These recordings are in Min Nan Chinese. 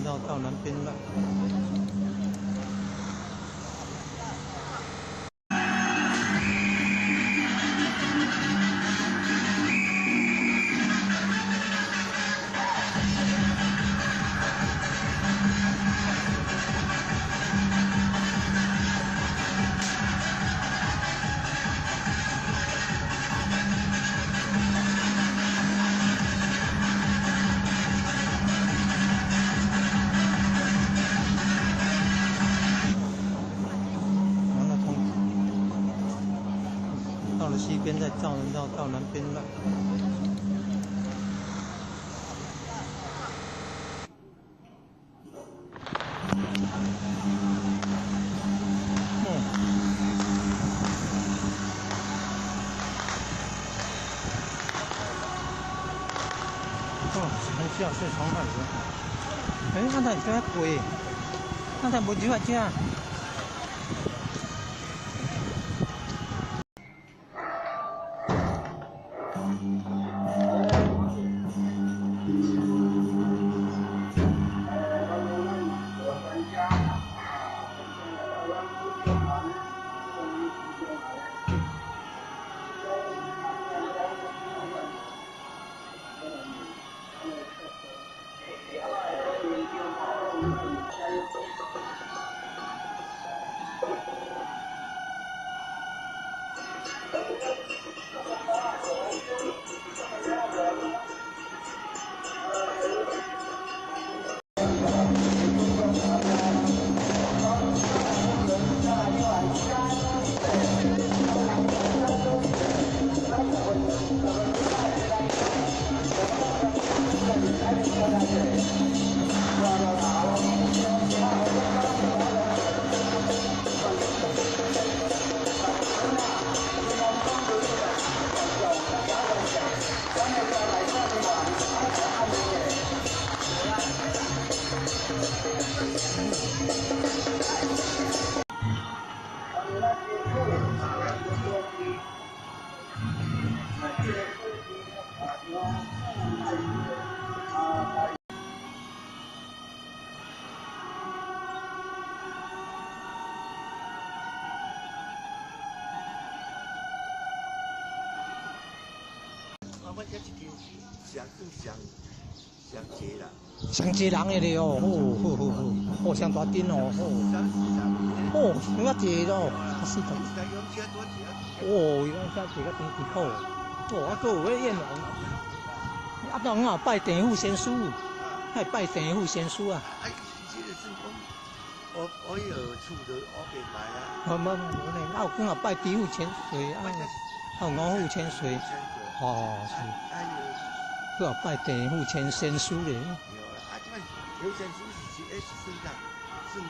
繞到南邊來。然後從到了西邊，再繞繞到南邊來。嗯。哦，很小，是長海的。欸，啊，哪會遮過？啊，哪無入來遮？我這一間上算上上濟啦。上濟人的咧哦，好好好好，哦，上大陣哦，好，哦，有遐濟咯，啊死個。哦，伊講遮濟甲天氣好，哦，啊，閣有咧閻王，啊，當有拜地府仙師，還拜地府仙師啊。啊，這個算講，我迄個厝就我變賣啊。無無無咧，啊有講啊拜地府千歲，啊，啊有五府千歲。哦，是。閣有拜地府千仙師咧。對啦，啊，這擺有仙師是是是算啥？算這個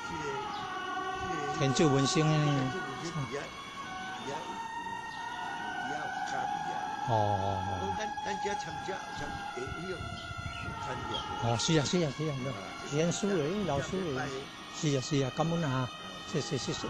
這個。天柱文生的。天柱文生佇遐佇遐佇遐有卡佇啊。哦哦哦。咱咱遮參遮參會迄種參加。哦，是啊是啊是啊，仙師咧，老師咧，是啊是啊，感恩啊，謝謝謝謝。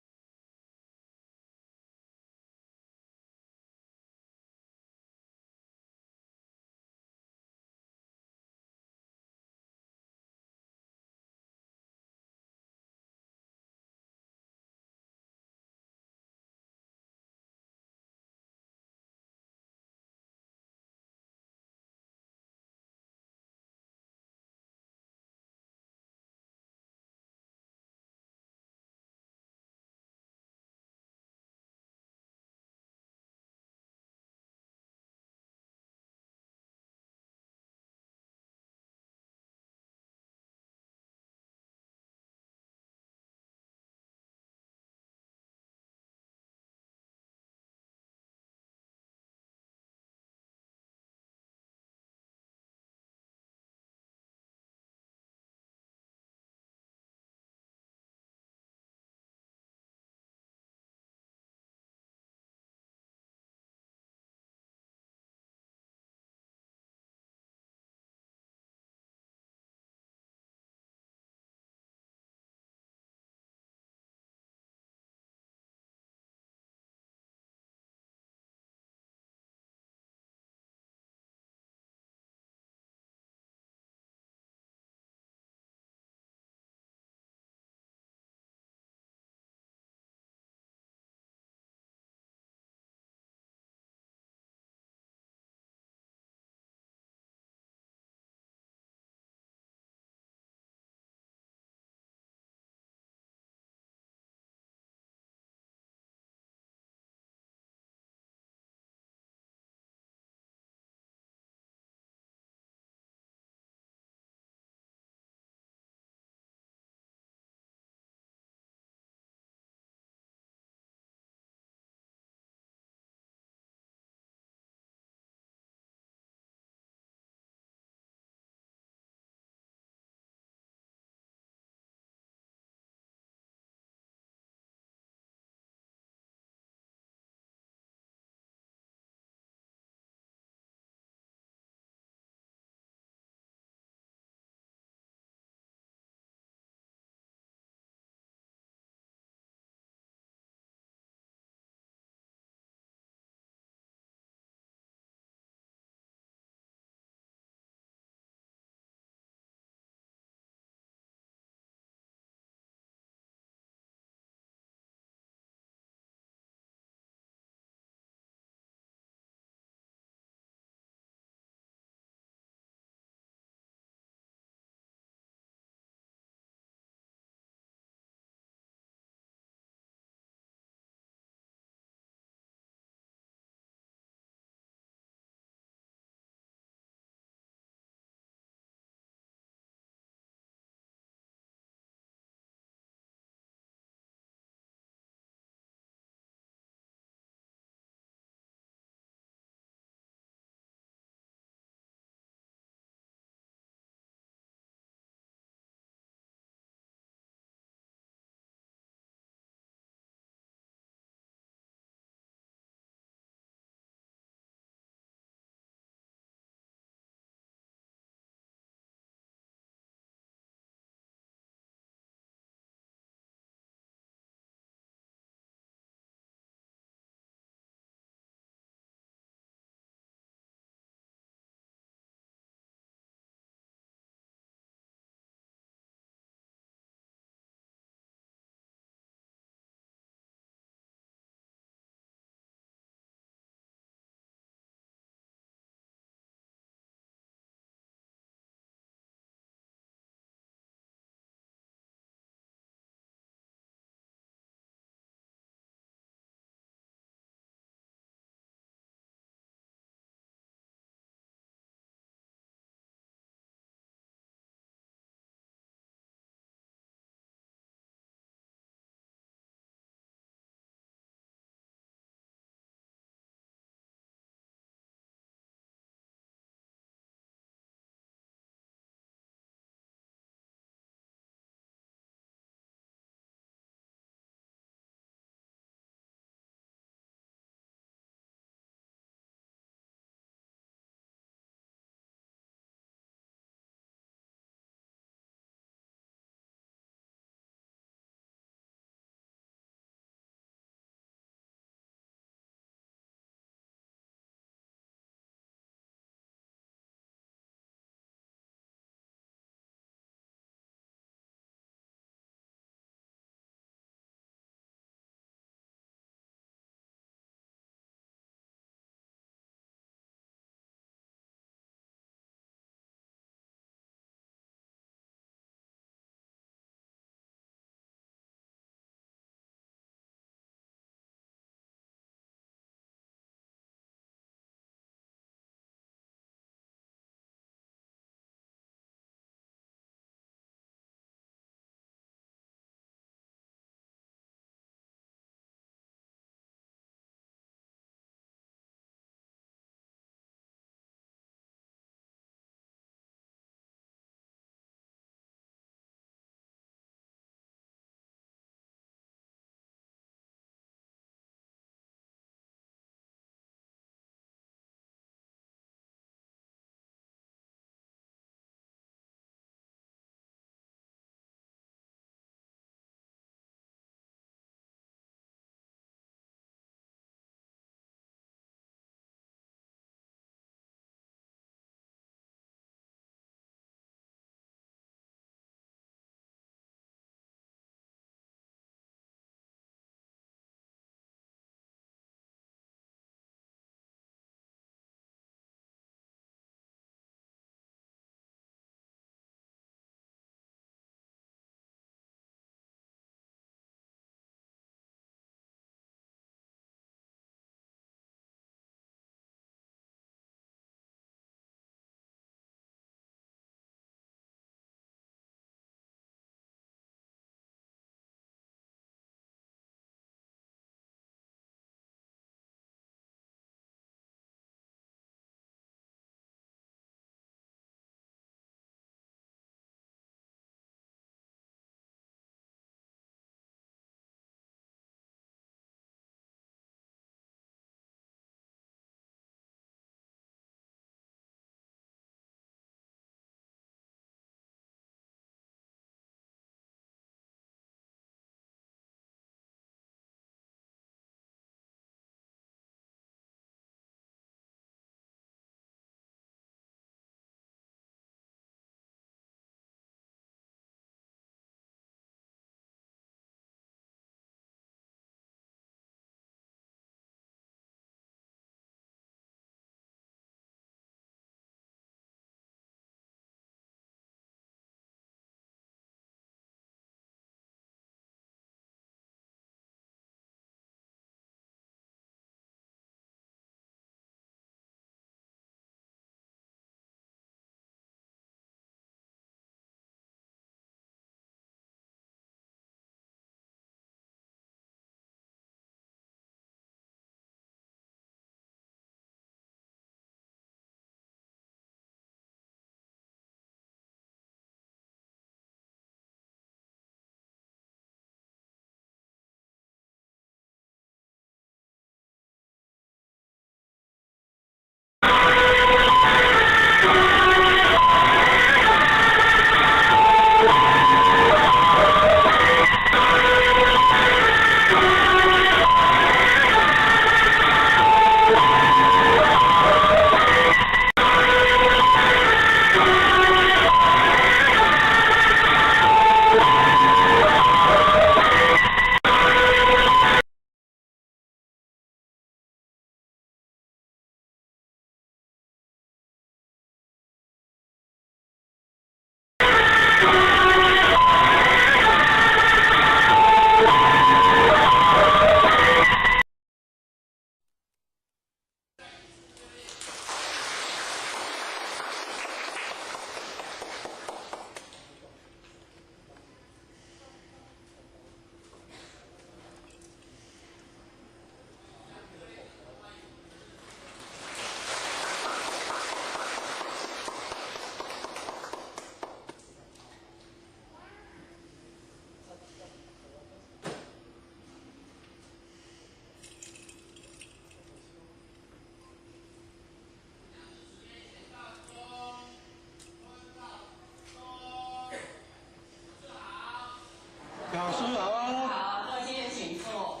好，各位先生請坐。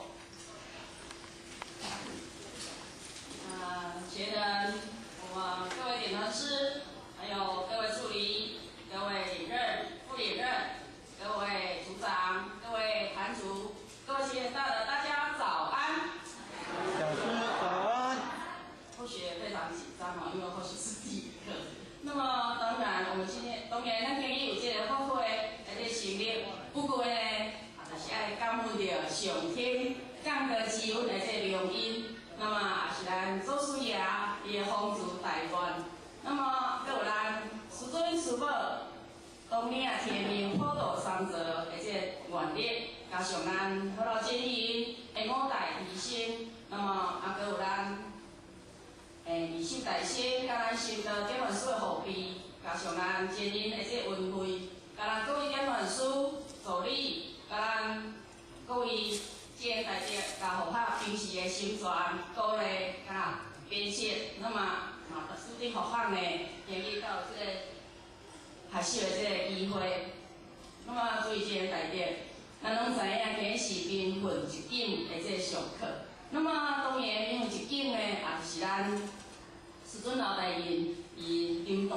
學人，我們各位點傳師，還有各位助理、各位領任、副領任、各位組長、各位壇主、各位學員大德，大家早安。講師早安。後學非常緊張哦，因為後學是第一個。那麼當然，我們今天當然，咱今日有這個法會來這成立，不過呢，啊，就是愛感恩著上天降高之恩的這個良因。那麼也是咱祖師爺伊的豐慈大願。那麼，閣有咱師尊師母當年啊天命普度三澤的這個願力，加上咱普羅真言的五大提升，那麼啊，閣有咱二修大師佮咱修道點傳師的護庇，加上咱真言的這個恩惠，佮咱各位點傳師助理，佮咱各位真大德佮護法平時的宣傳、鼓勵、佮鞭策，那麼嘛，使得學校呢，今日到這個學習的這個機會。那麼注意這個大德，咱攏知影今日是繽紛一景的這個上課。那麼當然繽紛一景呢，也就是咱師尊老大人伊金壇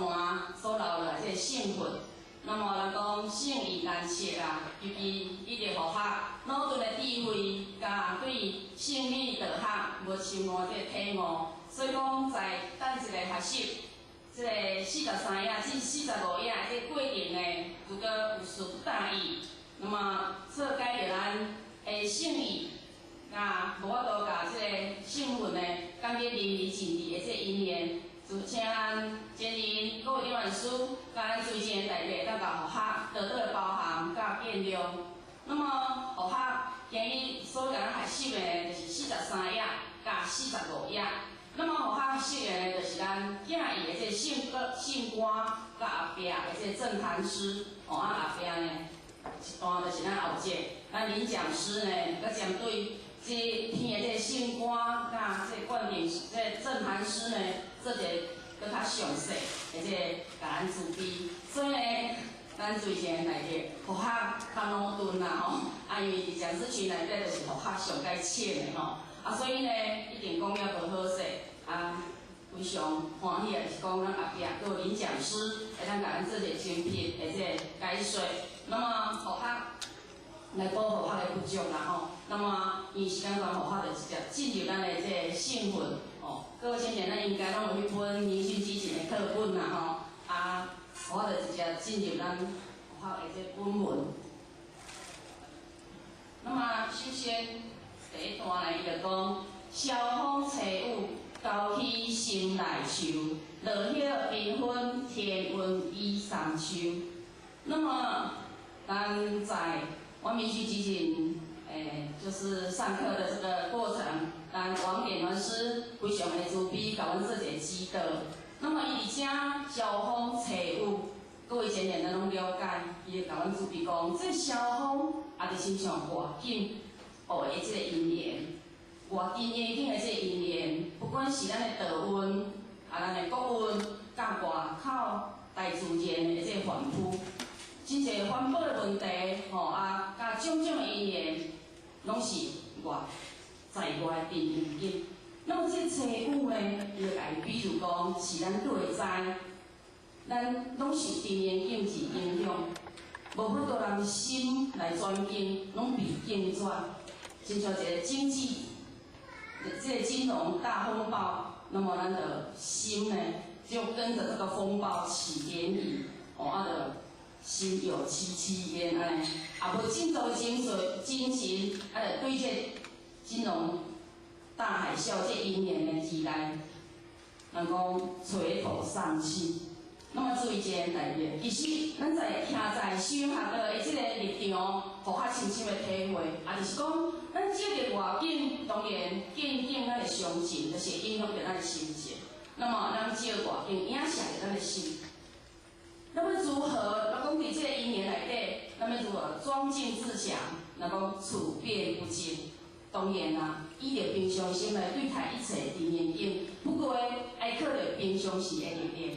所留落來這個聖訓。那麼人講聖意難測啊，尤其伊佇護學魯鈍的智慧，佮對聖理道學無深悟這個體悟，所以講在等一個學習這個43頁至45頁這個過程呢，如果有事不大意，那麼錯解著咱的聖意，佮無法度共這個聖訓呢，講得淋漓盡致的這個因緣。就請咱真言各位點傳師，佮咱尊敬的大德，當共護學多多的包涵佮見諒。那麼護學今日所共咱學習的，就是43頁佮45頁。那麼護學習的呢，就是咱敬意的這個聖歌聖官佮後壁的這個正壇師，哦啊後壁呢一段就是咱後節，咱林講師呢，閣針對這篇的這個聖官佮這個灌頂這個正壇師呢，做一個閣較詳細的這個共咱慈悲。所以呢，咱最前內底護學較魯鈍啦吼，啊因為佇講師群內底就是護學上蓋淺的吼，啊所以呢一定講了無好勢，啊非常歡喜的是講咱後壁閣有林講師會當共咱做一個精闢的這個解說。那麼護學來補護學的不足啦吼，那麼因為時間關係，護學就直接進入咱的這個聖訓哦。各位先前咱應該攏有彼本明訓之前的課本啦吼，啊，我就直接進入咱護學的這本文。那麼首先第一段呢，伊就講：蕭風吹雨，高起心內愁；落葉繽紛，天溫雨三秋。那麼，咱在我明訓之前，就是上課的這個過程，咱王點傳師非常的慈悲，共阮做一個指導。那麼伊佇遮蕭風吹雨，各位前人咱攏了解，伊就共阮慈悲講，這蕭風也就親像外境學的這個因緣，外境環境的這個因緣，不管是咱的道運，啊，咱的國運，佮外口大自然的這個環境。真濟環保的問題，吼啊，佮種種的因緣，攏是外在外的環境。那麼這吹雨呢，伊就共伊比如講，是咱對會知，咱攏受天然境之影響，無法度人心來轉境，攏被境轉。親像一個經濟，這個金融大風暴，那麼咱的心呢，就跟著這個風暴起漣漪，哦啊，就心有戚戚焉按呢，也無振作的精神，精神，啊，就對這金融大海嘯這因緣的時代，人講垂頭喪氣。那麼注意一件代誌，其實咱在徛在修學的這個立場，予較深深的體會，也就是講，咱這個外境當然境境咱的相近，就是影響著咱的心情。那麼咱這個外境影響著咱的心。那麼如何？若講佇這個因緣內底，咱欲如何莊敬自強？若講處變不驚，當然啦，以著平常心來對待一切的環境。不過，愛靠著平常時的歷練。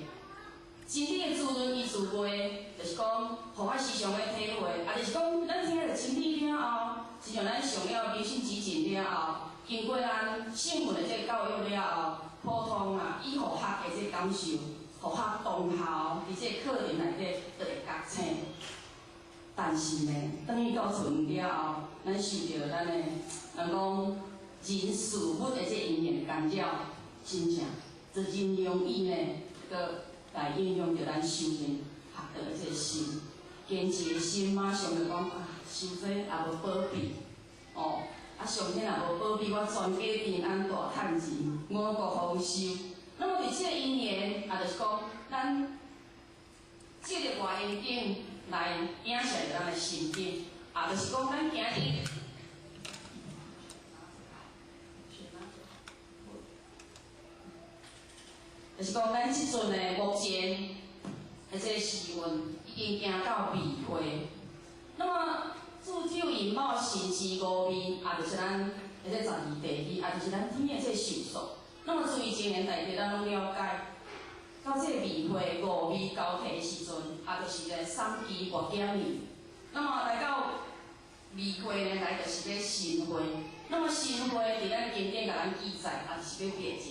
真理的滋潤伊自會，就是講，予我時常咧體會，啊，就是講，咱聽著真理了後，親像咱上了迷信指引了後，經過咱聖訓的這個教育了後，普通啊，以佛學的這個感受，佛學當下佇這個課程內底就會覺醒。但是呢，轉去到厝了後，咱受著咱的人講人事物的這因緣的干擾，真正就真容易呢，閣來影響著咱修行學道的這個心，堅持的心馬上就講啊，修這也無保庇，哦，啊上天也無保庇，我全家平安大趁錢，五穀豐收。那麼佇這個因緣，也就是講，咱借著外環境來影響著咱的心境，也就是講，咱今日。就是講，咱這陣的目前的這個時運已經行到未會。那麼，煮酒飲卯神之五味，也就是咱的這12地支，也就是咱天的這個壽數。那麼，注意經驗大家咱攏了解。到這個未會五味交替的時陣，也就是個三期末減年。那麼來到未會呢，來就是欲新會。那麼新會佇咱經典共咱記載，也就是欲滅盡。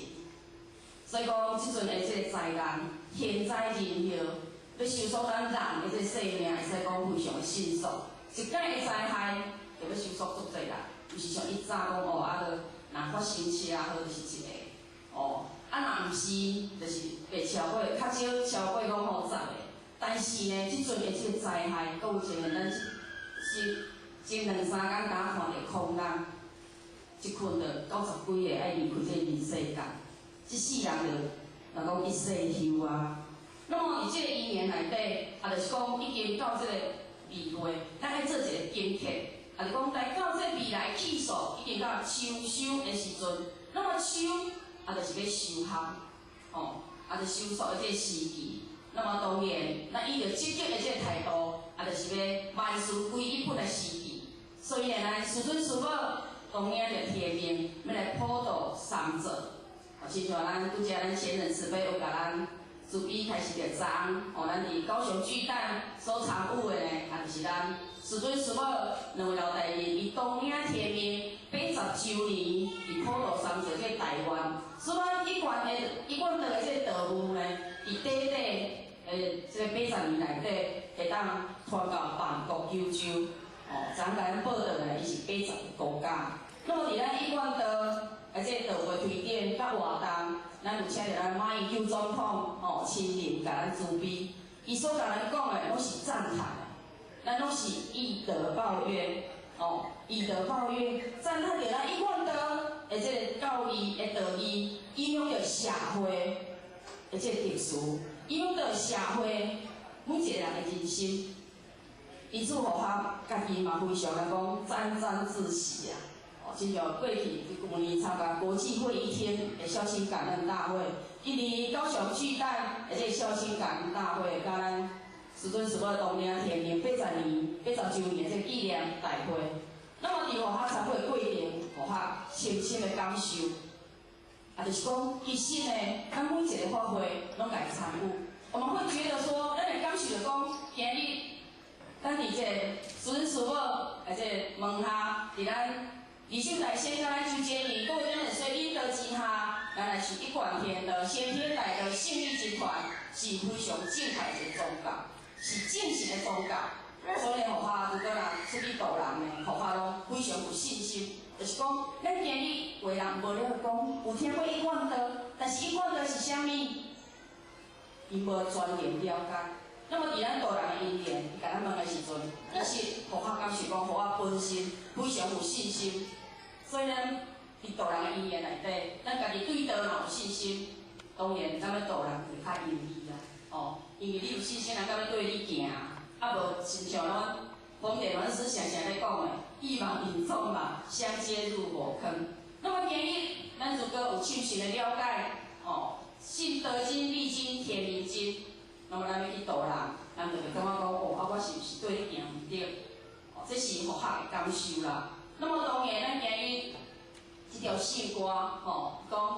所以講，這陣的這個災難，天災人禍，欲收束咱人的這個性命，會使講非常的迅速。一擺的災害，就欲收束足濟啦，毋是像以早講哦，啊，著若發生車禍就是一個，哦，啊若毋是，就是袂超過，較少超過講吼10個。但是呢，這陣的這個災害，閣有一個咱是前兩三工敢看著空難，一困著90幾个愛離開這個人世間。這世人就若講一世休啊。那麼佇這個因緣內底，也就是講已經到這個未會，咱愛做一個警惕，也就是講來到這未來氣數已經到秋收的時陣，那麼秋也就是欲收穫，吼，也就收束的這個時期。那麼當然，咱以著積極的這個態度，也就是欲萬事歸一本的時期。所以呢，咱師尊師母當然就天命欲來普度三座。親像咱拄才咱前人慈悲有共咱慈悲開示著藏，哦，咱佇高雄巨蛋所參與的呢，也就是咱師尊師母兩位老大人，伊當領天命80週年，佇普度三座這個台灣，所以咱一貫的一貫道的這個道務呢，佇短短這個80年內底，會當傳到萬國九州，哦，昨共咱報導的，伊是80個國家。那麼佇咱一貫道啊，這個道會推展佮活動，咱有請著咱馬英九總統吼親臨共咱慈悲，伊所共咱講的攏是讚嘆的，咱攏是以德報怨，哦，以德報怨，讚嘆著咱一貫道的這個教義的道義，影響著社會的這個秩序，影響著社會每一個人的人生。因此，佛學家己嘛非常來講沾沾自喜啊！親像過去舊年參加國際會議廳的孝親感恩大會，今年高雄巨蛋的這個孝親感恩大會，佮咱師尊師母當領天命80年、80週年的這個紀念大會。那麼佇佛學參會過程，佛學深深的感受，啊，就是講其實呢，咱每一個法會攏共參與，我們會覺得說，咱會感受著講，今日咱佇這個師尊師母的這個門下，佇咱二手大仙佮咱周杰倫，閣有咱的水引導之下，咱來受一貫天道、先天大道、聖理集團，是非常正確的一個宗教，是正式的宗教。所以佛法如果若出去度人呢，佛法攏非常有信心，就是講，咱今日有的人無了講，有聽過一貫道，但是一貫道是啥物？伊無專業了解。那麼佇咱度人的因緣，伊共咱問的時陣，也是佛法感受講，佛法本身非常有信心。所以咱佇度人的因緣內底，咱家己對道若有信心，當然咱欲度人就較容易啦。哦，因為你有信心，人才欲綴你行。啊，無親像咱豐田老師常常咧講的，一網引眾嘛，相接入火坑。那麼今日咱如果有深深的了解，哦，信德經、立經、天明經，那麼咱欲去度人，咱就會感覺講，哦，啊，我是毋是綴你行毋對？哦，這是佛學的感受啦。那麼當然，咱今日這條聖歌，吼，講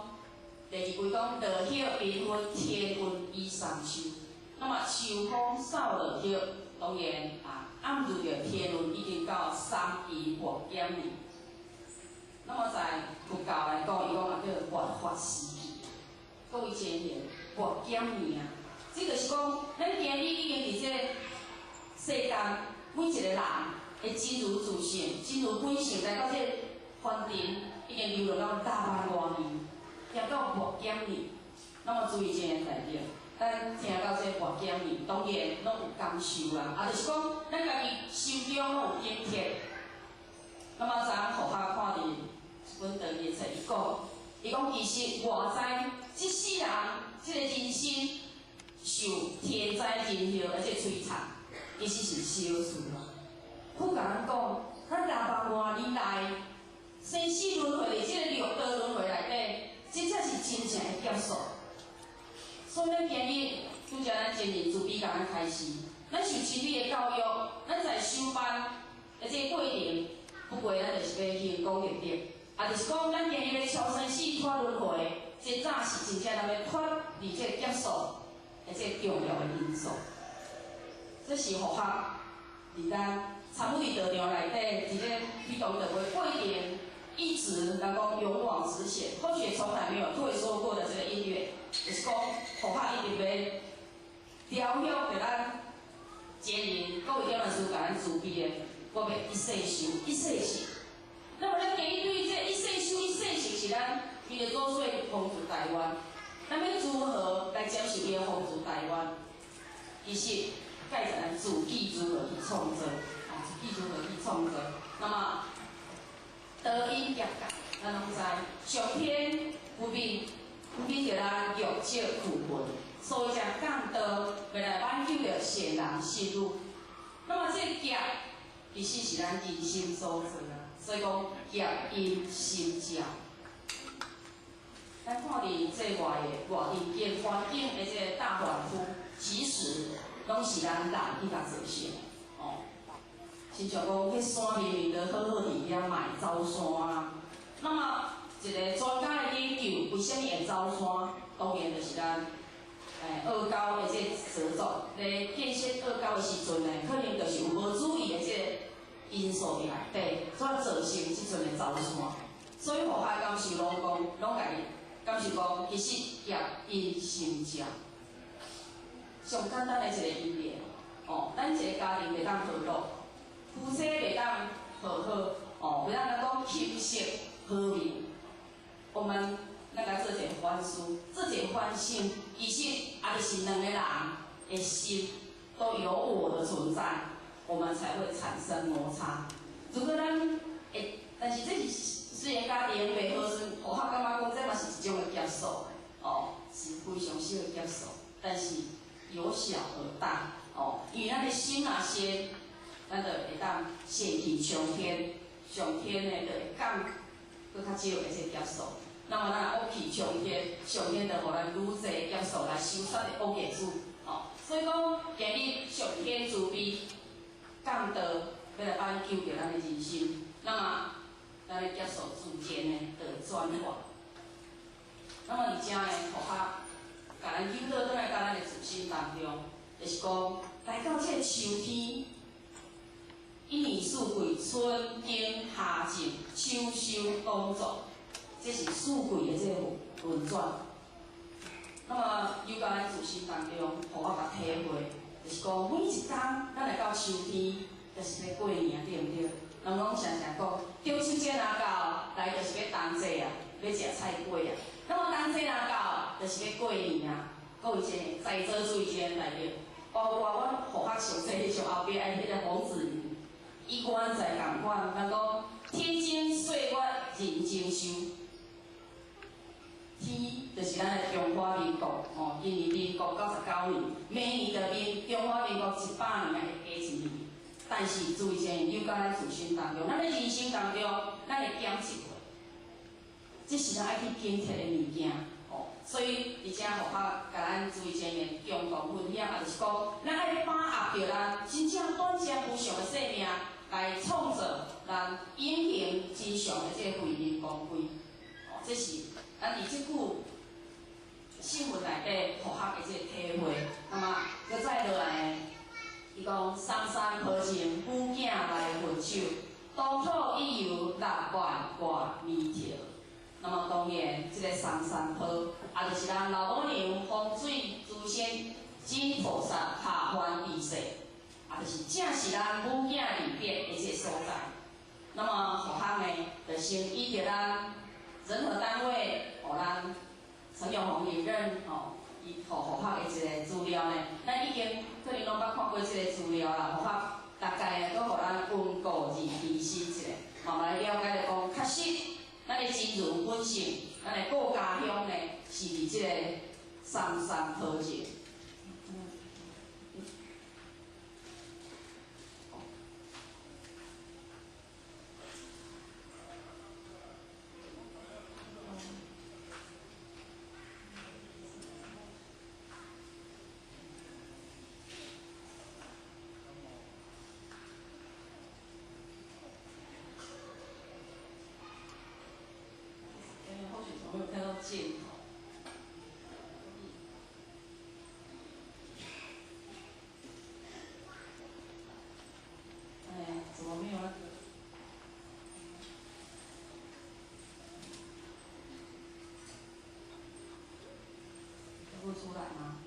第二句講落葉繽紛，天運已桑秋。那麼秋風掃落葉，當然啊，暗示著天倫已經到三陰末減年。那麼在佛教來講，伊講啊叫末法時期。各位前賢，末減年啊，這就是講，咱今日已經佇這個世間，每一個人的真如自性、真如本性來到這個凡塵，已經流浪到六萬外年，行到末減年。那麼注意這個代誌，咱聽到這個末減年，當然攏有感受啊，啊，就是講，咱家己心中攏有警惕。那麼昨昏互我看佇一本長的冊，伊講，伊講其實我知這世人這個人生受天災人禍的這個摧殘，其實是小事啦。佛共咱講，咱六萬外年來生死輪迴佇這個六道輪迴內底，真正是真正的劫數。所以咱今日拄才咱真人慈悲共咱開示，咱受真理的教育，咱在修班的這個過程，不過咱就是欲行功立德，啊，就是講咱今日欲超生死脫輪迴，這早是真正咱欲脫離這個劫數的這個重要的因素。這是佛學佇咱參與佇道場內底，佇咧推動道會過程，一直人講勇往直前，或許從來沒有退縮過的這個因緣，就是講佛學一直欲調向著咱前人各位點老師共咱慈悲的，我欲一世修一世行。那麼咱今日對這一世修一世行是咱為著祖師宏慈大願，咱欲如何來接受伊的宏慈大願？其實蓋在咱自己如何去創造，啊，自己如何去創造。那麼導引業界，咱攏知，上天慈悲，慈悲著咱弱者苦困，所以才降道，欲來挽救著善男信女。那麼這個業，其實是咱人心所造啊，所以講業因心造。咱看佇這外的外環境環境的這個大反撲，其實攏是咱人去共造成的哦。親像講，彼山明明都好好佇遐嘛會走山啊。那麼一個專家的研究，為啥物會走山？當然就是咱堊溝的這個製作，咧建設堊溝的時陣呢，可能就是有無注意的這個因素佇內底，所以造成這陣的走山。所以佛學感受攏講，攏共伊感受講，其實業因心造。上簡單的一個因緣，哦，咱一個家庭袂當和樂，夫妻袂當和好，哦，袂當來講琴瑟和鳴。我們咱來做一個反思，做一個反省，其實也就是兩個人的心都有我的存在，我們才會產生摩擦。如果咱會，但是這是雖然家庭袂和順，我感覺講這嘛是一種的劫數，哦，是非常小的劫數，但是由小而大，哦，因為咱的心若善，咱就會當善氣沖天，上天呢就會降閣較少的這個劫數。那麼咱若惡氣沖天，上天就予咱愈濟劫數來修殺的惡業主，哦，所以講今日上天慈悲降道，欲來挽救著咱的人生，那麼咱的劫數自然呢就會轉化。那麼佇遮呢，佛學共咱引導轉來到咱的自身當中，就是講來到這個秋天，一年四季，春耕夏種，秋收冬藏，這是四季的這個輪轉。那麼由到咱自身當中，予我共體會，就是講每一冬，咱來到秋天，就是欲過年，對毋對？人攏常常講，中秋節若到，來就是欲冬至啊，欲食菜粿啊。那麼冬至若到，就是欲過年啊。閣有一個在座注意一個代誌，包括阮佛學上濟上後壁的彼個洪子雲，伊原在仝款，人講天增歲月人精修，天就是咱的中華民國，哦，今年民國99年，每年的民中華民國100年會加一年。但是注意一下，有到咱自身當中，咱的人生當中，咱會減一歲，這是咱愛去警惕的物件，哦。所以佇遮佛學共咱注意一下共同分享，也就是講，咱愛把握著咱真正短暫無常的生命，來創造咱隱形真相的這個慧命光輝。哦，這是咱佇這久，圣文内底佛学的这个体会。那么，阁再落来呢，伊讲三山坡前，母囝来分手，东土已有六万外弥陀。那么当然，这个三山坡，也就是咱老母娘风水祖先真菩萨下凡治世，也就是正是咱母囝离别的这个所在。那么佛学呢，就先依著咱任何单位，予咱陈永宏主任吼，伊予佛学的一个资料呢，咱已经可能拢捌看过这个资料啦。佛学大概呢，阁予咱温故而知新一下，慢慢来了解著讲，确实咱的真如本性，咱的故家乡呢，是伫这个三山坡前。没有看到箭头。哎，怎么没有那个？看不出来吗？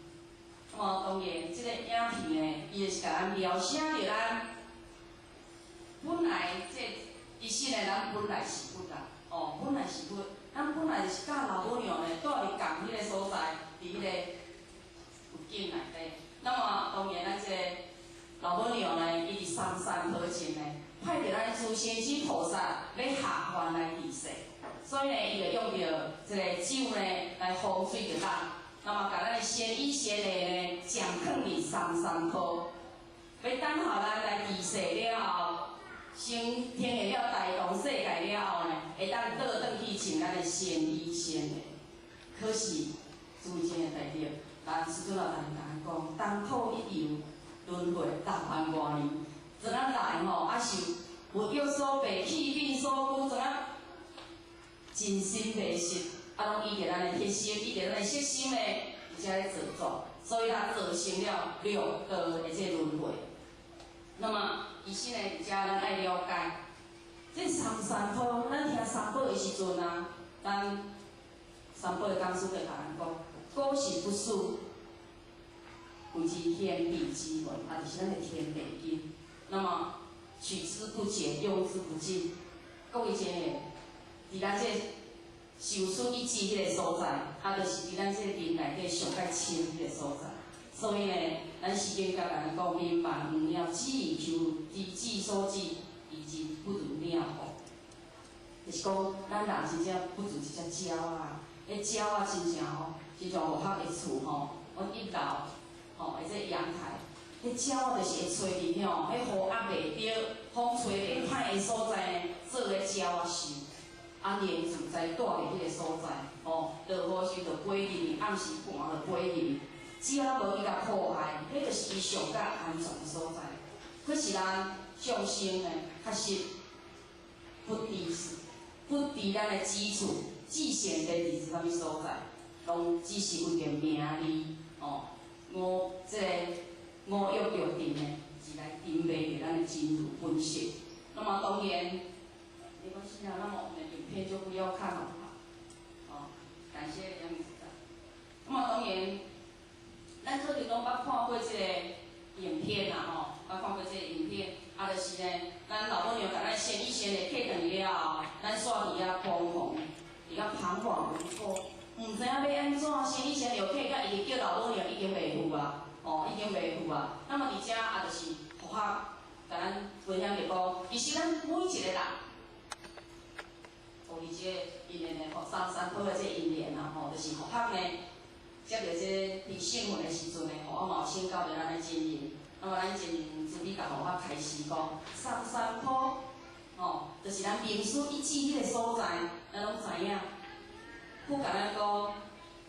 那么当然，这个影片呢，伊就是共咱描写著咱本来这其实呢，咱本来是佛啦，哦，本来是佛。咱本来就是佮老母娘呢，住伫仝彼个所在，伫彼个佛境内底。那么当然，咱这个老母娘呢，伊伫三山坡前呢，派著咱诸仙子菩萨欲下凡来治世，所以呢，伊就用著这个咒呢来风水著咱。那么，共咱的仙衣仙灵呢，暂囥伫三山坡，欲等候咱来治世了后。先天下了大同世界了后呢，会当倒转去穿咱的仙衣仙的。可是，诸真的大德，咱师尊老大人共咱讲，东土一游，轮回六万外年，阵仔来吼，啊受物欲所被，气病所拘，阵仔真心迷失，啊，拢依著咱的铁心，依著咱的色心呢，伫遮咧造作，所以啦，造成了六道的这轮回。那么，其实呢，伫遮咱爱了解，这三山坡，咱听三宝的时阵啊，咱三宝的讲师就共咱讲，古时不输，谓之天地之门，也就是咱的天地经。那么取之不竭，用之不尽，阁有一个，伫咱这受损以至彼个所在，啊，就是伫咱这个林内底上较深彼个所在。所以呢，咱诗经共咱讲，眠梦黄鸟，只以求知志所至，以及不如鸟吼。就是讲，咱人真正不如一只鸟仔，彼鸟仔亲像吼，亲像佛学的厝吼，阮一楼吼，的这阳台，彼鸟仔就是会揣伫吼，彼雨压袂著，风吹袂歹的所在呢，做个鸟仔巢，安然自在蹛伫彼个所在，吼，落雨时就飞入去，暗时寒就飞入去。只要无去共破坏，彼就是伊上较安全的所在。可是咱众生呢，确实不知不知咱的基础，至善地伫啥物所在，拢只是为著名利哦，五这个五欲六尘呢，是来定卖著咱的真如本性。那么当然，没关系啦，那么我们的影片就不要看了，哦，感谢杨理事长。那么当然。咱可能拢捌看过这个影片啦，吼，捌看过这个影片，啊，就是呢，咱老母娘共咱先以先的客转去了后，咱煞伫遐彷徨，伫遐彷徨无措，毋知影欲按怎，先以先又客甲伊叫老母娘已经袂赴啊，哦，已经袂赴啊。那么伫遮啊，就是佛学共咱分享著讲，其实咱每一个人，哦，伊这个因缘呢，三山坡的这个因缘啊，吼，就是佛学呢。接著这个伫圣文的时阵呢，吼，我嘛有请教著咱的真人，那么咱真人慈悲共予我开示讲，三山坡，吼，就是咱明师一指彼个所在，咱拢知影。佛共咱讲，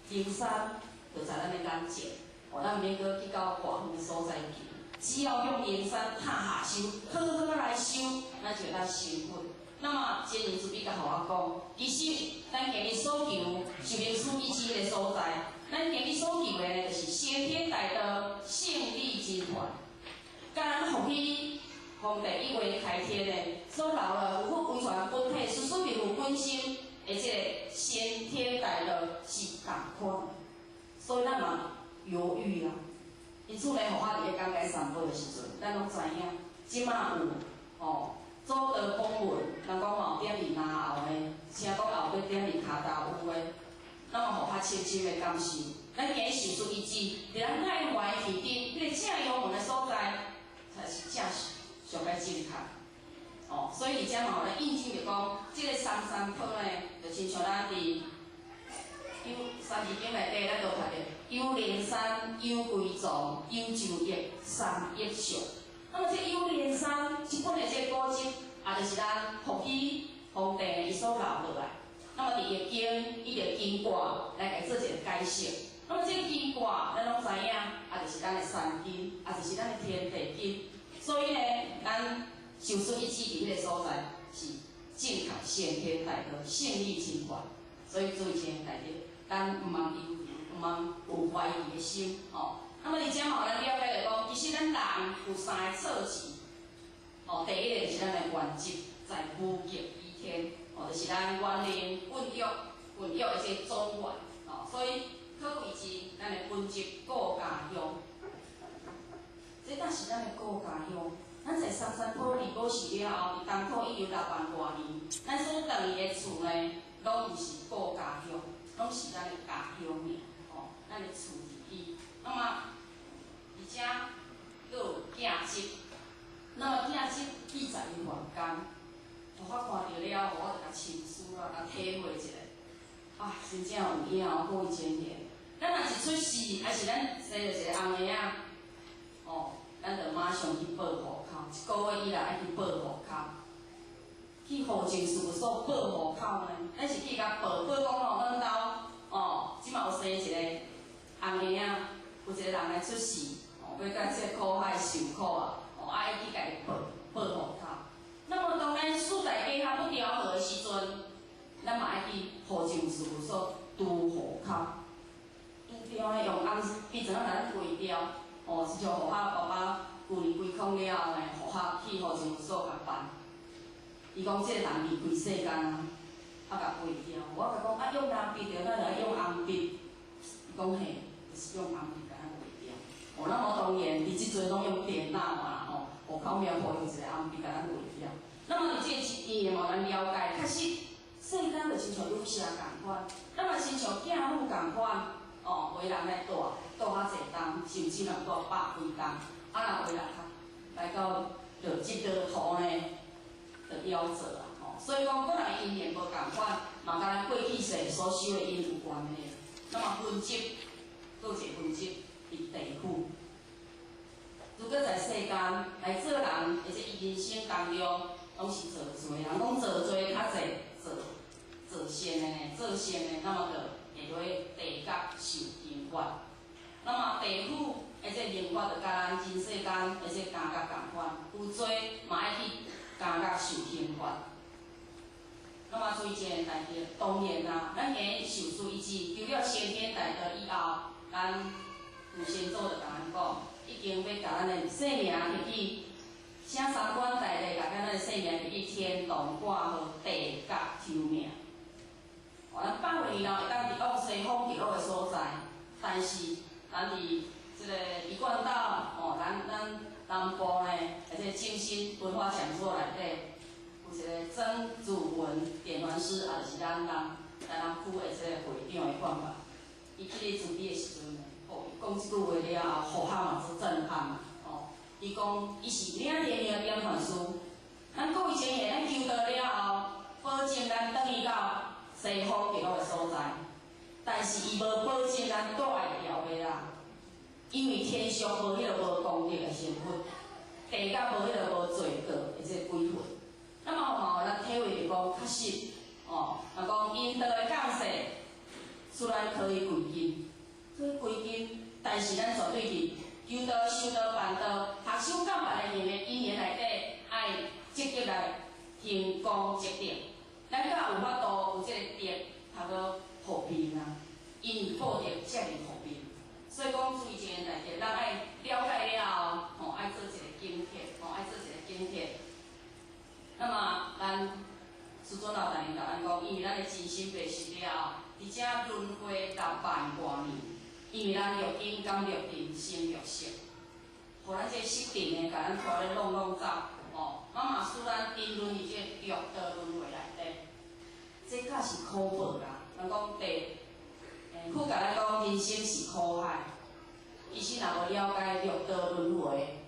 灵山就在咱的眼前，哦，咱毋免阁去到外远的所在去，只要用灵山塔下修，好好来修，咱就会当成佛。那么真人慈悲共予我讲，其实咱今日所求，是明师一指彼个所在。咱今日所求的呢，就是先天大道胜利真传。佮咱伏羲皇帝一月开天的所留的有佛遗传本体，事事并有本心的这个先天大道是仝款，所以咱嘛犹豫啊。因此呢，佛法伫咧讲解三宝的时阵，咱攏知影，這馬有吼祖道講文，人講嘛有踮佇南澳的，聽講後尾踮佇跤達有的，咱嘛佛法深深的感受。咱今日受出一致，佇咱愛華的天頂，彼個正陽門的所在，才是正上較正確。哦，所以佇遮嘛，予咱印證著講，這個三山坡呢，就親像咱佇有三字經內底，咱就讀著有靈山、有歸藏、有周易、三益相。那麼這有靈山這本的這個古籍，也就是咱伏羲皇帝伊所留落來。那麼佇易經，伊就經卦來共做一個解釋。那麼這個經卦，咱攏知影，也就是咱的山經，也就是咱的天地經。所以呢，咱受出一指佇彼個所在是正確先天大道勝利真傳。所以做一件代誌，咱毋通猶豫，毋通有懷疑的心，吼。那麼佇遮嘛，咱了解著講，其實咱人有三個措辭，哦，第一個就是咱的原則，在無極於天，哦，就是咱原靈孕育、孕育的這個總源，哦，所以可謂是咱的本質顧家鄉。這才是咱的顧家鄉。咱在三山坡離寶寺了後，佇東土已經6萬外年，咱所轉去的厝呢，攏毋是顧家鄉，攏是咱的家鄉爾，吼，咱的厝佇彼。那麼，而且閣有鏡集，那麼鏡集記載於凡間，予我看著了後，我就共深思啊，共體會一下。啊，真正有影哦，各位真言。咱若一出世，還是咱生著一個紅嬰仔，哦，咱就馬上去報戶口，一個月以內愛去報戶口。去戶政事務所報戶口呢？咱是去共報，報講吼，阮兜哦，這馬有生一個紅嬰仔，有一個人來出世，哦，欲共這個苦海受苦啊，哦，愛去共伊報報戶口。那麼當咱四大家較不調和的時陣，咱嘛愛去戶政事務所除戶口，除掉呢用紅筆怎樣來咱劃掉？哦，親像戶口爸爸舊年歸空了後呢，戶口去戶政事務所共辦。伊講這個人離開世間啊，啊共劃掉。我共講啊，用藍筆著，咱就愛用紅筆。伊講嘿，就是用紅筆共咱劃掉。哦，那麼當然，佇這陣攏用電腦啊，吼，戶口名簿用一個紅筆共咱劃掉。那麼佇這個一頁嘛，咱了解，確實世間就親像女婿仝款，咱嘛親像囝母仝款，哦，有的人來蹛蹛較濟冬，甚至若蹛百幾冬，啊，若有的人較來到就這道途呢，就夭折啊，吼。所以講，各人的因緣無仝款，嘛佮咱過去世所修的因有關係。那麼分集，閣有一個分集佇地府。如果在世間來做人，或者伊人生當中，攏是造罪，人講造罪較濟，做做善的呢，做善的，那麼就會落地獄受刑罰。那麼地府的這刑罰就佮咱人世間的這監獄仝款，有罪嘛愛去監獄受刑罰。那麼做一件代誌，當然啦，咱今日受書一指，求了先天大道以後，咱有先祖就共咱講，已經欲共咱的姓名提去，請三官大帝共咱的姓名提去天堂掛號地獄抽命。哦，咱100年後會當佇往西方極樂的所在，但是咱佇這個一貫道，哦，咱南部呢，而且精心文化講座內底，有一個曾祖文點傳師，也就是咱南台南區的這個會長的看法。伊去咧慈悲的時陣呢，哦，伊講這句話了後，予我嘛足震撼啊！哦，伊講伊是領天命點傳師，咱各位前賢，咱求道了後，保證咱轉去到西方極樂的所在，但是伊無保證咱蹛會牢的啦，因為天上無彼個無功德的成佛，地獄無彼個無罪過的這個鬼魂。那麼嘛，予咱體會著講，確實，哦，若講陰道的降世，雖然可以歸根，可以歸根，但是咱絕對佇求道、修道、辦道、學修教辦的因緣內底，愛積極來行功積德，咱才有法度有這個德，通閣護庇啊。因為報得遮爾方便。所以講，注意這件代誌，咱愛了解了後，吼，愛做一個警惕，吼，愛做一個警惕。那麼，咱師尊老大人共咱講，因為咱的真心白實了後，佇遮輪迴6萬外年，因為咱六根感六塵生六識，予咱這個識塵呢，共咱拖咧挵挵走，吼，嘛嘛使咱沉淪佇這個六道輪迴內底，這較是苦報啦。人講第，佛共咱講人生是苦海，其實若無了解六道輪迴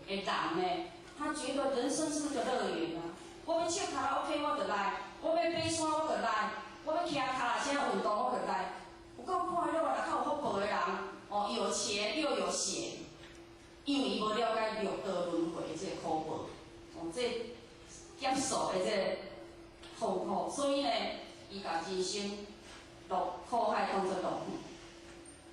的人呢，他覺得人生是個樂園啊。我欲唱卡拉 OK 我就來，我欲爬山我就來，我欲騎跤踏車運動我就來。有夠快樂啊！若較有福報的人，哦，有錢又有閒，因為伊無了解六道輪迴的這個苦報，哦，這劫數的這個痛苦，所以呢，伊共人生落苦海當作樂園。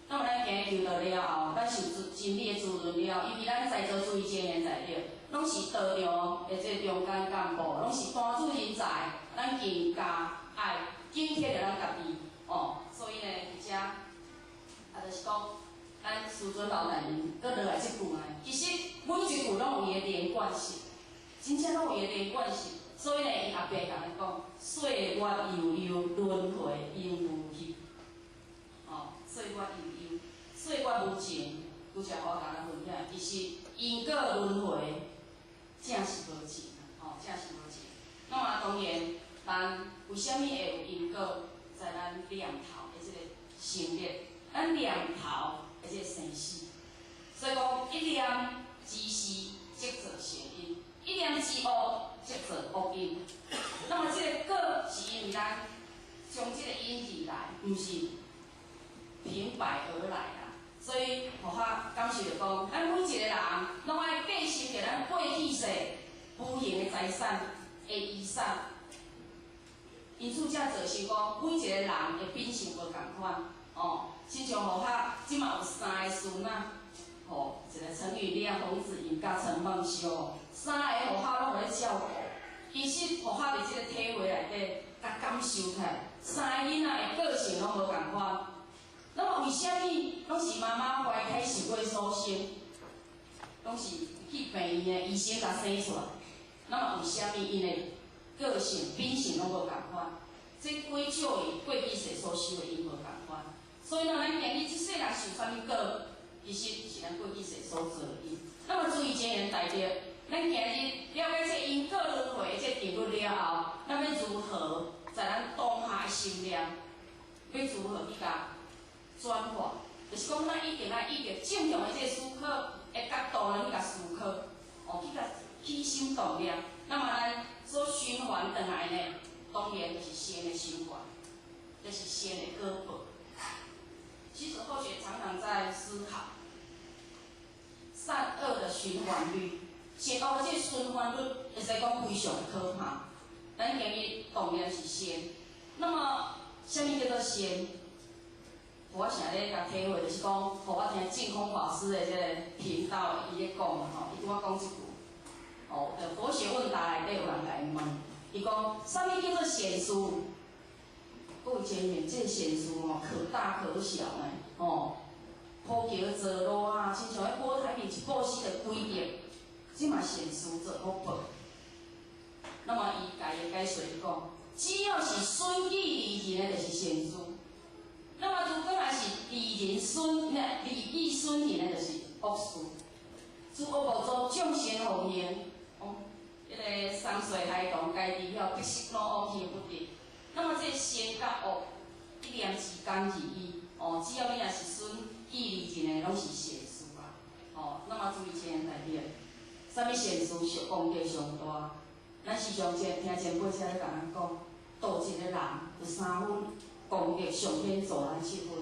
那麼咱今日求道了後，咱受真理的滋潤了後，尤其咱在座諸位青年在座，攏是道場的這個中間幹部，攏是班主人才，咱更加愛警惕著咱家己，哦，所以呢，佇遮，啊，就是講，咱師尊老大人閣落來這句呢，其實每一句攏有伊的連貫性，真正攏有伊的連貫性。所以呢，伊後壁共咱講，歲月悠悠，輪迴永無去。哦，歲月悠悠，歲月無情，拄才我共咱分享，其實因果輪迴正是無情啊，吼，正是無情。那麼當然，咱為啥物會有因果在咱念頭的這個成立？咱念頭的這個生死，所以講一念之善，即造善因；一念之惡，即造惡因。那麼這個果是因為咱將這個因而來，毋是平白而來啦。所以，予我感受著講，咱每一個人攏愛繼承著咱過去世無形的財產的遺產。因此，才造成講每一個人的品性無仝款，哦，親像予我這馬有三个孫仔，吼，一個陳宇亮、洪子穎佮陳夢修，三个予我攏予咧照顧。其實，予我佇這個體會內底，共感受起來，三个囡仔的個性攏無仝款。那麼為啥物攏是媽媽懷胎十月所生，攏是去病院的醫生共生出來？那麼為啥物𪜶的個性品性攏無仝款？這歸咎於過去世所修的因無仝款。所以呢，咱今日這世人受啥物果，其實是咱過去世所做的因。那麼注意這樣大德，咱今日了解這因果輪迴的這定律了後，咱欲如何在咱當下的心念，欲如何去共轉化？就是講，咱一定愛以著正常的這個思考的角度來去共思考，哦，去共起心動念。那麼咱所循環轉來呢，當然就是善的循環，就是善的果報。其實後學常常在思考善惡的循環率，善惡的這個循環率，會使講非常的可怕。咱今日當然是善，那麼啥物叫做善？我成日咧共體會，就是講，予我聽淨空法師的這個頻道，伊咧講吼，伊拄仔講這句，哦，就佛學問答內底有人共伊問，伊講，啥物叫做善事？各位前面，這個善事吼，可大可小呢，吼，鋪橋造路啊，親像彼郭台銘一布施就幾億，這嘛善事做福報。那麼伊共伊解說講，只要是損己利人的，就是善事。那麼如果若是利人損，利己損人的，就是惡事。諸惡莫作，眾善奉行。哦，彼个三歲孩童家己曉得失老往生不得。那麼這個善佮惡，一念之間而已。哦，只要你若是損己利人的，攏是善事啊。哦，那麼注意這樣代表，啥物善事是功德上大？咱時常聽前輩車咧共咱講，度一個人有3分功德，上天助咱7分；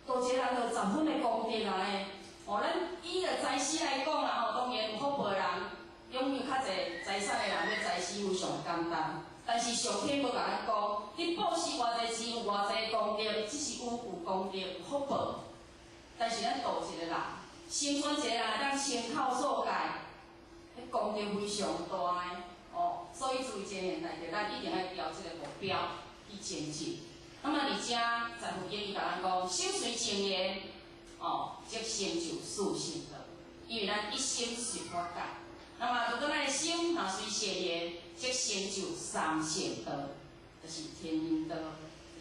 度一個人就10分的功德啊咧。哦，咱以個財施來講啦，吼，當然有福報的人，擁有較濟財產的人，欲財施非常簡單。但是上天無共咱講，你布施偌濟錢有偌濟功德，只是有有功德有福報。但是咱度一個人，成全一個人會當清口掃戒，彼功德非常大的。哦，所以注意這樣代誌，咱一定愛朝這個目標去前進。那麼佇遮在佛經伊共咱講，心隨正言，哦，則成就四聖道。因為咱一心十法界。那麼如果咱的心若隨善言，則成就三聖道，就是天人道、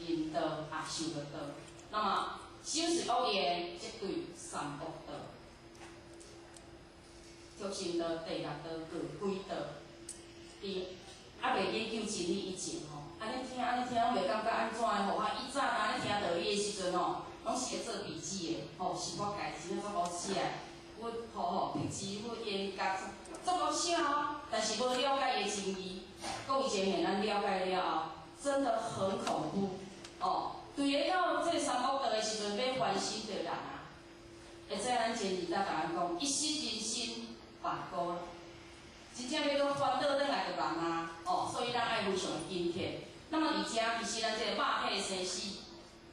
人道、阿修羅道。那麼心隨惡言，則墮三惡道。畜生道、地獄道、餓鬼道，佇猶未研究真理以前吼，按呢聽按呢聽，攏袂感覺按怎的吼。啊，以早按呢聽道理的時陣吼，攏是咧做筆記的，吼，十法界真正足好寫，佛吼吼，辟支佛緣覺足好寫哦，但是無了解伊的真義。各位前面咱了解了後，真的很恐怖哦。對咧到這三惡道的時陣，欲還生就難啊。會使咱前日才共咱講，一失人身罷過啦。真正欲閣翻倒轉來就難啊！哦，所以咱愛非常的謹慎。那麼佇遮其實咱這個肉體生死，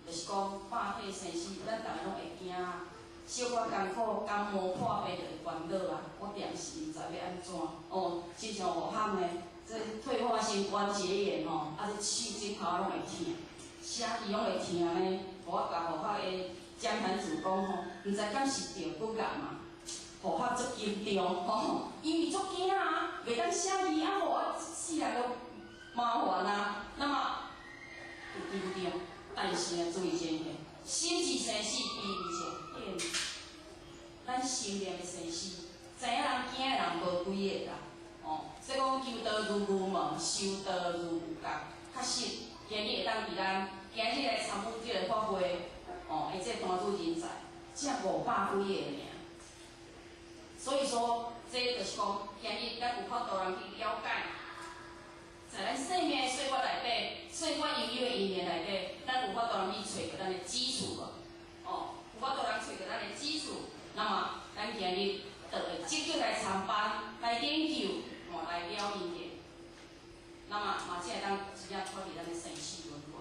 就是講肉體生死，咱逐个攏會驚啊。小可艱苦，感冒破病就會煩惱啊。我定是毋知欲按怎哦，親像護罕的，這退化性關節炎吼，啊這手指頭攏會疼，寫字攏會疼呢。我共護法的講壇主講吼，毋知敢是著骨癌啊？護法足緊張吼，因為足驚啊，袂當寫字啊，予我一世人都麻煩啊。那麼有緊張，但是呢，注意一下，心之生死比為上變，咱心念的生死，知影人驚的人無幾個啦。哦，所以講求道如無門，修道如無覺。確實，今日會當佇咱今日來參與這個法會，哦，的這單主人才，才500幾个爾。所以說，這就是講，今日咱有法度人去了解，在咱生命的歲月內底，歲月悠悠的因緣內底，咱有法度人去揣著咱的基礎無？哦，有法度人揣著咱的基礎，那麼咱今日就會積極來參班、來研究、哦，來了因緣，那麼嘛才會當真正脫離咱的生死輪迴。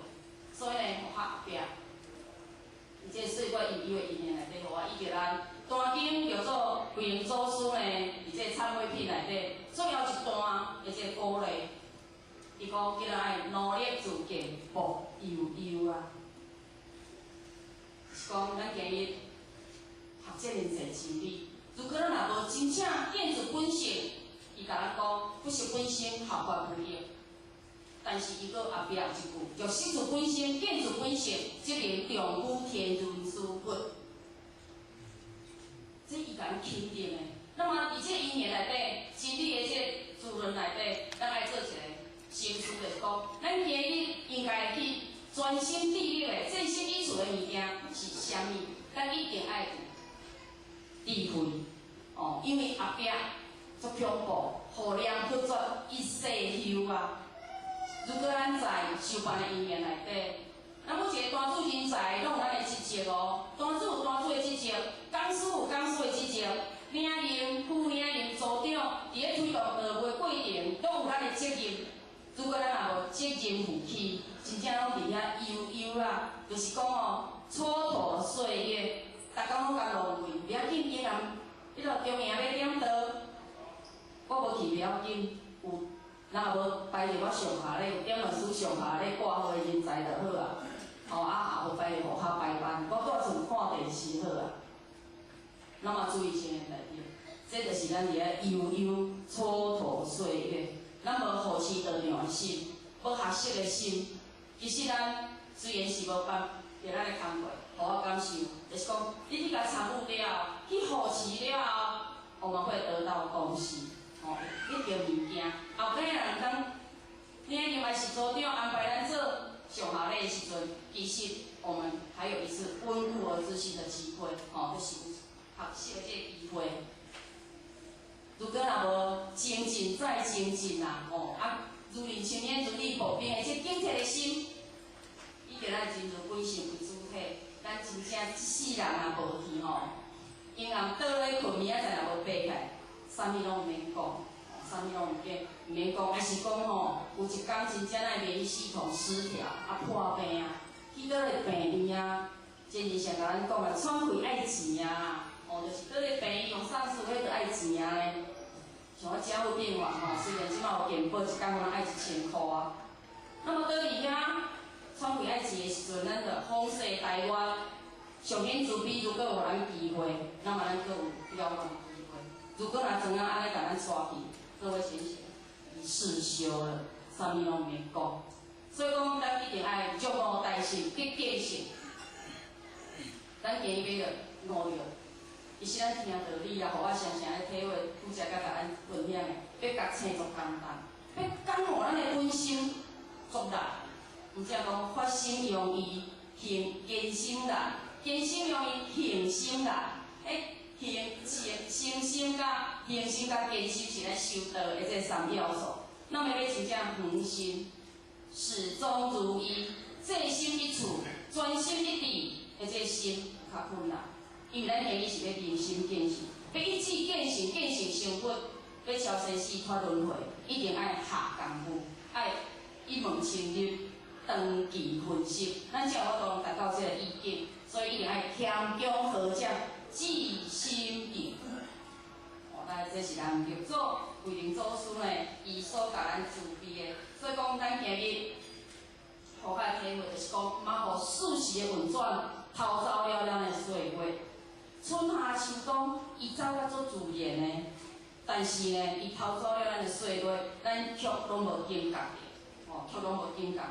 所以呢，護法後壁，佇這歲月悠悠的因緣內底，予我以及咱單經叫做慧能祖師呢，佇這懺悔品內底，最後一段的這個鼓勵，伊講叫咱愛努力自見，莫悠悠啊。是講咱今日學這爾濟真理，如果咱若無真正見自本性，伊共咱講不識本性，學法無益。但是伊閣後壁有一句，若識自本性，見自本性，則能長久天人師佛。這伊共咱肯定的。那麼佇這因緣內底，真理的這個滋潤內底，咱愛做一個省思，就是講，咱今日應該去專心致力的、正心意處的物件是啥物？咱一定愛有智慧哦，因為後壁足恐怖，護念佛絕一世休啊！如果咱在修辦的因緣內底，咱每一個單主人才攏有咱的職責哦。單主有單主的職責，講師有講師的職責，領任、副領任、組長，佇咧推動道務的過程，攏有咱的責任。如果咱若無責任負起，真正攏佇遐悠悠啊，就是講哦，蹉跎歲月，逐工攏共浪費，袂要緊，伊人，彼落中營欲點道，我無去袂要緊，有。若無排佇我上下咧，有點老師上下咧掛號的人才就好啊。吼啊，也無排予較排班，我蹛厝看電視好啊。那麼注意啥代志？這就是咱佇遐悠悠蹉跎歲月，咱無護持道場的心，無學習的心。其實咱雖然是無辦佇咱的工課，予我感受，就是講你去共參與了後，去護持了後，我們會得到東西。吼，一定物件。後擺人當領任還是組長安排咱做上下禮的時陣，其實我們還有一次溫故而知新的機會，吼，就是有學習的這個機會。如果若無精進再精進啊，吼啊，如林青年如你步兵的這警惕的心，以及咱真如本性為主體，咱真正一世人啊無去吼，陰暗倒咧睏，明仔載若無爬起來，啥物攏毋免講，啥物攏毋免毋免講，抑是講吼，有一工真正咱免疫系統失調，啊破病啊，去佗个病院啊，前日上共咱講啊，喘氣愛錢啊，哦，就是佗个病院用喪事，彼著愛錢啊呢。像我加護病房吼，雖然這馬有健保，一工可能愛1000箍啊。那麼倒佇遐喘氣愛錢的時上天慈悲，如果予咱機會，那麼咱閣有了斷機會。如果若怎啊按呢共咱帶去，各位先生，一世修了，啥物攏免講。所以講，咱一定愛覺悟大聖，得見性。咱今日欲著悟著，其實咱聽道理啊，予我常常咧體會，拄才佮共咱分享的，欲覺醒足簡單，欲感悟咱的本心足難。毋才講發心容易，行堅心難；堅心容易，行心難。欸，行誠心佮行心佮堅心是咱修道的這三要素。那麼欲真正恆心，始終如一，制心一處，專心一致的這心較困難。因為咱今日是欲明心見性，欲一志見性，見性成佛，欲超生死脫輪迴，一定愛下功夫，愛一門深入，長期分析，咱才有法度達到這個意境。所以一定愛謙恭和蔼，至心定。哦，來，這是咱六祖慧能祖師呢，伊所共咱慈悲的。所以講，咱今日予較體會，就是講，毋通予世事的運轉偷走了咱的歲月。春夏秋冬，伊走甲足自然的，但是呢，伊偷走了咱的歲月，咱卻攏無警覺著，哦，卻攏無警覺著。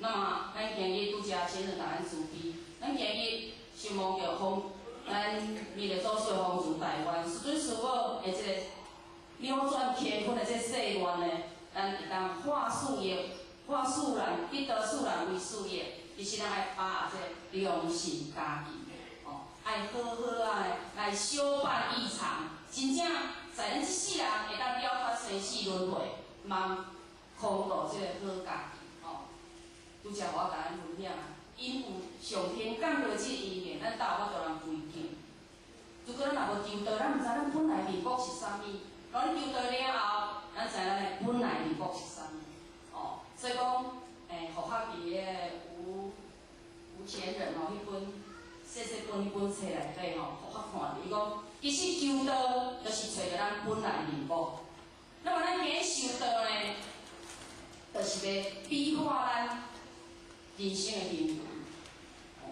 那麼，咱今日拄才先生共咱慈悲，咱今日想望著風，咱彌勒祖師的風慈大願，師尊師母的這個扭轉乾坤的這個誓願呢，咱會當化事業、化事難，得道事難為事業。其實咱愛把握這個良辰佳機，哦，愛好好仔來相伴一場，真正在咱這世人會當了脫生死輪迴，茫空度這個好佳機，哦。拄才我共咱分享啊，因有上天降落這個因緣，咱才有法度人歸敬。如果咱若無求道，咱毋知咱本來面目是啥物。當咱求道了後，咱知咱的本來面目是啥物。哦，所以講，佛學佇彼個吳吳前人哦，彼本細細本彼本冊內底吼，佛學看著伊講，其實求道就是揣著咱本來面目。那麼咱今日修道呢，就是欲美化咱人生的行為。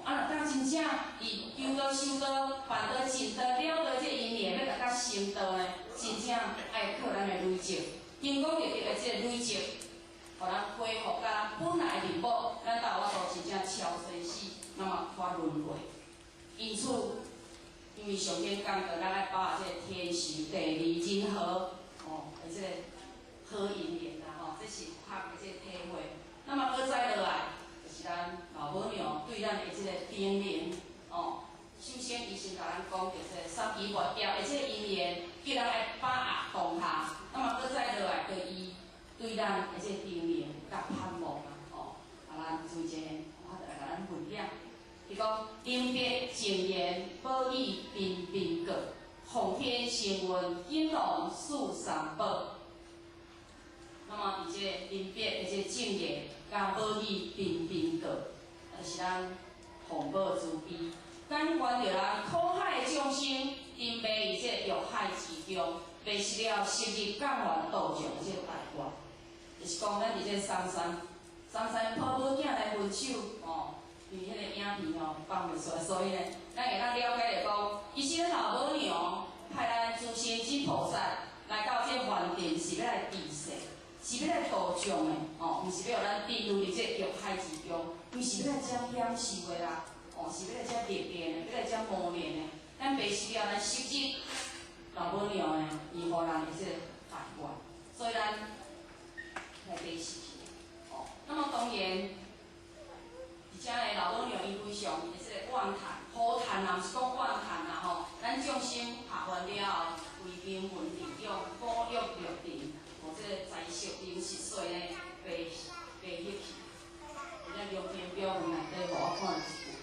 啊，若當真正佇求道、修道、辦道、盡道、了道這因緣，欲達到成道呢，真正愛靠咱的累積，成功立德的這個累積，予咱恢復咱本來面目，咱才有法度真正超生死，那麼脫輪迴。因此，因為上天講過，咱愛把握這個天時地利人和，哦，的這個好因緣啦，吼，這是佛學的這個體會。那麼閣再落來，就是咱老母娘對咱的這個叮嚀，哦，首先伊先共咱講著這個三期末劫的這個因緣，叫咱愛把握當下。那麼閣再落來，就伊對咱的這個叮嚀佮盼望啊，哦，啊，咱注意一下，我就來共咱分享。伊講臨別贈言，寶語頻頻告，奉天承運，錦囊四三寶。那麼佇這個臨別的這個贈言，佮寶語頻頻告，就是咱父母慈悲，感願著咱苦海的眾生，沉迷佇這個欲海之中，迷失了昔日降凡度眾的這個大願。就是講，咱佇這個三山，三山婆母囝來分手，哦，因為彼個影片吼放袂出來，所以呢，咱會當了解著講，其實咱老母娘派咱諸聖之菩薩來到這個凡塵，是欲來治世，是欲來度眾的，哦，毋是欲予咱沉入佇這個欲海之中，毋是欲來遮享受的啦，哦，是欲來遮歷練的，欲來遮磨練的。咱迷失了咱昔日老母娘呢，伊予咱的這個大願，所以咱來迷失去。哦，那麼當然，而且呢，老母娘伊非常的這個怨嘆，呼嘆啊，毋是講怨嘆啦吼。咱眾生下凡了後，為名聞利養，五欲六塵，哦，這個財色名食睡呢，被被彼去。咱龍天表文內底，予我看一句：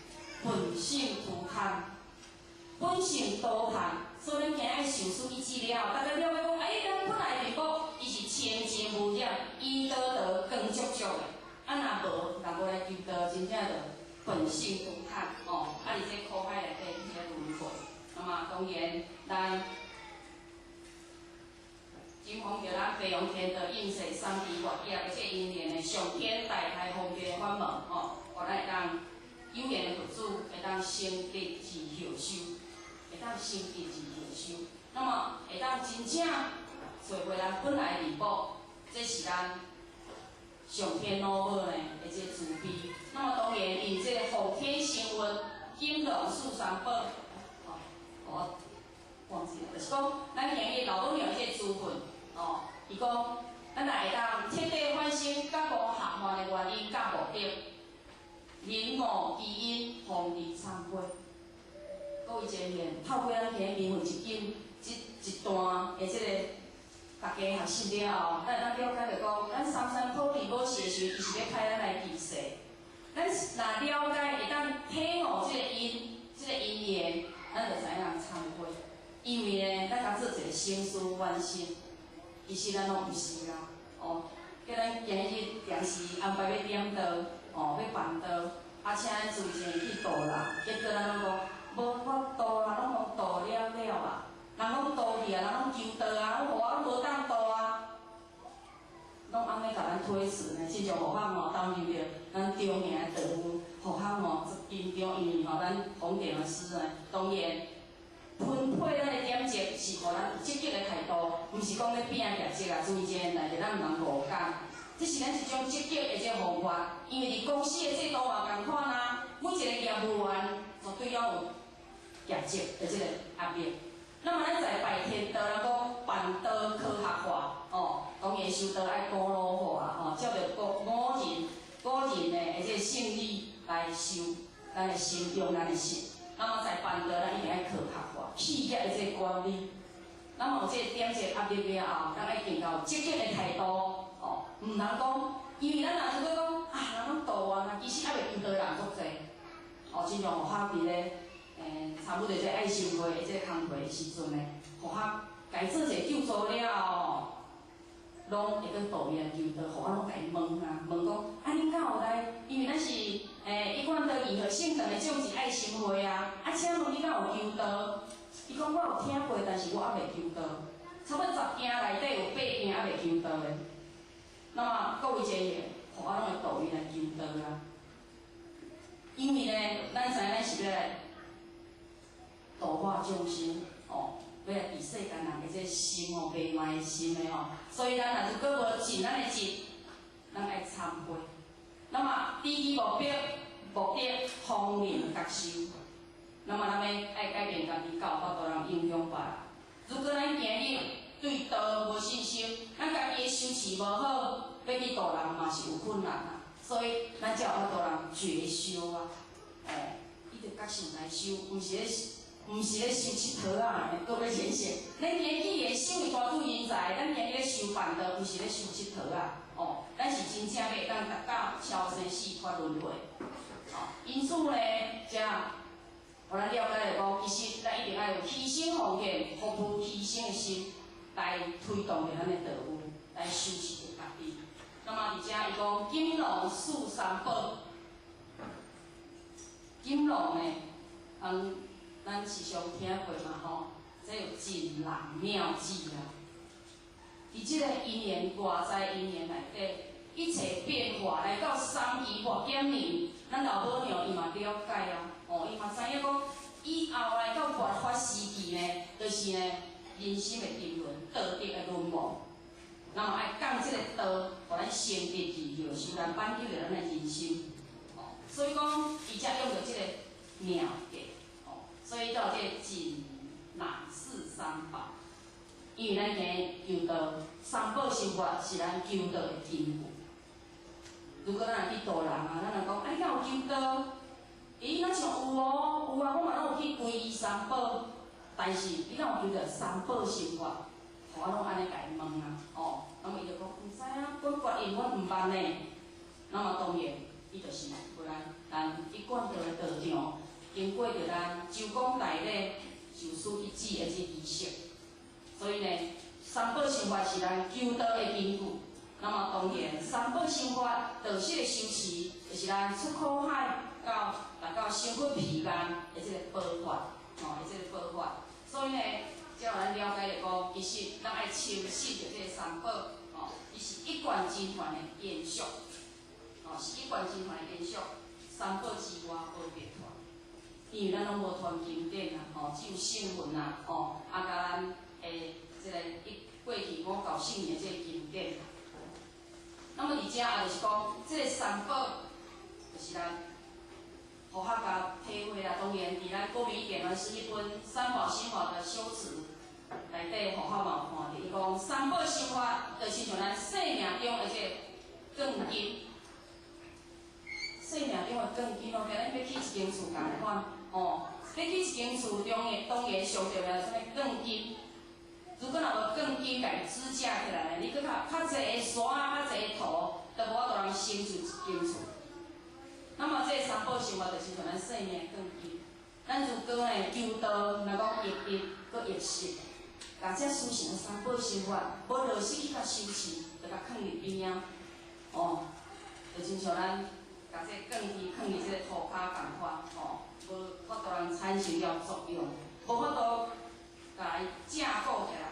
本性塗貪，本性多貪，所以咱今日愛受師一指了後，大家了解講，哎，咱本來面目伊是清淨無染，圓道道光足足的。啊，若無，若無來求道，真正就本性塗貪，哦，啊，佇這苦海內底佇咧輪迴。那麼當然，咱謹奉著咱白陽天道應世三期末劫的這因緣的上天大開方便法門，吼，予咱會當有緣的佛子會當成得而後修，會當成得而後修。那麼會當真正找回咱本來的面目，這是咱上天老母呢的這個慈悲。那麼當然，用這個奉天承運金龍四三寶，哦，我忘記了，就是講咱今日老母娘這個資份，哦，伊講咱若會當徹底反省覺悟合犯的原因佮目的，明悟其因，方離懺悔。各位前面透過咱今日明文一經這一段的這個大家學習了後，咱會當了解著講，咱三山普利無時的時陣，伊是欲開咱來治世。咱若了解會當體悟這個因，這個因緣，咱就知影懺悔。因為呢，咱共做一個省思反省，其實咱攏毋是啊，哦，叫咱今日定時安排欲點道，哦，欲辦道，啊，請咱自前去度人，結果咱攏講無法度啊，攏予度了了啊，人攏度去啊，人攏求道啊，予我攏無當度啊，攏按呢共咱推辭呢，親像護法吼投入著咱中營的道務，護法吼足緊張，因為吼咱弘典的師呢，當然分配咱的點值是予咱有積極的態度，毋是講咧拼業績啊，注意這個代誌，咱毋通誤解。這是咱一種積極的這個方法，因為佇公司的制度嘛仝款啊，每一個業務員絕對攏有業績的這個壓力。那麼咱在拜天道，人講辦道科學化，哦，當然修道愛古老化吼，照著古古人古人的這個聖理來修咱的心，用咱的心。那麼在辦道，咱一定愛科學化，企業的這個管理。那麼有這個點子壓力了後，咱愛更較有積極的態度，哦，毋通講，因為咱若如果講啊，人攏度完啊，其實猶未求道人足濟，哦，親像護法佇咧，差不多這個愛心會的這個工課的時陣呢，護法共做一個救助了後，攏會閣度伊來求道，予我攏共伊問啊，問講啊，恁敢有來？因為咱是一貫道義和聖堂的種子愛心會啊，啊，請問你敢有求道？伊講我有聽過，但是我猶未求道。差不多十件內底有八件猶未求道的。那麼各位前緣，予我攏會度伊來求道啊。因為呢，咱知影咱是欲來度化眾生，哦，欲來佇世間人的這個心哦，迷茫的心的吼，所以咱若如果無盡咱的職，咱愛懺悔。那麼，知其目標，目的方能覺修。那麼，咱欲愛改變家己，才有法度通影響別人。如果咱今日對道無信心，咱家己的修持無好，欲去度人嘛是有困難啊。所以，咱才有法度通覺修啊。哦，伊著覺性來修，毋是咧修𨑨迌仔，各位先生。咱今日既然身為大度人才，咱今日咧修辦道，毋是咧修𨑨迌仔。哦，咱是真正欲會當達到超生死脫輪迴。哦，因此呢，遮。予咱了解著講，其實咱一定愛有犧牲奉獻、服務犧牲的心，來推動著咱的道務，來修持著家己。那麼佇遮伊講金龍四三寶，金龍呢，咱時常聽過嘛吼，這有錦囊妙計啊。佇這個因緣外在因緣內底，一切變化來到三期末檢年，咱老母娘伊嘛了解啊。哦，伊嘛知影講，以後來到末法時期呢，就是呢，人心的沉淪，道德的淪亡。那麼愛講這個道，予咱成得而後修，來挽救著咱的人心。哦，所以講，伊才用著這個妙計。哦，所以叫這個錦囊四三寶。因為咱今日求道，三寶心法是咱求道的根據。如果咱若去度人啊，咱若講，啊，你敢有求道？咦，若像有哦，有啊，我嘛攏有去皈依三寶，但是你敢有求著三寶心法？予我攏按呢共伊問啊，哦，那麼伊就講毋知啊，阮觀音阮毋捌呢。那麼當然，伊就是予咱咱一貫道的道場，經過著咱周公大禮受師一指的這儀式，所以呢，三寶心法是咱求道的根據。那麼當然，三寶心法道式的修持，就是咱出苦海到達到成佛彼岸的這個寶法，哦，的這個寶法。所以呢，才予咱了解著講，其實咱愛深信著這個三寶，哦，伊是一貫真傳的延續，哦，是一貫真傳的延續。三寶之外無別傳。因為咱攏無傳經典啊，吼，只有聖文啊，吼，啊，佮咱這个一過去五教聖的這个經典。那麼佇遮也就是講，這个三寶就是咱互學共體會啦。當然，佇咱國民典原是一本三寶心法的修持內底，佛學嘛有看著，伊講三寶心法就親像咱生命中的這個鋼筋，生命中的鋼筋哦，今日欲起一間厝仝款，哦，欲起一間厝中的當然上重要是啥物鋼筋。如果若無鋼筋共伊支架起來，你閣較較濟个沙，較濟个土，都無法度通成就一間厝。那麼這個三寶心法就親像咱生命的鋼筋。咱如果呢求道，若講益德，閣益失，共這殊勝的三寶心法，無落實去共修持，就共囥佇邊仔，哦，就親像咱共這個鋼筋囥佇這個塗跤仝款，哦，無法度通產生了作用，無法度共伊架構起來，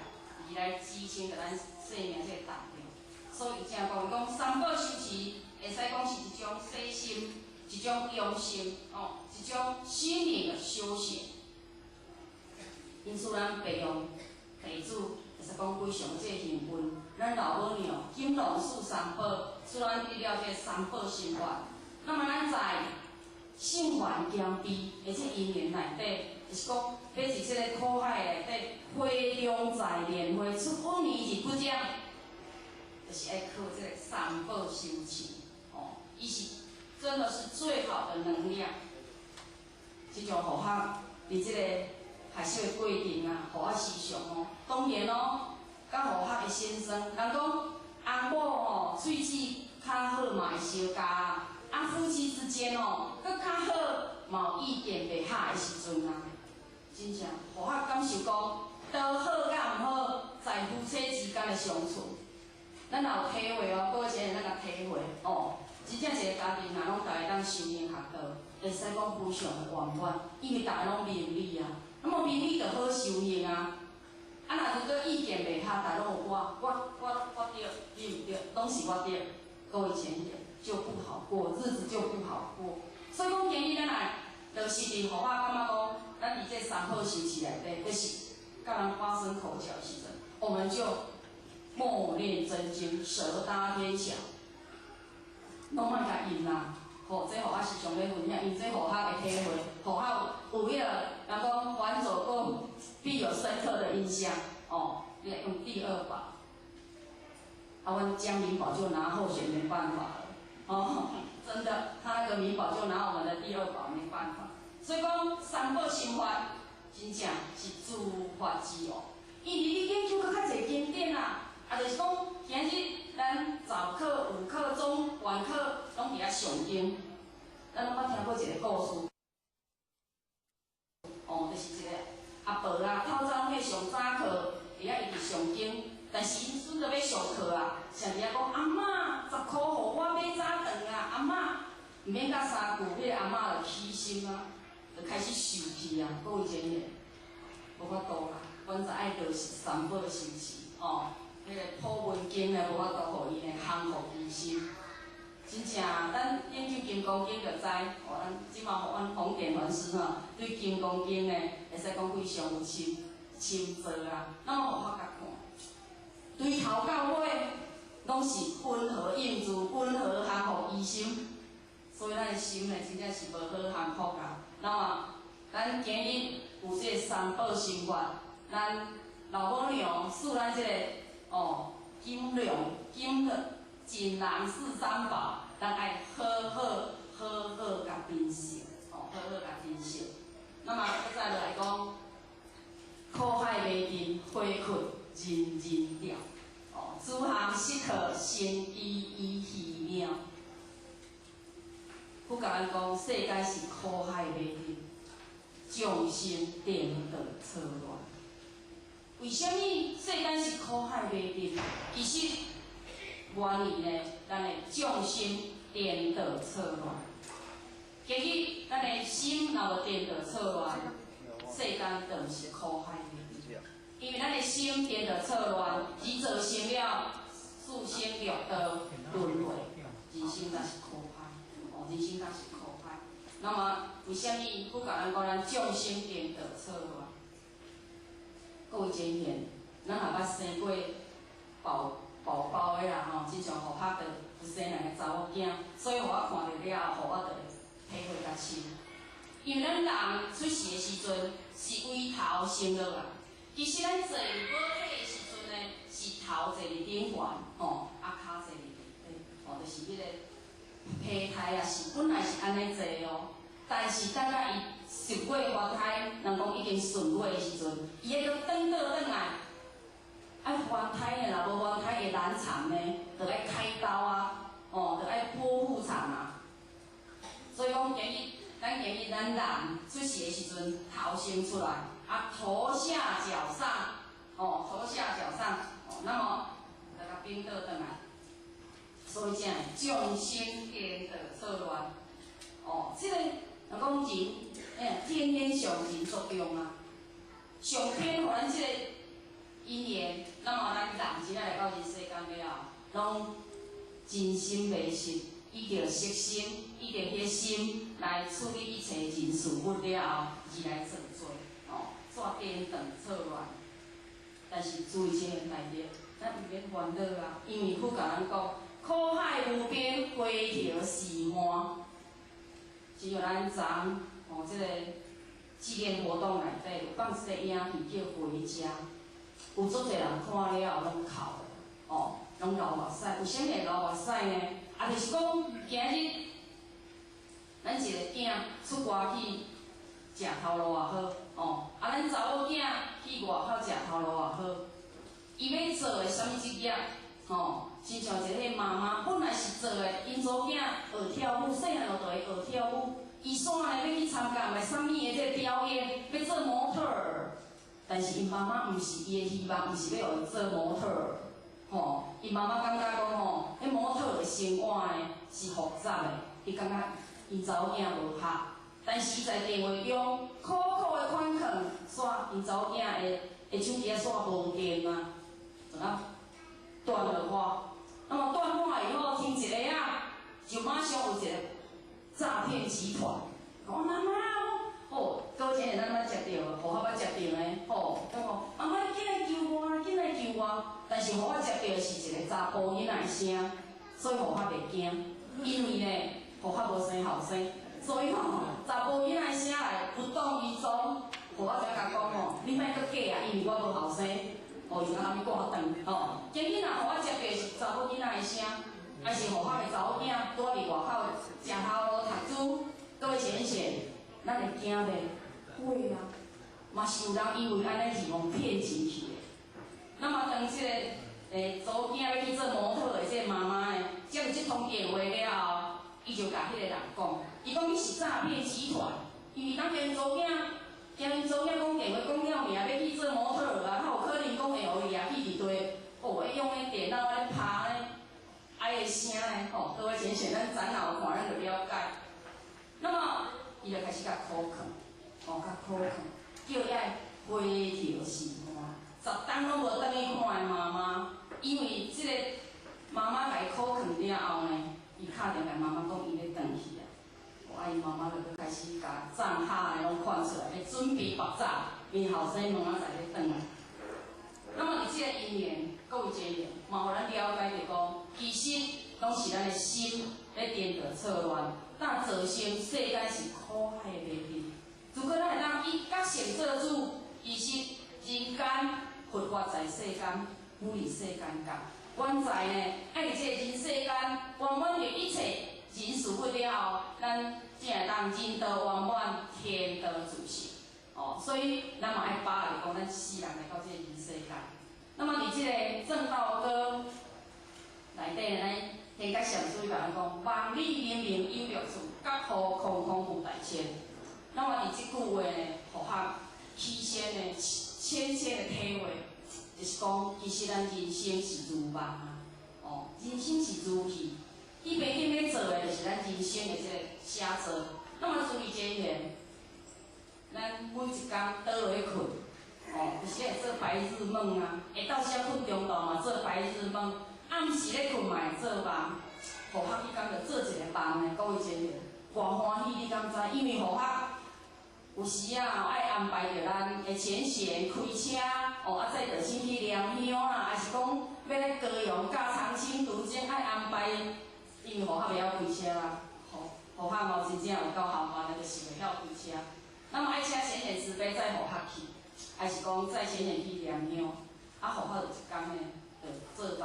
而來支撐著咱生命這個重量。所以正講，講三寶修持，會使講是一種洗心，一種用心，哦，一種心靈的修行。因此，咱白用弟子會使講非常這個幸運，咱老母娘金龍寺三寶，使咱得了這個三寶心法。那麼，咱在聖凡兼備的這因緣內底，就是講，欲佇這个苦海內底，火中在蓮花出污泥而不染，就是愛靠這个三寶修持，哦，伊是真的是最好的能量。這種佛學佇這個學習的過程啊，予我時常哦，當然哦，佮佛學的先生，人講翁某吼喙齒較好嘛會相咬啊，啊夫妻之間哦，閣較好嘛有意見袂合的時陣啊，真正予我感受講，道好佮毋好，在夫妻之間的相處，咱若有體會哦，各位先生咱共體會哦，真正一個家庭若攏逐个當修行學道，會使講非常的圓滿，因為逐个攏明理啊，那麼明理就好修行啊。啊，若如果意見袂合，逐个攏有我，我我我對，你毋對，攏是我對，各位淺顯就不好過，日子就不好過。所以講，建議咱來落實佇，予我感覺講，咱佇這三寶修持內底，就是佮人發生口角的時陣，我們就默念真經，舌搭天橋，攏莫共應啦。吼，這予我時常咧分享，因這予我的體會，予我有彼個人講，凡走過必有深刻的印象。哦，你來用第二寶，啊，阮江明寶就拿候選沒辦法了。哦，真的，他那個明寶就拿我們的第二寶沒辦法。所以講三寶心法真正是諸法之王。因為你研究閣較濟經典啊，啊，就是講今日咱早課、午課、中晚課攏佇遐誦經。咱攏捌聽過一個故事，哦，就是一個阿婆啊，透早攏去上早課，佇遐一直誦經，但是𪜶孫就欲上課啊，常佇遐講阿嬤，10箍予我買早頓啊，阿嬤，毋免甲三句，彼個阿嬤就起心啊，就開始受氣啊，各位真的無法度啦，阮就愛落實三寶修持，哦，彼個普門經呢，無法度予伊呢降伏其心。真正，咱研究金剛經就知，哦，咱這馬阮弘典法師吼，對金剛經呢，會使講非常有深深造啊。那麼予我共看，對頭到尾攏是溫和應自，溫和降伏其心，所以咱的心呢，真正是無好降伏啊。那麼，咱今日有這個三寶心法，咱老母娘賜咱這個哦金龍金錦囊四三寶，咱愛好好好好共珍惜，哦，好好共珍惜。那麼，閣再落來講，苦海迷陣，火窟人人掉，哦，諸行時刻生機依虛妙。佛共咱講，世間是苦海迷陣，眾生顛倒錯亂。為啥物世間是苦海迷陣？其實源於呢，咱的眾生顛倒錯亂。其實咱的心若無顛倒錯亂，世間就毋是苦海迷陣。因為咱的心顛倒錯亂，而造成了四生六道輪迴，人生才是苦海。哦，人生才是苦海。那麼為啥物佛共咱講咱眾生顛倒錯亂？各位前賢，咱也捌生過寶寶寶的啦吼，親像予拍著有生兩個查某囝，所以予我看著了後，予我就會體會較深。因為咱人出世的時陣是為頭生落來，其實咱坐佇母體的時陣呢，是頭坐佇頂懸，吼，啊跤坐佇底，吼，就是彼個胚胎啊，是本來是按呢坐哦。但是等甲伊10月懷胎，人講已經順月的時陣，伊會閣轉倒轉來，愛懷胎呢，若無懷胎會難產呢，就愛開刀啊，哦，就愛剖腹產啊。所以講，今日咱今日咱人出世的時陣，頭先出來，啊，頭下腳上，哦，頭下腳上，哦，那麼來共顛倒轉來，所以才會眾生顛倒錯亂，哦，這個。人講人，天天上人作用啊，上天予咱這個因緣，那麼咱人真正來到人世間了後，攏真心迷失，依著色心，依著彼心來處理一切人事物了後，而來造罪，哦，煞顛倒錯亂。但是注意這個代誌，咱毋免煩惱啊，因為佛共咱講，苦海無邊，回頭是岸。只有咱昨哦，這個紀念活動內底有放一個影片叫《回家》，有足濟人看了後攏哭，哦，攏流目屎。為啥物會流目屎呢？啊，就是講今日咱一個囝出外去食頭路也好，哦，啊，咱查某囝去外口食頭路也好，伊欲做的啥物職業，吼，親像一个媽媽本來是做的，𪜶查某囝學跳舞，細漢就會學跳舞，伊煞呢欲去參加毋知啥物的這個表演，欲做模特兒，但是𪜶媽媽毋是伊的希望，毋是欲予伊做模特兒，吼，𪜶媽媽感覺講吼，彼模特兒的生活呢是複雜的，伊感覺𪜶查某囝無合，但是在電話中苦苦的勸勸，煞𪜶查某囝的的手機仔煞無電啊，就啊斷了話。那麼斷話以後，停一下啊，就馬上有一個詐騙集團，講媽媽，哦，各位親咱捌接著，戶口捌接著呢，吼，講媽媽你緊來救我，緊來救我，但是予我接著的是一個查埔囡仔的聲，所以予我袂驚，因為呢，予我無生後生，所以吼，查埔囡仔的聲來無動於衷，予我怎共講吼，你莫閣假啊，因為我無後生。哦，伊就共伊掛斷，吼。今日若予我接著是查某囡仔的聲，還是予我的查某囝拄佇外口食頭路讀書，各位淺顯，咱會驚袂？會啊，嘛是有人因為按呢而予騙錢去的。那麼當這個查某囝欲去做模特的這個媽媽呢，接著這通電話了後，伊就共彼個人講，伊講你是詐騙集團，因為當𪜶查某囝。驚𪜶查某囝講電話講了名，欲去做模特兒啊，較有可能講會予伊掠去佇對，哦，會用彼電腦咧拍咧，哀的聲呢，吼，各位淺顯，咱展覽有看，咱就了解。那麼，伊就開始共苦勸，哦，共苦勸，叫伊愛回頭是岸。10冬攏無轉去看伊媽媽，因為這個媽媽共伊苦勸了後呢，伊敲電話共媽媽講，伊欲轉去啊。啊！𪜶媽媽就閣開始共帳卡的攏款出來，欲準備縛走，𪜶後生明仔載欲轉來。那麼佇這個因緣，各位親友，嘛予咱了解著講，其實攏是咱的心咧顛倒錯亂，但造成世間是苦海無邊。如果咱會當以覺性做主，其實人間佛法在世間，不離世間覺。現在呢，愛佇這個人世間圓滿著一切人事物了後，咱才會當人道圓滿，天道自成。哦，所以咱嘛愛把握講，咱世人來到這個人世間。那麼佇這個證道歌內底呢，咱天覺禪師共咱講：萬里明明有六處，覺悟空空無大千。那麼佇這句話呢，予我起先呢，淺淺的體會，就是講，其實咱人生是如夢啊，哦，人生是如戲，戲棚頂咧做的，就是咱人生的這個寫作。那麼注意這緣，咱每一工倒落去睏，哦，有時會做白日夢啊，下晝時睏中晝嘛做白日夢，暗時咧睏嘛會做夢，予我去感覺做一個夢呢，各位親友，偌歡喜你敢知？有時啊，愛安排著咱的淺顯開車，哦，啊，載著先去念香啦，還是講欲來高雄佮長青途中愛安排，因為何較袂曉開車啦，何何較哦真正有夠豪華，那就是袂曉開車。那麼愛請顯賢慈悲載何較去，還是講載淺顯去念香？啊，何較就一工呢，就做夢，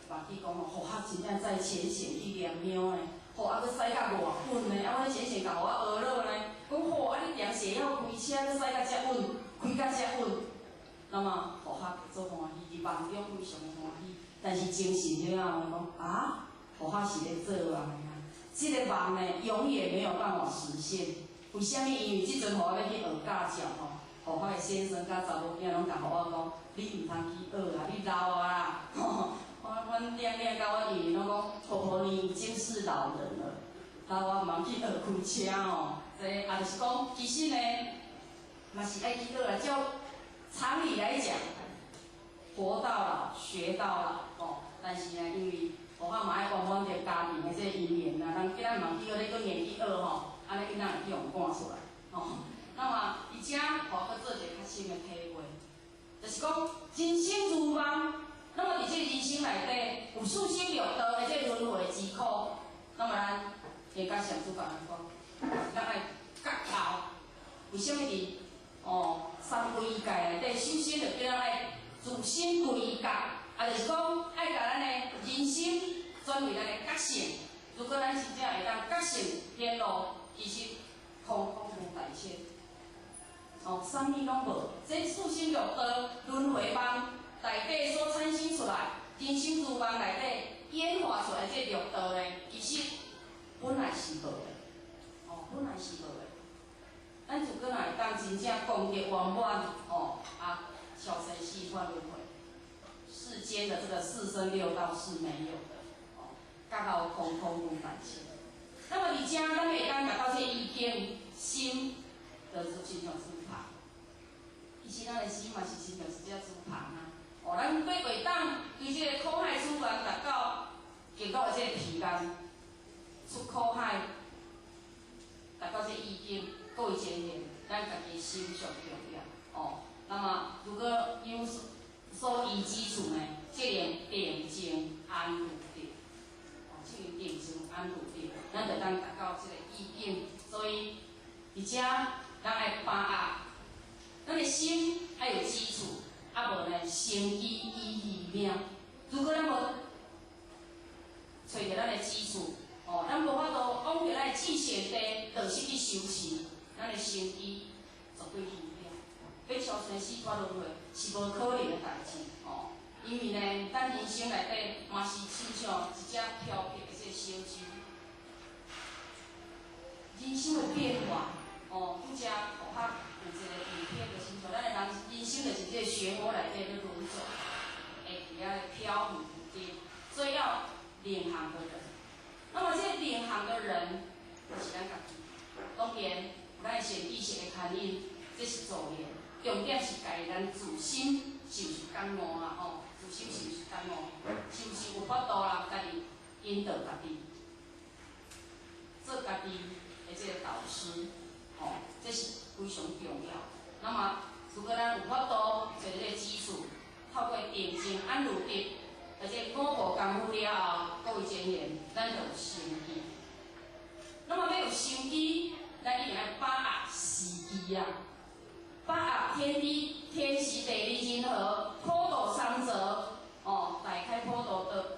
夢去講哦，何較真正載淺顯去念香呢。吼，啊，閣駛甲偌穩呢？啊，阮淺顯共予我學落呢，講吼，啊，你定時會曉開車，閣駛甲遮穩，開甲遮穩。那麼，何較足歡喜，佇夢中非常的歡喜。但是精神了後講啊，何較是咧做夢的啊？這個夢呢，永遠沒有辦法實現。為啥物？因為這陣予我欲去學駕照吼，何較的先生佮查某囝攏共予我講，你毋通去學啊，你老啊啦。我阮亮亮佮阮姨姨攏講，婆婆你已經是老人了，老啊毋通去學開車哦。這啊，就是講，其實呢，嘛是愛去學啦。照常理來講，活到老學到老哦。但是呢，因為我較嘛愛圓滿著家庭的這個姻緣啊，人叫咱毋通去學，你閣硬去學吼，按呢囡仔會去予趕出來哦。那麼，而且予我閣做一个較深的體會，就是講人生如夢。那麼佇這個人生內底，有四生六道的這個輪迴之苦，那麼咱會甲上主共咱講，咱愛覺悟。為啥物佇哦三歸戒內底，首先就叫咱愛自心歸覺，啊，就是講愛共咱的人心轉為咱的覺性。如果咱真正會當覺性顯露，其實空空無大千，哦，啥物攏無。這四生六道輪迴夢內底所產生出來，人生如夢內底演化出來這六道呢，其實本來是無的，哦，本來是無的。咱如果若會當真正功德圓滿，哦，啊，超生四脫輪迴，世間的這個四生六道是沒有的，哦，覺悟空空無大千。那麼佇遮，咱會當達到這意境，心就是親像豬棚。其實咱的心嘛是親像一隻豬棚啊。哦，咱欲會當對這個苦海諸願達到極樂的這個彼岸，出苦海，達到這個意境，各位前緣，咱家己心上重要。哦，那麼如果有所依之處呢，這能定靜安住定。哦，這能定靜安住定，咱就當達到這個意境。所以，佇遮咱愛把握，咱的心愛有基礎，啊無呢，生機以虛命。如果咱無揣著咱的基礎，哦，咱無法度往著咱的至善地導師去修持，咱的生機絕對虛命。欲超生死脫輪迴是無可能的代誌，哦。因為呢，咱人生內底嘛是親像一隻飄泊的這個小舟，人生的變化，哦，拄才學較有一個影片，就親像咱的人人生就是這個漩渦內底咧輪轉，會佇遐咧飄忽不定，所以要領航的人。那麼這個領航的人，就是咱家己。當然，有咱的善知識的牽引，這是助緣。重點是家己咱自心是毋是覺悟啊？吼，自心是毋是覺悟？是毋是有法度啦？家己引導家己，做家己的這個導師，吼，這是非常重要。那麼，如果咱有法度做這個基礎，透過定靜安住定，而且五步功夫了後，各位前緣，咱就有生機。那麼欲有生機，咱一定愛把握時機啊！把握天地、天時、地利人和，普度三澤，哦，大開普度的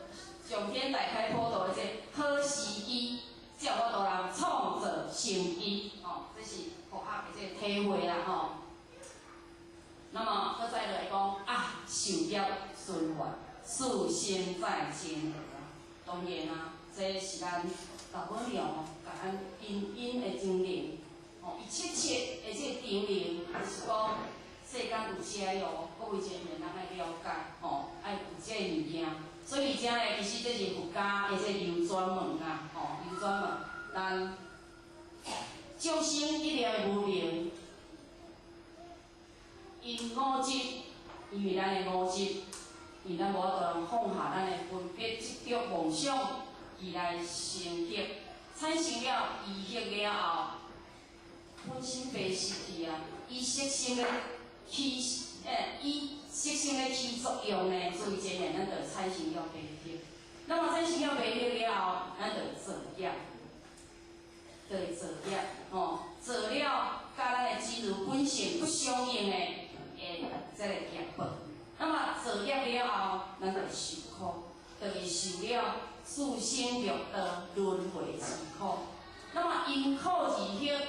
上天大開普度的這個好時機，才有法度人創造生機，哦，這是佛學的這個體會啦，吼。那麼，閣再來講啊，受業循環，四生再前啊。當然啊，這是咱老母娘共咱殷殷的精靈。哦，伊切切的這個叮嚀，就是講世間有這哦，各位前緣咱愛了解，吼，愛有這個物件。所以遮呢，其實這是佛家的這個流轉門啊，吼，流轉門，咱眾生一念無明，因我執，因為咱的我執，因為咱無法度放下咱的分別執著妄想，而來成結，產生了疑惑了後。本身白失去啊，伊色心咧起，伊色心咧起作用呢，所以这呢，咱就产生了白黑。那麼產生了白黑了後，咱就造業，就會造業，吼，造了佮咱的真如本性不相應的，的這个業報。那麼造業了後，咱就受苦，就會受了四生六道輪迴之苦。那麼因苦而惑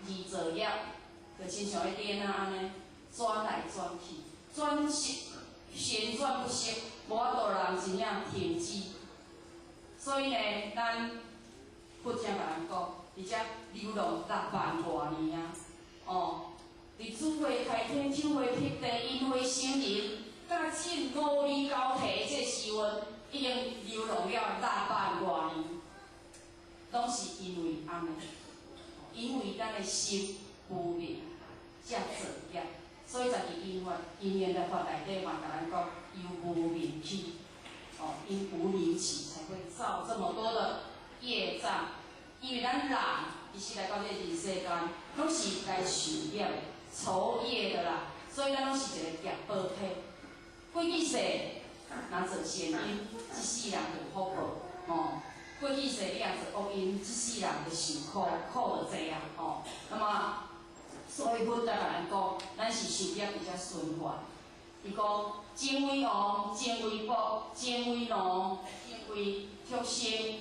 而造業，就親像彼電仔按呢，轉來轉去，轉息旋轉不息，無法度人真正停止。所以呢，咱佛才共咱講，佇遮流浪6萬外年啊，哦，佇子會開天，丑會辟地，寅會生人，佮進五味交替的這個時運，已經流浪了6萬外年，攏是因為按呢，因為咱的心無明，才造業，所以在佇因緣因緣的法內底嘛，共咱講由無明起，哦，因無明起才會造這麼多的業障。因為咱人其實來到這個人世間，攏是來受業的、酬業的啦，所以咱攏是一個業報體。過去世若做善因，這世人就有福報，吼。過去世你若做惡因，這世人就受苦，苦就濟啊，吼。那麼，所以佛才共咱講，咱是受業佇遮循環。伊講前為王，前為僕，前為奴，前為畜生。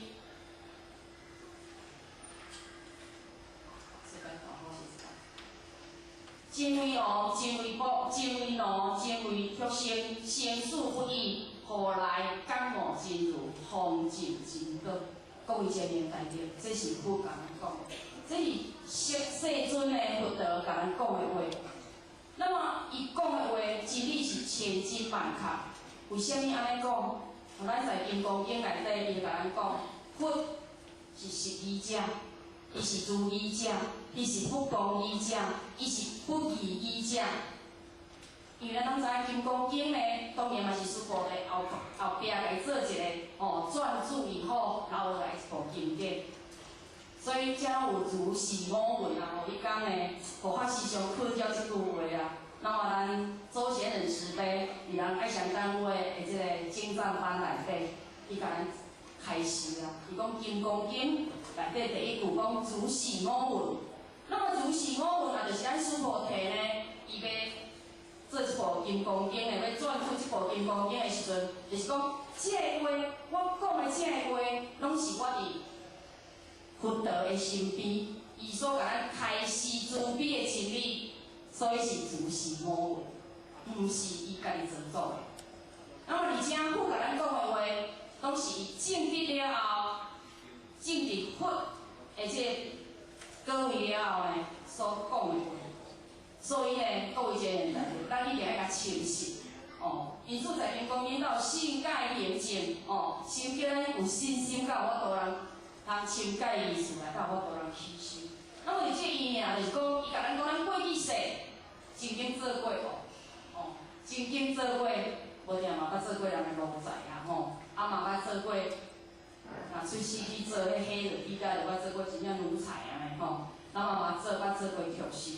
前為王，前為僕，前為奴，前為畜生，生死不已，何來覺悟真如，方證真果？各位前面大德，這是佛共咱講的，這是世尊的佛陀共咱講的話。那麼，伊講的話真理是千真萬確。為啥物按呢講？咱在《金剛經》內底，伊就共咱講，佛是實義者，伊是如義者，伊是不共義者，伊是不異義者。因為咱攏知影《金剛經》呢，當然嘛是師父的後後壁來做一個哦撰注以後留落來一部經典。所以才有如是我聞啊！吼，彼工呢，護法師上課了這句話啊。那麼咱周賢仁慈悲，佇咱愛祥單位的這個經藏班內底，伊共咱開示啊。伊講《金剛經》內底第一句講如是我聞。那麼如是我聞啊，就是咱師父提呢，伊欲做這部《金剛經》的，欲撰注這部《金剛經》的時陣，就是講這个話，我講的這个話，攏是我佇佛陀的身邊，伊所共咱開示慈悲的真理，所以是如是我聞，毋是伊家己做主的。那麼而且佛共咱講的話，攏是伊證得了後，證得佛的這個果位了後呢，所講的話。所以呢，各位這個咱一定愛共清晰哦。因此在金剛經有信解行證哦，先叫咱有信心，才有法度人通深解意思來，才有法度人起修。那麼佇這個意念就是講，伊共咱講，咱過去世曾經做過哦，哦，曾經做過，無定嘛捌做過人的奴才啊吼，啊嘛捌做過，若出世去做彼黑人，比較就捌做過真正奴才按呢吼，咱嘛嘛做捌做過畜生。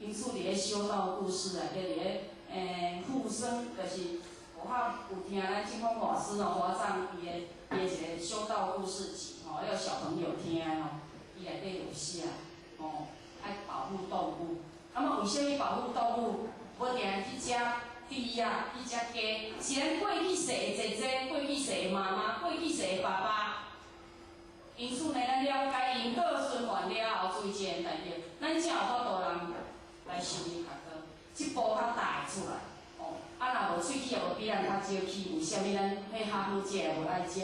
因此，佇咧修道故事內底，佇咧護生，就是我較有聽咱淨空法師哦，華藏伊的伊的一個修道故事集吼，彼個小朋友聽的吼，伊內底有寫吼，愛保護動物。那麼為啥物保護動物？無定去食豬仔，去食雞，是咱過去世的姐姐，過去世的媽媽，過去世的爸爸。因此呢，咱了解因果循環了後，注意這個代誌，咱才有法度人來修行較高，這步較大會出來。哦，啊，若無喙齒也無比咱較少去，為啥物咱彼較好食的無愛食？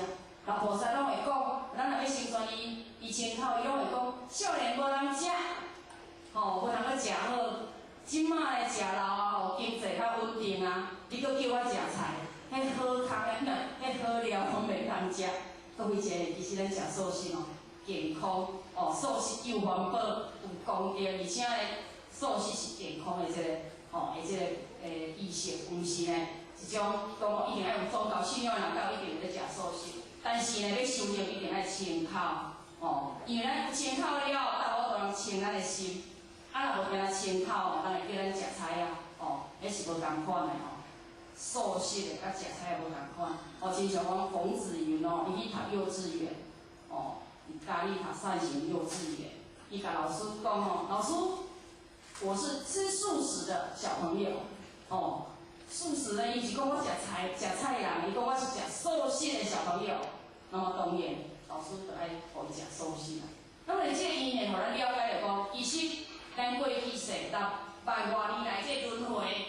老菩薩攏會講，咱若欲成全伊，伊前頭伊攏會講，少年無人食，吼，無通閣食好。這馬咧食老啊，吼，經濟較穩定啊，你閣叫我食菜，彼好康的，彼好料攏袂通食。閣為一個，其實咱食素食哦，健康哦，素食又環保，有功德，而且咧，素食是健康的這個吼，的這個意識，毋是呢一種講一定愛有宗教信仰的人才有一定咧食素食。但是呢，欲修行一定愛清口，哦，因為咱清口了後，才有法度通清清咱的心，啊，若無敢若清口吼，人會叫咱食菜啊，吼，彼是無仝款的吼。素食的佮食菜也無仝款，哦，親像講馮子雲哦，伊去讀幼稚園，哦，佇嘉義讀善行幼稚園，伊共老師講吼，老師，我是吃素食的小朋友，哦，素食呢，伊毋是講我食菜食菜人，伊講我是食素食的小朋友，那麼當然，老師就愛予伊食素食啦。那麼這個因緣，予咱了解著講，其實咱過去世六萬外年來這輪迴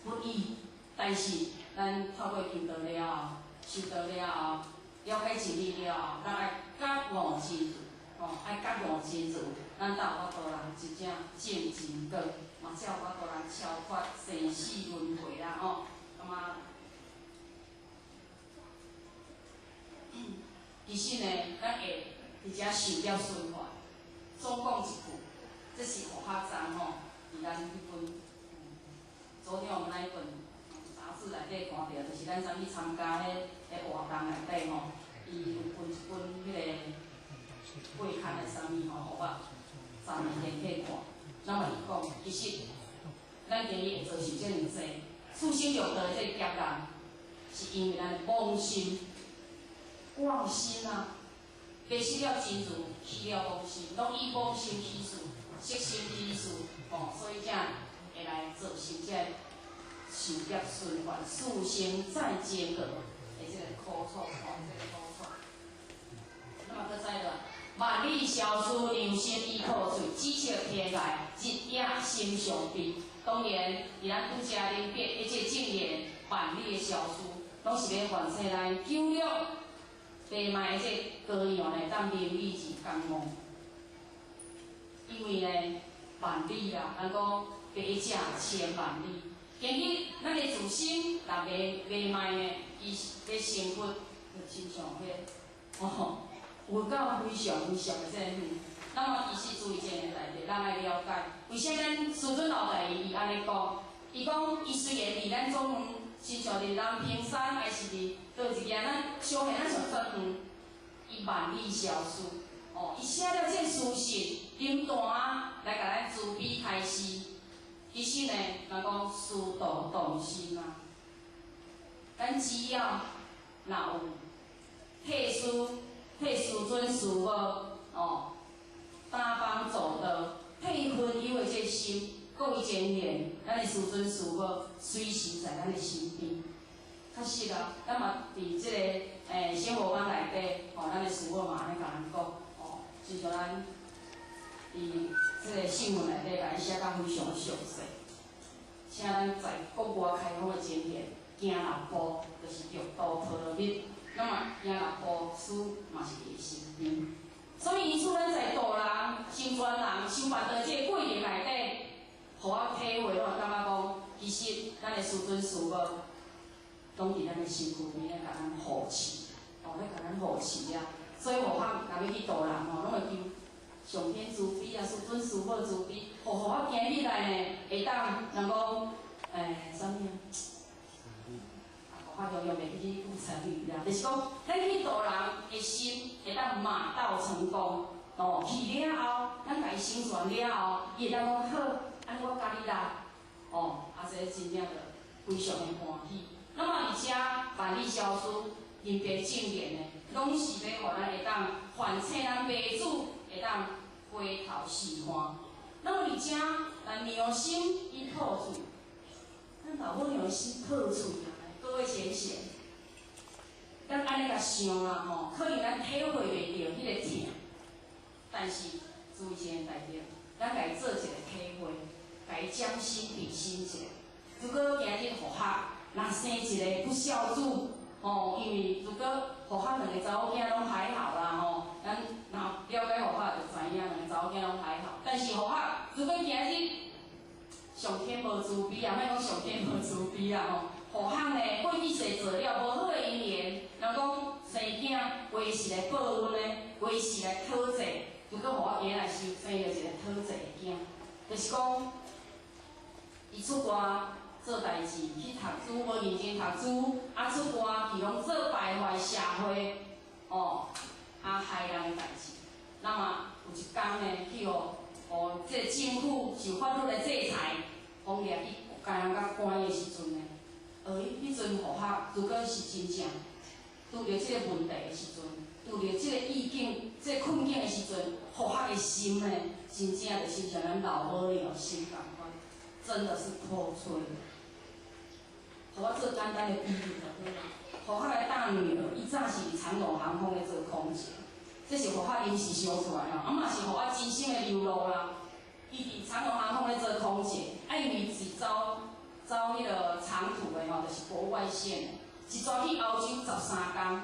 不易，但是咱透過求道了後，修道了後，了解真理了後，咱愛覺悟真如，吼，愛覺悟真如，咱才有法度人真正證真果，嘛才有法度人超脫生死輪迴啦，吼。那麼，其實呢，咱會佇遮受業循環。總講一句，這是佛學藏吼，佇咱彼本，昨天我們那一本雜誌內底看著，就是咱昨去參加彼個活動內底吼，伊有分一本彼個月刊的啥物吼，予我昨暝連去看。那麼伊講，其實咱今日會造成這爾濟畜生六道的這個業力，是因為咱妄心、妄心啊，迷失了真如，起了妄心，攏以妄心起事，色心起事，吼，所以才會來造成這個受業循環、四生再煎熬的這個苦楚，吼，這個苦楚。那麼閣再來，萬里消除良心依靠喙，紫色天來日夜心相悲。當然，佇咱拄才恁別一切證言萬里的消除，攏是欲喚醒咱救了白賣的這個羔羊呢，當明理是感冒。因為呢，萬里啊，咱講白者千萬里。今日咱的自心若袂袂賣呢，伊欲成佛，就親像彼，哦，有夠非常非常的這個遠。那麼其實注意一件代誌，咱愛了解，為啥咱師尊老大伊按呢講？伊講伊雖然離咱總遠，親像佇南屏山，還是佇佗一件，咱相彼咱上煞遠，伊萬里消失。哦，伊寫了這個書信，臨壇來共咱慈悲開示。其實呢，人講師徒同心啊，咱只要若有替師替師尊師母哦，擔幫助道，替分憂的這個心，各位前賢，咱的師尊師母隨時在咱的身邊。確實啊，咱嘛佇這個生活班內底，吼，咱的師母嘛按呢共咱講，哦，親像咱佇這個新聞內底，共伊寫甲非常詳細，請咱在國外開放的前賢，行六步就是六度波羅蜜，那麼行六步師嘛是佇身邊。所以因此，咱在度人、成全人、修辦道這個過程內底，予我體會，我會感覺講，其實咱的師尊師母，攏佇咱的身軀邊咧，共咱護持，哦，咧共咱護持啊。所以我較若欲去度人吼，攏會求上天慈悲啊，師尊師母慈悲，予我今日來呢，會當人講，啥物啊？啊，我用袂記這句成語啦，就是講，咱去度人的心會當馬到成功，哦，去了後，咱共伊成全了後，伊會當講好，按呢我佮你來，哦，啊，這真正就非常的歡喜。那麼而且萬里消失，臨別證言呢，攏是欲予咱會當喚醒咱爸主，會當回頭是岸。那麼而且咱良心伊破喙，咱老母娘的心破喙啊！各位淺顯，咱按呢共想啦吼，可能咱體會袂著彼個疼，但是注意一件代誌，咱共伊做一個體會，共伊將心比心一下。如果今日護學若生一個不孝子，吼，因為如果護學兩個查某囝攏還好啦吼，咱若了解護學就知影兩個查某囝攏還好，但是護學如果今日上天無慈悲啊，莫講上天無慈悲啊吼。護學呢，過去世做了無好的因緣，人講生囝隨時來報恩呢，隨時來討債。如果予我今仔來生著一個討債的囝，就是講，伊出外做代誌，去讀書無認真讀書，啊出外去攏做敗壞社會，哦，啊害人的代誌。那麼有一工呢，去予哦，這個政府受法律的制裁，講掠去監甲關的時陣呢，欸，彼陣予學如果是真正拄著這個問題的時陣，拄著這個意境、這個困境的時陣，予學的心呢，真正就親像咱老母了心仝款，真的是破碎。予我做簡單的比喻就好啦。予學的大女兒，伊早是佇長榮航空咧做空姐，這是予學臨時想出來吼，啊嘛是予我真心的流露啦。伊佇長榮航空咧做空姐，啊因為是走走彼個長途的吼，就是國外線的，一逝去歐洲13工。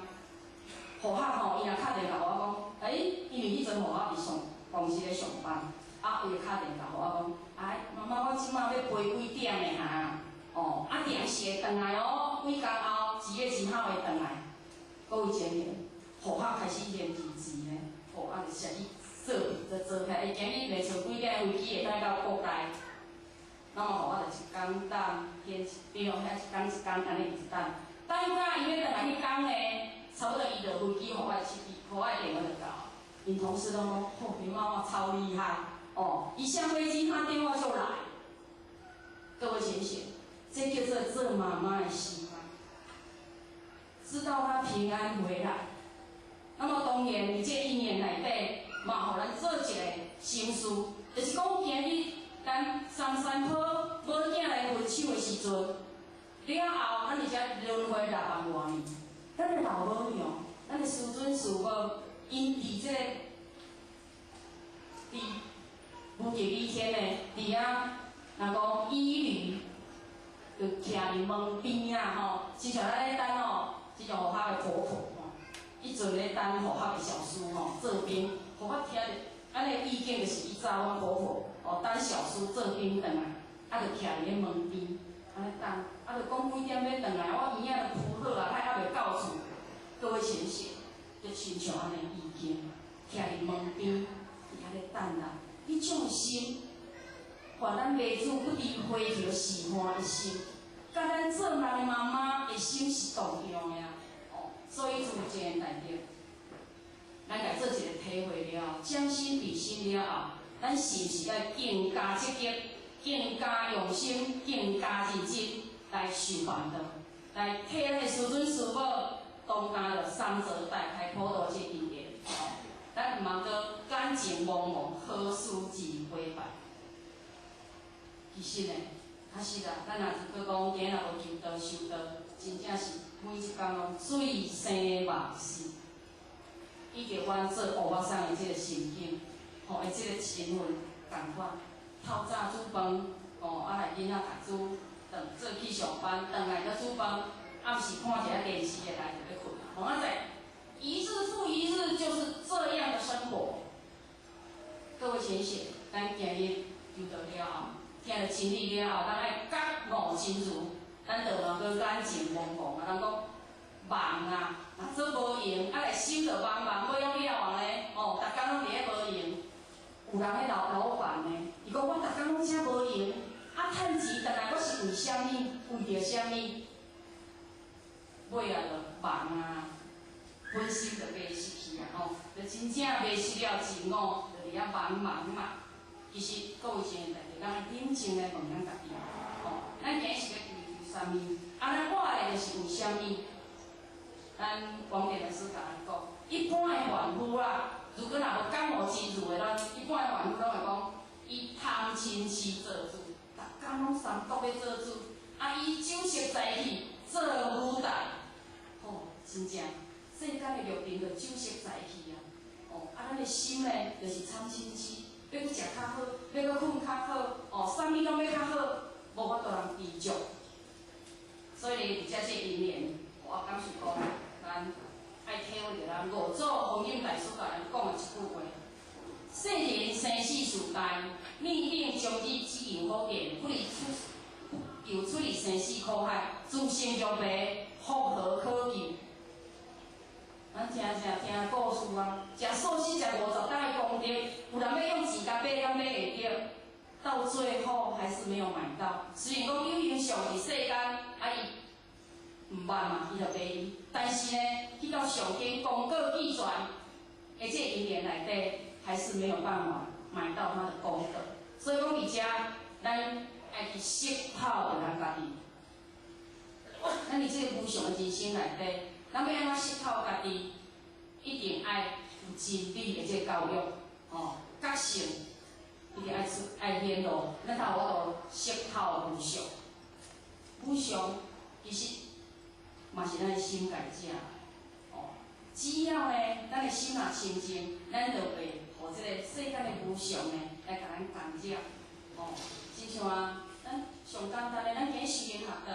予學吼，伊若敲電話予我講，欸，因為彼陣予我佇上公司咧上班，啊，伊就敲電話予我講，哎，媽媽，我這馬欲飛幾點的哈？哦，啊，定時會轉來哦，幾工後，1月1號會轉來。各位情形，予學開始嫌棄錢咧，吼，啊，就寫去做就做起來，伊今日袂像幾點飛機會當到國內，那麼予我就一工等，先對，遐一工一工按呢一直等，等到伊欲轉來彼工咧，差不多伊落飛機，予我的手機，予我的電話就到。𪜶同事攏講，吼，你媽媽超厲害，哦，一下飛機他電話就來。各位淺顯，這叫做做媽媽的心啊，知道他平安回來。那麼當然，佇這一年內底，嘛予咱做一個心思，就是講今日咱三三抱母囝來分手的時陣，了後，咱佇遮輪迴6萬外年，咱的老母娘，咱的師尊師母，𪜶佇這個佇無極以天的，佇遐，若講倚閭，就徛佇門邊啊吼，親像咱咧等吼，這種予學的婆婆吼，彼陣咧等予學的小叔吼做兵，予我聽著，按呢意境就是以早阮婆婆哦等小叔做兵轉來，啊就徛佇咧門邊，按呢等，啊就講幾點欲轉來，我嬰仔都抱好啊，還猶未到厝，各位淺顯，就親像按呢意境，徛佇門邊，佇遐咧等啦，彼種心。還咱媽祖不離回頭是岸的心，佮咱做人的媽媽的心是同樣的啊！哦，所以諸位親愛大德，咱來做一個體會了後，將心比心了後，咱是毋是愛更加積極、更加用心、更加認真來受辦道，來替咱的師尊師母同擔著三座大開普度這因緣？哦，咱毋通閣感情茫茫，何事自毀敗？其實呢，確實啊，咱若是閣講今日若無求道修道，真正是每一工攏醉生夢死。以及阮做烏目送的這個心境，吼，的這個身份仝款。透早煮飯，哦，啊來囡仔讀書，轉做去上班，轉來閣煮飯，暗時看一下電視的來就欲睏啊。吼，啊在一日復一日就是這樣的生活。各位淺顯，咱今日求道了後，聽著真理了後，咱愛覺悟真如，咱就能閣眼睛蒙蒙啊。人講忙啊，若做無閒，啊來心就茫茫，欲用了啊咧，哦，逐工攏佇咧無閒。有人咧老老闆呢，伊講我逐工攏遮無閒，啊趁錢，但來我是為啥物？為著啥物？尾啊就忙啊，本心就迷失去啊吼，就真正迷失了自我，就佇遐茫茫嘛。其實各位親愛大家，咱愛冷靜來問咱家己，吼，咱今日是欲追求啥物？啊，咱活的就是為啥物？咱王典老師共咱講，一般的凡夫啊，如果若無覺悟真如的，咱一般的凡夫攏會講，伊貪嗔癡造主，逐工攏三毒欲做主，啊，伊酒色財氣做舞台，吼，真正世間的六尘就酒色財氣啊，哦，啊，咱的心呢，就是貪嗔癡。欲閣食較好，欲閣睏較好，哦，啥物攏欲較好，無法度人知足。所以佇遮這因緣，我感受講，咱愛體會著咱五祖弘忍大師共咱講的一句話：世人生死時代，命定終日只求好見，不離出求出離生死苦海，諸聖若白，復何可求？咱聽聽聽故事啊，食素食食50擔的功德，有人欲用錢共買，敢買會著？到最後還是沒有買到。雖然講有形相佇世間，啊伊毋捌嘛，伊就袂伊。但是呢，去到上經功過俱全的這因緣內底，還是沒有辦法買到他的功德。所以講佇遮，咱愛去識透著咱家己。咱佇這個無常的人生內底，咱欲按怎識透家己，一定愛有真理的這個教育，哦，覺性一定愛出愛顯露，咱才有法度識透無常。無常其實嘛是咱的心共食，哦，只要呢，咱的心若清淨，咱就袂予這個世間的無常呢來共咱干擾，哦，親像啊，咱上簡單的，咱今日修行學道。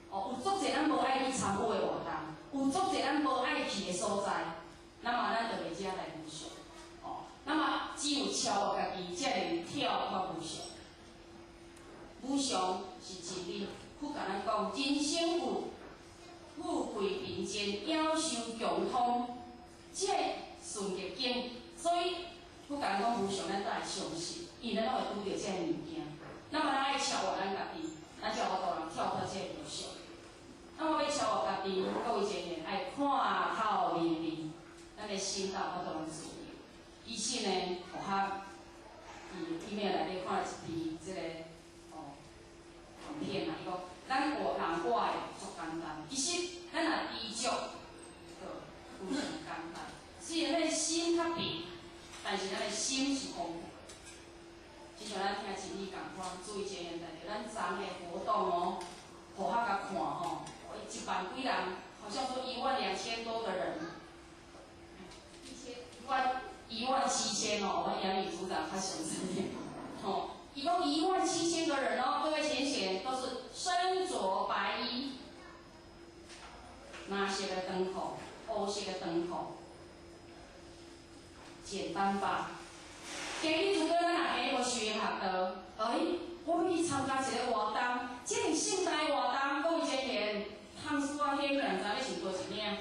哦，有足濟咱無愛去參與的活動，有足濟咱無愛去的所在，那麼咱就袂遮來無常。哦，那麼只有超越家己，才能跳脫無常。無常是真理，佛共咱講，人生有富貴貧賤、夭壽窮通，這順逆境，所以佛共咱講無常，咱才會相信，因為咱攏會拄著這个物件。那麼咱愛超越咱家己，咱才有法度人跳脫這個無常。那麼欲超越家己，各位前緣愛看透明明，咱的心才有法度人自由。其實呢，符合佇 email 內底看了一篇這個哦影片啊，伊講咱活人活的足簡單，其實咱若知足，就非常簡單。雖然咱的心較貧，但是咱的心是豐富的。就像咱聽真理仝款，注意前緣代咱昨的活動哦，互我共看吼，1萬幾人，好像說1萬2千多個人，一千一萬1萬7千哦，我楊李組長較詳細點，吼，一共1萬7千個人哦，各位淺顯都是身着白衣，藍色的長褲，烏色的長褲，簡單吧？今日如果咱若今日無修行學道，哎，我欲去參加一個活動，這個盛大的活動，各位前賢，烘書啊，顯然毋知欲穿佗一領，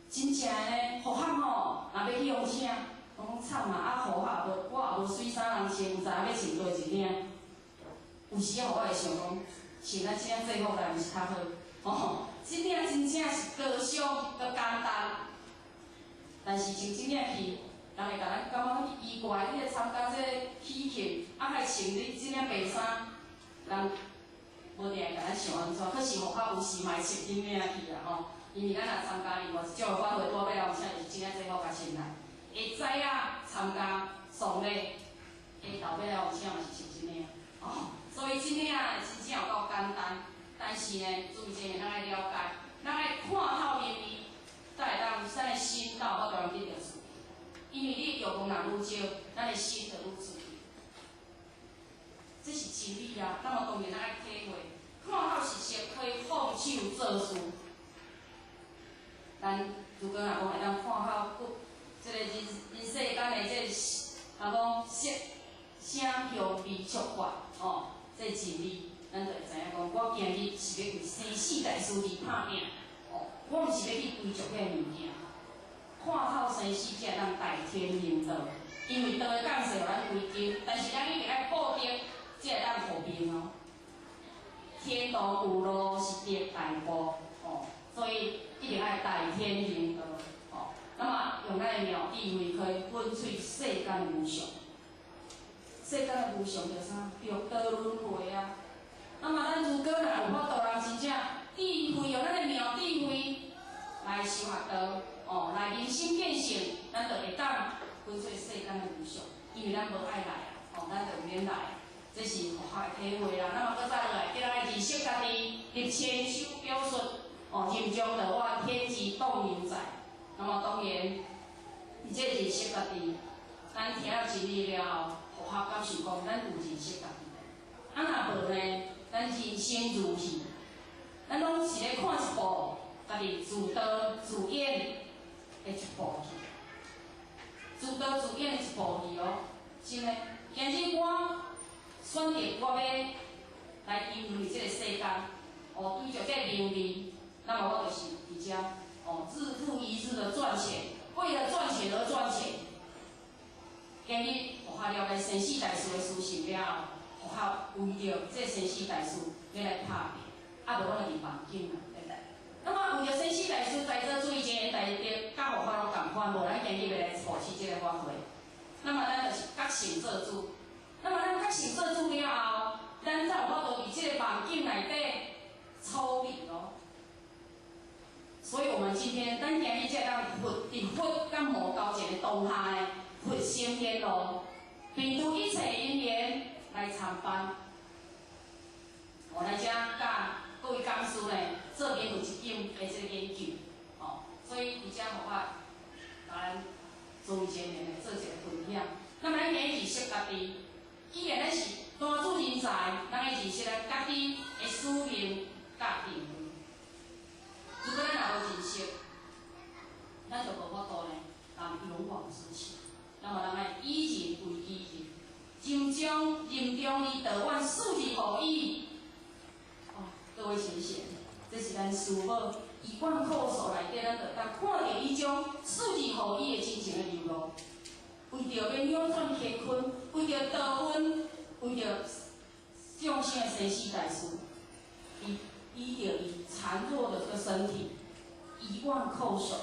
真正的呢，福學吼，若欲去予請，我講慘啊！啊，福學無，我也無媠衫通穿，毋知影欲穿佗一領。有時仔我會想講，穿咱這領制服來毋是較好？吼，這領真正是高尚閣簡單，但是穿這領去，人會共咱感覺奇怪，你來參加這個喜慶，啊，還穿你這領白衫，人無定會共咱想按怎？可是福學有時嘛會穿這領去啦吼，因為咱若參加另外一種的法會，拄仔欲來請就是這領制服共穿來，會知影參加喪禮，下晝欲來請嘛是穿這領，哦，所以這領真正有夠簡單，但是呢，注意這個咱愛了解，咱愛看透明明，才會當咱的心才有法度通得著自由。因為你欲望若愈少，咱的心就愈自由。這是真理啊！那麼當然咱愛體會，看透事實可以放手做事。咱如果若講會當看透，這個人人世間的這個，人講色聲香味觸法，哦，這個真理，咱就會知影講，我今日是欲為生死大事而拍拚，哦，我毋是欲去追逐彼個物件。看透生死，才會當代天行道。因為道的降世予咱歸根，但是咱一定愛報德，才會當護命哦。天道有路是得大步，哦，所以一定愛代天行道，哦。那麼用咱的妙智慧可以粉碎世間的無常。世間的無常著啥？六道輪迴啊。那麼咱如果若有法度人真正智慧，用咱的妙智慧來修學道，哦，來明心見性，咱就會當粉碎世間的無常，因為咱無愛來啊，哦，咱就毋免來。這是佛學的體會啦。那麼閣再落來，叫咱認識家己，立千修表述，哦，人將得我天機動猶在。那麼當然，佇這認識家己，咱聽了真理了後，佛學感受講，咱有認識家己。啊，若無呢，咱人生如戲，咱攏是咧看一部家己自導自演的一部戲，自導自演的一部戲哦，真的。今日我選擇我欲來應付這個世間，哦，追逐這個名利，那麼我就是佇遮，哦，日復一日的賺錢，為了賺錢而賺錢。今日佛學了解生死大事的事實了後，佛學為著這生死大事欲來拍拚，啊無阮就佇夢境啊，對不對？那麼為著生死大事，在座諸位前賢大德，佮佛法攏仝款，無咱今日欲來護持這這个法會。那麼咱就是覺醒做主。那麼咱覺醒做主了後，咱才有法度佇這個夢境內底處理咯。所以，我們今天咱今日才當佛佇佛佮魔交戰的當下呢，佛心顯露，並拄一切因緣來參班。我來遮佮各位講師呢，做研究一點的這個研究，哦，所以佇遮予我共咱做一個來做一個分享。那麼咱今日認識家己，既然咱是單主人才，咱愛認識咱家己的使命佮定位。如果咱若無認識，咱就無法度呢，人勇往直前。那麼咱愛以人為己任，臨終臨終伊道願死而後已。哦，各位賢賢，這是咱師母醫館課數內底，咱就當看著伊將死而後已的真情的流露。為著欲扭轉乾坤，為著道運，為著眾生的生死大事，伊依著伊殘弱的這個身體，一願叩首。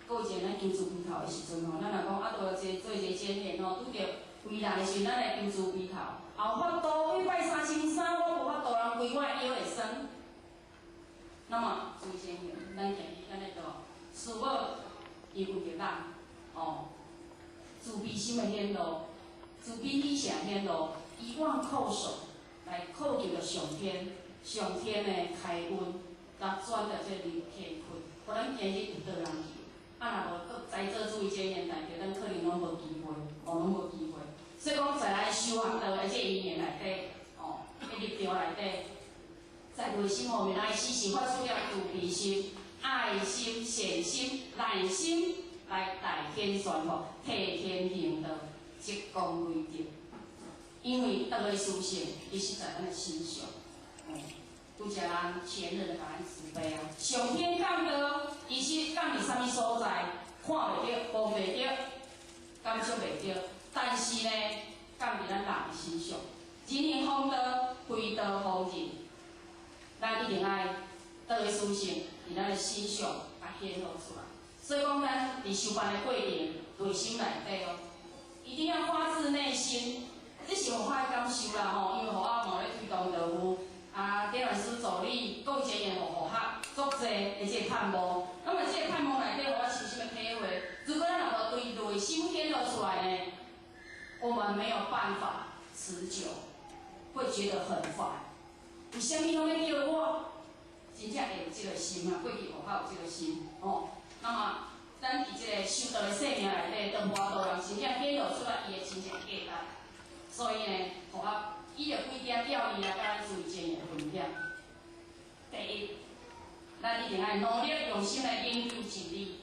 各位前咱求慈悲頭的時陣吼，咱若講啊，著這做一個檢驗吼，拄著危難的時陣，咱來求慈悲頭，後法度欲拜三千三，我無法度人規我的腰會酸。那麼，諸位先生，咱今日咱來做師母，伊為著咱，哦，慈悲心的顯露，慈悲喜捨顯露，一願叩首來叩求著上天，上天的開恩，來轉著這個乾坤，予咱今日有倒人去。啊，若無閣在座諸位這年代，咱可能攏無機會，哦，攏無機會。所以講，在咱修學道的這因緣內底，哦，佇立場內底，在內心方面，愛時時發出了慈悲心、愛心、善心、耐心，來大顯傳福、替天行道、積功累德。因為道的殊勝，其實在咱的身上。哦，拄才咱前人共咱慈悲啊，上天降道，其實降佇啥物所在，看袂著、摸袂著、感受袂著，但是呢，降佇咱人的身上。人行風道，非道風人，咱一定愛道的殊勝佇咱的身上共顯露出來。所以講，咱佇修辦的過程，內心內底哦，一定要發自內心。這是我的感受啦吼，因為予我嘛咧推動道務，啊，點完師助理，各位前緣予學學足濟的這個盼望。那麼這個盼望內底，予我深深的體會，如果咱若無對內心顯露出來呢，我們沒有辦法持久，會覺得很煩。為啥物攏欲叫我？真正會有這個心啊，過去學校有這個心哦。那麼，咱佇這個修道的生命內底，當跋度人真正顯露出來伊的真正價值。所以呢，予我以著幾點教義來佮咱諸位前緣分享。第一，咱一定愛努力用心來研究真理，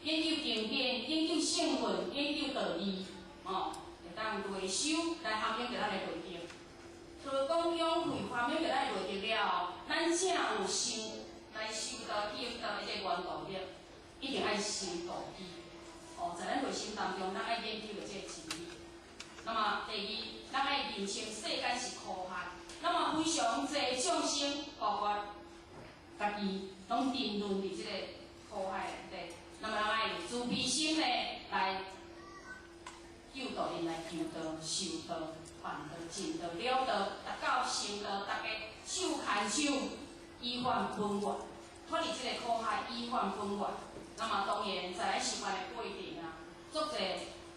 研究經典，研究聖訓，研究道義，哦，會當內修來涵養著咱的內德。除了講養慧涵養著咱的內德了後，咱才有心來修道、行道的這個原動力，一定愛先動機。哦，在咱內心當中，咱愛研究著這個真理。那麼第二，咱愛認清世間是苦海。那麼非常濟眾生，包括家己，攏沉淪佇這個苦海內底。那麼咱愛用慈悲心呢，來救度𪜶，來求道、修道、辦道、證道、了道，達到成道，大家手牽手，依返本源，脫離這個苦海，依返本源。那麼當然，在咱修辦的過程啊，足濟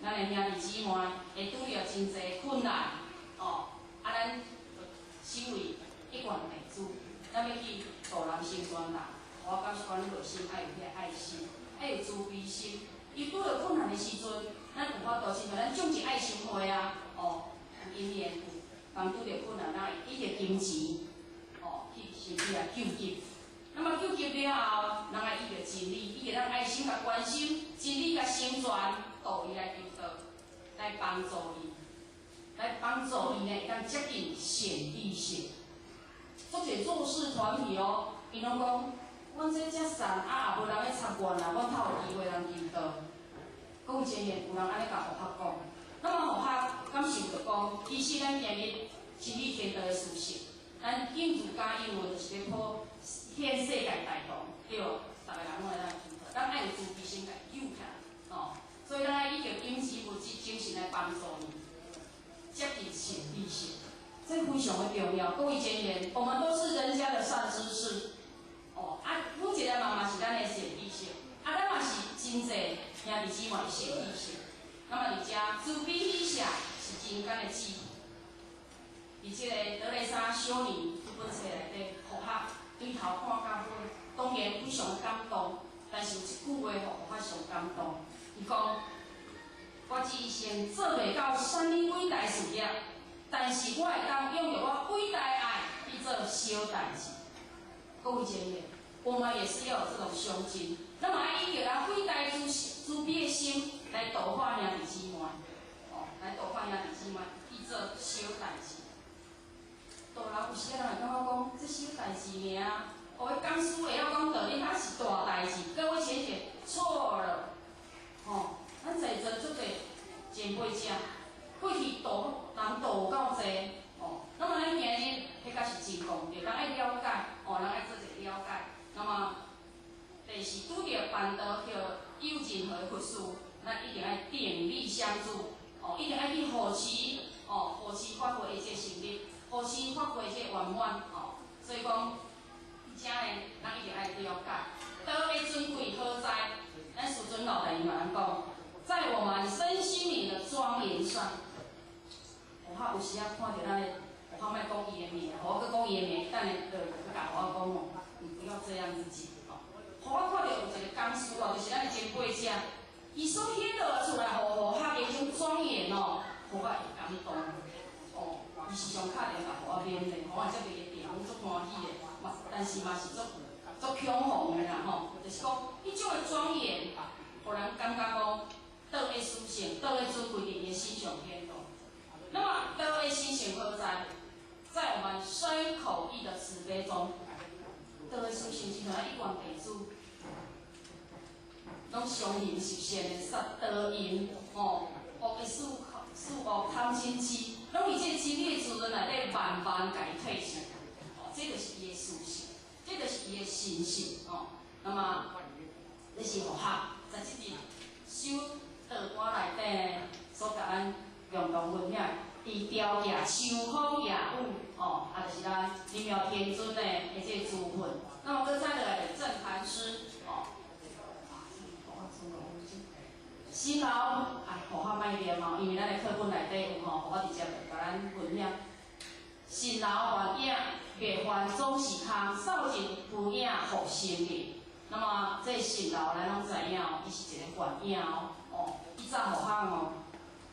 咱的兄弟姊妹會拄著真濟困難，哦，啊，咱身為一貫弟子，咱欲去度人成全人，我感覺講內心愛有遐愛心，愛有慈悲心。伊拄著困難的時陣，咱有法度親像咱種植愛心花啊，哦，有因緣有人拄著困難，咱會以著金錢，哦，去先去來救濟。那麼救濟了後，咱愛依著真理，依著咱愛心共關心，真理共成全，導伊來求道，來幫助伊，來幫助伊呢，會當接近顯地性。足濟弱勢團體哦，𪜶攏講，阮這遮散啊，也無人咧參觀啊，阮較有機會通求道。閣有前緣有人按呢共學校講，那麼學校感受著講，其實咱今日真理天道的事實，咱應如加有的，就是咧普現世界大同，對無？逐个人攏會當求道，咱愛有慈悲心共救起來，哦。所以咱愛依著陰質物質精神來幫助伊，接近善知識，這非常的重要。各位賢人，我們都是人家的善知識。哦，啊，每一個人嘛是咱的善知識，啊，咱嘛是真濟兄弟姊妹的善知識。那麼佇遮慈悲喜捨是人間的智慧。佇這個德蕾莎修女這本冊內底，佛學對頭看到尾，當然非常感動。但是有一句話，予我上感動。伊講：我這一生做袂到啥物偉大事業，但是我會當用著我偉大的愛去做小代誌。各位姐妹，我們也是要有這種胸襟。那麼愛以著咱偉大慈悲的心來度化兄弟姊妹，哦，來度化兄弟姊妹去做小代誌。大人有時仔人會感覺講，這小代誌爾，哦，講師會曉講道理，那是大代誌。各位淺顯錯了，吼，咱在座足濟前輩者，過去度人度有夠濟，哦，那麼咱今日彼個是真功德，咱愛了解，哦，咱愛做一個了解。那麼，第四拄著辦道或有任何佛事，咱一定愛鼎力相助，哦，一定愛去護持，哦，護持法會的這個成立，護持法會這個圓滿，哦，所以講，遮呢，咱一定愛了解。道的尊貴何在？咱師尊老大伊嘛講，在我們身心靈的莊嚴上。我較有時仔看著咱的，我較莫講伊的名，我閣講伊的名，等下就閣共我講哦，你不要這樣子講哦。予我看著有一個講師哦，就是咱的前輩者，伊所顯露出來，予佛學的彼種莊嚴哦，予我會感動。哦，伊時常敲電話予我勉勵，予我接著伊的電話，足歡喜的，嘛，但是嘛是足足恐慌的啦吼，就是講，彼種的莊嚴，予人感覺講，道的殊勝，道的尊貴佇伊的身上顯露。那麼道的神聖何在？在我們身口意的慈悲中，道的殊勝是像一貫弟子，攏相形實現的殺道因，吼，惡的四四惡貪嗔癡，攏佇這個真理的滋潤內底慢慢共伊退去，哦，這就是伊的殊勝，這就是伊的神聖，哦。那麼，這是佛學在這佇修道歌內底呢，所共咱共同分享。佇雕夜秋風夜雨，哦，啊，就是咱林妙天尊的這個諸分。那麼，閣再落來就正禪師，哦，辛勞，哎，予我莫念哦，因為咱的課本內底有吼，予我直接共咱分享。辛勞幻影，滅幻總是空，掃盡浮影復生靈。那麼，這個辛勞咱攏知影哦，伊是一個幻影哦，哦，以早予我哦，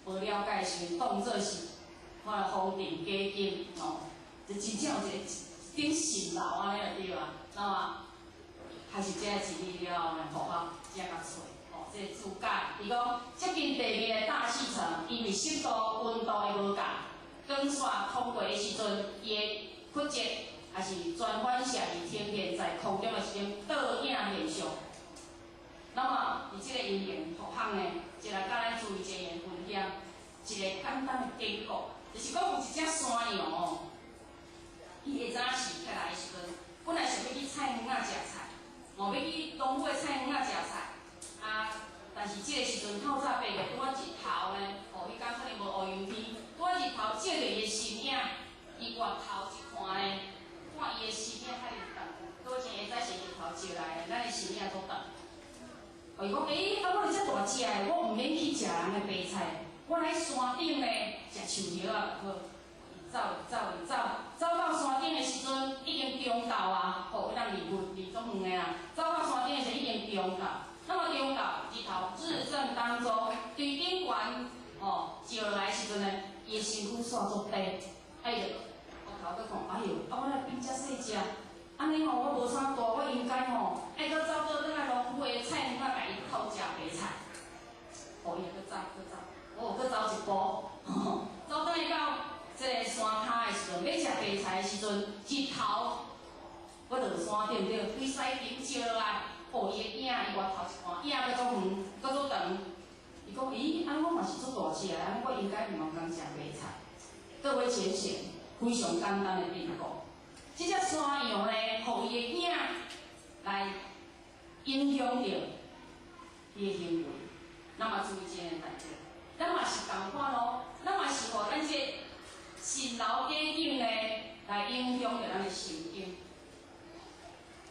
無了解時陣，當做是看風塵假金哦，就真正有一個一頂神樓按呢就對啊。那麼，還是這個真理了後呢，予我才較揣哦，這個注解，伊講接近地面的大氣層，因為濕度、溫度的無仝，光線通過的時陣，伊的曲折還是全反射而呈現在空中的一種倒影現象。那麼，佇這個因緣佛學呢，就來佮咱注意一個分享一個簡單的典故，就是講有一隻山羊哦，伊下早時起來的時陣，本來想欲去菜園仔食菜，哦，欲去農夫的菜園仔食菜，啊，但是這個時陣透早爬起來，拄仔日頭呢，哦，彼工可能無烏雲天，拄仔日頭照著伊的身影，伊回頭一看呢，看伊的身影較爾長，倒前下早時日頭照來，咱的身影足長。哦，伊講，欸，啊，我遮大隻的，我毋免去食人的白菜，我來山頂呢食樹葉仔就好。伊走，走，走，走到山頂的時陣，已經中晝啊，吼，彼當離遠離足遠的啊。走到山頂的時陣已經中晝，那麼中晝日頭日正當中，對頂懸哦照落來的時陣呢，伊的身軀煞足短，啊伊就回頭閣看，哎喲，啊我若變遮細隻，按呢吼我無啥大，我應該吼愛閣走倒轉來農夫的菜園仔，共伊討食白菜。哦，伊閣走，閣走，哦，閣走一步，走轉來到這個山跤的時陣，欲食白菜的時陣，日頭閣落山對毋對？規西頂照落來，哦，伊的影，伊回頭一看，影閣足遠，閣足長。伊講，咦，按呢我嘛是足大隻的，按呢我應該毋通食白菜。各位淺顯，非常簡單的典故。這隻山羊呢，予伊的影來影響著伊的行為。那麼注意這個代誌，咱嘛是仝款哦，咱嘛是予咱這個善老假境呢，來影響著咱的心境。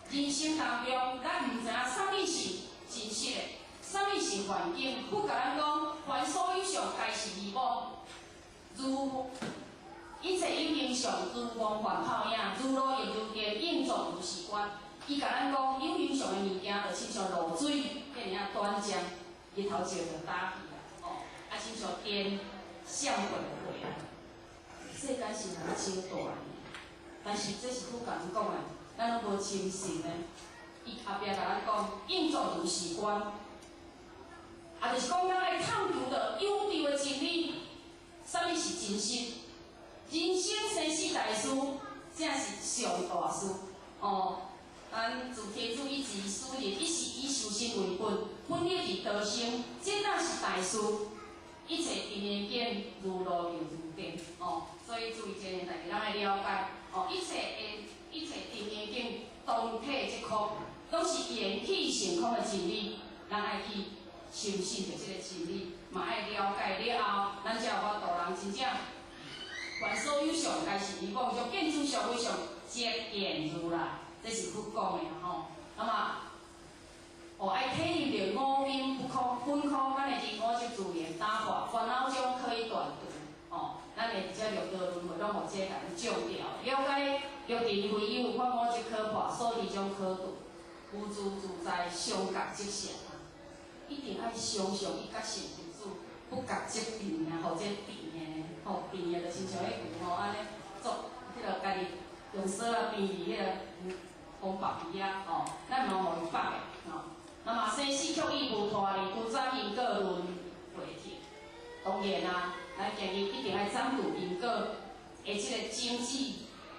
人生當中，咱毋知影啥物是真實的，啥物是環境。佛共咱講，凡所有相，皆是虛妄。如一切有形相，如夢幻泡影，如露亦如電，應作如是觀。伊共咱講，有形相的物件，就親像露水，遐爾仔短暫，日頭照就打去啊，哦，啊，親像電閃過就過啊。世間是人超大的，但是這是佛共咱講的，咱攏無深信的。伊後壁共咱講，應作如是觀，啊，就是講咱愛探求著有道的真理，啥物是真實？人生生死大事，才是上大事。哦，咱自天主以及死日，一是以修身為本，本力佇道生，這當是大事。一切定的見，如露亦如電。哦，所以注意這個代誌，咱愛了解。哦，一切的一切定的境，當體即空，攏是緣起性空的真理。咱愛去相信著這個真理，嘛愛了解了後，咱才有法度人真正。凡所有相，皆是虛妄；若見諸相非相，即現如來。這是佛講的吼。那麼，哦，愛體認著五蘊不空，本空，咱的人我執自然打破，煩惱障可以斷除。哦，咱會佇這六道輪迴攏予這共咱照掉。了解六塵非有，法我執可破，所知障可斷，無自自在，相覺即成。一定愛常常去覺醒自主，不覺則定啊，予這定的，吼定的，就親像彼牛吼，按呢做彼個家己用索仔鞭佇彼個風縛佇遐吼，咱毋通予伊縛的吼。那麼生死卻已無脫離，獨斬因果輪迴鐵。當然啊，咱建議一定愛斬除因果的這個種子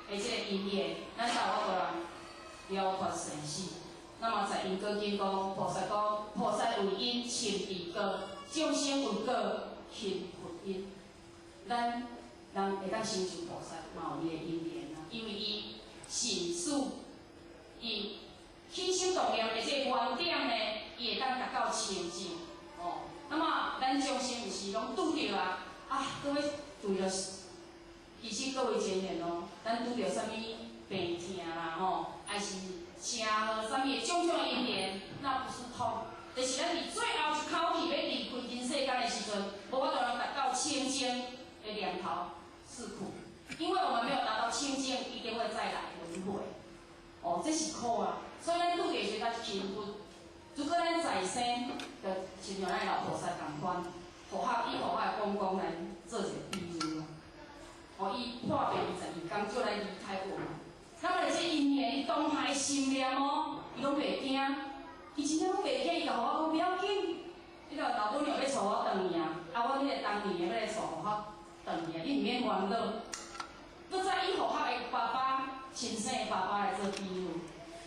的這個因緣，咱才有法度人了脫生死。那麼在因果經講，菩薩講，菩薩為因深知果，眾生為果行佛因。咱人會當成就菩薩，嘛有伊的因緣啊，因為伊信思，伊起心動念的這個原點呢，伊會當達到清淨。哦，那麼咱眾生毋是攏拄著啊，啊，閣欲拄著，其實各位前緣哦，咱拄著啥物病痛啦，吼，還是車禍啥物的種種因緣，那不是痛，就是咱佇最後一口氣欲離開人世間的時陣，無法度通達到清淨的念頭是苦，因為我們沒有達到清淨，一定會再來輪迴。哦，這是苦啊！所以咱拄著時陣輕忽，如果咱在生，就親像咱老菩薩仝款，佛學以佛學的講講來做一個比喻。哦，伊破病22工就來離開我們。那麼這因緣，伊當下的心念哦，伊攏袂驚，伊真正攏袂驚，伊就予我講不要緊。彼個老母娘欲帶我轉去啊，啊，我彼個當年的欲來帶我轉去啊，你毋免煩惱。閣再以佛學的爸爸，親生的爸爸來做比喻，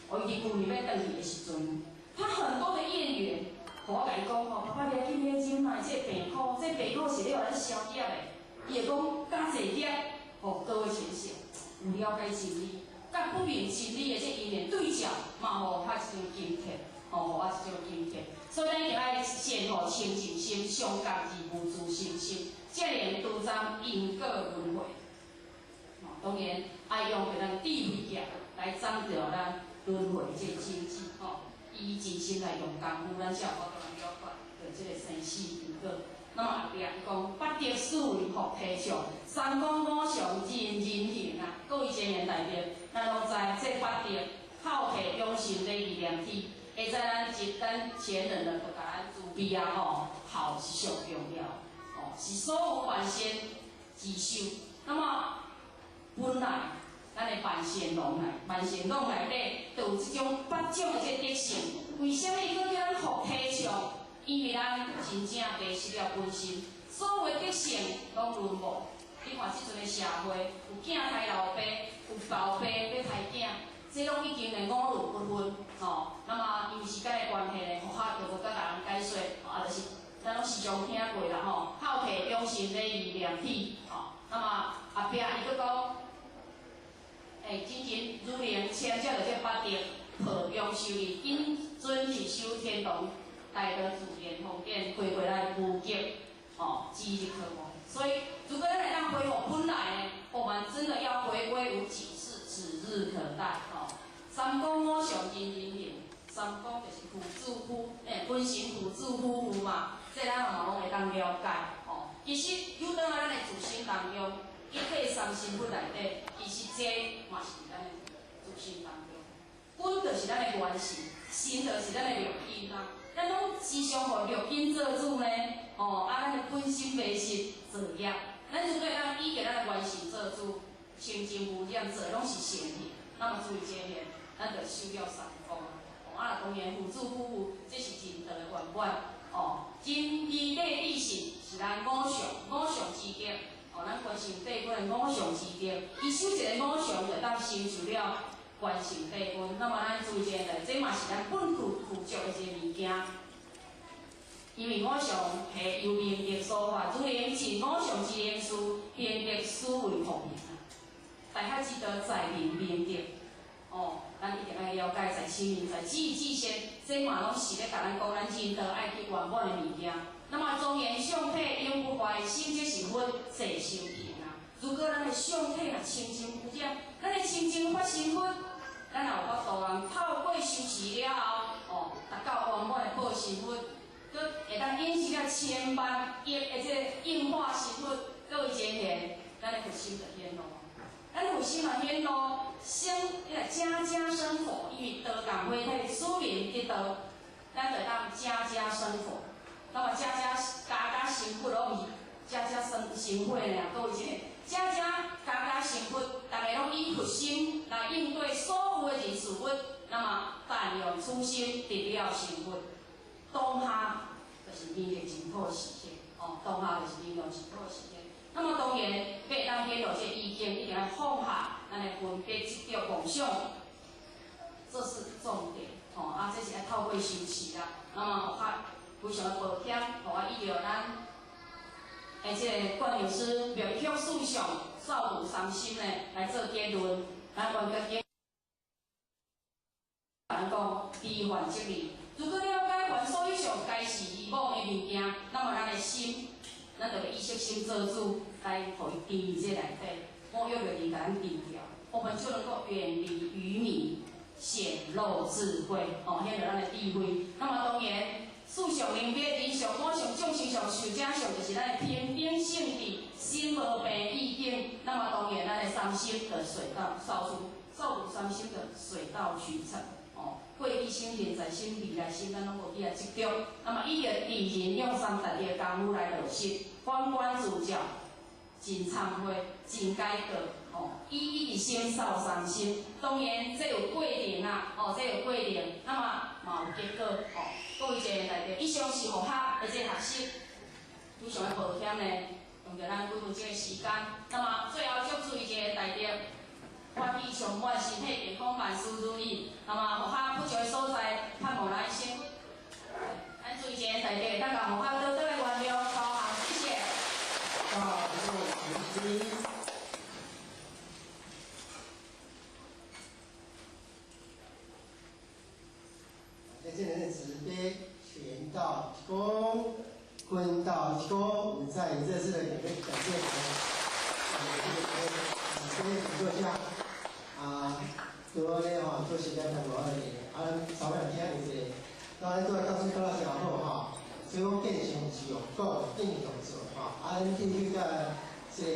哦，伊舊年欲轉去的時陣，他很多的業緣，予我共伊講吼，爸爸你愛緊忍耐這個病苦，這個病苦是咧予咱消業的。伊會講加濟業，予各位淺顯，有了解真理，佮不明真理的這因緣對照，嘛予我一種警惕，吼，予我一種警惕。所以咱一定愛善予清淨心，相覺而無自性心，才能除斬因果輪迴。當然，愛用著咱智慧劍來斬掉咱輪迴這個種子，吼，以真心來用功夫，咱才有法度來了解著這個生死因果。那麼後壁伊講，八德四維福提倡，三綱五常人人行啊。各位前緣大德，咱攏知這八德孝悌勇信禮義廉恥，會知咱一咱前人就共咱慈悲啊吼，孝是上重要，哦，是所有萬善之首。那麼本來咱的萬善攏內，萬善攏內底就有這種八種的這個德性。為啥物閣叫咱福提倡？因為咱真正迷失了本心，所有的德性攏淪沒。你看這陣的社會，有囝刣老爸，有老爸欲刣囝，這攏已經的五倫不分吼。那麼因為時間的關係呢，佛學就無閣共人解說，啊，就是咱攏時常聽過啦吼。孝悌勇信禮義廉恥吼。那麼後壁伊閣講，欸，真真如能謙接著這八德，抱養修義，謹遵去修天堂。大道自然方便，开过来无极，哦，指日可望。所以，如果咱會當恢復本來呢，我們真的要回歸無幾世，指日可待。哦，三公五常真人形，三公就是父子夫，本身父子夫婦嘛，這咱嘛攏會當了解。哦，其實有當咱的自身當中，一體三身佛內底，其實這嘛是咱的自身當中。本就是咱的原神，心就是咱的六根啊。咱攏時常予六根做主呢，哦，啊，咱的本心迷失造業。咱如果會當依著咱的原神做主，清淨無染，做攏是善行。那麼注意這點，咱就修了三光。哦，啊，當然父子夫婦，這是仁德的圓滿。哦，仁義禮智信是咱五常五常之德。哦，咱關心帝君的五常之德，伊修一個五常就當成就了關心帝君。那麼咱注意這個，這嘛是咱本具具足的一個物件。因為五常係由明德所發，如能盡五常之能事，明德斯為福名啊。大學之道在明明德。哦，咱一定愛了解，在清明，在止於至善，這嘛攏是咧共咱講，咱仁道愛去圓滿的物件。那麼莊嚴相體永不壞，心即是佛，濟修行啊。如果咱的相體若清淨無染，咱的清淨發生佛，咱也有法度人透過修持了後，哦，達到圓滿的報身佛，閣會當引生了千萬億的這個應化身佛，各位前賢，咱的佛心就顯露。咱佛心若顯露，生彼個家家生佛，因為道共火體此名得道，咱就當家家生佛。那麼家家家家成佛，攏毋是家家生成佛爾，各位這個家家家家成佛，逐个攏以佛心來應對所有的人事物，那麼但用此心得了成佛。當下就是明德淨土時刻，哦，當下就是明德淨土時刻。那麼當然，欲當顯露這個意境，一定要放下咱的分別執著妄想，這是重點，吼，啊，這是愛透過修持啦。那麼，予較非常的抱歉，予我依著咱的這個觀音師明確四相、掃除三心呢來做結論。咱完結經，咱講非凡即利。如果了解凡所有相皆是虛妄的物件，那麼咱的心，咱就欲意識心做主，來予伊沉佇這內底，五欲就共咱沉掉，我們就能夠遠離愚迷，顯露智慧，哦，顯露咱的智慧。那麼當然，四相明別，人相、我相、眾生相、壽者相，就是咱的平等性智，心無病意境。那麼當然，咱的三心就水到掃除，掃除三心就水到渠成。哦，過去心、現在心、未來心，咱攏無去來執著。那麼以著自然用三達的功夫來落實，反觀自照，真懺悔，真改過，哦，以一心掃三心。當然，這有過程啊，哦，這有過程，那麼嘛有結果，哦。各位這個內底，以上是佛學的這個學習，非常的抱歉呢，用著咱幾分鐘的時間。那麼最後祝注意一個大德，法喜充滿，身體健康，萬事如意。那麼佛學不足的所在，盼望咱先，咱注意一個大德，大家佛學多多的原諒，包涵，謝謝。大眾請聽。在這裡的慈悲，全道一躬，坤道一躬。我們再熱烈的感謝這個這個下啊，多咧吼，做時間較無的，啊，咱早晚聽一下，那咱都來告訴大家好哈，所以講見性是用講，應用做吼，啊，咱進去到這個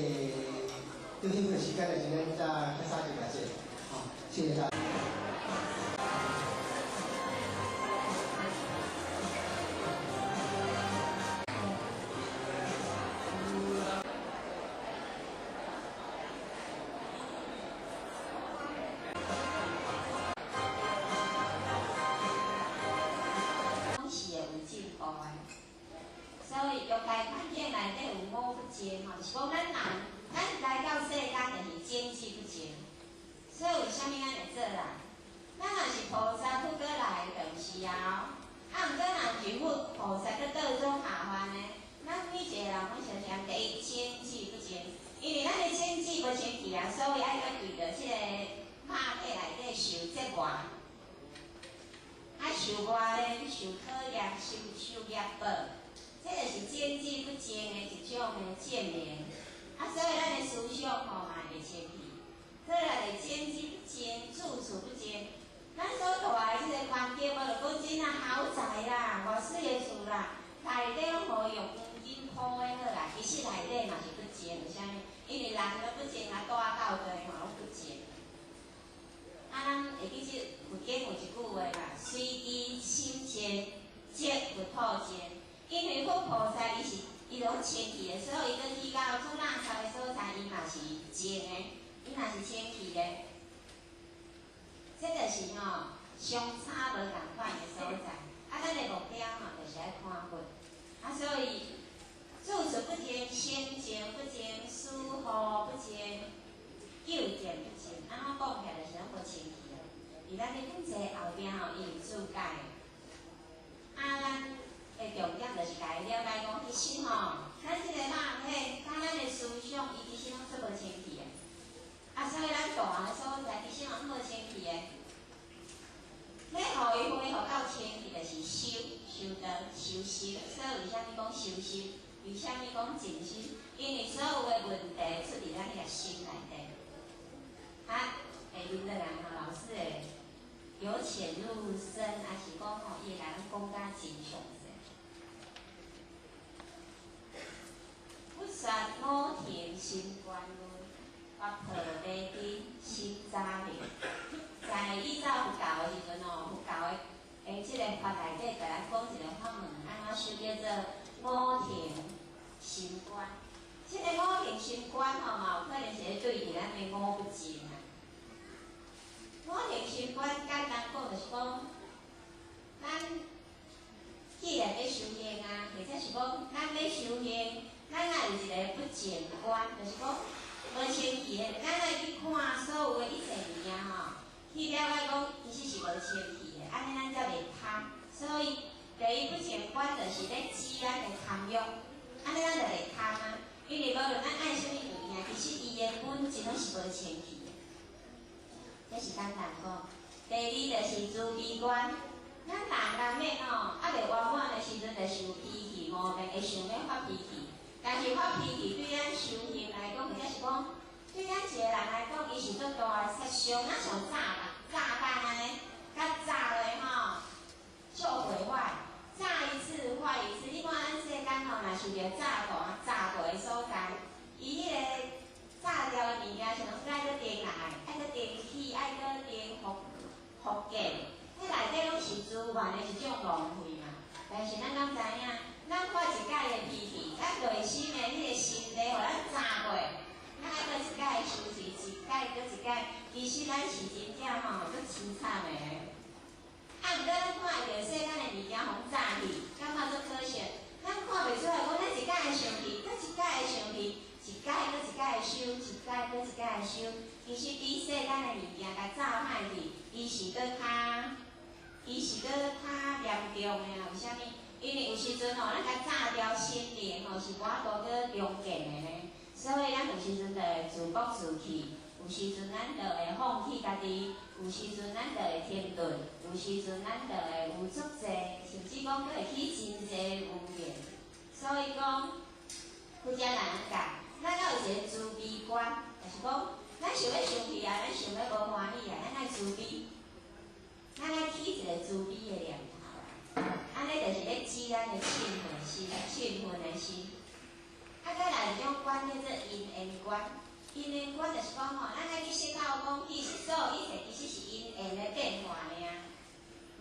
對彼個時間的時間，再較早就來這，好，謝謝大家。所以為啥物咱會做人？咱若是菩薩佛閣來，就毋是啊。啊，毋過若是佛菩薩閣倒轉下凡呢？咱每一個人攏常常第一清智不清，因為咱的清智無清氣啊，所以愛閣為著這個肉體內底受折磨。啊，受磨咧，受考驗，受受受业报，這就是見智不淨的一種的證明。啊，所以咱的思想吼嘛會袂清氣，所以來就見智不淨，住處不淨。咱所住的這个環境，無論講真啊豪宅啦，偌媠的厝啦，內底攏予伊用黃金鋪的好啦，其實內底嘛是不淨，為啥物？因為人都不淨啊，住到底嘛攏不淨。啊，咱會記這佛經有一句話啦：隨其心淨，則佛土淨。因為佛菩薩伊是伊攏清氣的，所以伊閣去到煮垃圾的所在，伊嘛是淨的，伊嘛是清氣的。這就是吼相差無仝款的所在。啊，咱的目標吼就是愛看佛。啊，所以住處不淨，心淨不淨，思惑不淨，究竟不淨。按怎講起來就是攏無清氣啊。佇咱的本濟後壁吼，伊有注解。啊，咱的重點就是共伊了解講，其實吼，咱這個肉體，佮咱的思想，伊其實攏足無清氣的。啊，所以咱住的所在，其實嘛攏無清氣的。欲予伊恢復到清氣，就是修修道修心。所以為啥物講修心？為啥物講靜心？因為所有的問題出佇咱彼個心內底。啊，下面落來吼，老師會由淺入深，還是講吼，伊會共咱講甲真詳細。佛說五停心觀論，佛破迷津心早明。在以早佛教的時陣吼，佛教的的這个法內底，共咱講一个法門，按怎修叫做五停心觀。這个五停心觀吼，嘛有可能是咧對治咱的五不淨啊。五停心觀簡單講就是講，咱既然欲修行啊，或者是講咱欲修行，咱愛有一个不淨觀，就是講無清氣的，咱愛去看所有的一切物件吼，去了解講其實是無清氣的，按呢咱才袂貪。所以第一不淨觀就是咧止咱的貪欲，按呢咱就袂貪啊。因為無論咱愛啥物物件，其實伊的本質攏是無清氣的。這是簡單講。第二就是慈悲觀，咱人難免吼，猶未圓滿的時陣，就受脾氣，無明會想欲發脾氣。但是發脾氣對咱修行來講，或者是講對咱一個人來講，伊是足大的殺傷，若像炸彈、炸彈按呢，共炸落吼，就毀壞，炸一次壞一次。你看咱世間吼，若受著炸彈炸過的所在，伊彼个炸掉的物件是攏愛閣重來，愛閣重起，愛閣重復復建，彼內底攏是資源的一種浪費嘛。但是咱敢知影？咱發一擺的脾氣，咱內心的彼个心地，予咱炸過，咱愛閣一擺修持，一擺閣一擺，其實咱是真正吼足凄慘的。啊，毋過咱看會著世間的物件予炸去，感覺足可惜。咱看袂出來，講咱一擺會生氣，閣一擺會生氣，一擺閣一擺修，一擺閣一擺修，其實比世間的物件共炸歹去，伊是閣較嚴重的啊。為啥物？因為有時陣吼，咱共炸掉心靈吼，是無法度閣重建的呢。所以咱有時陣就會自暴自棄，有時陣咱就會放棄家己，有時陣咱就會停頓，有時陣咱就會有足濟，甚至講閣會起真濟怨言。所以講，佛才共咱教，咱愛有一個慈悲觀，就是講，咱想欲生氣啊，咱想欲無歡喜啊，咱愛慈悲，咱愛起一個慈悲的念頭，按呢就是咧止咱的嗔恨心、嗔恨的心。啊，閣來一種觀叫做因緣觀。因緣觀就是講吼，咱愛去思考講，其實所有一切其實是因緣的變化爾，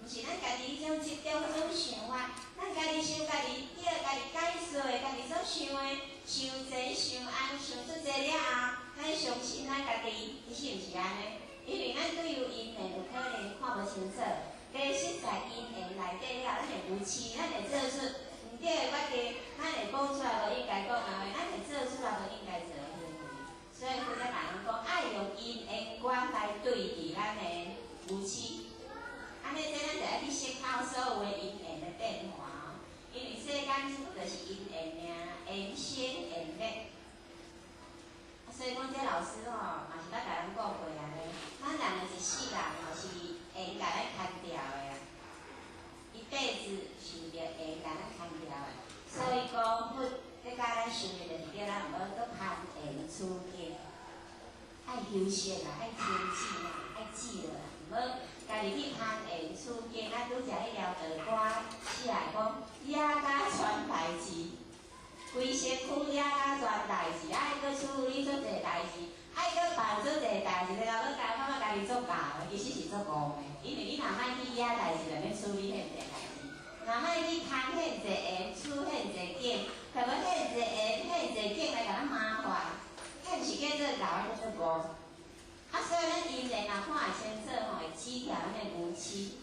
毋是咱家己彼種執著彼種想法，咱家己想家己，叫家己解說的，家己所想的，想濟想安想足濟了後，咱相信咱家己，其實毋是按呢，因為咱對於因緣有可能看無清楚，其實在因緣內底了，咱會愚癡，咱會做出毋對的決定，咱會講出來無應該講的話，咱會做出來無應該做的行為。所以佛才共咱講，愛用因緣觀來對治咱的愚癡。按呢，這咱就愛去思考所有的因緣的變化哦。因為世間這就是因緣爾，緣生緣滅。啊，所以講這老師吼，嘛是捌共咱講過按呢。咱人的一世人吼，是緣共咱牽牢的啊。一輩子受著緣休息啦，愛停止啦，愛止落來，毋好家己去攀緣處境。啊，拄才彼條道歌寫來講，惹甲傳代誌，規身軀惹甲傳代誌，愛閣處理足濟代誌，愛閣辦足濟代誌，然後閣感覺家己足敖的，其實是足戇的。因為你若莫去惹代誌，就免處理遐濟代誌；若莫去牽遐濟緣，處遐濟境，特別遐濟緣、遐濟境來共咱麻煩，彼毋是叫做敖，叫做戇。啊，所以咱因緣若看會清楚吼，會止掉咱的愚癡。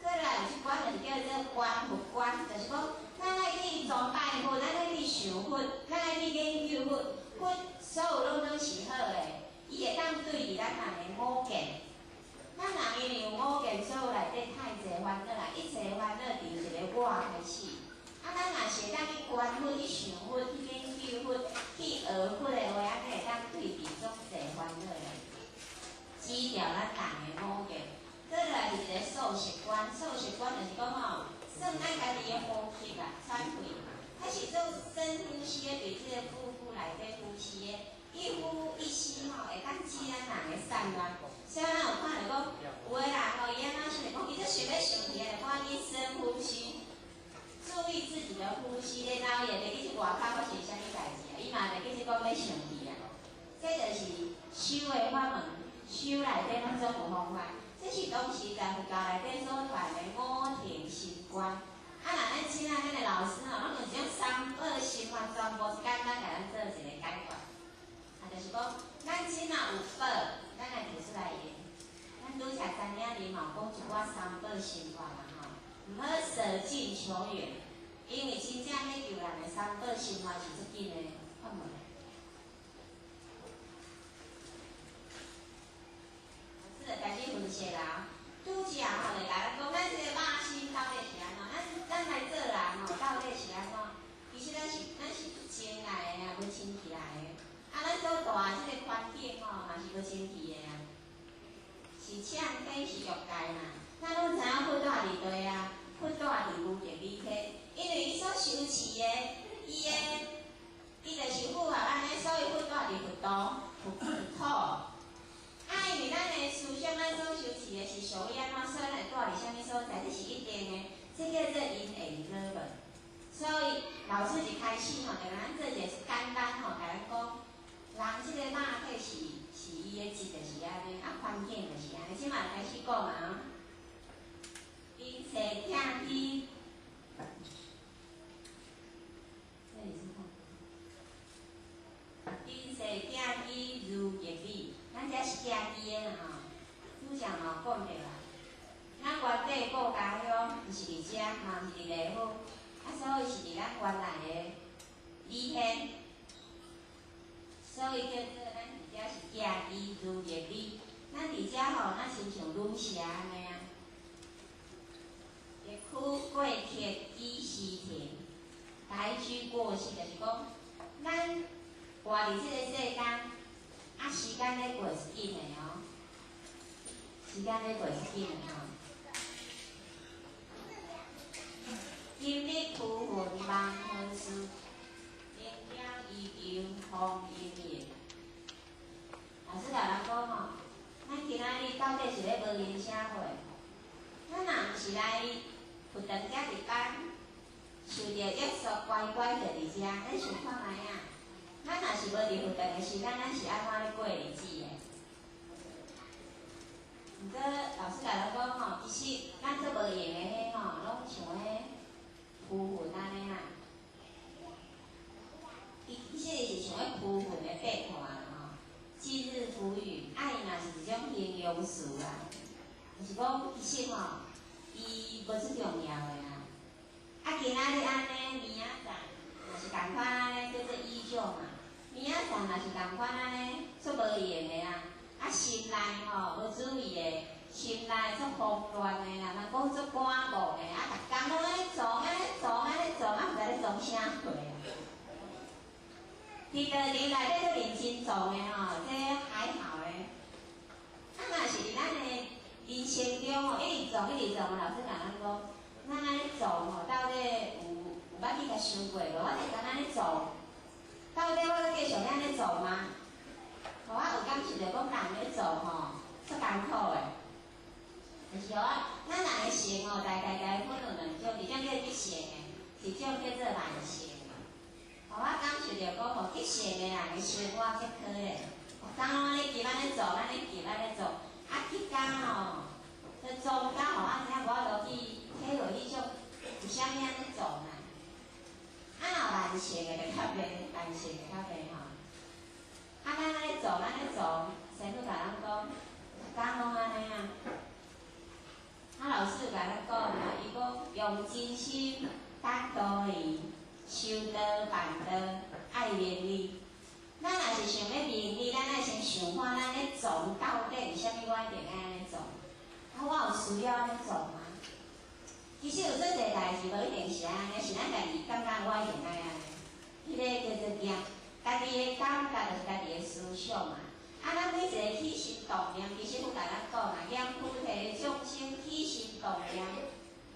過來有一關就是叫做觀佛觀，就是講咱愛去崇拜佛，咱愛去想佛，咱愛去研究佛，佛所有攏總是好的，伊會當對治咱人的我見。咱人因為有我見，所以內底太濟煩惱啦，一切煩惱佇一個我開始。啊，咱若是會當去觀佛、去想佛、去研究佛、去學佛的話，按呢會當對治足濟煩惱的，止掉咱人的我見。過來是一個數息觀，數息觀就是講吼，算咱家己的呼吸啦、喘氣，彼是做深呼吸的，佇這個腹部內底呼吸的，一呼一吸吼，會當止咱人的散亂。所以咱有看著講，有的人吼，伊按怎想著講，伊足想欲生氣的，就趕緊深呼吸，注意自己的呼吸，然後伊會袂記這外口發生啥物代誌啊，伊嘛袂記這講欲生氣啊。這就是修的法門，修內底攏總有方法。這是當時在佛教內底所傳的五停心觀。啊，若咱請啊，咱的老師吼，攏用這種三寶心法，全部簡單共咱做一個解決。啊，就是講，咱這馬有寶，咱來提出來用。咱拄才知影你嘛有講一寡三寶心法啦吼，毋好捨近求遠，因為真正欲救人的三寶心法是足緊的法門。老師就開始分析啦，拄才吼就共咱講，咱這個肉身到底是按怎？咱來做人吼，到底是按怎？其實咱是情來的啊，無清氣來的。啊，咱所蹛這個環境吼，嘛是無清氣的啊。是嗆天是欲界嘛？咱攏知影佛蹛佇佗啊，佛蹛佇無極理體，因為伊所修持的，伊的，伊就是符合按呢，所以佛蹛佇佛土、佛土。啊，因為咱的思想，咱所修持的是屬於按怎，所以咱會蹛佇啥物所在，這是一定的。這叫做因緣果報。所以老師一開始吼，就咱做一個簡單吼，共咱講，人這個肉體是伊的質，就是按呢，啊環境就是按呢。這馬開始講啊，因世拆去，這裡是啥？因世拆去如逆理，咱這是行機的啦吼，拄才嘛有講著啦。咱原底故家鄉毋是佇遮，嘛毋是佇麗府，啊，所以是佇咱原來的理天，所以叫做咱佇遮是行機如逆理。咱佇遮吼，若親像攄蛇按呢啊。逆區過客幾時停？來居過世，就是講，咱活佇這個世間，啊，時間咧過是緊的哦，時間咧過是緊的吼。今日浮雲望何事？明朝依舊風陰影。老師共咱講吼，咱今仔日到底是咧無閒啥貨？咱若毋是來佛堂遮一工，受著約束，乖乖就佇遮，咱想看覓啊？咱若是無佇佛堂的時間，咱是按怎咧過日子的？毋過老師共咱講吼，其實咱做無閒的彼吼，攏像彼浮雲按呢啦。伊其實是像彼浮雲的變化啦吼。今日浮雲，啊伊嘛是一種形容詞啦，就是講其實吼，伊無最重要的啦。啊，今仔日按呢，明仔載嘛是仝款按呢，叫做依舊嘛。明仔載嘛是仝款按呢，足無閒的啊。啊，心內吼無注意的，心內足慌亂的啦，人講足趕忙的，啊，逐工攏按呢撞，按呢撞，按呢撞，啊，毋知咧撞啥貨啊。佇道場內底足認真撞的吼，這還好的。啊，若是佇咱的人生中吼，一直撞，一直撞，老師共咱講，咱按呢撞吼，到底有捌去共想過無？我逐工按呢撞，到底我閣繼續按呢撞嗎？予我有感受著講，人艱苦的。就是吼，咱人的性哦，大概概分有兩種，一種叫急性的，一種叫做慢性的。予我感受著講吼，急性的人的生活較可憐。逐工攏按呢急，按呢做，按呢急，按呢做，啊，彼工吼，就做到吼，啊，知影無法度去體會彼種為啥物按呢做啦。啊，若慢性的就較袂，慢性的較袂吼。啊，咱按呢做，按呢做，師父共咱講，逐工攏按呢啊。啊，老師共咱講啊，伊講用真心等道理，修道辦道愛明理。咱若是想欲明理，咱愛先想看咱咧做到底為啥物我一定愛按呢做？啊，我有需要按呢做嗎？其實有足濟代誌無一定是按呢，是咱家己感覺我一定愛按呢。彼个叫做業，家己的感覺就是家己的思想嘛。啊，咱每一个起心動念，其實佛共咱講啊，閻浮提眾生起心動念，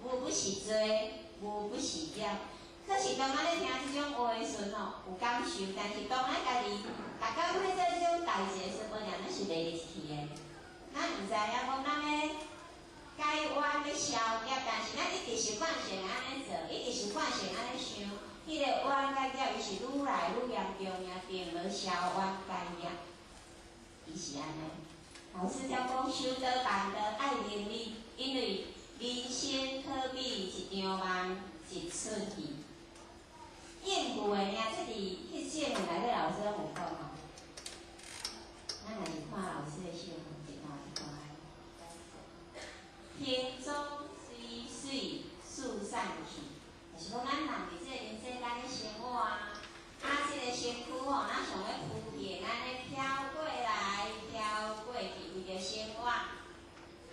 無不是罪，無不是業。可是當咱咧聽這種話的時陣吼，有感受，但是當咱家己逐工咧做這種代誌的時陣，咱是袂入去的。咱毋知影講咱咧解冤咧消業，但是咱一直習慣性按呢做，一直習慣性按呢想，彼个冤佮業伊是愈來愈嚴重爾，並無消冤解業。伊是按呢。老師才講修道辦道愛明理，因為人生可比一場夢，一齣戲。應付的爾，這佇彼聖文內底老師攏有講吼。咱若是看老師的聖文，一段一段。行蹤隨水四散去，就是講咱人佇這個人世間咧生活啊，啊，這個身軀吼，若像咧浮萍按呢飄過來飄過去，為著生活。啊，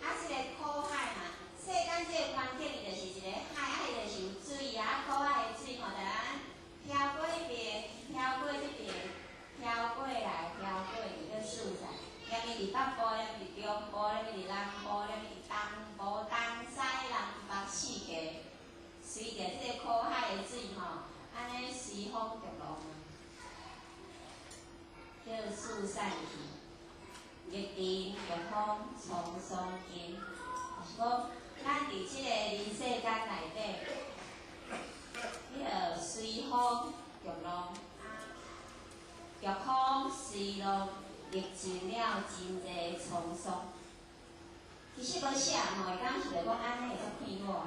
這個苦海嘛，世間這個環境伊就是一個海，啊，伊就是有水啊，苦海的水吼，就咱飄過彼邊，飄過這邊，飄過來，飄過去，閣四散。連伊佇北部，連伊佇中部，連伊佇南部，連伊佇東部、東西南北四界，隨著這個苦海的水吼，按呢隨風逐浪啊，叫四散去，逆塵逆風滄桑經，就是講咱佇這個人世間內底，彼个隨風逐浪啊，逆風隨浪，歷盡了真濟滄桑。其實無啥吼，會感受著講按呢會足快活的，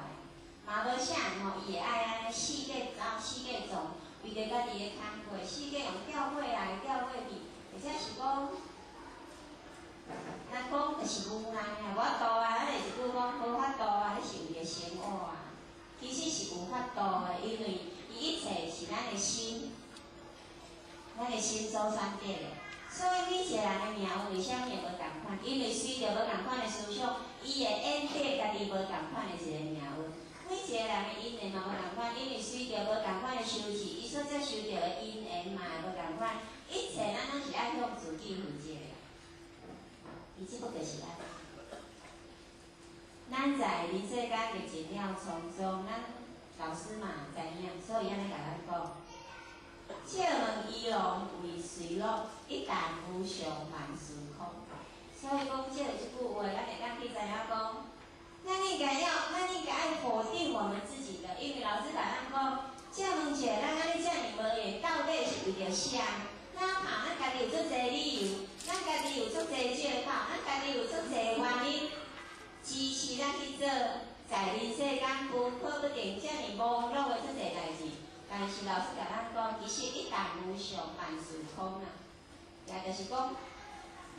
嘛無啥吼，伊會愛按呢四界走，四界撞，為著家己的工課，四界用調過來調過去，或者是講，若講就是無奈啊，無法度啊，咱會一句講無法度啊，彼是為著生活啊。其實是有法度的，因為伊一切是咱的心，咱的心所選擇的。所以每一個人的命運為啥物會無仝款？因為隨著無仝款的思想，伊會演變家己無仝款的一個命運。每一個人的因緣嘛無仝款，因為隨著無仝款的修持，伊所接受著的因緣嘛會無仝款。一切咱攏是愛向自己負責的。伊這不就是按呢？咱在人世間歷盡了滄桑，咱老師嘛知影，所以按呢共咱講。借問魚龍為誰樂？一旦無常，萬事空。所以講，借這句話，咱會當去知影講，咱應該愛否定我們自己的，因為老師共咱講，借問者，咱按呢遮爾無閒，到底是為著啥？哪怕咱家己有足濟理由，咱家己有足濟借口，咱家己有足濟原因支持咱去做，在人世間不可不定遮爾忙碌的足濟代誌。但是老師共咱講，其實一旦無常，萬事空啊。也就是講，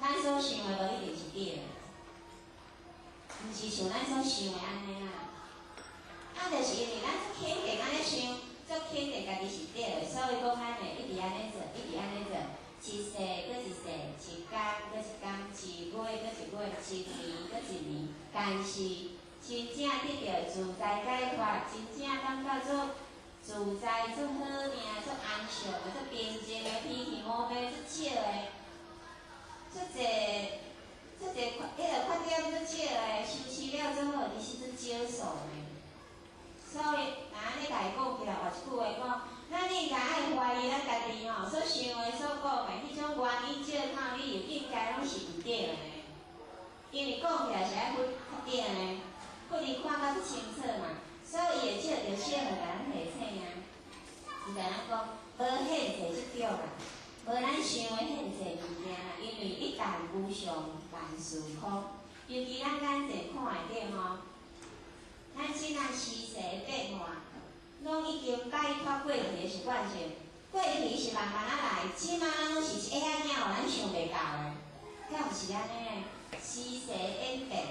咱所想的無一定是對的，毋是像咱所想的按呢啦。啊，就是因為咱足肯定按呢想，足肯定家己是對的，所以講咱會一直按呢做，一直按呢做，一世閣一世，一工閣一工，一月閣一月，一年閣一年。但是真正得著自在解脫，真正感覺足自在、足好命、足安詳的、足平靜的，脾氣毛病足少的，足濟、足濟缺，彼个缺點足少的，修持了足好，其實足少數的。所以，若按呢共伊講起來，換一句話講，咱應該愛懷疑咱家己吼，所想的、所講的彼種原因、借口、理由，應該攏是毋對的。因為講起來是愛佛較頂的，佛伊看甲足清楚嘛，所以伊會借著聖來共咱提醒啊。伊共咱講，無現世這種啦，無咱想的現世物件啦，因為一旦無常，萬事空。尤其咱眼前看會著吼，咱這若時勢變化，攏已經擺脫過去的習慣性。過去是慢慢仔來，這馬攏是一下子，予咱想袂到的，敢毋是按呢？時勢演變，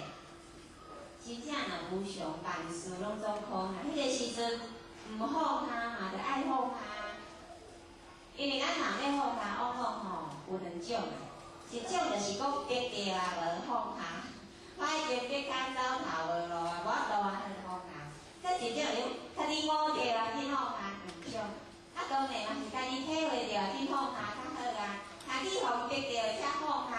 真正若無常，萬事攏總空啊！彼個時陣毋放下嘛，著愛放下。因為咱人咧放下，往往吼有兩種啊，一種就是講逼著啊無放下，我已經逼甲走投無路啊，無法度啊，就放下。閣一種就家己悟著啊，緊放下兩種。啊，當然嘛是家己體會著啊，緊放下較好啊。家己予逼著才放下。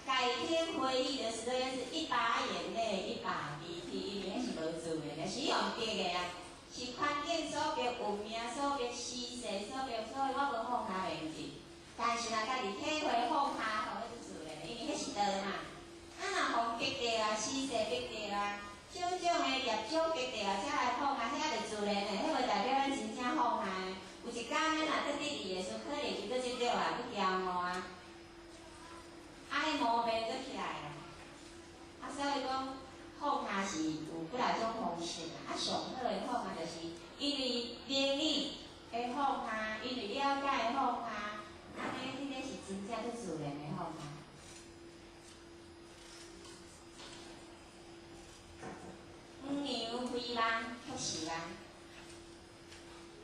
改天回憶的時候，就是一把眼淚一把鼻涕，因為彼是無自然的，是用逼的啊，是環境所逼、運命所逼、時勢所逼，所以我無放下袂記。但是若家己體會放下，吼，彼就自然，因為彼是道嘛。啊，若予逼著啊，時勢逼著啊，種種的業障逼著啊，才來放下，遐就自然的，彼無代表咱真正放下。有一工咱若得得意的時候，可能就閣這種啊，閣驕傲啊。啊，彼毛病閣起來啊！啊，所以講放下是有幾若種方式啦。啊，上好的放下就是因為明理的放下，因為了解的放下，按呢，彼個是真正足自然的放下。黃粱非夢，卻是夢。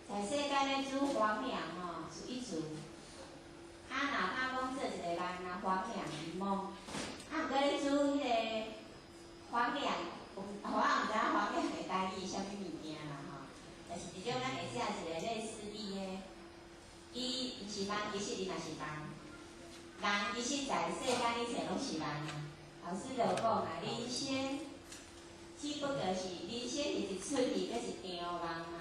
在世間咧煮黃粱吼，是一煮。啊，若怕講做一个夢啊，黃粱一夢。啊，毋過咧煮彼個黃粱，我也毋知影黃粱的台語是啥物物件啦吼。但是這種咱會食一個類似伊的，伊毋是夢，其實伊嘛是夢。人其實在世間一切攏是夢啊。老師就講啊，人生只不過是人生是一齣戲，閣一場夢嘛。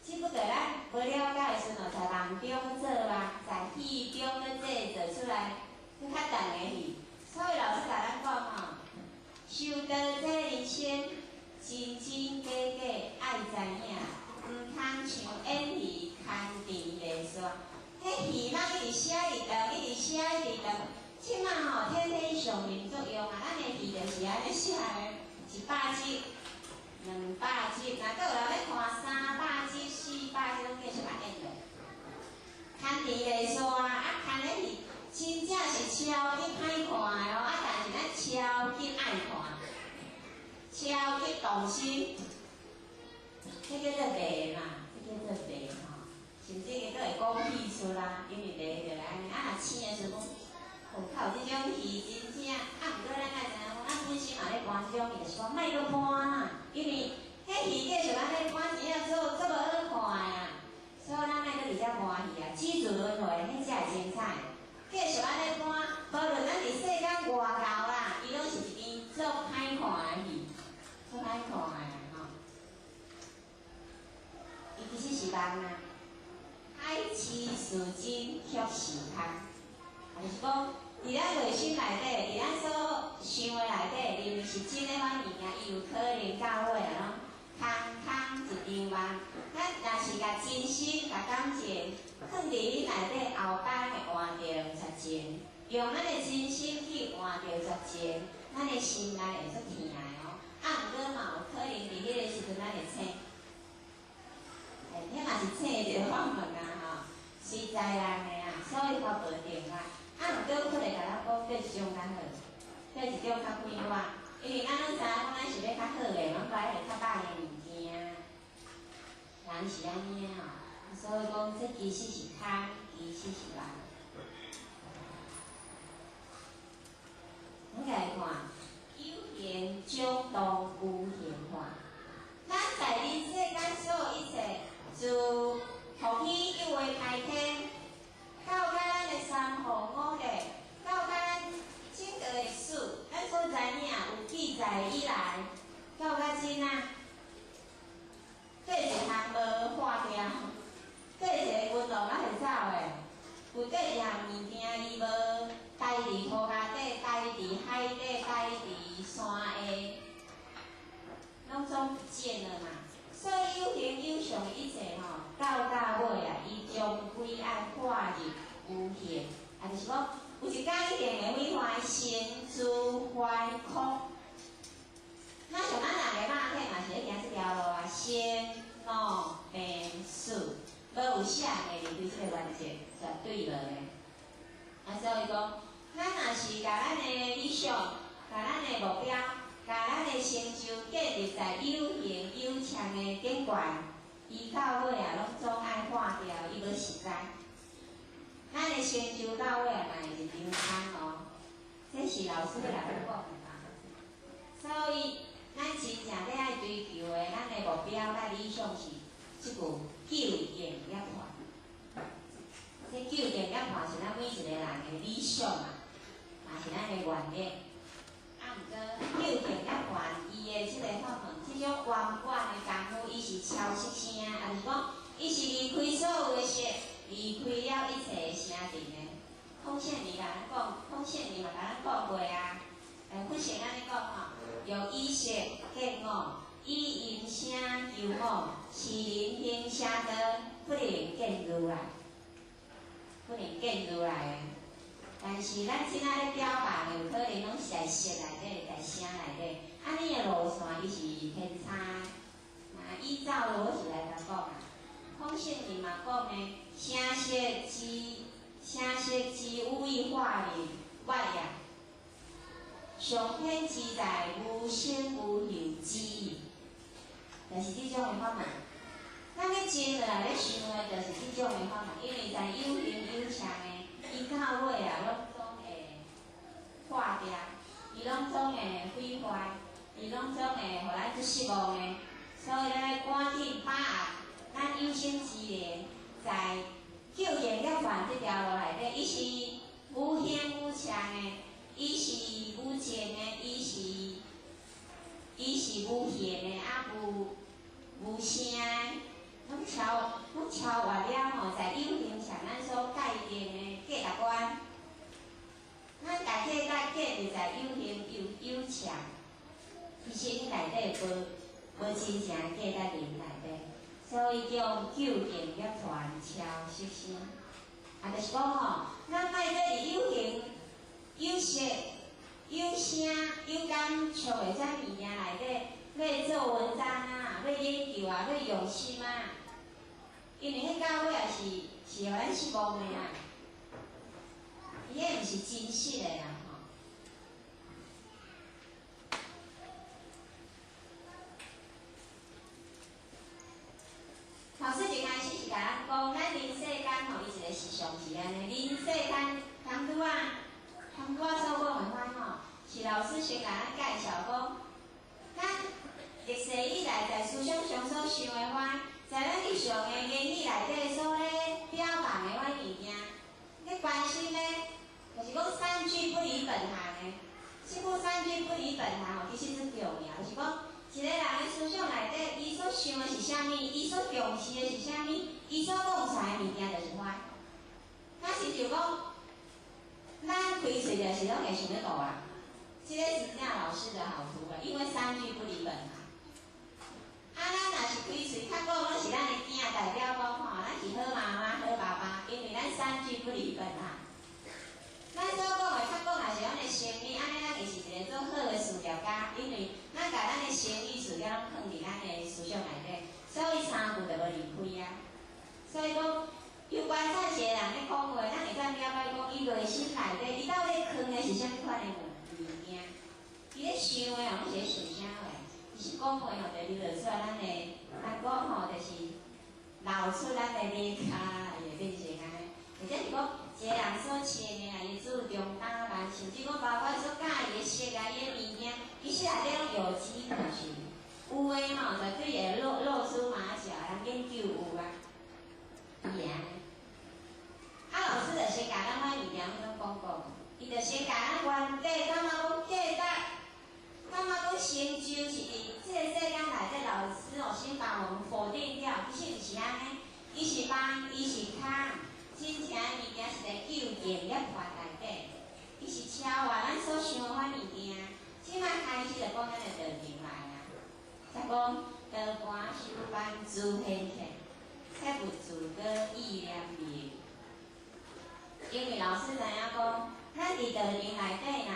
只不過咱無了解的時陣，在夢中做夢，在戲中閣製造出來，閣較長的戲。所以老師共咱講吼，修道這人生，真真假假愛知影，毋通像演戲牽甜袂煞。彼戲仔一直寫一直長，一直寫一直長。這馬吼天天上面作用啊，咱的戲就是按呢寫的，100集、200集，若閣有人欲看300集、400集，攏繼續共演落。牽甜袂煞，啊牽的戲真正是超級歹看的哦，啊但是咱超級愛看，超級動心，這叫做迷嘛，這叫做迷吼，甚至閣會講戲出啦，因為迷就按呢，啊若醒的時陣講，哦靠，這種戲真正，啊毋過咱愛知影講，咱本身嘛咧搬這種戲，就是講莫閣搬啦，因為彼戲繼續按呢搬，真正做做無好看的啊。所以咱莫閣佇遮搬戲啊，止住輪迴，彼才會精彩。繼續按呢搬，無論咱佇世間偌厚啦，伊攏是一支足歹看的戲，足歹看的吼。伊其實是夢啊，海市蜃真，卻是空。啊，就是講，佇咱內心內底，佇咱所想的內底，認為是真的款物件，伊有可能到尾啊，攏空空一場夢。咱若是共真心、共感情放佇彼內底，後擺會換著絕情。用咱的真心去換著絕情，咱的心內會足疼的哦。啊，毋過嘛有可能佇彼個時陣，咱會醒。欸，彼嘛是醒一个法門啊吼，隨在人的啊，所以法無定啊。啊，毋過佢會共咱講，對一種較好，對一種較快活，因為咱攏知影講，咱是欲較好的，攏無愛較歹的物件。人是按呢吼，所以講這其實是空，其實是夢。咱來看，有形種動無形化。咱在人世間所有一切，自伏羲一畫開天，到甲咱的三皇五帝，到甲咱整個歷史，咱所知影有記載以來，到甲今仔，綴一項無化掉，綴一个溫度猶會走的，有綴一見了嘛。所以有形有相的一切吼，到到尾啊，伊終歸愛化入無形，啊，就是講有一工一定會毀壞，成住壞空。那像咱人的肉體嘛是咧行這條路啊，生老病死，無有啥會離開這個原則，絕對無的。啊，所以講，咱若是共咱的理想、共咱的目標、共咱的成就建立在有形有相的頂懸，伊到尾啊，攏總愛化掉，伊無實在。咱的成就到尾啊，嘛會一場空哦。這是老師來講的吧？所以，咱真正欲愛追求的，咱的目標佮理想是這句究竟涅槃。這究竟涅槃是咱每一個人的理想啊，嘛是咱的願力。啊，毋過究竟涅槃，伊的這個法門，這種圓滿的功夫，伊是超色聲，啊，就是講，伊是離開所有的色，離開了一切的聲塵的。孔聖尼共咱講，孔聖尼嘛共咱講過啊。佛聖按呢講吼，用以色見我，以音聲求我，是人行邪道，不能見如來，不能見如來的。但是咱這仔咧表白的，有可能攏是在色內底，在聲內底，按呢的路線伊是偏差的。那依照邏輯來共講啊，孔聖尼嘛講呢，聲色之無異化入外業。上天之在無生無有之意，就是這種的法門。咱咧靜落來咧想的，就是這種的法門，因為在有形有相的，伊到尾啊，攏總會化掉，伊攏總會毀壞，伊攏總會予咱足失望的。所以咱愛趕緊把握咱有生之年，在究竟涅槃這條路內底，伊是無形無相的。伊是無情的，伊是無形的，啊無聲的，攏超越了吼，在有形上咱所界定的價值觀，咱家己甲建立在有形有相，其實內底無真正價值伫內底，所以叫究竟涅槃超色聲，啊，就是講吼，咱莫閣佇有形。有色、有聲、有感觸的這物件內底，欲做文章啊，欲研究啊，欲用心啊，因為彼到尾也是予咱失望的啊，伊彼毋是真實的啦吼。老師一開始是共咱講，咱人世間吼，伊一個實相是按呢，人世間通拄仔。通拄仔所講的款吼，是老師先共咱介紹講，咱歷世以來在思想上所想的話，在咱日常的言語內底所咧表達的款物件，咧關心的，就是講三句不離本行的。這句三句不離本行吼，其實足重要，就是講一個人的思想內底，伊所想的是啥物，伊所重視的是啥物，伊所講出來的物件就是歹。那是就講。咱開喙就是攏會想欲吐啊，這個是真正老師的好徒啊，因為三句不離本行。啊，咱若是開喙較講，攏是咱的囝，代表講吼，咱是好媽媽、好爸爸，因為咱三句不離本行。咱所講的較講，若是咱的生意，按呢咱就是一個做好的事業家，因為咱共咱的生意事業攏囥佇咱的思想內底，所以三句就無離開啊。所以講。有觀察一個人咧講話，咱會當了解講，伊內心內底，伊到底囥的是啥物款的物件？伊咧想的吼，攏是咧想啥話？其實講話吼，就流露出來咱的，咱講吼，就是露出咱的馬跤，伊會變成按呢。或者是講，一個人所穿的啊，伊注重打扮，甚至講包括伊所佮意的色啊，伊的物件，其實內底攏有跡可循。有的吼，絕對會露出馬腳，人研究有啊，伊會按呢。啊，老師就先共咱款物件攏講講，伊就先共咱原底感覺講價值，感覺講成就是佇這個世間內底，老師哦先把我們否定掉，其實毋是按呢，伊是夢，伊是空，真正的物件是佇究竟涅槃內底，伊是超越咱所想的款物件。這擺開始就講咱的道場來啊，才講道盤修辦自現前，切勿自過意念明。因為老師知影講，咱佇道場內底若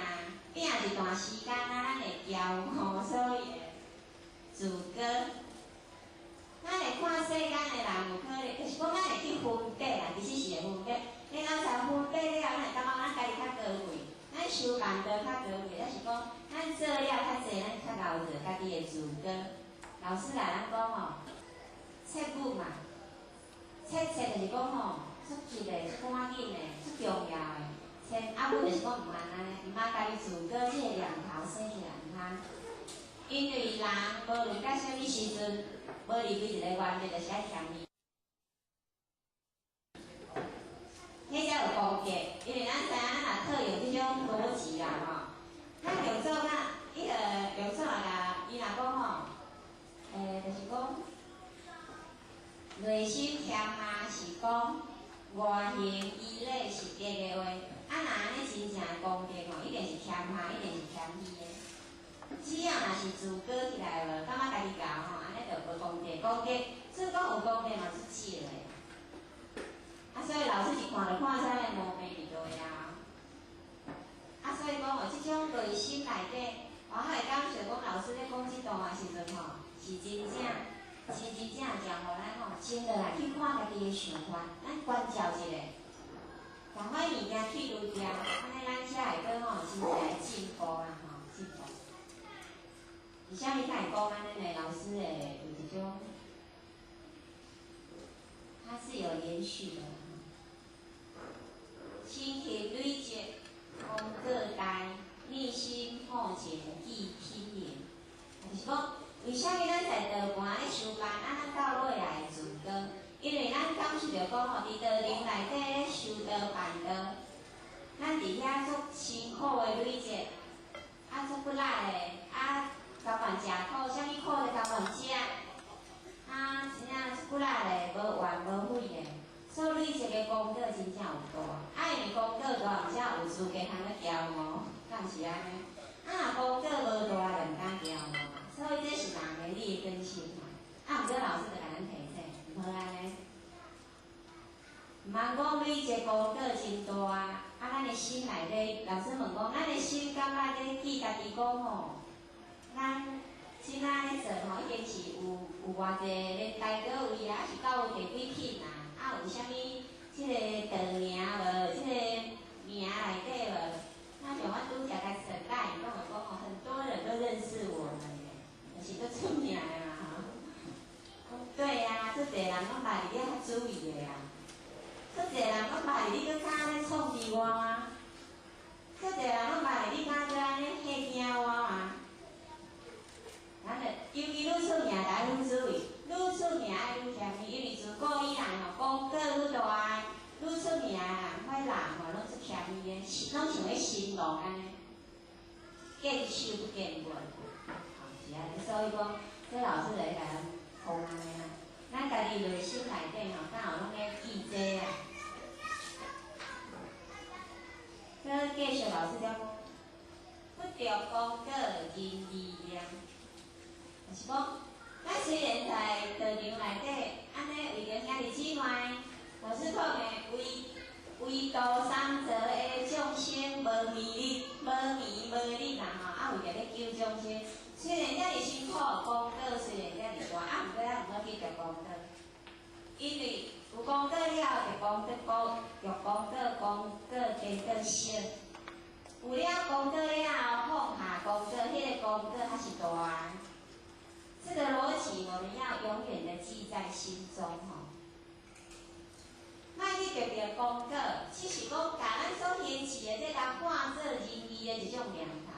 拼一段時間啊，咱會驕傲，所以會自高。咱會看世間的人有可能，就是講咱會去分別啦，其實是會分別。然後才分別了，咱會感覺咱家己較高貴，咱修辦道較高貴，抑是講咱做了較濟，咱較𠢕做，家己會自高。老師來咱講吼，切勿嘛，切切就是講吼，足急的、足趕緊的、足重要的。切啊，勿就是講毋通按呢，毋通家己自高，這個念頭生起來毋通。因為人無論到啥物時陣，無離開一個原則，就是愛謙虛。彼才有功德，因為咱知影咱若套用這種邏輯啦吼，咱六祖啊，彼個六祖啊，伊若講吼，就是講內心謙下是講外行依禮是德的話，啊若按呢真正的功德吼，一定是謙下，一定是謙虛的。只要若是自高起來無，感覺家己𠢕吼，按呢就無功德。功德，所以講有功德嘛是少的。啊，所以老師一看就看出來毛病佇佗啊。啊，所以講哦，這種內心內底，我較會感受講老師咧講這段的時陣吼，是真正，是真正正予咱吼靜落來去看家己的想法，咱關照一下，共款物件去除掉，按呢咱才會閣吼真正會進步啊吼，進步。為啥物較會講按呢呢？老師會有一種，它是有連續的。辛勤累積功過大，內心破前記品行。就是講，為啥物咱在道盤咧修辦，啊，咱到尾也會自高？因為咱感受著講吼，佇道場內底咧修道辦道，咱佇遐足辛苦的累積，啊，足骨力的，啊，甘願食苦，啥物苦都甘願食，啊，真正足骨力的，無怨無悔的。所以累積的功德真正有大，啊，因為功德大，毋才有資格通咧驕傲，敢毋是按呢？啊，若功德無大，就毋敢驕傲嘛。所以這是人的劣根性嘛。啊，毋過老師就共咱提醒，毋好按呢。毋通講累積功德真大，啊，咱的心內底，老師問講，咱的心感覺咧記家己講吼，咱這擺咧做吼，已經是有偌濟咧大果位啊，抑是到有第幾品啊？啊，有啥物這個道名無？這個名內底無？那像阮拄才共算來講就講吼，很多人都認識我們咧，就是閣出名的嘛吼。對啊，足濟人攏捌你，你較注意的啊。足濟人攏捌你，你閣較按呢創治我嗎？足濟人攏捌你，你敢閣按呢嚇驚我嗎？咱就尤其愈出名，就愛愈注意，愈出名愛愈謙虛，因為自古以來吼，功德愈大，愈出名的人，彼人吼攏足謙虛的，攏像咧神龍按呢，見首不見尾，吼是按呢。所以講，這老師就咧共咱講按呢啦。咱家己內心內底吼，敢有攏咧記這啊？這繼續老師講，不著功過仁義念。就是講，咱雖然在道場內底，按呢為著兄弟姊妹，老師講的為為度三途的眾生無眠日、無眠無日啦吼，啊為著欲救眾生，雖然遮爾辛苦，功德雖然遮爾大，啊毋過咱毋好去著功德，因為有功德了後，就功德功，著功德功德變做小，有了功德了後，放下功德，彼個功德才是大。這個邏輯我們要永遠的記在心中吼。莫去特別功過，只是講共咱所顯示的這個看做仁義的一種念頭。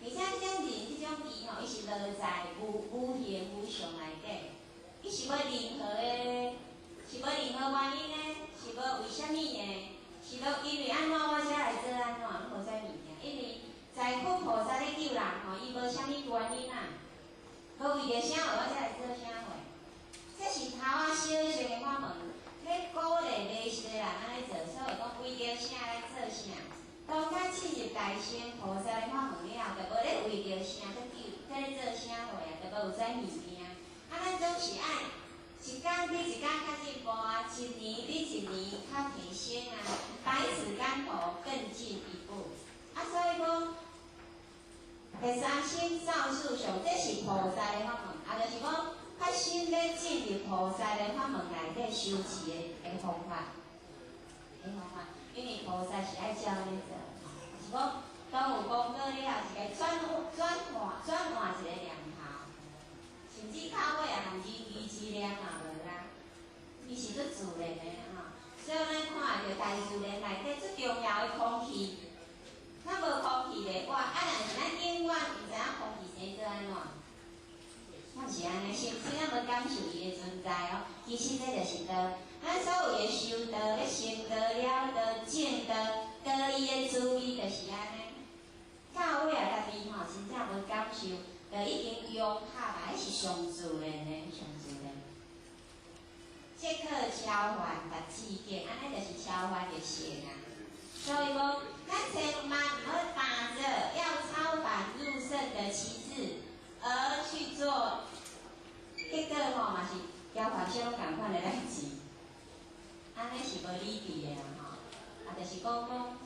而且這種仁這種義吼，伊是落在無無形無相內底，伊是無任何的，是無任何原因的，是無為啥物的，是無因為按怎我才來做按怎，攏無這物件，因為在佛菩薩咧救人吼，伊無啥物原因啊，無為著啥貨我才來做啥貨，這是頭仔小乘的法門，咧鼓勵迷失的人按呢做，所以講為著啥來做啥。當較進入大乘菩薩的法門了後，就無咧為著啥去救，去咧做啥貨啊，就無有這物件。啊，咱總是愛一工比一工較進步啊，一年比一年較提升啊，百尺竿頭更進一步。啊，所以講，第三心造殊上，這是菩薩的法門，啊，就是講較新欲進入菩薩的法門內底修持的方法，的方法，因為菩薩是愛照按呢做，是講當有功果了後，是該轉換一個念頭，甚至到尾啊，連仁義之念嘛無啦，伊是足自然的吼。所以咱看著大自然內底最重要的空氣，咱無空氣咧，哇！啊，若是咱永遠毋知影空氣生做按怎，敢是按呢？甚至咱無感受伊的存在哦。其實這就是道，咱所有的修道、咧成道、了道、證道，道伊的滋味就是按呢。到尾啊，家己吼真正無感受，就已經融合啊，彼是上自然的，上自然。即可超凡達至境，按呢就是超凡入聖啊。所以講，咱千萬毋好打著要超凡入聖的旗幟而去做，結果吼嘛是交凡相仝款的代誌，按呢是無理智的啦吼。啊，就是講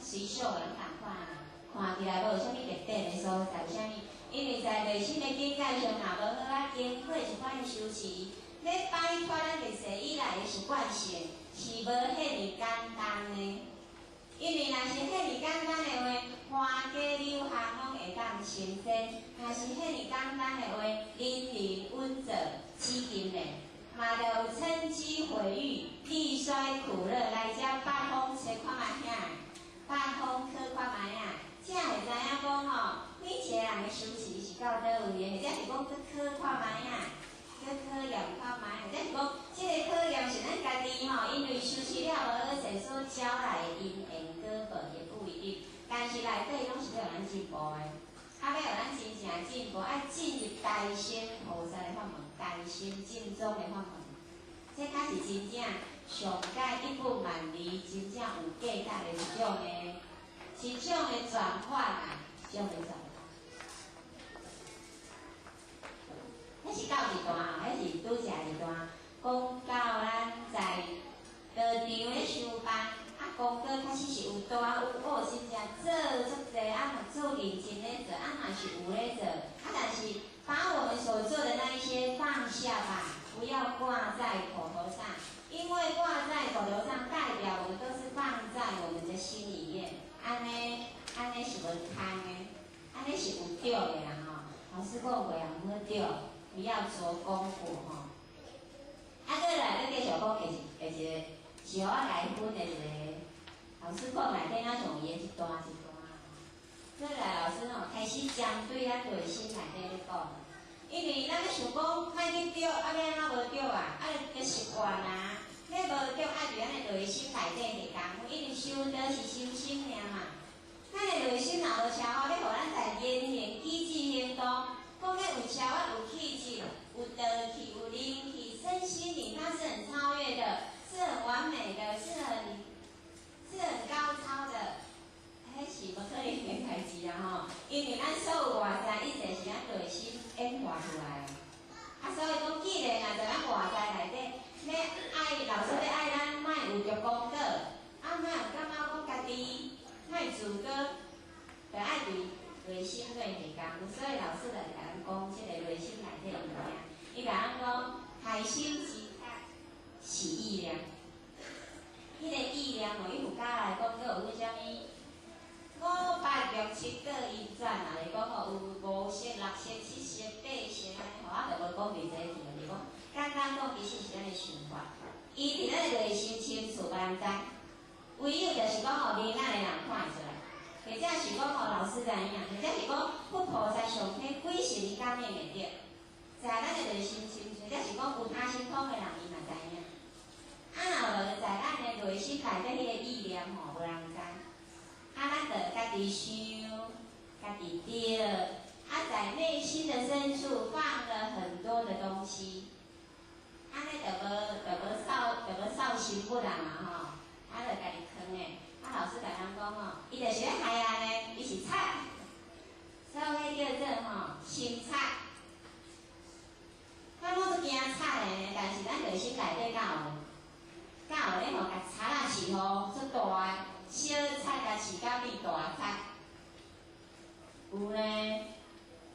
隨俗人仝款啊，看起來無啥物特別的所在，有啥物？因為在內心的境界上，若無好仔經過一番的修持，欲擺脫咱歷世以來的習慣性，是無遐爾簡單的。因為若是遐爾簡單的話，花家柳行攏會當成仙；若是遐爾簡單的話，人人穩做紫金的，嘛就有稱譏毀譽、利衰苦樂來遮八方揣看覓遐，八方考看覓啊，才會知影講吼，每一個人的修持是到佗位的，或者是講去考看覓啊，去考驗看覓，或者是講這個考驗是咱家己吼，因為修持了無好勢所招來的因緣果報，也不一定。但是內底攏是欲予咱進步的，啊，欲予咱真正進步，愛進入大乘菩薩的法門，大乘正宗的法門，這才是真正上蓋一不萬里，真正有價值的一種的轉換啊，一種的轉換。彼是到一段，彼是拄才一段，講到咱在道場咧修班，啊，功課確實是有大有惡，真正做足濟，啊嘛做認真咧做，啊嘛是有咧做，啊但是把我們所做的那一些放下吧，不要掛在口頭上，因為掛在口頭上，代表我們都是放在我們的心裡面，按呢按呢是無空的，按呢是有對的啦吼。老師講話也毋好對，不要著功夫吼。啊，閣來，閣繼續講下一下一個，是予我來分的一個。老師講內底，若像伊的一段一段。閣來，老師吼開始針對咱內心內底咧講，因為咱咧想講莫去著，啊欲按怎無著啊？啊，就習慣啊，欲無著愛佇咱的內心內底下工夫，因為修道是修心爾嘛。咱的內心若無超越，欲予咱在言行舉止行動，講欲有超越、有氣質、有道氣、有靈氣，身心靈它是很超越的，是很完美的，是很高超的，彼是無可能的代誌啦吼。因為咱所有外在一切是咱內心演化出來的。啊，所以講，既然啊在咱外在內底，欲愛老師欲愛咱莫有著功果，啊，莫有感覺講家己莫自高，就愛佇內心內下工夫。所以老師就共咱講這個內心內底的物件。伊共咱講，開心之覺是意念。彼個意念哦，以佛家來講，閣有分啥物？五八六七個運轉啊，就是講吼有五色、六色、七色、八色按呢吼，我就無講佇這去，就是講簡單講，其實是咱的想法。伊佇咱的內心深處萬知，唯有就是講吼，明眼的人看會出來，或者是講吼老師知影，或者是講佛菩薩上體鬼神伊感應會著，在咱的內心深處，或者是講有他心通的人，伊嘛知影。啊，若無在咱的內心內底彼個意念吼，無人知。啊，咱就家己想，家己著，啊，在內心的深處放了很多的東西，按呢就無受心不啦嘛吼，啊，就家己囥的。啊，老師共咱講吼，伊就是咧害按呢，心賊。咱拢足惊贼的呢，但是咱内心內底敢有？敢有咧吼，共賊仔飼予足大的，小賊共飼甲變大賊，有呢，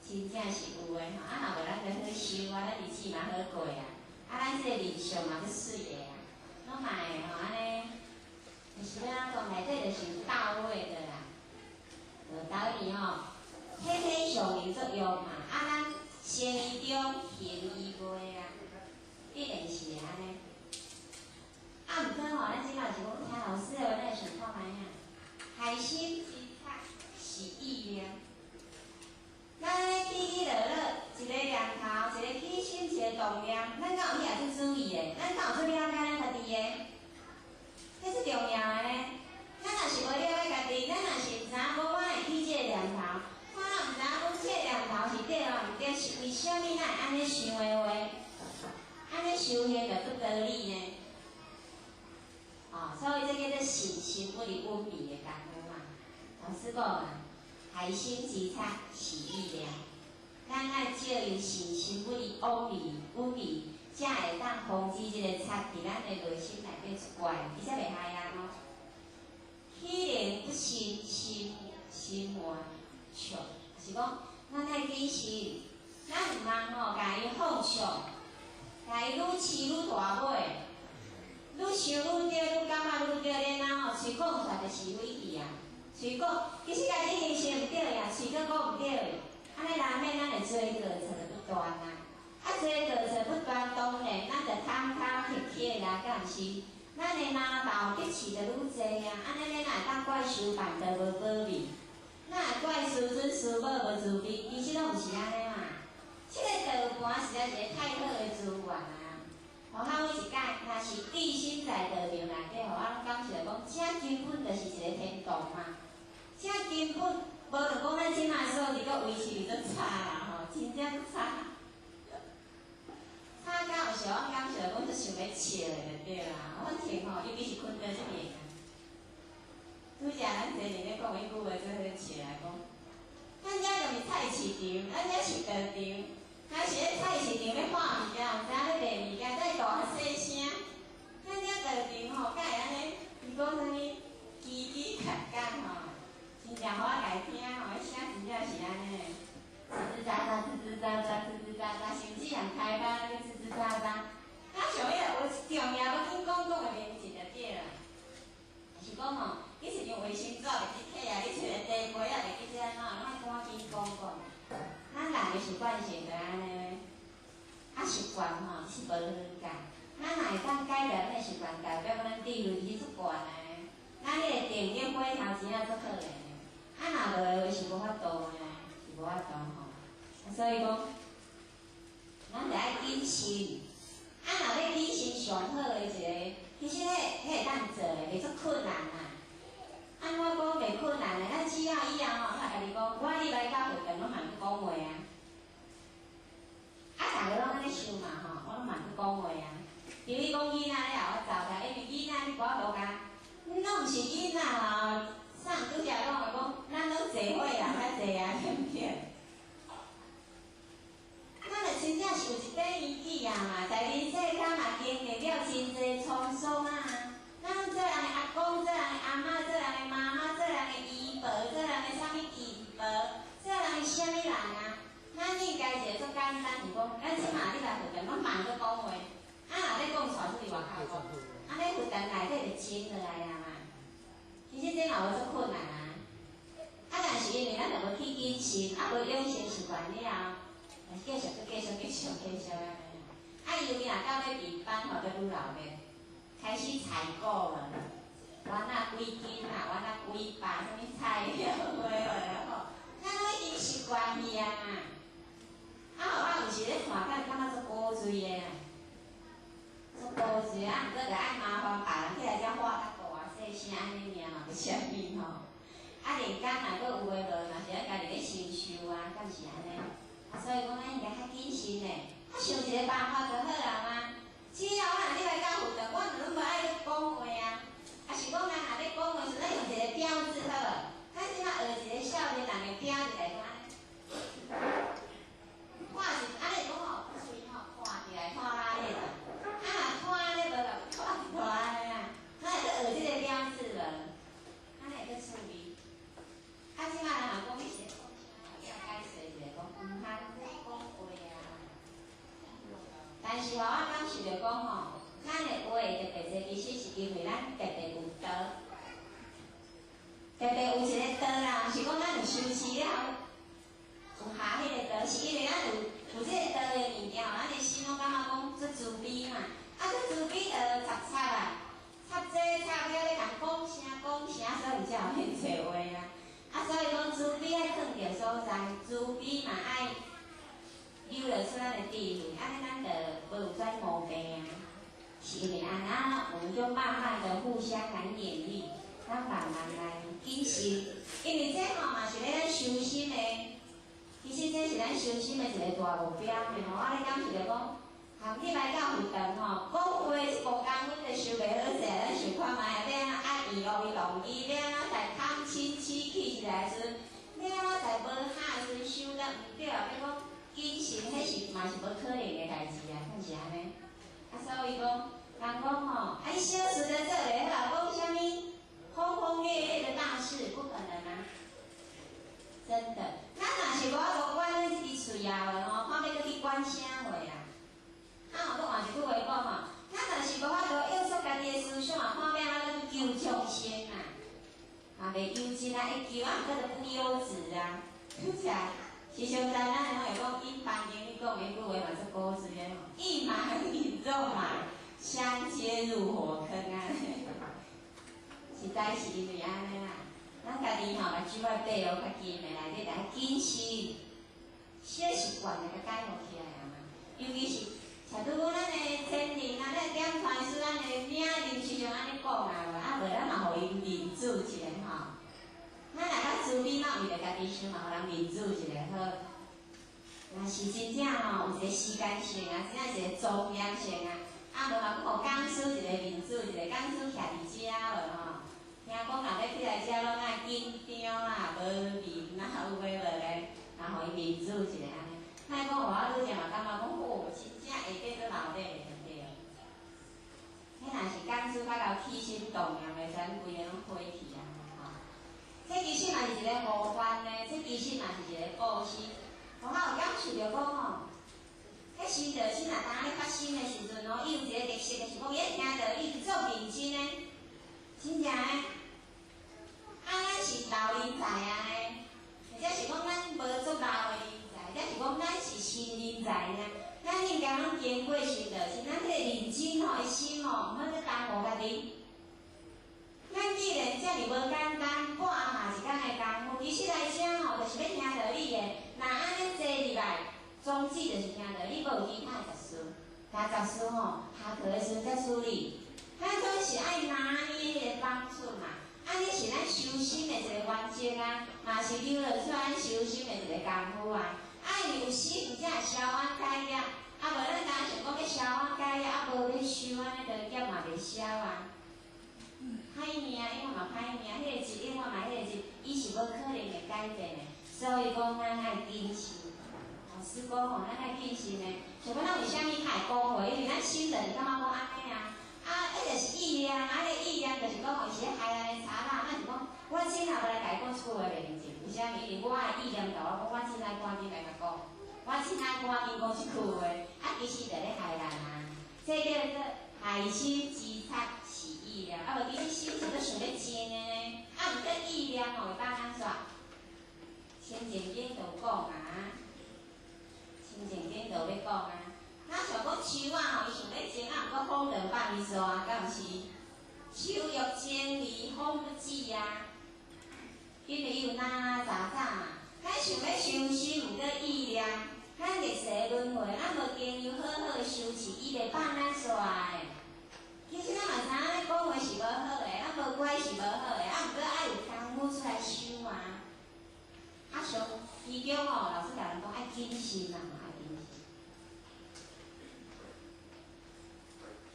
真正是有的吼。啊，若無咱就好修啊，咱日子嘛好過啊。啊，咱這個面相嘛足媠的啊，攏嘛會吼按呢，就是欲按怎講，內底就是有到位的啦。就等於吼，天天上有作用嘛。啊，咱生意中行醫袂啊，必然是按呢。啊，毋過吼，咱這擺是講聽老師的話，咱會想看覓啊？害心之賊是意念。咱按呢起起落落，一个念頭，一個起心，一個動念，咱敢有去遐做注意的？咱敢有做了解咱家己的？這是重要的呢。咱若是無了解家己，咱若是毋知影講我會起這個念頭，我若毋知影講這個念頭是對抑毋對，是為啥物咱會按呢想的話？按呢修行就足道理呢。哦，所以這叫做信心不離穩味的功夫嘛。老師講啊，害心之賊是意念，咱愛借用信心不離妄味、穩味，才會當防止這個賊佇咱的內心內底出怪，伊才袂害人哦。豈能不信心心頑強？就是講，咱愛謹慎，咱毋通吼，共伊放暢，共伊愈飼愈大尾，愈想愈對，愈感覺愈對，然後吼，喙講出來就是非去啊。喙講，其實家己形成毋對啊，喙閣講毋對，按呢難免咱會追過錯就不斷啊。啊，追過錯不斷，當然咱就貪貪乞乞啦，敢毋是？咱的拿豆得飼就愈濟啊，按呢咱會當怪師辦道無保庇，咱會怪師尊師母無慈悲，其實攏毋是按呢嘛。這個道盤實在是一個太好的資源啊！予我每一擺，若是置身在道場內底吼，我攏感受講，這根本就是一個天堂嘛。這根本無論講咱這馬數字閣維持佇足差啦吼，真正足差。差到有時我感受講，足想欲笑的就對啦。反正吼，尤其是困到這邊啊。拄才咱前面咧講彼句話足好笑啊，講咱遮就毋是菜市場，咱遮是道場。若是咧菜市場咧喊物件，毋知影咧賣物件，才會大細聲。咱遮道場吼，敢會按呢？伊講啥物？嘰嘰嘎嘎吼，真正予我共聽吼，彼聲真正是按呢，吱吱喳喳，吱吱喳喳，吱吱喳喳，甚至連開班咧吱吱喳喳。啊，像彼個有重要欲緊講講的名字就對啦。就是講吼，你是用衛生紙袂記摕啊，你揣個茶杯仔袂記這按怎，攏愛趕緊講講。咱人的習慣性就按呢，啊習慣吼是無好改。咱若會當改掉咱的習慣，代表講咱智慧是足懸的。咱彼個定力火頭真正足好的。啊，若無的話是無法度的，是無法度吼。啊，所以講，咱就愛謹慎。啊，若欲謹慎上好的一個，其實彼彼會當做的，袂足困難啊。按怎講袂困難的？咱只要以後吼，我家己講，我禮拜到佛堂攏嘛去講話啊。啊，逐个攏按呢想嘛吼，我攏嘛去講話啊。比如講囡仔了後，我走來，因為囡仔你寡無共，攏毋是囡仔吼。上拄才講的講，咱攏坐伙啦，較濟啊，對毋對？咱若真正是有一短年紀啊嘛，在人世間嘛經歷了真濟滄桑啊。咱攏做人的阿公，做人的阿嬤，做人的媽媽，做人的姨婆，做人的啥物舅婆，做人的啥物人啊？咱應該一個足簡單，是講，咱這馬你來佛堂，攏慢閣講話。啊，若欲講帶出去外口講，按呢佛堂內底就靜落來啊嘛。其實這嘛無足困難啊。啊，但是因為咱就無去謹慎，啊無養成習慣了後，繼續閣繼續繼續繼續按呢。啊，尤其若到尾閉班吼，就愈鬧熱，開始採購了，丸仔幾斤啊，丸仔幾百，啥物菜料花吼，咱攏已經習慣去啊嘛。啊吼，啊有時咧看甲感覺足古錐的啊，足古錐啊，毋過就愛麻煩別人起來遮喊較大細聲按呢爾嘛，無啥物吼。啊，連工若閣有的無，嘛是愛家己咧承受啊，敢是按呢？啊，所以講咱應該較謹慎的，啊，想一個辦法就好啊嘛。只要我若你來到佛堂，我攏無愛咧講話啊。啊，是講人若咧講話時，咱用一個標誌好無？咱這馬學一個少年人的標誌來講按呢。是吼，我感受著講吼，咱的話會特別濟，其實是因為咱特別有道，特別有一個道啦，毋是講咱有修持了有下彼個道，是因為咱有這個道的物件，咱的心攏感覺講足慈悲嘛，啊，足慈悲就插插啊，插這插遐咧共講啥講啥，所以才有遐濟話啊。啊，所以講慈悲愛囥著所在，慈悲嘛愛流露出咱的智慧，按呢咱就無有跩毛病啊。是因為按呢，我們就慢慢的互相來勉勵，咱慢慢來謹慎，因為這吼嘛是咧咱修心的，其實這是咱修心的一個大目標的吼。我咧感受著講，含入來到佛堂吼，講話這5公分就收袂好勢，咱想看覓啊？欲按怎壓伊，予伊同意？欲按怎在貪嗔痴氣起來時，欲按怎在無下時想得毋對啊？欲講謹慎，彼是嘛是無可能的代誌啊，敢是按呢？啊，所以講，人講吼，啊，小事都做袂好，講啥物轟轟烈烈的大事，不可能啊！真的，咱若是無法度管咱這支喙仔話吼，看欲閣去管啥話啊？啊，吼，閣換一句話講吼，咱若是無法度約束家己的思想啊，看欲按怎閣去求眾生啊？嘛袂優質啊，會求啊，毋過就不優質啊，是啊。時常知咱攏會講，引班經你講的彼句話嘛足古錐的吼，一馬引眾馬，相接入火坑啊！實在是因為按呢啦，咱家己吼目睭愛閉予較緊的，內底來謹慎，小習慣來共改予起來啊嘛。尤其是像拄講咱的前人啊，咱點傳師咱的領人時常按呢講啊，啊無咱嘛予𪜶面子一下吼。咱若較慈悲，嘛為著家己想，嘛予人面子一下好。若是真正吼有一個時間性啊，真正一個莊嚴性啊，啊無嘛閣予講師一個面子一下，講師徛佇遮無吼。聽講若欲起來遮攏愛緊張啦，無面啊，有的無的，然後予伊面子一下按呢。莫講我拄才嘛感覺講，哦，真正下底做老底的就對。彼若是講師較𠢕起心動念的，咱規個攏火去啊！吼，這其實嘛是一個護法呢，這其實嘛是一個布施。我較有感受著講吼，彼心著心若當咧發生的時陣吼，伊有一個特色，就是講伊聽著伊足認真的，真正的。啊，咱是老人才啊呢，或者是講咱無足老的人才，或者是講咱是新人才爾。咱應該攏經過修道士，咱彼個認真吼，的心吼，毋好閣耽誤家己。咱既然遮爾無簡單，半暗嘛一工的功夫，其實來遮吼，就是欲聽道理的。若按呢坐入來，宗旨就是聽道理，無有其他的雜事。加雜事吼，下課的時陣才處理。咱總是愛拿捏彼個方寸嘛。按呢是咱修心的一個原則啊，嘛是流露出咱修心的一個功夫啊。愛有心，才會消冤解業。啊，無咱焦想講欲消冤解業，啊無欲修按呢，就業嘛袂消啊。歹命永遠嘛歹命，彼個字永遠嘛彼個字，伊是無可能會改變的。所以講，咱愛謹慎。老師講吼，咱愛謹慎的。像講咱為啥物較會講話？因為咱心就是感覺講按呢啊。啊，彼就是意念啊，彼個意念就是講吼，伊是咧害咱的賊仔。咱是講，我真也無來共伊講這句話袂認真。為啥物？因為我的意念共我講，我真愛趕緊來共講，我真愛趕緊講這句話。啊，其實就咧害人啊。這叫做害心之賊是意念。啊，無其實心是閣想欲靜的呢。啊，毋過意念吼會放按怎？清淨經就講啊，清淨經就欲講啊。咱像講樹仔吼，伊想欲靜啊，毋過風就放伊煞，敢毋是？樹欲靜而風不止啊，因為伊有拉拉雜雜嘛。咱想欲修心，毋過意念，咱歷世輪迴，咱無經由好好的修持，伊袂放咱煞的。其實咱嘛知影，咱講話是無好的，咱無乖是無好的，啊，毋過愛有功夫出來修啊。啊，上其中吼，老師共咱講愛謹慎啊，愛謹慎。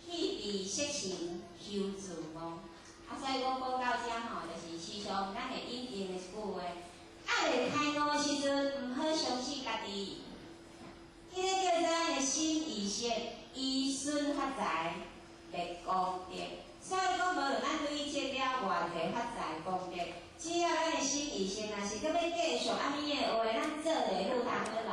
去彼色行休自妄，啊，所以講講到遮吼，就是時常咱會引用的一句話：猶未開悟的時陣，毋好相信家己。彼個叫做咱的心意識，依順發財，立功德。所以講，無論咱累積了偌濟發財功德，只要咱的心意識若是閣欲繼續按呢的話，咱做袂赴湯好留。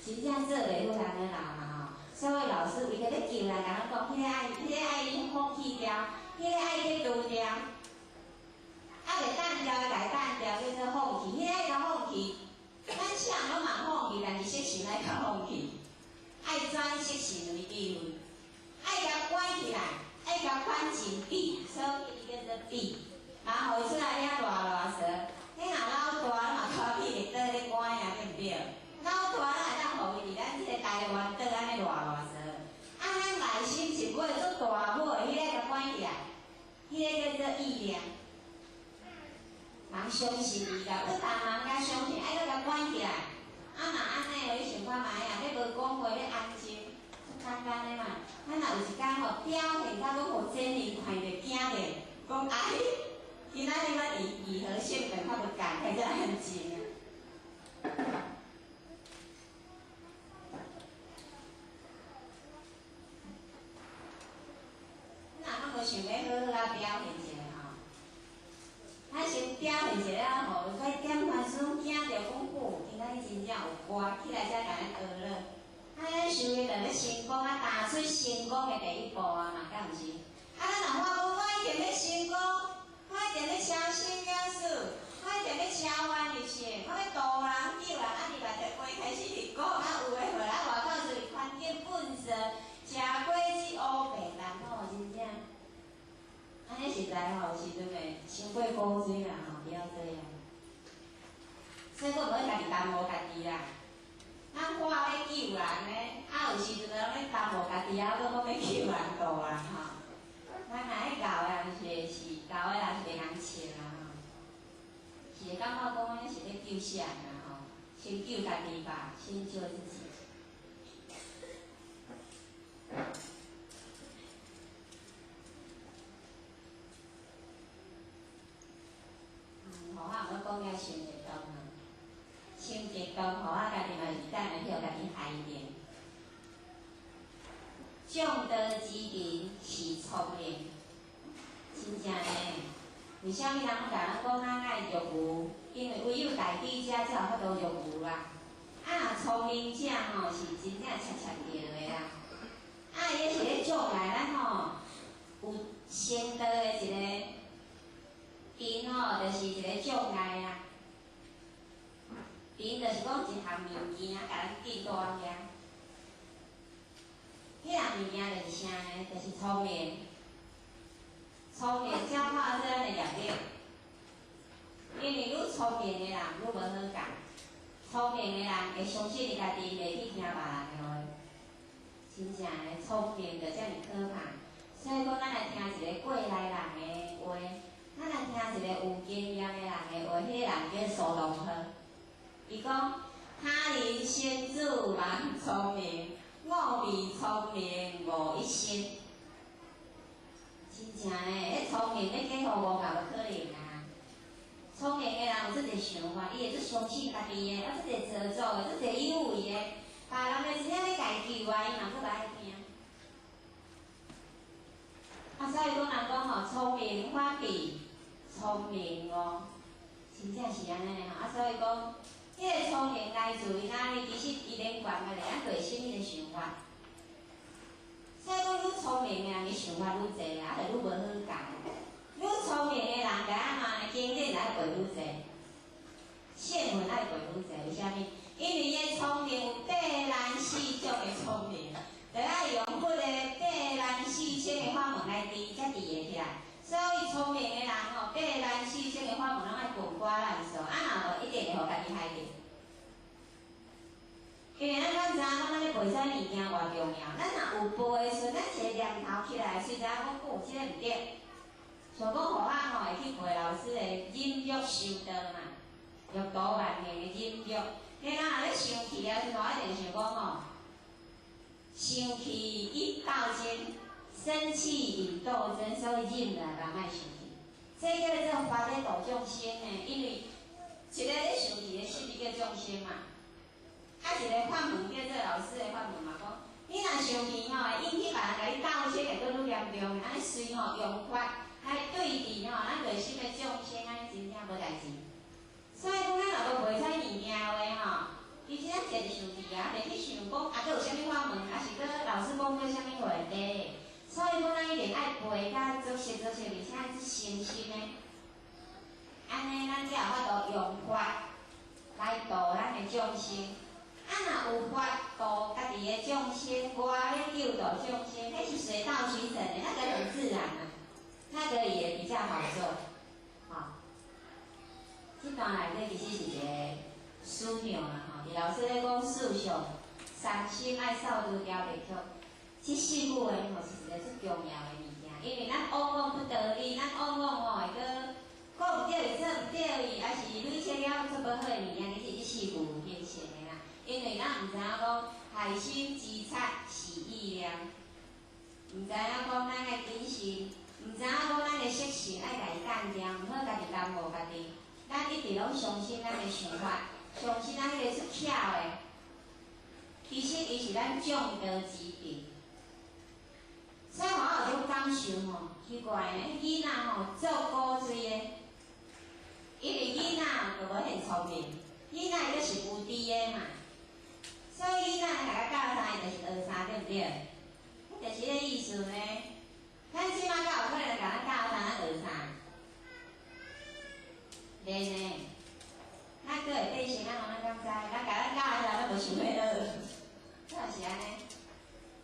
真正做袂赴湯好留嘛。所以老师为著欲救人，共咱讲，彼个爱，彼个爱你放弃掉，彼个爱去除掉，啊袂澹掉的，共澹掉，叫做放弃。彼个爱共放弃，咱啥人拢茫放弃，但是色心爱共放弃，爱转色心为智慧，爱共关起来，爱共关紧闭，所以伊叫做闭，然后予伊出来遐啰啰嗦。你若老大，你嘛看比伫倒咧关啊，对毋对？老大，咱会当予伊伫咱这个台湾岛按呢啰啰嗦。啊，咱内心一尾做大尾，彼个共关起来，彼个叫做意念。人相信伊啦，不但人较相信，爱阁共关起来。啊，若按呢，你想看觅啊？你无讲话，欲安静，足简单的嘛。咱若有一工吼表现甲阁予真灵看著惊著，讲哎，今仔日我义和性本较无共，才遮安静啊。你若拢无想欲好好仔表现一下吼，咱先表现一下吼，快点看时拢惊著讲，哦，今仔日真正有歌起来才共咱学了。啊，咱想欲著欲成功啊，踏出成功的第一步啊嘛，敢毋是？啊，咱若发讲我一定欲成功，我一定欲超生了死，我一定欲超越入圣，我欲度人救人，啊，入来就话开始伫讲，啊，有的无啊，外口就是环境粪扫，食果子乌白难吼，真正。按呢实在吼，有时阵会伤过古锥啦吼，不要这样。所以阁无爱家己耽误家己啦。咱话欲救人呢，啊有时阵拢咧耽误家己，啊阁讲欲救人度人吼。咱若爱𠢕的人是𠢕的人是袂通笑啦吼，是会感觉讲安呢是欲救啥人啦吼？先救家己吧，先救自己。予我毋讲了伤激动啊，伤激动，予我家己嘛是等下去予家己害著。众多之人是聪明，真正的。为啥物人拢共咱讲咱爱欲求？因为唯有大智者才有法度欲求啦。啊，若聪明者吼是真正恰恰著的啦。啊，伊是咧障碍咱吼有成道的一个因吼，就是一个障碍啊。因就是讲一项物件，共咱禁住遐。彼项物件就是啥呢？就是聪明。聪明才拍做咱的业力。因为愈聪明的人愈无好教。聪明的人会相信伊家己，袂去听别人的话。真正的聪明就遮尔可怕。所以讲，咱来听一个过来人的话，咱来听一个有经验的人的话，彼个人叫苏东坡。伊讲：他人先自蛮聪明，我比聪明误一生。真正的，彼聪明欲假予误嘛无可能啊！聪明的人有足济想法，伊会足相信家己的，啊，足济造作的，足济有为的。别人的真正欲共伊救啊，伊嘛阁无爱听。啊，所以讲人讲吼，聪明反被聪明误，真正是按呢吼。啊，所以讲，彼个聪明来自于哪里？其实伊连贯的咧，咱内心彼个想法。所以讲，愈聪明的人，伊想法愈济，啊，就愈无好教。愈聪明的人，该按怎呢？经典爱背愈济，圣文爱背愈济，为啥物？因为伊的聪明有八难四种的聪明，就爱用佛的八难四千的法门来治，才治会起来。所以聪明的人吼，八难四千的法门拢爱滚瓜烂熟，啊，若无一定会予家己害著。因为咱敢知影讲，咱咧背啥物件偌重要？咱若有背的时阵，咱一个念头起来，随知影讲，哦，这个毋对。像讲予我吼会去背老师的忍辱修道嘛，六度万行的忍辱。你若咧生气啊，时阵，我一定想讲吼，生气引斗争，生气引斗争，所以忍来吧，莫生气。这叫做发咧度众生的，因为一个咧生气的心叫众生嘛。啊，一个法门叫做老师的法门嘛，讲你若生气吼，会引起别人共你斗争，会阁愈严重。按呢随吼用法来对治吼，咱内心的众生按呢真正无代志。所以讲，咱若无袂使物件的话吼，其其实咱坐就想去啊，袂去想讲啊，阁有啥物法门，抑是阁老师讲过啥物话题。所以讲，咱一定爱背甲足熟足熟，而且爱足诚心的。按呢，咱才有法度用法来度咱的众生。啊，若有法度家己的众生，我咧救度众生，彼是水到渠成的，那个很自然啊，那个也比较好做。吼，这段内底其实是一个思量啦，吼，伫老师咧讲四相三心爱扫除掉袂曲，这四句话吼是一个足重要的物件，因为咱往往不得已，咱往往吼会阁讲毋对伊，做毋对伊，抑是累积了足无好的物件，其实这四句形成的啦。因为咱毋知影讲海心之察是意念，毋知影讲咱爱谨慎，毋知影讲咱的习性爱共伊减掉，毋好家己耽误家己。咱一直拢相信咱的想法，相信咱彼个出巧的，其实伊是咱众道之病。所以我有种感受吼，奇怪呢，囡仔吼足古锥的，因为囡仔就无遐聪明，囡仔伊阁是无知的嘛，所以囡仔来共教啥，伊就是学啥，对毋对？彼就是彼个意思呢。咱这摆敢有可能共咱教啥，咱学啥？袂呢，咱阁会变成按怎？咱敢知？咱共咱教的时阵，咱无想欲学，敢是按呢？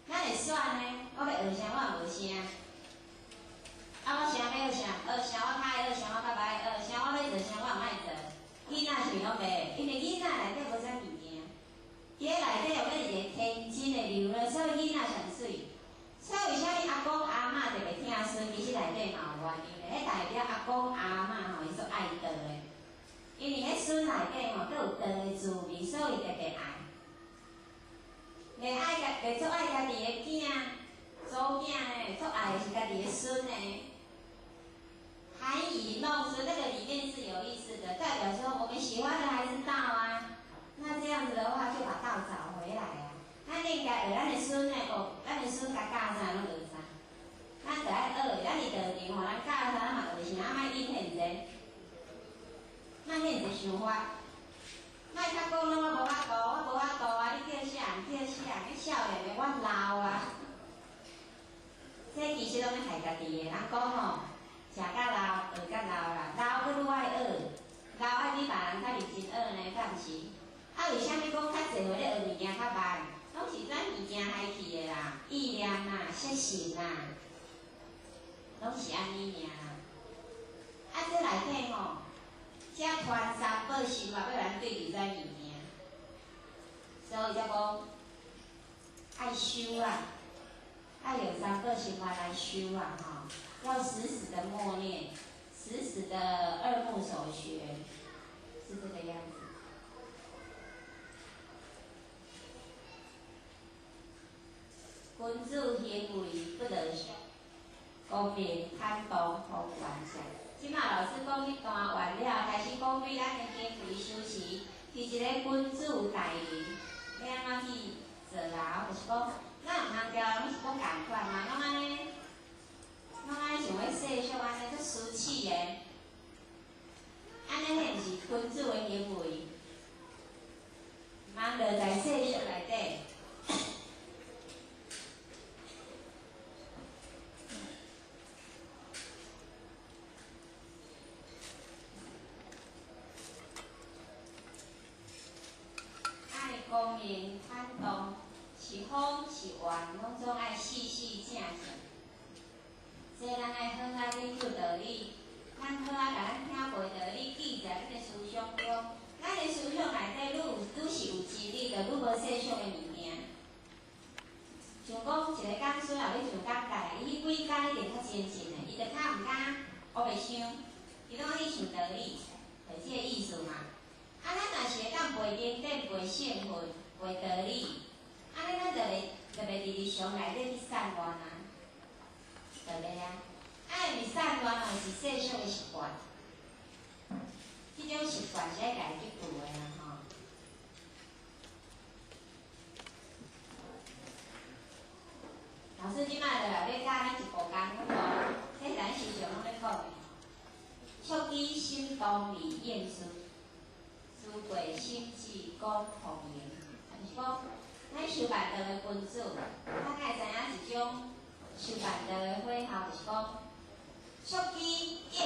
咱会选呢，我欲学啥，我也无啥。啊，我啥欲学啥，学啥我较爱学啥，我较无爱学啥，我欲做啥，我毋爱做。囡仔是毋是拢袂？因为囡仔内底无啥物件，伫咧内底有变一个天真的流了，所以囡仔上媠。所以为啥物阿公阿嬷特别疼孙？其实内底嘛有原因的，彼代表阿公阿嬷吼，伊足爱道的。因为彼孙内底吼，阁有道的滋味，所以特别爱。袂爱家，袂足爱家己的囝，祖囝呢，足爱的是家己的孙呢。含饴弄孙，那个里面是有意思的，代表说我们喜欢的还是道啊。那这样子的话，就把道找回来啊。咱应该学咱的孙呢，哦，咱的孙共教啥，拢学啥。咱就爱学，咱伫道场吼，咱教啥，咱嘛学啥，啊，莫隐现前，莫现一想法。莫较讲拢我无法度，我无法度啊！你叫啥人？叫啥人？你少年的，我老啊。这其实拢咧害家己的。人讲吼，食甲老，学甲老啦，老阁愈爱学，老爱比别人较认真学呢，敢毋是？啊，为啥物讲较济岁咧学物件较慢？拢是咱物件害去的啦，意念啦、习性啦，拢是按呢尔啦。啊，这内底吼，遮传三宝心法，欲咱对治这物件，所以才讲爱修啊，爱用三宝心法来修啊，吼，要死死的默念，死死的二目所学，是这个样子。君子行为不落俗，光明坦荡方圆相。这马老师讲这段完了，开始讲对咱的行为修持，是一个君子待人，欲按怎去做啦？就是讲，咱毋通交人拢是讲仝款嘛，拢按呢，拢按呢像咧世俗按呢，足私耻的，按呢彼毋是君子的行为，毋通落在世俗内底。光明坦荡，是风是缘，拢总爱四四正正。这咱爱好好研究道理，咱好好共咱听过道理，记在咱的思想中。咱的思想内底愈有愈是有真理，就愈无世俗的物件。像讲一个讲师若欲上讲台，伊彼几工一定较精进的，伊就较毋敢乌白想，伊拢爱去想道理，就这个意思嘛。啊，咱若是会当背经典、背圣训、背道理，按呢咱就袂伫日常内底去散乱啊，对袂啊？啊，因为散乱吼是世俗的习惯，这种习惯是爱共伊去除的啦吼。老师这摆就来欲教咱一部功夫哦，这是咱时常拢咧讲的，触机心动理验事。思思過心智講福言，就是講咱修辦道的君子，咱愛知影一種修辦道的火候，就是講觸機應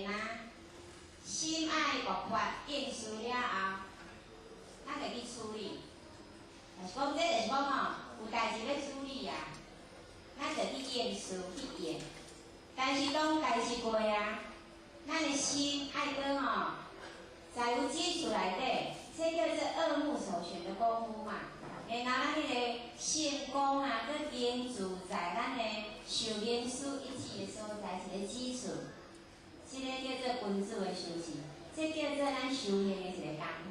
緣啊，心愛爆發應事了後，咱就去處理。就是講，這就是講吼，有代誌欲處理啊，咱就去應事去應。但是當代誌過啊，咱的心愛閣吼，在有基礎內底，這叫做二目所旋的功夫嘛。然後咱彼个聖光啊，閣凝聚在咱的受明思一致的所在，一个基礎。這个叫做君子的修持，這叫做咱修行的一个功夫。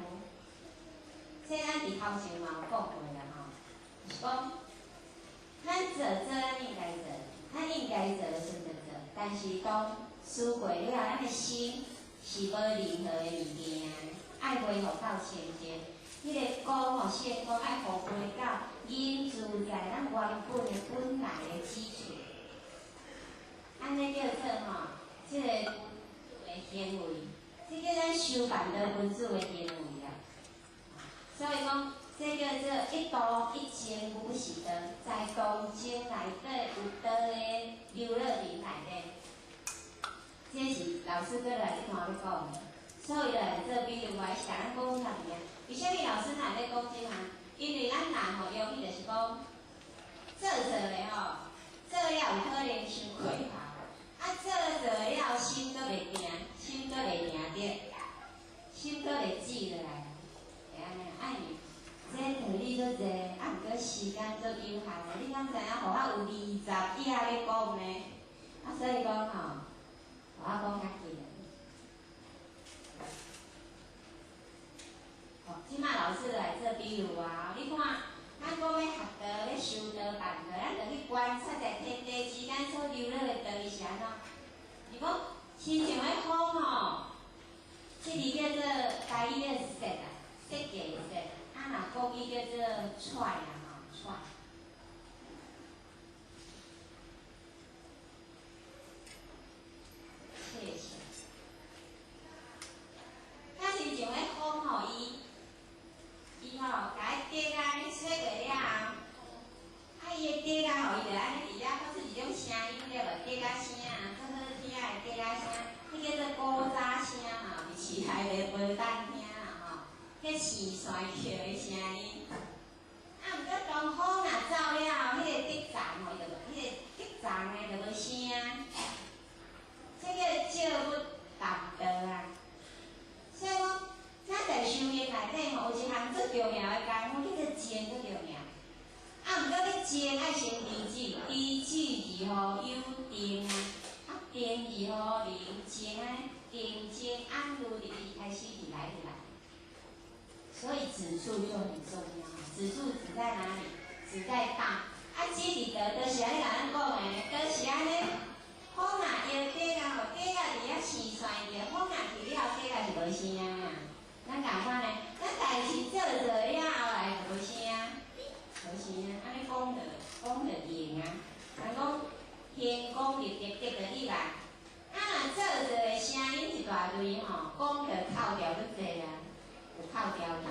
這咱佇頭前嘛有講過啦吼，就是講，咱做做咱應該做，咱應該做的時陣就做，但是當思過了，咱的心是無任何的物件，愛恢復到清淨。彼个光吼，聖光愛回歸到凝聚在咱原本的本來的基礎，按呢叫做吼，這个君子的行為，這叫咱修辦道君子的行為啦。所以講，這叫做一道一靜無是道，在動靜內底有道的流樂林內底，這是老師閣來這段欲講的。所以來做比喻，我是共咱講啥物啊？為啥物老師若咧講這項？因為咱人吼，容易就是講做做的吼，做了有可能傷過頭，啊做做了心閣袂定，心閣袂定著，心閣袂止落來，會按呢？啊因為這道理足濟，啊毋過時間足有限的，你敢知影？予我有20頁欲講呢？啊，所以講吼，予我講較緊。哦，這馬老師來做比喻啊！你看，咱講欲學道、欲修道、辦道，咱就去觀察在天地之間所流落的道理是按怎？是講，親像彼風吼，這字叫做台語叫雪啊，雪地的雪，啊若國語叫做喘啊吼，喘。謝謝。啊，親像彼風吼，伊。伊吼，共彼竹仔按呢吹過了後，啊，伊的竹仔吼，伊就按呢佇遐發出一種聲音，對無？竹仔聲啊，足好聽的竹仔聲，彼叫做古早聲吼，佇市內的無當聽啦吼，彼蟋蟀叫的聲音。啊，毋過當風若走了後，彼個竹叢吼，伊就無，彼個竹叢呢就無聲。這叫借物淡道啊。所以講，咱在修行內底吼，有一項足重要的功夫，叫做靜，足重要。啊，毋過欲靜愛先知止，知止如何有定啊？啊，定如何能靜啊？定靜按如佇伊開始佇來佇來。所以止處就很重要。止處止在哪裡？止在道。啊，止佇道，就是按呢共咱講的，就是按呢。風若搖竹仔吼，竹仔佇遐蟋蟀叫，風若去了，竹仔是無聲啊。咱仝款呢，咱代誌做做了後來就無聲，無聲啊，按呢講就講就應啊。人講天公立德，德就你來。啊，若做做的聲音一大堆吼，講就扣掉足濟啊，有扣掉去啊。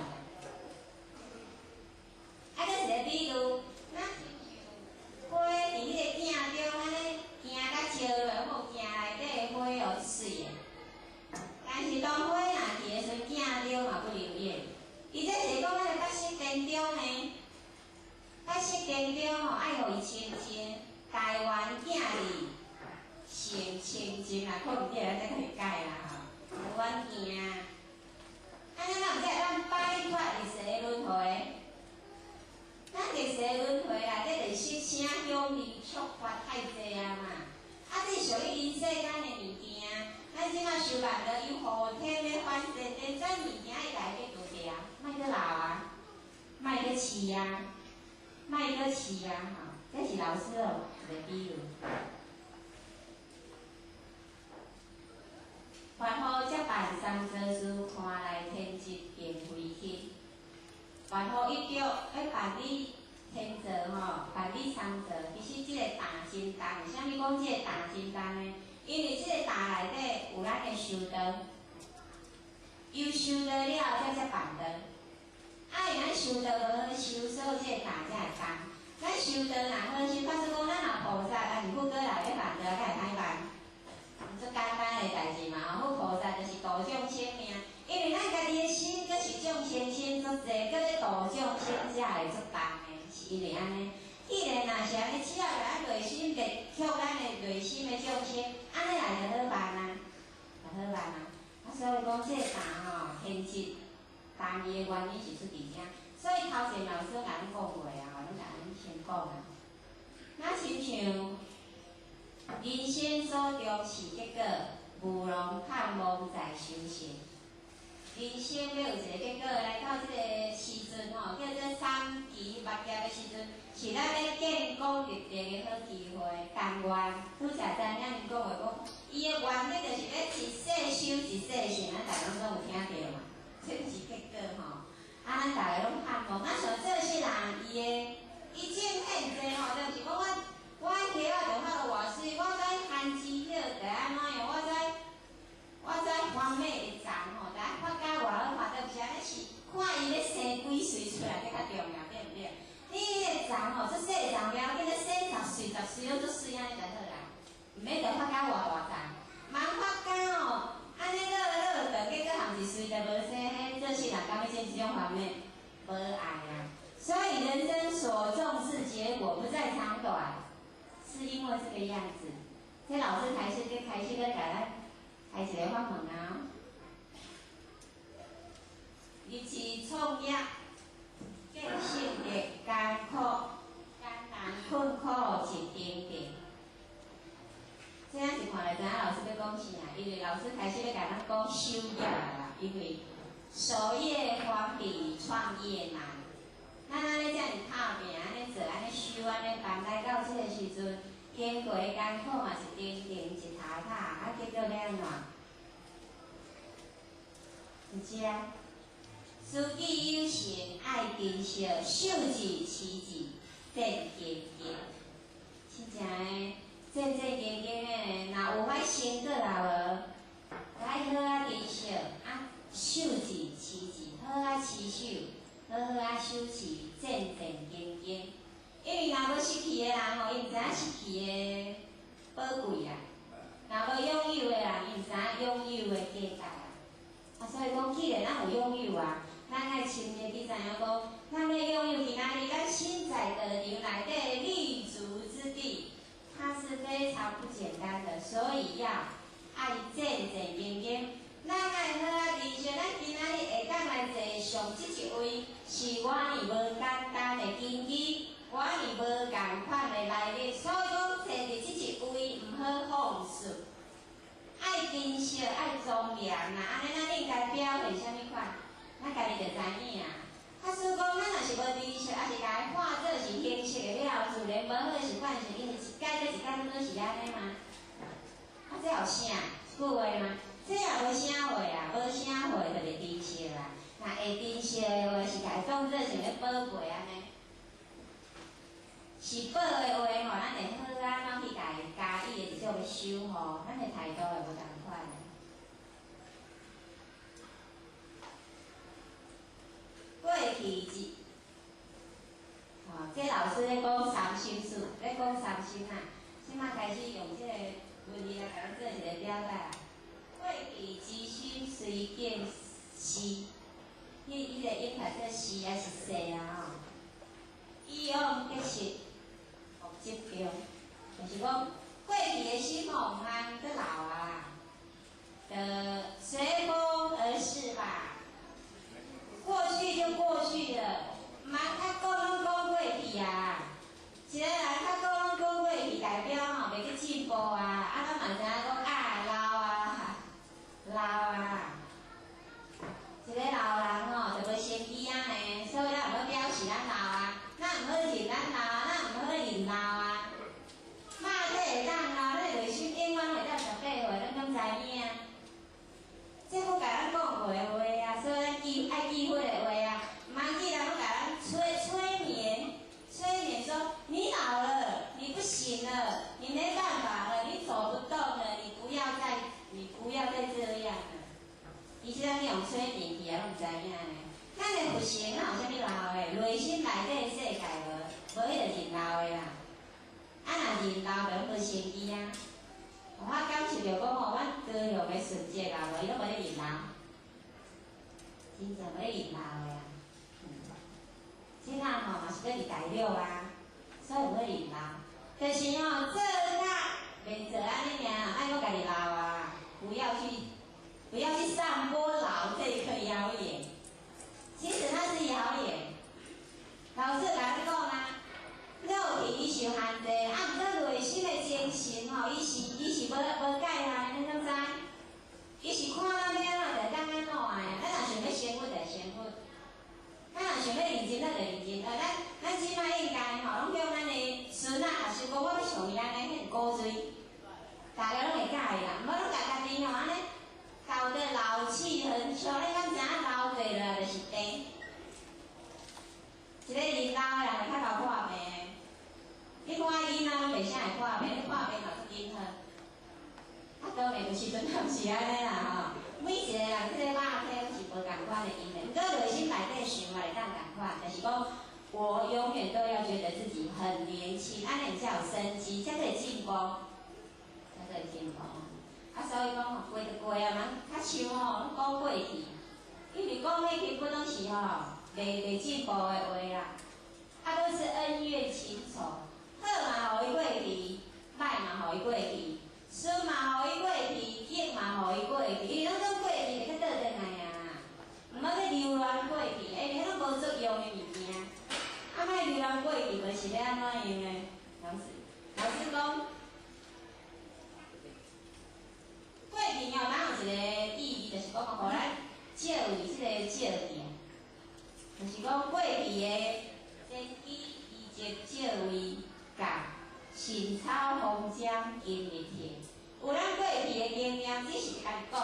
啊，閣一个比喻，咱花佇彼个鏡中按呢行甲照落好，鏡內底的花哦媠的。但是當花若去的時陣，鏡中嘛不留影。伊這是講咱的八識田中呢，八識田中吼愛予伊清淨，大圓鏡智成清淨啦，看毋對，咱再共伊改啦吼。無阮鏡，按呢咱毋才會當擺脫六世的輪迴。咱六世輪迴內底就是色聲香味觸法太濟啊嘛，啊，這屬於人世間的物件。咱這馬修辦道有後天的反正電子物件愛共伊去除掉，莫閣留啊，莫閣飼啊，莫閣飼啊吼，這是老師哦一個比喻。凡夫才辦三座事，看來天職並非輕。凡夫一著欲辦理天座吼，辦理參座，其實這個擔真重。為啥物講這個擔真重呢？因為這個擔內底有咱的修道，有修道了后，才才办道。啊，因咱修道無好修，所以這個擔才會重。咱修道若好修，假使講咱若菩薩，啊是佛過來欲辦道，敢會歹辦？足簡單的代誌嘛，吼！佛菩薩就是度眾生爾，因為咱家己的心，閣是眾生心足濟，閣欲度眾生才會足重的，是因為按呢。既然若是按呢，只要咱內心別向咱的內心的眾生，按呢來就好辦啊，就好辦啊。啊，所以講這個擔吼，天職擔伊的原因是出佇遮。所以頭前老師共咱講過啊，吼，攏共咱先講啊。若親像人生所重視結果，毋論盼望在修成。人生欲有一個結果，來到這個時陣吼，叫做三期末業的時陣，是咱欲建功立德的好機會。但願拄才知影𪜶講話講，伊的原理就是欲一世修一世成，咱逐家攏有聽著嘛？這毋是結果吼。啊，咱逐家攏盼望，啊，像做世人伊的伊種現濟吼，就是講我葉仔就發落偌媠，我知番薯葉著按怎樣，我知番麥的欉吼，著愛發甲偌好看，著毋是按呢，是看伊欲生幾穗出來，這較重要，對毋對？你彼个欉吼，足細的欉，無要緊，你生十穗十穗攏足媠按呢就好啦，毋免著發甲偌大欉，茫發甲吼，按呢落落長，結果含一穗就無生，彼做世人敢欲種這種番麥？無愛啊！所以人生所重視結果，不在長短，是因為這個樣子。這老師開始就開始咧共咱開一個法門啊！日是創業，建成的艱苦、艱難困苦一定定。這仔是看就知影老師欲講啥，因為老師開始欲共咱講守業啦，因為守業方比創業難。咱按呢遮爾拍拚，按呢做，按呢修，按呢辦，來到這個時陣，經過艱苦嘛是頂頂一頭塔，啊，結果欲按怎？伫遮，思己有成，愛珍惜，守字持字，戰兢兢。真正的戰戰兢兢的，若有歹成果也無，愛好仔珍惜，啊，守字持字，好仔持守，好好仔守持，戰戰兢兢。因為若無失去的人吼，伊毋知影失去的寶貴啊；若無擁有的人，伊毋知影擁有的價值啊。啊，所以講，既然咱有擁有啊，咱愛深入去知影講，咱欲擁有今仔日咱身在道場內底的立足之地，它是非常不簡單的，所以要愛戰戰兢兢。咱愛好仔珍惜，咱今仔日會當來坐上這一位，是偌爾無簡單的根基，偌爾無仝款的來歷，所以講坐佇這一位毋好放肆，愛珍惜，愛莊嚴啊！按呢咱應該表現啥物款？咱家己就知影啊。假使講咱若是無珍惜，抑是共伊看做是形式的了後，自然無好的習慣是因為一擺閣一擺攏是按呢嗎？啊，這有啥？一句話嗎？這也無啥貨啊，無啥貨就袂珍惜啊。若會珍惜的話，是共伊當做像咧寶貝按呢。是寶的話吼，咱會好仔怎去共伊加以的一種守護，咱的態度會無仝款的。過去一，吼，這老師咧講三心術，咧講三心啊。這馬開始用這個文字來共咱做一個了解啊。過去之心隨見思，彼個音讀做思抑是世啊？吼，以往得失莫執著，就是講過去的心吼，毋通閣留啊，就隨風而逝吧。過去就過去了，毋通較講攏講過去啊。一個人較講攏講過去，代表吼袂去進步啊。啊，咱嘛知影講啊老啊，老啊。一個老人吼就無生機仔呢，所以咱毋好表示咱老啊，咱毋好認咱老啊，咱毋好認老啊。肉體會當老，咱內心永遠會當18歲，咱敢知影？這閣共咱用催眠去啊，攏毋知影呢。咱的佛性哪有啥物老的？內心內底世界無，無彼個認老的啦。啊，若認老就無生機啊。我感受著講吼，阮高雄的順節啊，無伊攏無咧認老，真正無咧認老的啊。這下吼嘛是閣佇大陸啊，所以無咧認老。就是吼做較免做按呢爾，愛閣家己老啊，不要去散播老這個謠言。其實那是謠言。老師共咱講啊，肉體伊受限制，啊，毋過內心的精神吼，伊是無界限的，你敢知？伊是看咱欲按怎就當按怎的啊！咱若想欲成佛就成佛，咱若想欲認真，咱就認真。咱這擺應該吼，攏叫咱的孫仔學習講，我欲像伊按呢，遐古錐，大家攏會佮意啦。毋好攏共家己吼按呢，搞得老氣橫秋。你敢知影老過了就是病？一個認老的人會較𠢕破病。你看囡仔攏袂啥會破病，你破病嘛足緊好。啊，當然有時陣也毋是按呢啦吼。每一個人這個肉體攏是無仝款的因緣，毋過內心內底想嘛會當仝款，就是講我永遠都要覺得自己很年輕，按呢才有生機，才會進步，才會進步。啊，所以講吼，過就過啊嘛，較像吼，攏講過去，因為講彼根本攏是吼袂進步的話啦。啊，攏是恩怨情仇，好嘛予伊過去，歹嘛予伊過去，輸嘛予伊過去，贏嘛予伊過去，伊攏總過去就閣倒轉來啊。毋好去留戀過去，因為彼攏無作用的物件。啊，莫留戀過去，無是欲按怎樣呢？老師講，過去吼，咱有一個意義，就是講予咱照為這個照鏡，就是講過去的前基移植照位佮神草風針今日鐵，有咱過去的經驗，只是家己講，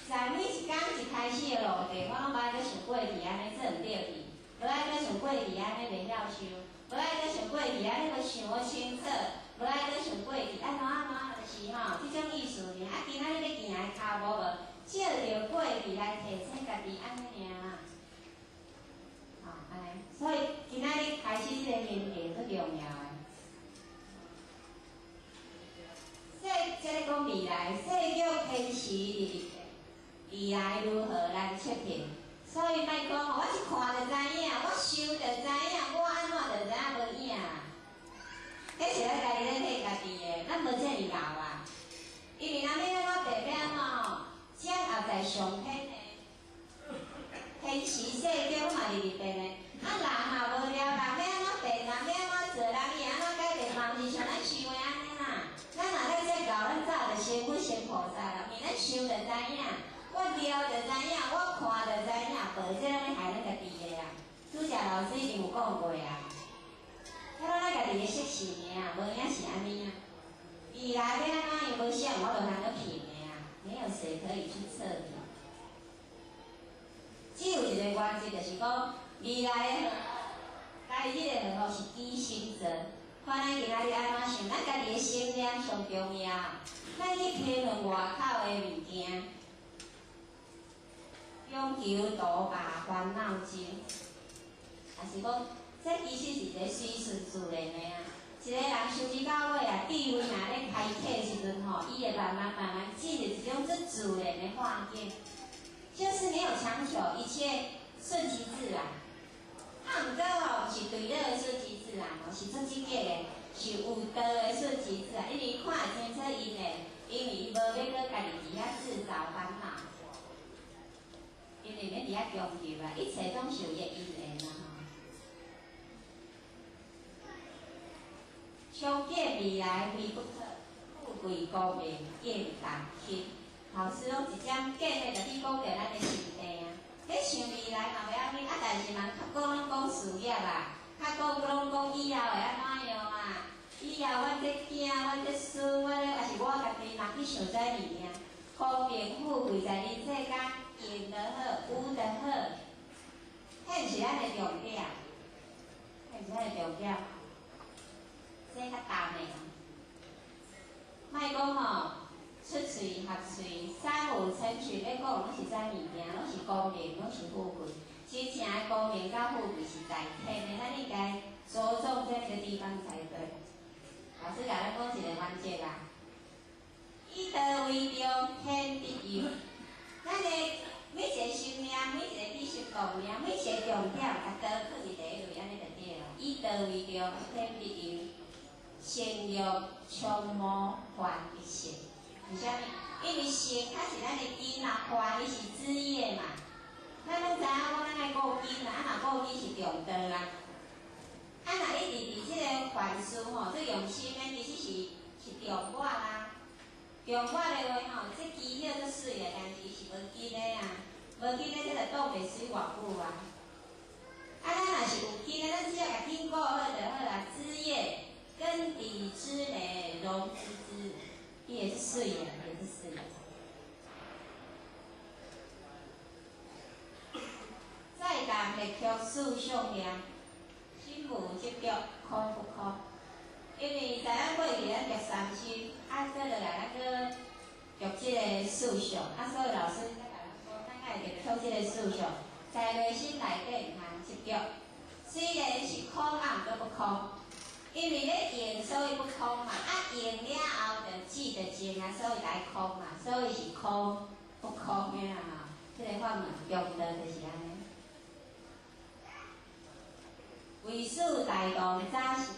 在每一工一開始的路程，我攏無愛閣想過去按呢做毋對去，無愛閣想過去按呢袂曉想，無愛閣想過去按呢無想無清楚，無愛閣想過去按怎按怎，就是吼，這種意思爾。啊，今仔日欲行的跤步無，照著過去來提醒家己按呢爾。吼，按呢，所以今仔日開始這個行程足重要的。說這咧講未來，說叫天時未來如何難測評，所以莫講吼，我一看就知影，我想就知影，我按怎就知影無影。彼是咱家己咧騙家己的，咱無遮爾𠢕啊。因為咱欲按怎白欲按怎吼，掌握在上天的天時世間嘛日日變的。啊，人嘛無聊，人欲按怎變，人欲按怎做，人伊按怎改變，嘛毋是像咱想的按呢啦。咱若咧這𠢕，咱早就成佛成菩薩啦。因為咱想就知影，我料就知影，我看就知影，無這攏咧害咱家己的啦。主教老師一定有講過啊，彼攏咱家己的習性的啊，無影是按呢啊。未來欲按怎樣，無啥有法度通去評的啊，沒有誰可以去測評。只有一個原則，就是講未來的來日的好是機心做。看咱今仔日按怎想，咱家己的心念上重要。咱去評論外口的物件，強求度罷煩惱真，也是講，這其實是一個隨順自然的啊。一個人修持到尾啊，智慧若咧開啟的時陣吼，伊會慢慢慢慢進入一種足自然的化境，就是沒有強求，一切順其自然。啊，毋過吼，毋是對了的順其自然哦，是足積極的，是有道的順其自然。因為看會清楚𪜶的，因為伊無欲閣家己佇遐自找煩惱，因為免佇遐強求啊，一切攏是有伊的因緣啊吼。相見未來非不可，富貴高明應當輕。老師攏一針見的就去講著咱的心地啊。咧想未來嘛袂要緊，啊，但是嘛較講攏講事業啊，較講攏講以後會按怎樣啊？以後阮這囝、阮這孫、阮這，抑是我家己嘛去想這物件。光明富貴在人世間，用得好，有得好，彼毋是咱的重點，彼毋是咱的重點。這較淡的，莫講吼，出喙合喙，三五成群咧講，攏是這物件，攏是光明，攏是富貴。真正的光明佮富貴是在天的，咱應該著重在那個地方才對。老師共咱講一個原則啦，以道為重，顯必有。咱的每一個心念，每一個起心動念，每一個重點，共道囥佇第一位，按呢就對啦。以道為重，顯必有。善欲充無還必性，為啥物？因為性較是咱的根啊，還伊是枝葉嘛。咱攏知影講，咱愛顧根啊，啊若顧根是重道啊。啊若一直佇這个凡事吼，做用心的，其實是重我啦。重我的話吼，這枝葉足媠的，但是伊是無根的啊，無根的這就擋袂水偌久啊。啊，咱若是有根的，咱只要共根顧好就好啦。枝葉根底枝蕾榮枝枝，伊也是媠的，也是媠的。再共滅卻四相念，心無執著，空不空？因為在咱過去，咱著三心，啊，閣落來咱閣著這个四相，啊，所以老師才共咱講，咱愛著卻這个四相，在內心內底毋通執著。雖然是空，啊，毋過不空，因為咧用，所以不空嘛。啊，用了後就止就靜啊，所以來空嘛，所以是空不空的啦吼。這个法門中道就是按呢。唯事大動早是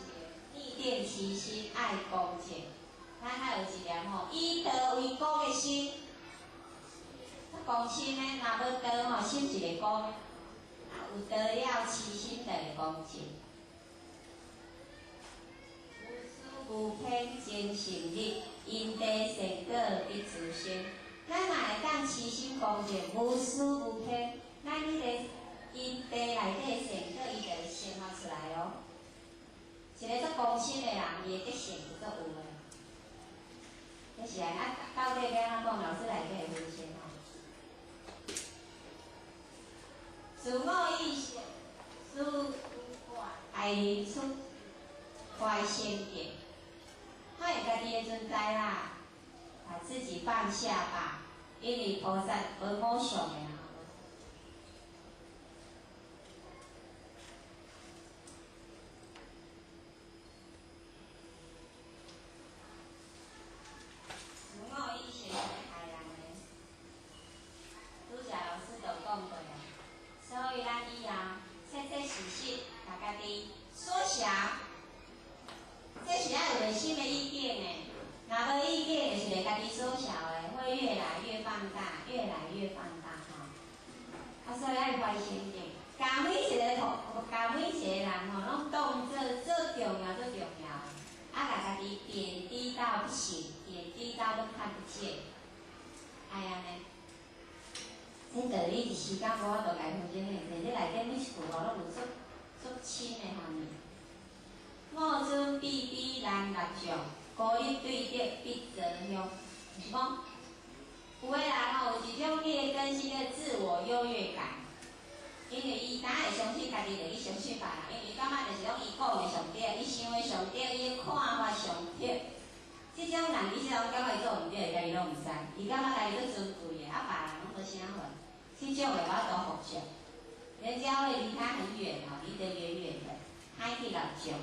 內定其心愛公正，咱還有一念吼，以道為公的心，公心的，若無道吼，心是會公的；啊，有道了，其心就會公正。無私無偏，真心力，因地善果必自生。咱若會當其心公正，無私無偏，咱彼個因地內底善果，伊就會生發出來哦。一個足公心的人，伊的德性就足有的。這是按呢，到底欲按怎講？老師內底會分析吼。自我意識，思愛出懷先見，發現家己的存在啦，把自己放下吧，因為菩薩無我相的啦。自我意識是害人的，拄才老師就講過啊，所以咱以後切切實實，共家己縮小，這是愛有內心的意見的，若無意見，就是會家己縮小的，會越來越放大，越來越放大吼。啊，所以愛懷先見，共每一個共每一個人吼，攏當做最重要、最重要的，啊，共家己貶低到不行，貶低到都看不見，愛按呢。這道理一時間無法度共伊分析的，這內底每一句話攏有足足深的含義。我尊卑卑難立眾，孤立對德必擇鄉。就是講，有的人吼有一種彼个根性的自我優越感，因為伊敢會相信家己，就去相信別人，因為伊感覺就是講伊講的上對，伊想的上對，伊的看法上對。這種人伊這種感覺伊做毋對，家己攏毋知，伊感覺家己足尊貴的，啊別人攏無啥貨。這種的無法度服眾，人家會離他很遠哦，離得遠遠的，歹去立眾。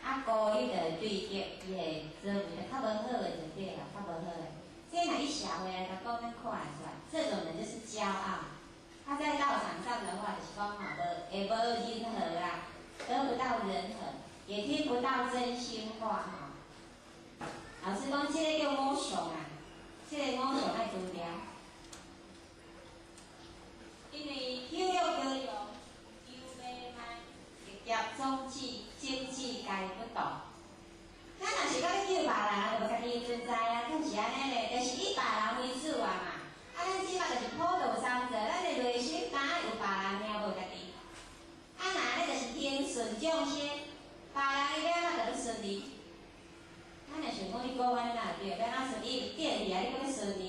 啊，孤立的對德，伊會做為較無好的就對啦，較無好的。這若以社會來講，咱看會出來，這種人就是驕傲。他在道場上的話，就是講吼，無會無人和啦，得不到人和，也聽不到真心話吼。老師講，這个叫我相啊，這个我相愛除掉。因為喜樂高揚，憂美慢，業總智、精智皆不動。咱若是欲去救別人，就無家己的存在啊，敢是按呢咧？就是以別人為主啊嘛。啊，咱這擺就是普度三世，咱的內心敢有別人，爾無家己。啊，若按呢就是聽順眾生，別人伊欲按怎就欲順伊。咱若想講你講按呢哪會對？欲按怎順伊毋對去啊？你閣欲順伊？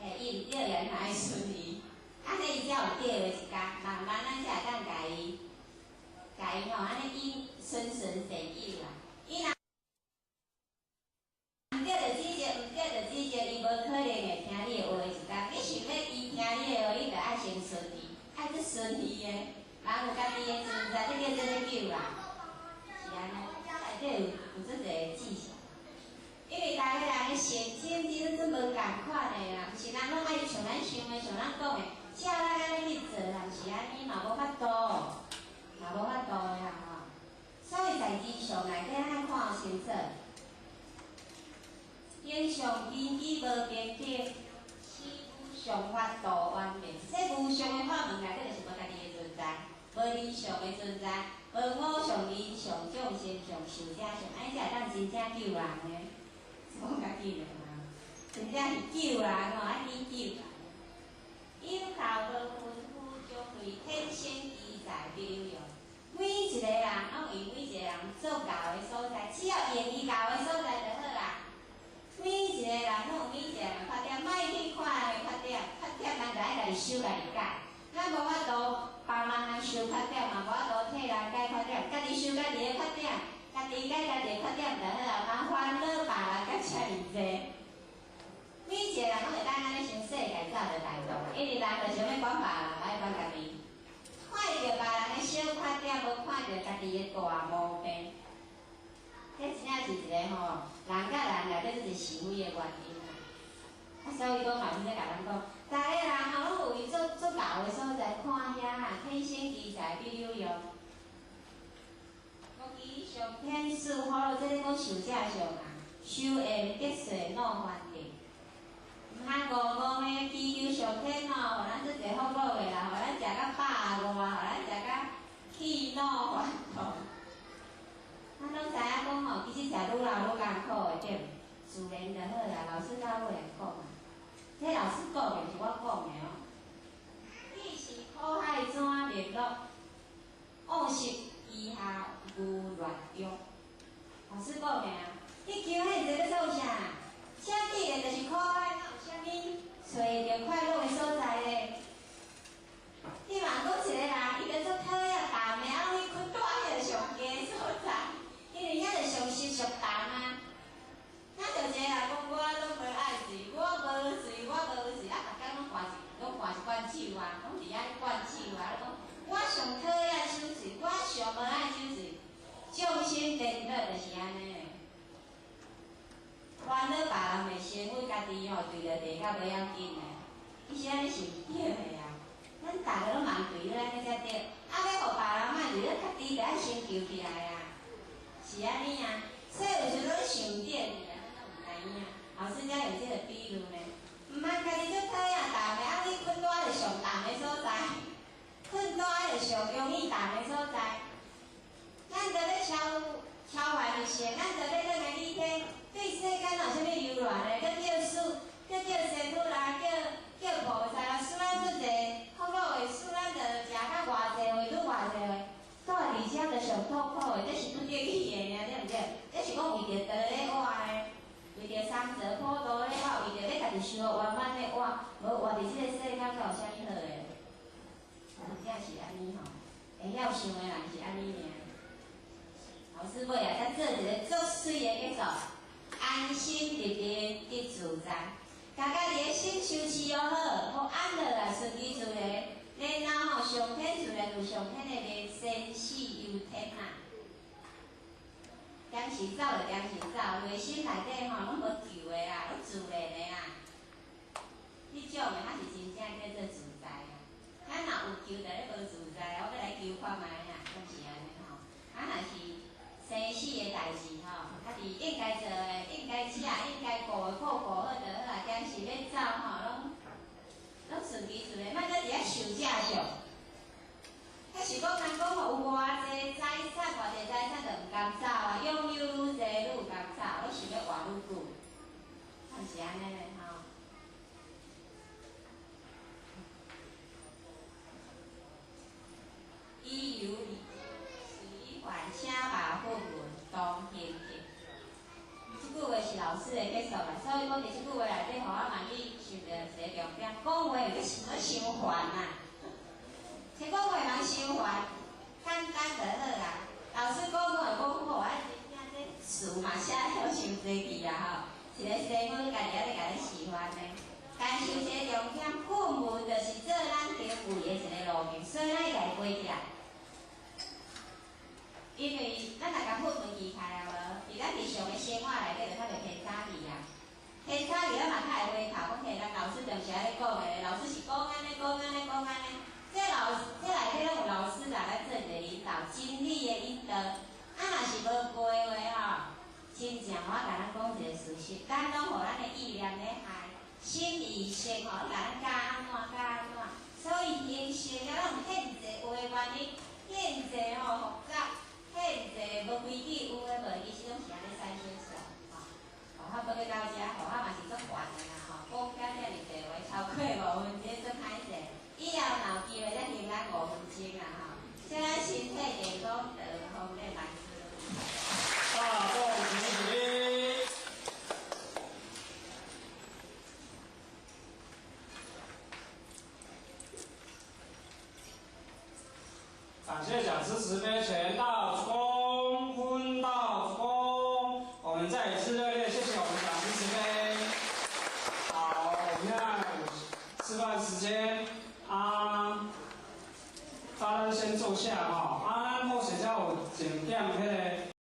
嘿，伊毋對去啊，你嘛愛順伊？按呢伊才有對的一工，慢慢咱才會當共伊，共伊吼，按呢引循循善誘啦。伊若毋對就指責，毋對就指責，伊無可能會聽你的話一工。你想欲伊聽你的話，你著愛先先顺利，爱足顺利的。人有家己的存在，这叫做咧救人，是按呢。内底有足济志向，因为逐个人的性情其实都无仝款的啦，毋是人拢爱像咱想的、像咱讲的，照咱按呢去做啦，毋是按呢嘛无法度，嘛无法度的啦吼。所以在真相内底，咱看清楚，形象根基无平等，此无上法度圆明。这无上的法门内底就是无家己的存在，无人相的存在，无我相、人相、众生相、寿者相，按呢才会当真正救人的。讲较紧的嘛，真正是救人吼，爱去救人。有教无吩咐，将对天生奇才必有用。每一个人拢为每一个人做𠢕的所在，只要用伊𠢕的所在就好啦。每一个人拢有每一个人的缺点，莫去看人的缺点，缺点咱就爱家己修家己改。咱无法度帮忙人修缺点，嘛无法度替人改缺点，家己修家己的缺点，家己改家己的缺点就好啊。嘛烦恼别人甲遮尔济。每一个人拢会当按呢想世界走就大动，因为人就想欲管别人，无爱管家己。看著别人的小缺点，无看著家己的大毛病。这真正是一个吼，人佮人内底这是是非的原因啊。啊，所以讲老师咧共咱讲，逐个人吼拢有伊做做𠢕的所在，看遐啊，天生奇才必有用。无其上天赐福禄，这咧讲寿者相啊，修缘得势恼烦恼。毋通戆戆的祈求上天吼，予咱足济福禄的啦，予咱食甲饱热，予咱食甲气恼烦恼。咱拢知影讲吼，其实食愈老愈艰苦的对，自然就好啦。老师到尾会讲啊，这老师讲的，毋是我讲的哦。你是苦海怎灭乐？恶习余下无乱用。老师讲的啊，你求彼个欲创啥？啥既然就是苦海，哪有啥物揣著快乐的所在咧？你嘛讲一个人，伊就足讨厌淡的，啊，拢去困住彼个上低的所在，因为遐就上湿上重啊。咱就一个人讲，我拢无爱媠，我无媠，我无媠，啊，逐工拢换一罐酒啊，拢伫遐咧灌酒啊。讲我上讨厌手喙，我上无爱手喙，众生颠倒就是按呢。烦恼别人袂成为家己吼，坠落地较袂要紧的，其实按呢是毋对的啊。咱逐个拢茫坠落按呢才对，啊，欲予别人莫坠，咱家己著爱先求起来啊，是按呢啊。所以有时阵想毋对去啊，咱拢毋知影。老师才用这个比喻呢，毋通家己足讨厌重的，啊，去困在就上重的所在，困在就上容易重的所在。咱著欲超凡入圣，咱著欲转来理天，对世间有啥物留恋的，阁叫师，阁叫师父啦，叫菩萨啦，赐咱足济福禄的，赐咱就食甲偌济话，愈偌济话，住伫遮就上痛苦的，这是不得已的尔，对毋对？这是讲为著道咧活的，为著三泽普度咧活，为著欲家己修圆满咧活，无活伫这个世间，阁有啥物好的？真正是按呢吼，会晓想的人是按呢尔。老师尾啊，才做一个足媠的结束，安心入定得自在，共家己的心修持好，予安乐啊，顺其自然，然后吼，上天自然有上天的个生死由天啊。点时走就点时走，内心内底吼拢无求的啦，拢自然的啦。彼种的才是真正叫做自在啊。咱若有求，就咧无自在，我欲来求看觅啊，敢是按呢吼？啊，若是生死的代志吼，家己应该做的、应该食、应该顾的，顾顾好就好啊。定时欲走吼，拢顺其自然，莫阁伫遐受这相。彼是讲人讲吼，有偌济财产，偌济财产就毋甘走啊，拥有愈济愈毋甘走，拢想欲活愈久，敢是按呢咧吼？以由随还，请把佛门当行行。这句话是老师的结束啦，所以讲伫这句话内底，予我嘛去想著一个重点，讲话有想欲伤烦啊。这讲话人伤烦，简单就好啦。老师讲讲会讲好，啊，真正这词嘛写了伤济去啊吼。一个师傅家己犹咧共咱示范呢。但是一个重点，佛门就是做咱行为飞起来。因为咱若共佛门支开啊无，伫咱日常的生活内底就较袂偏差去啊。偏差去咱嘛较会回头讲，嘿，咱老师当时安呢讲的，老师是讲按呢，讲按呢，讲按呢。这老师这内底拢有老师来咱做一个引导，真理的引导。啊，若是无过的话吼，真正我共咱讲一个事实，咱拢予咱的意念咧害，心意识吼，共咱教按怎教按怎，所以形成了咱有遐济话原因，遐济吼复杂。遐济无规矩，有的无，其实拢是按呢产生出来，吼。哦，我报告到遮，吼，我嘛是足烦的啦，吼。讲甲遮尔济话，超过五分钟，足歹势。以后若有机会再停咱5分钟啦，吼。祝咱身体健康，长风的万事。大众起立。感谢讲师慈悲全道恭分道恭，我们再一次热烈谢谢我们讲师慈悲。好，我们现在吃饭时间啊，大家先坐下哈。啊，咱后学校有一点彼个。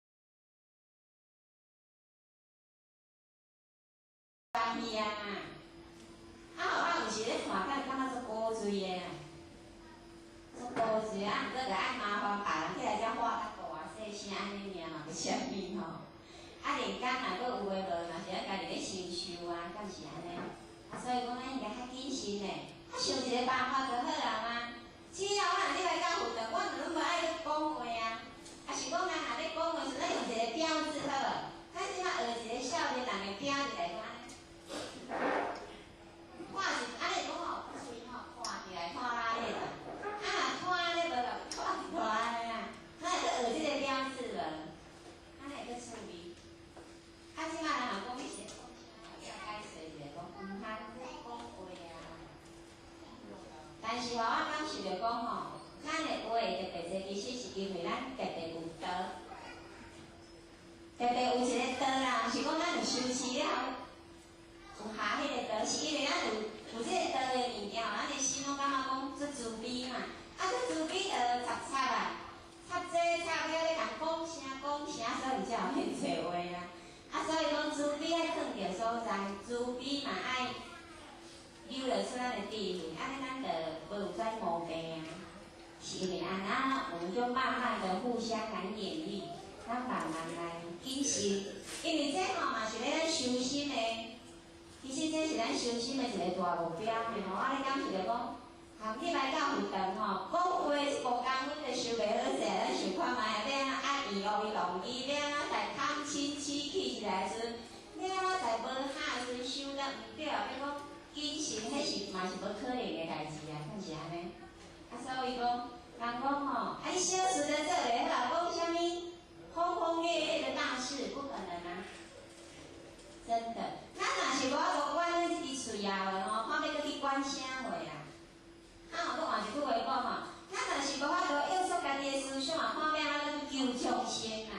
关系啊，啊吼，啊有时咧看，敢感觉足古锥的啊。足古锥啊，毋过就爱麻烦别人起来遮画较大细声按呢尔嘛，无啥物吼。啊，连工若阁有的无，嘛是爱家己咧承受啊，敢是按呢？啊，所以讲咱应该较谨慎的，啊，想一个办法就好啊嘛。只要我若入来到佛堂，我就拢无爱咧讲话啊。啊，是讲人若咧讲话时，咱用一个标志好无？咱这摆学一个少年人的标志来讲按呢。看是按呢讲吼，喙吼看起来看拉咧啦。啊，若看按呢无共看一拖按呢啦，咱会阁学这个标志无？按呢会阁趣味。啊，这摆人若讲你是咧讲啥，我解释一下讲，毋通咧讲话啊。但是吼，我感受著讲吼，咱的话会特别济，其实是因为咱特别有道，特别有一个道啦，毋是讲咱有修持了有下彼个道，是因为咱有这个道的物件，咱的心拢感觉讲足慈悲嘛，啊，足慈悲就插插啊，插这插遐咧共讲啥讲啥，所以才有遐济话啊。啊，所以讲慈悲爱囥著所在，慈悲嘛爱流露出咱的智慧，按呢咱就无有跩毛病啊。是因为按呢，我们就慢慢的互相来勉励，咱慢慢来谨慎，因为这吼嘛是咧咱修心的。其实这是咱修心的一个大目标呢吼。我咧感受著讲，含入来到佛堂吼，讲话这5公分就收袂好势，咱想看觅啊，欲按怎压伊，予伊同意，欲按怎在贪嗔痴气起来时，欲按怎在无下时想得毋对啊，欲讲谨慎，彼是嘛是无可能的代志啊，敢是按呢？啊，所以讲，人讲吼，啊，你小事都做袂好，讲啥物轰轰烈烈的大事，不可能啊！真的，咱若是无法度管咱这支喙啊，吼，看欲阁去管啥货啦？啊，吼，阁换一句话讲吼，咱若是无法度约束家己的思想啊，看欲按怎阁去求众生啊？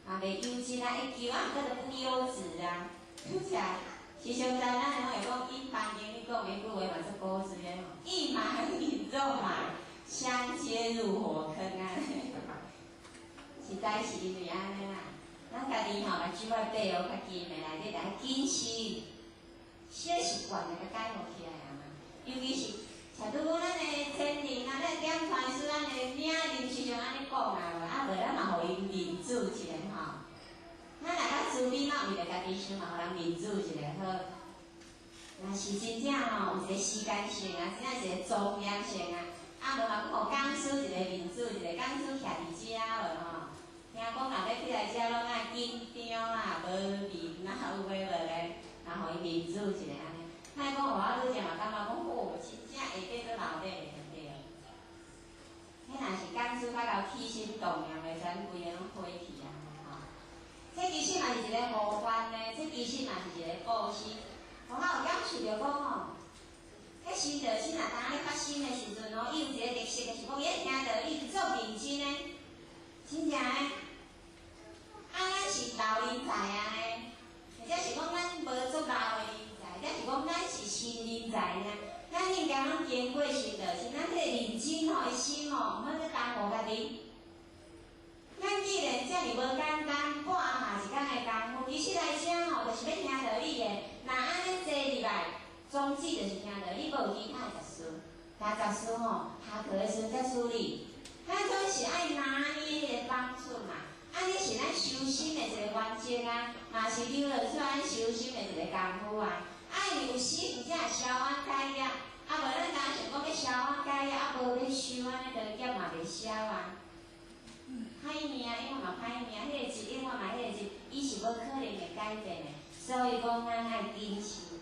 啊，袂优质啊，会求啊，毋过就不优质啊。听起来，时常知咱拢会讲，引班经你讲的彼句话嘛足古锥的吼，一马引众马，相接入火坑啊！实在是因为按呢啦。咱家己吼，目睭爱闭予较紧的，内底来谨慎，小习惯就共改予起来啊嘛。尤其是，像拄讲咱的前人啊，咱点传师，咱的领人时常按呢讲啊，啊无咱嘛予𪜶面子一下吼。咱若较慈悲，嘛为著家己想，嘛予人面子一下好。若是真正吼有一个时间性啊，真正一个庄严性啊，啊无嘛阁予讲师一个面子一下，讲师徛伫遮无吼。听讲若欲起来遮拢爱紧张啦，无面啊，有的无的，然后予伊面子一下按呢。莫讲我拄才嘛感觉讲，哦，真正下底做老底的就对。彼若是讲师较𠢕起心动念的，咱规个拢火去啊，吼。这其实嘛是一个无关的，这其实嘛是一个布施。我有感受著讲吼，彼心著心若当咧发生的时阵吼，伊有一个特色的是讲，伊听著伊足认真的，真正的。啊，咱是老人才啊呢，或者是讲咱无足老的人才，或者是讲咱是新人才尔。咱应该拢经过心著心，咱彼个认真吼，吼的心吼，毋好去耽误家己。咱既然遮尔无简单，半暗嘛一工的功夫，其实来遮吼，就是欲听道理的。若按呢坐入来，宗旨就是听道理，无有其他的杂事。若杂事吼，下课的时阵才处理。咱总是爱拿捏彼个方寸嘛，按呢是咱修心的一个原则啊，嘛是流露出咱修心的一个功夫啊。爱有心，才会消冤解业。啊，无咱若想讲欲消冤解业，啊无欲修，按呢就业嘛袂消啊。歹命永远嘛歹命，彼个字永远嘛彼个字，伊是无可能会改变的。所以讲，咱爱谨慎。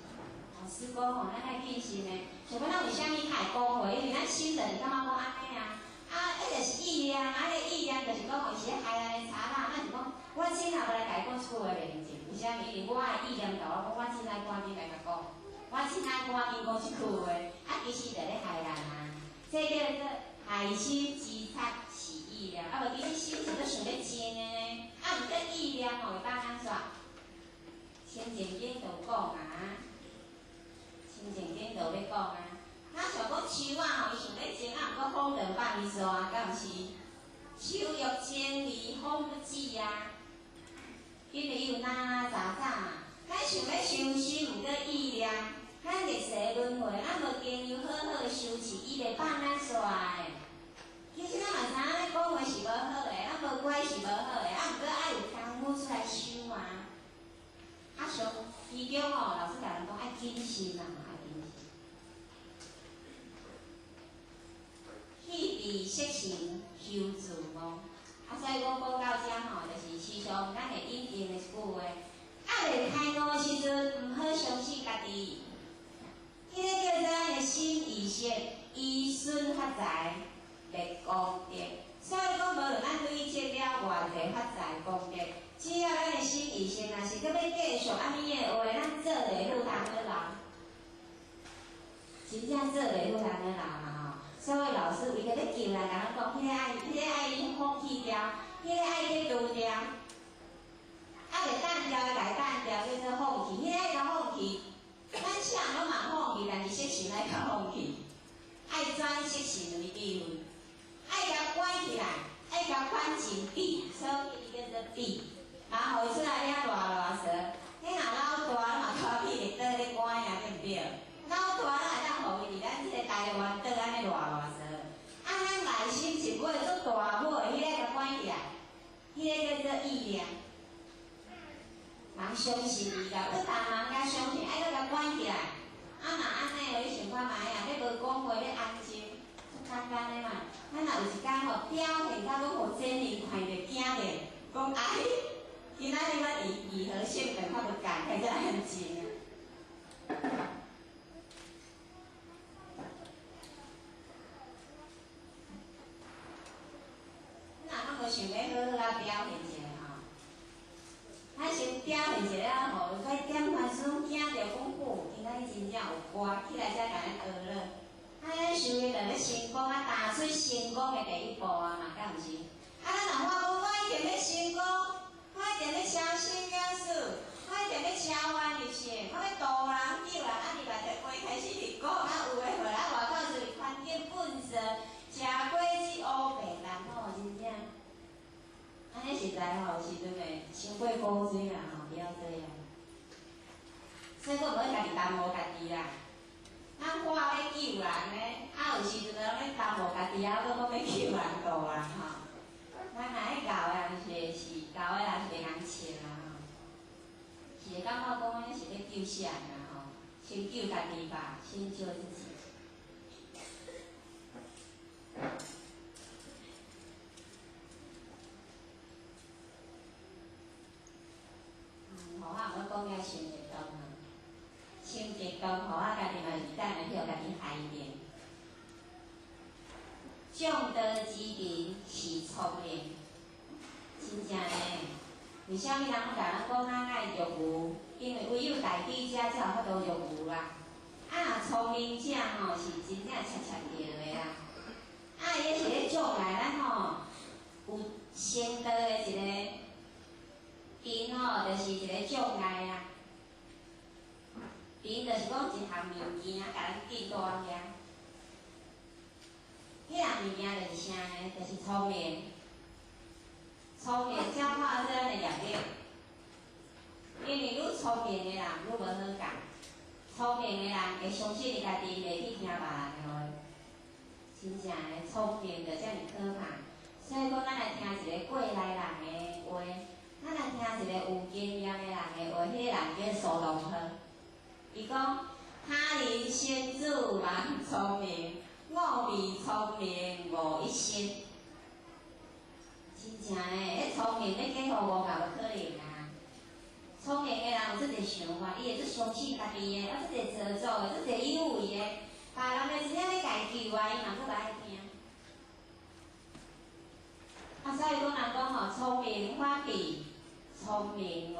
老师讲吼，咱爱谨慎的。像讲咱为啥物较会讲话？因为咱心就是感觉讲按呢啊，啊，彼就是意念，啊，彼个意念就是讲吼，伊是咧害咱的贼仔，咱是讲，我真也无来共伊讲一句话袂冷静。为啥物？因为我的意念共我讲，我真爱赶紧来共讲，我真爱赶紧讲这句话，啊，其实就咧害人啊。这叫做害心之贼是意念，啊无其实心是阁想欲静的呢，啊，毋过意念吼会当按怎？清净经就有讲啊，清净经就咧讲啊。咱像讲树仔吼，伊想欲静，啊，毋过风就放伊煞，敢毋是？树欲静而风不止啊，因为伊有拉拉杂杂嘛。咱想欲修心，毋过意念，咱历世轮回，咱无经由好好的修持，伊袂放咱煞的。其实咱嘛知影，咱讲话是无好的，咱无乖是无好的，啊，毋过爱有功夫出来修啊。啊，上其中吼，老师共咱讲爱谨慎啊，爱谨慎。去彼色心修自悟，啊，所以讲讲到遮吼，就是时常咱会引用的一句话：犹未开悟的时阵，毋好相信家己。彼个叫做咱的心意识，依顺发财，立功德。所以讲，无论咱累积了偌济发财功德，只要咱的心意识若是阁欲继续按呢的话，咱做袂赴汤去老，真正做袂赴汤去老嘛吼。所以老师为著欲救人，共咱讲，彼个爱放弃掉，彼个爱去除掉，犹未澹掉的，共澹掉，叫做放弃。彼个爱共放弃，咱啥人拢嘛放弃，但是色心爱共放弃，爱转色心为智慧，爱共关起来，爱共关紧闭，所以伊叫做闭。啊，予伊出来遐啰啰嗦，彼若老大，嘛拖屁伫倒咧关啊，对毋对？老大哪会当予伊伫咱这个台湾岛按呢啰啰嗦？啊，咱内心一尾足大尾，彼个共关起来，彼个叫做意念。人相信伊啦，不但人较相信，爱阁共关起来。啊，若按呢，你想看觅啊？欲无讲话，欲安静，足简单的嘛。咱若有一工吼表现甲阁予真人看著惊著，讲哎，今仔日我义和性格较无仝，开始安静啊。你若拢无想欲好好仔表现一下吼，咱先表现一下吼，快点看书惊著讲好，今仔日真正有歌起来才共咱学了。啊，咱想欲著欲成功啊，踏出成功的第一步啊嘛，敢毋是？啊，咱若发讲我一定欲成功，我一定欲超生了死，我一定欲超越入圣，我欲度人救人，啊，入来就话开始伫讲，啊，有的无啊，外口就是环境粪扫，食果子乌白人吼，真正。按呢实在吼，时阵会伤过古锥啦吼，不要这样。所以阁毋好家己耽误家己啦。咱话欲救人呢，啊有时阵拢咧耽误家己，啊阁讲欲救人度人吼。咱若爱𠢕的人是𠢕的人是袂共笑啦吼，是会感觉讲安呢是欲救啥人啊吼？先救家己吧，先救自己。予我毋好讲遐伤激动啊，伤激动，予我家己嘛是等下去予家己害著。众多之贫是聪明，真正的。为啥物人拢共咱讲咱爱欲求？因为唯有大智者才有法度欲求啦。啊，若聪明者吼是真正恰恰著的啦。啊，伊是咧障碍咱吼有成道的一个贫吼，就是一个障碍啊。贫就是讲一项物件，共咱禁住遐。彼项项物件就是啥呢？就是聪明。聪明才化做咱的业力。因为愈聪明的人愈无好教，聪明的人会相信伊家己，袂去听别人的话。真正的聪明就遮尔可怕。所以讲，咱来听一个过来人的话，咱来听一个有经验的人的话，彼个人叫苏东坡。伊讲：他人先自蛮聪明，我比聪明误一生。真正的，彼聪明欲假予误嘛无可能啊！聪明的人有足济想法，伊会足相信家己的，啊，足济做作的，足济有为的。别人的真正欲共伊救啊，伊嘛阁无爱听。啊，所以讲人讲吼，聪明反被聪明误，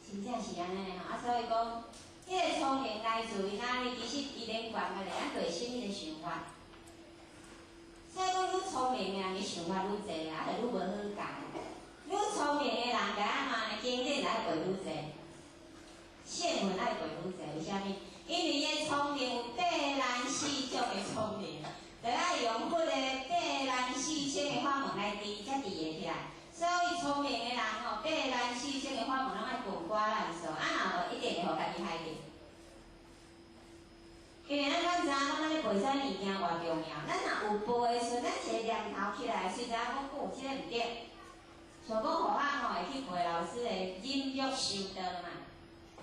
真正是按呢吼。啊，所以讲，彼个聪明来自于哪里？其实伊连贯个咧，咱内心彼个想法。所以讲，愈聪明的人，伊想法愈济，啊，就愈无好教。愈聪明的人，共按怎呢？经典爱背愈济，圣文爱背愈济，为啥物？因为伊的聪明有八难四种的聪明，就爱用佛的八难四千的法门来治，才治会起来。所以聪明的人吼，八难四千的法门拢爱滚瓜烂熟，啊若无一定会予家己害著。因为咱敢知影讲，咱咧背啥物件偌重要？咱若有背的时阵，咱一个念头起来，随知影讲，哦，这个毋对。像讲予咱吼会去背老师的忍辱修道嘛，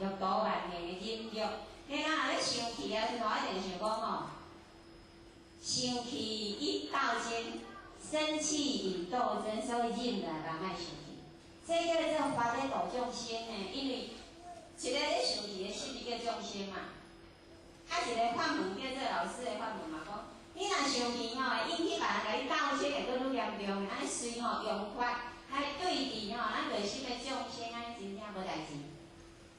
六度万行的忍辱。彼咱若咧生气啊，时阵一定想讲吼，生气引斗争，生气引斗争，所以忍来吧，莫生气。这叫做法咧度众生呢，因为一个咧生气的心叫众生嘛。啊，一个法门叫做老师的法门嘛，讲你若生气吼，会引起别人共你斗争，会阁愈严重。按呢随吼用法来对治吼，咱内心的众生，按呢真正无代志。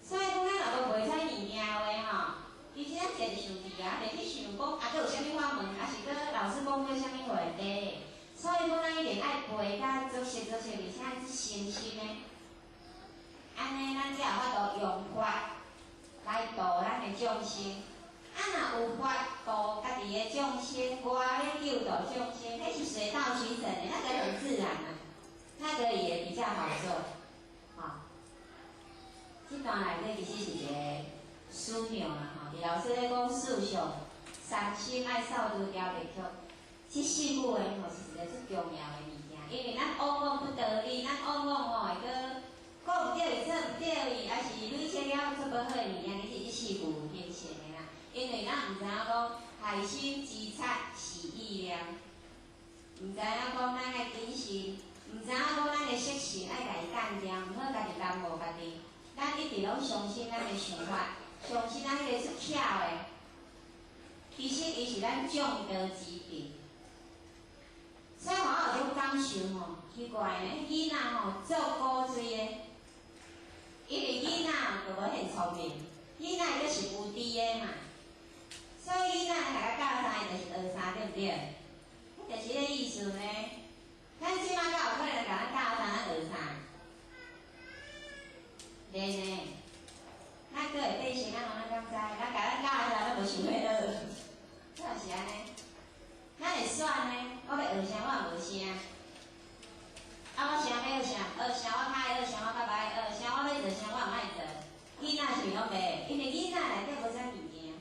所以讲，咱若无背啥物件话吼，其实咱一个就生气啊，袂去想讲啊，阁有啥物法门，抑是阁老师讲过啥物话题。所以讲，咱一定爱背甲足熟足熟，而且爱足诚心的。按呢，咱才有法度用法来度咱的众生。啊，若有法度家己的众生，我咧救度众生，彼是水到渠成的，那个很自然啊，那个也比较好做，吼。这段内底其实是一个寺庙啦，吼。伫老师咧讲四相三心爱扫除掉袂曲，这四句话吼是一个足重要的物件，因为咱往往不得已，咱往往吼会阁讲毋对伊，做毋对伊，抑是累积了足无好的物件，其实这四句形成的啦。因为咱毋知影讲害心之刹是意念，毋知影讲咱爱谨慎，毋知影讲咱的习性爱共伊干掉，毋好家己耽误家己。咱一直拢相信咱的想法，相信咱彼个出巧的，其实伊是咱众多之病。所以我有种感受吼，奇怪呢，囡仔吼足古锥的，因为囡仔就无遐聪明，囡仔伊阁是无知的嘛。所以囡仔共教啥，伊就是学啥，对毋对？彼就是彼个意思呢。咱这马敢有可能共咱教啥，咱学啥？袂呢。咱阁会变成按怎？咱敢知？咱共咱教啥，咱无想欲学，敢是按呢？咱会选呢，我欲学啥，我也无啥。啊，我啥欲学啥，学啥我较爱学啥，我较无爱学啥，我欲做啥，我毋爱做。囡仔是毋是拢袂？因为囡仔内底无啥物件。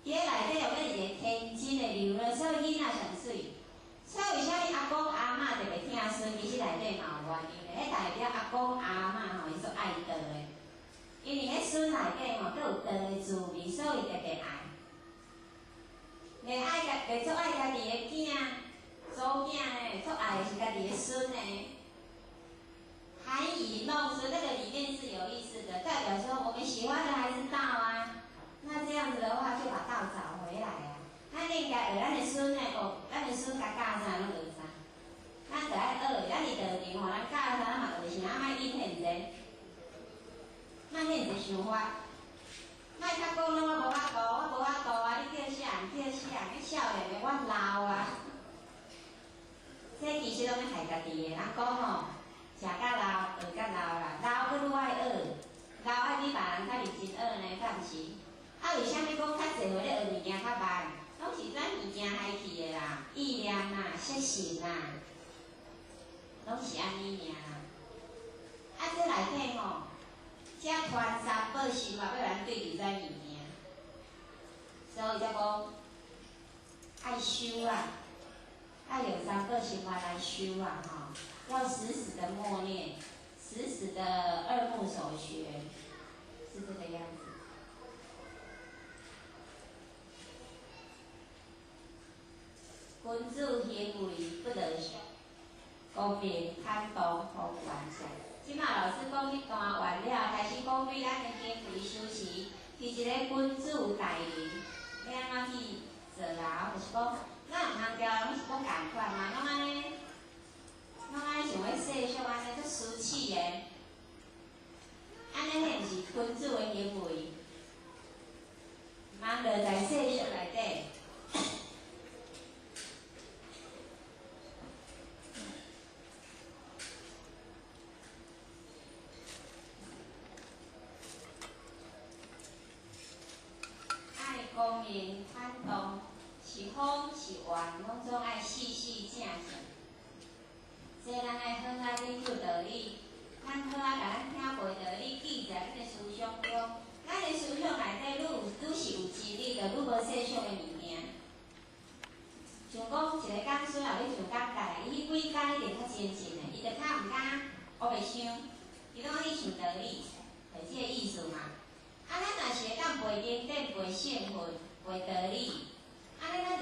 伫咧内底有阁一个天真的流露，所以囡仔上媠。所以为啥物阿公阿嬷特别疼孙？其实内底嘛有原因的，彼代表阿公阿嬷吼，伊足爱道的。因为彼孙内底吼，阁有道的滋味，所以特别爱。袂爱家，袂足爱家己的囝、祖囝呢，足爱的是家己的孙呢。含饴弄孙，那个里面是有意思的，代表说我们喜欢的还是道啊。那这样子的话，就把道找回来啊。咱应该学咱的孙呢，哦，咱的孙共教啥，拢学啥。咱就爱学，咱伫道场吼，咱教啥，咱嘛学啥，莫隐现前，莫现济想法，莫较讲拢我无法度，我无法度啊！你叫啥人？叫啥人？你少年的我老啊。这其实拢咧害家己的。人讲吼，食甲老，学甲老啦，老阁愈爱学，老爱比别人较认真学呢，敢毋是？啊，为啥物讲较济岁咧学物件较慢？拢是咱物件害去的啦，意念。色心啦，攏是按呢爾啦。啊，這內底吼，這傳三寶心法欲咱對治這物件，所以才講愛修啊，愛用三寶心法來修啊，吼，要死死的默念，死死的二目所學，是這個樣子。君子行為不得光明坦蕩方圓善。這馬老師講這段完了，開始講對咱的行為修持，是一個君子大人，欲按怎去做啦？就是講，咱毋通交人是講仝款嘛，攏按呢，攏按呢像咧世俗按呢，足奢侈的，按呢彼毋是君子的行為，毋通落在世俗內底。光明坦蕩，是風是願，攏總愛細細正正。這咱愛好好研究道理，咱好好共咱聽過道理，記在咱的思想中。咱的思想內底愈有愈是有真理，就愈無世俗的物件。像講一個講師若欲上講台，伊彼幾工一定較精進的，伊就較毋敢烏白想，伊攏愛去想道理，就這個意思嘛。啊，咱若是會當背經典、背聖訓、背道理，按呢咱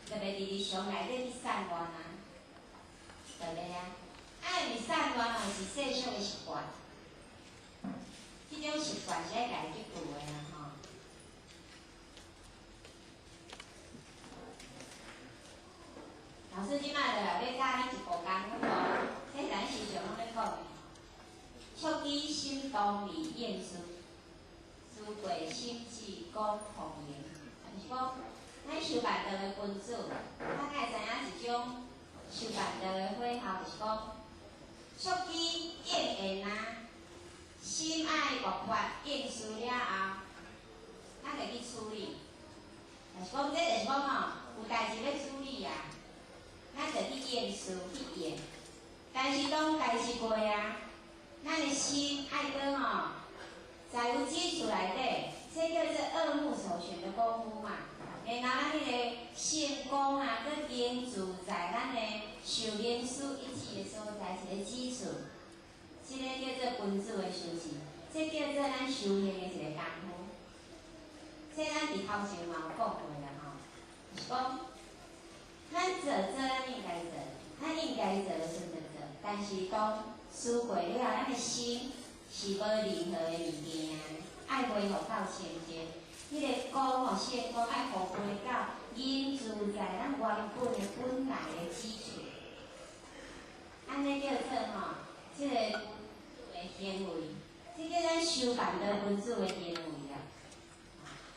就袂佇日常內底去散亂啊，對袂啊？啊，因為散亂吼是世俗的習慣，這種習慣是愛家己去除的啦吼。老師這擺就來欲教咱一步功夫哦，這是咱時常攏咧講的，觸機心動理應事。思過心智講方言，就是講，咱修辦道的君子，咱愛知影一種修辦道的火候，就是講，觸機應緣啊，心愛活潑應事了後，咱就去處理。就是講，這就是講吼，有代誌欲處理啊，咱就去應事去應。但是當代誌過啊，咱的心愛閣吼。在有基礎內底，這叫做二目所旋的功夫嘛。然後咱彼個聖光啊，閣凝聚在咱的受靈思一致的所在，一個基礎。這個叫做君子的修持，這叫做咱修行的一個功夫。這咱佇頭前嘛有講過啦吼，就是講，咱做做咱應該做，咱應該做的時陣做，但是當思過了，咱的心。是無任何的物件，愛恢復到清淨。彼個光吼，聖光愛回歸到凝聚在咱原本的本來的基礎。按呢叫做吼，這個的行為，這叫咱修辦道君子的行為啦。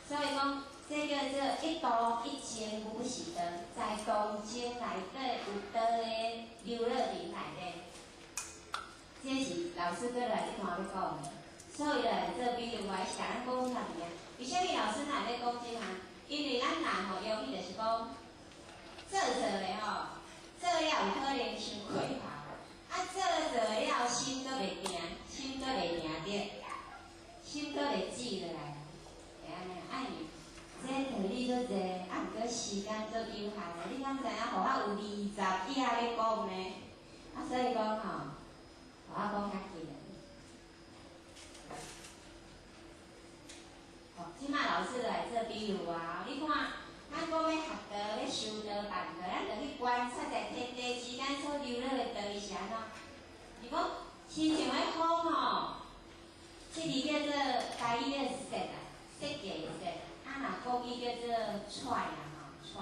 所以講，這叫做一道一靜如是道，在動靜內底有道的流樂林內底。這是老師閣來這段欲講的，所以來做比喻，我是共咱講啥物件？為啥物老師若咧講這項？因為咱人吼，容易就是講做做的吼，做了有可能傷過頭，啊做做了心閣袂定，心閣袂定著，心閣袂止落來，會按呢？啊因這道理足濟，啊毋過時間足有限的，你敢知影？予我有20頁咧講呢？啊，所以講吼。我講較緊。哦，這擺老師來做比喻啊！你看，咱講欲學道、欲修道、辦道，咱就去觀察在天地之間所流落的道理是按怎？是講，親像彼風吼，這字叫做台語叫雪啊，雪地的雪，啊若國語叫做喘啊吼，喘。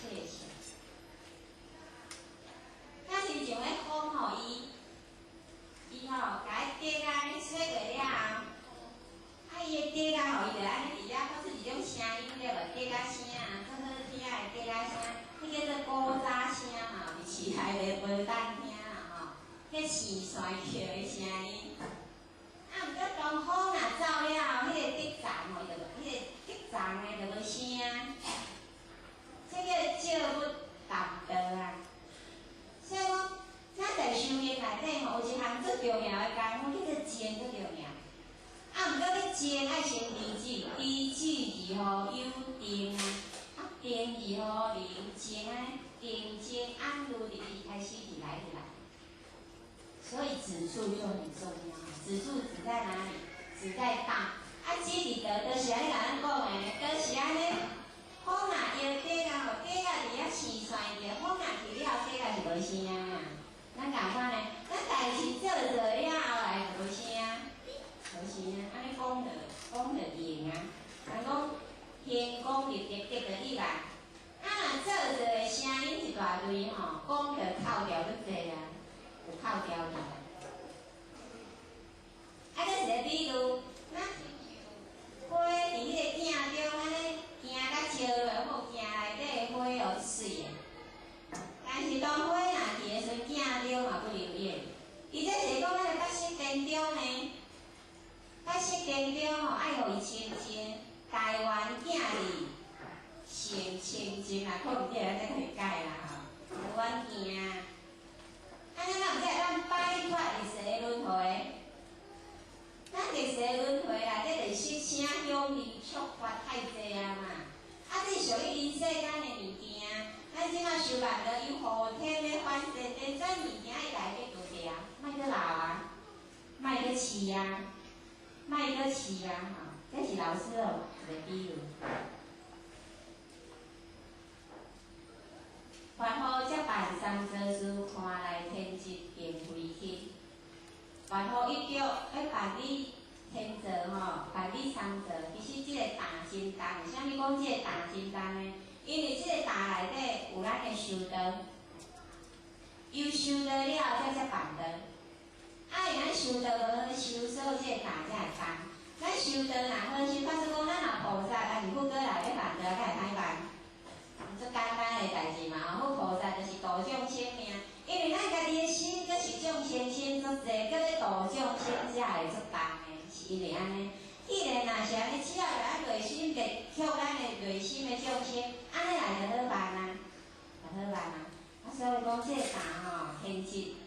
謝謝。啊，親像彼風吼，伊吼，共彼竹仔按呢吹過了後，啊，伊的竹仔吼，伊就按呢佇遐發出一種聲音，對無？竹仔聲啊，足好聽的竹仔聲，彼叫做古早聲吼，佇市內的無當聽啦吼，彼蟋蟀叫的聲音。啊，毋過當風若走了後，彼個竹箬吼，伊就彼個所以止處就很重要。止處止在哪裡？止在道。啊，止佇道，就是按呢共咱講的，就是按呢。風若搖底啊吼，底啊佇遐生出著，風若去了，底啊是無聲啊。咱仝款呢，咱代誌做做了後來就無聲，無聲啊。按呢講就講就應啊。人講天公立德，德就一萬。啊，若做做的聲音一大堆吼，講就扣掉足濟啊，有扣掉去。啊，閣一个比喻，咱花佇彼個鏡中按呢行甲照落好，鏡內底的花哦水的。但是當花若去的時陣，鏡中嘛不留影。伊這是講咱的八識田中呢，八識田中吼愛予伊清淨，大圓鏡智成清淨啦，可毋對，咱再去改啦吼。無阮鏡，按呢咱毋知咱擺脫六世輪迴，咱六世輪迴內底就是色聲香味觸法太濟啊嘛。啊，這屬於人世間的物件。咱這馬修辦的有後天的反正電子物件愛來去除掉，莫閣老啊，莫閣飼啊，莫閣飼啊，吼，這是老師哦一個比喻。凡夫才辦三座事，看來天質並非輕。凡夫一著欲辦理天座吼，辦理三座，其實這個擔真重。為啥物講這個擔真重呢？因為這個擔內底有咱的修道，有修道了後才才辦道。啊，因咱修道無好修，所以這個擔才會重。咱修道若好修，假使講咱若菩薩，抑是佛閣來欲辦道，敢會歹辦？足簡單的代誌嘛，吼，佛菩薩就是度眾生爾。因為咱家己的心，閣是眾生心足濟，閣欲度眾生才會足重的，是因為按呢。既然若是按呢，只要咱內心滅卻咱的內心的眾生，按呢來就好辦啊，就好辦啊。啊，所以講這個擔吼，天質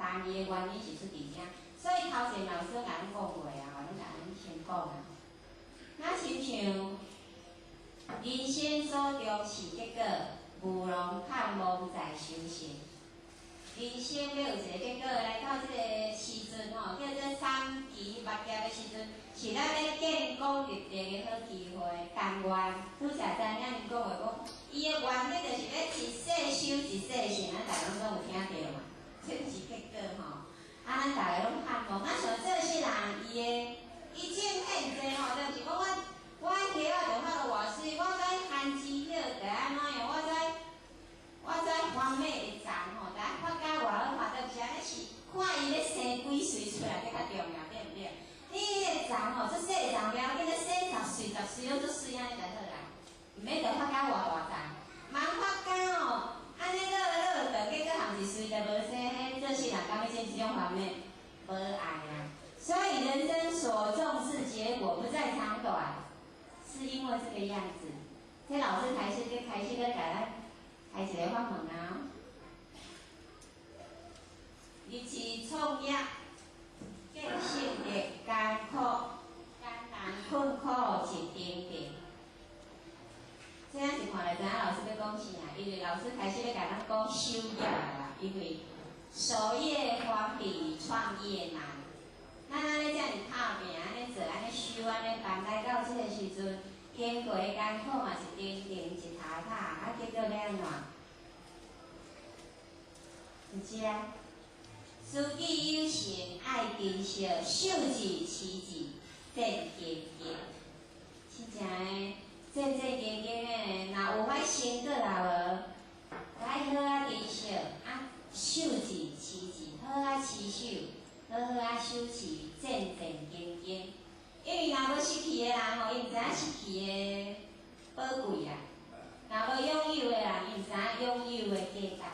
擔伊的原因是出佇遮。所以頭前老師共咱講過啊，吼，攏共咱先講啊。若親像人生所重視結果，無論盼望在修行。人生欲有一个結果，來到這個時陣吼，叫做三期末業的時陣，是咱欲建功立德的好機會。但願拄才知影𪜶講話講，伊的原則就是欲一世修一世成，咱逐家攏有聽著嘛？這毋是結果吼。啊，咱逐家攏盼望，啊，像做世人伊的伊種現濟吼，就是講我我溪仔就法度偌媠，我知番薯葉著按怎樣，我知我知番麥會長吼，著愛發甲偌好看，就是按呢是看伊欲生幾穗出來，這較重要，對毋對？你彼个欉吼，足細的欉，袂要緊，你生10穗、10穗攏足媠按呢就好啦，毋免著發甲偌大欉。茫發甲吼，按呢落落長，結果含一穗就無生，彼做世人敢欲種這種番麥？無愛啊！所以人生所重視結果，不在長短，是因為這個樣子。這老師開始閣開始閣共咱開一个法門啊！日志創業，建聖德，艱苦艱難困苦一定定。這仔是看就知影老師欲講啥，因為老師開始欲共咱講守業啦，因為守業方比創業難。咱按呢遮爾拍拚，按呢做，按呢修，按呢辦，來到這個時陣，經過的艱苦嘛是重重一塔塔，啊，結果欲按怎？是遮。思己有成，愛珍惜，守字持字，戰兢兢。真正的戰戰兢兢的，若有歹成果也無，愛好仔珍惜，啊，守字持字，好仔持守，好好仔守持，戰戰兢兢。因為若無失去的人吼，伊毋知影失去的寶貴啊；若無擁有的人，伊毋知影擁有的價值啊。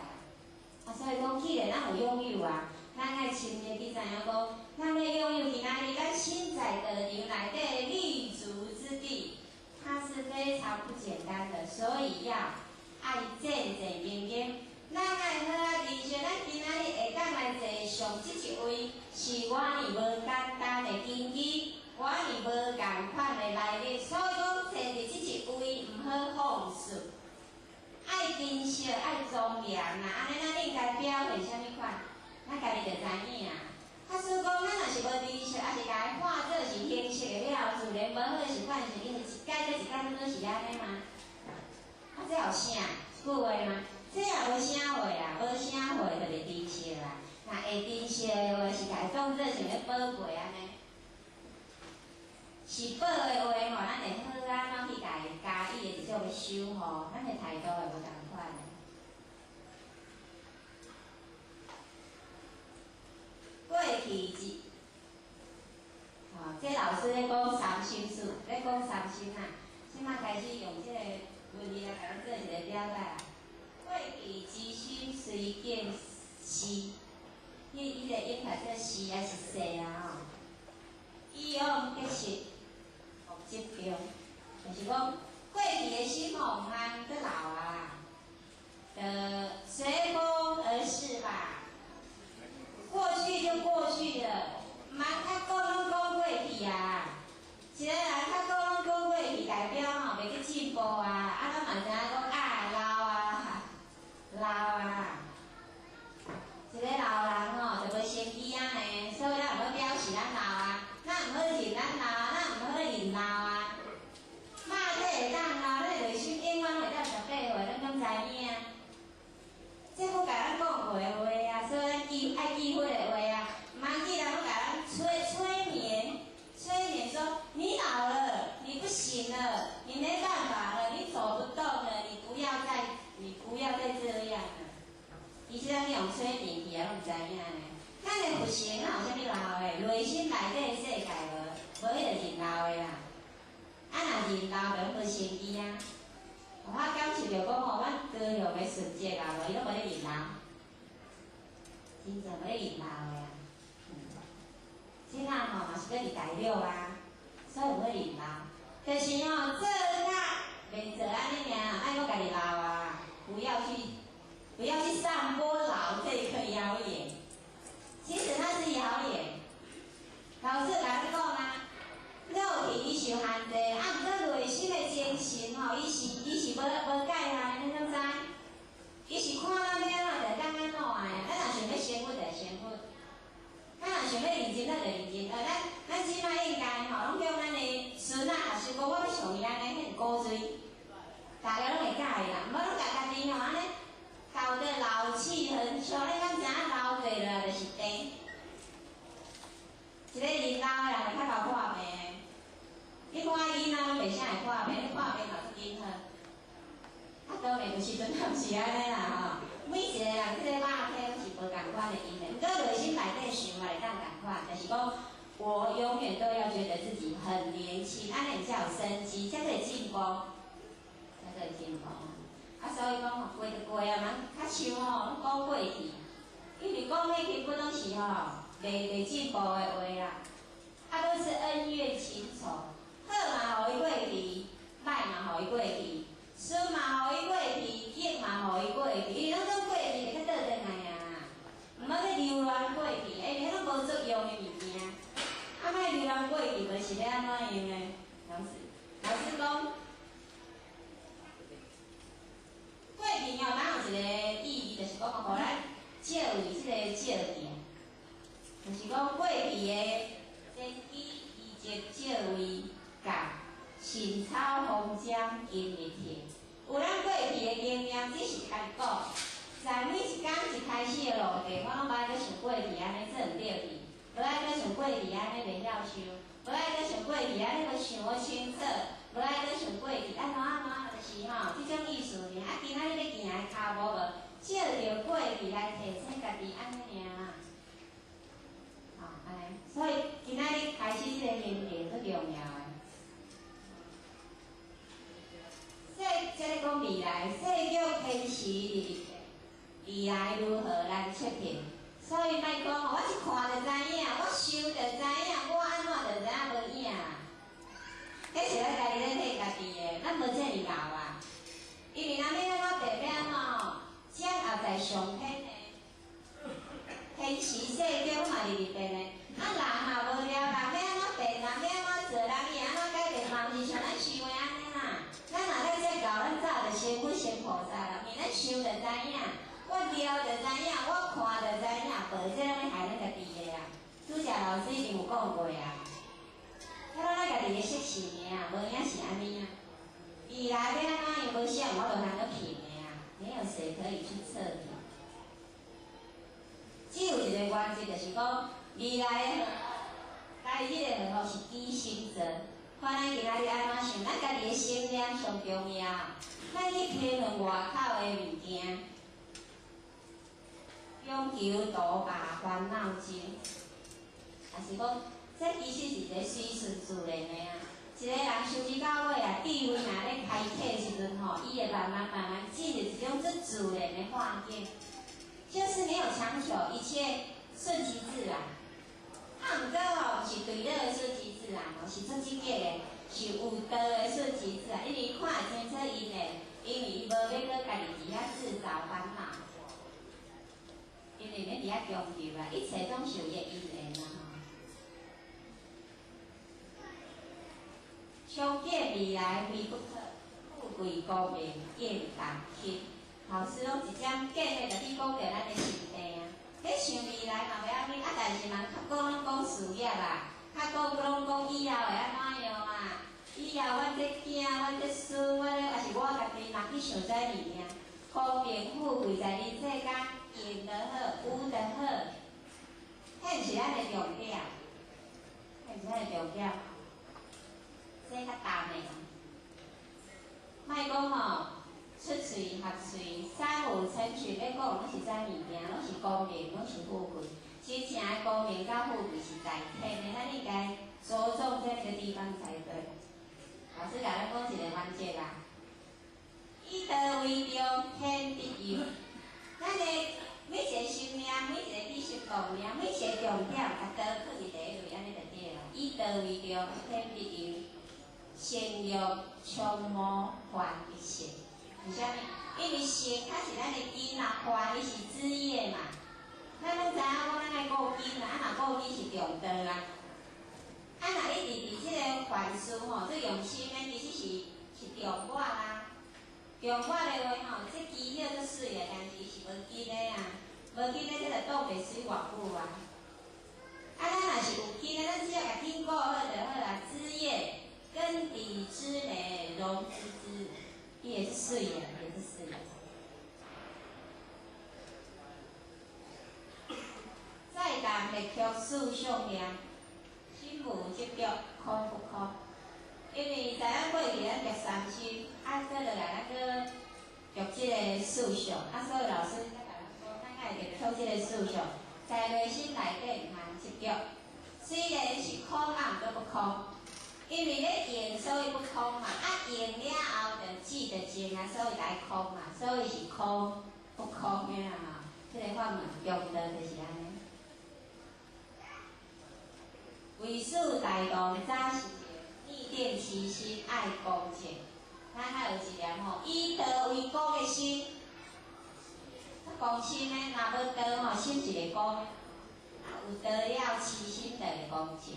啊，所以講，既然咱有擁有啊，咱愛深入去知影講，咱欲擁有今仔日咱身在道場內底的立足之地，它是非常不簡單的，所以要愛戰戰兢兢。咱愛好仔珍惜，咱今仔日會當來坐上這一位，是偌爾無簡單的根基，偌爾無仝款的來歷，所以講坐佇這一位毋好放肆，愛珍惜，愛莊嚴啦。按呢，咱應該表現啥物款？咱咱家己就知影。假使讲咱若是無知識，抑是共伊化做是形式的了，自然無好習慣是因為一改閣一改，攏是按呢嗎？啊，這有啥句話嗎？這也無啥話啊，無啥話就袂珍惜啦。若會珍惜的話，是共伊當做像咧寶貝按呢。是寶的話吼，咱會好按怎去共伊加以的一種守護，咱的態度會無仝款的。過去一，吼，這老師咧講三心術，咧講三心啊。這馬開始用這個文字來共咱做一個了解。過去之心隨境逝，彼個音讀做逝還是逝啊？吼，以往得失，莫執著，就是講過去的心吼，毋通閣留啊，就隨風而逝吧。過去就過去了，毋通較講攏講過去啊。一個人較講攏講過去，代表吼袂去進步啊。啊，咱嘛知影講啊老啊，老啊。一個老人吼就無生機仔呢，所以咱毋好表示咱老啊，咱毋好認咱老啊，咱毋好認老啊。肉體會當老，咱的內心永遠會當18歲，咱敢知影？這閣共咱講過的話啊，所以咱記愛記彼個話啊，毋通記人閣共咱催眠，催眠說你老了，你不行了，你沒辦法了，你走不動了，你不要再這樣了。其實咱去予催眠去啊，攏毋知影呢。咱的佛性哪有啥物老的，內心內底的世界無，無彼個認老的啦。啊，若認老就攏無生機啊。我感受著講吼，阮高雄的順節啊，無伊攏無咧認老，真正無咧認老的啊。這下吼嘛是閣佇大陸啊，所以毋好認老。就是吼做較免做按呢爾，莫閣家己老啊，不要去散播老這個謠言。其實那是謠言。老師共咱講啊，肉體伊受限制，啊，毋過內心的精神吼，伊是無界限的，你敢知？伊是看咱欲按怎就當按怎的啊！咱若想欲成佛就成佛，咱若想欲認真，咱就認真。咱這擺應該吼，攏叫咱的孫仔學習講，我欲像伊按呢，彼古錐，大家攏會佮意啦。毋好攏共家己吼按呢，搞得老氣橫秋。你敢知影老過了就是病？一個認老的人會較𠢕破病。你看囡仔攏袂啥會破病，你破病嘛足緊好。啊，當然有時陣也毋是按呢啦吼。每一個人這個肉體攏是無仝款的因緣，毋過內心內底想嘛會當仝款，就是講我永遠都要覺得自己很年輕，按呢才有生機，才會進步，才會進步。啊，所以講吼，過就過啊，嘛較像吼，攏講過去，因為講彼根本攏是吼袂進步的話啦。啊，攏是恩怨情仇，好嘛予伊過去，歹嘛予伊過去，順嘛予伊過去，逆嘛予伊過去，伊攏總過去就較倒轉來啊。毋好去留戀過去，因為彼攏無作用的物件。啊，莫留戀過去，無是欲按怎用的？老師講，過去吼，咱有一個意義，就是講予咱照為這個照鏡，就是講過去的先機遺跡照為佮神草風針今日鐵。有咱過去的經驗，只是家己講，在每一工一開始的路程，我攏無愛閣像過去按呢做毋對去，無愛閣像過去按呢袂曉想，無愛閣像過去按呢無想無清楚，無愛閣像過去按怎按怎，就是吼這種意思爾。啊，今仔日欲行的跤步無，照著過去來提醒家己按呢爾。吼，按呢，所以今仔日開始這個行程足重要的。這咧講未來，世局天時未來如何難測評，所以莫講吼，我一看就知影，我想就知影，我按怎就知影無影。彼是咱家己咧騙家己的，咱無遮爾老啊。因為咱欲按怎變，欲按怎吼，掌握在上天的天時世局嘛日日變的。啊，人嘛無聊，人欲按怎變，人欲按怎做，人伊按怎改變，嘛毋是像咱想的按呢啦。咱若咧這𠢕，咱早就成佛成菩薩啦，因為咱想就知影。我撩就知影，我看就知影，无這攏咧害咱家己的啊。主持老師一定有講過啊，彼攏咱家己的習性的啊，無影是按呢啊。未來欲按怎樣，無啥有法度通閣評的啊，沒有誰可以去測評。只有一個原則，就是講未來的來彼個吼是機心做，看咱今仔日按怎想，咱家己的心念上重要。咱去批論外口的物件，強求度罷煩惱精，也是講，這其實是一個隨順自然的啊。一個人修持到尾啊，智慧若咧開啟的時陣吼，伊會慢慢慢慢進入一種足自然的化境，就是沒有強求，一切順其自然。啊，毋過吼，毋是對了的順其自然哦，是足積極的，是有道的順其自然。因為看會清楚𪜶的，因為伊無欲閣家己佇遐自找煩惱，因為免佇遐強求啊，一切總是有伊的因緣啊吼。相見未來非不可，富貴光明應當去。老師攏一針見的就去講著咱的心地啊。咧想未來嘛袂要緊，啊，但是嘛較講攏講事業啊，較講攏講以後會按怎樣啊？以後阮這囝、阮這孫、阮這，抑是我家己嘛去想這物件。光明富貴在人世間，用得好，有得好，彼毋是咱的重點，彼毋是咱的重點。這較淡的，莫講吼，出喙合喙，三五成群咧講，攏是這物件，攏是光明，攏是富貴。真正的光明佮富貴是在天的，咱應該著重在這個地方才對。老師共咱講一個原則啦，以道為重，天必佑。咱的每一個心念，每一個起心動念，每一個重點，共道囥佇第一位，按呢就對啦。以道為重，天必佑。善欲充無煩一切，為啥物？因為善較是咱的根啊，煩伊是枝葉嘛。咱攏知影講，咱愛顧根啊，啊若顧根是重道啊。啊若一直佇這個凡事吼，做用心的，其實是重我啦。重我的話吼，這枝葉足媠的，但是伊是無根的啊，無根的這就擋袂水偌久啊。啊，咱若是有根的，咱只要共根顧好就好啦，枝葉。根底枝美榮枝枝，伊也是媠的，也是媠的。再淡滅卻四相念，心無執著空不空？因為知影過去咱著三心，啊，閣落來咱閣著這個四相，啊，所以老師才共咱講，咱愛著卻這個四相，在內心內底毋通執著。雖然是空，啊，毋過不空。因為咧用，所以不空嘛。啊，用了後就止就靜啊，所以來空嘛。所以是空不空的啦吼。這個法門中道就是按呢。唯事大動早是逆定其心愛恭正。咱還有一點吼，以道為公的心，公心的，若無道吼，心是會公的。啊，有道了，其心就會恭正。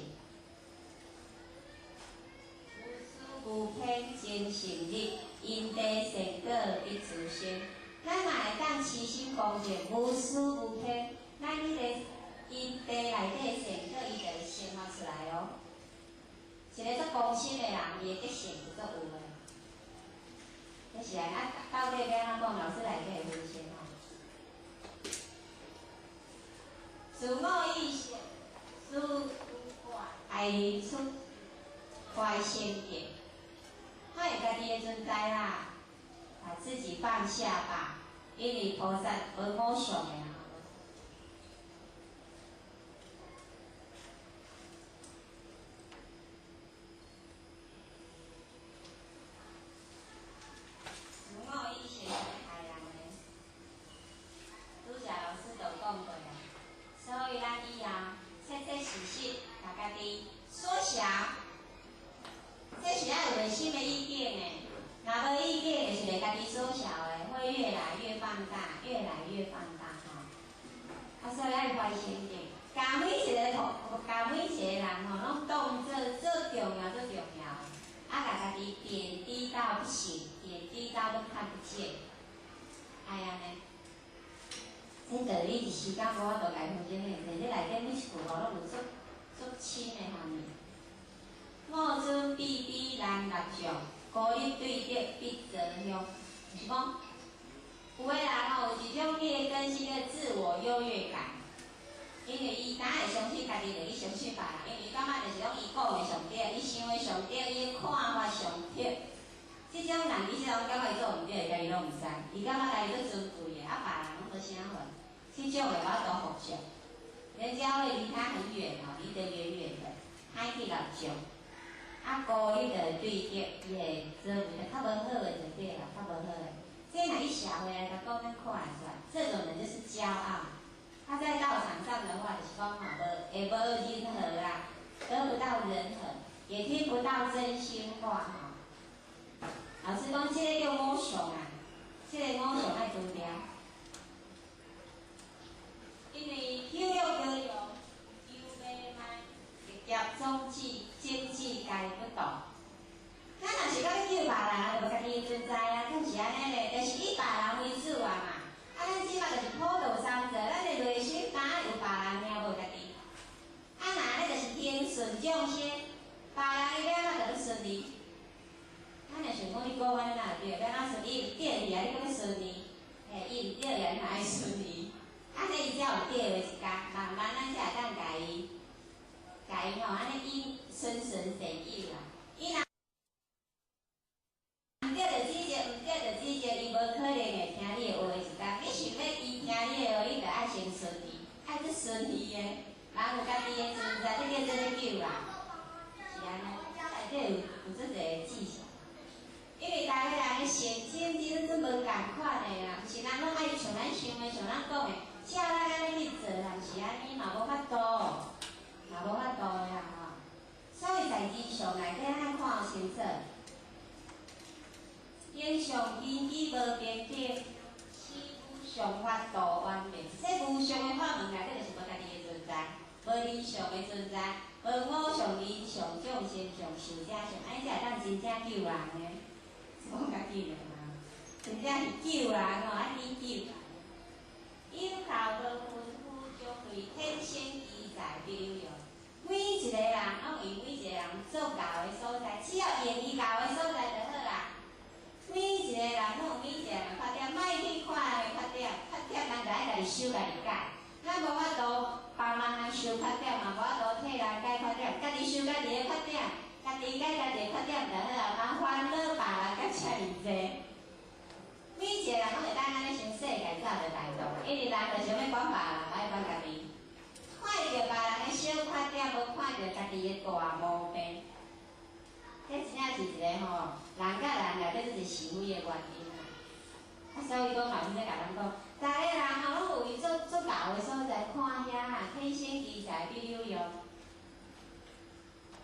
無偏真心力，因地善果必自生。咱若會當持心恭正，無私無偏，咱彼個因地內底善果，伊就會生發出來哦。一個足公心的人，伊的德性就足有的。這是按呢，到底欲按怎講？老師內底會分析吼。自我意識，思愛出懷善德。發現家己的存在啦，把自己放下吧，因為菩薩無我相的啦。自我意識是害人的，拄才老師都講過啦，所以咱以後切切實實，共家己縮小。這是愛有內心的意見的，若無意見，就是會家己縮小的，會越來越放大，越來越放大吼。啊，所以愛懷善德，共每一個同，共每一個人吼，攏當做最重要、最重要的，啊，共家己貶低到不行，貶低到都看不見，愛按呢。这道理一时间无法度共伊分析遐济，这内底每一句话拢有足足深的含义。莫尊比比难纳众，孤立对德必泽乡。就是讲，有的人吼有一种彼个根性的自我优越感，因为伊敢会相信家己，就去相信别人，因为伊感觉就是讲伊讲的上对，伊想的上对，伊的看法上对。这种人其实拢感觉伊做毋对，家己拢毋知，伊感觉家己足尊贵的，啊别人拢无啥货。这种的我都服众，人家会离他很远哦，离得远远的，歹去纳众。啊，孤立的对德，伊会做为较无好的就对啦，较无好的。这若去社会来讲，咱看会出来，这种人就是骄傲。他在道场上的话，就是讲吼，无会无人和啦，得不到人和，也听不到真心话吼。老师讲，这个叫我相啊，这个我相爱除掉。因为喜乐高扬，优美慢，业种子、经济皆不动。咱若是讲救别人，就无家己的存在啊，敢是按呢咧？就是以别人为主啊嘛。啊，咱这马就是普度三世，咱的内心敢有别人尔无家己。啊，若按呢就是听顺众生，别人伊欲按怎就欲顺伊。咱若想讲你讲按呢哪会对？欲按怎顺伊毋对去啊？你阁欲顺伊？嘿，伊毋对啊，你嘛爱顺伊。按呢伊才有对的一工，慢慢咱才会当共伊，共伊吼，按呢引循循善诱啦。伊若毋对就指责，毋对就指责，伊无可能会听你的话一工。你想欲伊听你的话，你就爱先顺伊，爱去顺伊的。人有家己的存在，这叫做咧救人，是按呢。内底有足济技巧。因为逐个人的性情真真无仝款的啦，毋是人拢爱像咱想的，像咱讲的，照咱按呢去做啦，毋是按呢嘛无法度，嘛无法度的啦吼。所以在真相内底，咱看清楚。影像根基无平等，此无上法度圆明。这无上的法门内底就是无家己的存在，无人相的存在，无我相、人相、众生相、寿者相，按呢才会当真正救人的。讲较紧的嘛，真正是救人哦，爱去救人。有靠无分夫，将对天生奇才比如用。每一个人拢为每一个人做𠢕的所在，只要用伊𠢕的所在就好啦。每一个人拢有每一个人的缺点，莫去看人的缺点，缺点咱就爱家己修家己改。咱无法度帮忙人修缺点，嘛无法度替人改缺点，家己修家己的缺点，家己改家己的缺点就好啊，莫烦恼别人甲遮尔济。每一个人拢会当按呢先世界走就大道，因为人就想欲管别人，无爱管家己。看著别人的小缺点，无看著家己的大毛病。这真正是一个吼，人佮人内底这是是非的原因啊。啊，所以讲老师咧共咱讲，逐个人吼拢有伊足足𠢕的所在，看遐啊，天生奇才比有用。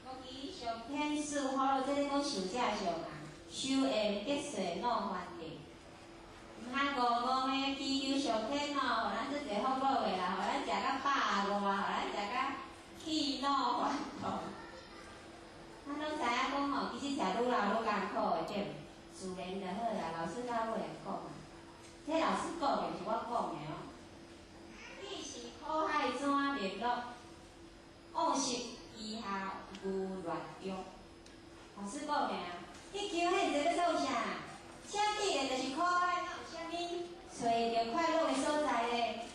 无其上天赐福禄，这咧讲寿者相啊，修缘得势恼烦恼。毋通戆戆的祈求上天吼，予咱足济福禄的啦，予咱食甲饱饿，予咱食甲气恼烦恼。咱拢知影讲吼，其实食愈老愈艰苦的对无？自然就好啦。老师到尾会讲啊，这老师讲的，毋是我讲的哦。你是苦海怎灭乐？往昔余下无乱用。老师讲的啊，你求彼个欲创啥？啥既然就是苦海，哪有啥物揣著快乐的所在咧？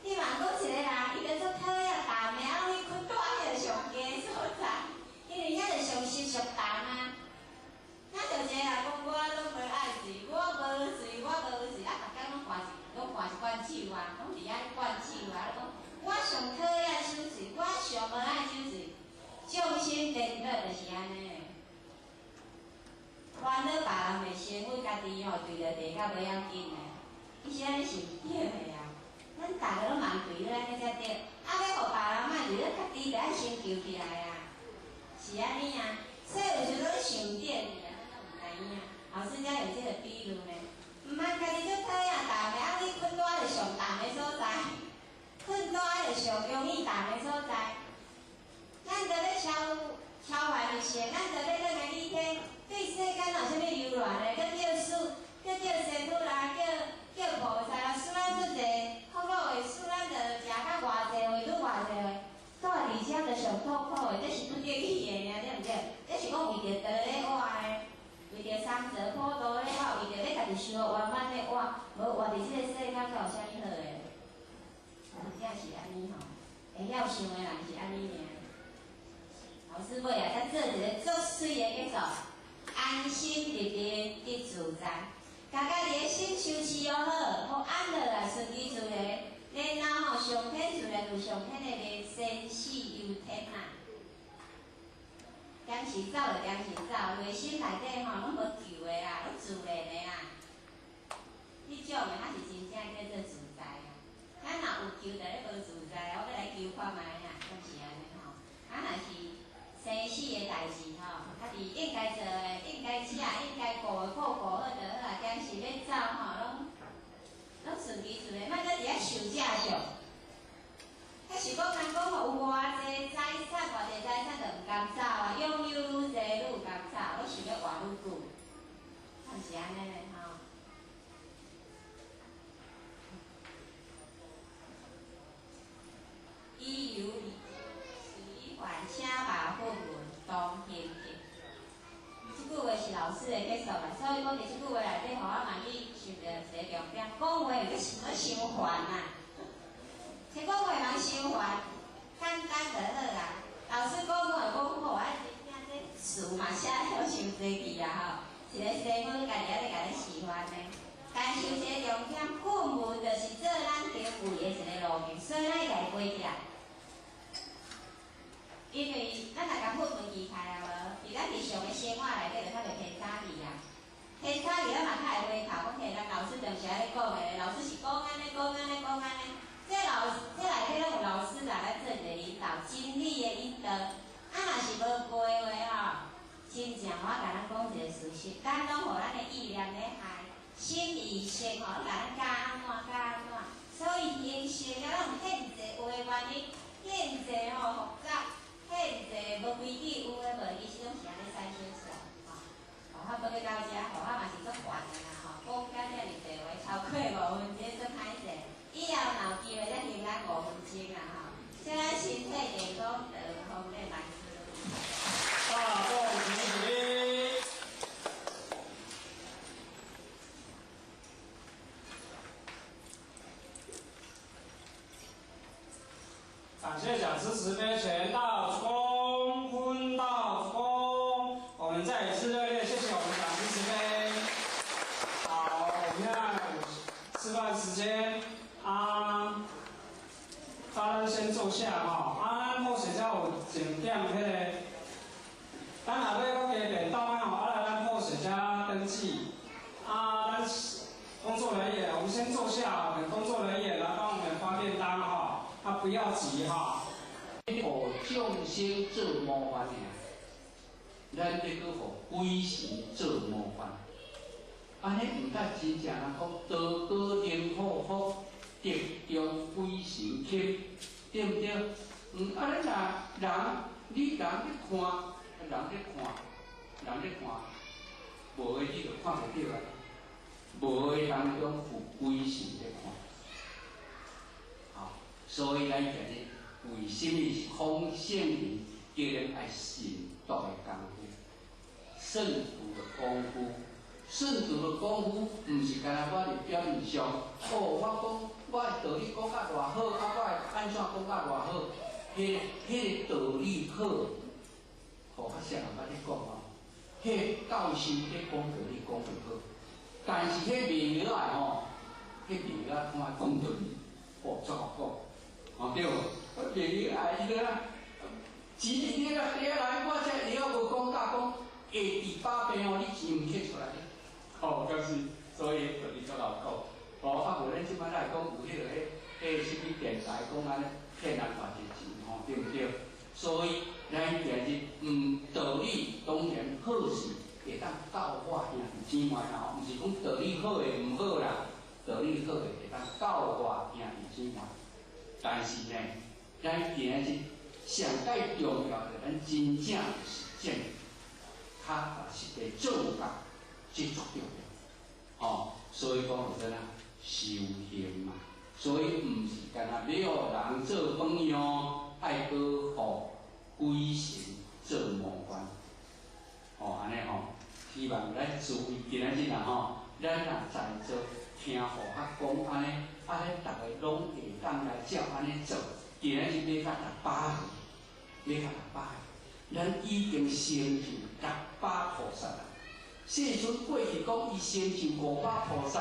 你嘛讲一个人，伊就足讨厌淡的，啊，去困住彼个上低的所在，因为遐就上湿上重啊。那就一个人讲，我拢无爱水，我无水，我无水，啊，逐工拢换一罐酒啊，拢伫遐灌酒啊，讲我上讨厌手喙，我上无爱手喙，众生颠倒就是按呢。烦恼别人袂成为家己吼，坠落地较无要紧的，其实按呢是毋对的啊。咱逐个拢茫坠落按呢才对，啊，欲予别人莫坠，咱家己就爱先救起来啊，是按呢啊。所以有时阵想毋对去啊，咱拢毋知影。老师才用这个比喻呢，毋通家己足讨厌重的，啊，去困在就上重的所在，困在就上容易重的所在。咱就欲超超凡入圣，咱就欲转来理天，对世间有啥物留恋的，阁叫师，阁叫师父啦，叫菩萨啦，使咱足济伫这个世间，阁有啥物好的？真正是按呢吼，会晓想的人是按呢尔。老师尾啊，才做一个足媠的结束，安心入定得自在，家家己的心修持好，好安落来顺其自然，然后吼上天自然有上天的力，生死由天啊。点时走就点时走，内心内底吼拢无求的啦，拢自然的啦。彼种的才是真正叫做自在啊！咱若有求，就咧无自在，我欲来求看觅啊，敢是按呢吼？啊，若是生死的代志吼，家己应该做的、应该食、应该顾的，顾顾好就好啊。点时欲走吼，拢顺其自然，莫阁伫遐想这想。遐想讲人讲吼，有偌济财产，偌济财产就毋甘走啊，拥有愈济愈甘走，拢想欲活愈久，敢是按呢咧吼？以由随还，请把佛门当行行。这句话是老师的结束啦，所以讲伫这句话内底，予我嘛去想著一个重点，讲话有想欲伤烦啊。这讲话人伤烦，简单就好啦。老师讲讲会讲好，啊，真正这词嘛写了伤济去啊吼。一个师傅家己还咧共咱示范呢。但是一个重点，佛门就是做咱行为的一个路径，所以咱会共伊背起来。因为咱若共佛门记开啊无，伫咱日常的生活内底就较袂偏差去啊。偏差去，咱嘛较会回头讲，嘿，咱老师当时安呢讲的，老师是讲按呢，讲按呢，讲按呢。这老这内底拢有老师来咱做一个引导，真理的引导。啊，若是无过的话吼，真正我共咱讲一个事实，咱拢予咱的意念咧害，心意识吼，共咱教按怎教按怎，所以形成了咱有遐济话原因，遐济吼复杂，遐济无规矩，有的无，其实拢是按呢产生出来，吼。哦，我要到遮，吼，我嘛是足烦的啦，吼，讲甲遮尔济话，超过5分钟，足歹势。以后若有机会再停咱5分钟啦，吼。祝咱身体健康，长风的万事如意。大众起立。感谢讲师慈悲全道恭坤道恭，我们再一次热烈谢谢我们讲师慈悲。好，我们现在吃饭时间啊，大家先坐下吼。啊，咱好势才有一点彼个，咱后尾阁加便当啊吼，啊来咱好势才登记。啊，咱工作人员，我们先坐下，等工作人员来帮我们发便当哈。啊，不要急哈。予众生做模范尔，咱得阁予鬼神做模范。按呢毋但真正人讲，道高灵好福，德中鬼神钦，对毋对？按呢若人，你人咧看，人咧看，人咧看，无的你就看袂著啊。无的当中有鬼神咧看。所以咱今日为什物讲圣人叫咱爱信道的功夫，信徒的功夫，信徒的功夫，毋是干焦我伫表面上，哦，我讲我的道理讲甲偌好，啊，我会按怎讲甲偌好，彼个道理好，吼，较少人捌咧讲哦，彼个教授咧讲道理讲袂好，但是彼卖药的吼，彼卖药仔看讲道理，哦，足好讲。哦对无？我卖药啊，伊个啊，钱伫你个底下来，我这药无讲甲讲下治百病哦，你钱毋摕出来咧。哦，敢是，所以道理足𠢕讲。哦，啊无咱这摆来讲有彼个彼啥物电台讲按呢骗人偌济钱吼，对毋对？所以咱今日道理当然好势会当教化兄弟姊妹啦吼，毋是讲道理好的毋好啦，道理好的会当教化兄弟姊妹。但是呢，咱今日上盖重要的，咱真正实践，较实际做到，这足重要。吼，所以讲就怎啊，修行嘛。所以毋是干焦欲予人做榜样，爱阁予鬼神做模范。吼，按呢吼，希望咱注意今仔日啦吼，咱若在座聽護學講按呢，啊，咱逐个攏會當來照按呢做。今仔日欲到600歲，欲到600歲，咱已經成就六百菩薩啦。世尊過去講伊成就500菩薩，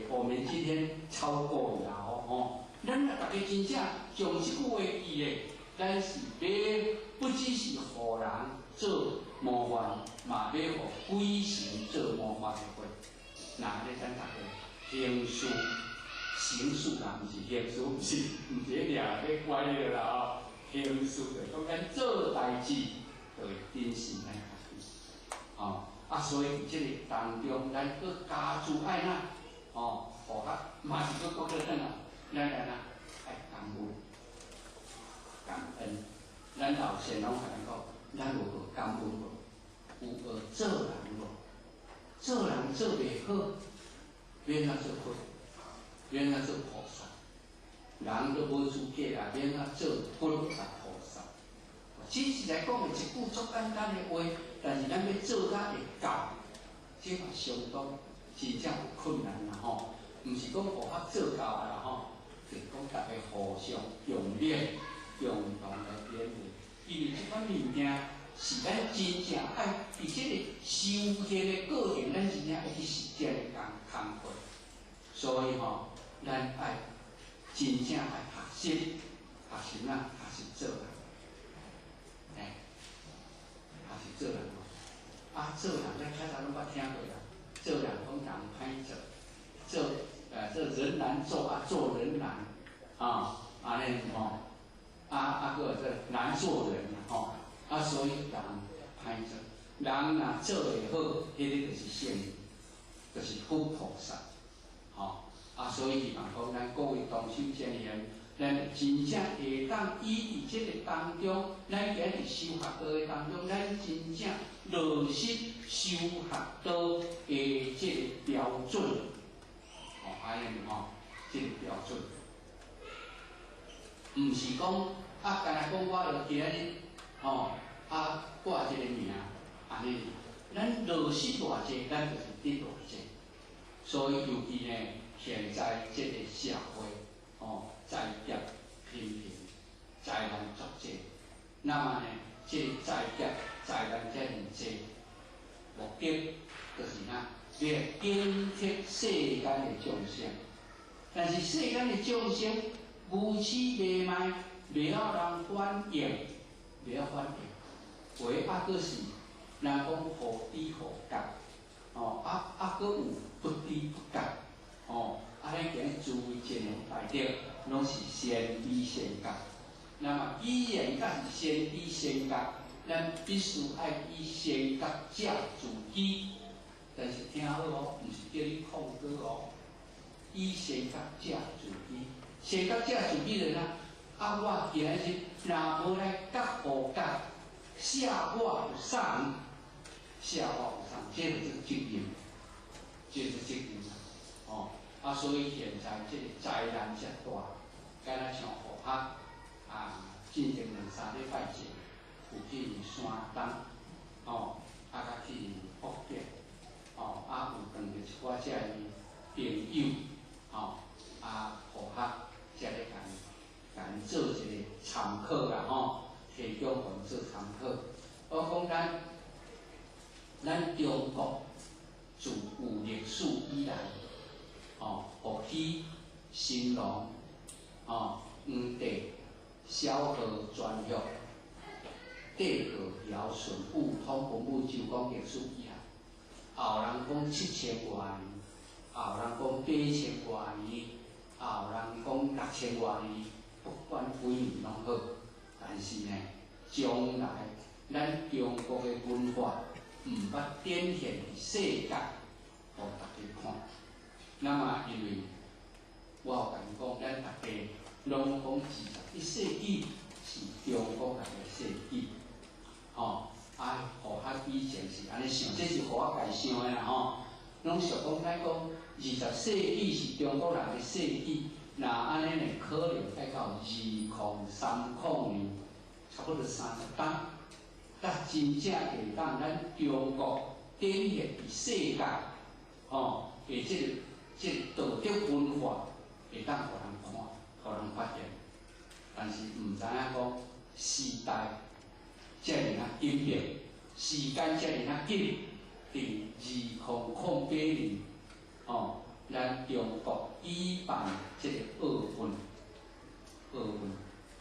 我們今天超過了吼。咱若逐家真正將這句話記咧，咱是欲不只是予人做模範，嘛欲予鬼神做模範的話，那按呢咱逐家行事行事啦，毋是行事，毋是彼掠咧歪了啦吼。行事就是講咱做代誌，就會珍惜咱家己，吼。啊，所以佇這個當中，咱閣加注愛哪，吼，護學嘛是閣閣閣轉來，咱來哪愛感恩，感恩。咱老先攏共咱講，咱有學感恩無？有學做人無？做人做袂好，欲按怎做佛？欲按怎做菩薩？人都無資格啊，欲按怎做佛甲菩薩？只是來講的一句足簡單的話，但是咱欲做甲會到，這嘛相當真正有困難啦吼。毋是講護學做到啊啦吼，就是講逐家互相共勉、共同來勉勵。因為這款物件是咱真正愛佇這個修行的過程，咱真正愛去實踐的工工課。所以吼，咱愛真正愛學習，學習哪？學習做人。欸，學習做人無？啊，做人咱較早攏捌聽過啦。做人講人歹做，做人難做啊，做人難啊，按呢吼，啊啊，閣有這難做人吼，啊，所以人歹做，人若做會好，彼个就是聖人，就是佛菩薩，吼啊，所以希望講咱各位同修前賢，咱真正會當依佇這个當中，咱今日修學道的當中，咱真正落實修學道的這个標準，吼，按呢吼，這个標準，毋是講啊，干焦講我著今仔日吼啊掛這个名，按呢，咱落實偌濟，咱就是得偌濟。所以尤其呢，現在這個社會，吼，災劫頻頻，災難足濟。那麼呢，這个災劫災難遮爾濟，目的就是哪，欲警惕世間的眾生。但是世間的眾生愚癡迷昧，袂曉人反應，袂曉反應。有的猶閣是，若講予知予覺，吼啊啊，閣有不知不覺，吼，啊，咱今日諸位前賢大德，攏是先知先覺。那麼既然甲是先知先覺，咱必須愛以先覺者自居。但是聽好哦，毋是叫你曠過哦。以先覺者自居，先覺者自居就哪？啊，我今仔日若無來覺予覺，捨我有送，捨我有送，這就是責任，這是責任啦。哦，啊，所以現在這个災難遮大，敢若像護學啊，進前兩三禮拜前有去山東，吼，啊，佮去福建，吼，啊，有碰著一寡遮的朋友，吼，啊，護學才咧共𪜶做一个參考啦，吼，提供予𪜶做參考。我講咱中國自有歷史以來，吼，伏羲、神農、吼，黃帝、蕭何、顓頊、帝後、堯舜、禹、統文武、周公歷史以來，有人講7000外年，有人講8000外年，也有人講6000外年，不管幾年攏好，但是呢，將來咱中國的文化毋捌展現佇世界，予大家看。那麼因為我有共𪜶講，咱大家攏講21世紀是中國人的世紀，吼，啊，護學以前是按呢想，這是予我家想的啦吼。攏想講咱講20世紀是中國人的世紀，若按呢呢，可能愛到2030年，差不多30冬，才真正會當咱中國展現佇世界，吼。的這個道德文化會當予人看，予人發現。但是毋知影講時代遮爾仔緊迫，時間遮爾仔緊，佇2008年，吼，咱中國舉辦這個奧運，奧運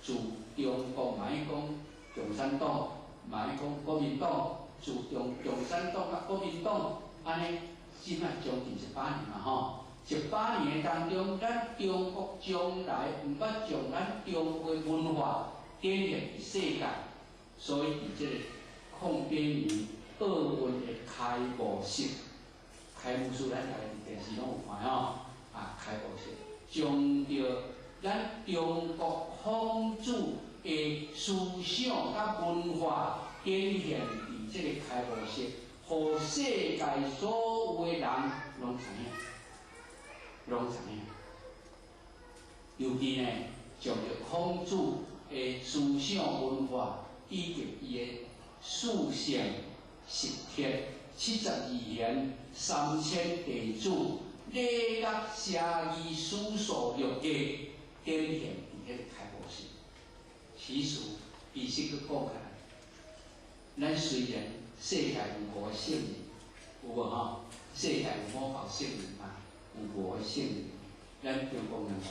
自中國嘛愛講共產黨，嘛愛講國民黨，自共產黨佮國民黨按呢，這擺將近100年嘛吼，100年的當中，咱中國從來毋捌將咱中國的文化展現佇世界，所以佇這個08年奧運的開幕式，開幕式咱逐家佇電視攏有看吼，啊，開幕式將著咱中國孔子的思想佮文化展現佇這個開幕式，予世界所有的人攏知影，攏知影。尤其呢，將著孔子的思想文化以及伊的四聖十帖、72賢、3000弟子、禮樂射御書數六藝，展現佇彼個開幕式。其實，其實閣講起來，咱雖然世界有五個聖人，有無吼？世界有五個聖人嘛？有五個聖人，咱中國兩個，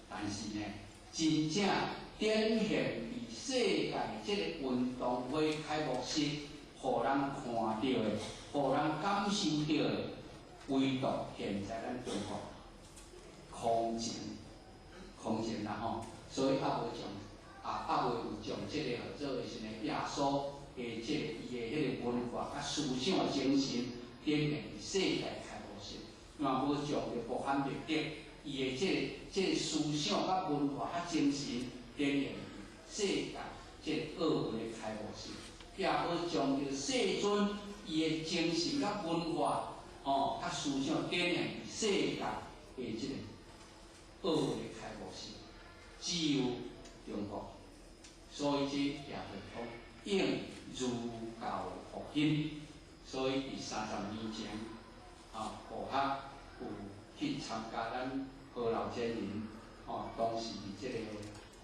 但是呢，真正展現佇世界這個運動會開幕式，予人看著的，予人感受著的，唯獨現在咱中國空前，空前啦吼，所以猶無將，啊，猶未有將這個號做啥物耶穌的這個伊的彼個文化佮思想精神展現佇世界開幕式，嘛無將著穆罕默德伊的這個思想佮文化佮精神展現佇世界這個奧運的開幕式，也無將著世尊伊的精神佮文化，吼，佮思想展現佇世界的這個奧運的開幕式，只有中國，所以這也就講應儒教復興，所以佇30年前，啊，悟學有去參加咱何老真人，吼，當時佇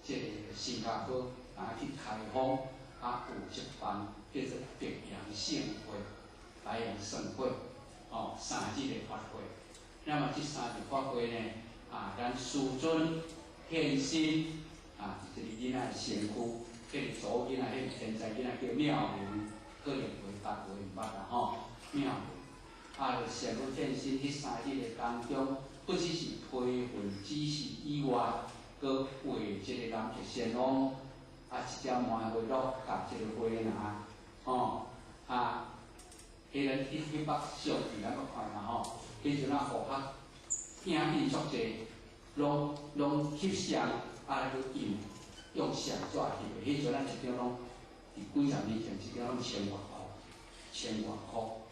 這個新加坡啊去開放，啊有一辦叫做白楊盛會，白楊盛會，吼，3日的法會。那麼這三日法會呢，啊，咱師尊現身，啊，佇這個囡仔的身軀，彼個查某囡仔，彼個天才囡仔叫妙云，可能袂捌，有的毋捌啦吼，妙云，啊，就仙女現身，彼3日的當中，不只是批文指示以外，閣畫這個南極仙翁，啊，一隻梅花鹿佮這個花籃，吼，啊，彼咱去彼幅相片咱閣看嘛吼，彼陣啊，悟學影印足濟，攏翕相，啊，閣印用相紙翕的，彼陣咱一張攏佇幾十年前一張攏千外箍，千外箍，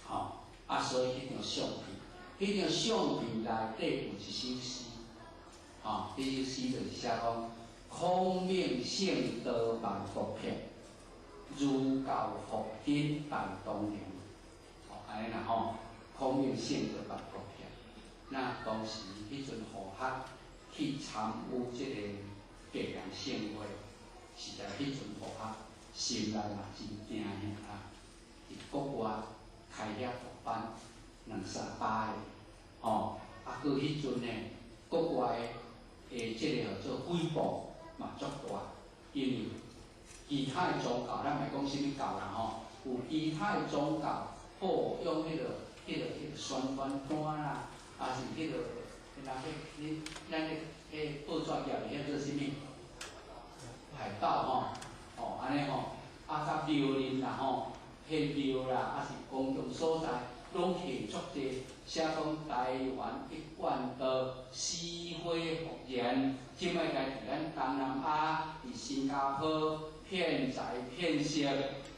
吼，啊，所以彼張相片，彼張相片內底有一首詩，吼，彼首詩就是寫講：孔明聖道萬國闢，儒教復興大東瀛，吼，按呢啦吼，孔明聖道萬國闢。那當時彼陣悟學去參與這個白楊盛會，實在彼陣悟學心內嘛真驚嚇啊！佇國外開遐大班兩三百个，吼，啊，閣彼陣呢，國外的這個號做誹謗嘛足大，因為其他的宗教，咱莫講啥物教啦吼，有其他的宗教，好用彼個宣傳單啦，抑是彼個那彼恁咱彼報紙舉的彼做啥物海報吼，吼按呢吼，啊佮廟林啦吼，彼廟啦，抑是公共所在，攏寫足濟，寫講台灣一貫道死灰復燃，這擺來佇咱東南亞，佇新加坡騙財騙色，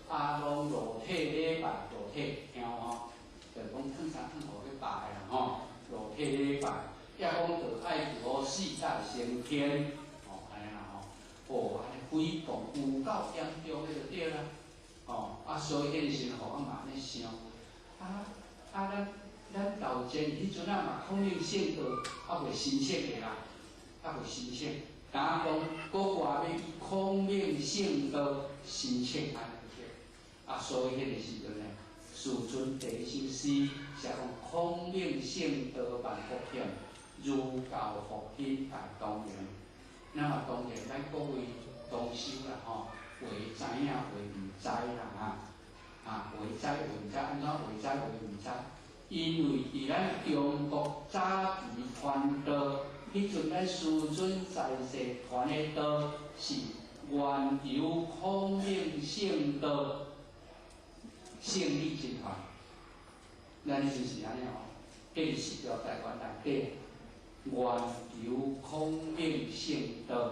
啊，攏裸體禮拜，裸體聽有吼？就講脫衫脫褲去拜啦吼，裸體禮拜，抑講著愛求四大升天，吼，按呢啦吼，哦，按呢誹謗有夠嚴重的就對啦，吼，啊，所以彼個時陣，予我嘛按呢想，啊啊，咱咱头前彼阵啊嘛，孔明圣道犹未申请的啦，犹未申请。敢讲国外欲以孔明圣道申请按呢对。啊，所以彼个时阵呢，世尊第一首诗写讲孔明圣道万福显，儒教复兴大东瀛。那么当然，咱各位同修啦吼，有的知影，有的毋知啦哈。啊，有的知，有的毋知，按怎有的知，有的毋知？因为伫咱中國早期傳道，彼陣咱師尊在世傳的道是源由孔明聖道聖理真傳。咱彼陣是按呢吼，彼個時代台灣內底源由孔明聖道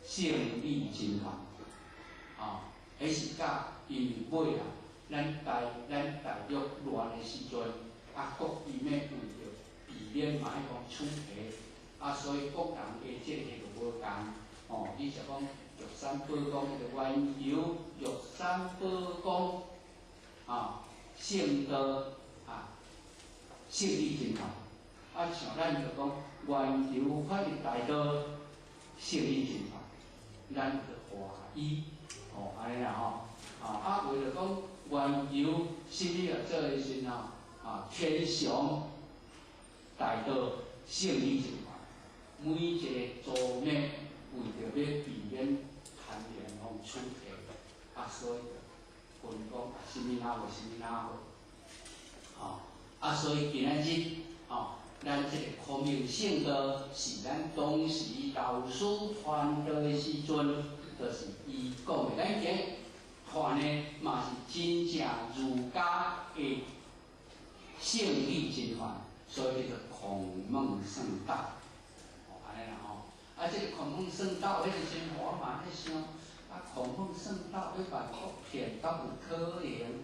聖理真傳。啊，彼是甲因為尾啊，咱大陸亂的時陣。啊，國伊欲為著避免嘛愛講處罰，啊，所以各人的這個就無仝，吼，你像講玉山寶光彼个源由玉山寶光，啊，聖道啊，聖理真傳，啊，像咱就講源由法律大道聖理真傳，咱就華語，吼，按呢啦吼，啊，為著講源由啥物啊做的時吼。啊，天祥大道聖理真傳，每一个族滅為著欲避免牽連予處罰，啊，所以就分講啊，啥物哪會，啥物哪會，吼，啊，所以今仔日，吼，咱這個孔明聖道是咱當時老師傳道的時陣，就是伊講的，咱今傳的嘛是真正儒家的聖理真傳，所以叫做孔孟聖道，哦，按呢啦吼。啊，這个孔孟聖道，彼个時陣我嘛咧想，啊，孔孟聖道欲萬國騙，敢有可能？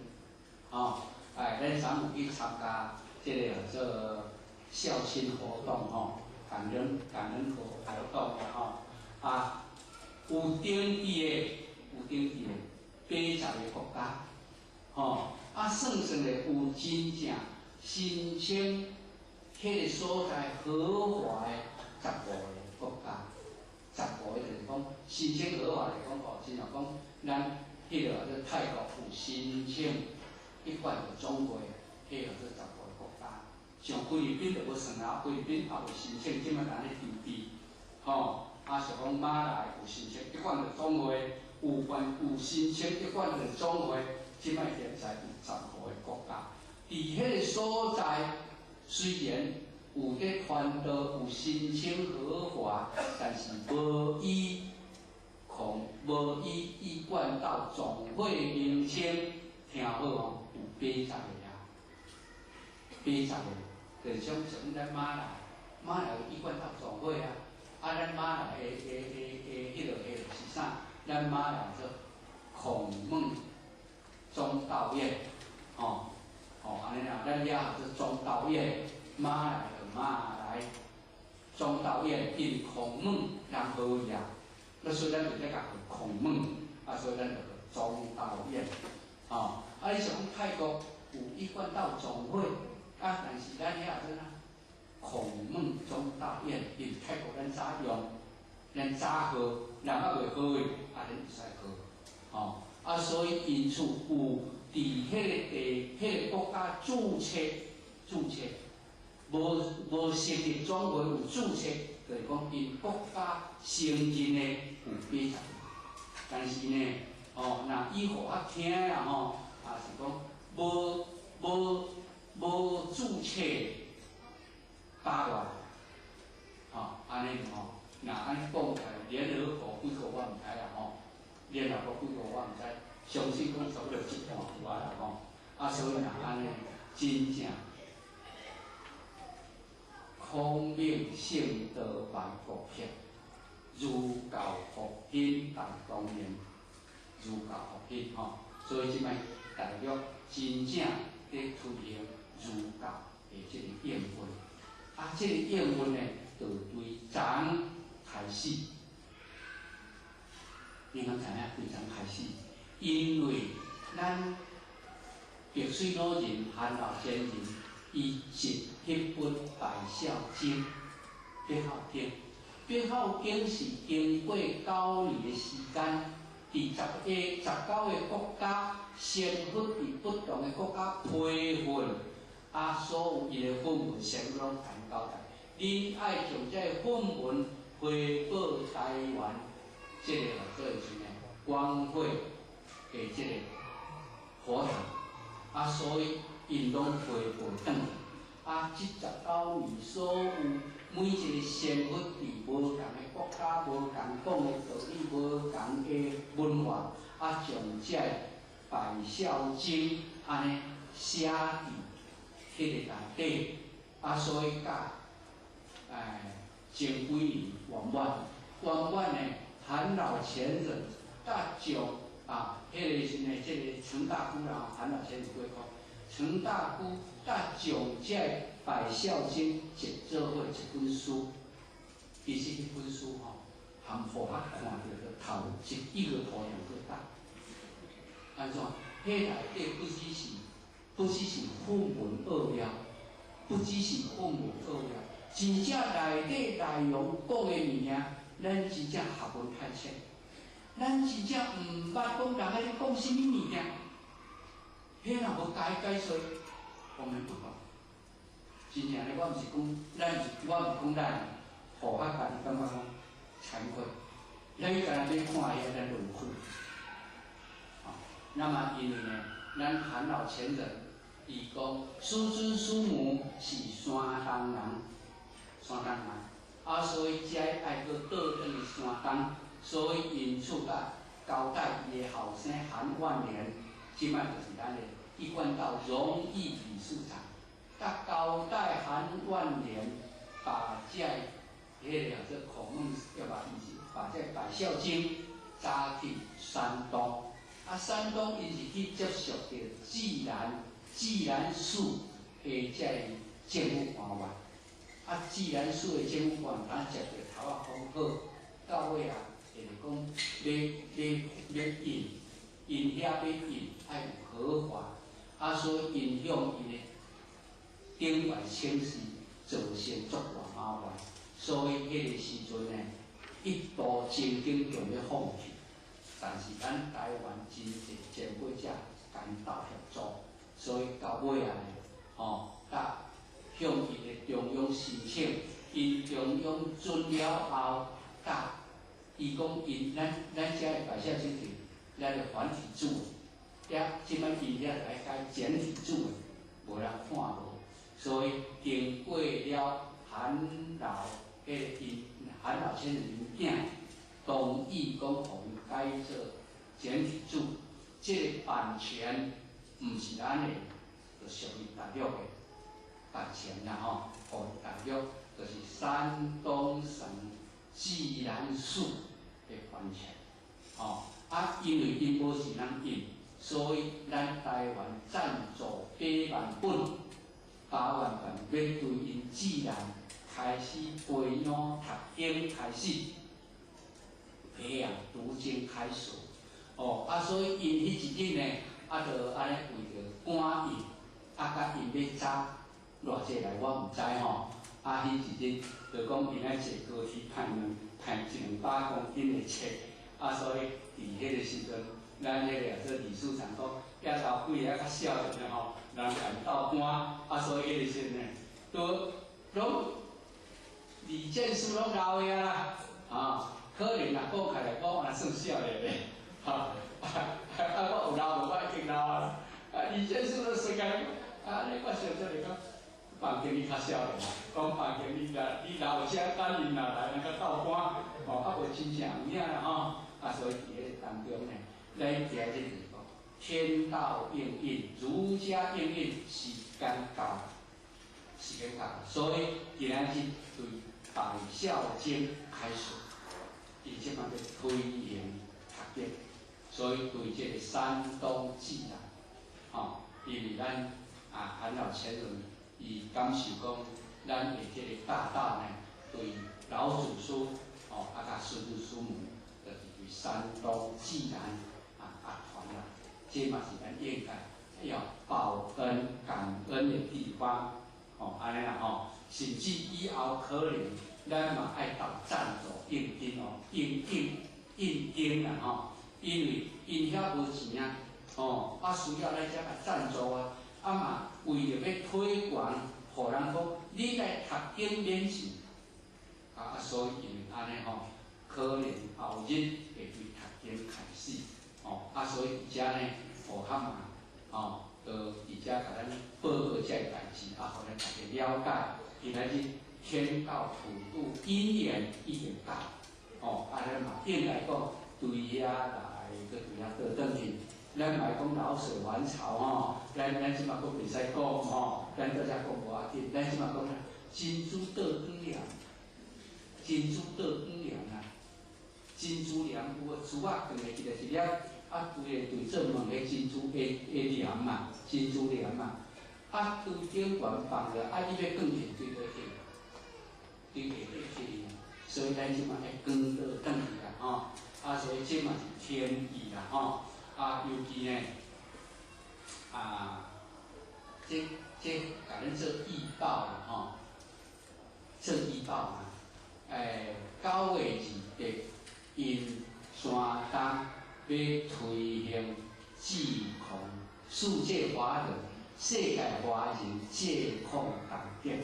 吼，哎，咱昨有去參加這个叫做孝親活動吼，感恩活動啦吼，啊，有登記的，有登記的80個國家，吼，啊，算算咧有真正申請彼个所在合法的15个國家，十五个就是講申請合法來講吼，親像講咱彼个叫泰國有申請一貫的總會，彼個叫十五个國家。像菲律賓就無算啊，菲律賓猶未申請，這擺佇咧籌備，吼，啊，像講馬來有申請一貫的總會，有關有申請一貫的總會，這擺現在有十五個國家。佇彼個所在，雖然有咧傳道，有申請合法，但是無以孔無以一貫道總會名稱，聽好哦，有80個啊，80個，就是像像咱馬來，馬來有一貫道總會啊，啊，咱馬來的彼个是啥？咱馬來做孔孟總道院，吼。吼，按呢啦，咱遐叫做總道院，馬來就馬來總道院，因為孔孟人好伊啊，那所以咱就咧共號孔孟，啊，所以咱就叫總道院，吼，啊，你像講泰國有一貫道總會，啊，但是咱遐做啥？孔孟總道院，因為泰國咱早用，咱早號，人猶未號的，啊，咱會使號，吼，啊，所以因此有佇彼个地、彼个國家註冊、註冊，無成立總會有註冊，就是講𪜶國家承認的有80個，但是呢，哦，若以予我聽啦吼，啊是講無註冊百外，吼，按呢吼，若按呢講起來，聯合國幾個我毋知啦吼，聯合國幾個我毋知，相信講差不多一半有啊啦吼，啊所以若按呢，真正孔明聖道萬國騙，儒教復興大東瀛，儒教復興吼，所以這擺大陸真正佇推行儒教的這个應運，啊，這个應運呢，就對昨開始，你敢知影對昨開始？因為咱白水老人、韓老先人，伊集彼本《百孝經》，百孝經，百孝經是經過九年的時間，佇19個國家，仙佛佇不同的國家培訓，啊，所有伊的法門全部攏共交代。恁愛將這个法門回報台灣，這个叫做啥呢？光會的這個佛堂，啊，所以𪜶攏回報轉去。啊，這19年所有每一個仙佛佇無仝的國家、無仝講的道理、無仝的文化，啊，將這个百孝經按呢寫佇彼个內底，啊，所以甲前幾年圓滿，圓滿呢，韓老前人甲將啊，彼个時呢，這個陳大姑啦，韓老前人過講，陳大姑甲將這个百孝經集做伙一本書，其實彼本書吼，含佛學看著就頭一個圖像閣大。按怎？彼內底不只是法門奧妙，不只是法門奧妙，真正內底內容講的物件，咱真正學問太淺，咱真正毋捌講人咧講啥物物件，彼若無加解說，我們不懂。真正咧，我毋是講咱，我毋是講咱，佛學家己感覺講慚愧，咱干焦欲看遐，咱就有困。那麼因為呢，咱韓老前人伊講師尊師母是山東人，山東人，啊，所以才愛閣倒轉去山東，所以因此甲交代伊的後生韓萬年，這擺就是咱的一貫道榮譽理事長，甲交代韓萬年把這彼个叫做孔孟，要把把這百孝經紮去山東。啊，山東𪜶是去接觸著濟南市的這個政府官員。啊，濟南市的政府官員當接著頭仔講好，到尾啊，就是講欲印，𪜶遐欲印愛有合法，啊，所以𪜶向𪜶的頂懸請示，造成足大麻煩。所以彼个時陣呢，一度曾經強欲放棄。但是咱台灣真濟前輩者共𪜶鬥協助，所以到尾啊，吼，甲向𪜶的中央申請，𪜶中央准了後，甲伊講𪜶咱遮的百孝經是咱的繁體字，遐這擺𪜶遐來改簡體字的，無人看無，所以經過了韓老彼个𪜶韓老先生𪜶囝同意講，予𪜶改做簡體字，這个版權毋是咱的，就屬於大陸的版權啦吼，予大陸就是山東省濟南市的版權，吼啊，因為𪜶無時人印，所以咱台灣贊助8萬本，8萬本欲對𪜶濟南開始培養讀經開始。培養讀經開始，哦，啊，所以𪜶彼一日呢，啊，就按呢為著趕印，啊，佮𪜶欲紮偌濟來，我毋知吼。啊，彼一日就講𪜶愛坐高鐵派一兩百公斤的冊，啊，所以佇彼個時陣，咱彼個做理事長講，遐老幾个較少年的吼，人共鬥趕，啊，所以彼個時陣呢，都攏李建書攏老的啊啦，啊。可能若講起來，我嘛算少年的，吼，啊，我有老無？我已經老啊。啊，李建書都世界，啊，你我想出來講，房經理較少年，講房經理啦，你老者等𪜶若來，人較鬥趕，吼，啊無真正有影啦吼，啊，所以佇彼個當中呢，咱今日就是講，天道應運，儒家應運，時間到，時間到，所以今仔日對百孝經開始。伊這擺欲推行讀經，所以對這個山東濟南，吼，因為咱啊韓老前人伊感受講，咱的這個大道呢，對老祖師吼，啊佮師父師母，就是對山東濟南啊啊傳來，這嘛是咱應該要報恩感恩的地方。吼，按呢啦吼，甚至以後可能咱嘛愛投贊助應金哦，應應應金啦吼，因為𪜶遐無錢啊，吼，啊需要來遮來贊助啊，啊嘛為著欲推廣，予人講你來讀經免錢，啊啊所以因為按呢吼，可能後日會對讀經開始，吼，啊所以佇遮呢，予較嘛，吼，就佇遮共咱報告這个代誌，啊，予咱大家了解，今仔日天道普渡因緣已經到，吼，啊，咱嘛應該講對遐來，閣對遐倒轉去，咱嘛會講老水還潮吼，咱這馬閣袂使講吼，咱到遮講無要緊，咱這馬講珍珠倒轉蓮，珍珠倒轉蓮啊，珍珠蓮有個珠仔囥的一個一粒，啊，規个對做問的珍珠的的蓮嘛，珍珠蓮嘛，啊，對頂懸放著，啊，你欲轉去對佗去？對下底去，所以咱這馬愛轉倒轉去啦，吼，啊，所以這嘛是天意啦，吼，啊，尤其呢，啊，這共咱做預報啦，吼，做預報啊，9月2日，𪜶山東欲推行濟控世界華人、世界華人濟控大典，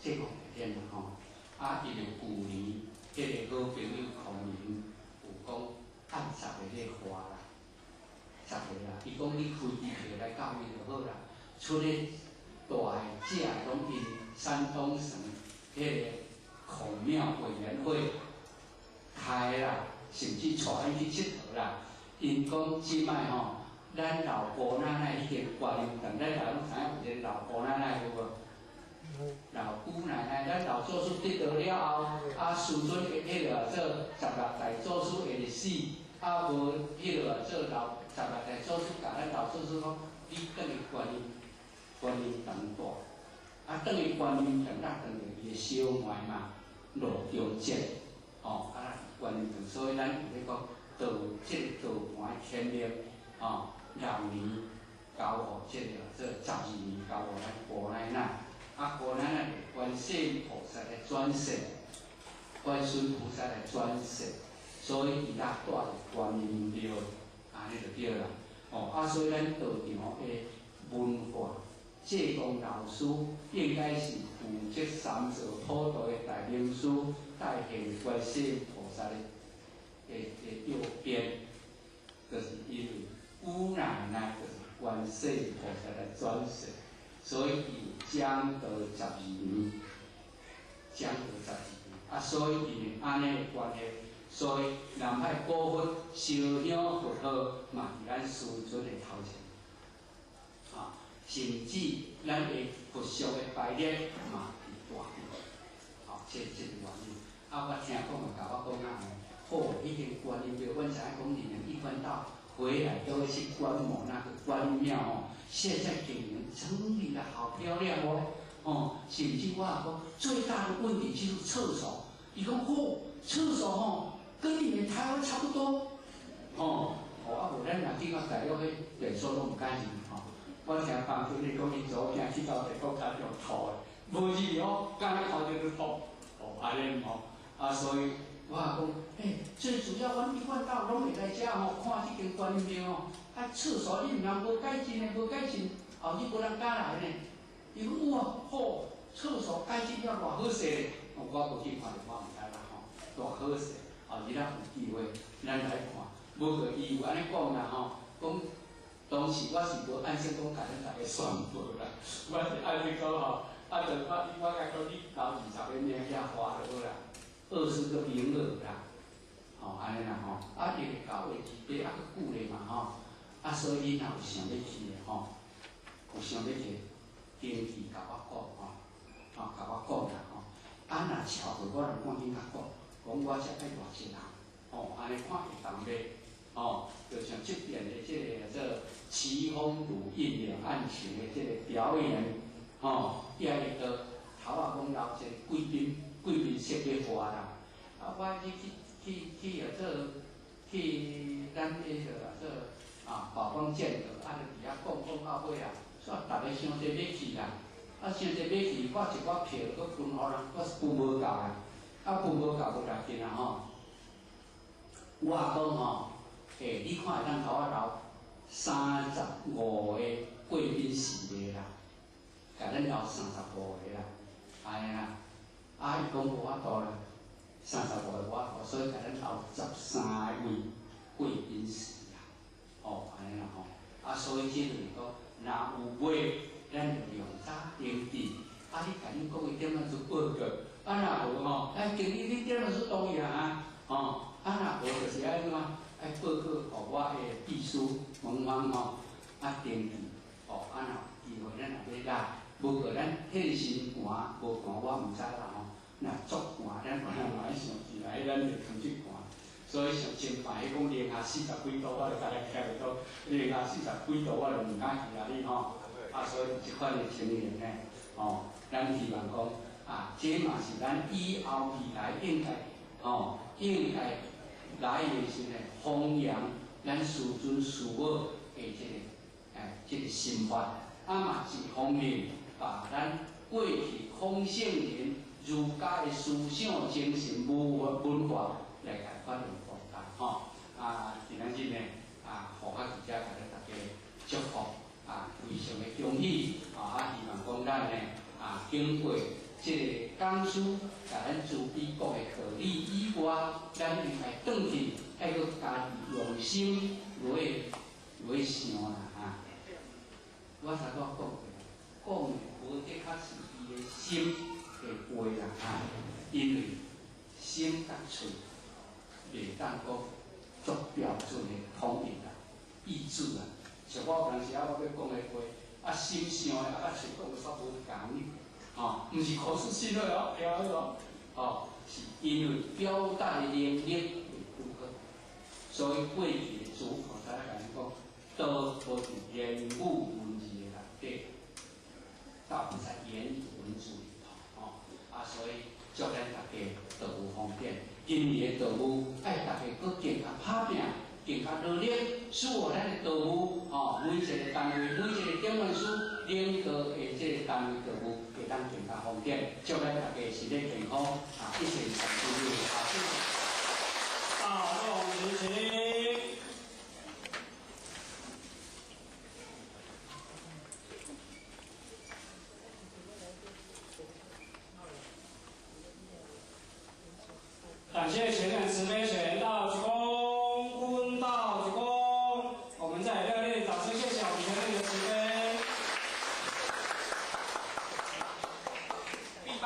濟控大典啦，吼。啊，因為舊年彼个好朋友孔明有講按十个咧花啦，十个啦，伊講你開機票來到位就好啦。出咧大的食的攏𪜶山東省彼个孔廟委員會開啦，甚至帶阮去𨑨迌啦。𪜶講這擺吼，咱老姑奶奶彼間觀音堂，咱大家攏知影有一个老姑奶奶有無？老姑奶奶，咱老祖師得道了後，啊，師尊會彼个做16代祖師會死，啊無彼个做老16代祖師，共咱老祖師講，你轉去觀音觀音堂住，啊，轉去觀音堂，咱轉著伊的小妹嘛，羅中哲，吼，啊，觀音堂，所以咱有咧講道這个道盤天命，吼，6年交予這个做12年交予咱姑奶奶。啊，姑奶奶就觀世音菩薩來轉世，觀世音菩薩來轉世，所以伊才住佇觀音廟，按呢就對啦。哦，啊，所以咱道場的文化，濟公老師應該是負責三座普渡的大明師，代現觀世音菩薩的右邊，就是因為姑奶奶就是觀世音菩薩來轉世。所以伊講道十二年，講道十二年，啊，所以因為按呢的關係，所以南海古佛燒香佛號嘛佇咱師尊的頭前，啊，甚至咱的佛像的排列嘛佇大殿，吼，這個原因。啊，我聽講嘛，共我講啊，好，彼間觀音廟，阮知影講你們一貫道回來都會去觀摩那個觀音廟哦。現在給你們整理得好漂亮哦，哦，甚至我講最大的問題就是廁所，伊講嚯，廁所吼跟你們台灣差不多，哦，哦啊無咱若去到大陸彼便所攏毋敢入吼，我聽房主你講𪜶查某囝去到泰國家就吐的，無入哦，敢若看著就吐，哦，按呢吼，啊所以我講，欸，最主要阮一貫道攏會來遮吼，看這間觀音廟吼。啊，廁所你毋通無改進的，無改進，後日無人敢來呢。伊講哇，好，廁所改進了偌好勢咧。我無去看著，我毋知啦吼，偌好勢。後日咱有機會，咱來看。無過伊有按呢講啦吼，講當時我是無按算講共恁大家宣布啦，我是按呢講吼，啊，就我共講你留20個名遐花就好啦，20個名額啦，吼，按呢啦吼，啊，因為9月2日猶閣久咧嘛吼。啊，所以恁若有想欲去的吼，有想欲去，定期共我講吼，吼，共我講啦吼。啊，若超過我就趕緊共講，講我才愛偌濟人，吼，按呢看會當袂？吼，就像這邊的這个做齊風魯印兩岸情的這个表演，吼，伊會到頭仔講留一个貴賓，貴賓室欲花啦。啊，我去去去去啊做去咱彼个做。啊，寶光劍閣，啊，就佇遐講講到尾啊，煞逐个傷濟欲去啦，啊，伤济买去，我一寡票阁分予人，我分无够啊，啊分无够无要紧啊吼。我讲吼，欸，你看会当共我留35个贵宾室的啦，共咱留35个啦，按呢啦。啊，伊讲无法度啦，35个无法度，所以共咱留13位贵宾室啦，吼，按呢啦吼。啊，所以这就是讲，若有买，咱就用早登记。啊，你共恁各位点仔数报告，啊，若无吼，哎，经理你点仔数同意啊，吼，啊，若无就是爱怎？爱报告予我的秘书问问吼，啊，登记，吼，啊，若有机会咱若欲来，无过咱现身寒无寒我毋知啦吼，若足寒，咱可能嘛爱想起来，咱就囥去寒。所以像前摆彼讲零下40几度，我就共来徛袂到，零下40几度，我就毋敢去啊！你吼，啊，所以这款的情形呢，吼，咱希望讲啊，这嘛是咱以后未来应该吼，应该来的是呢，弘扬咱师尊师母的这个哎，这个心法，啊嘛一方面把咱过去孔圣人儒家的思想精神文化来共发扬光大吼。啊，今仔日呢，啊，护法伫遮共咱大家祝福，啊，非常的恭喜，啊，希望讲咱呢，啊，经过这个讲师共咱慈悲讲的道理以外，咱应该转去爱阁家己用心落去落去想啦哈。我头拄仔讲过，讲的无的确是伊的心的话啦哈，因为心佮喙袂当讲足标准的统一啦，意志啦。像我有当时啊，我欲讲的话，啊心想的啊，佮喙讲的煞无仝，吼，毋是口是心非哦，听好哦，吼，是因为表达的能力袂拄好，所以过去的诸菩萨来讲，都无伫言语文字的内底，倒不在言语文字里头，吼，啊，所以祝咱大家道务方便，今年的道务爱大家阁更加拍拚，更加努力，使予咱的道务，吼，每一个单位、每一个点传师领导的这个单位道务，会当更加方便，祝咱大家身体健康，啊，一切顺利，啊，谢谢。大众执行。感谢全人慈悲全道鞠躬，坤道鞠躬。我们再热烈掌声，谢谢我们全人的慈悲。 B 班，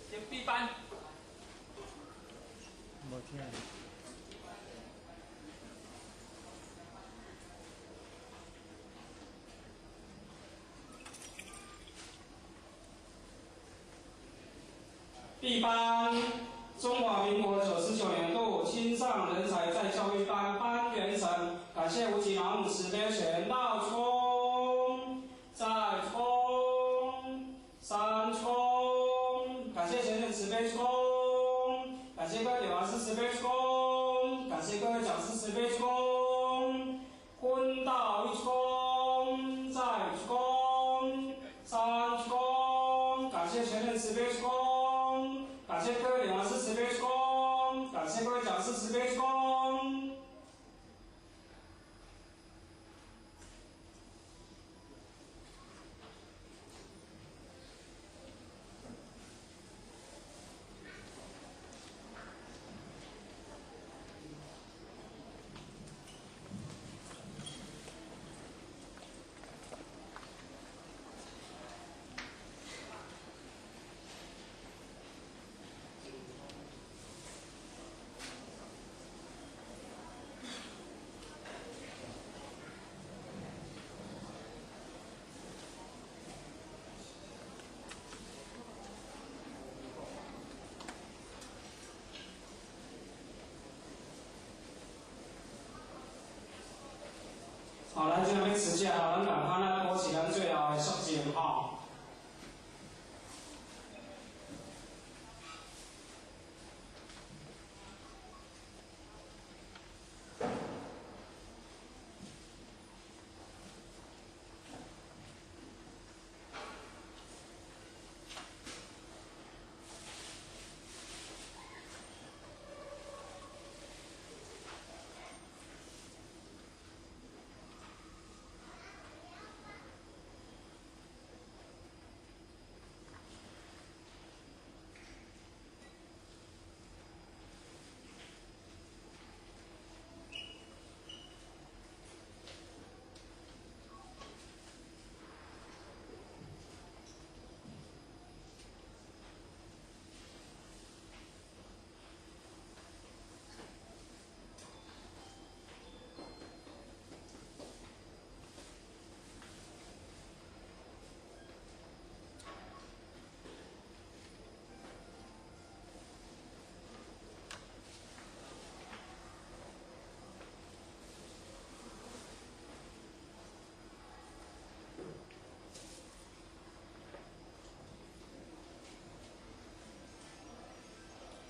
先 B 班。无听。 B 班，中华民国99年度青上人才再教育班班员神，感谢吴吉老母慈悲全道鞠躬，再鞠躬，三鞠躬，感谢全人慈悲鞠躬，感谢各位点完师慈悲鞠躬，感谢各位讲师慈悲鞠躬，坤道一鞠躬，再鞠躬，三鞠躬，感谢全人慈悲鞠躬。感谢各位领导师慈悲鞠躬，感谢各位讲师慈悲鞠躬。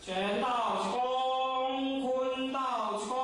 全道鞠躬，坤道鞠躬。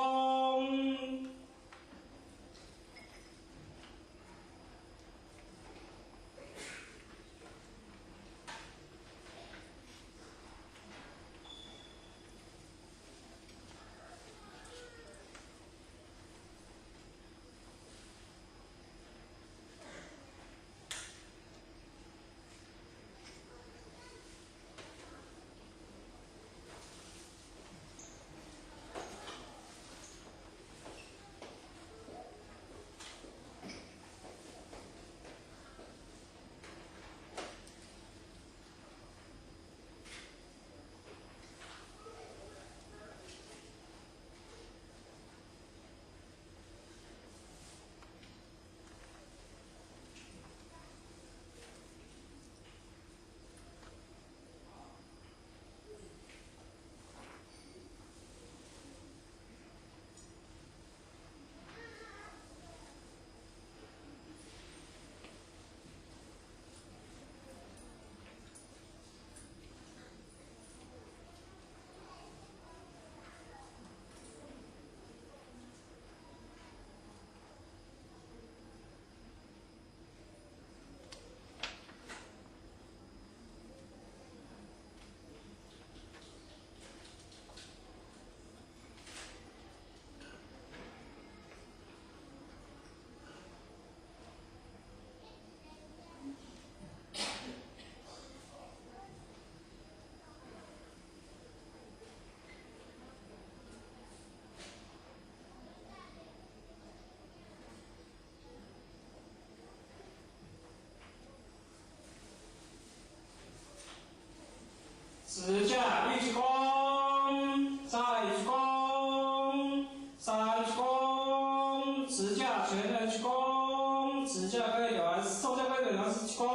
十架一鞠躬，再鞠躬，三鞠躬，十架全人鞠躬，十架各位点完，送驾各位点完是鞠躬，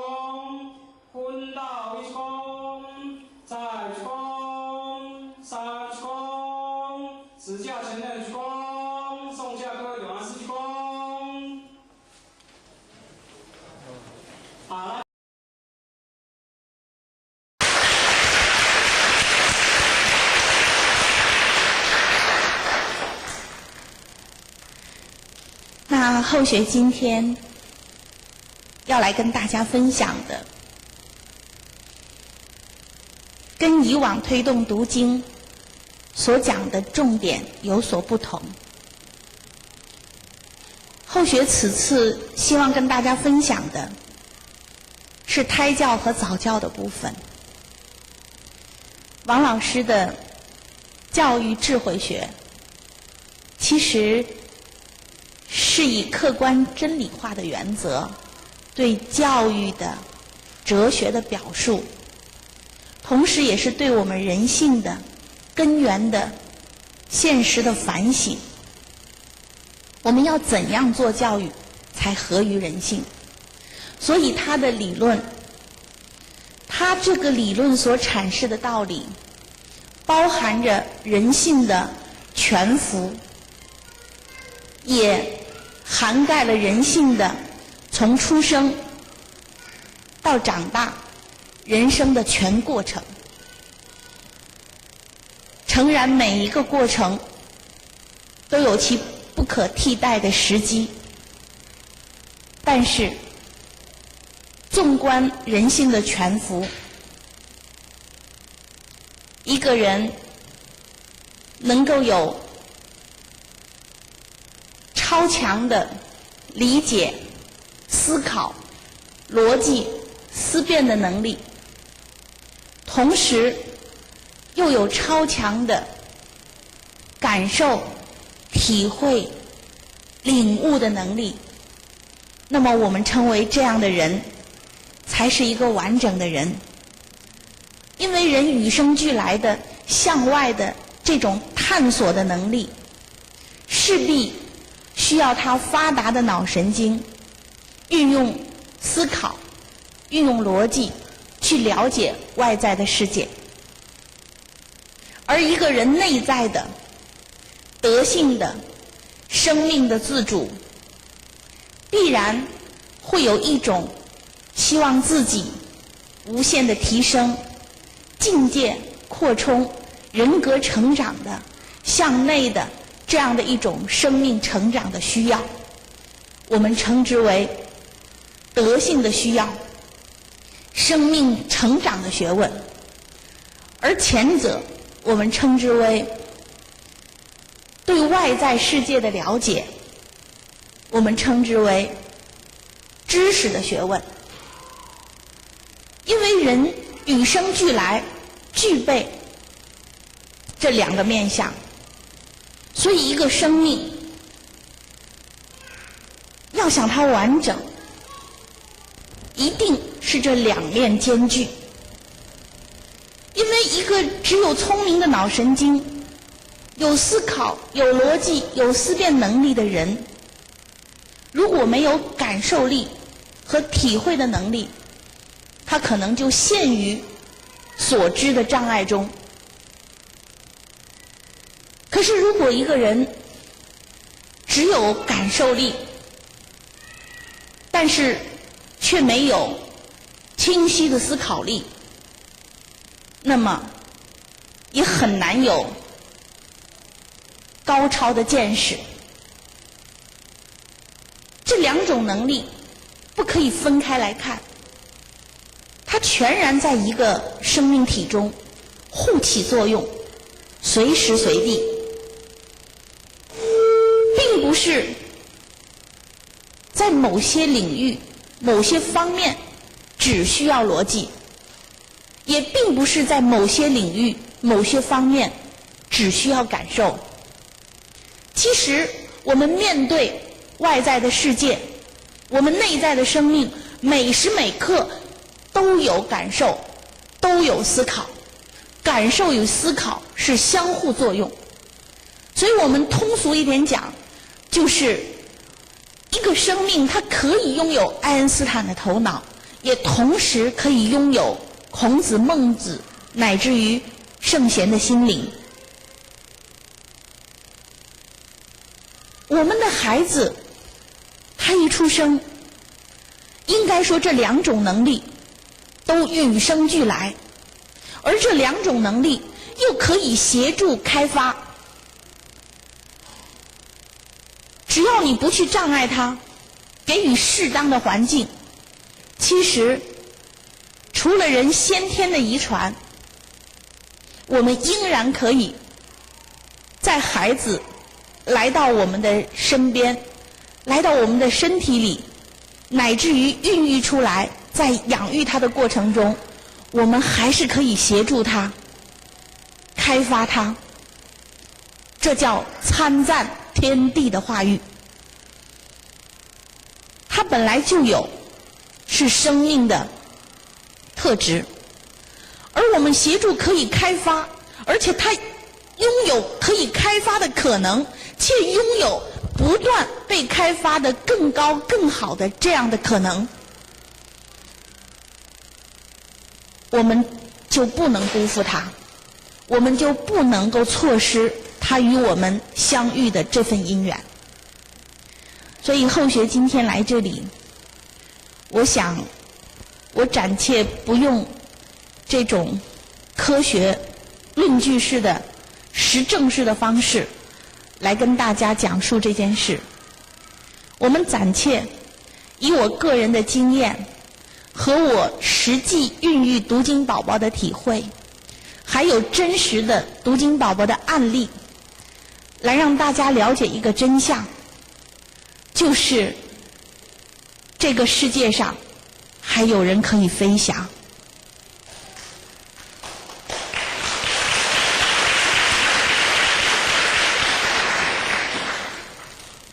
坤道一鞠躬，再鞠躬，三鞠躬，十架全人鞠躬，送驾各位点完是鞠躬。好了。那后学今天要来跟大家分享的，跟以往推动读经所讲的重点有所不同。后学此次希望跟大家分享的是胎教和早教的部分。王老师的教育智慧学，其实是以客观真理化的原则，对教育的哲学的表述，同时也是对我们人性的根源的现实的反省。我们要怎样做教育才合于人性？所以他的理论，他这个理论所阐释的道理，包含着人性的全幅，也涵盖了人性的从出生到长大人生的全过程。诚然，每一个过程都有其不可替代的时机，但是纵观人性的全幅，一个人能够有超强的理解、思考、逻辑、思辨的能力，同时又有超强的感受、体会、领悟的能力，那么我们称为这样的人，才是一个完整的人。因为人与生俱来的向外的这种探索的能力，势必需要他发达的脑神经，运用思考、运用逻辑去了解外在的世界。而一个人内在的德性的生命的自主，必然会有一种希望自己无限的提升、境界扩充、人格成长的向内的这样的一种生命成长的需要，我们称之为德性的需要，生命成长的学问；而前者我们称之为对外在世界的了解，我们称之为知识的学问。因为人与生俱来具备这两个面向，所以一个生命要想它完整，一定是这两面兼具。因为一个只有聪明的脑神经、有思考、有逻辑、有思辨能力的人，如果没有感受力和体会的能力，他可能就陷于所知的障碍中。可是，如果一个人只有感受力，但是却没有清晰的思考力，那么也很难有高超的见识。这两种能力不可以分开来看，它全然在一个生命体中互起作用，随时随地，并不是在某些领域、某些方面只需要逻辑，也并不是在某些领域、某些方面只需要感受。其实，我们面对外在的世界，我们内在的生命，每时每刻都有感受，都有思考。感受与思考是相互作用，所以我们通俗一点讲，就是一个生命它可以拥有爱因斯坦的头脑，也同时可以拥有孔子、孟子乃至于圣贤的心灵。我们的孩子，他一出生，应该说这两种能力都与生俱来。而这两种能力又可以协助开发，只要你不去障碍他，给予适当的环境，其实除了人先天的遗传，我们仍然可以在孩子来到我们的身边，来到我们的身体里，乃至于孕育出来，在养育他的过程中，我们还是可以协助他，开发他，这叫参赞天地的化育。它本来就有，是生命的特质，而我们协助可以开发，而且它拥有可以开发的可能，且拥有不断被开发的更高更好的这样的可能。我们就不能辜负他，我们就不能够错失他与我们相遇的这份因缘。所以后学今天来这里，我想，我暂且不用这种科学论据式的、实证式的方式来跟大家讲述这件事。我们暂且以我个人的经验和我实际孕育读经宝宝的体会，还有真实的读经宝宝的案例，来让大家了解一个真相，就是这个世界上还有人可以飞翔。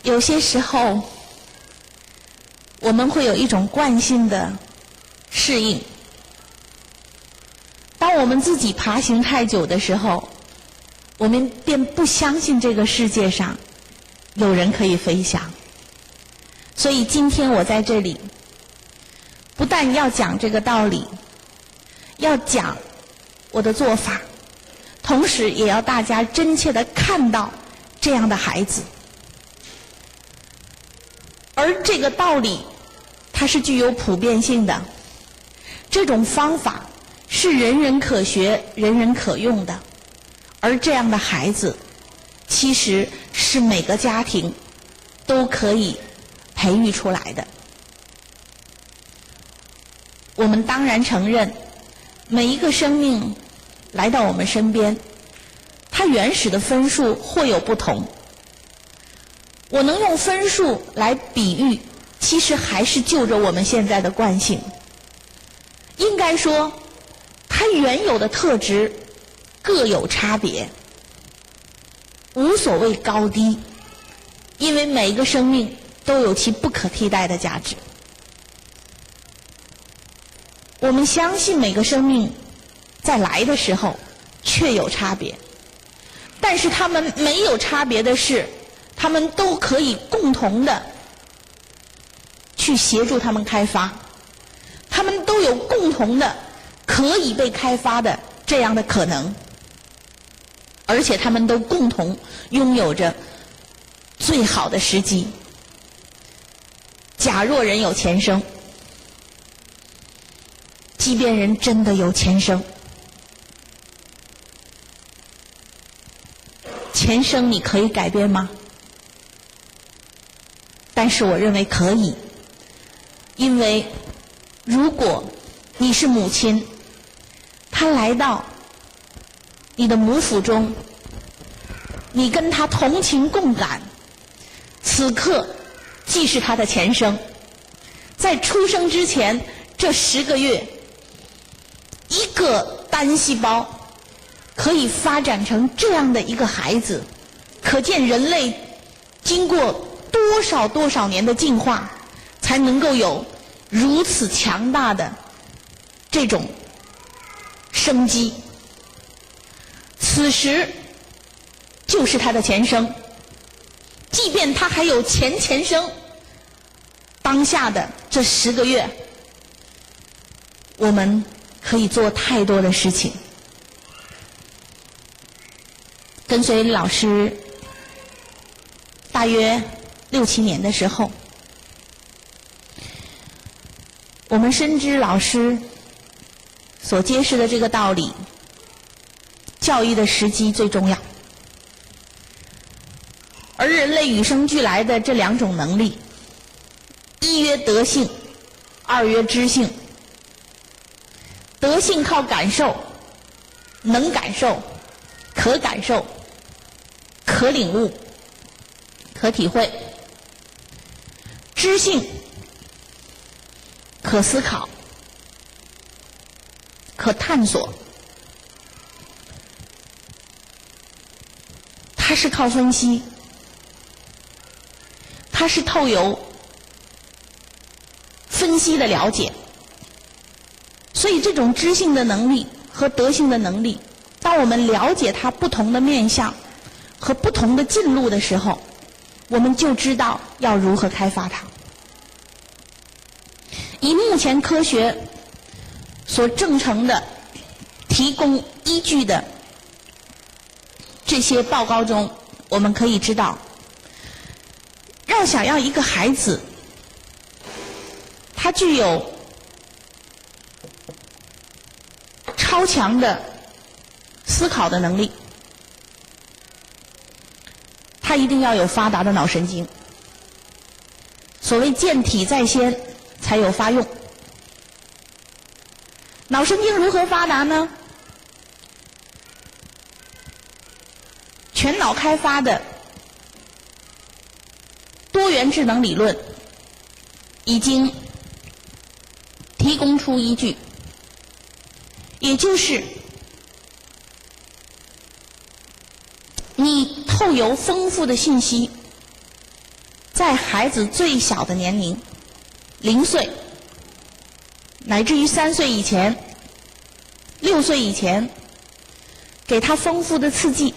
有些时候，我们会有一种惯性的适应。当我们自己爬行太久的时候，我们便不相信这个世界上有人可以飞翔。所以今天我在这里，不但要讲这个道理，要讲我的做法，同时也要大家真切地看到这样的孩子。而这个道理，它是具有普遍性的。这种方法是人人可学、人人可用的，而这样的孩子，其实是每个家庭都可以培育出来的。我们当然承认，每一个生命来到我们身边，它原始的分数或有不同。我能用分数来比喻，其实还是就着我们现在的惯性。应该说，它原有的特质各有差别，无所谓高低，因为每一个生命都有其不可替代的价值。我们相信每个生命在来的时候确有差别，但是他们没有差别的是，他们都可以共同的去协助他们开发，他们都有共同的可以被开发的这样的可能，而且他们都共同拥有着最好的时机。假若人有前生，即便人真的有前生，前生你可以改变吗？但是我认为可以，因为如果你是母亲，她来到你的母腹中，你跟她同情共感，此刻既是她的前生，在出生之前这10个月，一个单细胞可以发展成这样的一个孩子，可见人类经过多少多少年的进化，才能够有如此强大的这种生机。此时就是他的前生，即便他还有前前生，当下的这十个月，我们可以做太多的事情。跟随老师大约六七年的时候，我们深知老师所揭示的这个道理，教育的时机最重要。而人类与生俱来的这两种能力，一曰德性，二曰知性。德性靠感受，能感受，可感受，可领悟，可体会；知性可思考，可探索。它是靠分析，它是透由分析的了解。所以，这种知性的能力和德性的能力，当我们了解它不同的面向和不同的进路的时候，我们就知道要如何开发它。以目前科学所证成的、提供依据的这些报告中，我们可以知道，要想要一个孩子，他具有超强的思考的能力，他一定要有发达的脑神经。所谓健体在先，才有发用。脑神经如何发达呢？全脑开发的多元智能理论已经提供出依据，也就是你透由丰富的信息，在孩子最小的年龄，0岁，乃至于3岁以前、6岁以前，给他丰富的刺激，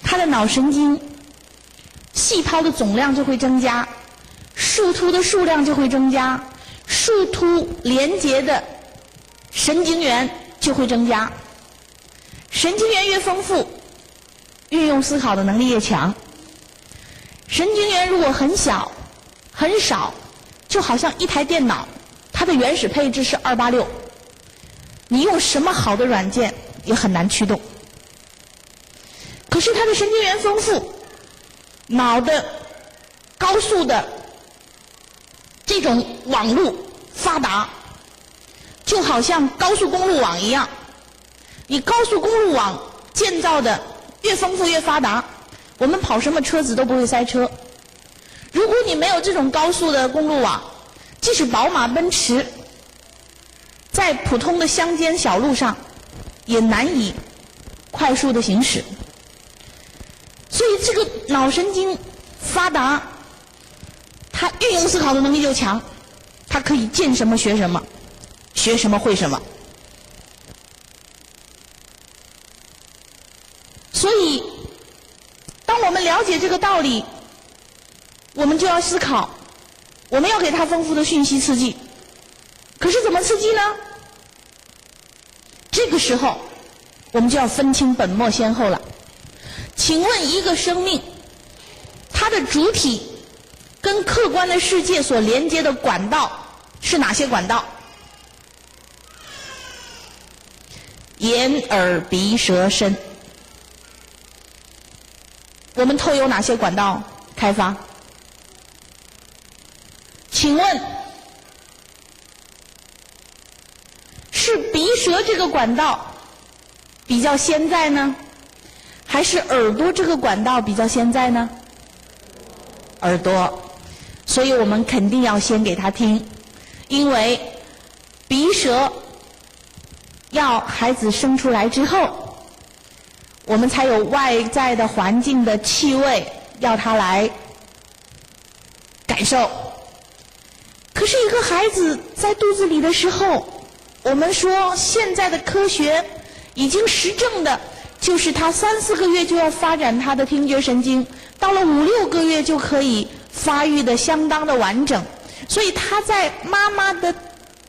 他的脑神经细胞的总量就会增加，树突的数量就会增加，树突连接的神经元就会增加。神经元越丰富，运用思考的能力越强。神经元如果很小、很少，就好像一台电脑，它的原始配置是286，你用什么好的软件也很难驱动。可是他的神经元丰富，脑的高速的这种网路发达，就好像高速公路网一样。你高速公路网建造的越丰富越发达，我们跑什么车子都不会塞车。如果你没有这种高速的公路网，即使宝马、奔驰，在普通的乡间小路上，也难以快速的行驶。所以这个脑神经发达，他运用思考的能力就强，他可以见什么学什么，学什么会什么。所以，当我们了解这个道理，我们就要思考，我们要给他丰富的讯息刺激。可是怎么刺激呢？这个时候，我们就要分清本末先后了。请问一个生命，它的主体跟客观的世界所连接的管道是哪些管道？眼、耳、鼻、舌、身。我们透有哪些管道开发？请问，是鼻舌这个管道比较先在呢，还是耳朵这个管道比较先在呢？耳朵，所以我们肯定要先给他听，因为鼻舌要孩子生出来之后，我们才有外在的环境的气味要他来感受。可是，一个孩子在肚子里的时候，我们说现在的科学已经实证的，就是他三四个月就要发展他的听觉神经，到了五六个月就可以发育的相当的完整，所以他在妈妈的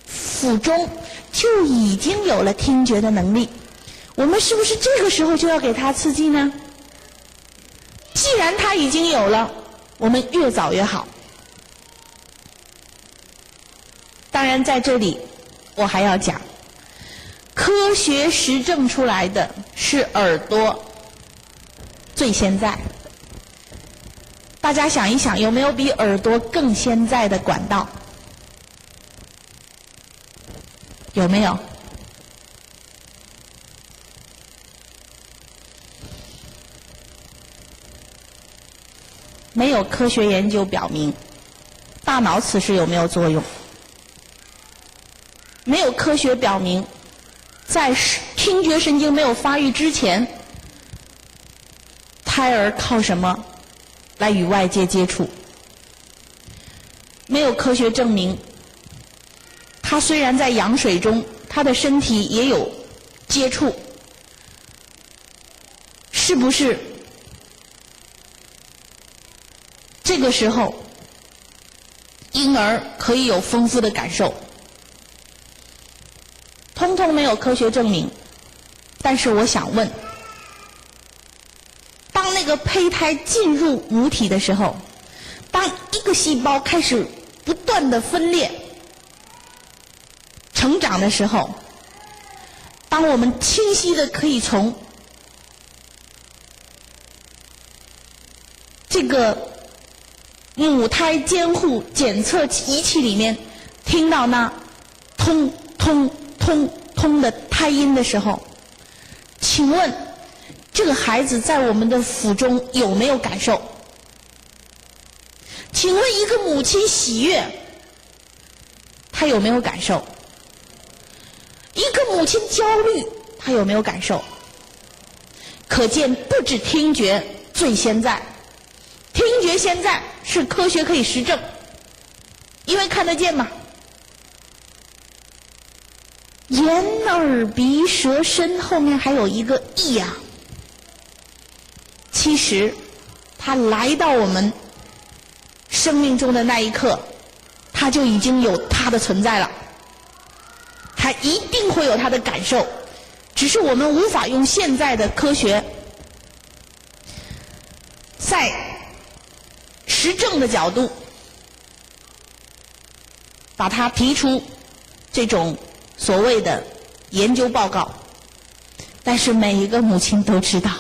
腹中就已经有了听觉的能力。我们是不是这个时候就要给他刺激呢？既然他已经有了，我们越早越好。当然，在这里我还要讲，科学实证出来的是耳朵最先在。大家想一想，有没有比耳朵更先在的管道？有没有？没有科学研究表明，大脑此时有没有作用？没有科学表明，在听觉神经没有发育之前，胎儿靠什么来与外界接触？没有科学证明，他虽然在羊水中，他的身体也有接触，是不是？这个时候，婴儿可以有丰富的感受，通通没有科学证明。但是我想问，当那个胚胎进入母体的时候，当一个细胞开始不断的分裂、成长的时候，当我们清晰的可以从这个母胎监护检测仪器里面听到那通通通通的胎音的时候，请问这个孩子在我们的腹中有没有感受？请问一个母亲喜悦，她有没有感受？一个母亲焦虑，她有没有感受？可见，不止听觉最先在，听觉现在是科学可以实证，因为看得见嘛。眼、耳、鼻、舌、身后面还有一个意啊。其实，它来到我们生命中的那一刻，它就已经有它的存在了，它一定会有它的感受，只是我们无法用现在的科学在实证的角度把它提出这种所谓的研究报告。但是每一个母亲都知道，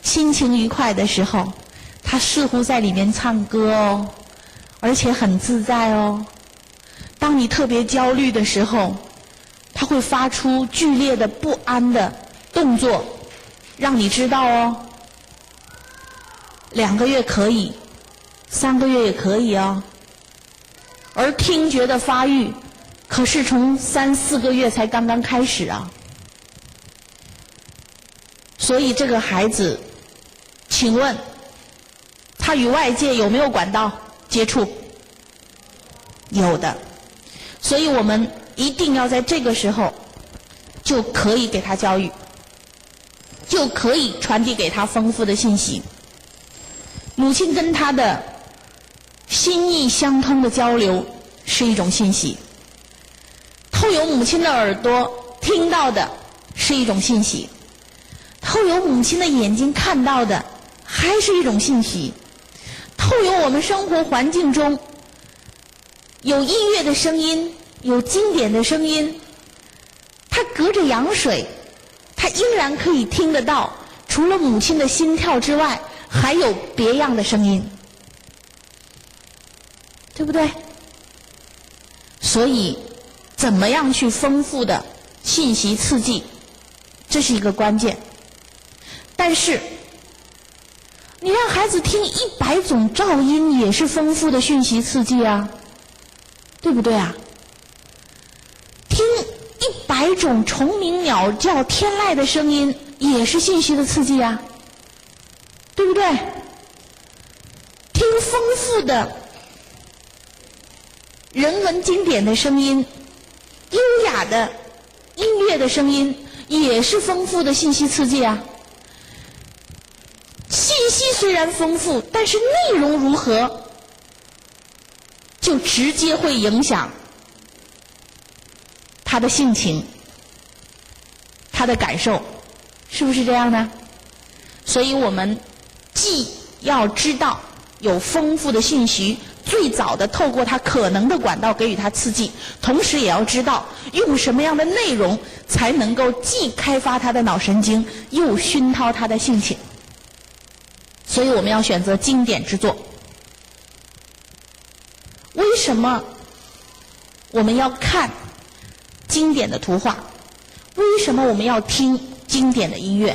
心情愉快的時候，他似乎在裡面唱歌哦，而且很自在哦。當你特別焦慮的時候，他會發出劇烈的不安的動作，讓你知道哦。2個月可以，3個月也可以哦。而聽覺的發育，可是從3、4個月才剛剛開始啊。所以這個孩子，請問，他與外界有沒有管道接觸？有的。所以我們一定要在這個時候，就可以給他教育，就可以傳遞給他豐富的信息。母親跟他的心意相通的交流是一種信息，透由母親的耳朵聽到的是一種信息，透由母親的眼睛看到的還是一種信息，透由我們生活環境中有音樂的聲音，有經典的聲音，他隔着羊水，他依然可以聽得到，除了母親的心跳之外，還有別樣的聲音，對不對？所以，怎麼樣去豐富的信息刺激，這是一個關鍵。但是，你讓孩子聽100種噪音，也是豐富的訊息刺激啊，對不對啊？聽100種蟲鳴鳥叫、天籟的聲音，也是信息的刺激啊，對不對？聽豐富的人文經典的聲音，優雅的音樂的聲音，也是豐富的信息刺激啊。信息雖然豐富，但是內容如何，就直接會影響他的性情、他的感受，是不是這樣呢？所以我們既要知道有豐富的信息，最早的透過他可能的管道給予他刺激，同時也要知道用什麼樣的內容才能夠既開發他的腦神經，又熏陶他的性情。所以我們要選擇經典之作。為什麼我們要看經典的圖畫？為什麼我們要聽經典的音樂？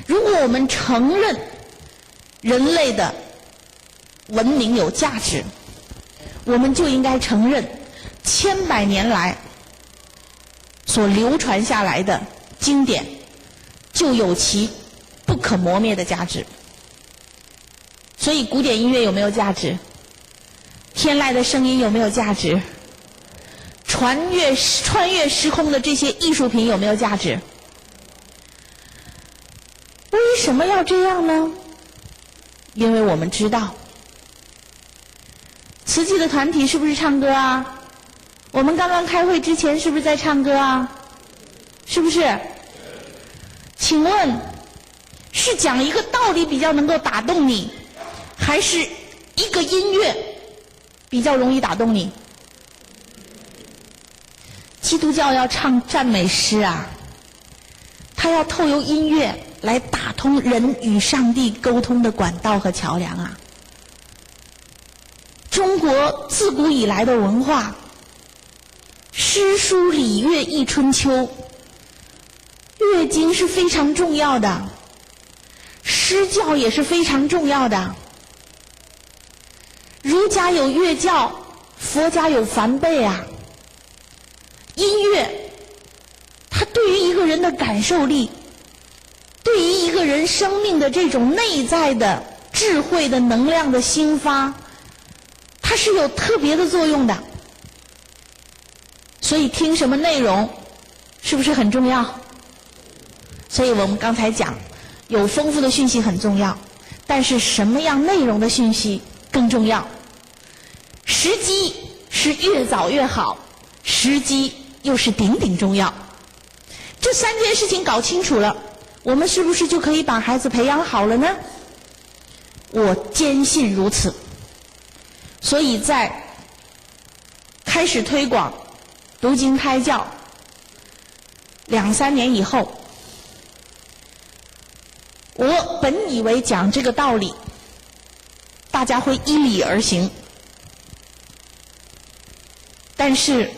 如果我們承認人類的文明有價值，我們就應該承認千百年來所流傳下來的經典就有其不可磨滅的價值。所以古典音樂有沒有價值？天籟的聲音有沒有價值？穿越時空的這些藝術品有沒有價值？為什麼要這樣呢？因為我們知道，慈濟的團體是不是唱歌啊？我們剛剛開會之前是不是在唱歌啊？是不是？請問，是講一個道理比較能夠打動你，還是一個音樂比較容易打動你？基督教要唱讚美詩啊，他要透由音樂來打通人與上帝溝通的管道和橋樑啊。中國自古以來的文化，詩書禮樂易春秋，樂經是非常重要的，詩教也是非常重要的。儒家有樂教，佛家有梵唄啊。音樂，它對於一個人的感受力，對於一個人生命的這種內在的智慧的能量的興發，它是有特別的作用的。所以聽什麼內容，是不是很重要？所以我們剛才講，有豐富的訊息很重要，但是什麼樣內容的訊息更重要？時機是越早越好，時機又是頂頂重要。這三件事情搞清楚了，我們是不是就可以把孩子培養好了呢？我堅信如此。所以在開始推廣讀經胎教2、3年以後，我本以為講這個道理，大家會依理而行，但是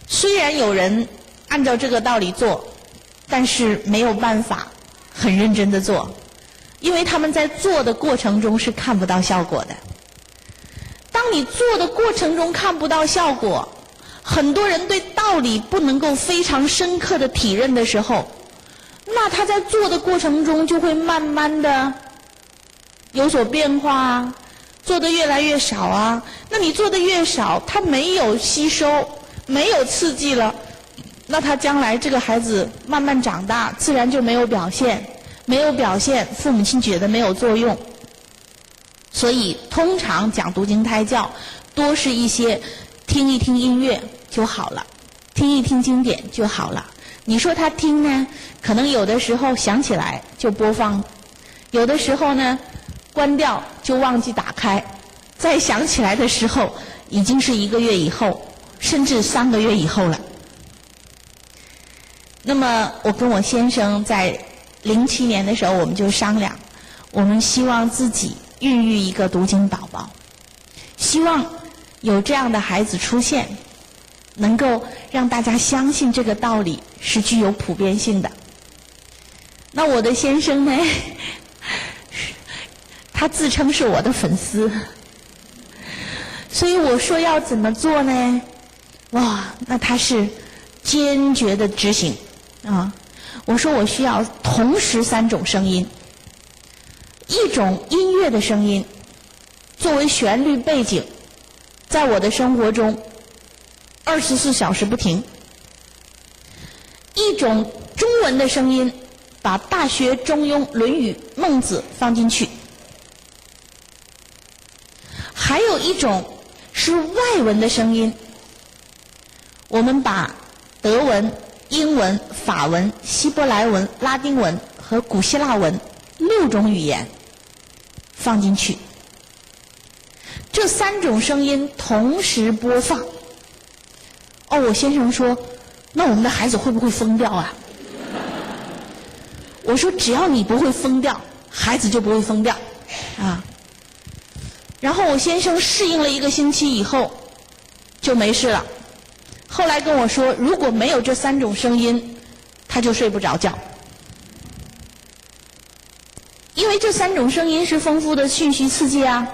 雖然有人按照這個道理做，但是沒有辦法很認真的做，因為他們在做的過程中是看不到效果的。當你做的過程中看不到效果，很多人對道理不能夠非常深刻的體認的時候，那他在做的過程中就會慢慢的有所變化啊，做的越來越少啊。那你做的越少，他沒有吸收，沒有刺激了，那他將來這個孩子慢慢長大，自然就沒有表現，沒有表現，父母親覺得沒有作用。所以通常講讀經胎教，多是一些聽一聽音樂就好了，聽一聽經典就好了。你說他聽呢，可能有的時候想起來就播放，有的時候呢關掉就忘記打開，再想起來的時候已經是一個月以後，甚至3個月以後了。那麼我跟我先生在07年的時候，我們就商量，我們希望自己孕育一個讀經寶寶，希望有這樣的孩子出現，能夠讓大家相信這個道理是具有普遍性的。那我的先生呢，他自稱是我的粉絲，所以我說要怎麼做呢？哇，那他是堅決的執行啊！我說我需要同時三種聲音，一種音樂的聲音作為旋律背景，在我的生活中24小時不停；一種中文的聲音，把《大學》《中庸》《論語》《孟子》放進去；還有一種是外文的聲音，我們把德文、英文、法文、希伯來文、拉丁文和古希臘文六種語言放進去，這三種聲音同時播放。哦，我先生說，那我們的孩子會不會瘋掉啊？我說，只要你不會瘋掉，孩子就不會瘋掉，啊。然後我先生適應了一個星期以後，就沒事了。後來跟我說，如果沒有這三種聲音，他就睡不着覺。因為這三種聲音是豐富的訊息刺激啊，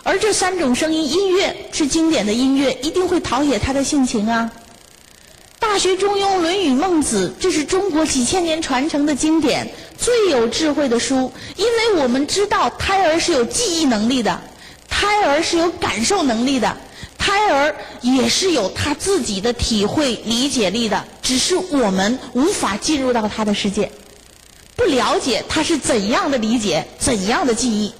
而這三種聲音，音樂是經典的音樂，一定會陶冶他的性情啊。《大學》《中庸》《論語》《孟子》，這是中國幾千年傳承的經典，最有智慧的書。因為我們知道胎兒是有記憶能力的，胎兒是有感受能力的，胎兒也是有他自己的體會理解力的，只是我們無法進入到他的世界，不了解他是怎樣的理解，怎樣的記憶。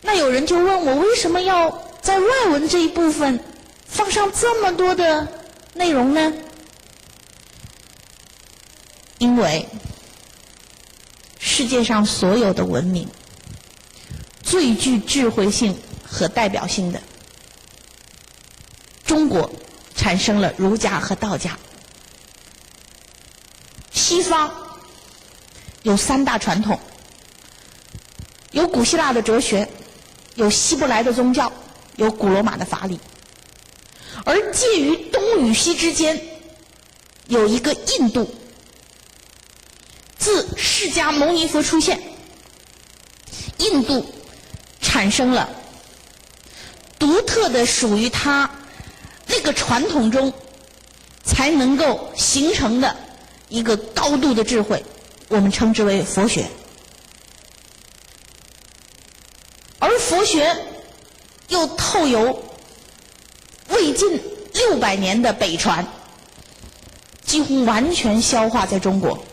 那有人就問我，為什麼要在外文這一部分放上這麼多的內容呢？因為世界上所有的文明，最具智慧性和代表性的，中國產生了儒家和道家。西方有三大傳統，有古希臘的哲學，有希伯來的宗教，有古羅馬的法理。而介於東與西之間，有一個印度。自釋迦牟尼佛出現，印度產生了獨特的屬於他那個傳統中才能夠形成的一個高度的智慧，我們稱之為佛學。而佛學又透由魏晉600年的北傳，幾乎完全消化在中國。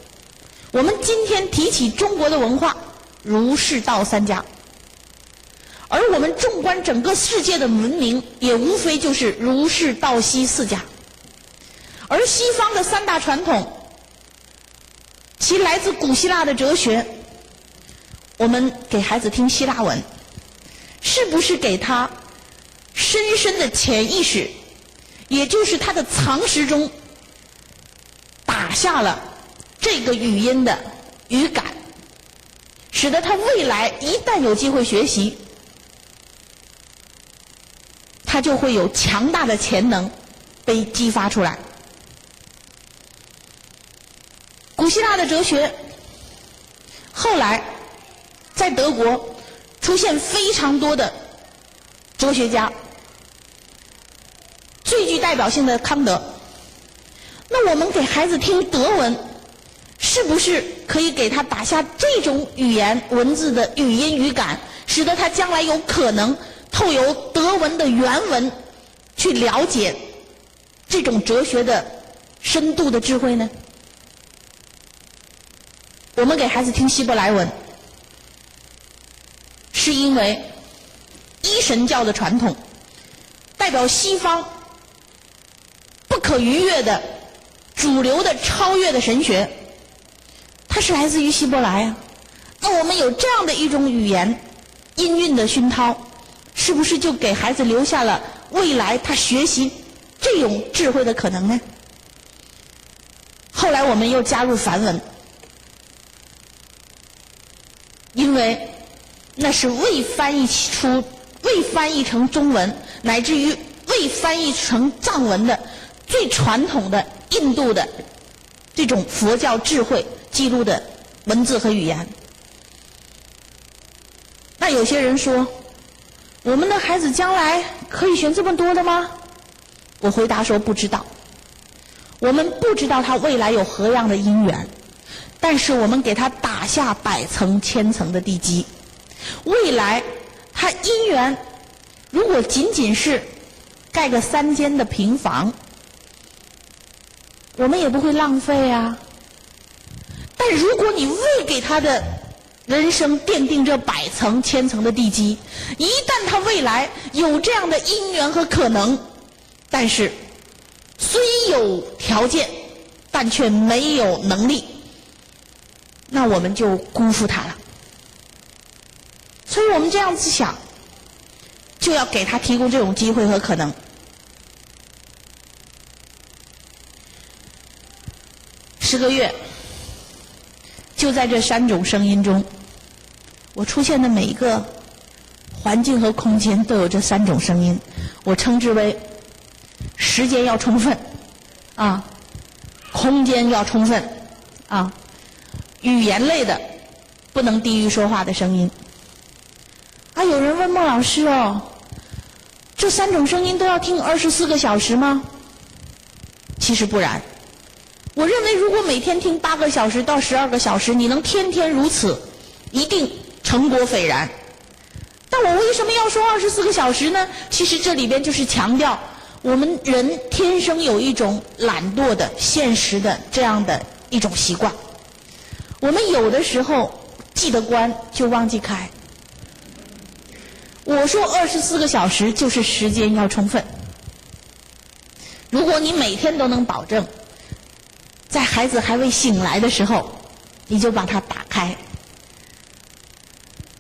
我們今天提起中國的文化，儒釋道三家，而我們縱觀整個世界的文明，也無非就是儒釋道西四家。而西方的三大傳統，其來自古希臘的哲學，我們給孩子聽希臘文，是不是給他深深的潛意識，也就是他的常識中打下了这个语音的语感，使得他未来一旦有机会学习，他就会有强大的潜能被激发出来。古希腊的哲学后来在德国出现非常多的哲学家，最具代表性的康德。那我们给孩子听德文，是不是可以给他打下这种语言文字的语音语感，使得他将来有可能透由德文的原文去了解这种哲学的深度的智慧呢？我们给孩子听希伯来文，是因为一神教的传统代表西方不可逾越的主流的超越的神学，它是来自于希伯来啊。那我们有这样的一种语言音韵的熏陶，是不是就给孩子留下了未来他学习这种智慧的可能呢？后来我们又加入梵文，因为那是未翻译出、未翻译成中文，乃至于未翻译成藏文的最传统的印度的这种佛教智慧记录的文字和语言。那有些人说，我们的孩子将来可以选这么多的吗？我回答说不知道。我们不知道他未来有何样的因缘，但是我们给他打下百层千层的地基。未来他因缘如果仅仅是盖个3间的平房，我们也不会浪费啊。但如果你未给他的人生奠定这百层千层的地基，一旦他未来有这样的因缘和可能，但是虽有条件，但却没有能力，那我们就辜负他了。所以我们这样子想，就要给他提供这种机会和可能。10个月，就在这3种声音中，我出现的每一个环境和空间都有这3种声音，我称之为时间要充分，啊，空间要充分，啊，语言类的不能低于说话的声音。啊，有人问孟老师哦，这3种声音都要听24个小时吗？其实不然。我认为，如果每天听8个小时到12个小时，你能天天如此，一定成果斐然。但我为什么要说24个小时呢？其实这里边就是强调，我们人天生有一种懒惰的、现实的这样的一种习惯。我们有的时候记得关就忘记开。我说24个小时就是时间要充分。如果你每天都能保证，在孩子还未醒来的时候，你就把它打开，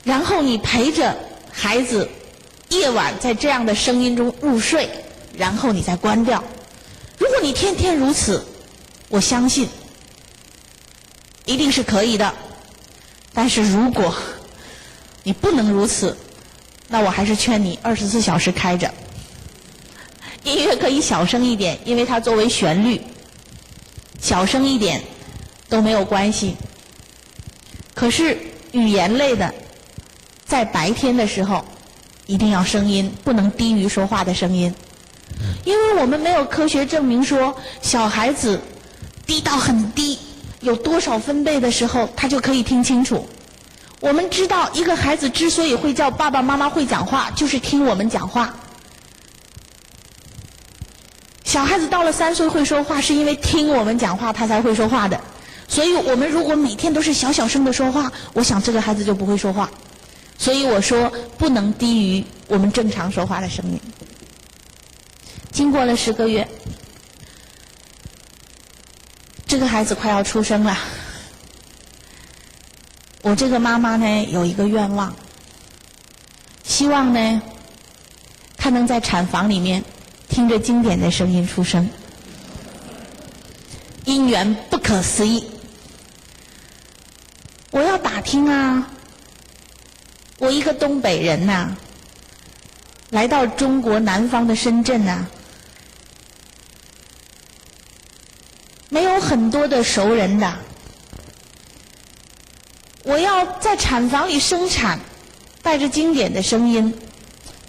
然后你陪着孩子夜晚在这样的声音中入睡，然后你再关掉。如果你天天如此，我相信一定是可以的。但是如果你不能如此，那我还是劝你24小时开着。音乐可以小声一点，因为它作为旋律，小声一点都没有关系。可是语言类的，在白天的时候一定要声音不能低于说话的声音，因为我们没有科学证明说小孩子低到很低有多少分贝的时候他就可以听清楚。我们知道一个孩子之所以会叫爸爸妈妈会讲话，就是听我们讲话。小孩子到了3岁会说话，是因为听我们讲话他才会说话的。所以我们如果每天都是小小声的说话，我想这个孩子就不会说话。所以我说不能低于我们正常说话的声音。经过了10个月，这个孩子快要出生了。我这个妈妈呢有一个愿望，希望呢她能在产房里面听着经典的声音出生。因缘不可思议。我要打听啊，我一个东北人呐，来到中国南方的深圳呐，没有很多的熟人的。我要在产房里生产，带着经典的声音，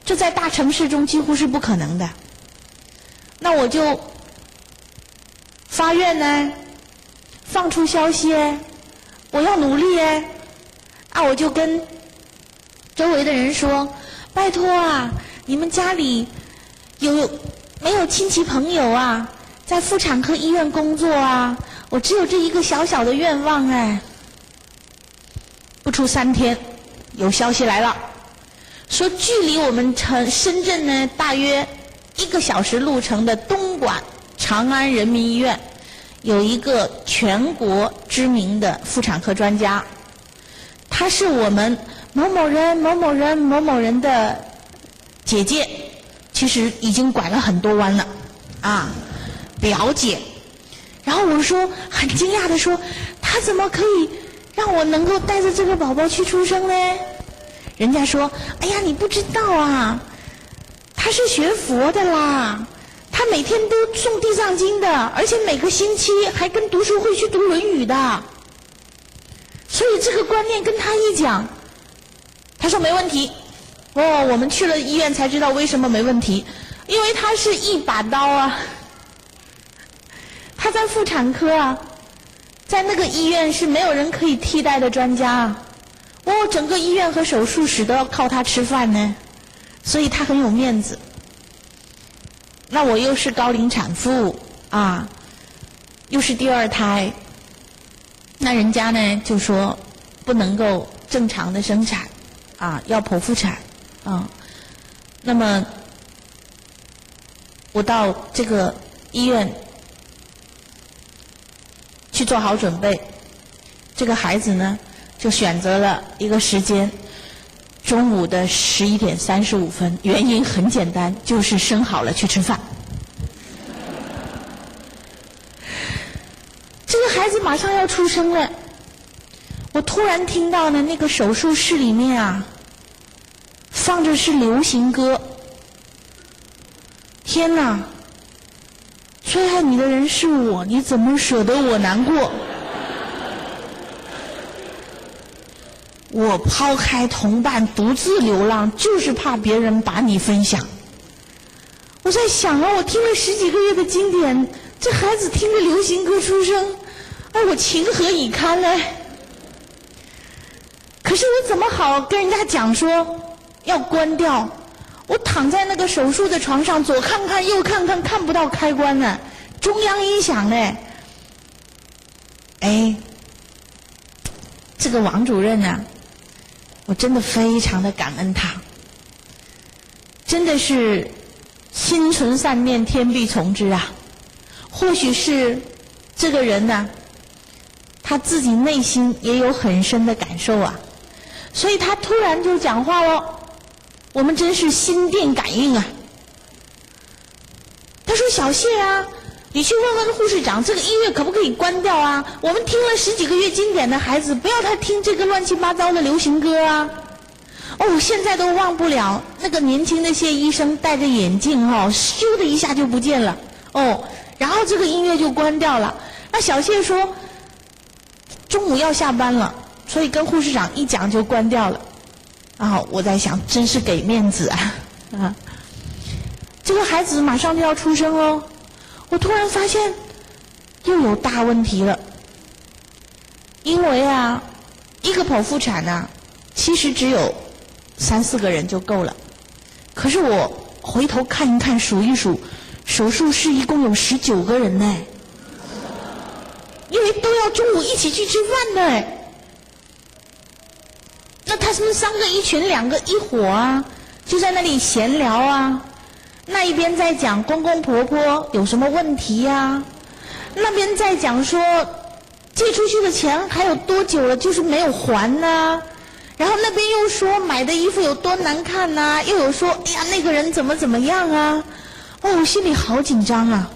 这在大城市中几乎是不可能的。那我就发愿呢，放出消息，我要努力哎，啊，我就跟周围的人说，拜托啊，你们家里有没有亲戚朋友啊，在妇产科医院工作啊？我只有这一个小小的愿望哎。不出3天，有消息来了，说距离我们城深圳呢大约1个小时路程的东莞长安人民医院，有一个全国知名的妇产科专家，他是我们某某人某某人某某人的姐姐，其实已经拐了很多弯了，啊，表姐。然后我说很惊讶的说，他怎么可以让我能够带着这个宝宝去出生呢？人家说，哎呀，你不知道啊，他是学佛的啦，他每天都诵地藏经的，而且每个星期还跟读书会去读《论语》的。所以这个观念跟他一讲，他说没问题。哦，我们去了医院才知道为什么没问题，因为他是一把刀啊，他在妇产科啊，在那个医院是没有人可以替代的专家啊。哦，整个医院和手术室都要靠他吃饭呢，所以他很有面子。那我又是高龄产妇啊，又是第二胎，那人家呢就说不能够正常的生产啊，要剖腹产啊。那么我到这个医院去做好准备，这个孩子呢就选择了一个时间，中午的11点35分。原因很简单，就是生好了去吃饭。这个孩子马上要出生了，我突然听到呢，那个手术室里面啊，放着是流行歌。天哪！最爱你的人是我，你怎么舍得我难过？我抛开同伴独自流浪，就是怕别人把你分享。我在想啊，我听了10几个月的经典，这孩子听着流行歌出生，哎，我情何以堪呢？可是我怎么好跟人家讲说要关掉？我躺在那个手术的床上，左看看右看看，看不到开关呢，中央音响呢。哎，这个王主任啊，我真的非常的感恩他，真的是心存善念，天必从之啊。或许是这个人呢，他自己内心也有很深的感受啊，所以他突然就讲话喽。我们真是心电感应啊！他说：“小谢啊，你去问问护士长，这个音乐可不可以关掉啊？我们听了10几个月经典的孩子，不要他听这个乱七八糟的流行歌啊！”哦，我现在都忘不了那个年轻的谢医生戴着眼镜哈，咻的一下就不见了哦，然后这个音乐就关掉了。那小谢说，中午要下班了，所以跟护士长一讲就关掉了。啊，我在想，真是给面子啊！啊，这个孩子马上就要出生哦，我突然发现又有大问题了。因为啊，一个剖腹产啊，其实只有3、4个人就够了。可是我回头看一看，数一数，手术室一共有19个人呢，因为都要中午一起去吃饭的。那他们3个一群，2个一伙啊，就在那里闲聊啊。那一边在讲公公婆婆有什么问题呀，那边在讲说借出去的钱还有多久了，就是没有还呢。然后那边又说买的衣服有多难看呐，又有说哎呀那个人怎么怎么样啊。哦，我心里好紧张啊。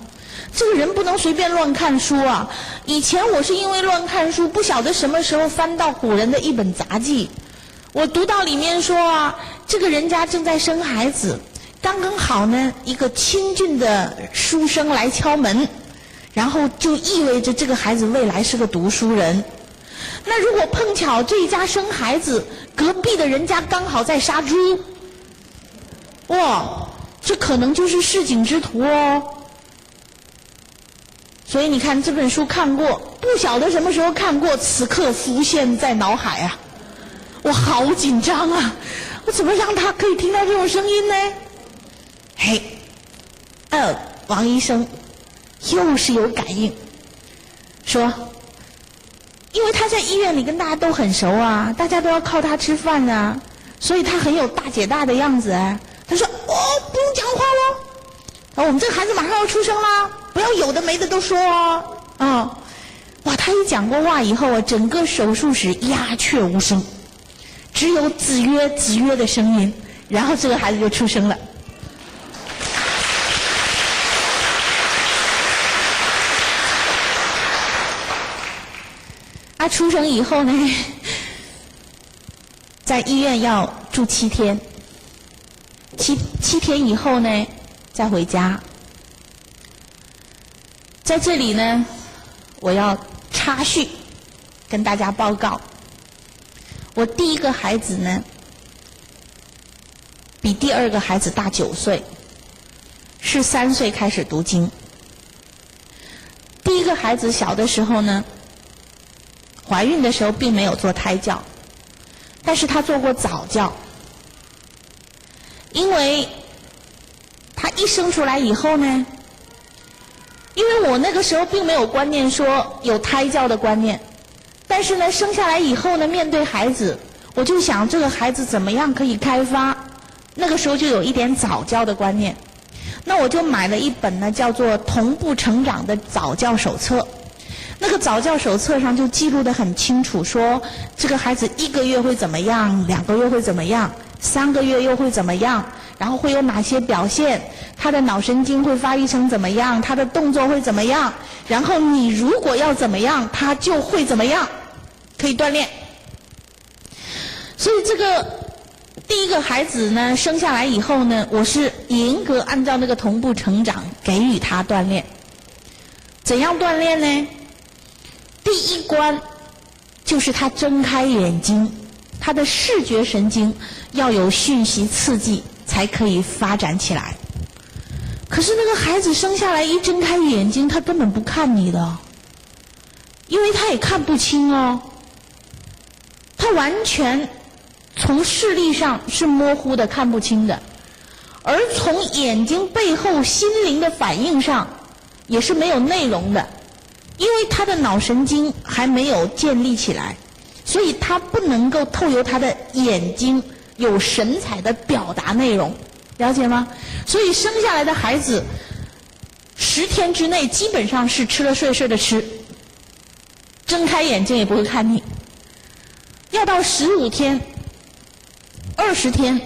这个人不能随便乱看书啊！以前我是因为乱看书，不晓得什么时候翻到古人的一本杂记，我读到里面说啊，这个人家正在生孩子，刚刚好呢，一个清俊的书生来敲门，然后就意味着这个孩子未来是个读书人。那如果碰巧这一家生孩子，隔壁的人家刚好在杀猪，哇，这可能就是市井之徒哦。所以你看这本书看过，不晓得什么时候看过，此刻浮现在脑海啊，我好紧张啊！我怎么让他可以听到这种声音呢？嘿，王医生又是有感应，说，因为他在医院里跟大家都很熟啊，大家都要靠他吃饭啊，所以他很有大姐大的样子啊。他说：“哦，不用讲话喽，我们这个孩子马上要出生了。”不要有的没的都说哦，啊，哇！他一讲过话以后啊，整个手术室鸦雀无声，只有子曰子曰的声音，然后这个孩子就出生了。他出生以后呢，在医院要住七天，七天以后呢，再回家。在这里呢，我要插叙，跟大家报告，我第一个孩子呢，比第二个孩子大9岁，是3岁开始读经。第一个孩子小的时候呢，怀孕的时候并没有做胎教，但是他做过早教，因为他一生出来以后呢，因为我那个时候并没有观念说有胎教的观念，但是呢，生下来以后呢，面对孩子，我就想这个孩子怎么样可以开发，那个时候就有一点早教的观念，那我就买了一本呢叫做《同步成长的早教手册》，那个早教手册上就记录得很清楚，说这个孩子一个月会怎么样，2个月会怎么样，3个月又会怎么样，然后会有哪些表现。他的脑神经会发育成怎么样？他的动作会怎么样？然后你如果要怎么样，他就会怎么样，可以锻炼。所以这个第一个孩子呢，生下来以后呢，我是严格按照那个同步成长给予他锻炼。怎样锻炼呢？第一关就是他睁开眼睛，他的视觉神经要有讯息刺激，才可以发展起来。可是那个孩子生下来一睁开眼睛，他根本不看你的，因为他也看不清哦。他完全从视力上是模糊的，看不清的，而从眼睛背后心灵的反应上也是没有内容的，因为他的脑神经还没有建立起来，所以他不能够透由他的眼睛有神采的表达内容。了解吗？所以生下来的孩子，10天之内基本上是吃了睡，睡了吃，睁开眼睛也不会看你。要到15天、20天，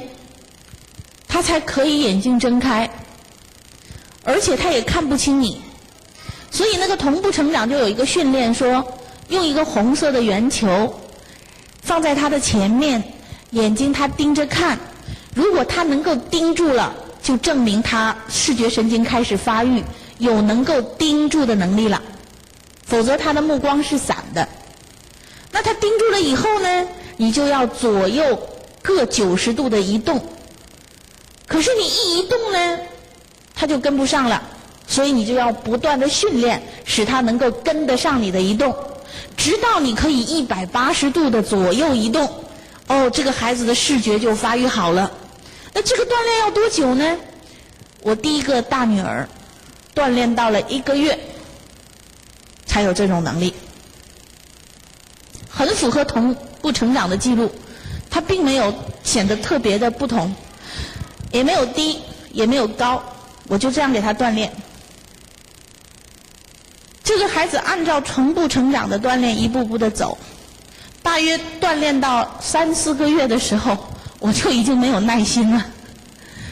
他才可以眼睛睁开，而且他也看不清你。所以那个同步成长就有一个训练，说用一个红色的圆球放在他的前面，眼睛他盯着看。如果他能够盯住了，就证明他视觉神经开始发育，有能够盯住的能力了。否则他的目光是散的。那他盯住了以后呢，你就要左右各90度的移动。可是你一移动呢，他就跟不上了，所以你就要不断的训练，使他能够跟得上你的移动，直到你可以180度的左右移动，哦，这个孩子的视觉就发育好了。那这个锻炼要多久呢？我第一个大女儿锻炼到了一个月，才有这种能力，很符合同步成长的记录，她并没有显得特别的不同，也没有低，也没有高，我就这样给她锻炼。这个孩子按照同步成长的锻炼，一步步的走，大约锻炼到三四个月的时候，我就已经没有耐心了，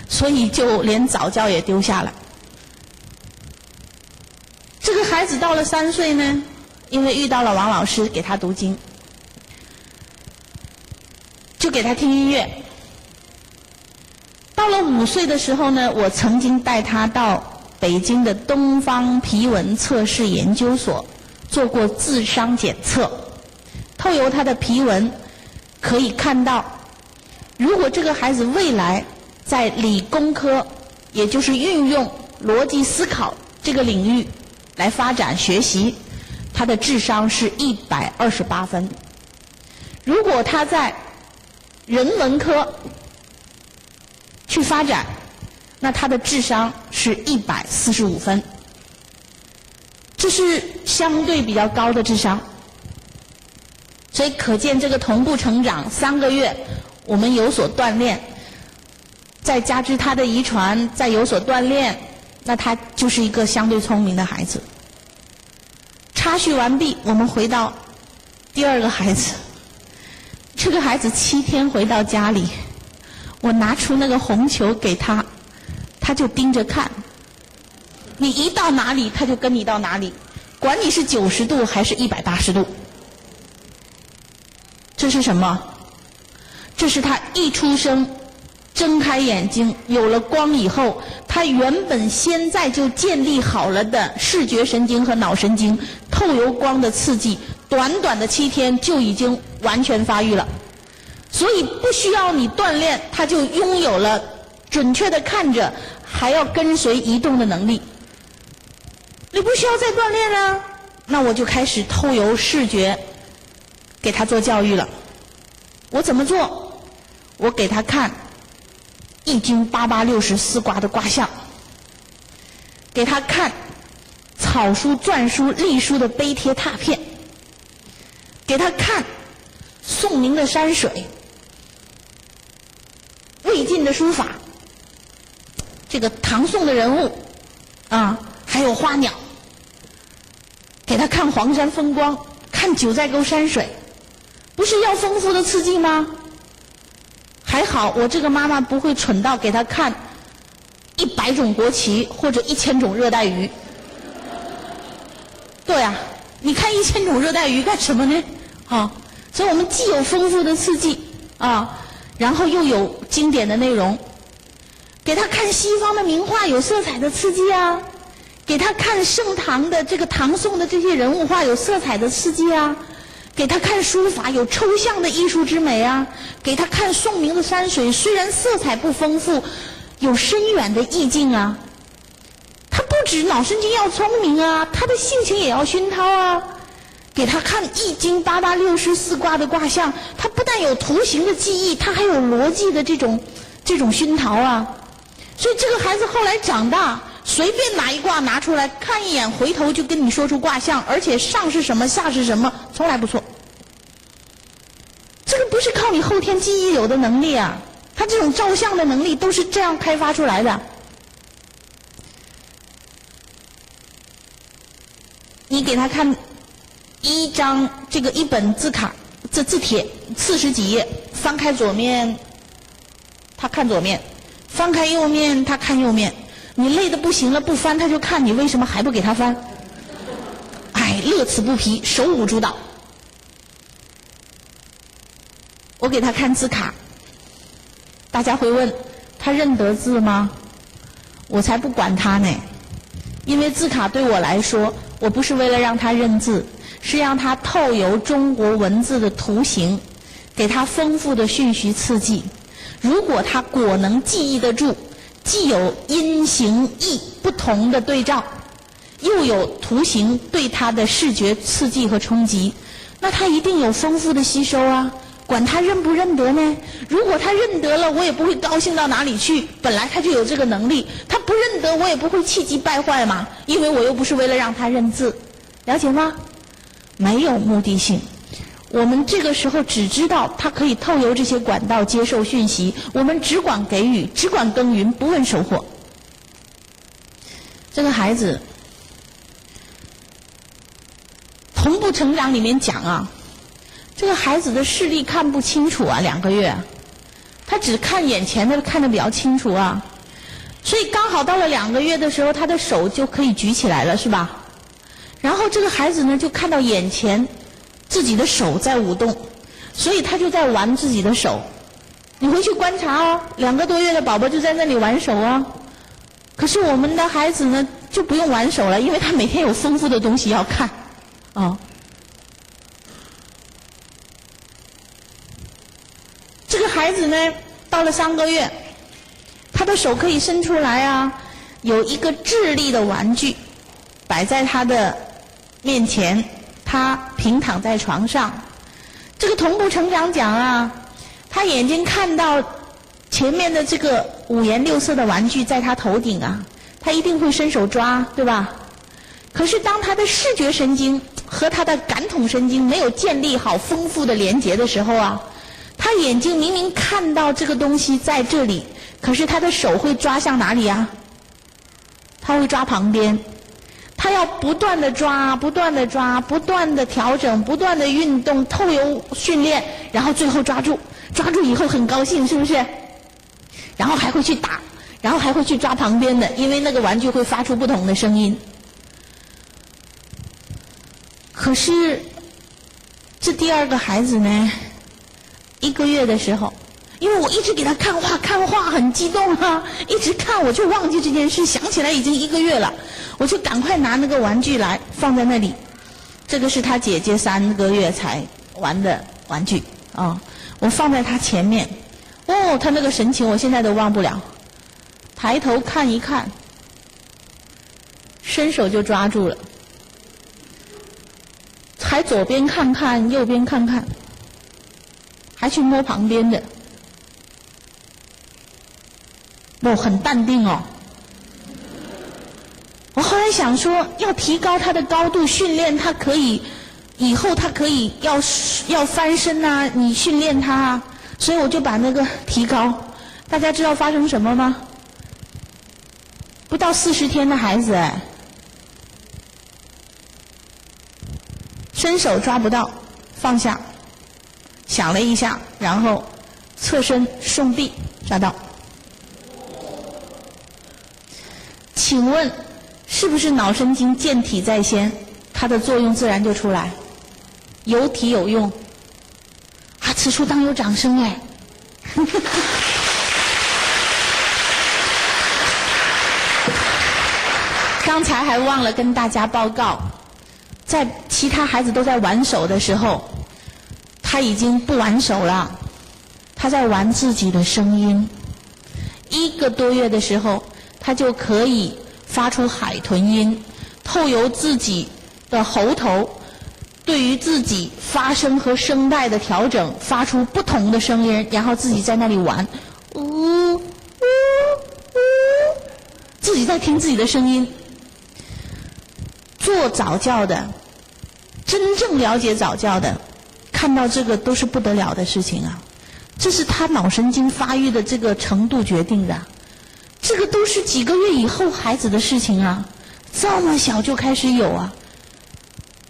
所以就连早教也丢下了。子到了3岁呢，因为遇到了王老师给他读经，就给他听音乐。到了5岁的时候呢，我曾经带他到北京的东方皮纹测试研究所做过智商检测，透由他的皮纹可以看到，如果这个孩子未来在理工科，也就是运用逻辑思考这个领域来发展学习，他的智商是128分。如果他在人文科去发展，那他的智商是145分，这是相对比较高的智商。所以可见这个同步成长3个月，我们有所锻炼，再加之他的遗传，再有所锻炼，那他就是一个相对聪明的孩子。插叙完毕，我们回到第二个孩子。这个孩子7天回到家里，我拿出那个红球给他，他就盯着看。你一到哪里，他就跟你到哪里，管你是90度还是180度。这是什么？这是他一出生，睁开眼睛有了光以后，他原本现在就建立好了的视觉神经和脑神经，透由光的刺激，短短的七天就已经完全发育了。所以不需要你锻炼，他就拥有了准确的看着，还要跟随移动的能力。你不需要再锻炼了，那我就开始透由视觉给他做教育了。我怎么做？我给他看《易经》八八六十四卦的卦象，给他看草书、篆书、隶书的碑帖拓片，给他看宋明的山水、魏晋的书法，这个唐宋的人物啊，还有花鸟，给他看黄山风光，看九寨沟山水，不是要丰富的刺激吗？还好我这个妈妈不会蠢到给他看100种国旗或者1000种热带鱼。对啊，你看1000种热带鱼干什么呢？啊，所以我们既有丰富的刺激啊，然后又有经典的内容，给他看西方的名画有色彩的刺激啊，给他看盛唐的这个唐宋的这些人物画有色彩的刺激啊。给他看书法有抽象的艺术之美啊，给他看宋明的山水，虽然色彩不丰富，有深远的意境啊。他不止脑神经要聪明啊，他的性情也要熏陶啊。给他看《易经》八八六十四卦的卦象，他不但有图形的记忆，他还有逻辑的这种熏陶啊。所以这个孩子后来长大，随便拿一卦拿出来看一眼，回头就跟你说出卦象，而且上是什么，下是什么，从来不错。这个不是靠你后天记忆有的能力啊，他这种照相的能力都是这样开发出来的。你给他看一张这个一本字卡，这字帖40几页，翻开左面，他看左面；翻开右面，他看右面。你累得不行了，不翻他就看你为什么还不给他翻？哎，乐此不疲，手舞足蹈。我给他看字卡，大家会问他认得字吗？我才不管他呢，因为字卡对我来说，我不是为了让他认字，是让他透由中国文字的图形，给他丰富的讯息刺激。如果他果能记忆得住，既有音形义不同的对照，又有图形对他的视觉刺激和冲击，那他一定有丰富的吸收啊！管他认不认得呢？如果他认得了，我也不会高兴到哪里去。本来他就有这个能力，他不认得，我也不会气急败坏嘛。因为我又不是为了让他认字，了解吗？没有目的性。我们这个时候只知道他可以透由这些管道接受讯息，我们只管给予，只管耕耘，不问收获。这个孩子同步成长里面讲啊，这个孩子的视力看不清楚啊，2个月，他只看眼前的看得比较清楚啊，所以刚好到了两个月的时候，他的手就可以举起来了，是吧？然后这个孩子呢，就看到眼前自己的手在舞动，所以他就在玩自己的手。你回去观察哦，2个多月的宝宝就在那里玩手啊。可是我们的孩子呢，就不用玩手了，因为他每天有丰富的东西要看，啊。这个孩子呢，到了3个月，他的手可以伸出来啊，有一个智力的玩具摆在他的面前，他平躺在床上。这个同步成长讲啊，他眼睛看到前面的这个五颜六色的玩具在他头顶啊，他一定会伸手抓，对吧？可是当他的视觉神经和他的感统神经没有建立好丰富的连结的时候啊，他眼睛明明看到这个东西在这里，可是他的手会抓向哪里啊？他会抓旁边，他要不断的抓，不断的抓，不断的调整，不断的运动，透由训练，然后最后抓住，抓住以后很高兴，是不是？然后还会去打，然后还会去抓旁边的，因为那个玩具会发出不同的声音。可是这第二个孩子呢，1个月的时候，因为我一直给他看画，看画很激动啊，一直看我就忘记这件事，想起来已经一个月了，我就赶快拿那个玩具来放在那里。这个是他姐姐3个月才玩的玩具啊，我放在他前面，哦，他那个神情我现在都忘不了。抬头看一看，伸手就抓住了，还左边看看，右边看看，还去摸旁边的，哦，很淡定哦。我后来想说，要提高他的高度，训练他可以，以后他可以要翻身啊，你训练他啊，所以我就把那个提高。大家知道发生什么吗？不到40天的孩子，哎，伸手抓不到，放下，想了一下，然后侧身送臂抓到。请问，是不是脑神经健体在先，它的作用自然就出来？有体有用。啊，此处当有掌声哎！刚才还忘了跟大家报告，在其他孩子都在玩手的时候，他已经不玩手了，他在玩自己的声音。1个多月的时候，他就可以发出海豚音，透由自己的喉头，对于自己发声和声带的调整，发出不同的声音，然后自己在那里玩，呜呜呜，自己在听自己的声音。做早教的，真正了解早教的，看到这个都是不得了的事情啊！这是他脑神经发育的这个程度决定的，这个都是几个月以后孩子的事情啊，这么小就开始有啊！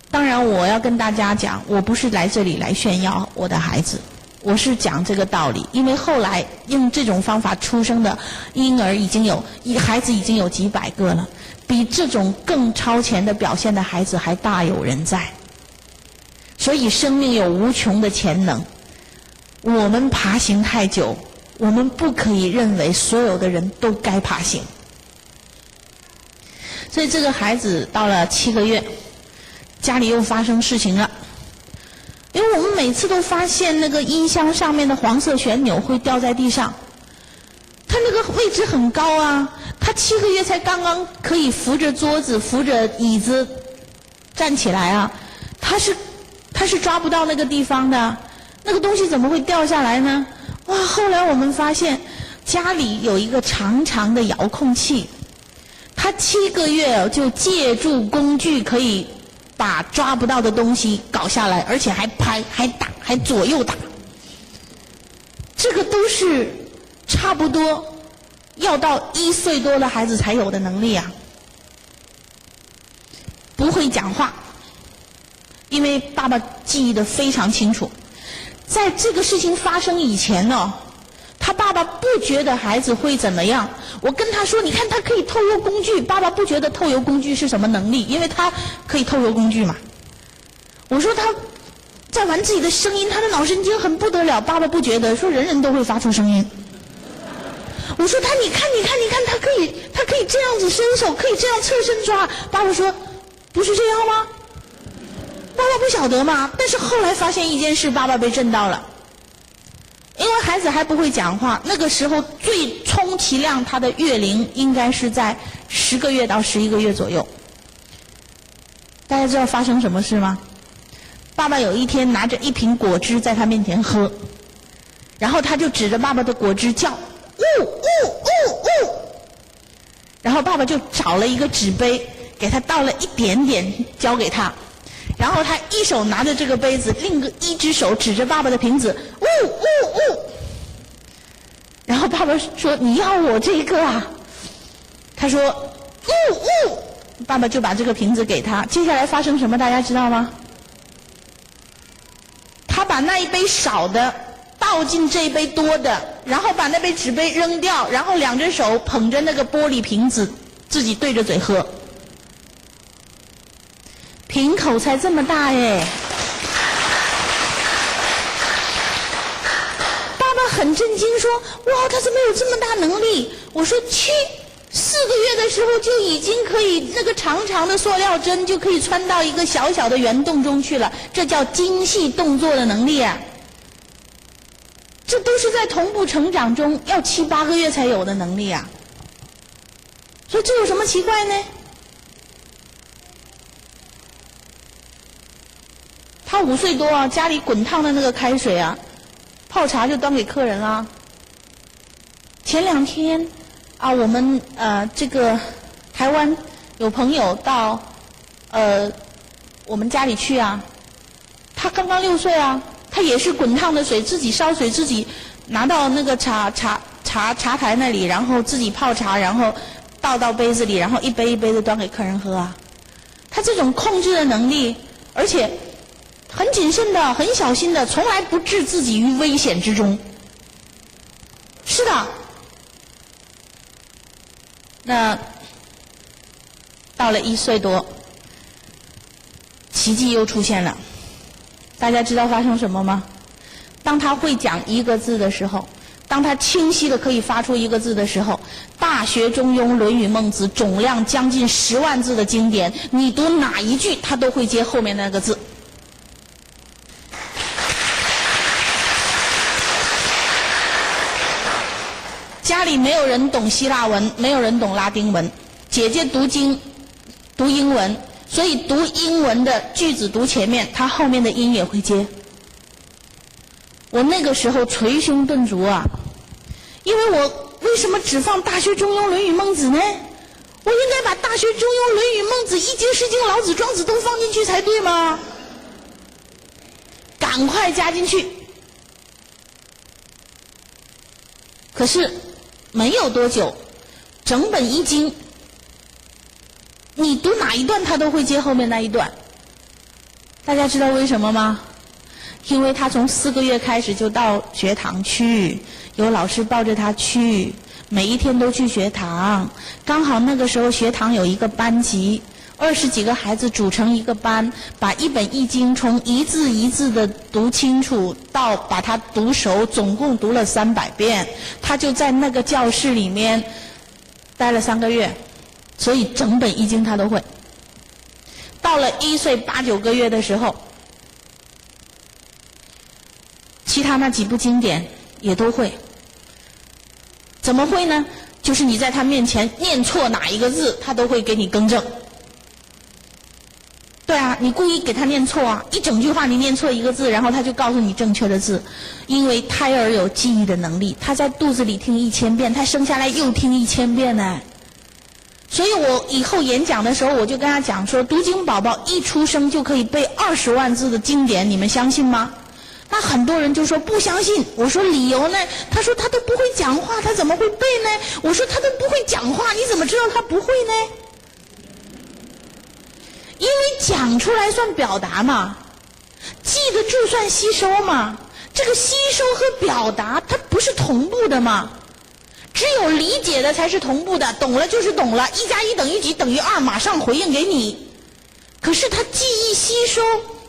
当然，我要跟大家讲，我不是来这里来炫耀我的孩子，我是讲这个道理。因为后来用这种方法出生的婴儿已经有，孩子已经有几百个了。比这种更超前的表现的孩子还大有人在，所以生命有无穷的潜能。我们爬行太久，我们不可以认为所有的人都该爬行。所以这个孩子到了7个月，家里又发生事情了，因为我们每次都发现那个音箱上面的黄色旋钮会掉在地上，他那个位置很高啊。他七个月才刚刚可以扶着桌子、扶着椅子站起来啊，他是抓不到那个地方的，那个东西怎么会掉下来呢？哇！后来我们发现家里有一个长长的遥控器，他七个月就借助工具可以把抓不到的东西搞下来，而且还拍、还打、还左右打，这个都是差不多要到1岁多的孩子才有的能力啊！不会讲话，因为爸爸记忆的非常清楚，在这个事情发生以前呢，他他爸爸不觉得孩子会怎么样。我跟他说：“你看他可以偷油工具。”爸爸不觉得偷油工具是什么能力，因为他可以偷油工具嘛。我说他在玩自己的声音，他的脑神经很不得了。爸爸不觉得，说人人都会发出声音。我说他，你看，你看，你看，他可以这样子伸手，可以这样侧身抓。爸爸说，不是这样吗？爸爸不晓得嘛。但是后来发现一件事，爸爸被震到了。因为孩子还不会讲话，那个时候最充其量他的月龄应该是在10个月到11个月左右。大家知道发生什么事吗？爸爸有一天拿着一瓶果汁在他面前喝，然后他就指着爸爸的果汁叫呜呜呜呜，然后爸爸就找了一个纸杯给他倒了一点点交给他，然后他一手拿着这个杯子，另一只手指着爸爸的瓶子呜呜呜，然后爸爸说：“你要我这个啊？”他说：“呜呜。”爸爸就把这个瓶子给他。接下来发生什么，大家知道吗？他把那一杯少的倒进这一杯多的，然后把那杯纸杯扔掉，然后两只手捧着那个玻璃瓶子，自己对着嘴喝。瓶口才这么大哎！爸爸很震惊，说：“哇，他怎么有这么大能力？”我说：“去。”4个月的时候就已经可以那个长长的塑料针就可以穿到一个小小的圆洞中去了，这叫精细动作的能力啊！这都是在同步成长中要七八个月才有的能力啊！所以这有什么奇怪呢？他5岁多啊，家里滚烫的那个开水啊，泡茶就端给客人啦。前两天啊，我们这个台湾有朋友到我们家里去啊，他刚刚6岁啊，他也是滚烫的水，自己烧水，自己拿到那个茶台那里，然后自己泡茶，然后倒到杯子里，然后一杯一杯的端给客人喝啊。他这种控制的能力，而且很谨慎的、很小心的，从来不置自己于危险之中。是的。那到了1岁多，奇迹又出现了。大家知道发生什么吗？当他会讲一个字的时候，当他清晰的可以发出一个字的时候，《大学》《中庸》《论语》《孟子》总量将近10万字的经典，你读哪一句，他都会接后面那个字。家里没有人懂希腊文，没有人懂拉丁文。姐姐读经，读英文，所以读英文的句子读前面，他后面的音也会接。我那个时候捶胸顿足啊，因为我为什么只放《大学》《中庸》《论语》《孟子》呢？我应该把《大学》《中庸》《论语》《孟子》《易经》《诗经》《老子》《庄子》都放进去才对吗？赶快加进去。可是没有多久，整本《易经》，你读哪一段，他都会接后面那一段。大家知道为什么吗？因为他从4个月开始就到学堂去，有老师抱着他去，每一天都去学堂。刚好那个时候学堂有一个班级，20几个孩子组成一个班，把一本《易经》从一字一字的读清楚到把它读熟，总共读了300遍。他就在那个教室里面待了3个月，所以整本《易经》他都会。到了1岁八九个月的时候，其他那几部经典也都会。怎么会呢？就是你在他面前念错哪一个字，他都会给你更正。对啊，你故意给他念错啊，一整句话你念错一个字，然后他就告诉你正确的字。因为胎儿有记忆的能力，他在肚子里听1000遍，他生下来又听一千遍呢。所以我以后演讲的时候，我就跟他讲说，读经宝宝一出生就可以背20万字的经典，你们相信吗？那很多人就说不相信。我说理由呢？他说他都不会讲话，他怎么会背呢？我说他都不会讲话，你怎么知道他不会呢？因为讲出来算表达嘛，记得住算吸收嘛。这个吸收和表达，它不是同步的吗？只有理解的才是同步的，懂了就是懂了，1加1等于几？等于2，马上回应给你。可是他记忆吸收，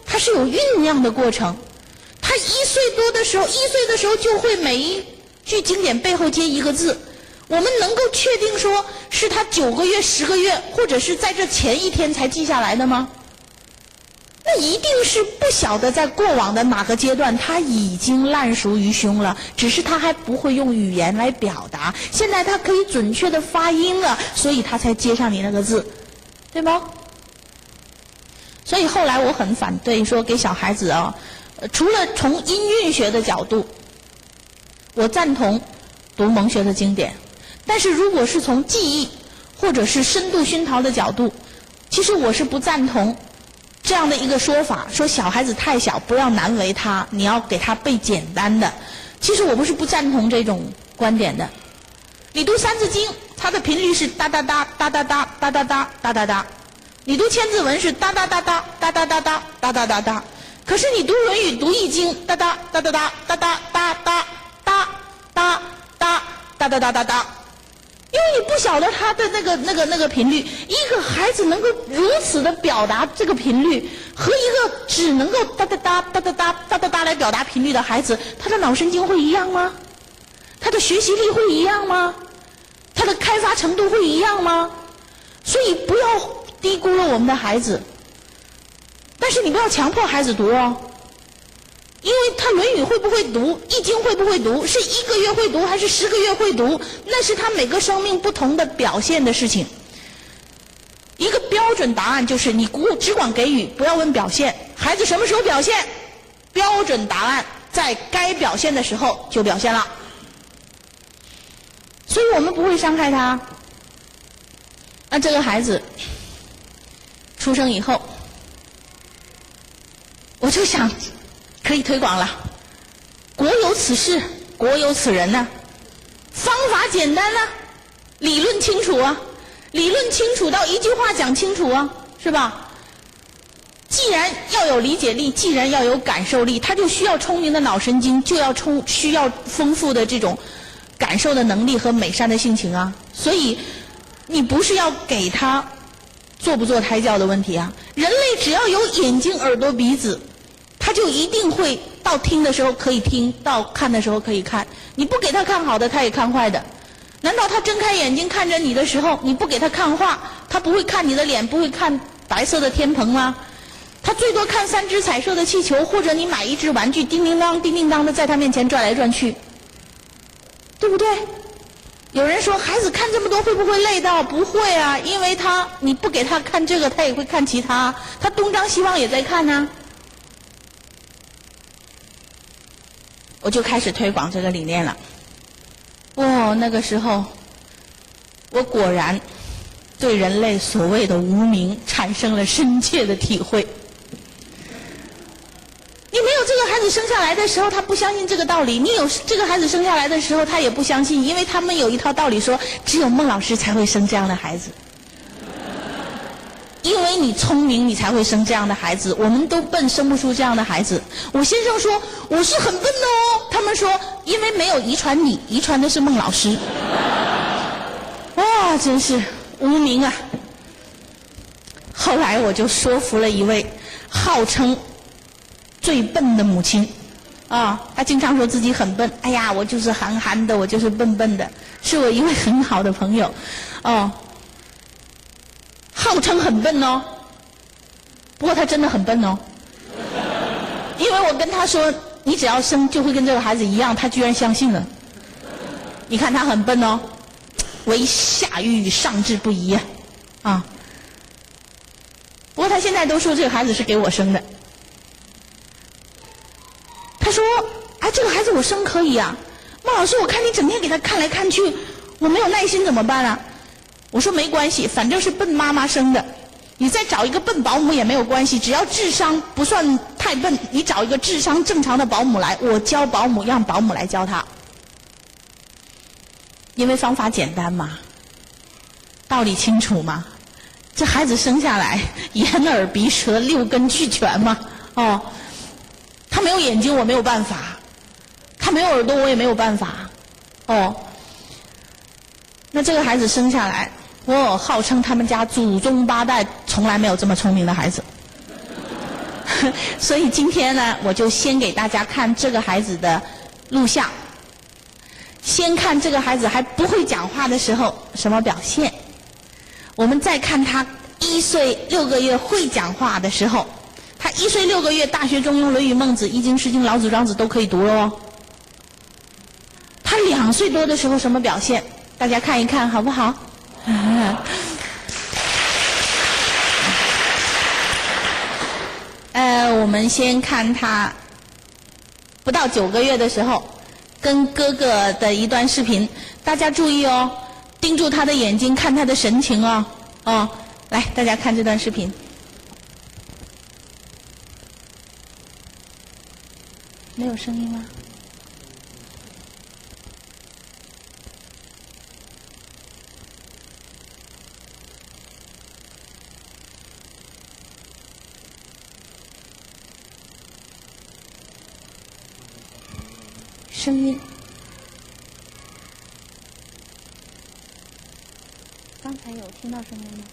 它是有酝酿的过程。他1岁多的时候，1岁的时候就会每一句经典背后接一个字。我们能够确定说是他9个月、10个月，或者是在这前一天才记下来的吗？那一定是不晓得在过往的哪个阶段他已经烂熟于胸了，只是他还不会用语言来表达。现在他可以准确的发音了，所以他才接上你那个字，对吗？所以后来我很反对说给小孩子啊，除了从音韵学的角度，我赞同读蒙学的经典，但是如果是从记忆或者是深度熏陶的角度，其实我是不赞同这样的一个说法，说小孩子太小，不要难为他，你要给他背简单的。其实我不是不赞同这种观点的。你读《三字经》，它的频率是哒哒哒哒哒哒哒哒哒哒哒哒；你读《千字文》是哒哒哒哒哒哒哒哒哒哒哒哒。可是你读《论语》、读《易经》，哒哒哒哒哒哒哒哒哒哒哒哒哒哒哒哒哒。因为你不晓得他的那个频率，一个孩子能够如此的表达这个频率，和一个只能够哒哒哒哒哒哒哒哒哒来表达频率的孩子，他的脑神经会一样吗？他的学习力会一样吗？他的开发程度会一样吗？所以不要低估了我们的孩子，但是你不要强迫孩子读哦。因为他《论语》会不会读，《易经》会不会读，是一个月会读还是10个月会读，那是他每个生命不同的表现的事情。一个标准答案就是你只管给予，不要问表现。孩子什么时候表现？标准答案在该表现的时候就表现了。所以我们不会伤害他。那这个孩子出生以后，我就想，可以推广了。国有此事，国有此人呢。方法简单呢，理论清楚啊，理论清楚到一句话讲清楚啊，是吧？既然要有理解力，既然要有感受力，他就需要聪明的脑神经，就要需要丰富的这种感受的能力和美善的性情啊。所以，你不是要给他做不做胎教的问题啊。人类只要有眼睛、耳朵、鼻子，他就一定会到听的时候可以听到，看的时候可以看。你不给他看好的，他也看坏的。难道他睁开眼睛看着你的时候，你不给他看画，他不会看你的脸，不会看白色的天棚吗？他最多看三只彩色的气球，或者你买一只玩具，叮叮当、叮叮当的在他面前转来转去，对不对？有人说孩子看这么多会不会累到？不会啊，因为他你不给他看这个，他也会看其他，他东张西望也在看呢。我就开始推广这个理念了。哦，那个时候，我果然对人类所谓的无明产生了深切的体会。你没有这个孩子生下来的时候，他不相信这个道理；你有这个孩子生下来的时候，他也不相信，因为他们有一套道理说，只有孟老师才会生这样的孩子。因为你聪明，你才会生这样的孩子。我们都笨，生不出这样的孩子。我先生说我是很笨的哦。他们说，因为没有遗传你，遗传的是孟老师。哇，真是无明啊！后来我就说服了一位号称最笨的母亲，啊，她经常说自己很笨。哎呀，我就是憨憨的，我就是笨笨的，是我一位很好的朋友，哦。号称很笨哦，不过他真的很笨哦，因为我跟他说，你只要生就会跟这个孩子一样，他居然相信了。你看他很笨哦，唯下愚上智不移啊，啊。不过他现在都说这个孩子是给我生的。他说：“哎，这个孩子我生可以啊，孟老师，我看你整天给他看来看去，我没有耐心怎么办啊？”我说没关系，反正是笨妈妈生的，你再找一个笨保姆也没有关系，只要智商不算太笨，你找一个智商正常的保姆来，我教保姆，让保姆来教他，因为方法简单嘛，道理清楚嘛，这孩子生下来眼耳鼻舌六根俱全嘛，哦，他没有眼睛我没有办法，他没有耳朵我也没有办法。哦，那這個孩子生下來，我號稱他們家祖宗八代從來沒有這麼聰明的孩子。所以今天呢，我就先給大家看這個孩子的錄像，先看這個孩子還不會講話的時候什麼表現，我們再看他1歲6個月會講話的時候，他1歲6個月，《大學》《中庸》《論語》《孟子》《易經》《詩經》《老子》《莊子》都可以讀了哦。他2歲多的時候什麼表現？大家看一看好不好？我們先看他不到9個月的時候跟哥哥的一段視頻，大家注意哦，盯住他的眼睛，看他的神情哦，哦，來，大家看這段視頻。沒有聲音嗎？聲音，剛才有聽到聲音嗎？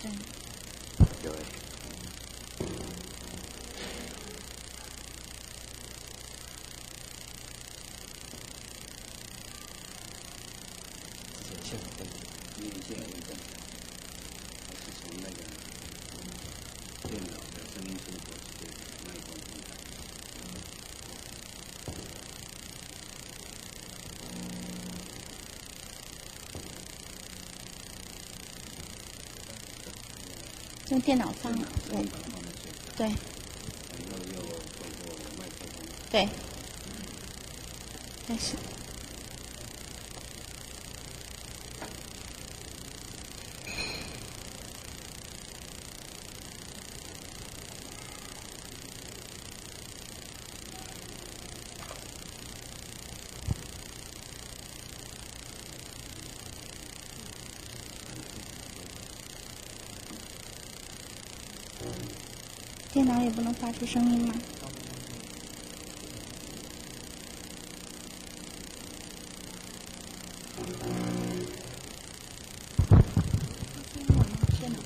對。有。線有問題，因為線有問題，還是從那個電腦的聲音出口直接麥克風分開。用電腦放，對。對。開始。電腦也不能發出聲音嗎？電腦。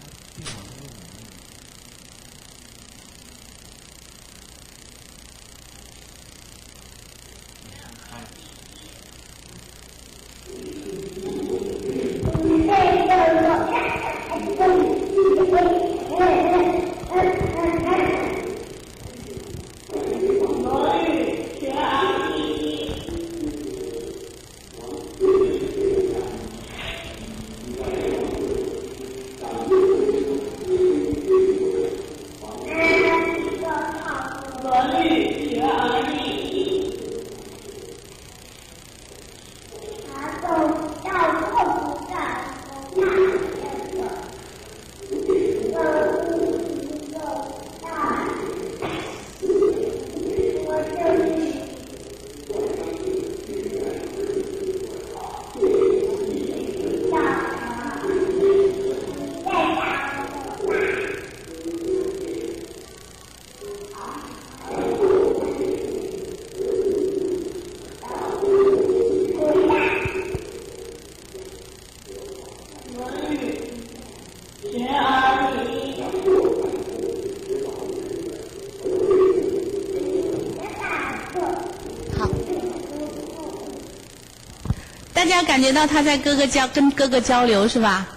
大家感覺到他在哥哥交跟哥哥交流是吧？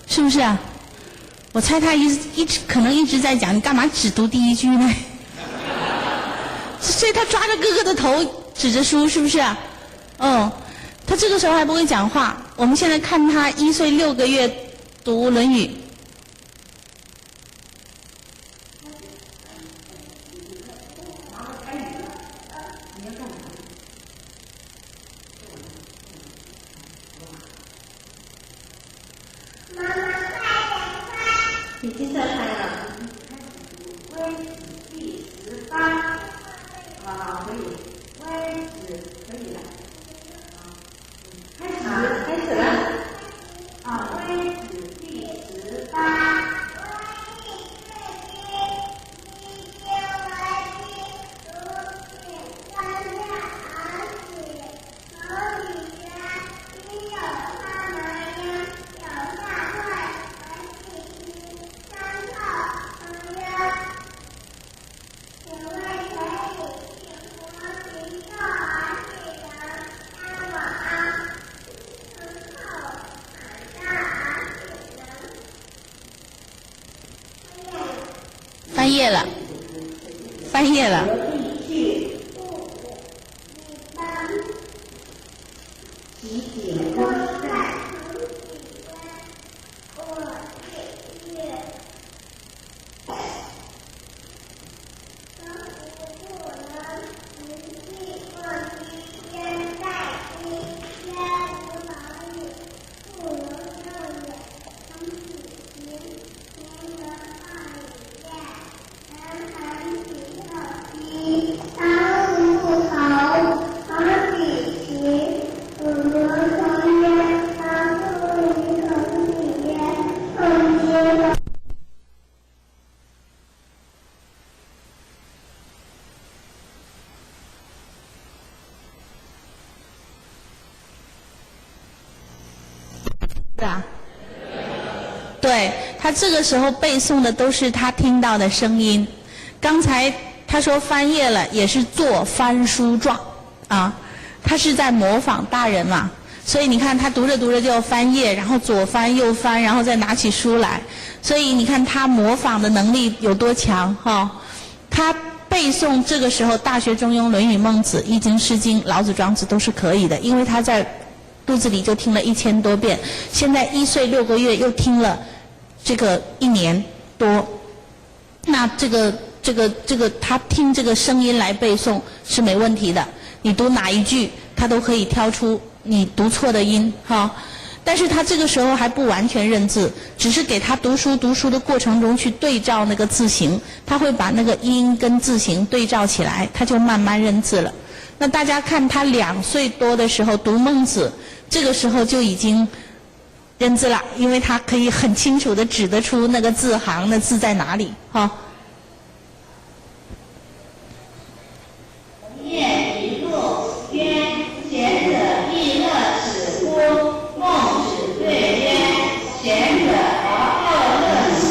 是不是啊？我猜他一直可能一直在講，你幹嘛只讀第一句呢？所以他抓着哥哥的頭指着書，是不是啊？嗯，他這個時候還不會講話。我們現在看他1歲6個月讀《論語》。已經在拍了。微第18，啊，可以，微子可以了，開始，開始了，啊，微子第18。翻页了，翻页了。啊，对，他这个时候背诵的都是他听到的声音。刚才他说翻页了，也是做翻书状，啊，他是在模仿大人嘛。所以你看他读着读着就要翻页，然后左翻右翻，然后再拿起书来。所以你看他模仿的能力有多强哈？他背诵这个时候《大学》《中庸》《论语》《孟子》《易经》《诗经》《老子》《庄子》都是可以的，因为他在肚子里就听了1000多遍，现在1岁6个月又听了这个一年多，那这个他听这个声音来背诵是没问题的。你读哪一句，他都可以挑出你读错的音哈。但是他这个时候还不完全认字，只是给他读书读书的过程中去对照那个字形，他会把那个音跟字形对照起来，他就慢慢认字了。那大家看他2岁多的时候读孟子，这个时候就已经认字了，因为他可以很清楚的指得出那个字行的字在哪里，哈。晏一路曰：“贤者亦乐此乎？”孟子对曰：“贤者而后乐此，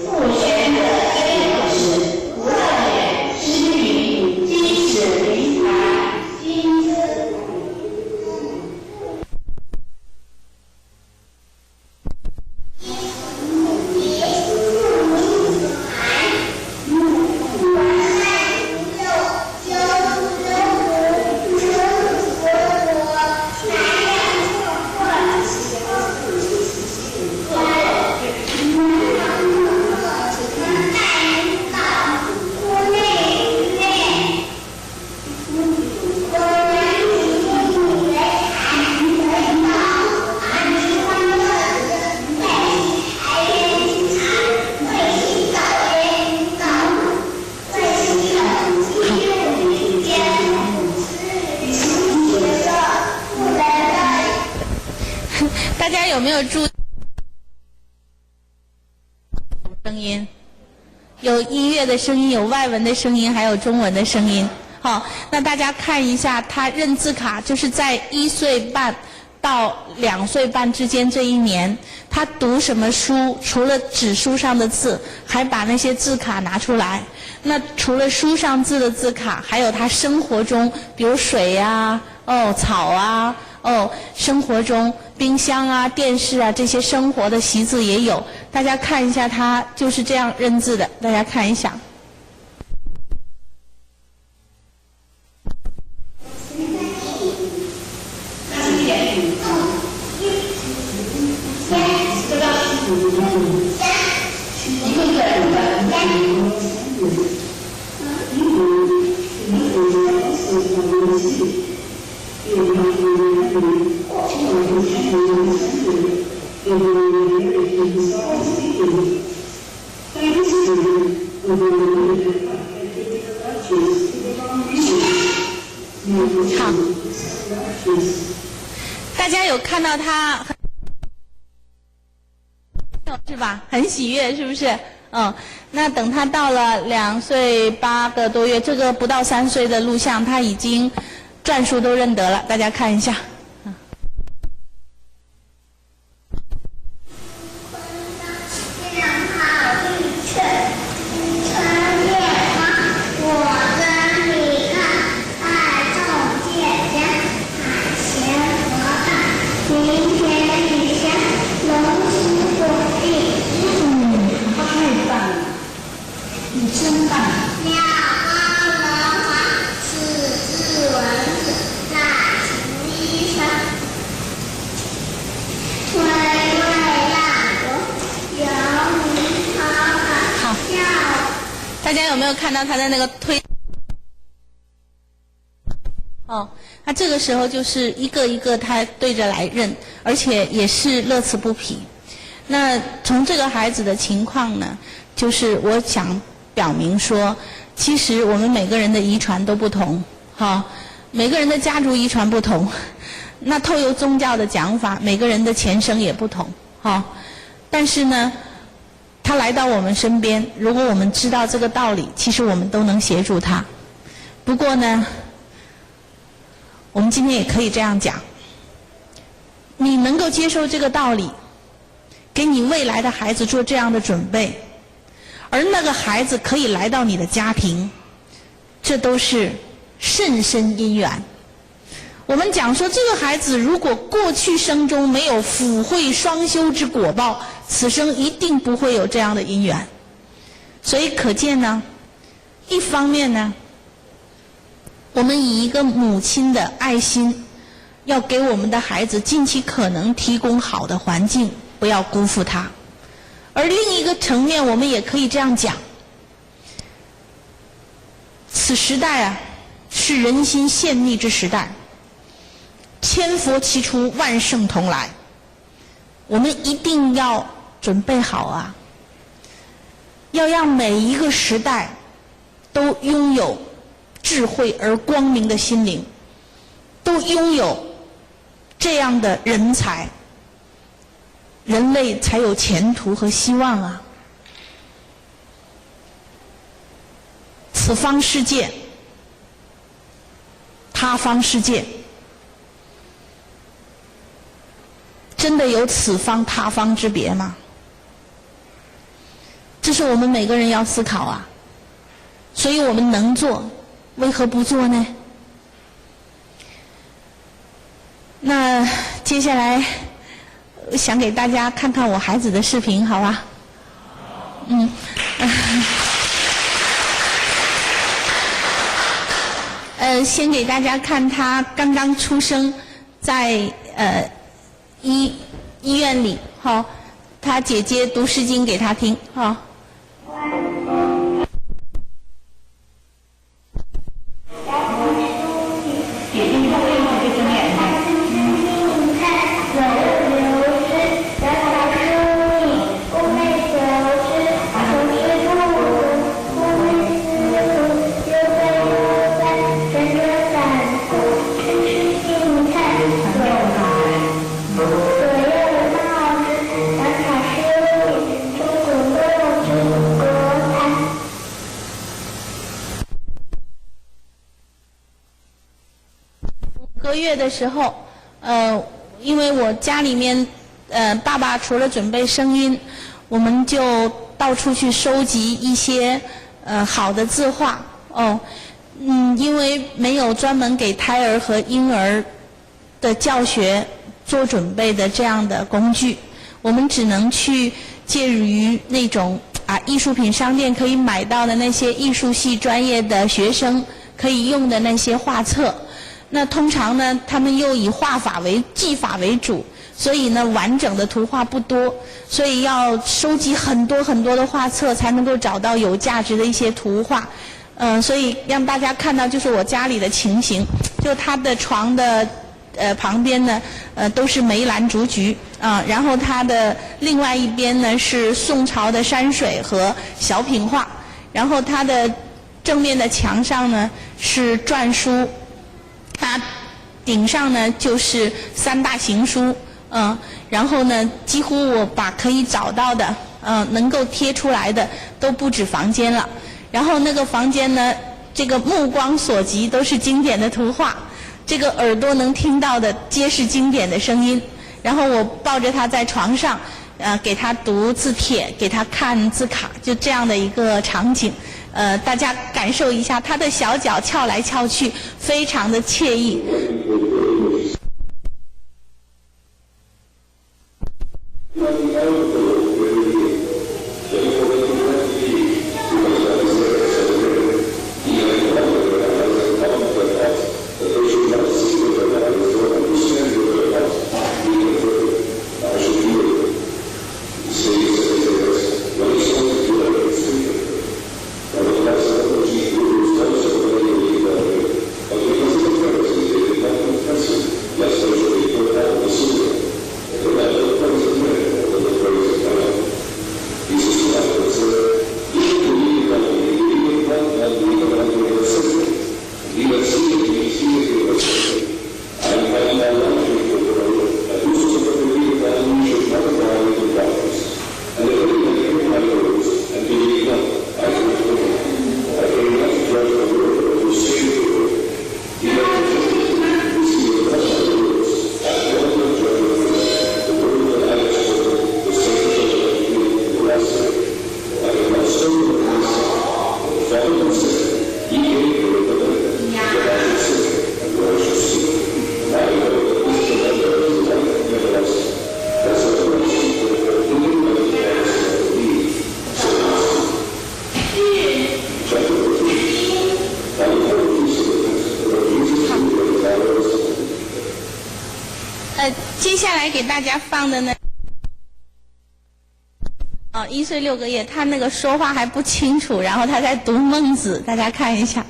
不贤者非此，不乐也。”诗云：“今始临台，今之。” 大家有没有注意声音？有音乐的声音，有外文的声音，还有中文的声音。好，那大家看一下，他认字卡就是在1岁半到2岁半之间这一年，他读什么书？除了纸书上的字，还把那些字卡拿出来。那除了书上字的字卡，还有他生活中，比如水呀、哦草啊、哦生活中冰箱啊、电视啊这些生活的习字也有。大家看一下，他就是这样认字的。大家看一下。好，大家有看到他是吧？很喜悦，是不是？嗯，那等他到了2岁8个多月，这个不到3岁的录像，他已经篆书都认得了。大家看一下。真棒。鸟猫人花，四字文字，大秦医生。巍巍大国，有名好好，大家有没有看到他的那个推？哦，他这个时候就是一个一个他对着来认，而且也是乐此不疲。那从这个孩子的情况呢，就是我想表明说，其实我们每个人的遗传都不同，哈，每个人的家族遗传不同。那透由宗教的讲法，每个人的前生也不同，哈。但是呢，他来到我们身边，如果我们知道这个道理，其实我们都能协助他。不过呢，我们今天也可以这样讲：你能够接受这个道理，给你未来的孩子做这样的准备，而那个孩子可以来到你的家庭，这都是甚深因缘。我们讲说，这个孩子如果过去生中没有福慧双修之果报，此生一定不会有这样的因缘。所以可见呢，一方面呢，我们以一个母亲的爱心，要给我们的孩子尽其可能提供好的环境，不要辜负他。而另一个层面，我们也可以这样讲：此时代啊，是人心陷溺之时代。千佛齐出，万圣同来。我们一定要准备好啊！要让每一个时代都拥有智慧而光明的心灵，都拥有这样的人才，人类才有前途和希望啊！此方世界，他方世界。真的有此方他方之别吗？这是我们每个人要思考啊。所以我们能做，为何不做呢？那接下来想给大家看看我孩子的视频，好吧？嗯。先给大家看他刚刚出生在医院里，哈，他姐姐读诗经给他听，哈。月的时候，因为我家里面，爸爸除了准备声音，我们就到处去收集一些好的字画哦，因为没有专门给胎儿和婴儿的教学做准备的这样的工具，我们只能去借于那种啊艺术品商店可以买到的那些艺术系专业的学生可以用的那些画册。那通常呢，他们又以画法为技法为主，所以呢，完整的图画不多，所以要收集很多很多的画册，才能够找到有价值的一些图画。所以让大家看到就是我家里的情形，就他的床的旁边呢，都是梅兰竹菊啊，然后他的另外一边呢是宋朝的山水和小品画，然后他的正面的墙上呢是篆书。它顶上呢就是三大行书，然后呢，几乎我把可以找到的，能够贴出来的都布置房间了。然后那个房间呢，这个目光所及都是经典的图画，这个耳朵能听到的皆是经典的声音。然后我抱着他在床上，给他读字帖，给他看字卡，就这样的一个场景。大家感受一下，他的小脚翘来翘去，非常的惬意。接下來給大家放的呢，哦，1歲6個月，他那個說話還不清楚，然後他在讀孟子，大家看一下。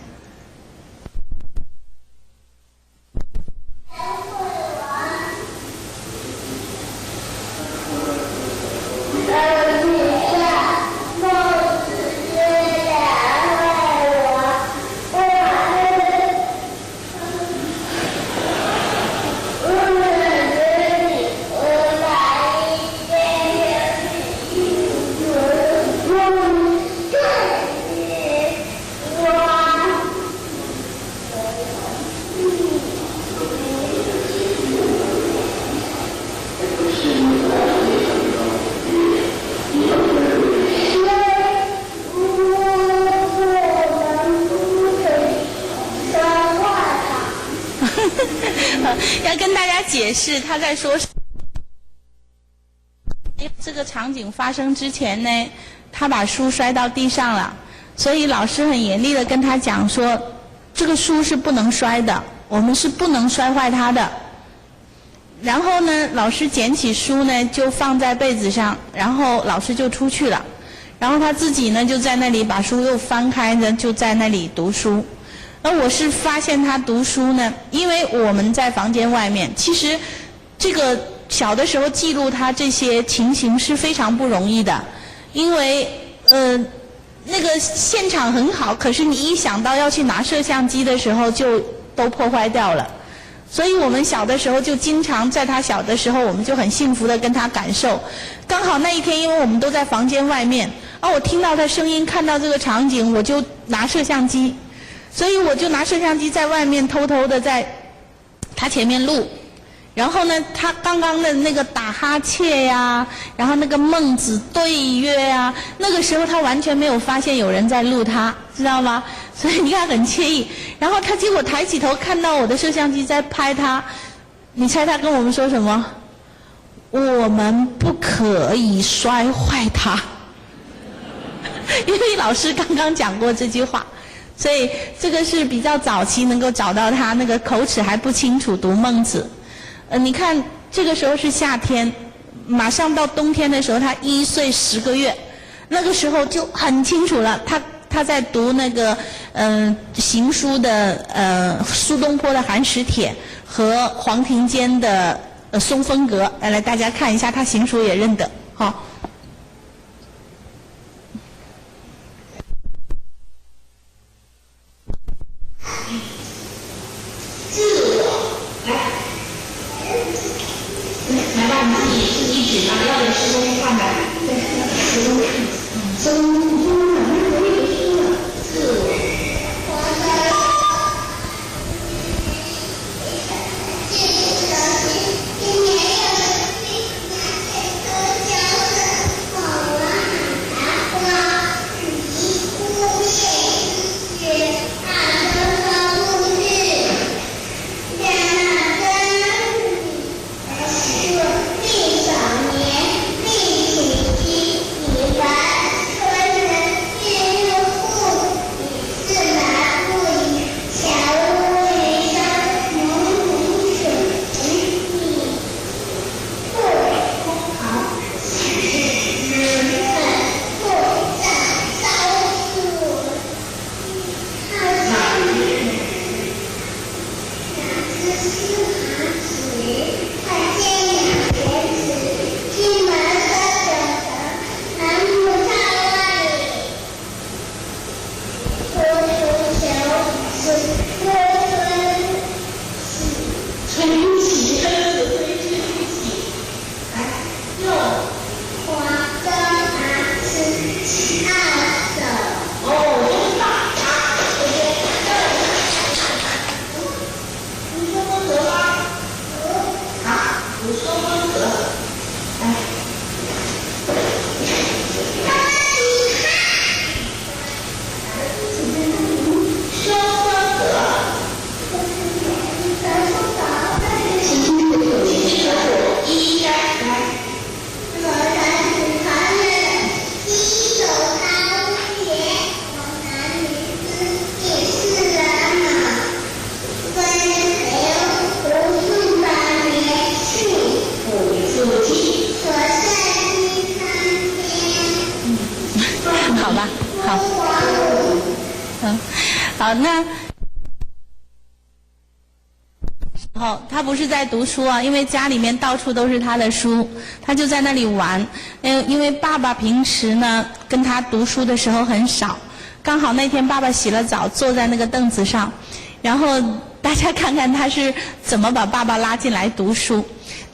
要跟大家解釋，他在說這個場景發生之前呢，他把書摔到地上了，所以老師很嚴厲的跟他講說，這個書是不能摔的，我們是不能摔壞它的。然後呢，老師撿起書呢就放在被子上，然後老師就出去了，然後他自己呢就在那裡把書又翻開呢，就在那裡讀書。而我是發現他讀書呢，因為我們在房間外面，其實這個小的時候記錄他這些情形是非常不容易的，因為那個現場很好，可是你一想到要去拿攝像機的時候，就都破壞掉了。所以我們小的時候就經常在他小的時候，我們就很幸福的跟他感受。剛好那一天，因為我們都在房間外面，啊，我聽到他聲音，看到這個場景，我就拿攝像機。所以我就拿攝像機在外面偷偷的在他前面錄，然後呢，他剛剛的那個打哈欠呀，然後那個孟子對曰啊，那個時候他完全沒有發現有人在錄他，知道嗎？所以你看很愜意。然後他結果抬起頭看到我的攝像機在拍他，你猜他跟我們說什麼？我們不可以摔壞他，因為老師剛剛講過這句話。所以這個是比較早期能夠找到他那個口齒還不清楚讀孟子。你看這個時候是夏天，馬上到冬天的時候，他1歲10個月，那個時候就很清楚了。他在讀那個行書的蘇東坡的《寒食帖》和黃庭堅的《松風閣》。來，大家看一下，他行書也認得，好。自我，來，來吧，你自己指吧，要給師公看的，對，師公看，師公那個書了，自我。好，那好，他不是在读书啊，因为家里面到处都是他的书，他就在那里玩。因为爸爸平时呢跟他读书的时候很少，刚好那天爸爸洗了澡，坐在那个凳子上，然后大家看看他是怎么把爸爸拉进来读书。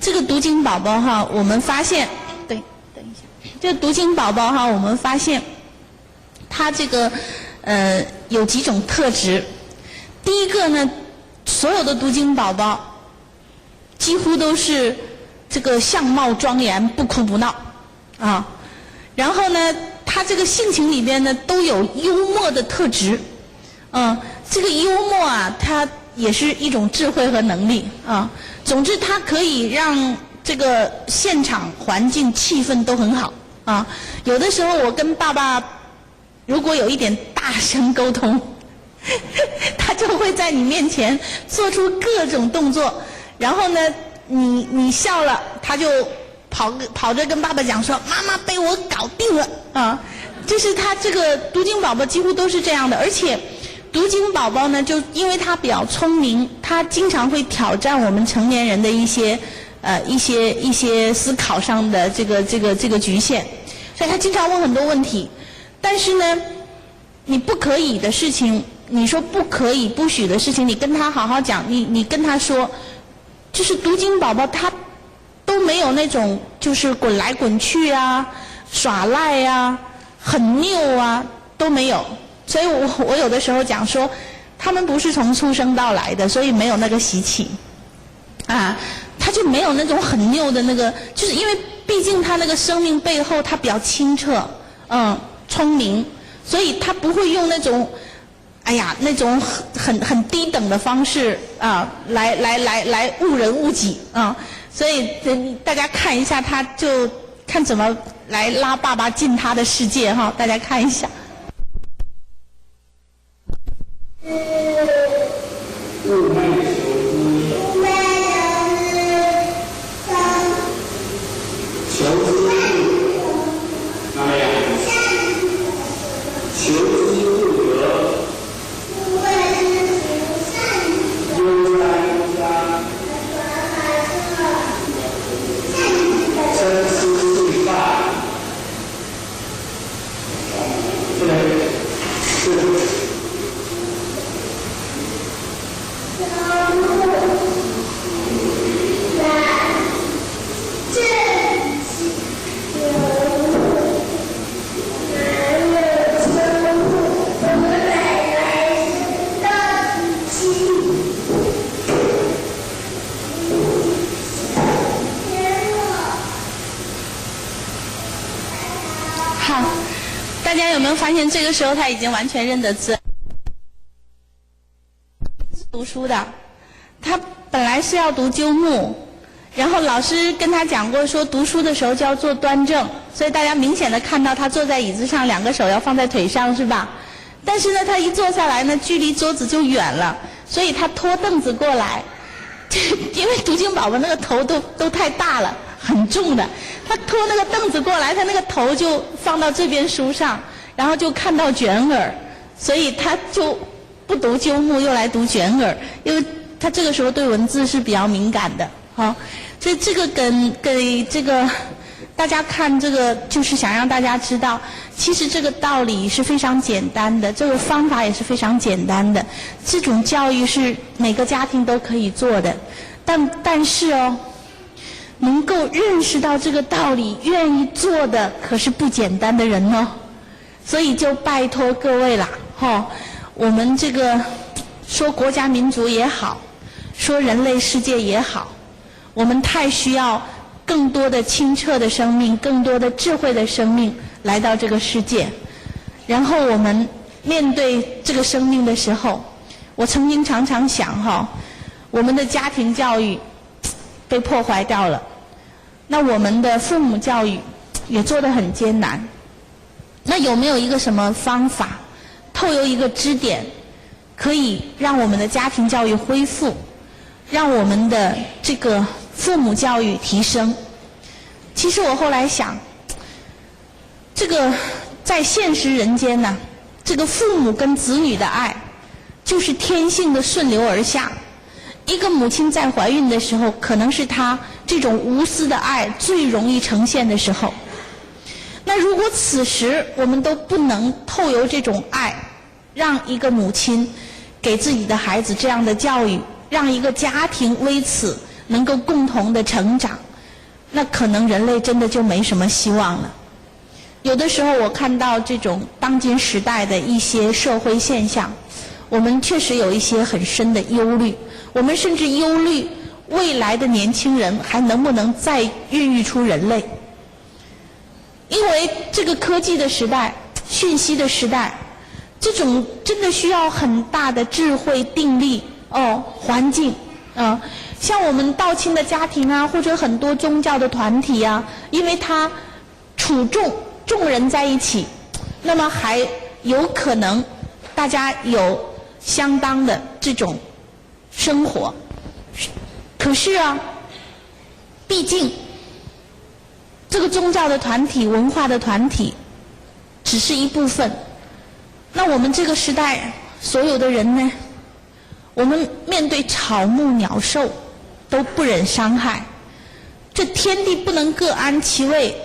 这个读经宝宝哈，我们发现，对，等一下，这个读经宝宝哈，我们发现他这个有几种特质。第一个呢，所有的读经宝宝几乎都是这个相貌庄严、不哭不闹啊。然后呢，他这个性情里边呢都有幽默的特质，这个幽默啊，他也是一种智慧和能力啊。总之，他可以让这个现场环境气氛都很好啊。有的时候我跟爸爸如果有一点大声沟通，他就会在你面前做出各种动作，然后呢，你笑了，他就跑着跟爸爸讲说：“妈妈被我搞定了啊！”就是他这个读经宝宝几乎都是这样的，而且读经宝宝呢，就因为他比较聪明，他经常会挑战我们成年人的一些思考上的这个局限，所以他经常问很多问题。但是呢，你不可以的事情，你说不可以、不许的事情，你跟他好好讲，你跟他说，就是读经宝宝他都没有那种就是滚来滚去啊、耍赖啊、很拗啊都没有。所以我有的时候讲说，他们不是从畜生道来的，所以没有那个习气，啊，他就没有那种很拗的那个，就是因为毕竟他那个生命背后他比较清澈，聪明，所以他不会用那种，哎呀，那种很低等的方式啊，来误人误己啊，所以大家看一下，他就看怎么来拉爸爸进他的世界哈，大家看一下。寤寐求知，寤寐求知不，哪里啊？求知不得，悠哉悠哉，参差荇拜，这个这个。好，大家有没有发现，这个时候他已经完全认得字？读书的，他本来是要读鸠木，然后老师跟他讲过，说读书的时候就要坐端正，所以大家明显的看到他坐在椅子上，两个手要放在腿上，是吧？但是呢，他一坐下来呢，距离桌子就远了，所以他拖凳子过来，因为读经宝宝那个头都太大了，很重的，他拖那个凳子过来，他那个头就放到这边书上，然后就看到卷耳，所以他就不读鸠木，又来读卷耳，因为他这个时候对文字是比较敏感的，好，所以这个跟给这个大家看这个，就是想让大家知道，其实这个道理是非常简单的，这个方法也是非常简单的，这种教育是每个家庭都可以做的，但是哦，能够认识到这个道理、愿意做的，可是不简单的人哦，所以就拜托各位了，哈，我们这个说国家民族也好，说人类世界也好，我们太需要更多的清澈的生命，更多的智慧的生命来到这个世界。然后我们面对这个生命的时候，我曾经常常想哈，我们的家庭教育被破坏掉了，那我们的父母教育也做得很艰难。那有没有一个什么方法，透由一个支点，可以让我们的家庭教育恢复，让我们的这个父母教育提升？其实我后来想，这个在现实人间呢，这个父母跟子女的爱，就是天性的顺流而下。一个母亲在怀孕的时候，可能是她这种无私的爱最容易呈现的时候。那如果此时我们都不能透由这种爱，让一个母亲给自己的孩子这样的教育，让一个家庭为此能够共同的成长，那可能人类真的就没什么希望了。有的时候我看到这种当今时代的一些社会现象，我们确实有一些很深的忧虑。我们甚至忧虑未来的年轻人还能不能再孕育出人类，因为这个科技的时代、讯息的时代，这种真的需要很大的智慧、定力哦，环境啊，像我们道亲的家庭啊，或者很多宗教的团体啊，因为他处众人在一起，那么还有可能大家有相当的这种生活。可是啊，毕竟这个宗教的团体、文化的团体只是一部分。那我们这个时代所有的人呢，我们面对草木鸟兽都不忍伤害，这天地不能各安其位，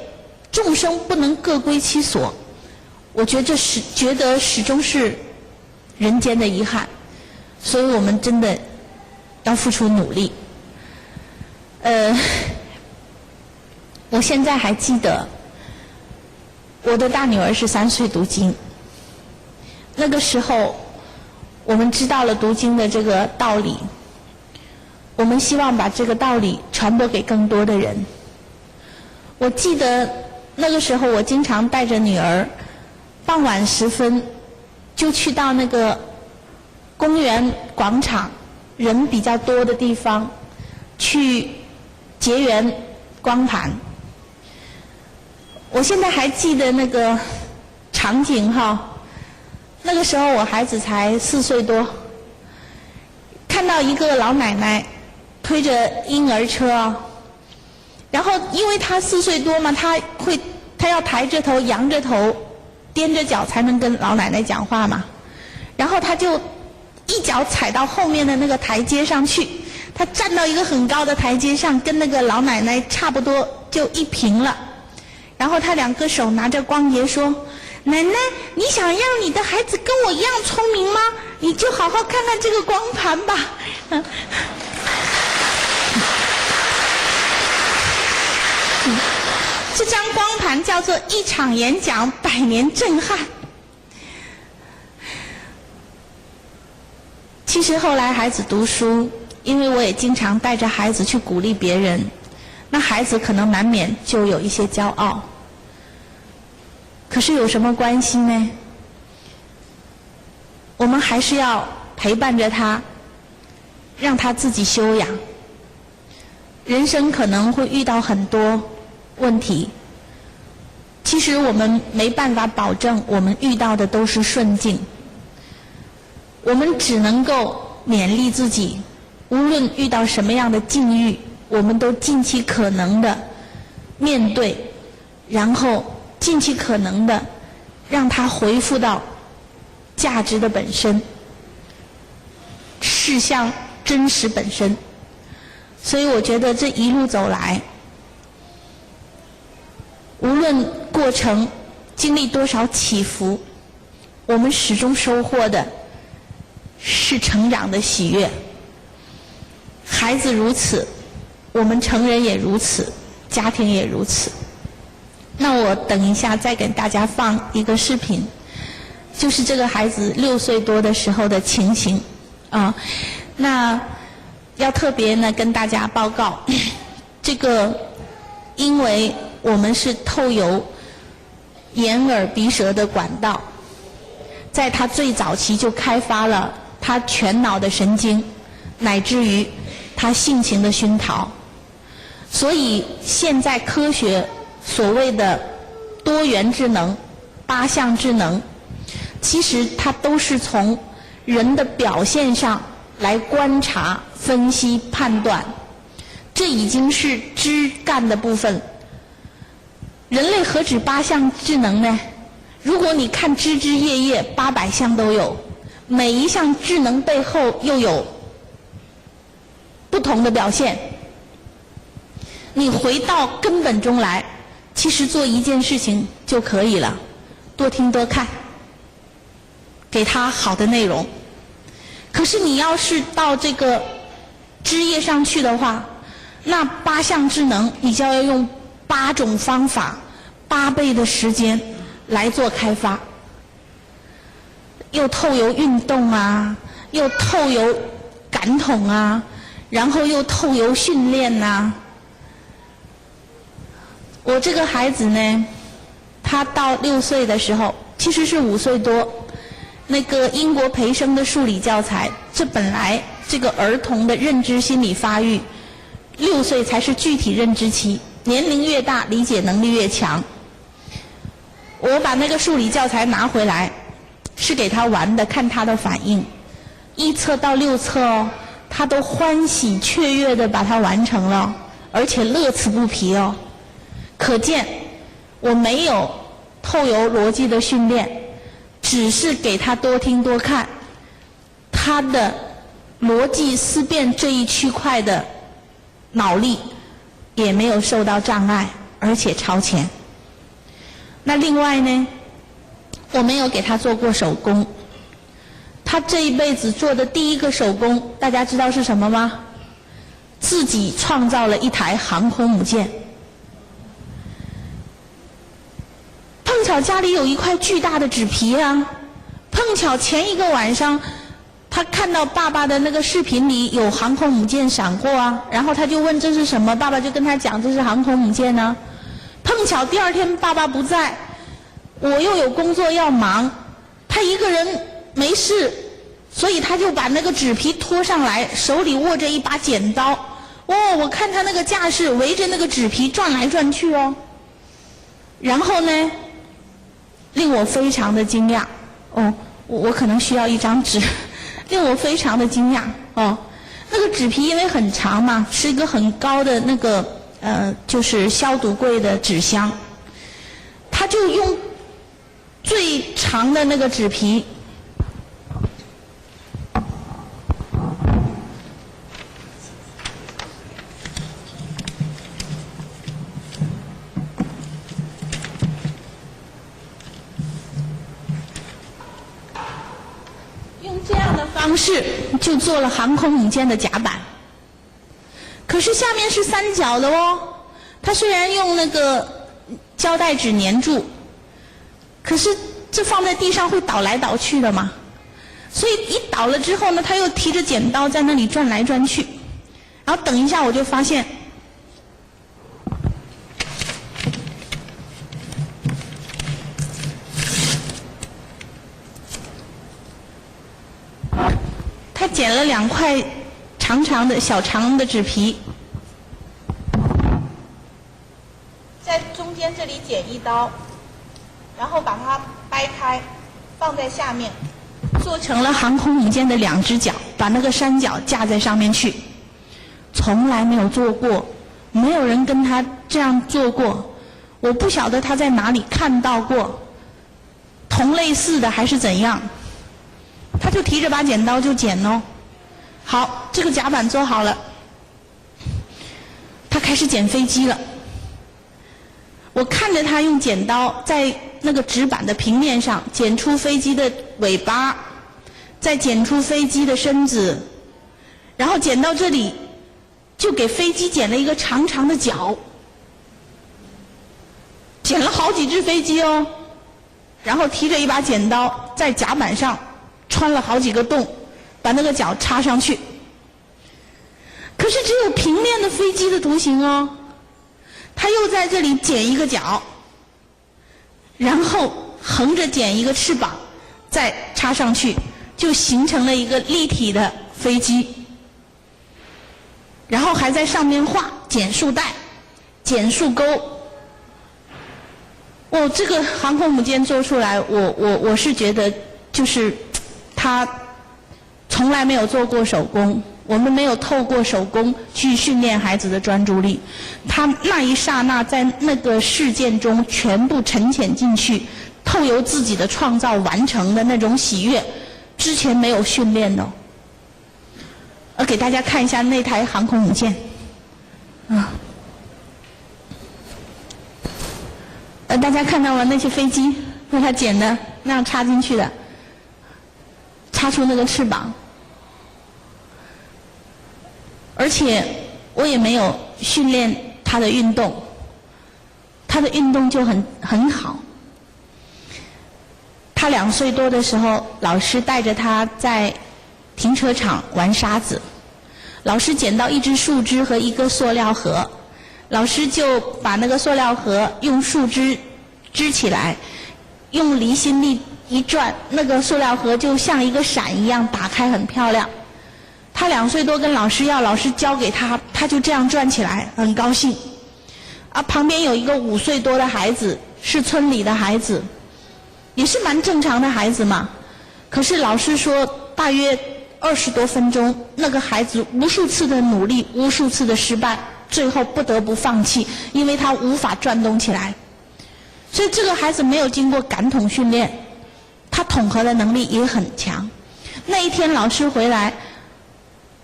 众生不能各归其所，我觉得这是觉得始终是人间的遗憾，所以我们真的要付出努力。我现在还记得，我的大女儿是3岁读经，那个时候我们知道了读经的这个道理，我们希望把这个道理传播给更多的人。我记得那个时候，我经常带着女儿，傍晚时分就去到那个公园广场人比较多的地方去结缘光盘。我现在还记得那个场景哈，那个时候我孩子才4岁多，看到一个老奶奶推着婴儿车，然后因为他4岁多嘛，他要抬着头、仰着头、踮着脚才能跟老奶奶讲话嘛，然后他就一脚踩到后面的那个台阶上去，他站到一个很高的台阶上，跟那个老奶奶差不多就一平了。然后他两个手拿着光碟说：“奶奶，你想让你的孩子跟我一样聪明吗？你就好好看看这个光盘吧。”这张光盘叫做《一场演讲，百年震撼》。其实后来孩子读书，因为我也经常带着孩子去鼓励别人，那孩子可能难免就有一些骄傲。可是有什么关系呢？我们还是要陪伴着他，让他自己修养。人生可能会遇到很多问题，其实我们没办法保证我们遇到的都是顺境，我们只能够勉励自己，无论遇到什么样的境遇，我们都尽其可能的面对，然后尽其可能的让它恢复到价值的本身，事项真实本身。所以我觉得这一路走来，无论过程经历多少起伏，我们始终收获的是成长的喜悦。孩子如此，我们成人也如此，家庭也如此。那我等一下再给大家放一个视频，就是这个孩子6岁多的时候的情形啊。那要特别呢跟大家报告，这个因为我们是透由眼耳鼻舌的管道，在他最早期就开发了他全脑的神经，乃至于他性情的熏陶，所以现在科学所谓的多元智能、八项智能，其实它都是从人的表现上来观察、分析、判断，这已经是枝干的部分。人类何止八项智能呢？如果你看枝枝叶叶，800项都有，每一项智能背后又有不同的表现。你回到根本中来，其实做一件事情就可以了，多听多看，给他好的内容。可是你要是到这个枝叶上去的话，那八项智能你就要用八种方法、8倍的时间来做开发，又透由运动啊，又透由感统啊，然后又透由训练呐。我这个孩子呢，他到6岁的时候，其实是5岁多，那个英国培生的数理教材，这本来这个儿童的认知心理发育，6岁才是具体认知期，年龄越大，理解能力越强。我把那个数理教材拿回来，是给他玩的，看他的反应。1册到6册哦，他都欢喜雀跃的把它完成了，而且乐此不疲哦。可见我没有透由逻辑的训练，只是给他多听多看，他的逻辑思辨这一区块的脑力也没有受到障碍，而且超前。那另外呢，我没有给他做过手工。他这一辈子做的第一个手工，大家知道是什么吗？自己创造了一台航空母舰。碰巧家里有一块巨大的纸皮啊，碰巧前一个晚上，他看到爸爸的那个视频里有航空母舰闪过啊，然后他就问这是什么，爸爸就跟他讲这是航空母舰呢。碰巧第二天爸爸不在，我又有工作要忙，他一个人没事，所以他就把那个纸皮拖上来，手里握着一把剪刀，哦，我看他那个架势，围着那个纸皮转来转去哦。然后呢，令我非常的惊讶，哦，我可能需要一张纸，令我非常的惊讶哦。那个纸皮因为很长嘛，是一个很高的那个就是消毒柜的纸箱，他就用最长的那个纸皮，用这样的方式就做了航空母舰的甲板。可是下面是三角的哦，它虽然用那个胶带纸粘住，可是这放在地上会倒来倒去的嘛，所以一倒了之后呢，他又提着剪刀在那里转来转去，然后等一下我就发现，他剪了2块长长的小长的纸皮，在中间这里剪一刀，然后把它掰开，放在下面，做成了航空母舰的2只脚，把那个三角架在上面去。从来没有做过，没有人跟他这样做过，我不晓得他在哪里看到过同类似的还是怎样。他就提着把剪刀就剪哦。好，这个甲板做好了，他开始剪飞机了。我看着他用剪刀在那个纸板的平面上剪出飞机的尾巴，再剪出飞机的身子，然后剪到这里，就给飞机剪了一个长长的脚，剪了好几只飞机哦，然后提着一把剪刀在甲板上穿了好几个洞，把那个脚插上去。可是只有平面的飞机的图形哦，他又在这里剪一个角，然后横着剪一个翅膀，再插上去，就形成了一个立体的飞机。然后还在上面画减速带、减速钩。哦，这个航空母舰做出来，我是觉得就是他从来没有做过手工，我们没有透过手工去训练孩子的专注力。他那一刹那在那个事件中全部沉潜进去，透由自己的创造完成的那种喜悦，之前没有训练的。我给大家看一下那台航空母舰，啊，大家看到了那些飞机，那他剪的那样插进去的，插出那个翅膀，而且我也没有训练他的运动，他的运动就很好。他2岁多的时候，老师带着他在停车场玩沙子，老师捡到一只树枝和一个塑料盒，老师就把那个塑料盒用树枝支起来，用离心力一转，那个塑料盒就像一个伞一样打开，很漂亮。他两岁多跟老师要，老师教给他，他就这样转起来，很高兴。啊，旁边有一个5岁多的孩子，是村里的孩子，也是蛮正常的孩子嘛。可是老师说，大约20多分钟，那个孩子无数次的努力，无数次的失败，最后不得不放弃，因为他无法转动起来。所以这个孩子没有经过感统训练，他统合的能力也很强。那一天老师回来，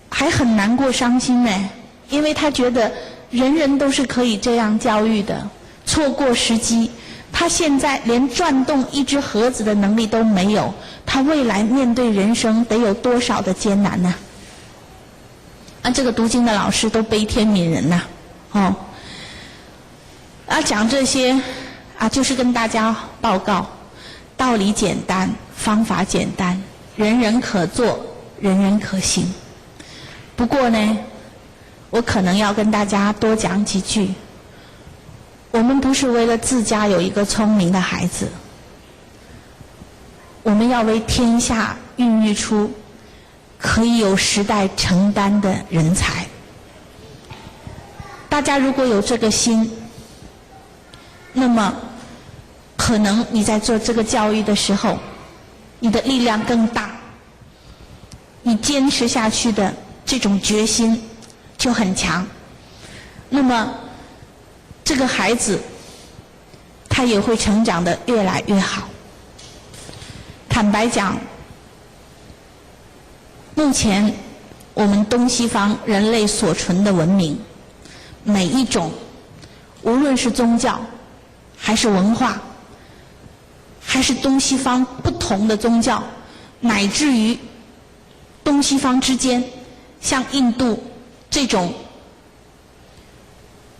还很难过、伤心呢，因为他觉得人人都是可以这样教育的，错过时机，他现在连转动一只盒子的能力都没有，他未来面对人生得有多少的艰难呢？啊，这个读经的老师都悲天悯人呐，哦，啊，讲这些啊，就是跟大家报告，道理简单，方法简单，人人可做，人人可行。不过呢，我可能要跟大家多讲几句。我们不是为了自家有一个聪明的孩子，我们要为天下孕育出可以有时代承担的人才。大家如果有这个心，那么可能你在做这个教育的时候，你的力量更大，你坚持下去的这种决心就很强。那么这个孩子，他也会成长得越来越好。坦白讲，目前我们东西方人类所存的文明，每一种，无论是宗教，还是文化，还是东西方不同的宗教，乃至于东西方之间，像印度这种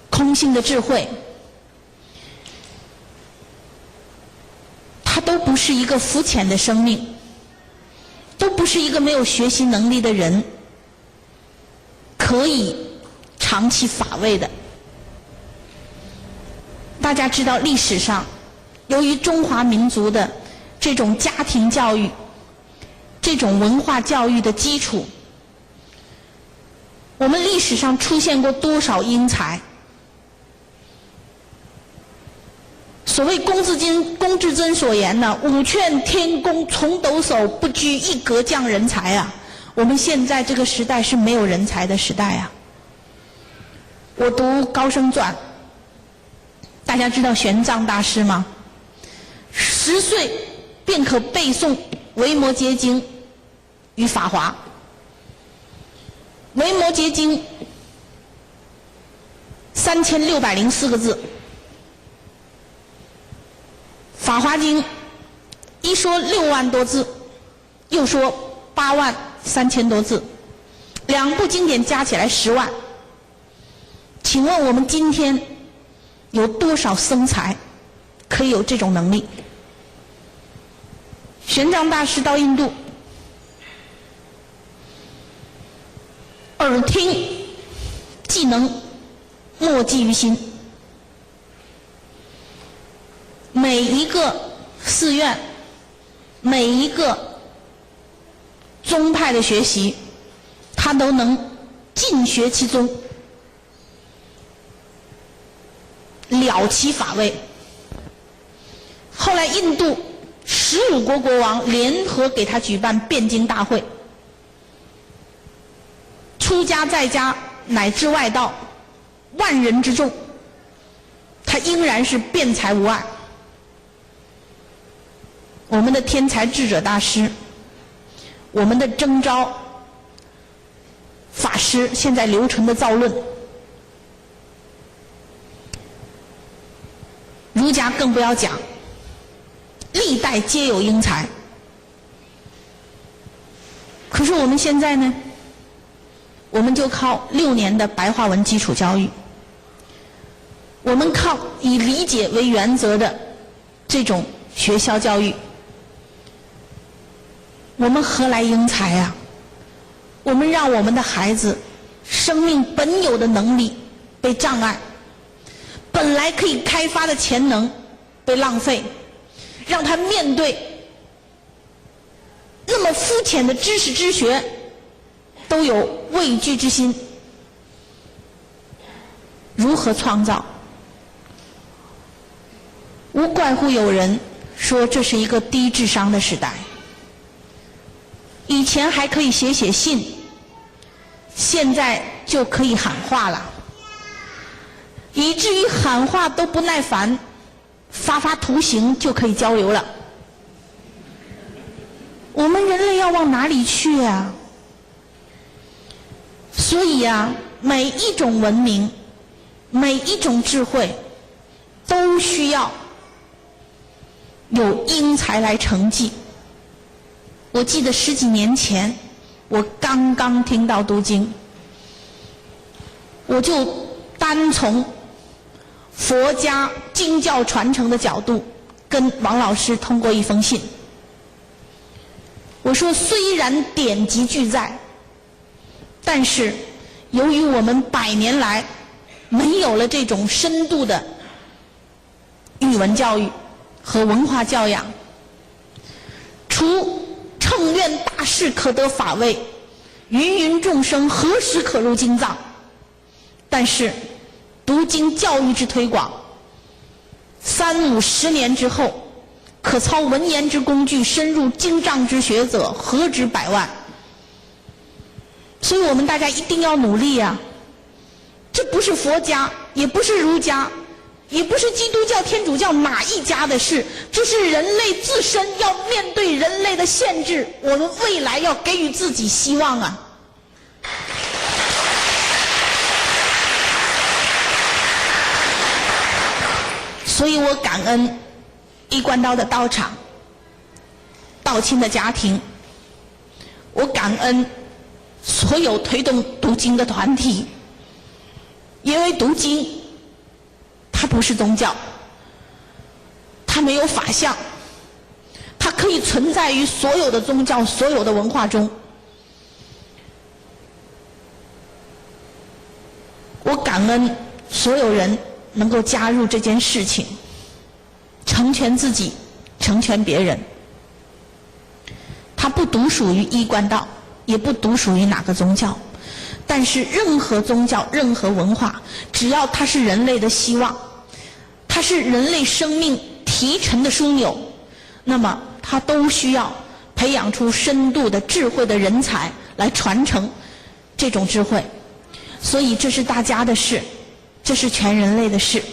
空性的智慧，它都不是一个肤浅的生命，都不是一个没有学习能力的人可以长期法味的。大家知道，历史上由于中华民族的这种家庭教育、这种文化教育的基础，我们历史上出现过多少英才？所谓龚自珍所言呢，“五劝天公重抖擞，不拘一格降人才”啊！我们现在这个时代是没有人才的时代啊！我读《高僧传》，大家知道玄奘大师吗？10岁便可背诵《维摩诘经》与《法华》。《维摩诘经》3604个字。《法华经》一说6万多字，又说8.3万多字，两部经典加起来10万。请问我们今天有多少僧才可以有这种能力？玄奘大师到印度，耳听即能默记于心。每一个寺院，每一个宗派的学习，他都能尽学其宗，了其法味。后来，印度15国国王联合给他举办辩经大会，出家在家乃至外道，万人之众，他仍然是辩才无碍。我们的天才智者大师，我们的征召法师现在留存的造论，儒家更不要讲，历代皆有英才。可是我们现在呢，我们就靠6年的白话文基础教育，我们靠以理解为原则的这种学校教育，我们何来英才啊？我们让我们的孩子生命本有的能力被障碍，本来可以开发的潜能被浪费，让他面对那么肤浅的知识之学，都有畏惧之心。如何创造？无怪乎有人说这是一个低智商的时代。以前还可以写写信，现在就可以喊话了，以至于喊话都不耐烦，发发图形就可以交流了。我们人类要往哪里去啊？所以啊，每一种文明，每一种智慧，都需要有英才来承继。我记得十几年前，我刚刚听到读经，我就单从佛家经教传承的角度，跟王老师通过一封信。我说，虽然典籍俱在，但是由于我们百年来没有了这种深度的语文教育和文化教养，除乘愿大士可得法位，芸芸众生何时可入经藏？但是读经教育之推广，三五十年之后，可操文言之工具，深入经藏之学者，何止百万？所以我们大家一定要努力啊！这不是佛家，也不是儒家，也不是基督教、天主教哪一家的事，这是人类自身要面对人类的限制，我们未来要给予自己希望啊！所以我感恩一贯道的道场、道亲的家庭，我感恩所有推动读经的团体，因为读经它不是宗教，它没有法相，它可以存在于所有的宗教、所有的文化中。我感恩所有人能够加入这件事情，成全自己，成全别人。它不独属于一贯道，也不独属于哪个宗教，但是任何宗教、任何文化，只要它是人类的希望，它是人类生命提成的枢纽，那么它都需要培养出深度的智慧的人才来传承这种智慧。所以这是大家的事，这是全人类的事，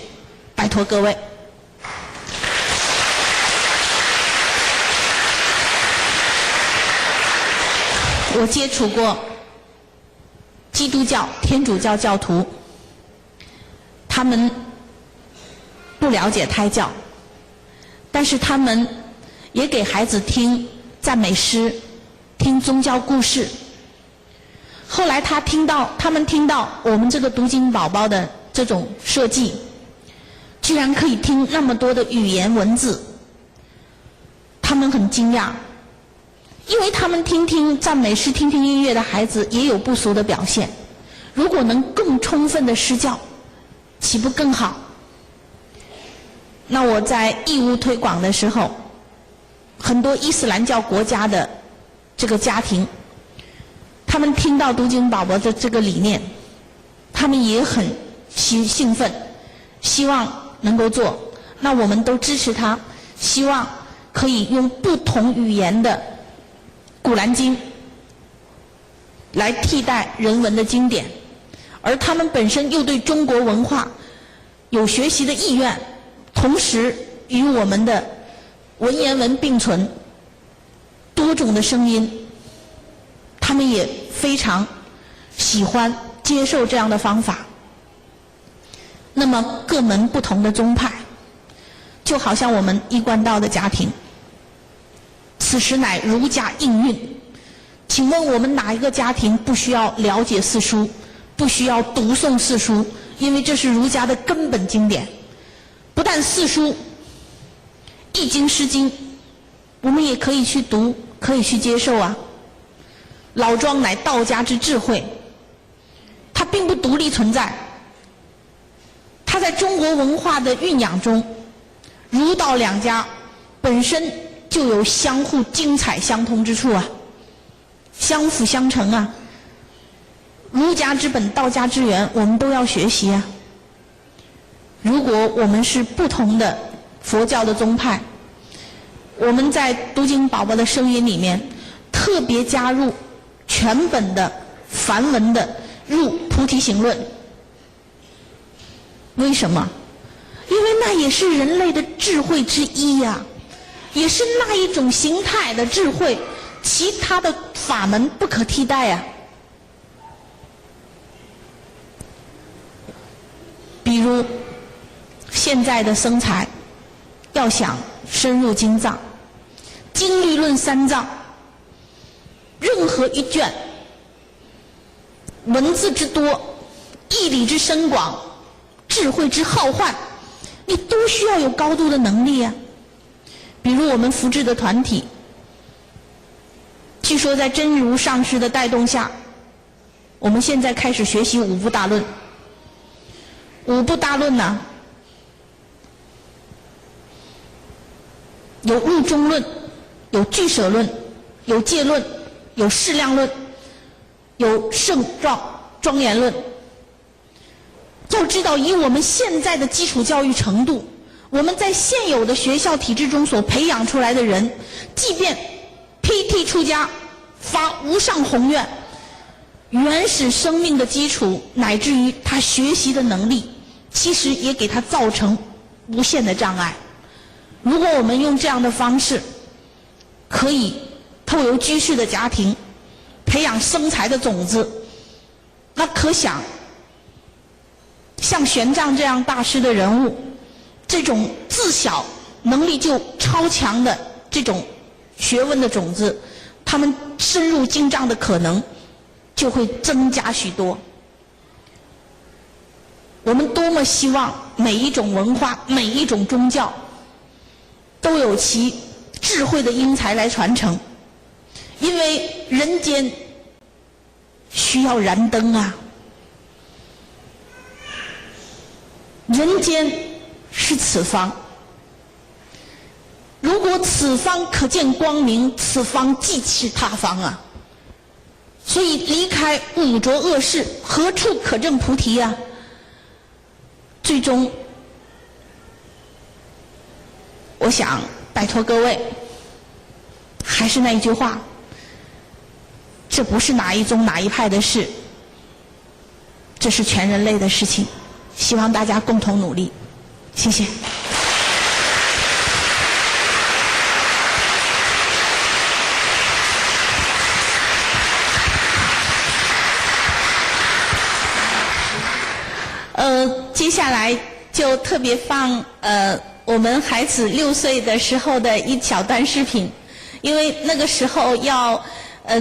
拜托各位。我接触过基督教、天主教教徒，他们不了解胎教，但是他们也给孩子听赞美诗，听宗教故事。后来他们听到我们这个读经宝宝的这种设计，居然可以听那么多的语言文字，他们很惊讶。因为他们听听赞美诗、听听音乐的孩子也有不俗的表现，如果能更充分的施教，岂不更好？那我在义务推广的时候，很多伊斯兰教国家的这个家庭，他们听到读经宝宝的这个理念，他们也很兴奋，希望能够做。那我们都支持他，希望可以用不同语言的古兰经来替代人文的经典，而他们本身又对中国文化有学习的意愿，同时与我们的文言文并存，多种的声音。他们也非常喜欢接受这样的方法。那么各门不同的宗派，就好像我们一贯道的家庭，此时乃儒家应运。请问我们哪一个家庭不需要了解四书，不需要读诵四书？因为这是儒家的根本经典。不但四书、易经、诗经，我们也可以去读，可以去接受啊。老庄乃道家之智慧，它并不独立存在。它在中国文化的蕴养中，儒道两家本身就有相互精彩相通之处啊，相辅相成啊。儒家之本，道家之源，我们都要学习啊。如果我们是不同的佛教的宗派，我们在读经宝宝的声音里面特别加入全本的梵文的入菩提行论。为什么？因为那也是人类的智慧之一呀，也是那一种形态的智慧，其他的法门不可替代呀。比如现在的僧才，要想深入经藏，经律论三藏，任何一卷，文字之多，义理之深广，智慧之浩瀚，你都需要有高度的能力啊。比如我们福智的团体，据说在真如上师的带动下，我们现在开始学习五部大论。五部大论呢，有入中论，有俱舍论，有戒论，有释量论，有圣状庄严论。要知道，以我们现在的基础教育程度，我们在现有的学校体制中所培养出来的人，即便披剃出家，发无上宏愿，原始生命的基础乃至于他学习的能力，其实也给他造成无限的障碍。如果我们用这样的方式，可以透由居士的家庭培养生财的种子，那可想像玄奘这样大师的人物，这种自小能力就超强的这种学问的种子，他们深入经藏的可能就会增加许多。我们多么希望每一种文化、每一种宗教都有其智慧的英才来传承，因为人间需要燃灯啊！人间是此方，如果此方可见光明，此方即是他方啊！所以离开五浊恶世，何处可证菩提啊？最终，我想拜托各位，还是那一句话，这不是哪一宗哪一派的事，这是全人类的事情，希望大家共同努力，谢谢。接下来就特别放我们孩子6岁的时候的一小段视频，因为那个时候要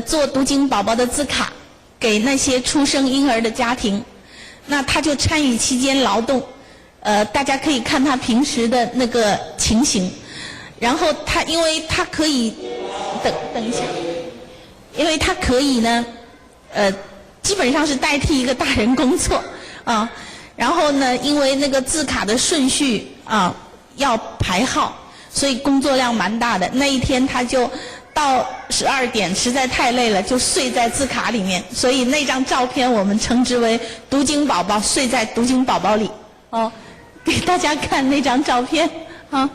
做读经宝宝的字卡给那些出生婴儿的家庭，那他就参与期间劳动，大家可以看他平时的那个情形，然后他因为他可以等等一下，因为他可以呢，基本上是代替一个大人工作啊。然后呢，因为那个字卡的顺序啊要排号，所以工作量蛮大的。那一天他就到12点，实在太累了，就睡在字卡里面。所以那张照片我们称之为“读经宝宝睡在读经宝宝里”。哦，给大家看那张照片啊。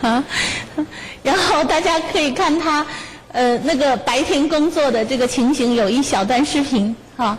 啊，然后大家可以看他。那个白天工作的这个情形，有一小段视频，哈。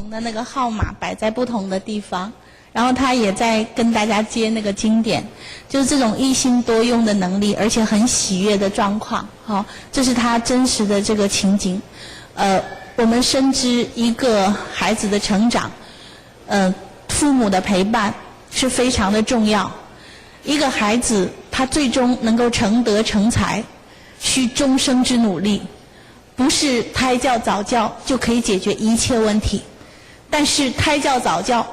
同的那个号码摆在不同的地方，然后他也在跟大家接那个经典，就是这种一心多用的能力，而且很喜悦的状况，好，这是他真实的这个情景。我们深知一个孩子的成长，父母的陪伴是非常的重要。一个孩子他最终能够成德成才，需终生之努力，不是胎教早教就可以解决一切问题，但是胎教早教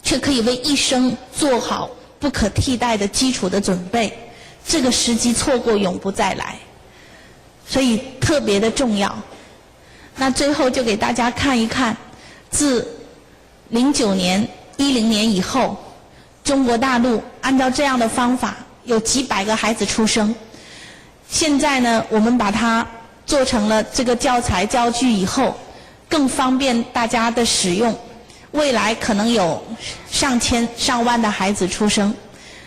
却可以为一生做好不可替代的基础的准备。这个时机错过永不再来，所以特别的重要。那最后就给大家看一看，自09年、10年以后，中国大陆按照这样的方法，有几百个孩子出生。现在呢，我们把它做成了这个教材教具以后，更方便大家的使用。未来可能有上千上万的孩子出生，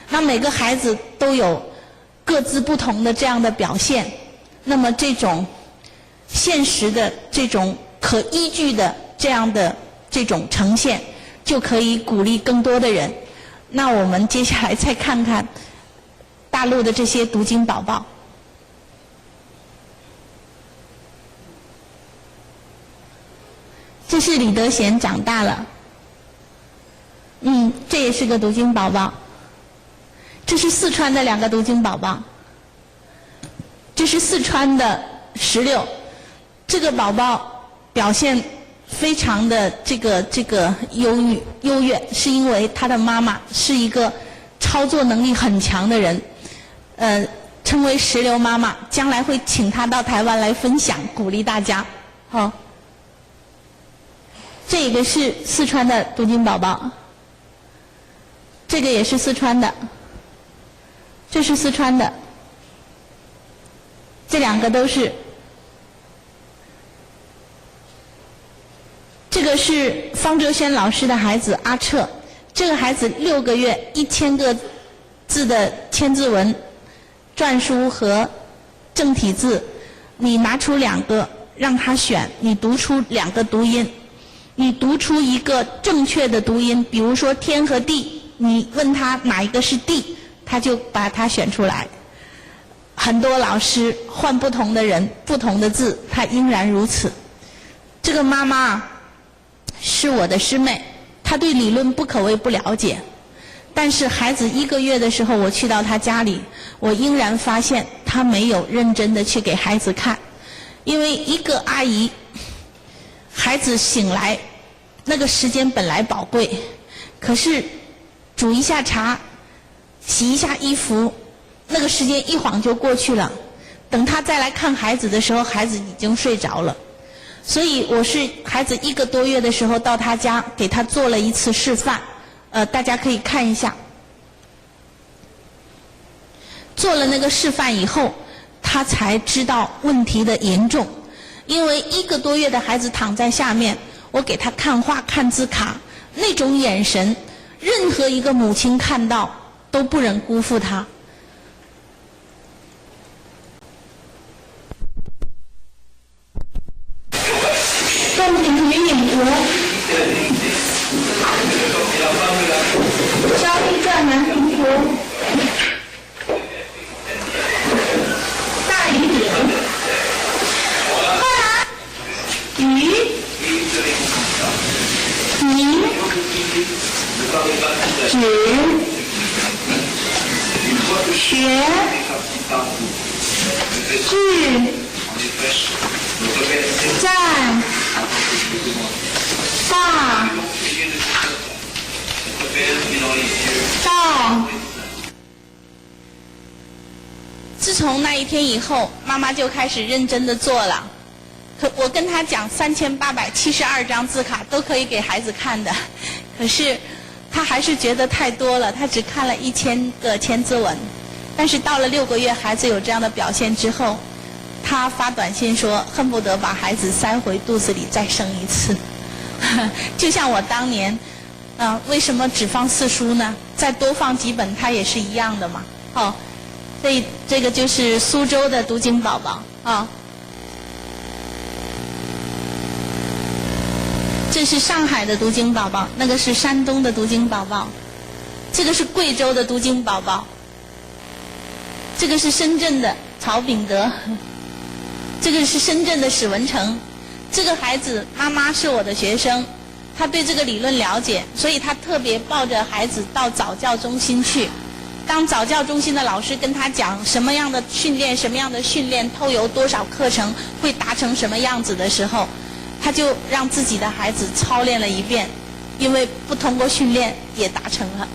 那每个孩子都有各自不同的这样的表现。那么这种现实的这种可依据的这样的这种呈现，就可以鼓励更多的人。那我们接下来再看看大陆的这些读经宝宝。这是李德贤长大了，这也是个读经宝宝。这是四川的两个读经宝宝，这是四川的16，这个宝宝表现非常的这个优越，是因为他的妈妈是一个操作能力很强的人，称为石榴妈妈，将来会请他到台湾来分享，鼓励大家。好，这个是四川的读经宝宝，这个也是四川的，这是四川的，这两个都是。这个是方哲轩老师的孩子阿彻，这个孩子6个月1000个字的千字文、篆书和正体字，你拿出两个让他选，你读出两个读音，你读出一个正确的读音，比如说天和地，你问他哪一个是地，他就把它选出来。很多老师换不同的人，不同的字，他依然如此。这个妈妈是我的师妹，她对理论不可谓不了解，但是孩子1个月的时候，我去到她家里，我依然发现她没有认真的去给孩子看，因为一个阿姨，孩子醒来，那个时间本来宝贵，可是煮一下茶，洗一下衣服，那个时间一晃就过去了，等她再来看孩子的时候，孩子已经睡着了。所以我是孩子1个多月的时候到他家给他做了一次示范，大家可以看一下。做了那个示范以后，他才知道问题的严重。因为1个多月的孩子躺在下面，我给他看画看字卡，那种眼神，任何一个母亲看到都不忍辜负他。洞庭云影图，萧翼传南屏图，大盂鼎，鱼，明，指，学，智，战，大，道。自从那一天以后，妈妈就开始认真的做了。可我跟她讲，3872张字卡都可以给孩子看的，可是她还是觉得太多了，她只看了1000个千字文。但是到了6个月，孩子有这样的表现之后，她发短信说，恨不得把孩子塞回肚子里再生一次。就像我当年，为什么只放四书呢？再多放几本，它也是一样的嘛。哦，所以这个就是苏州的读经宝宝啊。这是上海的读经宝宝，那个是山东的读经宝宝，这个是贵州的读经宝宝，这个是深圳的曹炳德，这个是深圳的史文成。这个孩子妈妈是我的学生，他对这个理论了解，所以他特别抱着孩子到早教中心去。当早教中心的老师跟他讲什么样的训练、什么样的训练，透由多少课程会达成什么样子的时候，他就让自己的孩子操练了一遍，因为不通过训练也达成了，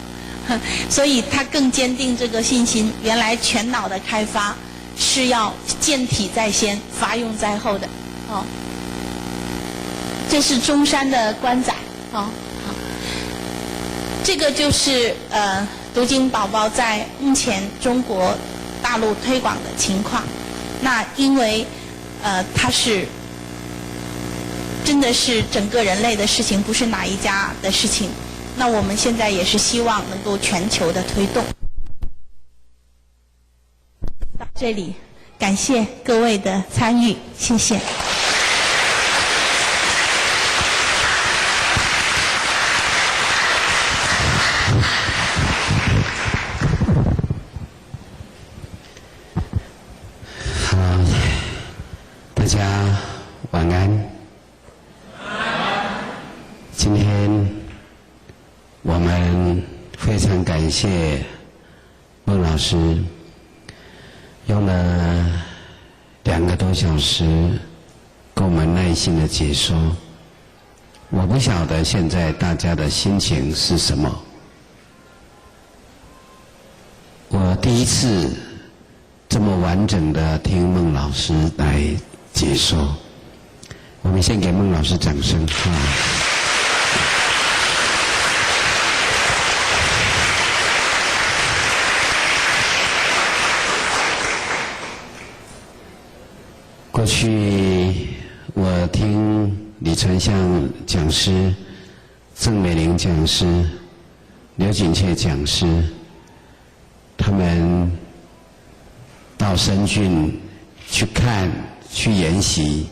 所以他更坚定这个信心。原来全脑的开发是要健体在先，发用在后的。哦，这是中山的官仔。哦，好，这个就是读经宝宝在目前中国大陆推广的情况。那因为它是真的是整个人类的事情，不是哪一家的事情。那我们现在也是希望能够全球的推动。到这里，感谢各位的参与，谢谢。好，大家晚安。今天我们非常感谢孟老师用了2个多小时跟我们耐心的解说。我不晓得现在大家的心情是什么。我第一次这么完整的听孟老师来解说，我们先给孟老师掌声哈。过去我听李传相讲师、郑美玲讲师、刘景切讲师，他们到深圳去看、去研习，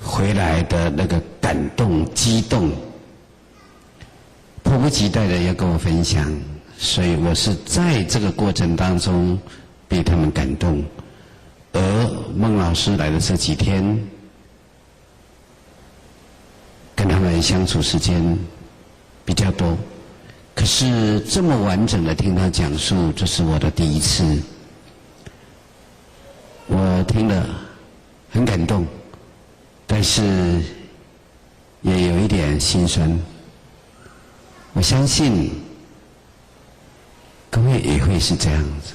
回来的那个感动、激动，迫不及待的要跟我分享，所以我是在这个过程当中被他们感动。而孟老师来的这几天，跟他们相处时间比较多，可是这么完整的听他讲述，这是我的第一次。我听了很感动，但是也有一点心酸。我相信各位也会是这样子，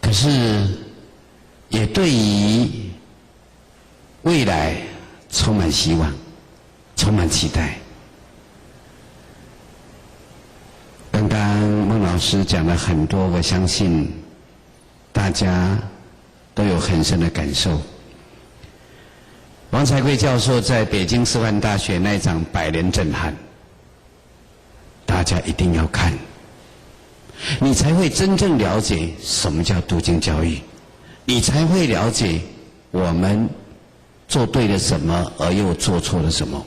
可是也对于未来充满希望，充满期待。刚刚孟老师讲了很多，我相信大家都有很深的感受。王才贵教授在北京师范大学那一场百年震撼，大家一定要看，你才会真正了解什么叫读经教育，你才会了解我们做对了什么，而又做错了什么。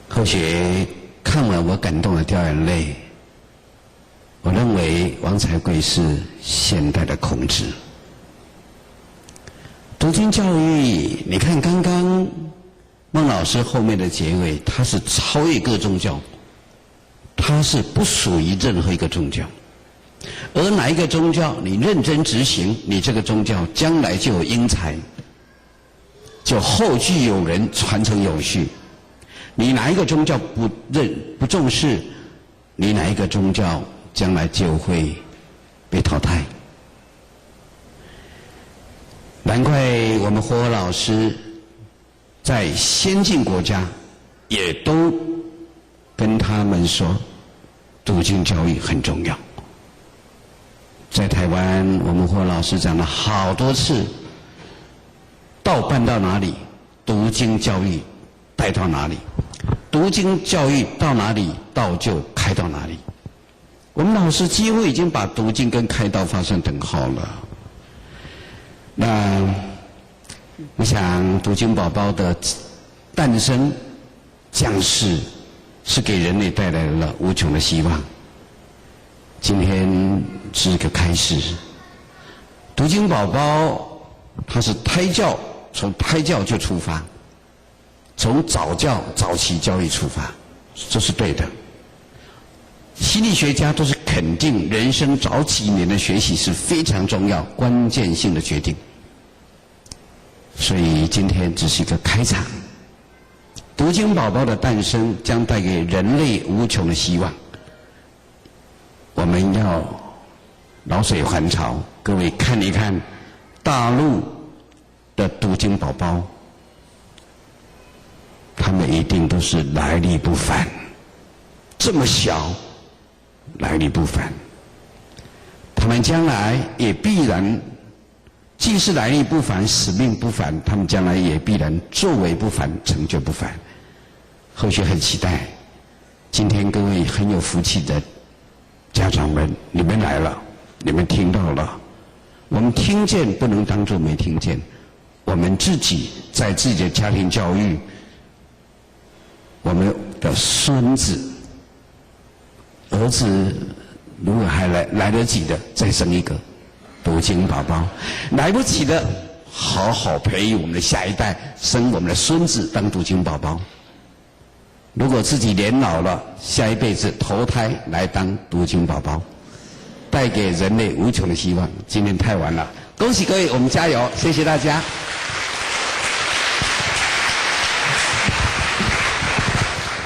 后学看完我感动的掉眼泪。我认为王才贵是现代的孔子。读经教育，你看刚刚孟老师后面的结尾，他是超越各宗教，他是不属于任何一个宗教。而哪一个宗教你认真执行，你这个宗教将来就有英才，就后继有人，传承有序。你哪一个宗教不认不重视，你哪一个宗教将来就会被淘汰。难怪我们活老师在先进国家也都跟他们说，读经教育很重要。在台湾，我们霍老师讲了好多次，道办到哪里，读经教育带到哪里，读经教育到哪里，道就开到哪里。我们老师几乎已经把读经跟开道发生等号了。那我想讀經寶寶的誕生降世，是給人類帶來了無窮的希望。今天是一個開始。讀經寶寶，它是胎教，從胎教就出發，從早教、早期教育出發，這是對的。心理學家都是肯定人生早幾年的學習是非常重要、關鍵性的決定。所以今天只是一個開場。讀經寶寶的誕生將帶給人類無窮的希望。我們要老水還潮，各位看一看大陸的讀經寶寶，他們一定都是來歷不凡，這麼小，來歷不凡。他們將來也必然，既是來歷不凡、使命不凡，他們將來也必然作為不凡、成就不凡。後續很期待，今天各位很有福氣的家長們，你們來了，你們聽到了，我們聽見不能當作沒聽見，我們自己在自己的家庭教育，我們的孫子、兒子，如果還來得及的，再生一個讀經寶寶；來不及的，好好培育我們的下一代，生我們的孫子當讀經寶寶。如果自己年老了，下一輩子投胎來當讀經寶寶，帶給人類無窮的希望。今天太晚了，恭喜各位，我們加油，謝謝大家。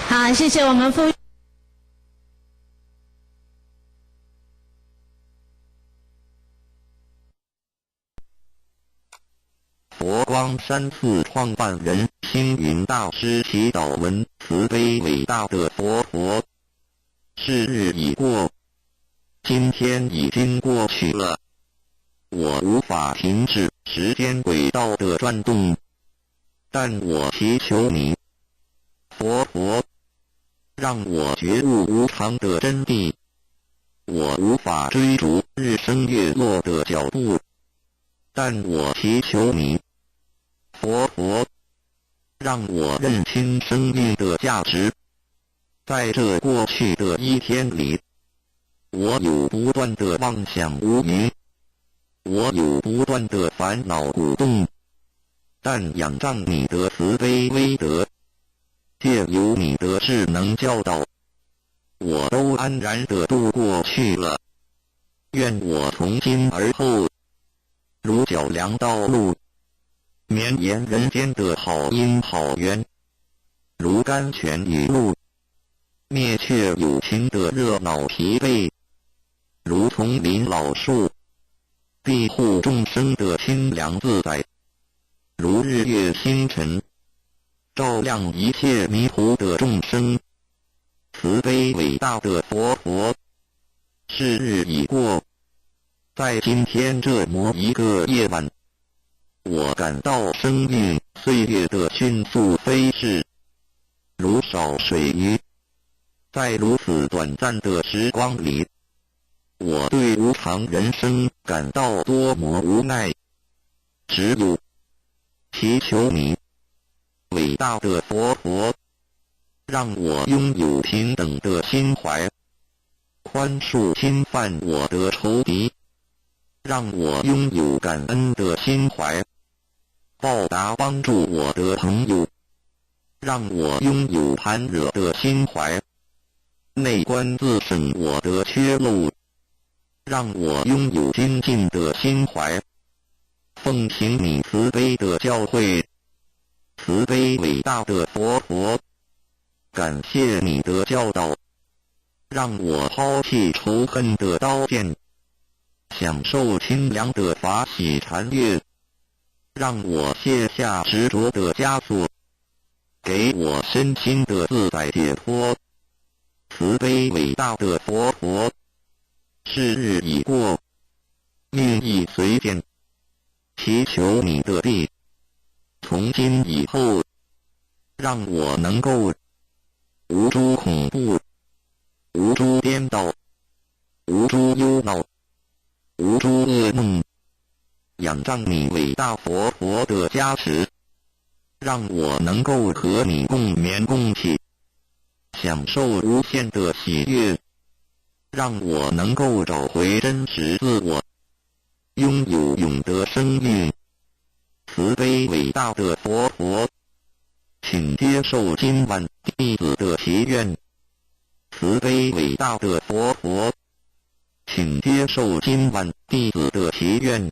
好，謝謝我們副。佛光山寺創辦人星雲大師祈禱文：慈悲偉大的佛陀，是日已過，今天已經過去了，我無法停止時間軌道的轉動，但我祈求你，佛陀，讓我覺悟無常的真諦。我無法追逐日升月落的腳步，但我祈求你，佛陀，讓我認清生命的價值。在這過去的一天裡，我有不斷的妄想無明，我有不斷的煩惱鼓動，但仰仗你的慈悲威德，借由你的智能教導，我都安然的度過去了。願我從今而後，如腳量道路，綿延人間的好因好緣，如甘泉雨露，滅卻有情的熱惱疲憊，如叢林老樹，庇護眾生的清涼自在，如日月星辰，照亮一切迷途的眾生。慈悲偉大的佛陀，是日已過，在今天這麼一個夜晚，我感到生命歲月的迅速飛逝，如少水魚。在如此短暫的時光裡，我對無常人生感到多麼無奈。只有祈求你，偉大的佛陀，讓我擁有平等的心懷，寬恕侵犯我的仇敵，讓我擁有感恩的心懷，報答幫助我的朋友，讓我擁有般若的心懷，內觀自省我的缺漏，讓我擁有精進的心懷，奉行你慈悲的教誨，慈悲偉大的佛陀，感謝你的教導，讓我拋棄仇恨的刀劍，享受清涼的法喜禪悅，讓我卸下執着的枷鎖，給我身心的自在解脫。慈悲偉大的佛陀，是日已過，命亦隨見，祈求你的庇，從今以後，讓我能夠無諸恐怖，無諸顛倒，無諸憂惱，無諸噩夢，仰仗你伟大佛陀的加持，让我能够和你共眠共起，享受无限的喜悦，让我能够找回真实自我，拥有永得生命。慈悲伟大的佛陀，请接受今晚弟子的祈愿。慈悲伟大的佛陀，请接受今晚弟子的祈愿。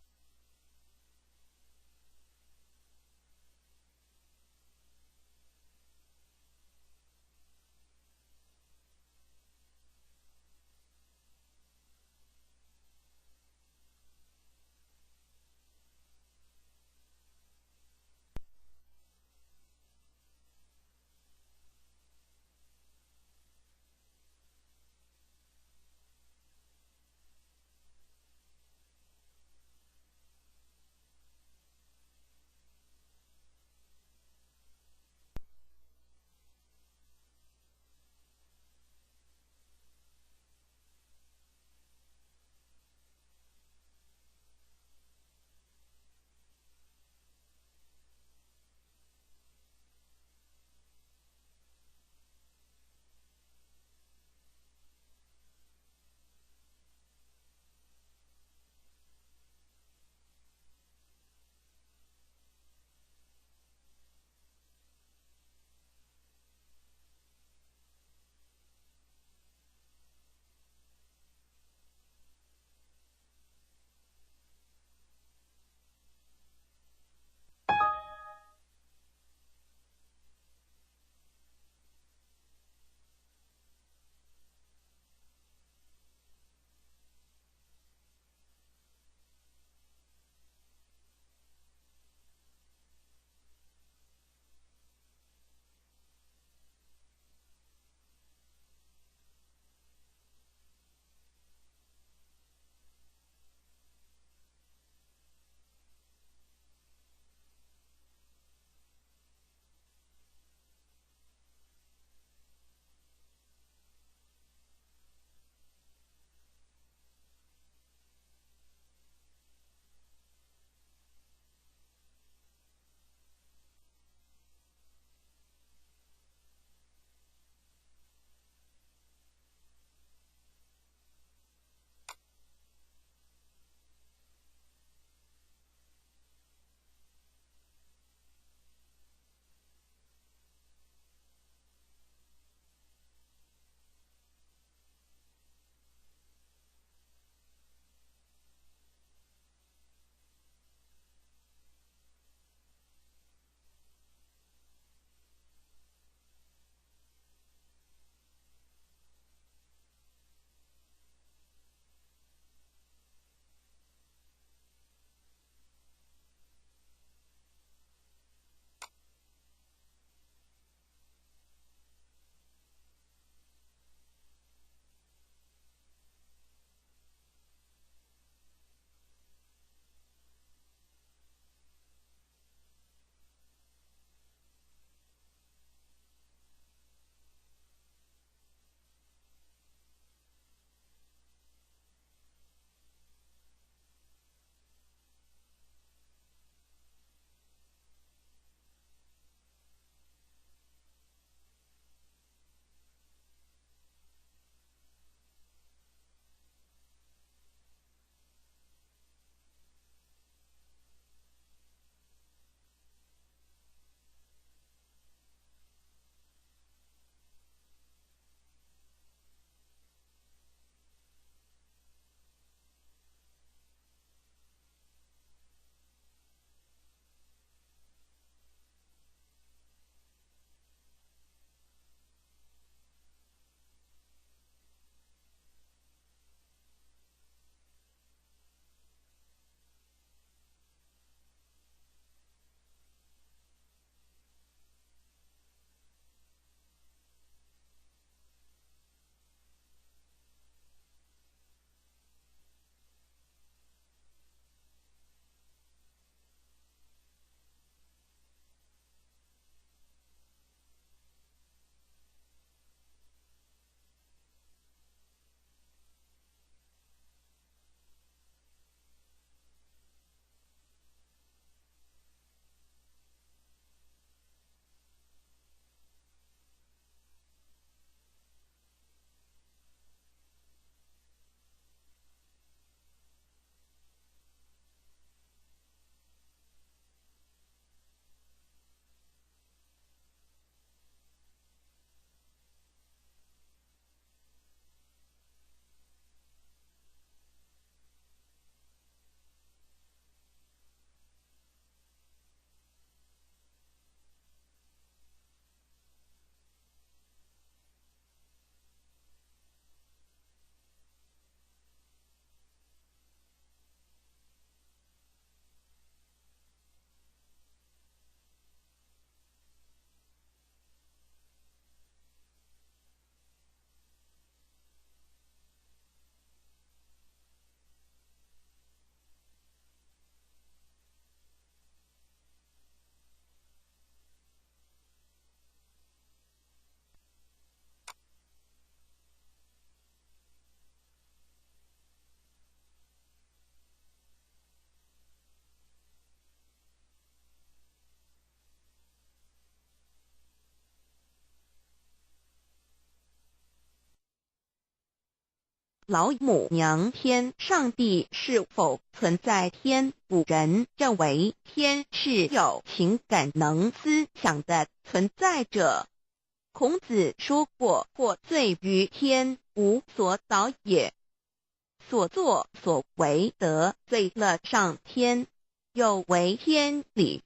老母娘天上帝是否存在天？古人认为天是有情感能思想的存在者。孔子说过：“获罪于天，无所导也。”所作所为得罪了上天，有违天理，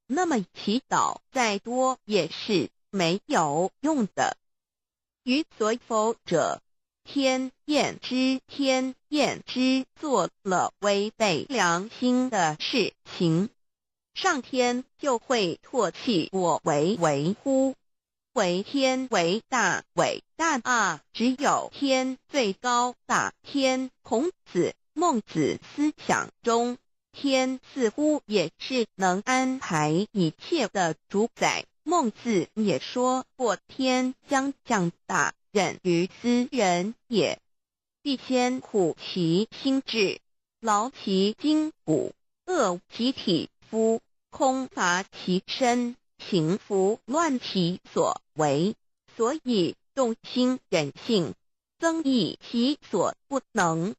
那么祈祷再多也是没有用的。于所否者，天厌之，天厌之做了违背良心的事情，上天就会唾弃我为为乎？为天为大，伟大啊！只有天最高大。天，孔子、孟子思想中，天似乎也是能安排一切的主宰。孟子也说过：“天将降大任于斯人也，必先苦其心志，劳其筋骨，饿其体肤，空乏其身，行拂乱其所为。所以动心忍性，增益其所不能。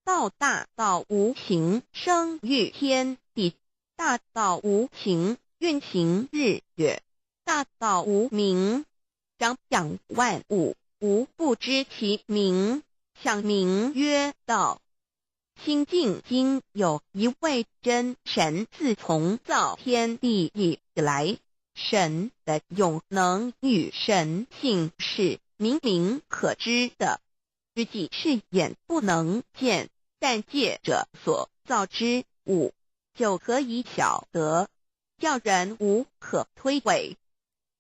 道大道无形，生于天地；大道无形，运行日月。大道无名，长养万物，无不知其名，想名曰道。”清净经有一位真神，自从造天地以来，神的永能与神性是明明可知的，实际是眼不能见，但借着所造之物，就可以晓得，叫人无可推诿。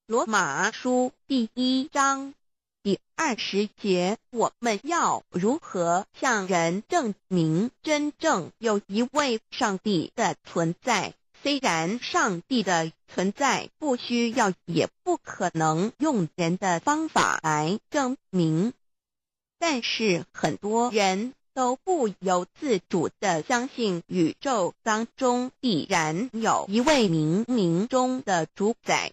罗马书第1章第20节，我们要如何向人证明真正有一位上帝的存在？虽然上帝的存在不需要，也不可能用人的方法来证明，但是很多人都不由自主地相信宇宙当中必然有一位冥冥中的主宰。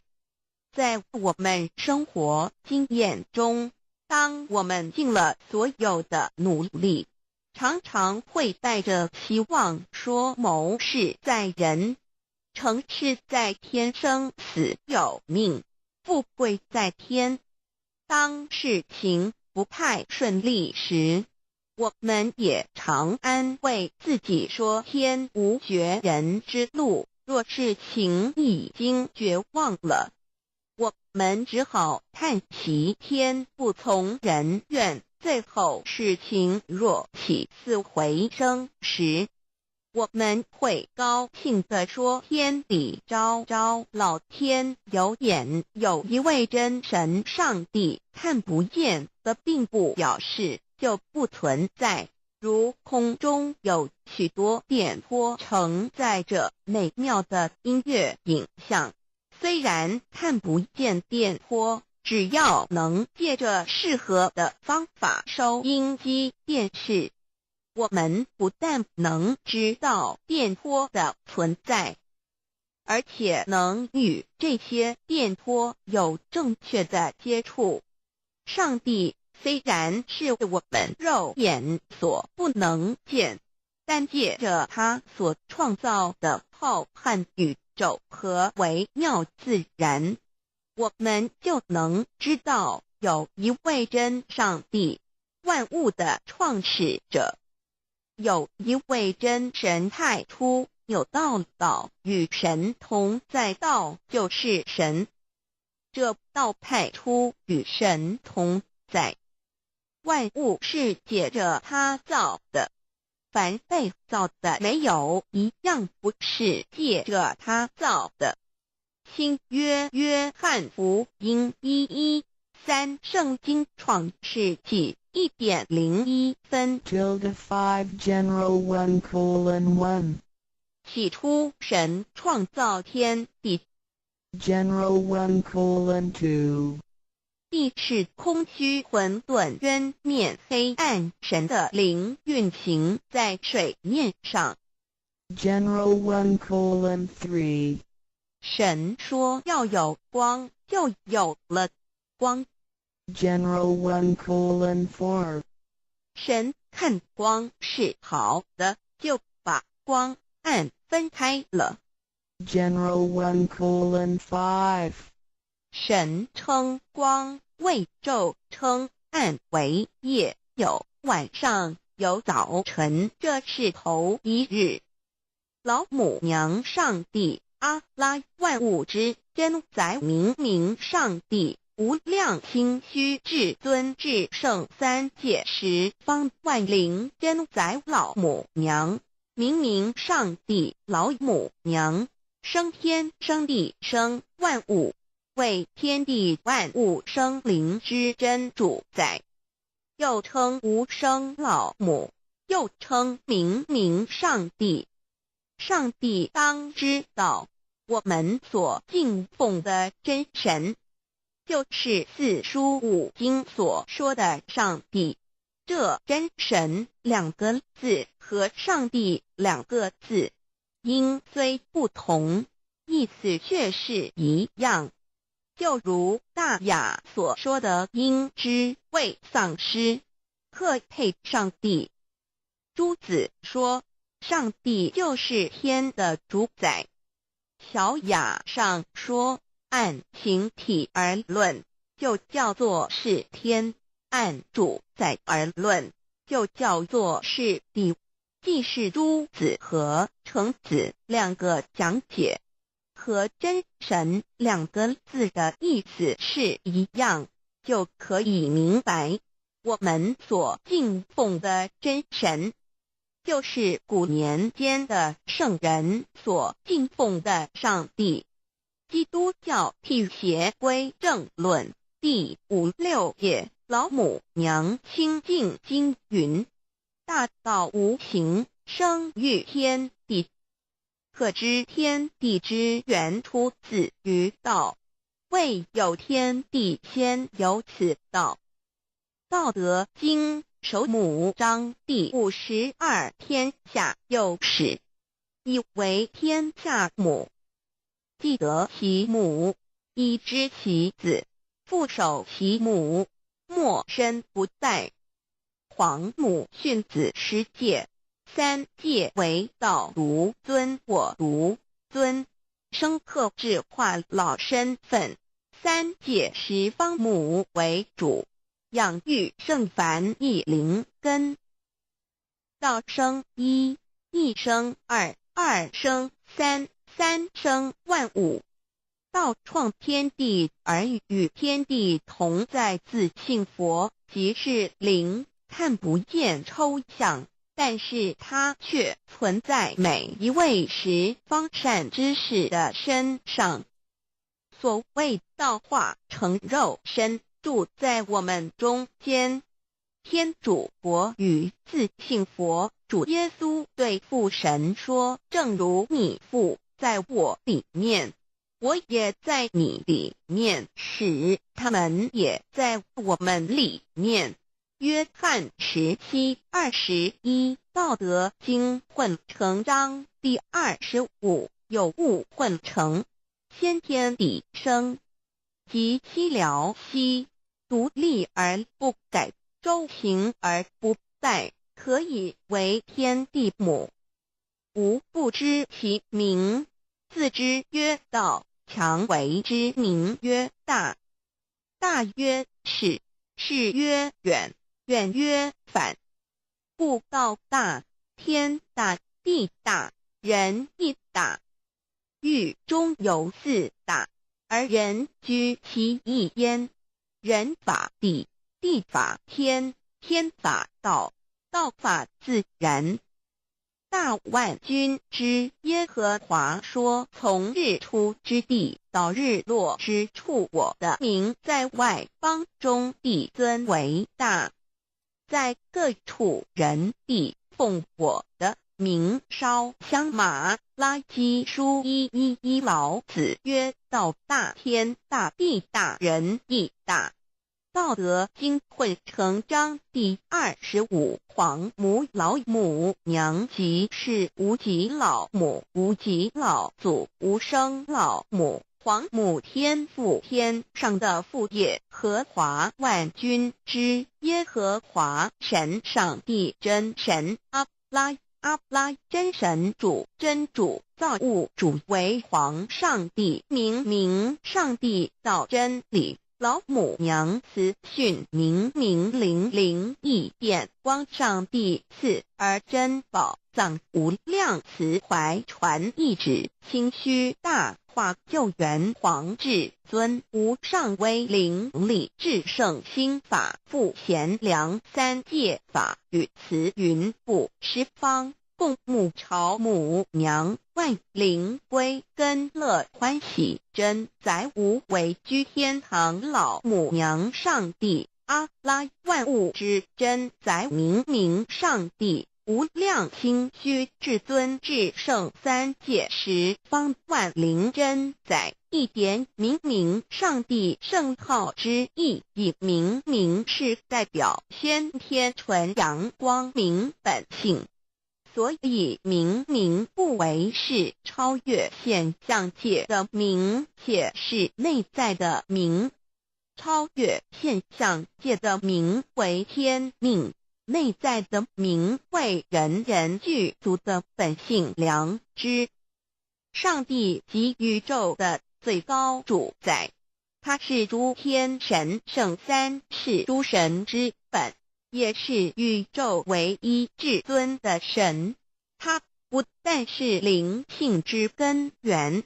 在我们生活经验中，当我们尽了所有的努力，常常会带着希望说谋事在人，成事在天，生死有命，富贵在天。当事情不太顺利时，我们也常安慰自己说天无绝人之路。若事情已经绝望了，我们只好叹息天不从人愿。最后事情若起死回生时，我们会高兴地说天理昭昭，老天有眼，有一位真神上帝，看不见的并不表示就不存在。如空中有许多电波承载着美妙的音乐影像，虽然看不见电波，只要能借着适合的方法收音机、电视，我们不但能知道电波的存在，而且能与这些电波有正确的接触。上帝虽然是我们肉眼所不能见，但借着他所创造的浩瀚宇宙和微妙自然，我们就能知道有一位真上帝，万物的创始者，有一位真神太初有道，道与神同在，道就是神。这道太初与神同在，万物是借着他造的，凡被造的，没有一样不是借着他造的。新约约翰福音1:1-3，圣经创世纪1:01。 Tilde 5 General 1:1。起初神创造天地。 General 1:2。地是空虚混沌，渊面黑暗，神的灵运行在水面上。 General 1:3。神说要有光，就有了光。 General 1:4。神看光是好的，就把光暗分开了。 General 1:5。神称光为昼，称暗为夜，有晚上，有早晨，这是头一日。老母娘上帝阿拉万物之真宰明明上帝无量清虚至尊至圣三界十方万灵真宰老母娘明明上帝老母娘生天生地生万物，为天地万物生灵之真主宰，又称无生老母，又称明明上帝。上帝当知道，我们所敬奉的真神，就是四书五经所说的上帝。这真神两个字和上帝两个字，音虽不同，意思却是一样。就如大雅所说的，应知未丧失，克配上帝。朱子说，上帝就是天的主宰。小雅上说，按形体而论，就叫做是天；按主宰而论，就叫做是地。既是朱子和程子两个讲解，和真神两个字的意思是一样，就可以明白，我们所敬奉的真神，就是古年间的圣人所敬奉的上帝。基督教辟邪归正论第五六页，老母娘清净经云：大道无形，生于天地。可知天地之源出自于道，未有天地先有此道。道德经首母章第52，天下有始，以为天下母。既得其母，以知其子，复守其母，莫身不殆。皇母训子十诫，三诫为道独尊我独尊，生克制化老身份。三界十方母为主，养育圣凡一灵根。道生一，一生二，二生三，三生万物。道创天地而与天地同在，自性佛即是灵，看不见抽象，但是它却存在每一位十方善知识的身上。所谓道化成肉身，住在我们中间。天主国与自性佛主耶稣对父神说：“正如你父在我里面，我也在你里面，使他们也在我们里面。”约翰17:21，道德经混成章第25，有物混成，先天地生，及其了兮，独立而不改，周行而不殆，可以为天地母。吾不知其名，自知曰道，强为之名曰大。大曰是，是曰远，远曰反。故道大，天大，地大，人亦大。域中有四大，而人居其一焉。人法地，地法天，天法道，道法自然。大万军之耶和华说：从日出之地到日落之处，我的名在外邦中必尊为大，在各处人必奉我的名烧香。马拉基书1:1，老子曰：道大天大地大人亦大。道德经混成章第25，皇母老母娘即是无极老母，无极老祖，无生老母，皇母天父天上的父耶和华万军之耶和华神上帝真神阿拉阿拉真神主真主造物主为皇上帝明明上帝道真理老母娘慈训明明灵灵异变光上帝赐而珍宝藏无量慈怀传一旨清虚大化救援皇至尊无上威灵力至圣心法复贤良三界法与慈云布十方共母朝母娘万灵归根乐欢喜真载无为居天堂老母娘上帝阿拉万物之真载明明上帝无量清虚至尊至圣三界十方万灵真载一点明明上帝圣号之意，以明明是代表先天纯阳光明本性。所以明明不为是超越现象界的明，且是内在的明。超越现象界的明为天命，内在的明为人人具足的本性良知。上帝即宇宙的最高主宰，他是诸天神圣三世诸神之本，也是宇宙唯一至尊的神。他不但是灵性之根源，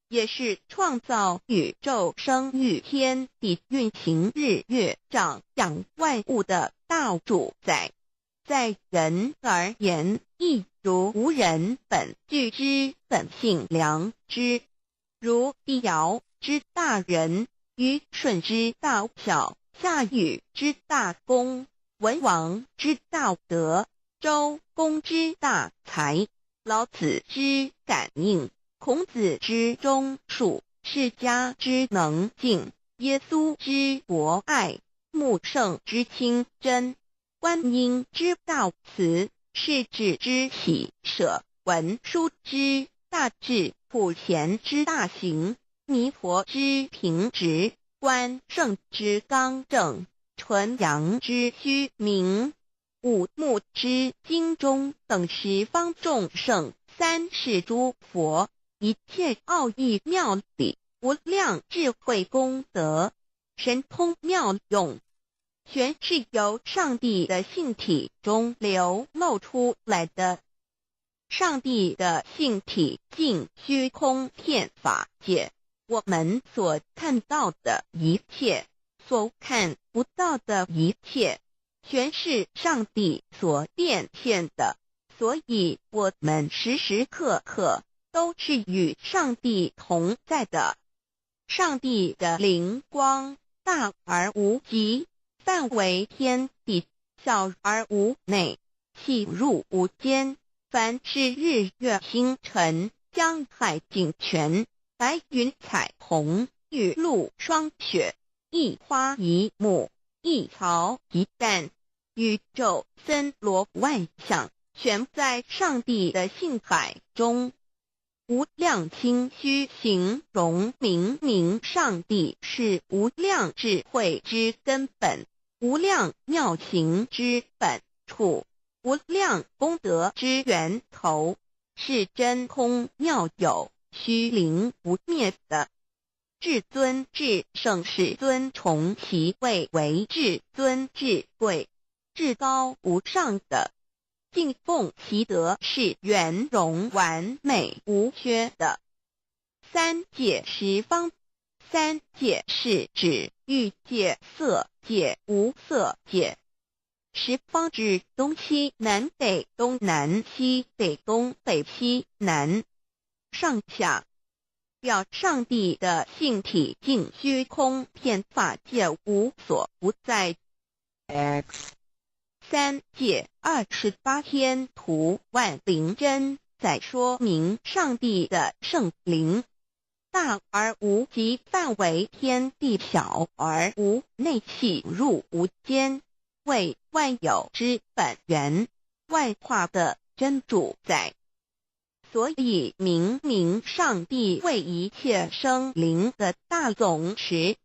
也是创造宇宙、生育天地、运行日月、长养万物的大主宰。在人而言，亦如无人本具之本性良知，如帝尧之大仁，虞舜之大孝，夏禹之大功，文王之大德，周公之大才，老子之感应，孔子之忠恕，释迦之能静，耶稣之博爱，穆圣之清真，观音之大慈，释智之喜舍，文殊之大智，普贤之大行，弥陀之平直，观圣之刚正，纯阳之虚明，五目之经中等十方众生，三世诸佛，一切奥义妙理，无量智慧功德，神通妙用，全是由上帝的性体中流露出来的。上帝的性体尽虚空遍法界，我们所看到的一切，所看不到的一切，全是上帝所变现的。所以，我们时时刻刻都是与上帝同在的。上帝的灵光大而无极，范围天地，小而无内，气入无间。凡是日月星辰、江海井泉、白云彩虹、雨露霜雪，一花一木，一草一蛋，宇宙森罗万象，全在上帝的性海中。无量清虚形容明明上帝是无量智慧之根本，无量妙行之本处，无量功德之源头，是真空妙有、虚灵不灭的。至尊至圣世尊崇其位为至尊至贵、至高无上的，敬奉其德是圆融完美无缺的。三界十方，三界是指欲界、色界、无色界。十方指东西南北东南西北东北西南上下，表上帝的性体尽虚空遍法界无所不在。 X 三界28天图万灵真，在说明上帝的圣灵大而无极，范围天地小而无内，气入无间，为万有之本源，万化的真主宰。所以明明上帝为一切生灵的大总持。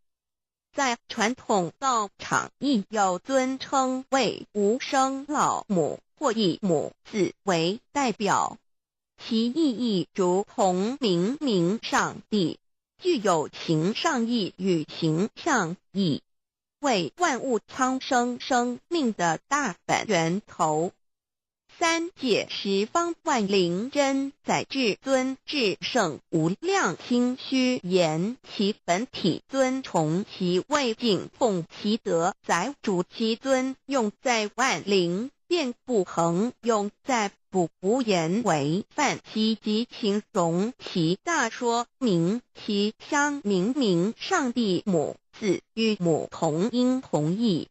在传统道场亦有尊称为无生老母或以母字为代表，其意义如同明明上帝，具有形上义与形象义，为万物苍生生命的大本源头。三界十方万灵真载至尊至圣无量清虚言其本体尊崇其位敬奉其德载主其尊用在万灵遍不恒用在不无言为范其及形容其大说明其相明明上帝母字与母同音同义，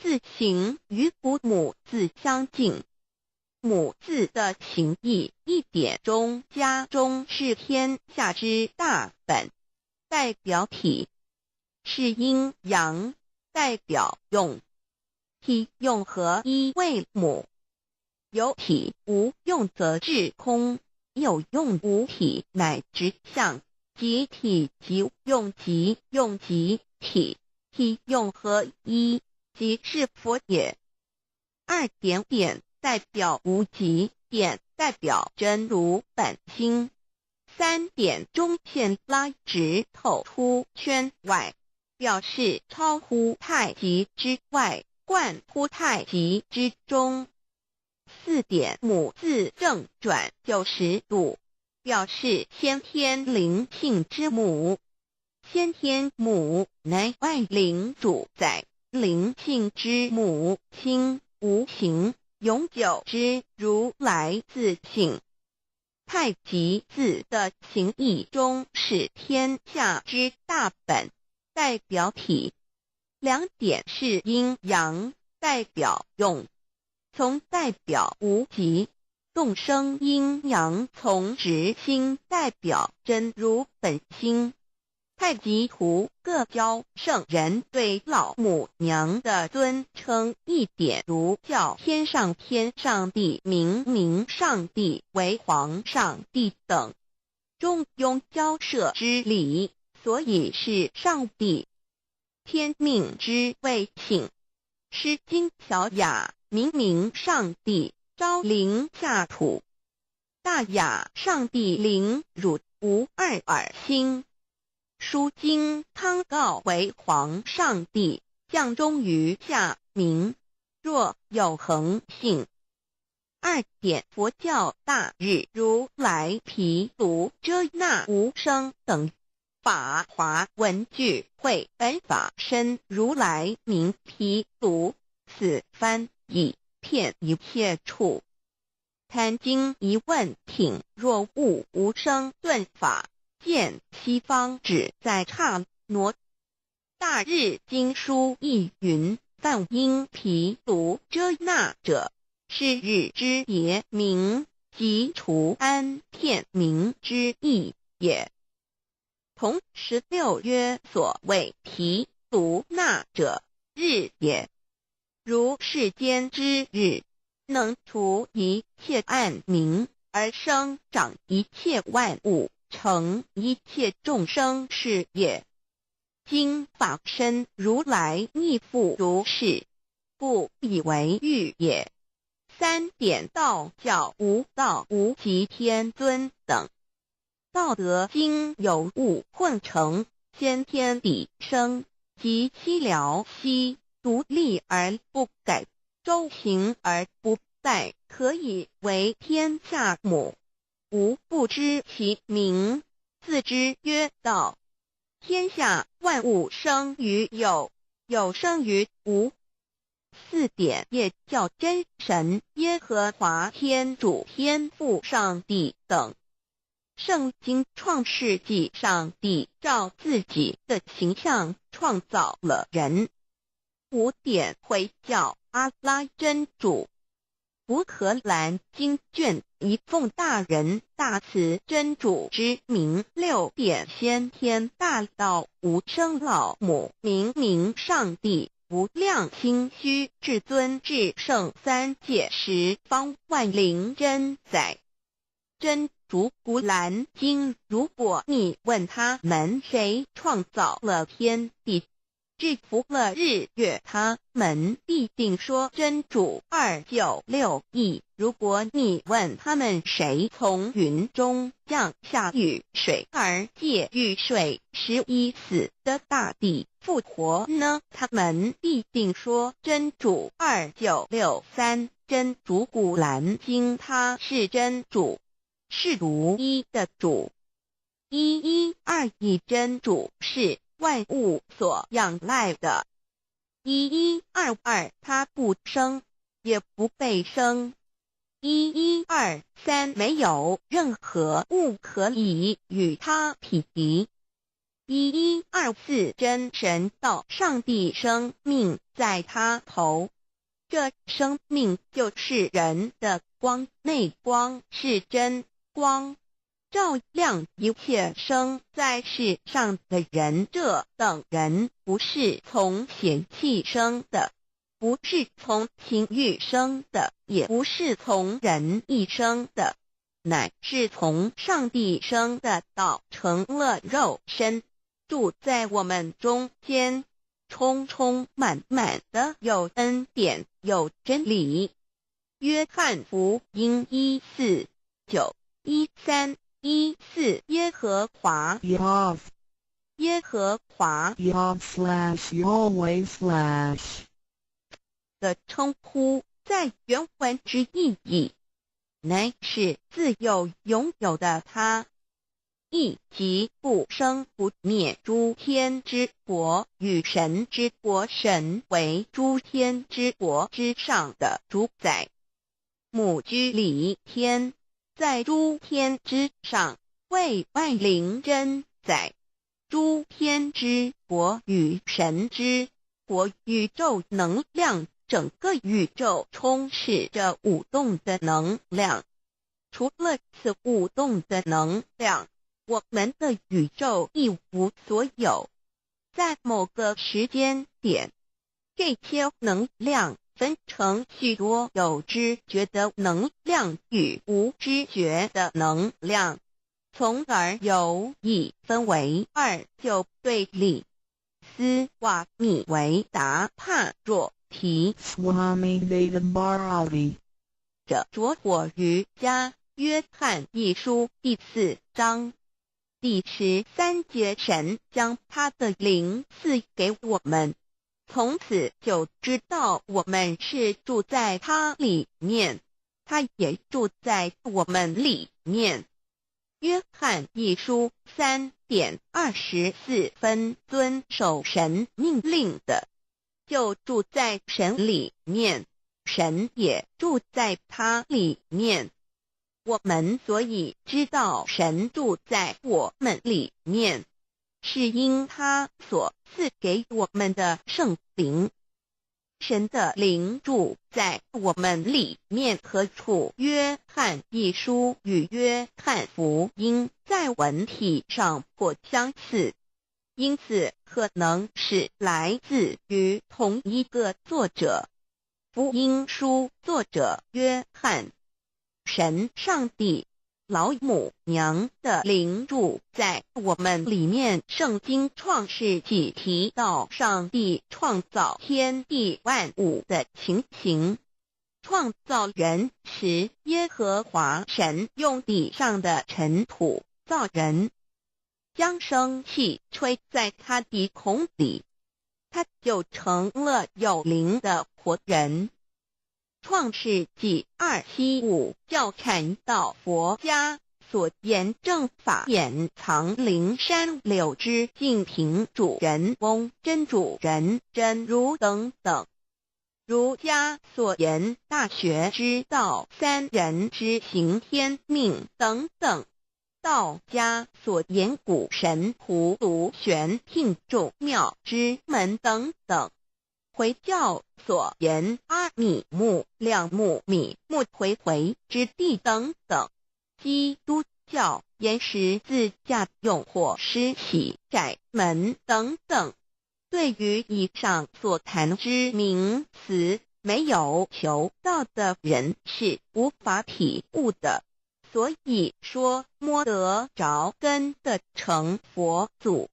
字形与古母字相近。母字的形义一点中加中是天下之大本，代表体是阴阳，代表用，体用合一为母。有体无用则至空，有用无体乃直相，即体即用即用即体，体用合一，即是佛也。二点点代表无极，点代表真如本心。三点中线拉直透出圈外，表示超乎太极之外，贯乎太极之中。四点母字正转90度，表示先天灵性之母。先天母乃万灵主宰，灵性之母，清无形。永久之如来自性。太极字的形义中是天下之大本，代表体。两点是阴阳，代表用，从代表无极，众生阴阳从直心，代表真如本心。太极图各教圣人对老母娘的尊称一点如叫天上天上帝、明明上帝为皇上帝等，中庸交涉之理，所以是上帝。天命之谓性，诗经小雅明明上帝昭灵下土，大雅上帝灵汝无二耳心。书经汤告为皇上帝，降终于下民。若有恒性。二点佛教大日如来毗卢遮那无生等法华文具会本法身如来名毗卢，此翻译遍一切处。坛经一问品若悟无生顿法。见西方只在刹那。大日经书亦云：梵音毗卢遮那者，是日之别名，即除安片名之意也。同16曰：所谓毗卢那者，日也。如世间之日，能除一切暗明，而生长一切万物。成一切众生是也。今法身如来亦复如是，不以为欲也。三点道教无道无极天尊等。道德经有物混成，先天地生，及西辽西，独立而不改，周行而不殆，可以为天下母。吾不知其名，自知曰道。天下万物生于有，有生于无。四点也叫真神、耶和华天主、天父上帝等。圣经创世纪，上帝照自己的形象创造了人。五点回教阿拉真主。古可兰经卷一奉大仁大慈真主之名。六点先天大道无生老母明明上帝无量清虚至尊至圣三界十方万灵真载真主古蘭經，如果你問他們誰創造了天地，制服了日月，他們必定說真主。2961。如果你問他們誰從雲中降下雨水，而借雨水使已死的大地復活呢？他們必定說真主。2963。真主古蘭經，他是真主，是獨一的主。1121真主是萬物所仰賴的。1122，他不生，也不被生。1123，沒有任何物可以與他匹敵。1124，真神道上帝生命在他頭，這生命就是人的光，內光是真光，照亮一切生在世上的人。這等人不是從血氣生的，不是從情慾生的，也不是從人意生的，乃是從上帝生的。道成了肉身，住在我們中間，充充滿滿的有恩典，有真理。約翰福音1:4、9、13、14，耶和華 Yahweh 耶和華 Yahweh/Yahweh/ 的稱呼，在原文之意義，乃是自有永有的他，意即不生不滅。諸天之國與神之國，神為諸天之國之上的主宰。母居里天，在諸天之上，為萬靈真宰。諸天之國與神之國，宇宙能量，整個宇宙充斥着舞動的能量。除了此舞動的能量，我們的宇宙一無所有。在某個時間點，這些能量分成許多有知覺的能量與無知覺的能量，從而有一分為二就對立。斯瓦米維達帕若提 Swami Veda Bharati 這拙火瑜伽約翰一書第4章第13節，神將他的靈賜給我們，從此就知道我們是住在他裡面，他也住在我們裡面。約翰一書3點24分，遵守神命令的，就住在神裡面，神也住在他裡面。我們所以知道神住在我們裡面，是因他所賜給我們的聖靈。神的靈住在我們裡面何處？約翰一書與約翰福音在文體上頗相似，因此可能是來自於同一個作者。福音書作者約翰。神上帝老母娘的靈住在我們裡面。聖經創世紀提到上帝創造天地萬物的情形。創造人時，耶和華神用地上的塵土造人，將生氣吹在他鼻孔裡，他就成了有靈的活人。創世紀275教禪道佛家所言正法眼藏靈山柳枝淨瓶主人翁真主人真如等等。儒家所言大學之道三人之行天命等等。道家所言古神葫蘆玄牝眾妙之門等等。回教所言阿米木兩木米木回回之地等等。基督教言十字架用火施洗窄門等等。對於以上所談之名詞，沒有求道的人是無法體悟的。所以說摸得著根的成佛祖，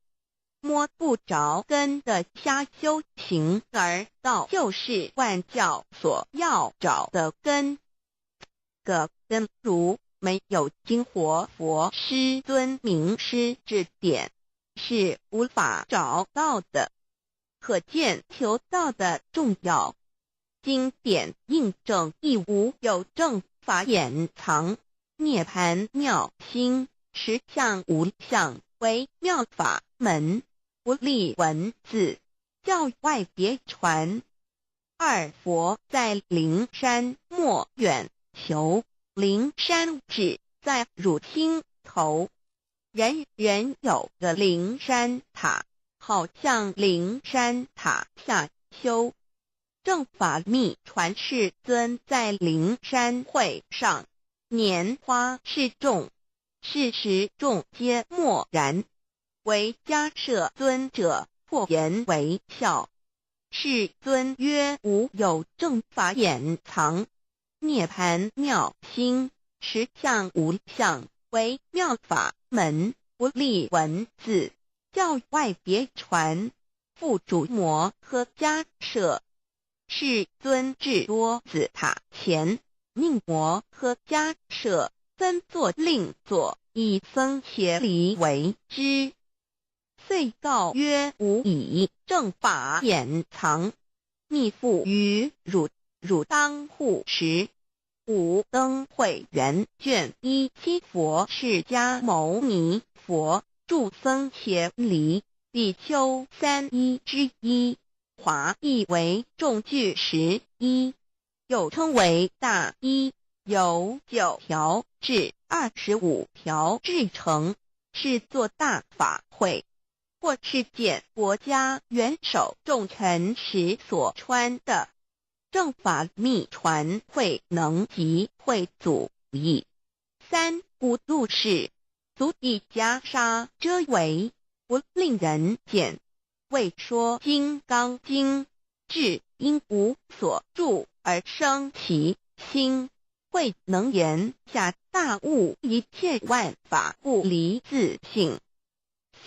摸不著根的瞎修行，而道就是萬教所要找的根。個根如沒有經活佛師尊明師指點，是無法找到的。可見求道的重要。經典印證亦無有正法眼藏，涅槃妙心，實相無相，為妙法門，不立文字，教外別傳。二佛在靈山莫遠求，靈山只在汝心頭。人人有個靈山塔，好向靈山塔下修。正法密傳世尊在靈山會上，拈花示眾，是時眾皆默然。唯迦葉尊者破顏為笑。世尊曰：無有正法眼藏，涅槃妙心，實相無相，為妙法門，不立文字，教外別傳。付囑摩訶迦葉。世尊至多子塔前，命摩訶迦葉分座令座，以僧伽梨為之。遂告曰：吾以正法眼藏，密付於汝，汝當護持。五燈會元卷17佛釋迦牟尼佛著僧伽梨比丘三衣之一。華譯為眾具十衣，又稱為大衣，由9條至25條制成，是做大法會或是見國家元首重臣時所穿的。正法密傳慧能及慧祖譯。三古度是足以袈裟遮圍，不令人見。為說《金剛經》，至應無所住而生其心，慧能言下大悟一切萬法不離自性，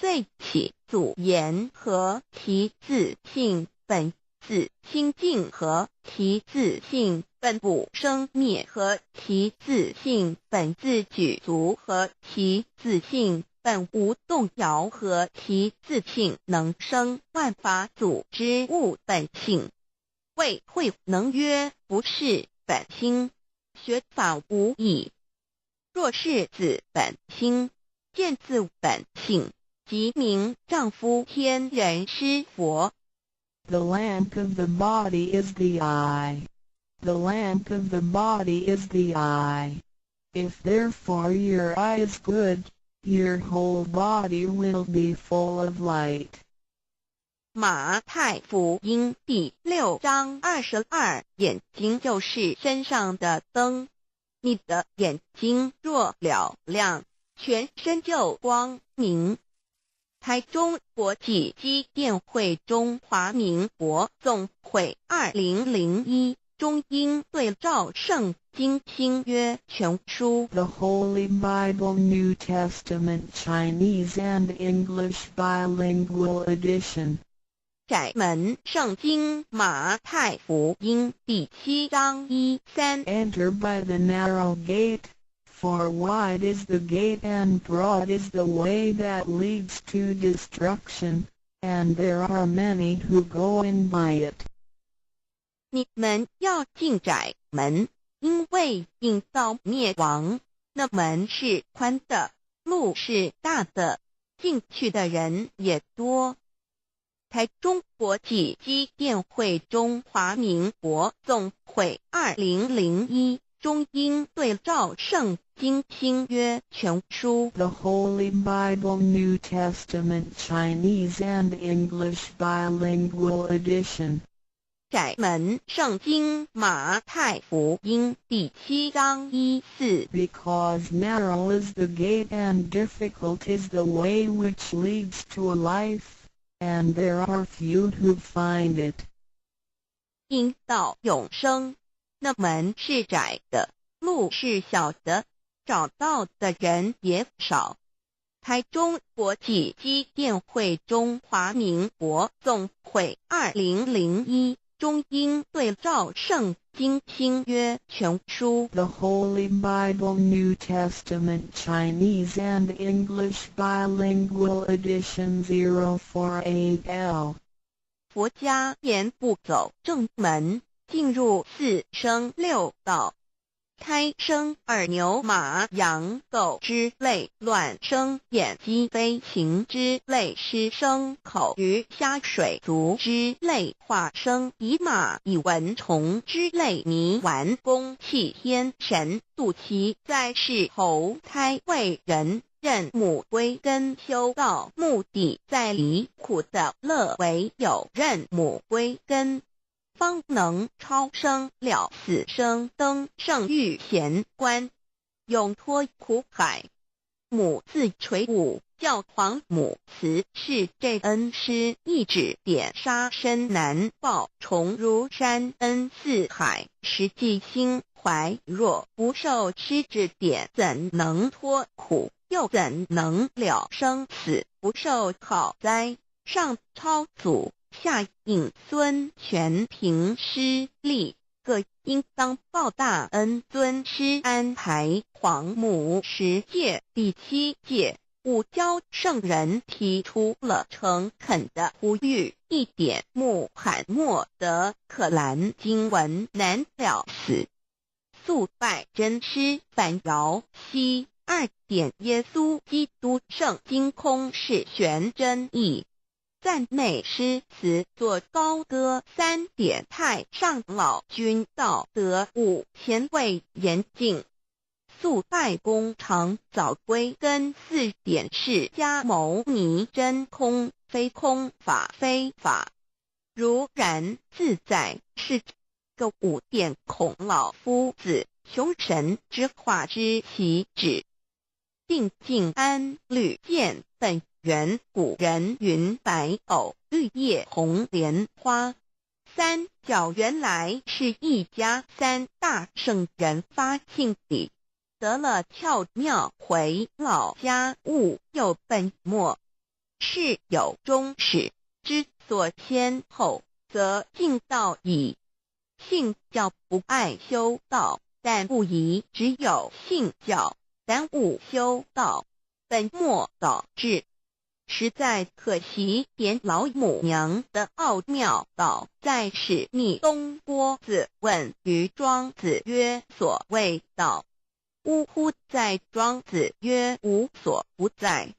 遂起祖言何其自性本自清淨，何其自性本不生滅，何其自性本自具足，何其自性本無動搖，何其自性能生萬法祖之悟本性。謂慧能曰：不是本心，學法無益。若是自本心，見自本性，即名丈夫天人師佛。 The lamp of the body is the eye. The lamp of the body is the eye. If therefore your eye is good, your whole body will be full of light. 馬太福音第6章22，眼睛就是身上的燈。你的眼睛若嘹亮，全身就光明。台中國際基甸會中華民國總會2001中英對照聖經新約全書。 The Holy Bible New Testament Chinese and English Bilingual Edition. 窄門聖經馬太福音第7章1、3。 Enter by the narrow gate, for wide is the gate and broad is the way that leads to destruction, and there are many who go in by it. 你們要進窄門，因為引到滅亡，那門是寬的，路是大的，進去的人也多。台中國際基甸會中華民國總會2001中英對照聖經新約全書。 The Holy Bible New Testament Chinese and English Bilingual Edition. 窄門聖經馬太福音第7章1、4。 Because narrow is the gate and difficult is the way which leads to life, and there are few who find it. 引到永生，那門是窄的，路是小的，找到的人也少。台中国际基甸会中华民国总会2001中英对照圣经新约全书。 The Holy Bible New Testament Chinese and English Bilingual Edition 048L。佛家言不走正门，进入四生六道。胎生耳牛马羊狗之类，卵生眼鸡飞禽之类，湿生口鱼虾水族之类，化生蚁马蚁蚊虫之类，泥丸宫气天神，肚脐在世投胎为人，认母归根修道，目的在离苦得乐，唯有认母归根，方能超生了死生，登圣遇贤关，永脱苦海。母自垂五教皇母慈是这恩师一指点杀身难报，重如山恩似海，实际心怀若不受师指点，怎能脱苦？又怎能了生死？不受好哉？上超祖，下引孙，全凭师力，各应当报大恩。尊师安排皇母十戒第七戒，五教圣人提出了诚恳的呼吁：一点穆罕默德可兰经文难了死，速拜真师反饶西。二点耶稣基督圣经空是玄真义。赞美诗词作高歌。三点太上老君道德五前卫严禁。速拜功长早归根。四点释迦牟尼真空非空法非法，如然自在是个五点孔老夫子穷神之化之其旨。定静安律见本源古人云白藕绿叶红莲花，三教原来是一家。三大圣人发性理，得了窍妙回老家悟又本末，事有终始之所先后，则尽道矣。信教不碍修道，但不宜只有信教，耽误修道，本末倒置。实在可惜，点老母娘的奥妙道在是逆东郭子问于庄子曰：“所谓道，呜呼哉！”庄子曰：“无所不在。”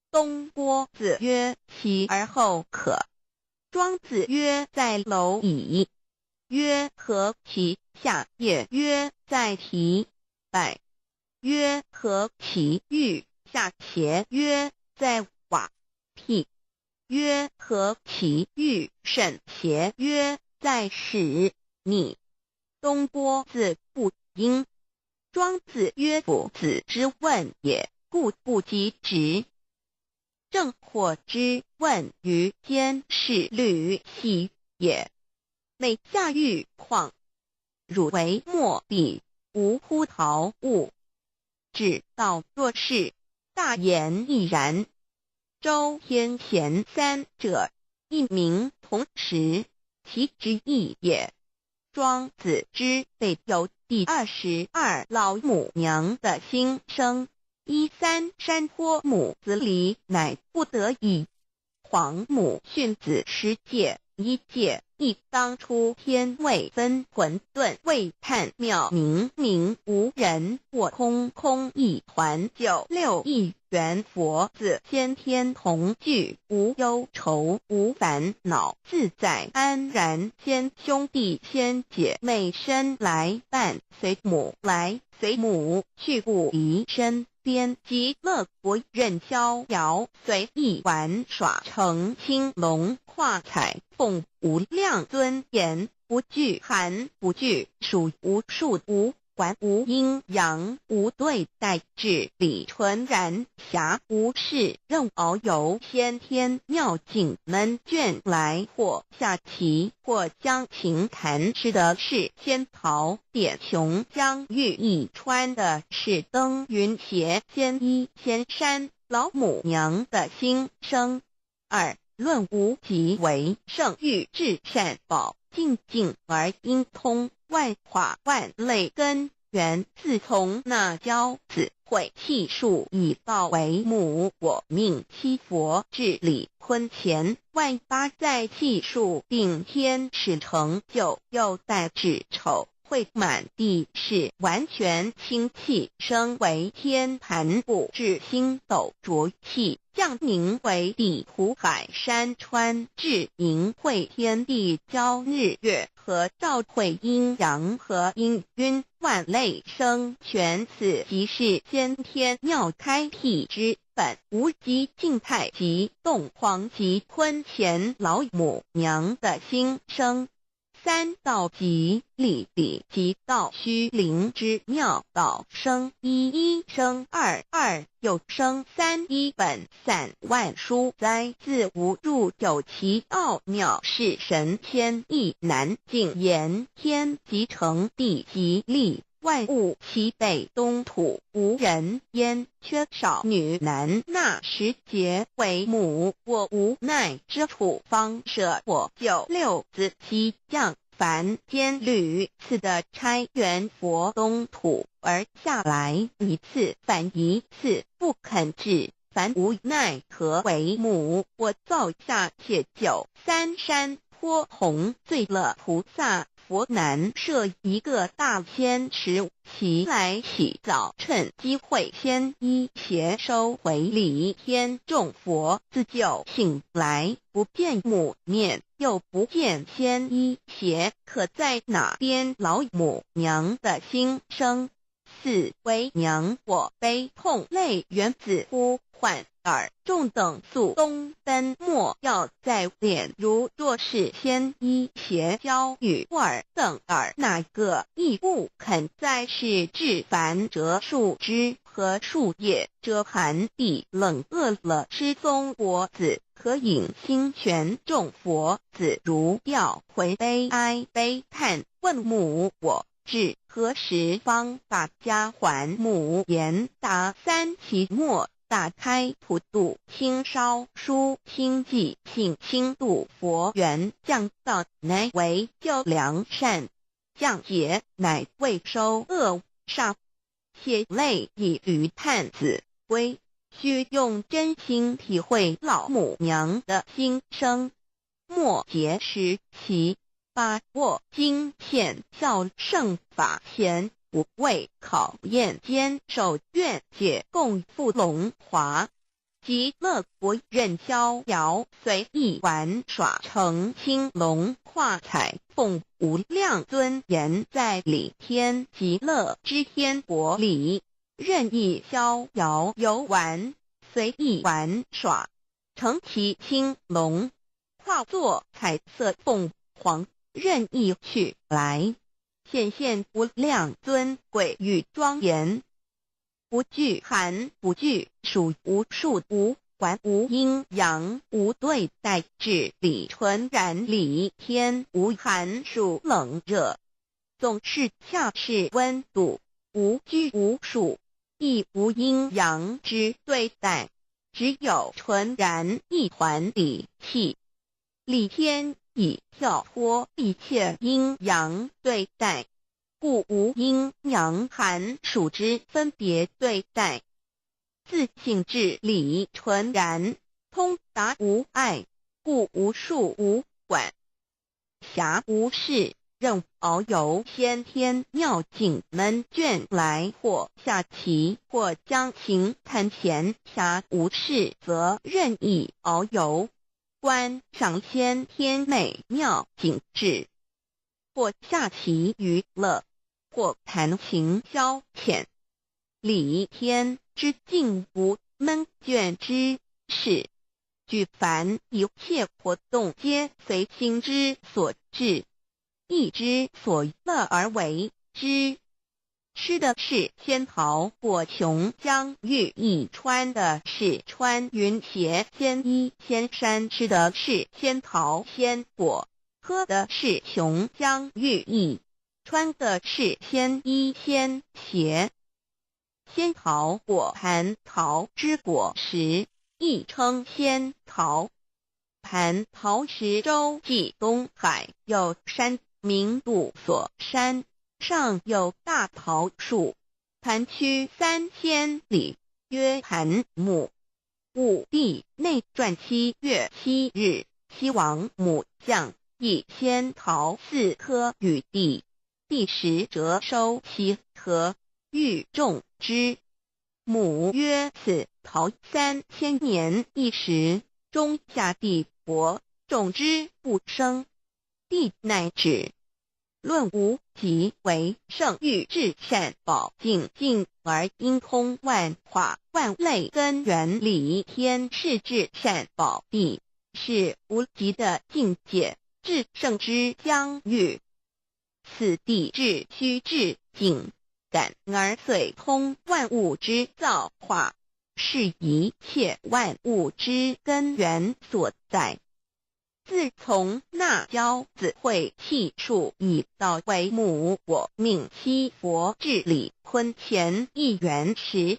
东郭子曰：“其而后可。”庄子曰：“在蝼蚁。”曰：“何其下也？”曰：“在提败。”曰：“何其欲下邪？”曰：“在瓦。”辟。曰：何其欲甚邪？曰：在使你。东郭子不应。庄子曰：夫子之问也，故不及直。正或之问于监视吕喜也。每下欲况，汝为莫比，无乎陶物。至道若是，大言亦然。周天贤三者，一名同时，其之意也。庄子之被有第22老母娘的心声。一三山坡母子离，乃不得已。皇母训子十戒，一戒一当初天未分混沌未探妙明明无人我空空一团九六一元佛子先天同具无忧愁无烦恼自在安然先兄弟先姐妹身来伴随母来随母去不离身边极乐国任逍遥随意玩耍乘青龙跨彩凤无量尊严不惧寒不惧暑无数无观无阴阳，无对待至理纯然，暇无事，任遨游先天妙境门卷来，或下棋，或将琴弹，吃的是仙桃点琼浆玉液，穿的是登云鞋，仙衣仙山老母娘的心声。二论无极为圣域至善宝，静静而应通。万化万类根源，自从那骄子毁气数以报为母，我命七佛治理坤乾万八在气数定天使成就，又带至丑会满地是完全清气，升为天盘布至星斗浊气，降宁为地土海山川，至盈会天地交日月和照会阴阳和阴晕万类生全，此即是先天妙开辟之本无极静态及动黄及坤乾老母娘的心声。三道即理理即道虚灵之妙道生一一生二二又生三一本散万书哉自无入有其奥妙，是神仙亦难尽言。天即成地即立，万物齐备，东土无人烟，缺少女男那时节为母，我无奈之处方舍我九六子西降凡间屡次的差元佛东土而下来，一次反一次不肯至，凡无奈何为母，我造下且九三山坡红醉了菩萨。佛南设一个大仙池，其来洗澡，趁机会先衣鞋收回礼天众佛自救醒来，不见母面，又不见仙衣鞋，可在哪边老母娘的心声？四为娘，我悲痛泪源自呼唤。尔众等速东奔，莫要再恋。如若是先衣鞋交与尔等尔那个亦不肯再是至凡折树枝和树叶，遮寒地冷饿了失踪佛子，可引心泉众佛子如调回悲哀悲叹，问母我至何时方把家还母？言答三期末。打开普度清烧书清寂性清度佛缘降道乃为救良善，降劫乃为收恶煞，且泪以于探子归，须用真心体会老母娘的心声。末节时其把握经现孝圣法前。不畏考验，坚守愿解共赴龙华，极乐国任逍遥，随意玩耍成青龙化彩凤，无量尊严在理天极乐之天国里，任意逍遥游玩，随意玩耍，乘其青龙，化作彩色凤凰，任意去来。显现无量尊贵与庄严，不惧寒，不惧暑，无数无管无阴阳，无对待至理纯然理天无寒暑冷热，总是恰是温度，无拘无束，亦无阴阳之对待，只有纯然一团理气，理天。已跳脱一切阴阳对待，故无阴阳寒暑之分别对待。自性至理纯然，通达无碍，故无数无管。暇无事，任遨游先天妙境门卷来，或下棋，或将琴弹弦。暇无事，则任意遨游。观赏先天美妙景致，或下棋娱乐，或弹琴消遣。理天之境无闷倦之事，举凡一切活动皆随心之所至，意之所乐而为之。吃的是仙桃果琼浆玉液，穿的是穿云鞋仙衣仙衫，吃的是仙桃仙果，喝的是琼浆玉液，穿的是仙衣仙鞋。仙桃果蟠桃之果实，亦称仙桃。蟠桃石洲际东海有山，名度所山，上有大桃树，盘曲3000里，曰盘木。武帝内传7月7日，西王母降一仙桃4颗与帝，帝时折收其核，欲种之。母曰：此桃3000年一时，终下地薄，种之不生。帝乃止。论无极为圣域至善宝净境而应通万化万类根源理天是至善宝地，是无极的境界，至圣之疆域。此地至虚至境，感而遂通万物之造化，是一切万物之根源所在。自从那骄子会气数以道为母，我命七佛治理坤乾一元12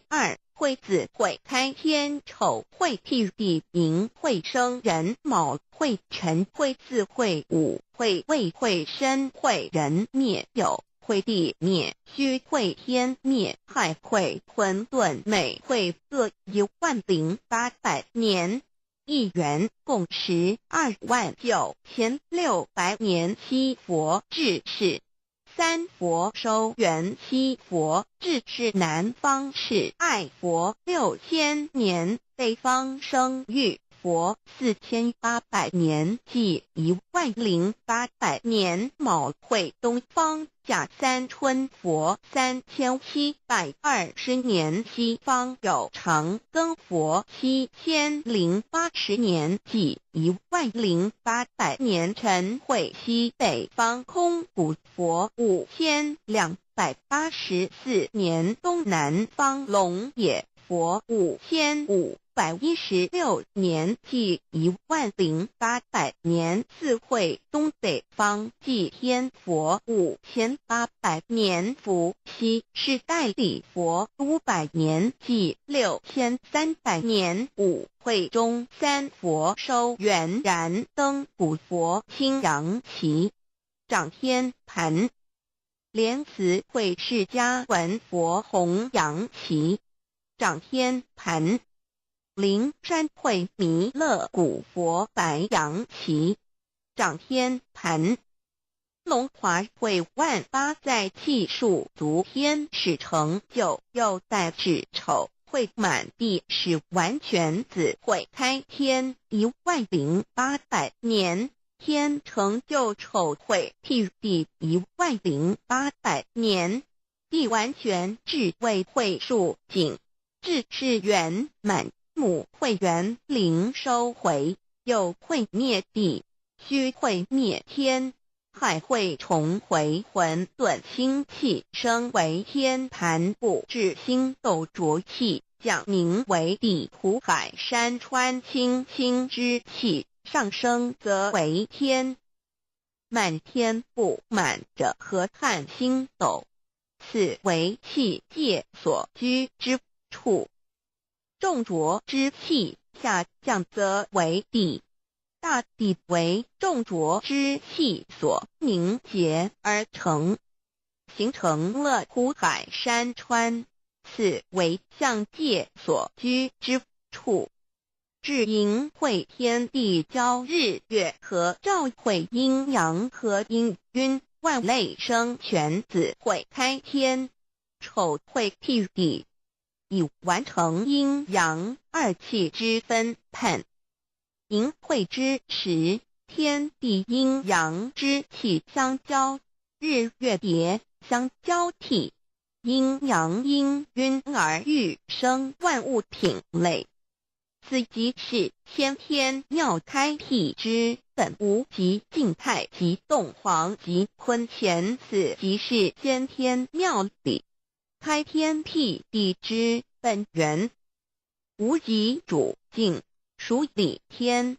会子会开天丑会辟地寅会生壬卯会辰会巳会午会未会申会壬灭酉会地灭戌会天灭亥会混沌未会各10800年。一元共129600年，七佛治世，三佛收圆，七佛治世南方是爱佛6000年，北方生育佛4800年，计10800年。卯会东方甲三春佛3720年，西方有长庚佛7080年，计10800年。辰会西北方空古佛5284年，东南方龙野佛5516年，计10800年。巳会东北方祭天佛5800年，伏羲是代理佛500年，计6300年。午会中三佛收圆燃灯古佛青阳旗掌天盘，莲慈会释迦文佛弘扬旗掌天盘。灵山会弥勒古佛白羊旗掌天盘，龙华会万八载气数足天使成就，又带至丑会满地是完全子会开天10800年，天成就丑会辟地10800年，地完全智慧会数景至是圆满。母会元灵收回，又会灭地，虚会灭天，海会重回混沌清气，升为天盘布至星斗浊气，降名为地土海山川清清之气，上升则为天。满天布满着河汉星斗，此为气界所居之处。众浊之气下降，则为地。大地为众浊之气所凝结而成，形成了湖海山川，此为象界所居之处。至盈会天地交日月和照会阴阳和阴晕万类生全子会开天，丑会辟地。已完成阴阳二气之分判。盈会之时，天地阴阳之气相交，日月叠相交替，阴阳氤氲而育生万物品类。此即是先天妙开辟之本无极静态及动黄及坤乾，此即是先天妙理。开天辟地之本源。无极主静，属理天；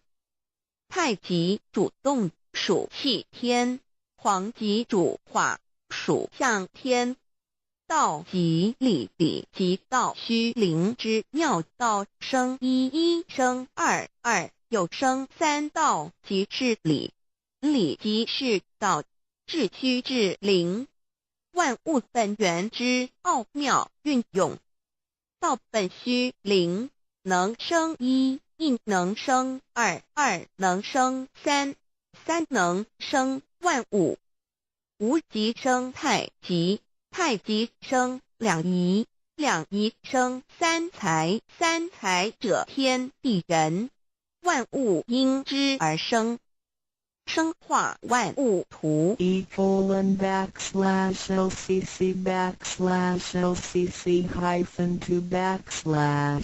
太极主动，属气天；黄极主化，属象天。道即理，理即道虚灵之妙道，生一一生二二又生三，道即是理，理即是道，至虚至灵，万物本源之奥妙运用。道本虚灵，能生一，亦能生二，二能生三，三能生万物。无极生太极，太极生两仪，两仪生三才，三才者天地人，万物因之而生。生化万物图。 E:\LCC\LCC-2\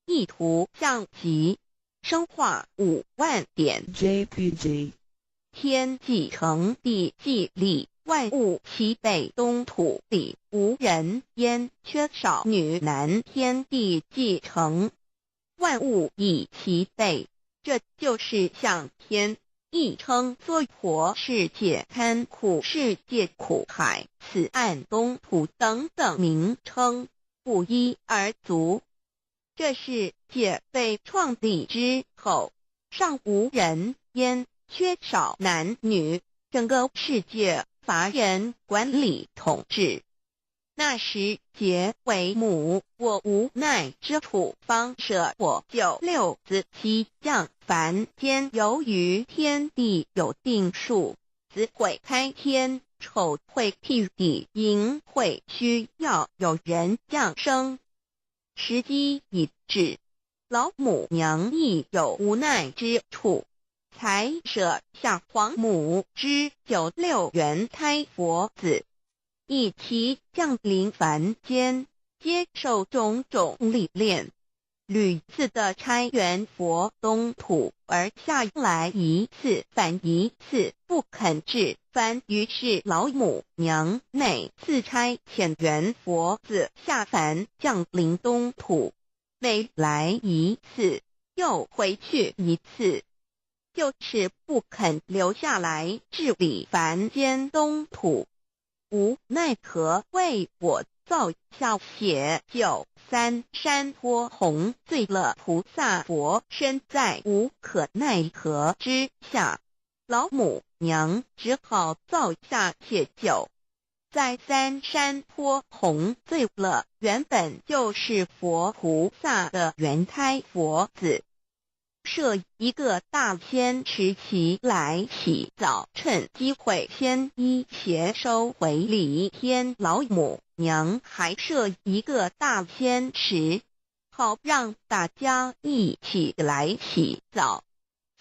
意图象集，生化5万点 JPG。 天既成地既立，万物齐备东土里，无人烟，缺少女男。天地既成，万物已齐备，这就是象天，亦称娑婆世界、堪苦世界、苦海、此岸东土等等名称，不一而足。这世界被创立之后，尚无人烟，缺少男女，整个世界乏人管理统治。那时劫为母，我无奈之处，方舍我九六子七降凡间。由于天地有定数，子会开天，丑会辟地，寅会需要有人降生。时机已至，老母娘亦有无奈之处，才舍下皇母之九六元胎佛子，一齐降临凡间，接受种种历练，屡次的差元佛东土而下来一次返一次，不肯至凡。于是老母娘每次差遣元佛子下凡降临东土，每来一次又回去一次，就是不肯留下来治理凡间东土。无奈何为我造下血九三山坡红醉了菩萨佛身，在无可奈何之下，老母娘只好造下血酒，在三山坡红醉了原本就是佛菩萨的元胎佛子，设一个大仙池起来洗澡，趁机会先衣鞋收回礼天老母娘还设一个大仙池，好让大家一起来洗澡，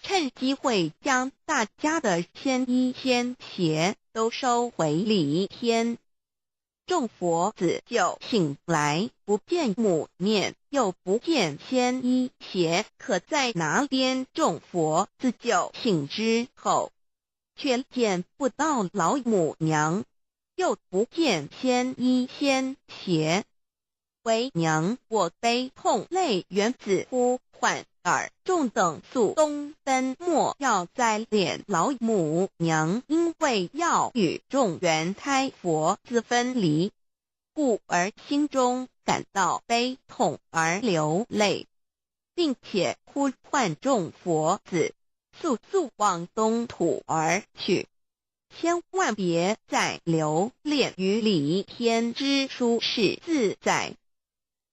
趁机会将大家的仙衣仙鞋都收回礼天。众佛子就醒来，不见母面，又不见仙衣鞋，可在哪边？众佛子就醒之后，却见不到老母娘，又不见仙衣仙鞋。为娘我悲痛泪源子呼唤尔众等速东奔，莫要再怜老母娘，因为要与众元胎佛子分离，故而心中感到悲痛而流泪，并且呼唤众佛子速速往东土而去，千万别再留恋于离天之舒适自在。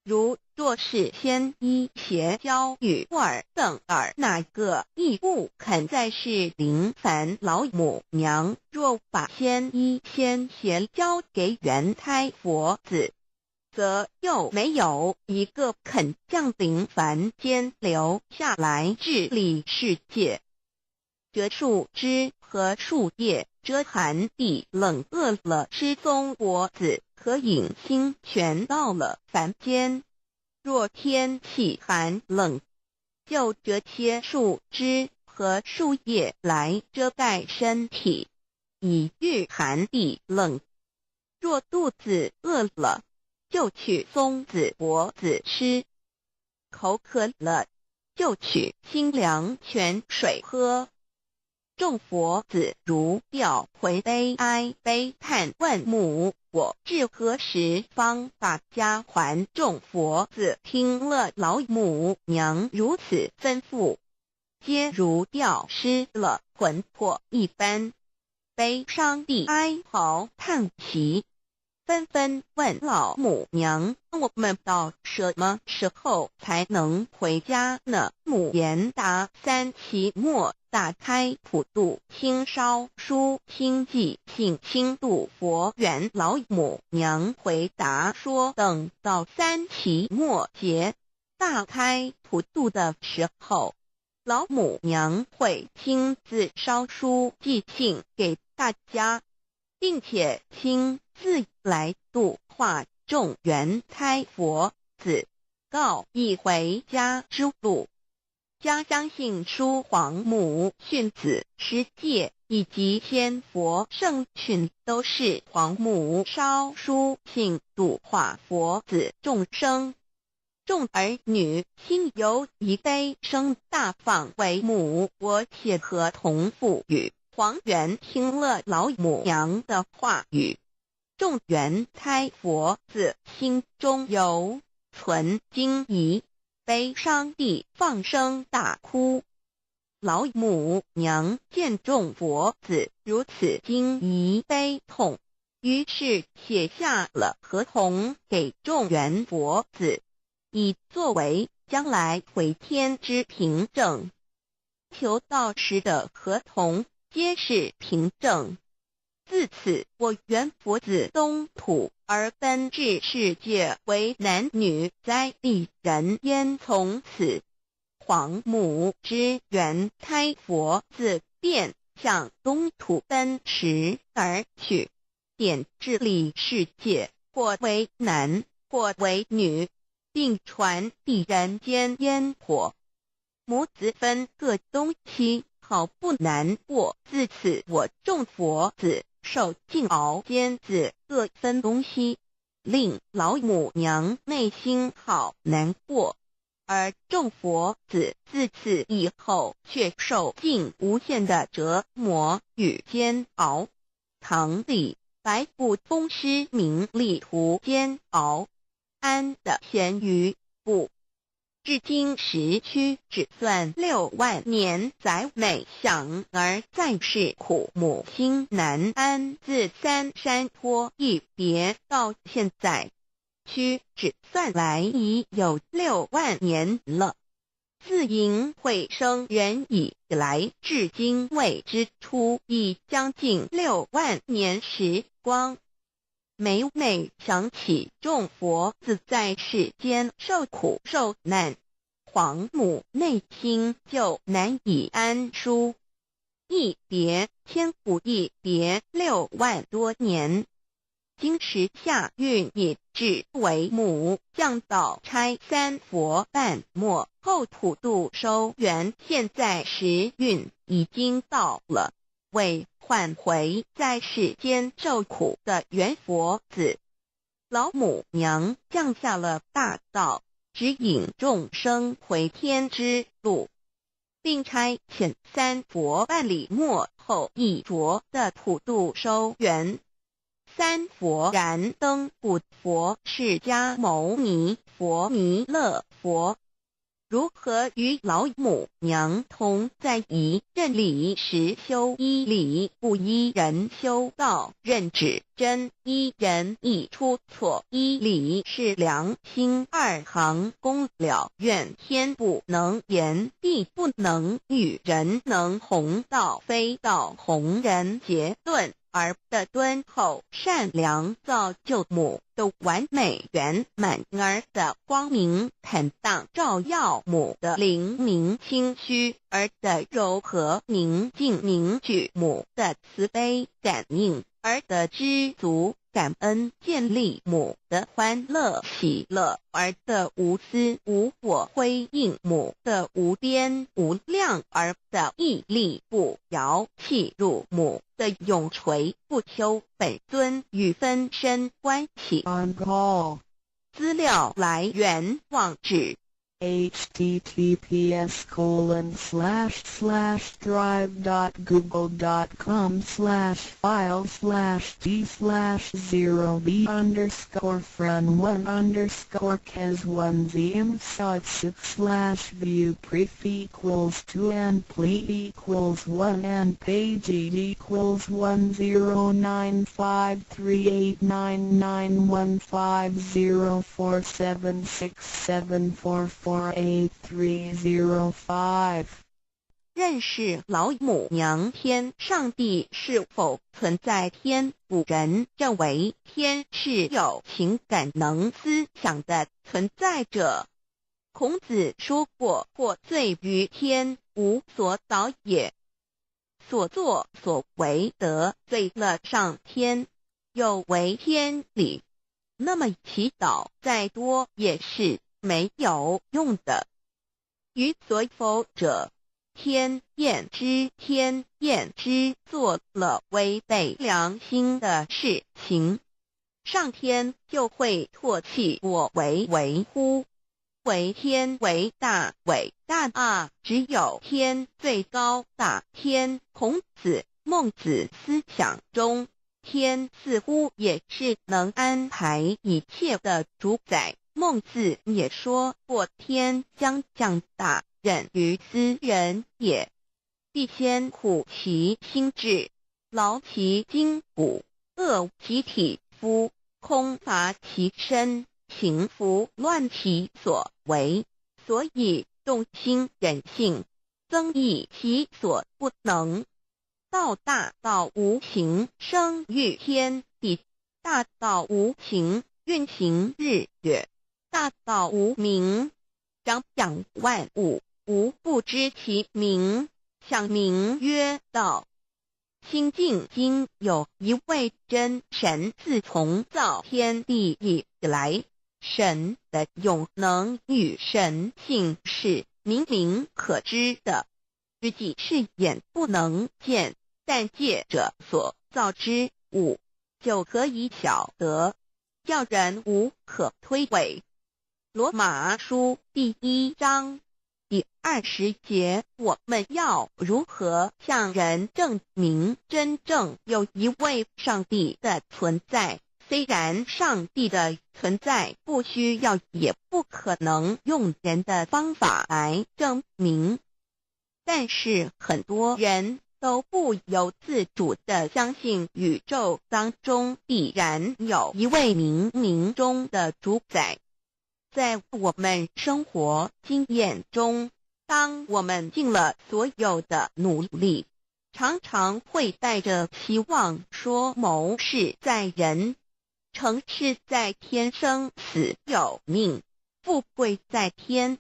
如若是先衣鞋交与尔等尔那个亦不肯再是灵凡老母娘，若把仙衣仙鞋交给元胎佛子，则又没有一个肯降临凡间留下来治理世界。折树枝和树叶遮寒地冷，饿了吃松果子和饮清泉。到了凡间，若天气寒冷，就折些树枝和树叶来遮盖身体，以御寒地冷。若肚子饿了，就取松子果子吃；口渴了，就取清凉泉水喝。众佛子如掉魂悲哀悲叹问母：我至何时方把家还？众佛子听了老母娘如此吩咐，皆如掉失了魂魄一般，悲伤地哀嚎叹息，纷纷问老母娘：我们到什么时候才能回家呢？母言答：三期末大开普度清烧书清寂性清度佛缘。老母娘回答说：等到三期末节大开普度的时候，老母娘会亲自烧书寄信给大家，并且亲自来度化众缘胎佛子，告以回家之路。家相信书皇母训子十戒以及千佛圣训，都是皇母烧书信度化佛子众生。众儿女心有一悲声大放为母，我且合同父语。黄元听了老母娘的话语，众缘胎佛子心中有存惊疑，悲伤地放声大哭。老母娘见众佛子如此惊疑悲痛，于是写下了合同给众缘佛子，以作为将来回天之凭证。求道时的合同皆是凭证。自此，我缘佛子东土而奔至世界为男女在地人间。从此，皇母之缘胎佛子便向东土奔驰而去，点治理世界，或为男，或为女，并传递人间烟火。母子分各东西，好不难过。自此，我众佛子受尽熬煎子，各分东西，令老母娘内心好难过。而众佛子自此以后，却受尽无限的折磨与煎熬。唐李白不风师名利途煎熬，安得闲于不？至今时屈指算6万年，载每想儿在世苦母心难安。自三山坡一别到现在，屈指算来已有6万年了。自迎会生人以来，至今未知出已将近6万年时光。每每想起众佛子在世间受苦受难，皇母内心就难以安舒。一别千古，一别6万多年。今时下运已至，为母降道差三佛半末后普度收缘。现在时运已经到了，为唤回在世间受苦的缘佛子，老母娘降下了大道，指引众生回天之路，并差遣三佛办理末后一着的普度收缘。三佛燃灯不佛释迦牟尼佛弥勒佛，如何与老母娘同在一任理实修一理不依人修道认指真一人一出错一理是良心二行功了愿天不能言地不能语人能弘道非道弘人结论。儿的敦厚善良造就母的完美圆满，儿的光明坦荡照耀母的灵明清虚，儿的柔和宁静凝聚母的慈悲感应，儿的知足感恩建立母的欢乐喜乐，儿的无私无我辉映母的无边无量，儿的毅力不摇契入母的永垂不朽本尊与分身关系。 On call. 资料来源网址。 https://drive.google.com/file/d/0b_fran1_kes1zm6/view pref equals 2 and ple equals 1 and page equals 109538991504767448305。 认识老母娘天上帝是否存在天？古人认为天是有情感能思想的存在者。孔子说过：“获罪于天，无所导也。”所作所为得罪了上天，有违天理，那么祈祷再多也是没有用的。于所否者，天厌之，天厌之，做了违背良心的事情，上天就会唾弃我为为乎？为天为大，伟大啊！只有天最高大。天，孔子、孟子思想中，天似乎也是能安排一切的主宰。孟子也说过：“天将降大任于斯人也，必先苦其心志，劳其筋骨，饿其体肤，空乏其身，行拂乱其所为。所以动心忍性，增益其所不能。道大道无形，生于天地；大道无形，运行日月；大道无名，长养万物，无不知其名，想名曰道。”清净经有一位真神，自从造天地以来，神的永能与神性是明明可知的，实际是眼不能见，但借着所造之物，就可以晓得，叫人无可推诿。罗马书第一章第20节，我们要如何向人证明真正有一位上帝的存在？虽然上帝的存在不需要，也不可能用人的方法来证明，但是很多人都不由自主地相信宇宙当中必然有一位冥冥中的主宰。在我们生活经验中，当我们尽了所有的努力，常常会带着期望说谋事在人，成事在天，生死有命，富贵在天。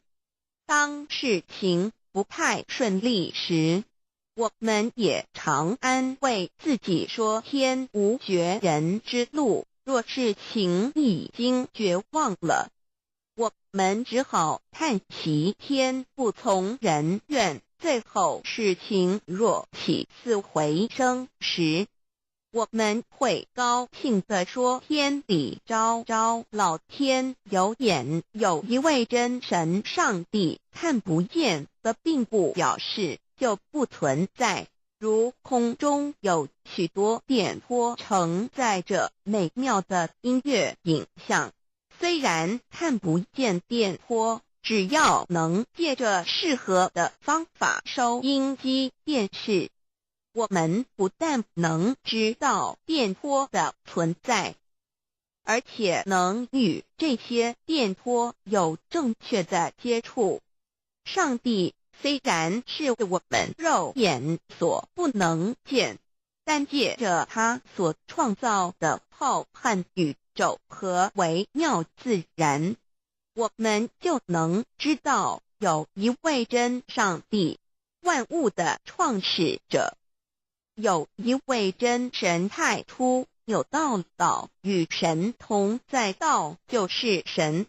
当事情不太顺利时，我们也常安慰自己说天无绝人之路。若事情已经绝望了，我们只好叹息天不从人愿。最后事情若起死回生时，我们会高兴地说天理昭昭，老天有眼，有一位真神上帝，看不见的并不表示就不存在。如空中有许多电波承载着美妙的音乐影像，虽然看不见电波，只要能借着适合的方法收音机、电视，我们不但能知道电波的存在，而且能与这些电波有正确的接触。上帝虽然是我们肉眼所不能见，但借着他所创造的浩瀚宇宙和微妙自然，我们就能知道有一位真上帝，万物的创始者，有一位真神太初有道，道与神同在，道就是神。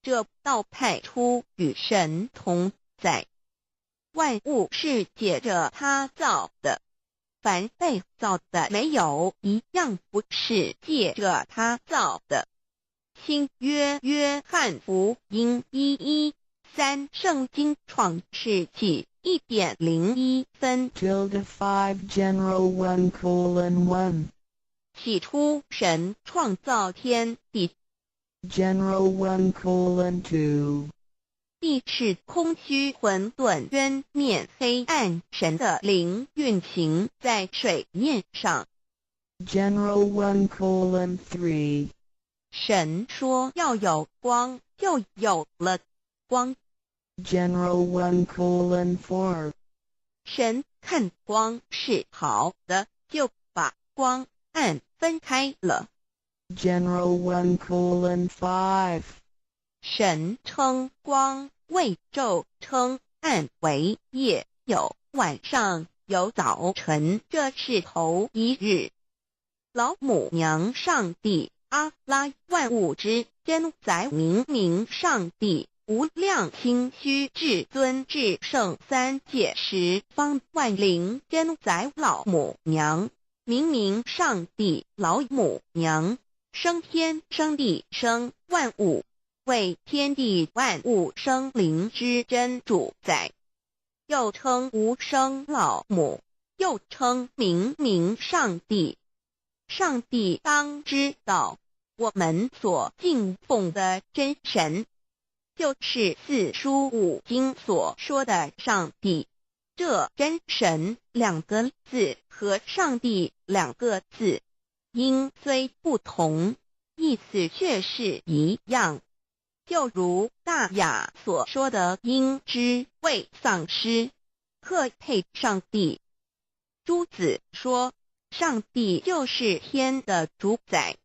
这道太初与神同在，万物是借着他造的，凡被造的没有一样不是借着他造的。新约约翰福音1:13，圣经创世纪1点01分。 Tilde 5 General 1:1. 起初，神创造天地。 General 1:2. 地是空虚混沌渊面黑暗，神的灵运行在水面上。 General 1:3. 神说要有光，就有了光。 General 1:4. 神看光是好的，就把光暗分开了。 General 1:5. 神称光为昼，称暗为夜，有晚上，有早晨，这是头一日。老母娘上帝阿拉万物之真宰明明上帝无量清虚至尊至圣三界十方万灵真宰老母娘明明上帝老母娘生天生地生万物，为天地万物生灵之真主宰，又称无生老母，又称明明上帝。上帝当知道，我们所敬奉的真神，就是四书五经所说的上帝。这真神两个字和上帝两个字，音虽不同，意思却是一样。就如大雅所说的，应知未丧失，克配上帝。朱子说，上帝就是天的主宰。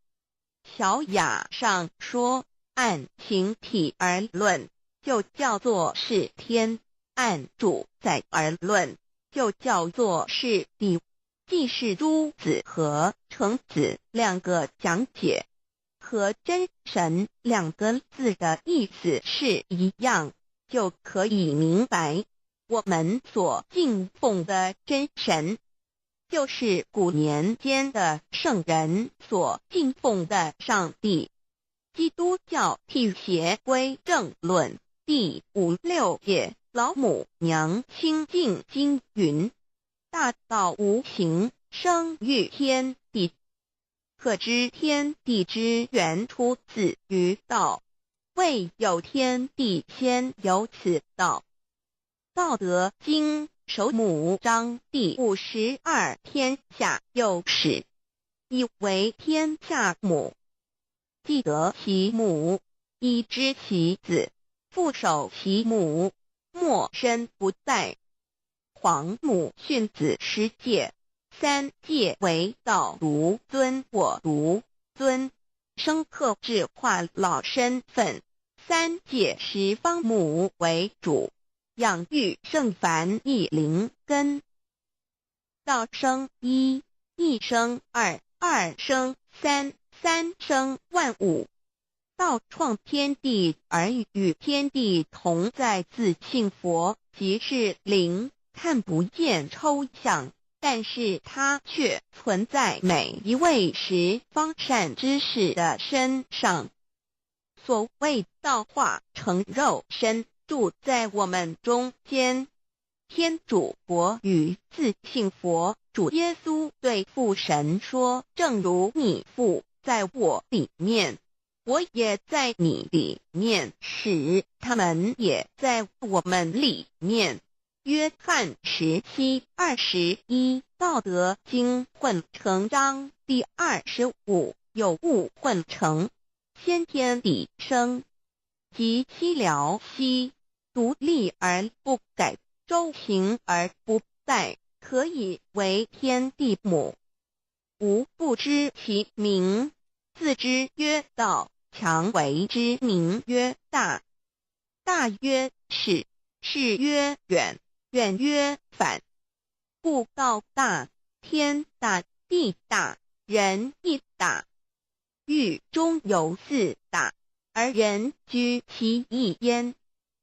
小雅上说，按形体而论，就叫做是天；按主宰而论，就叫做是地。既是朱子和程子两个讲解，和真神两个字的意思是一样，就可以明白，我们所敬奉的真神，就是古年间的圣人所敬奉的上帝。基督教辟邪归正论第五六页，老母娘清净经云：大道无形，生于天地。可知天地之源出自于道，未有天地先有此道。道德经首母章第52，天下有始，以为天下母。既得其母，以知其子，复守其母，莫身不殆。皇母训子十诫，三诫为道独尊我独尊，生克制化老身份。三界十方母为主，养育圣凡一灵根。道生一，一生二，二生三，三生万物。道创天地而与天地同在，自性佛即是灵，看不见抽象，但是它却存在每一位十方善知识的身上。所谓道化成肉身，住在我们中间。天主国与自性佛主耶稣对父神说：“正如你父在我里面，我也在你里面，使他们也在我们里面。”约翰17:21，道德经混成章第25，有物混成，先天地生，即西辽西，独立而不改，周行而不殆，可以为天地母。吾不知其名，自知曰道，强为之名曰大。大曰是，是曰远。远曰反，故道大，天大，地大，人亦大。域中有四大，而人居其一焉。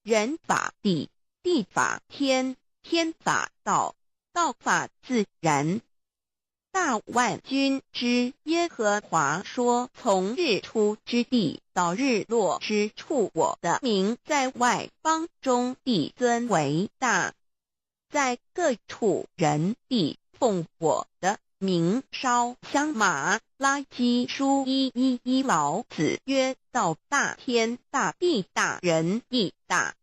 人法地，地法天，天法道，道法自然。大萬軍之耶和華說：從日出之地到日落之處，我的名在外邦中必尊為大，在各處人必奉我的名燒香。馬拉基書1:1:1老子曰：道大天大地大人亦大。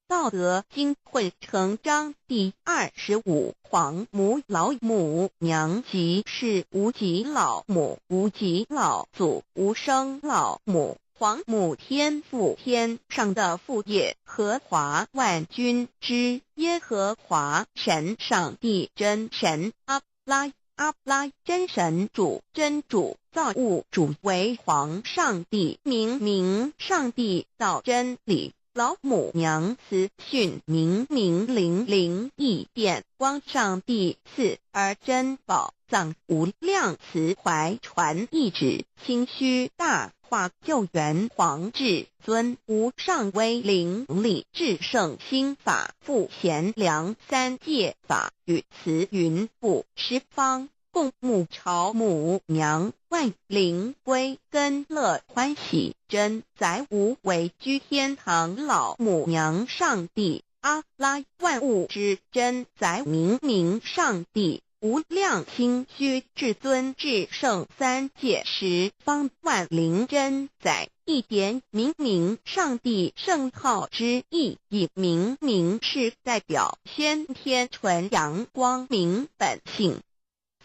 道德經混成章第25，皇母老母娘即是無極老母，無極老祖，無生老母。皇母天父天上的父耶和華萬軍之耶和華神上帝真神阿拉阿拉真神主真主造物主為皇上帝明明上帝道真理。老母娘慈訓明明靈靈異變光上帝賜而珍寶藏無量慈懷傳一旨清虛大化救援皇至尊無上威靈力至聖心法父賢良三界法與慈雲布十方共母朝母娘萬靈歸根樂歡喜真宰無為居天堂老母娘上帝阿拉萬物之真宰明明上帝無量清虛至尊至聖三界十方萬靈真宰一點明明上帝聖號之意，以明明是代表先天純陽光明本性。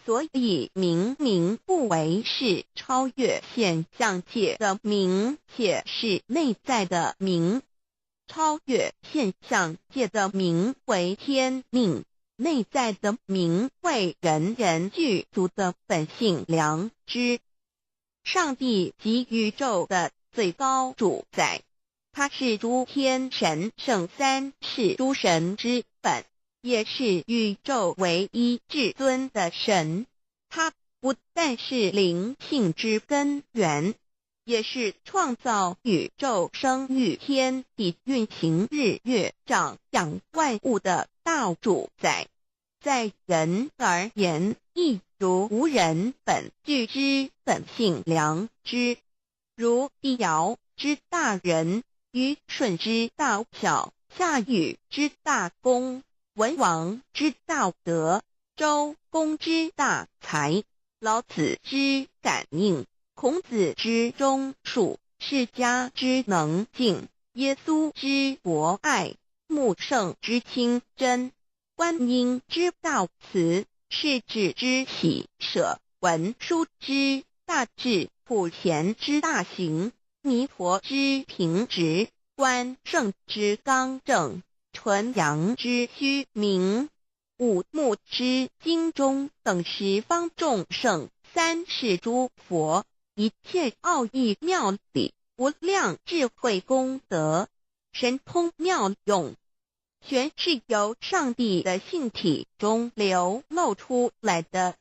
所以明明不為是超越現象界的明，且是內在的明。超越現象界的明為天命，內在的明為人人具足的本性良知。上帝即宇宙的最高主宰，他是諸天神聖三世諸神之本，也是宇宙唯一至尊的神。他不但是靈性之根源，也是創造宇宙、生育天地、運行日月、長養萬物的大主宰。在人而言，亦如無人本具之本性良知，如帝堯之大仁，虞舜之大孝，夏禹之大功，文王之大德，周公之大才，老子之感應，孔子之忠恕，釋迦之能靜，耶穌之博愛，穆聖之清真，觀音之大慈，釋智之喜捨，文殊之大智，普賢之大行，彌陀之平直，關聖之剛正，純陽之虛明，五目之精中等十方眾聖，三世諸佛，一切奧義妙理，無量智慧功德，神通妙用，全是由上帝的性體中流露出來的。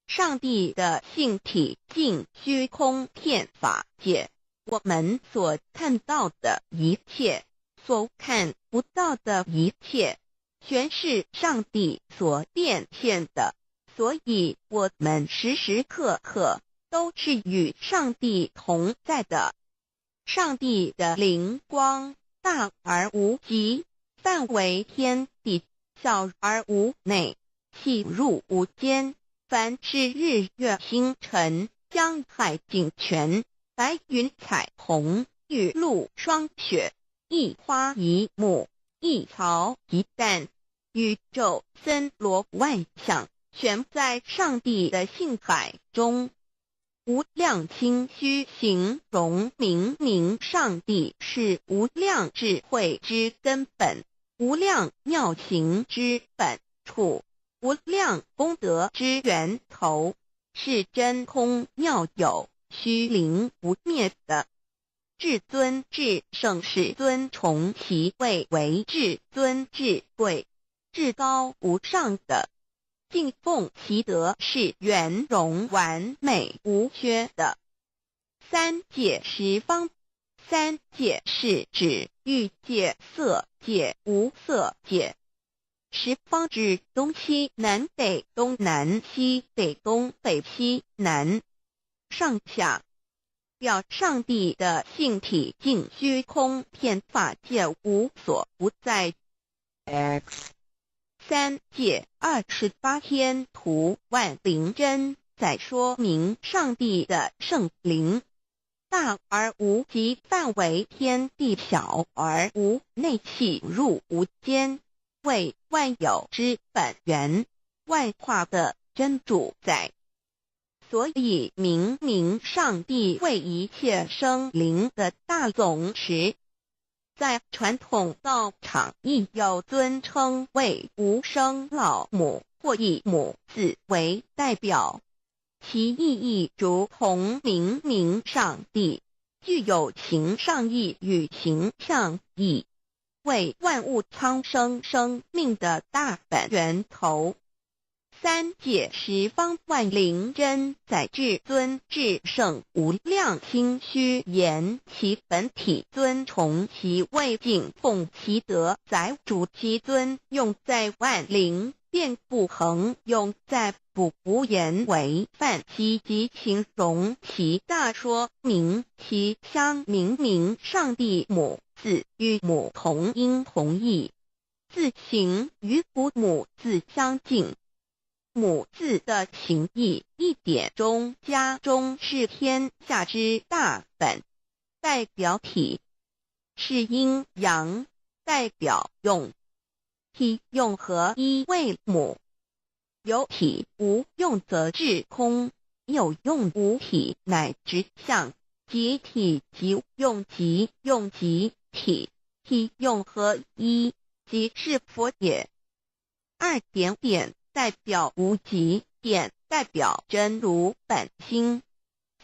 上帝的性體盡虛空遍法界，我們所看到的一切，所看不到的一切，全是上帝所變現的。所以，我們時時刻刻都是與上帝同在的。上帝的靈光大而無極，範圍天地，小而無內，細入無間。凡是日月星辰、江海井泉、白雲彩虹、雨露霜雪，一花一木，一草一蛋，宇宙森羅萬象，全在上帝的性海中。無量清虛形容明明上帝是無量智慧之根本，無量妙行之本處，無量功德之源頭，是真空妙有、虛靈不滅的。至尊至聖世尊崇其位為至尊至貴、至高無上的，敬奉其德是圓融完美無缺的。三界十方，三界是指欲界、色界、無色界。十方指东西南北东南西北东北西南上下，表上帝的性体净虚空遍法界无所不在。 X 三界28天图万灵真在说明上帝的圣灵大而无极范围天地小而无内气入无间，为万有之本源，万化的真主宰。所以明明上帝为一切生灵的大总持。在传统道场亦有尊称为无生老母或以母字为代表，其意义如同明明上帝，具有形上义与形象义，为万物苍生生命的大本源头。三界十方万灵真在至尊至圣无量清虚言其本体尊崇其位敬奉其德载主其尊用在万灵便不恒用在不无言为范其及形容其大说明其相明明上帝母字与母同音同义，字形与古母字相近。母字的形义一点中加中是天下之大本，代表体是阴阳，代表用，体用合一为母。有体无用则至空，有用无体乃直相，即体即用即用即体，体用合一，即是佛也。二点点代表无极，点代表真如本心。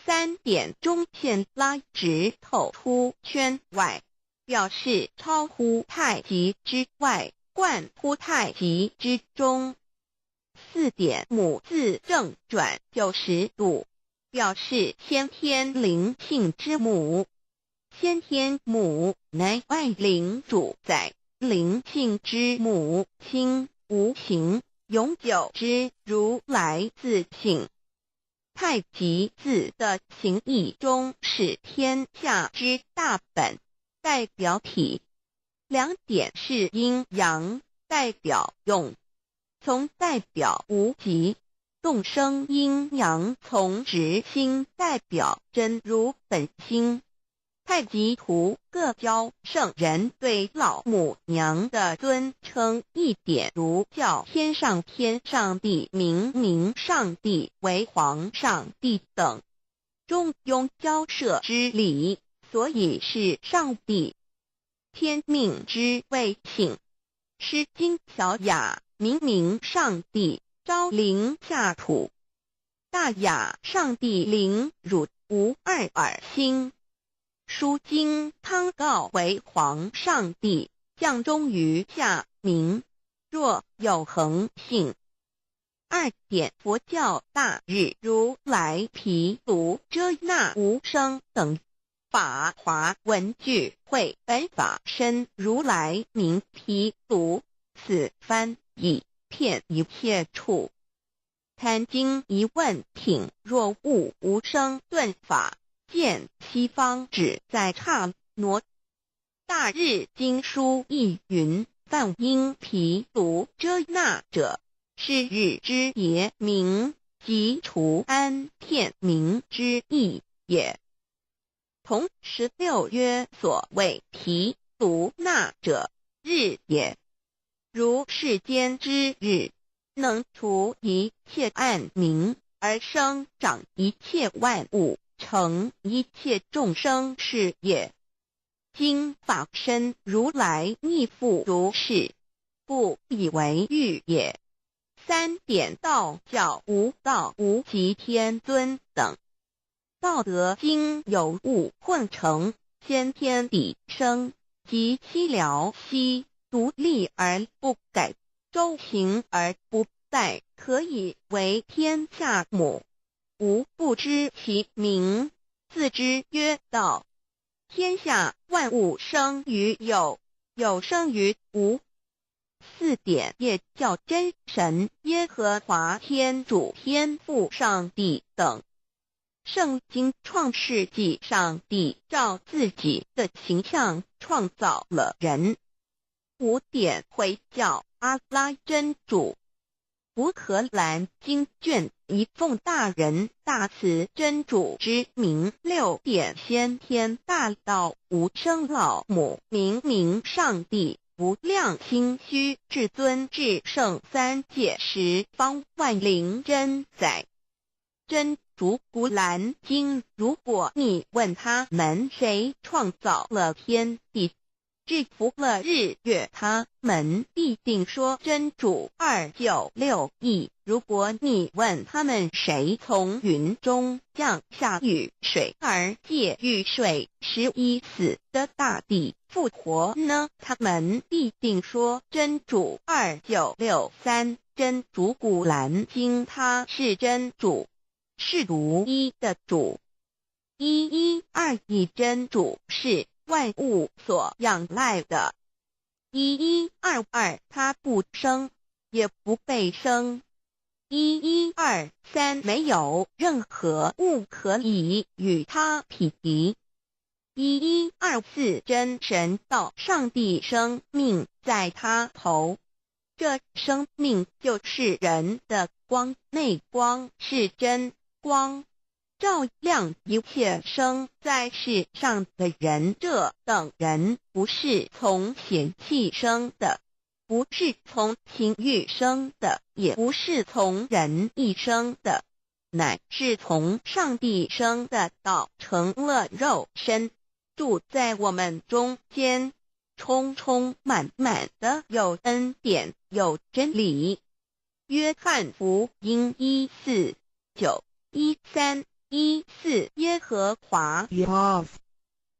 三点中线拉直透出圈外，表示超乎太极之外，贯乎太极之中。四点母字正转90度，表示先天灵性之母。先天母乃万灵主宰，灵性之母，清无形，永久之如来自性。太极字的形义中是天下之大本，代表体。两点是阴阳，代表用，从代表无极，动生阴阳，从直心代表真如本心。太极图各教圣人对老母娘的尊称一点如叫天上天上帝、明明上帝为皇上帝等，中庸交涉之理，所以是上帝。天命之谓性，诗经小雅明明上帝昭灵下土，大雅上帝灵汝无二耳心。书经汤告为皇上帝，降终于下民，若有恒性。二点佛教大日如来毗卢遮那无生等法华文具会本法身如来名毗卢，此翻译遍一切处。坛经一问品若悟无生顿法。见西方只在刹那。大日经书亦云：梵音毗卢遮那者，是日之别名，即除安片名之意也。同16曰：所谓毗卢那者，日也。如世间之日，能除一切暗冥，而生长一切万物，成一切众生是也。今法身如来亦复如是，不以为欲也。三点道教无道无极天尊等。道德经有物混成，先天地生，及其疗息，独立而不改，周行而不殆，可以为天下母。吾不知其名，自知曰道。天下万物生于有，有生于无。四點也叫真神、耶和華天主、天父上帝等。聖經創世紀，上帝照自己的形象創造了人。五點回教阿拉真主。古可蘭經卷一奉大仁大慈真主之名。六點先天大道無生老母明明上帝無量清虛至尊至聖三界十方萬靈真宰真主古蘭經。如果你問他們誰創造了天地，制服了日月，他們必定說真主。296E。如果你問他們誰從雲中降下雨水，而借雨水使已死的大地復活呢？他們必定說真主。2963。真主古蘭經，他是真主，是獨一的主。1121真主是萬物所仰賴的。1122他不生，也不被生。1123沒有任何物可以與他匹敵。1124真神道上帝生命在他頭，這生命就是人的光，內光是真光，照亮一切生在世上的人。這等人不是從血氣生的，不是從情欲生的，也不是從人意生的，乃是從上帝生的。道成了肉身，住在我們中間，充充滿滿的有恩典，有真理。約翰福音1:4-9、13、14耶和華 Yahweh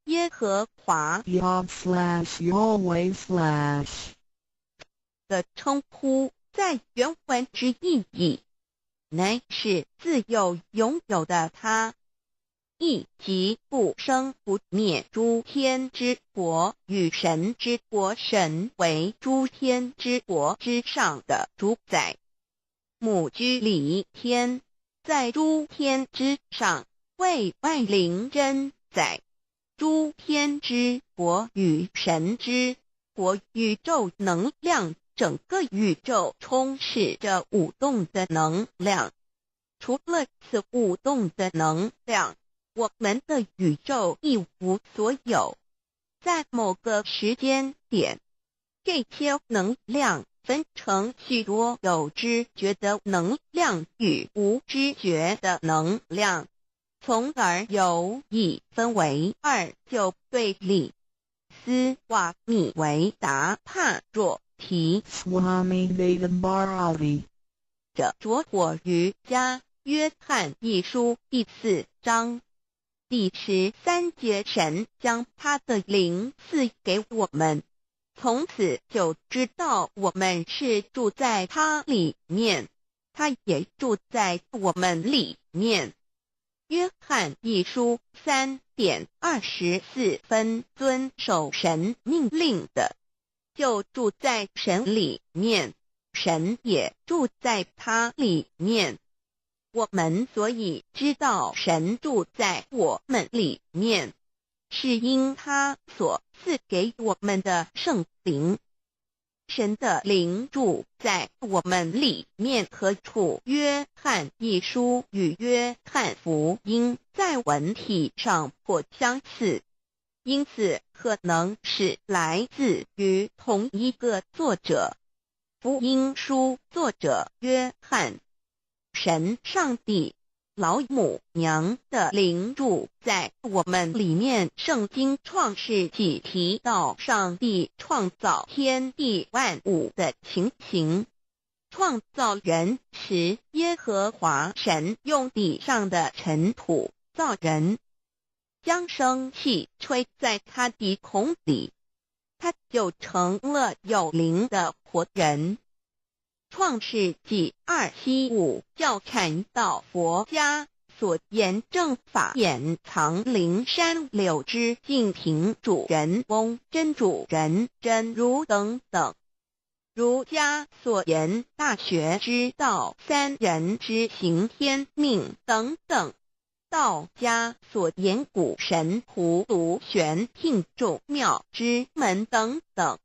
耶和華 Yahweh/Yahweh/ 的稱呼，在原文之意義，乃是自有永有的他，亦即不生不滅諸天之國與神之國，神為諸天之國之上的主宰。母居里天，在諸天之上，為萬靈真宰。諸天之國與神之國，宇宙能量，整個宇宙充斥着舞動的能量。除了此舞動的能量，我們的宇宙一無所有。在某個時間點，這些能量分成許多有知覺的能量與無知覺的能量，從而有一分為二就對立。斯瓦米維達帕若提 Swami Veda Bharati 這拙火瑜伽約翰一書第四章第13節，神將他的靈賜給我們，從此就知道我們是住在他裡面，他也住在我們裡面。約翰一書3點24分，遵守神命令的，就住在神裡面，神也住在他裡面。我們所以知道神住在我們裡面，是因他所賜給我們的聖靈。神的靈住在我們裡面何處？約翰一書與約翰福音在文體上頗相似，因此可能是來自於同一個作者。福音書作者約翰。神上帝老母娘的靈住在我們裡面。聖經創世紀提到上帝創造天地萬物的情形。創造人時，耶和華神用地上的塵土造人，將生氣吹在他鼻孔裡，他就成了有靈的活人。創世紀275教禪道佛家所言正法眼藏靈山柳枝淨瓶主人翁真主人真如等等。儒家所言大学之道、三人之行、天命等等；道家所言谷神葫芦玄牝众妙之门等等；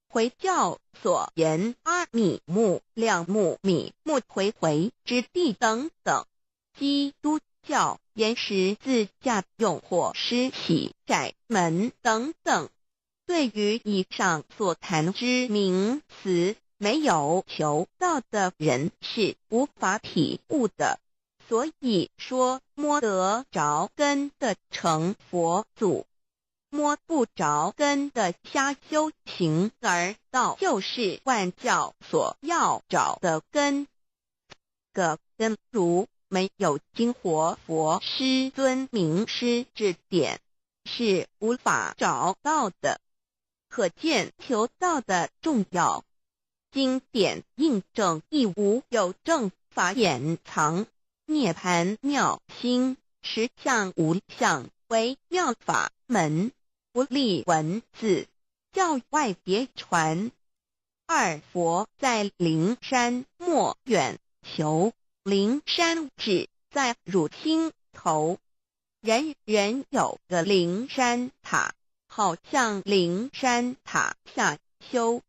回教所言阿米木两木米木回回之地等等；基督教言十字架用火施洗窄门等等。对于以上所谈之名词，没有求道的人是无法体悟的。所以说，摸得着根的成佛祖，摸不着根的瞎修行，而道就是万教所要找的根。个根如没有经活佛师尊明师指点，是无法找到的。可见求道的重要。经典印证亦无有正法掩藏，涅盘妙心实相无相为妙法门，不立文字，教外别传。二佛在灵山莫远求，灵山只在汝心头。人人有个灵山塔，好向灵山塔下修。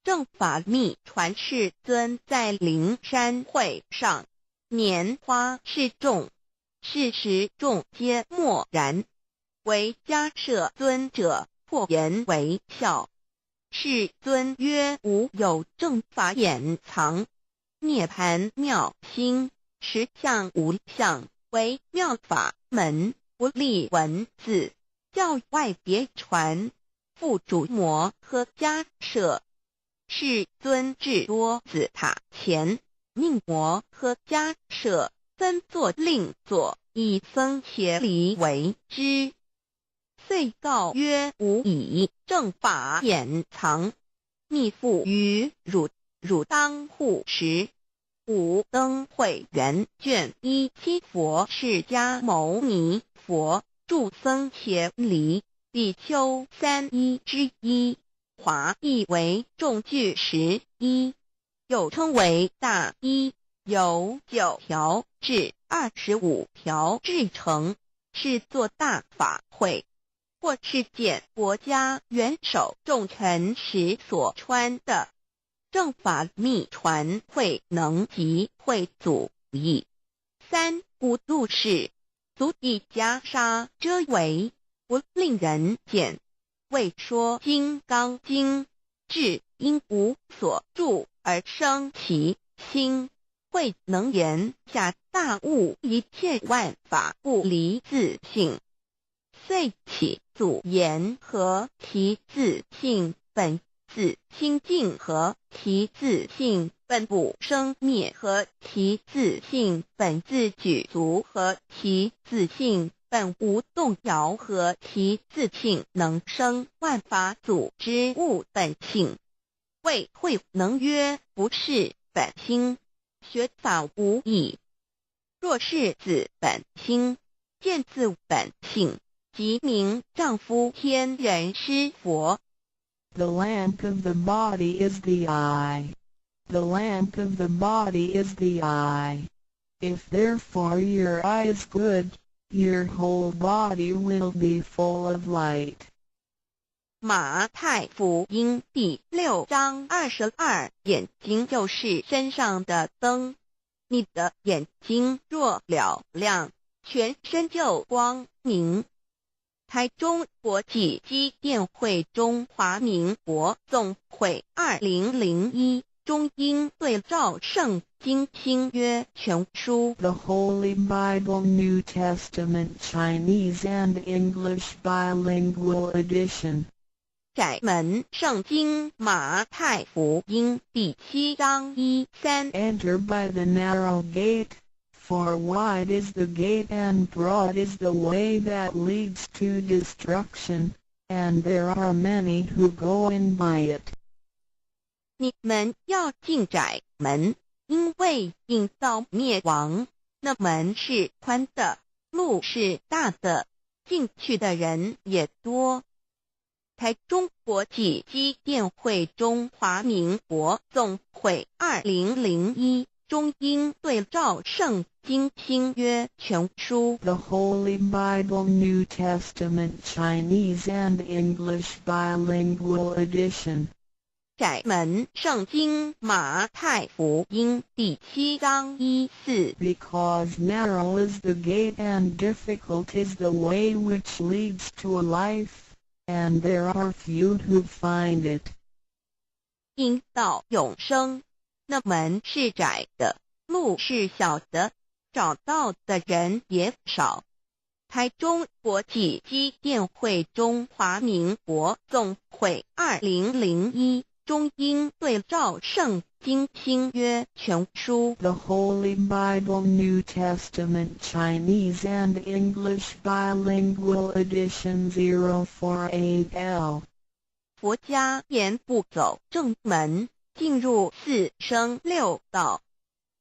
正法密传世尊在灵山会上，拈花示众，是时众皆默然。唯迦叶尊者破颜为笑。世尊曰：吾有正法掩藏，涅盘妙心，实相无相，为妙法门，不立文字，教外别传。付嘱摩诃迦叶。世尊至多子塔前，命摩诃迦叶分座令座，以僧伽梨为之。遂告曰：吾以正法掩藏，密付于汝，汝当护持。五灯会元卷17佛释迦牟尼佛住僧伽梨比丘三一之一，华译为众具十一，又称为大衣，由9条至25条制成，是做大法会或是见国家元首重臣时所穿的。正法密传慧能及慧祖译。三古度是足以袈裟遮围，不令人见。为说金刚经，至因无所住而生其心，慧能言下大悟一切万法不离自性，遂起祖言何其自性本自清净，何其自性本不生灭，何其自性本自具足，何其自性本无动摇，何其自性能生万法祖之物本性。谓慧能曰：不是本心，学法无益。若是自本心，见自本性，即名丈夫天人师佛。 The lamp of the body is the eye. The lamp of the body is the eye. If therefore your eye is good, your whole body will be full of light. 马太福音第6章22，眼睛就是身上的灯。你的眼睛若嘹亮，全身就光明。台中国际基甸会中华民国总会2001中英对照圣经新约全书。 The Holy Bible New Testament Chinese and English Bilingual Edition. 窄门圣经马太福音第7章1、3。 Enter by the narrow gate, for wide is the gate and broad is the way that leads to destruction, and there are many who go in by it. 你們要進窄門，因為引到滅亡，那門是寬的，路是大的，進去的人也多。台中国际基甸会中华民国总会2001中英对照圣经新约全书。 The Holy Bible New Testament Chinese and English Bilingual Edition. 窄门圣经马太福音第七章一四。 Because narrow is the gate and difficult is the way which leads to life, and there are few who find it. 因到永生，那门是窄的，路是小的，找到的人也少。台中国际基甸会中华民国总会2001中英对照圣经新约全书。 The Holy Bible New Testament Chinese and English Bilingual Edition 048L. 佛家言不走正门，进入四生六道，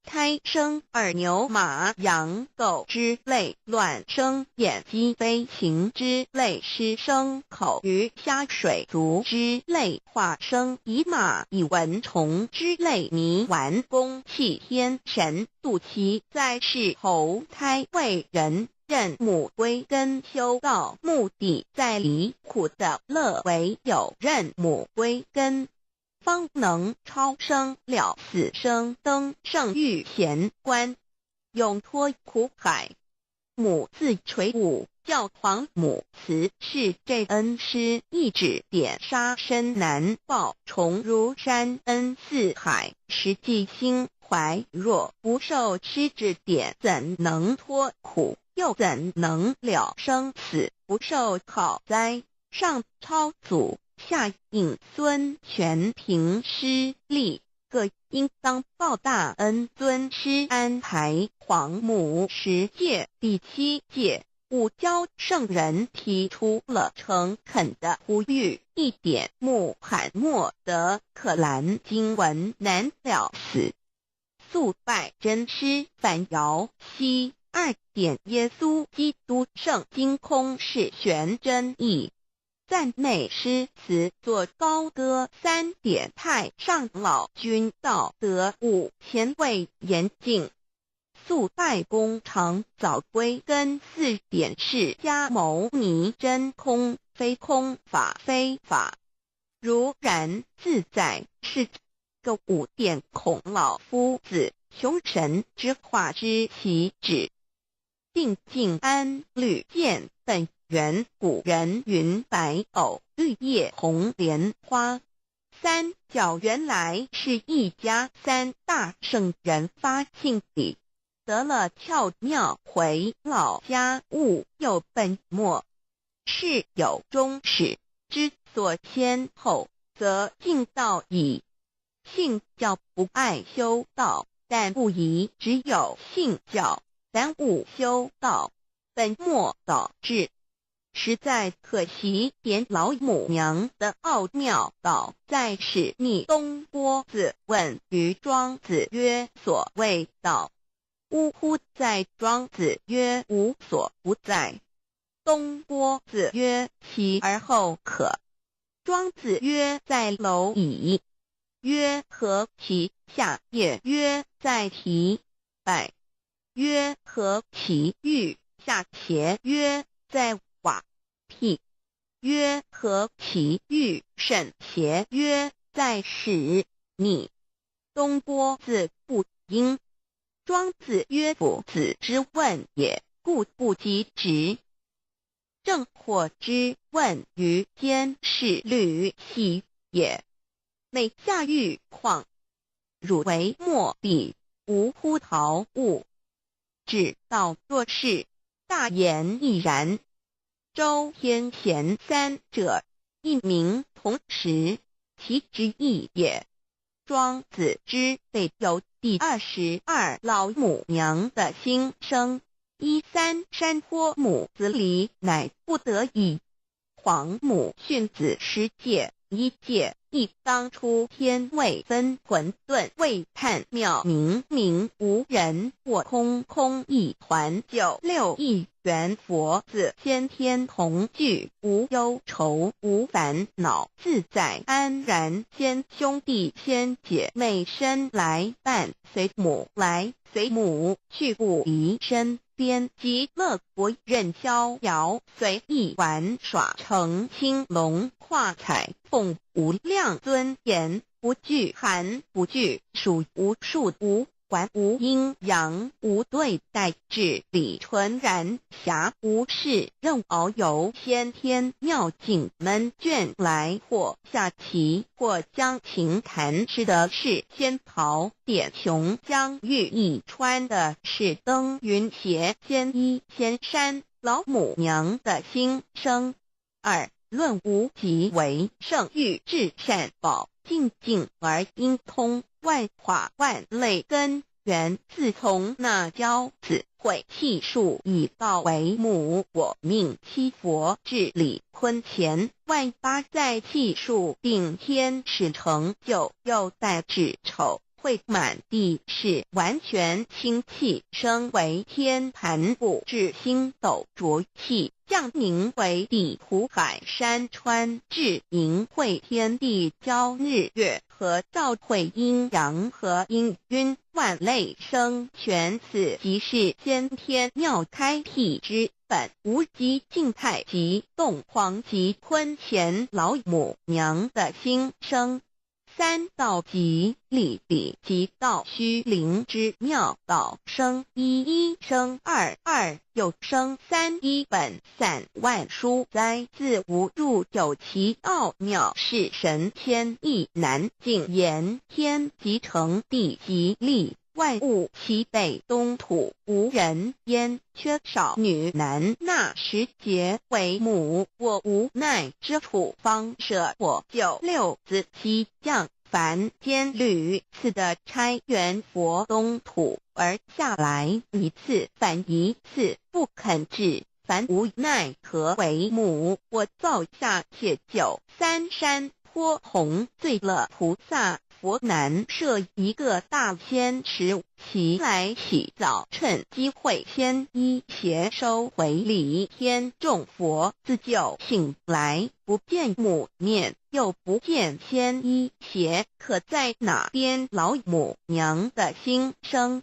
胎生耳牛马羊狗之类，卵生眼鸡飞禽之类，湿生口鱼虾水族之类，化生蚁马蚁蚊虫之类，泥丸宫气天神肚脐在世投胎为人。认母归根修道，目的在离苦得乐，唯有认母归根，方能超生了死生，登圣遇贤关，永脱苦海。母自垂五教皇母慈是这恩师一指点杀身难报，重如山恩似海，实际心怀若不受师指点，怎能脱苦？又怎能了生死？不受考哉？上超祖，下引孙，全凭师力，各应当报大恩。尊师安排皇母十戒第七戒，五教圣人提出了诚恳的呼吁：一点穆罕默德可兰经文难了死，速拜真师反遥西。二点耶稣基督圣经空是玄真义，赞美诗词作高歌。三点太上老君道德五前卫严禁，速拜功长早归根。四点释迦牟尼真空非空法非法，如然自在是个五点孔老夫子穷神之化之其旨。定静安律见本源古人云白藕绿叶红莲花，三教原来是一家，三大圣人发性理，得了窍妙回老家悟又本末，事有终始之所先后，则近道矣。信教不碍修道，但不宜只有信教。耽误修道，本末倒置，实在可惜。点老母娘的奥妙道，在是逆东郭子问于庄子曰：“所谓道，呜呼哉！”庄子曰：“无所不在。”东郭子曰：“其而后可。”庄子曰：“在蝼蚁。”曰：“何其下也？”曰：“在提败。”曰：何其欲下邪？曰：在瓦辟。曰：何其欲甚邪？曰：在使你。东郭子不应。庄子曰：夫子之问也，故不及直。正或之问于监视吕喜也。每下欲况，汝为莫比，无乎陶物。指道若是，大言亦然。周天贤三者，一名同时，其之意也。庄子之被有第22老母娘的心声，一三山坡母子离，乃不得已。皇母训子十戒一戒。一当初天未分混沌未探妙明明无人我空空一团九六一元佛子先天同具无忧愁无烦恼自在安然先兄弟先姐妹身来伴随母来随母去不离身边极乐国任逍遥随意玩耍乘青龙跨彩凤无量尊严不惧寒不惧暑无数无管无阴阳无对待智理纯然暇无事任遨游先天妙境门卷来或下棋或将琴弹吃的是仙袍点琼浆玉液穿的是登云鞋仙衣仙衫老母娘的心声。二论无极为圣域至善宝净净而应通万化万类根源，自从那骄子毁气数以道为母，我命七佛治理坤乾万八在气数定天使成就，又带至丑会满地是完全清气，升为天盘布至星斗浊气，降宁为地土海山川，至盈会天地交日月和照会阴阳和阴晕万类生全，此即是先天妙开辟之本无极静态及动黄及坤乾老母娘的心声。三道即理理即道虚灵之妙道生一一生二二又生三一本散万书哉自无入有其奥妙是神仙意难尽言天即成地即立万物齐备东土无人烟缺少女男那时节为母我无奈之处方舍我九六子七将凡间屡次的差元佛东土而下来一次反一次不肯至凡无奈何为母我造下铁九三山坡红醉了菩萨佛难设一个大仙池，其来起早趁机会先衣鞋收回礼天众佛自救醒来不见母面，又不见仙衣鞋，可在哪边老母娘的心声？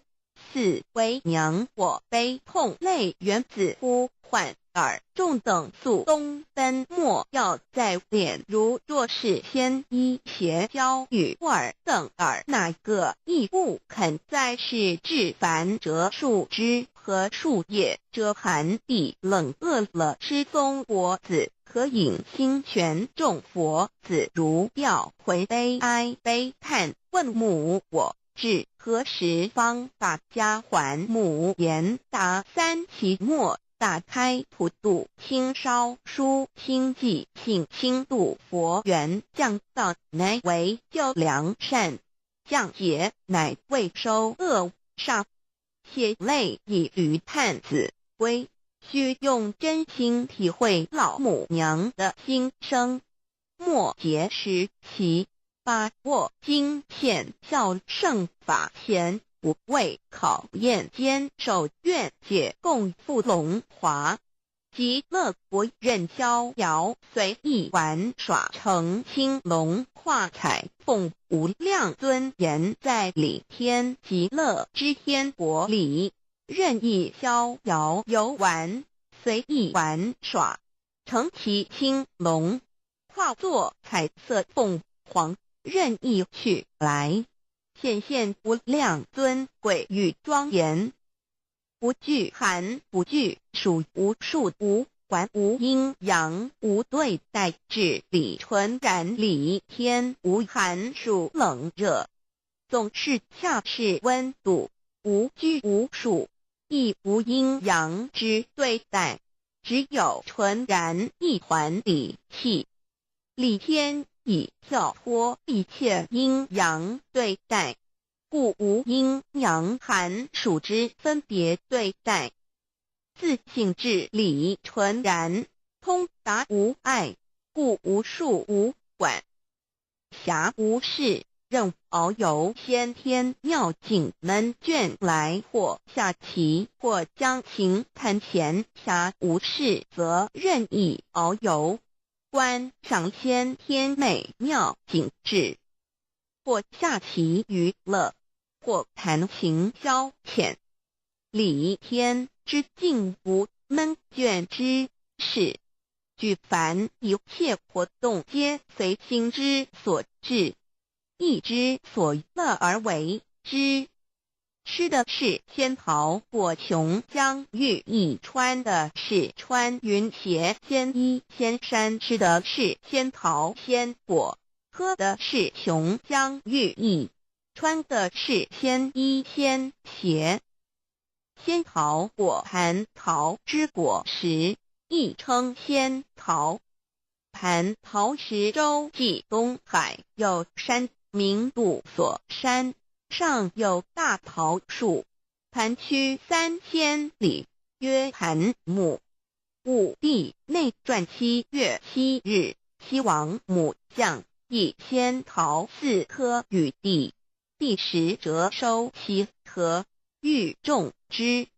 四为娘我悲痛泪源自呼唤尔众等速东奔，莫要再恋如若是先衣鞋交与尔等尔哪个亦不肯再是至凡折树枝和树叶遮寒地冷饿了吃松果子可饮清泉众佛子如吊回悲哀悲叹问母我至何时方把家还母言答三期末打开普度清烧书清寂性清度佛缘降道乃为救良善降劫乃为收恶煞血泪以驴探子归，须用真心体会老母娘的心声。末节时其把握经现孝圣法前不畏考验坚守愿解共赴龙华极乐国任逍遥随意玩耍成青龙化彩凤无量尊严在理天极乐之天国里任意逍遥游玩随意玩耍乘其青龙化作彩色凤凰任意去来显现无量尊贵与庄严，不惧寒不惧暑无数无管无阴阳无对待智理纯然理天无寒暑冷热，总是恰是温度，无拘无束，亦无阴阳之对待，只有纯然一团理气。理天已跳脱一切阴阳对待，故无阴阳寒暑之分别对待。自性至理纯然，通达无碍，故无数无管。暇无事，任遨游先天妙境闷倦来，或下棋，或将琴弹闲暇无事，则任意遨游，观赏先天美妙景致，或下棋娱乐，或弹琴消遣。理天之境无闷倦之事，举凡一切活动，皆随心之所至，意之所乐而为之。吃的是仙桃果琼浆玉液，穿的是穿云鞋仙衣仙衫。吃的是仙桃仙果，喝的是琼浆玉液，穿的是仙衣仙鞋。仙桃果蟠桃之果实，亦称仙桃。蟠桃石洲际东海有山，名度所山，上有大桃树，盘曲3000里，曰盘木。武帝内传7月7日，西王母降一仙桃4颗与帝，帝时折收其核，欲种之。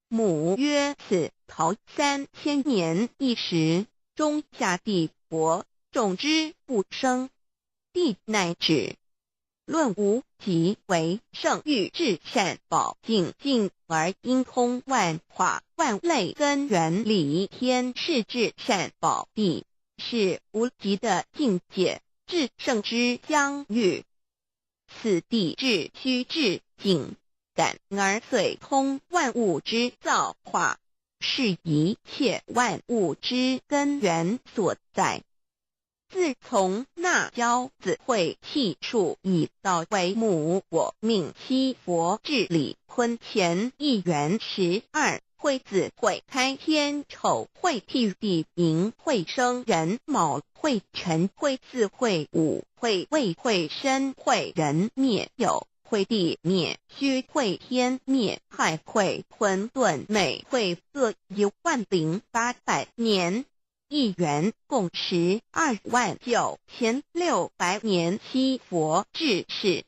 母曰：“此桃3000年一时，终下地薄，种之不生。”帝乃止。论无极为圣域至善宝净境而应通万化万类根源理天是至善宝地，是无极的境界，至圣之疆域。此地至虚至境感而遂通万物之造化，是一切万物之根源所在。自从那骄子会气数以道为母，我命七佛治理坤乾一元12会子会开天丑会辟地寅会生壬卯会辰会巳会午会未会申会壬灭酉会地灭戌会天灭亥会混沌未会各10800年。一元共129600年。七佛治世，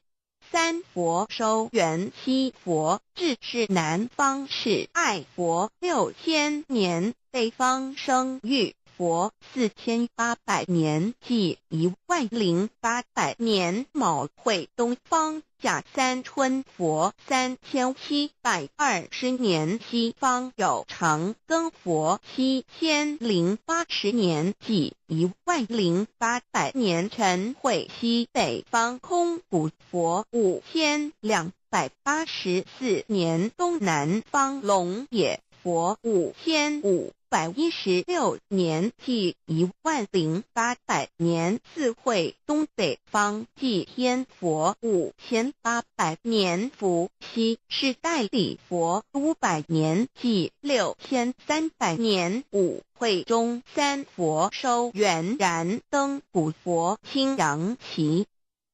三佛收元七佛治世南方是爱佛6000年，北方生育佛4800年，即10800年。卯会东方甲三春佛3720年，西方有长庚佛7080年，即10800年。辰会西北方空古佛5284年，东南方龙野佛5516年，即10800年。巳会东北方祭天佛5800年，伏羲是代理佛500年，即6300年。午会中三佛收元燃灯古佛青阳旗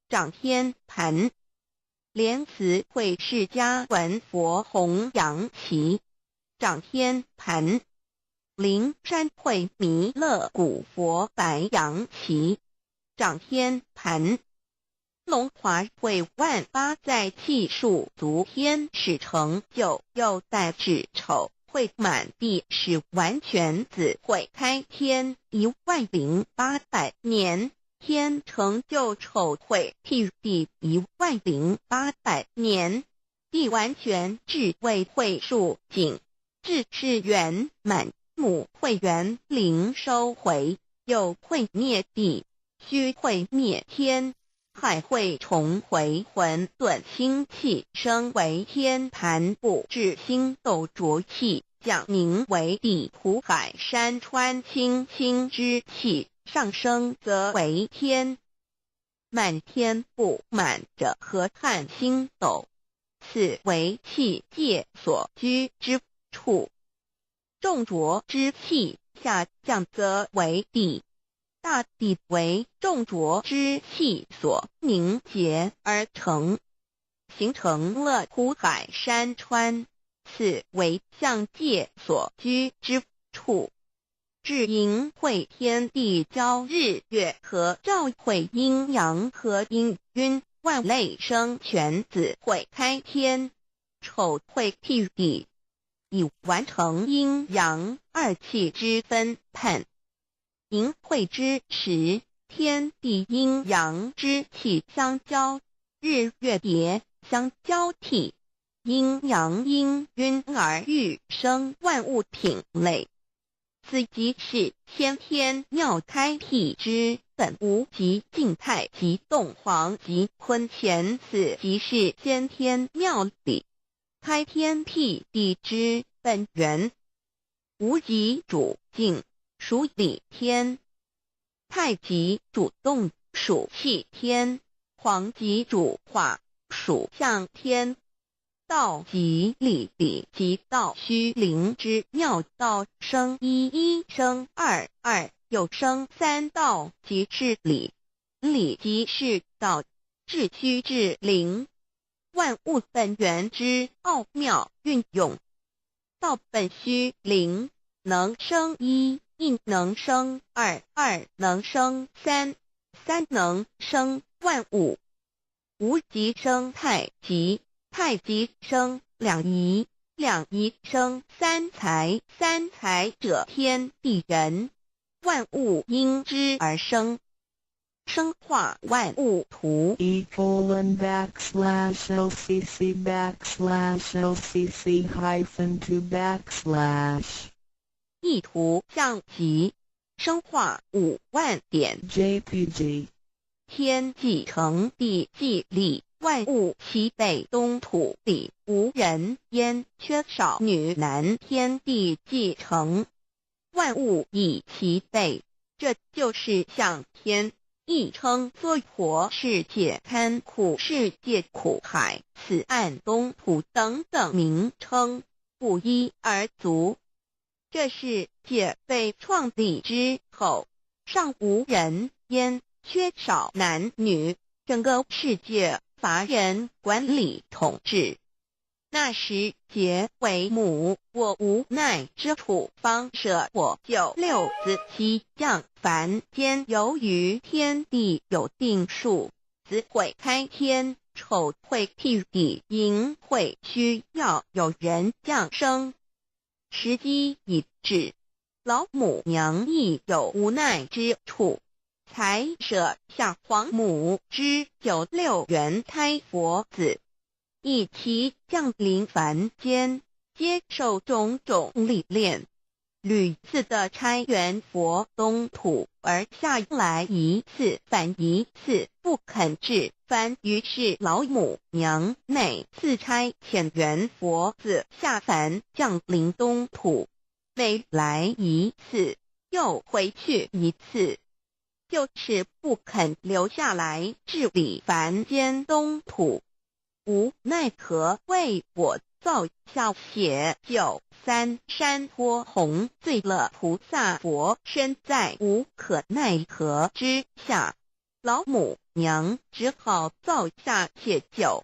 掌天盘，莲慈会释迦文佛弘扬旗掌天盘。灵山会弥勒古佛白羊旗掌天盘，龙华会万八在气数足天使成就，又带至丑会满地是完全子会开天10800年，天成就丑会辟地10800年，地完全智慧会数景智是圆满。母会元灵收回，又会灭地，虚会灭天，海会重回混沌星气，升为天盘布至星斗浊气，降凝为地土海山川清清之气，上升则为天。满天布满着河汉星斗，此为气界所居之处。众浊之气下降则为地，大地为众浊之气所凝结而成，形成了湖海山川，此为象界所居之处。至盈会天地交日月合，照会阴阳和阴晕，万类生全子会开天，丑会辟地，以完成阴阳二气之分判。盈会之时，天地阴阳之气相交，日月叠相交替，阴阳氤氲而育生万物品类。此即是先天妙开辟之本无极静态及动黄及坤乾，此即是先天妙理开天辟地之本源。无极主静，属理天；太极主动，属气天；黄极主化，属象天。道即理，理即道，虚灵之妙道，生一一生二二，又生三，道即是理，理即是道，至虚至灵，万物本源之奥妙运用。道本虚灵，能生一，一能生二，二能生三，三能生万物。无极生太极。太极生两仪，两仪生三才，三才者天地人，万物因之而生，生化万物图。 E:\LCC\LCC-2\ 意图象极，生化5万点 JPG。 天既成，地既立。万物齐备，东土里无人烟，缺少女男。天地既成，万物已齐备，这就是象天，亦称作活世界、堪苦世界、苦海、此岸东土等等名称，不一而足。这世界被创立之后，尚无人烟，缺少男女，整个世界乏人管理统治。那时节为母，我无奈之处，方舍我九六子七降凡间。由于天地有定数，子会开天，丑会辟地，寅会需要有人降生。时机已至，老母娘亦有无奈之处，才舍下皇母之九六元胎佛子，一齐降临凡间，接受种种历练。屡次的差元佛东土而下来一次返一次，不肯至凡。于是老母娘每次差遣元佛子下凡降临东土，每来一次又回去一次，就是不肯留下来治理凡间东土。无奈何为我造下写九三山坡红醉了菩萨佛身，在无可奈何之下，老母娘只好造下写九，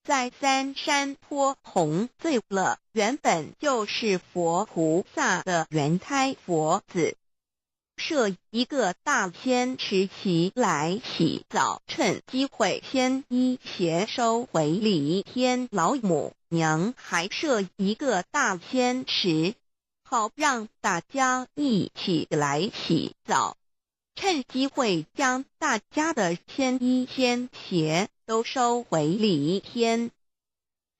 在三山坡红醉了原本就是佛菩萨的元胎佛子，设一个大仙池起来洗澡，趁机会先衣鞋收回礼天。老母娘还设一个大仙池，好让大家一起来洗澡，趁机会将大家的仙衣仙鞋都收回礼天。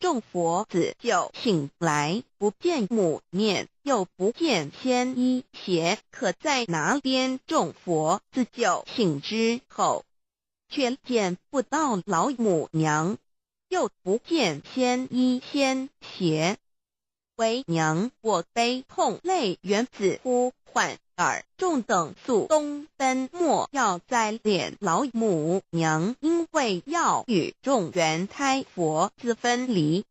众佛子就醒来，不见母面，又不见仙衣鞋，可在哪边？众佛子就醒之后，却见不到老母娘，又不见仙衣仙鞋。为娘我悲痛泪源子呼唤尔众等速东奔，莫要再怜老母娘，因为要与众元胎佛子分离，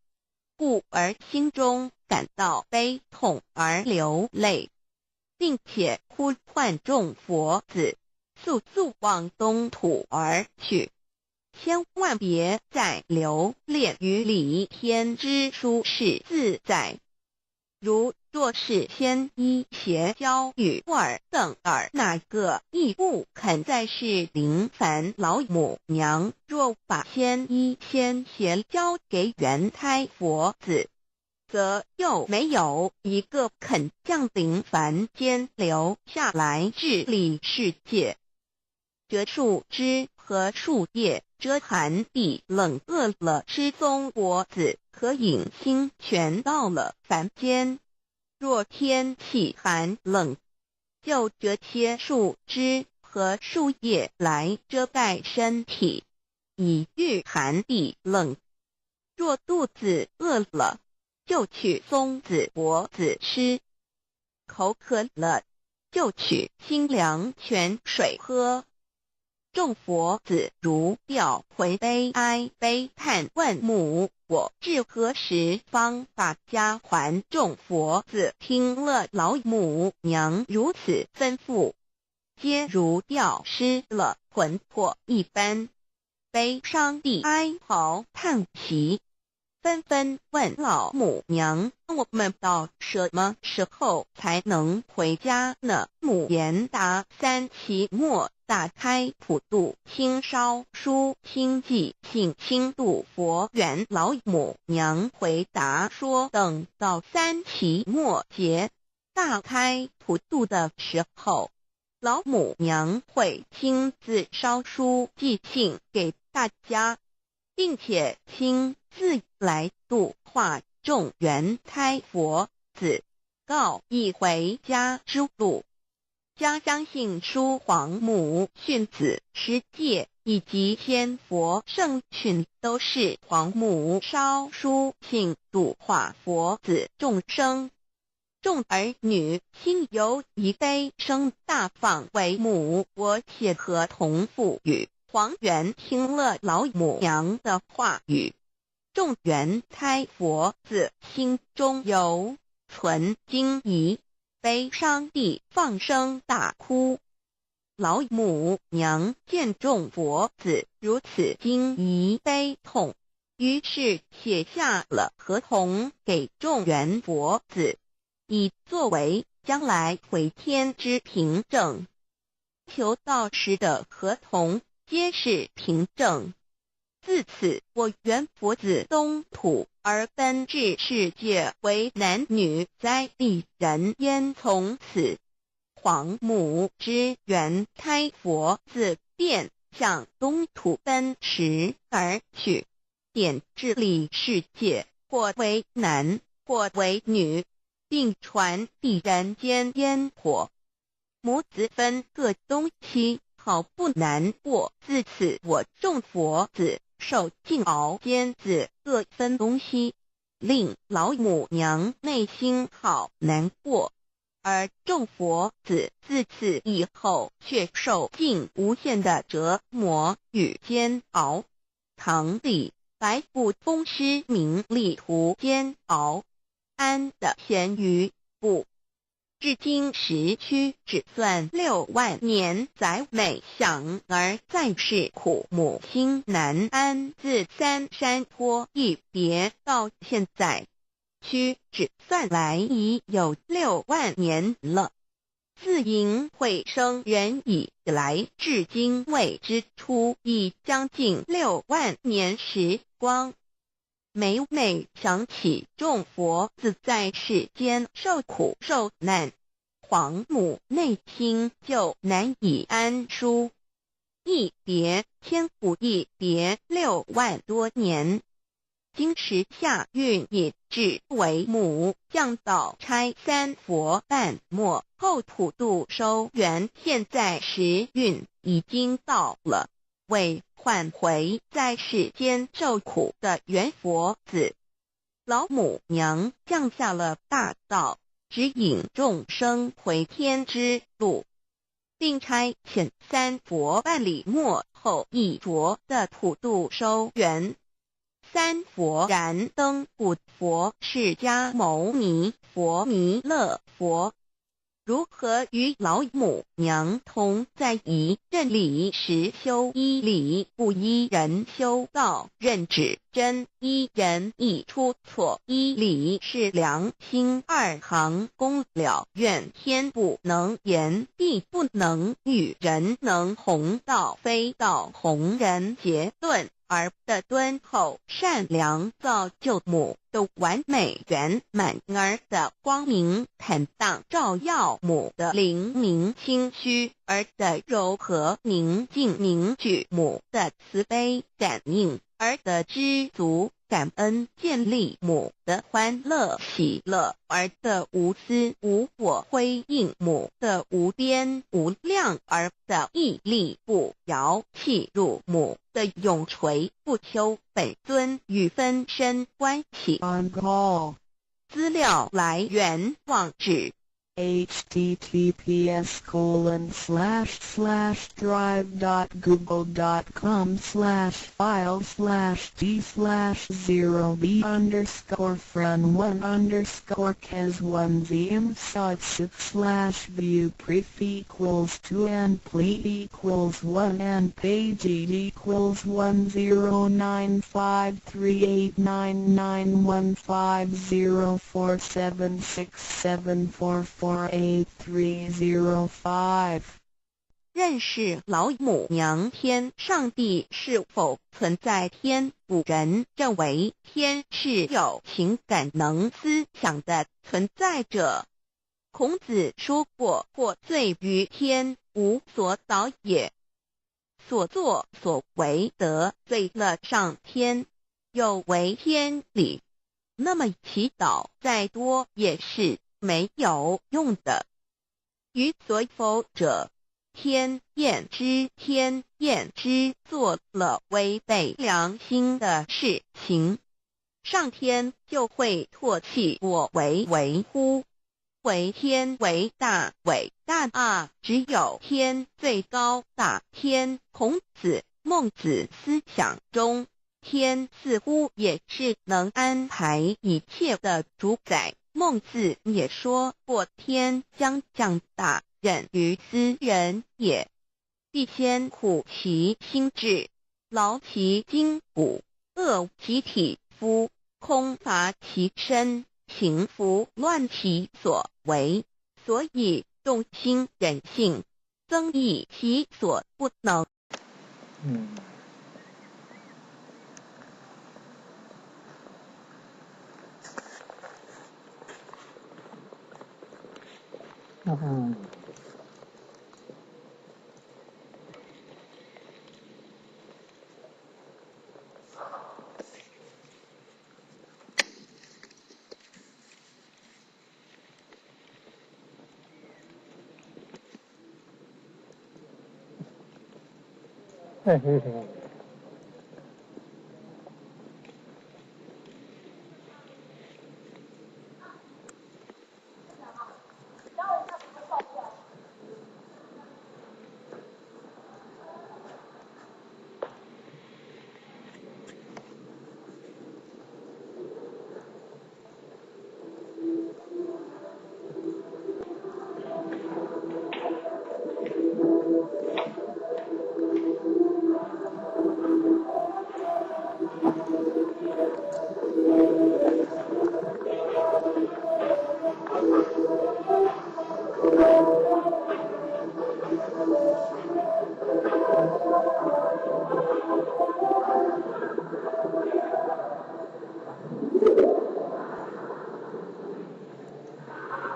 故而心中感到悲痛而流泪，并且呼唤众佛子速速往东土而去，千万别再留恋于离天之舒适自在。如若是先依邪交与尔等尔那个亦不肯在世临凡老母娘，若把先依先邪交给元胎佛子，则又没有一个肯降临凡间留下来治理世界。折树枝和树叶遮寒地冷，饿了吃松果子和饮清泉。到了凡间，若天气寒冷，就折些树枝和树叶来遮盖身体，以御寒地冷。若肚子饿了，就取松子果子吃；口渴了，就取清凉泉水喝。众佛子如掉魂悲哀悲叹问母：我至何时方把家还？众佛子听了老母娘如此吩咐，皆如掉失了魂魄一般，悲伤地哀嚎叹息，纷纷问老母娘：我们到什么时候才能回家呢？母言答：三期末大开普度清烧书清寂性清度佛缘。老母娘回答说：等到三期末节大开普度的时候，老母娘会亲自烧书寄信给大家，并且亲自来度化众缘胎佛子，告以回家之路。家相信书皇母训子十戒以及仙佛圣训，都是皇母烧书信度化佛子众生。众儿女心有一悲声大放为母，我且和同父语。黄元听了老母娘的话语，众缘胎佛子心中有存惊疑，悲伤地放声大哭。老母娘见众佛子如此惊疑悲痛，于是写下了合同给众缘佛子，以作为将来回天之凭证。求道时的合同皆是凭证。自此，我缘佛子东土而奔至世界，为男女灾地人烟。从此，皇母之缘胎佛子便向东土奔驰而去，点治理世界，或为男，或为女，并传递人间烟火。母子分各东西，好不难过。自此，我众佛子受尽熬煎子，各分东西，令老母娘内心好难过。而众佛子自此以后，却受尽无限的折磨与煎熬。唐李白不风师名利途煎熬，安得闲于不？至今时屈指算6万年，载每想儿在世苦，母心难安。自三山坡一别到现在，屈指算来已有6万年了。自迎会生人以来，至今未知出，已将近6万年时光。每每想起众佛子在世间受苦受难，皇母内心就难以安舒。一别千古，一别6万多年。今时下运已至，为母降道差三佛半末后普度收缘。现在时运已经到了，为唤回在世间受苦的缘佛子，老母娘降下了大道，指引众生回天之路，并差遣三佛办理末后一着的普度收缘。三佛燃灯古佛释迦牟尼佛弥勒佛。如何与老母娘同在一认理实修一理不依人修道认指真一人一出错一理是良心二行功了愿天不能言地不能语人能弘道非道弘人结论。儿的敦厚善良造就母的完美圆满，儿的光明坦荡照耀母的灵明清虚，儿的柔和宁静凝聚母的慈悲感应，儿的知足感恩建立母的欢乐喜乐，儿的无私无我辉映母的无边无量，儿的毅力不摇契入母的永垂不朽本尊与分身关系。 On call. 资料来源网址 https://drive.google.com/file/d/0b_fren1_kes 1 zm 6 /view pref equals 2 and ple equals 1 and page equals 109538991504767448305。 认识老母娘天上帝是否存在天？古人认为天是有情感能思想的存在者。孔子说过：“或罪于天，无所导也。”所作所为得罪了上天，有违天理，那么祈祷再多也是没有用的。于所否者，天厌之，天厌之，做了违背良心的事情，上天就会唾弃我为为乎？为天为大，伟大啊！只有天最高大。天，孔子、孟子思想中，天似乎也是能安排一切的主宰。孟子也说过：“天将降大任于斯人也，必先苦其心志，劳其筋骨，饿其体肤，空乏其身，行拂乱其所为。”所以动心忍性，增益其所不能。嘿嘿嘿。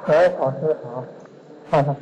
哎，老师好，哈哈。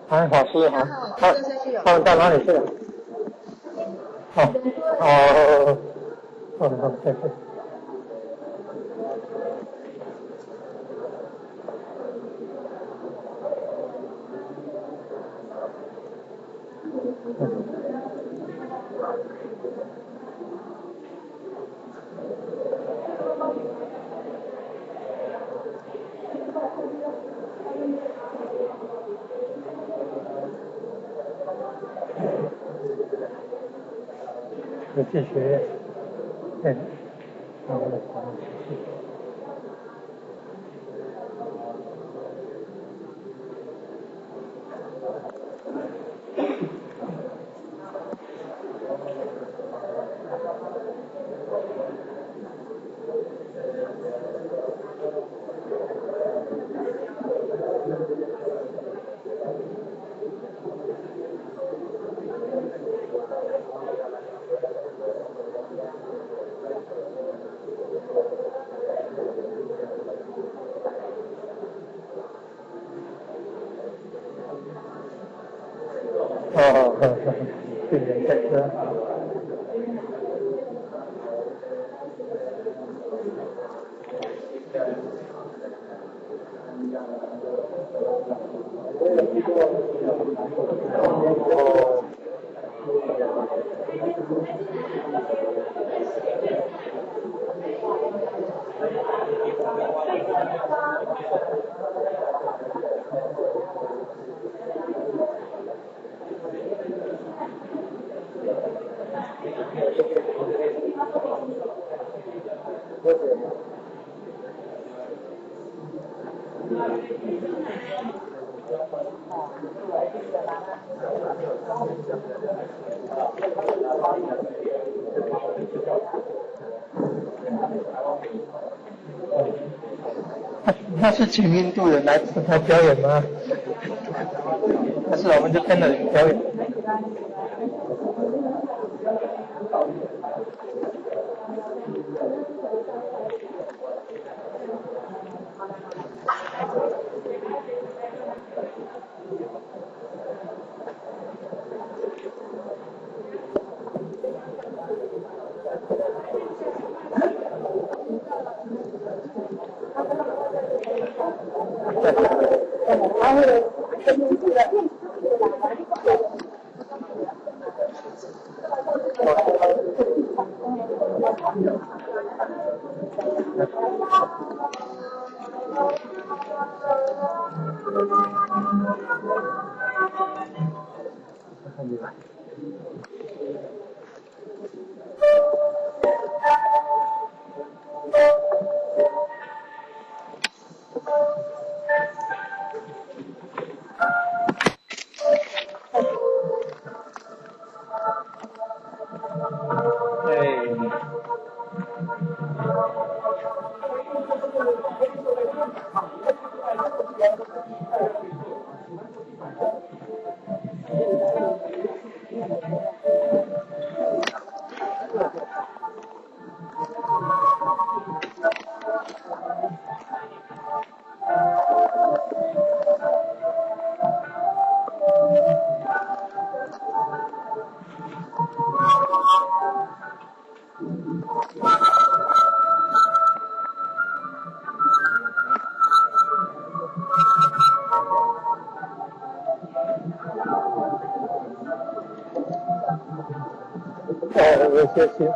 哎，老师好，他们到哪里去了？哦，哦，哦，好，谢谢。国际学院，嗯，那我来讲谢谢。哦，对，在这。哦。那是请印度人来表演吗？还是我们就跟着表演？哦，谢谢。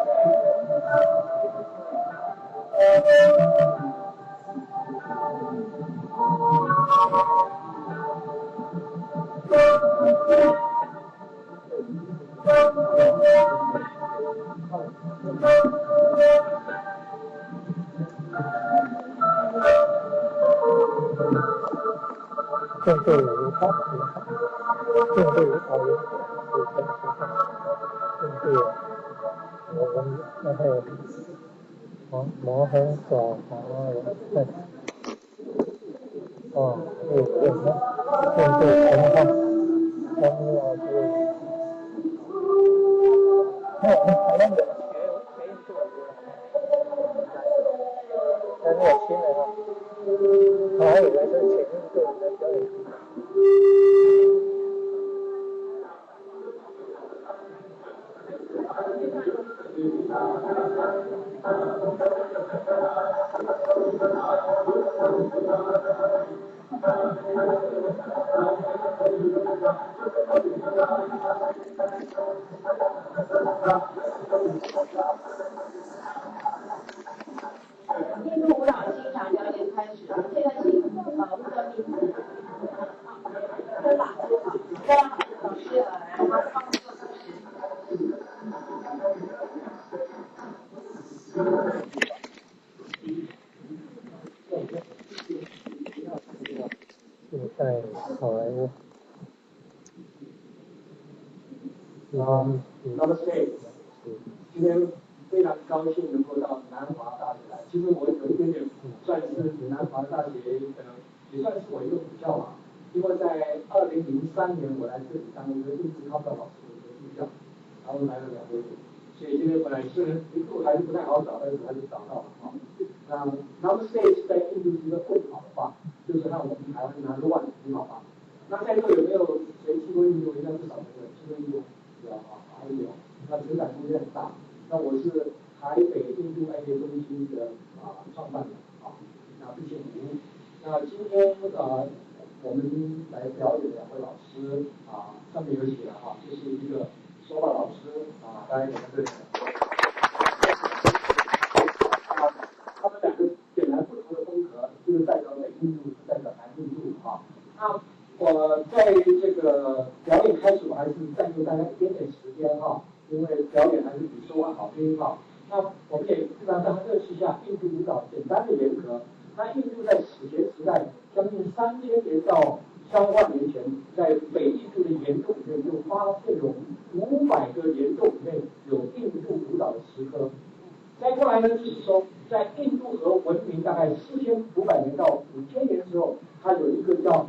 印度舞蹈，印度舞蹈有印度，我们那个摩摩亨爪华人，对，哦，对对，印度神话，东亚对，那我们台湾有学印度舞，但是有新的哈，我还以为是请印度人来表演。印度舞蹈欣賞表演開始，我們現在請吳德明跟老師哈，跟老師來幫忙做主持。現在好萊塢。啊，Namaste，今天非常高興能夠到南華大學來。其實我有一點點算是南華大學的，也算是我一個母校吧。因為在2003年我來這裡當一個印度康道老師的一個助教，然後來了2個月，所以今天本來是一度還是不太好找，但是還是找到了啊。那 Namaste 是在印度是一個問好的話，就是和我們台灣拿亂你好吧？那在座有沒有誰去過印度？應該不少朋友去過印度。有啊，還有，那成長空間很大。那我是台北印度愛樂中心的創辦人啊，那畢姓吳。那今天我們來表演的兩位老師啊，上面有寫了哈，這是一個說話老師啊，大家有沒有對？啊，他們兩個顯然不同的風格，這個代表北印度，代表南印度啊。那我在這個表演開始，我還是佔用大家一點點時間哈，因為表演還是比說話好聽哈。那我們也讓大家認識一下印度舞蹈簡單的沿革。那印度在史前時代，將近3000年到3萬年前，在北印度的岩洞裡面就發現有500個岩洞裡面有印度舞蹈的石刻。再過來呢，就是說在印度河文明大概4500年到5000年的時候，它有一個叫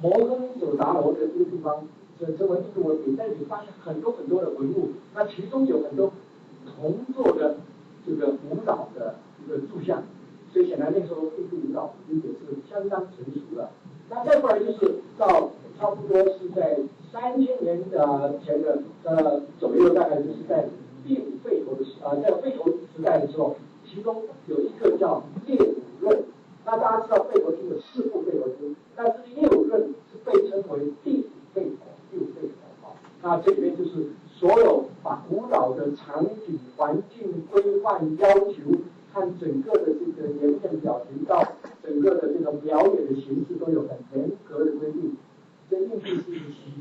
摩亨佐達羅的這個地方，這成為印度文明，在裡發現很多很多的文物，那其中有很多銅做的這個舞蹈的一個柱像，所以顯然那時候印度舞蹈也是相當成熟的。那再過來就是到差不多是在3000年的前的左右，大概就是在第五吠陀的在吠陀時代的時候，其中有一個叫列舞論。那大家知道吠陀經有4部吠陀經，但是列舞論是被稱為第五吠陀，第五吠陀啊。那這裡面就是所有把舞蹈的場景、環境規範要求和整個的這個顏面表情到整個的這個表演的形式都有很嚴格的規定。這印度是一個奇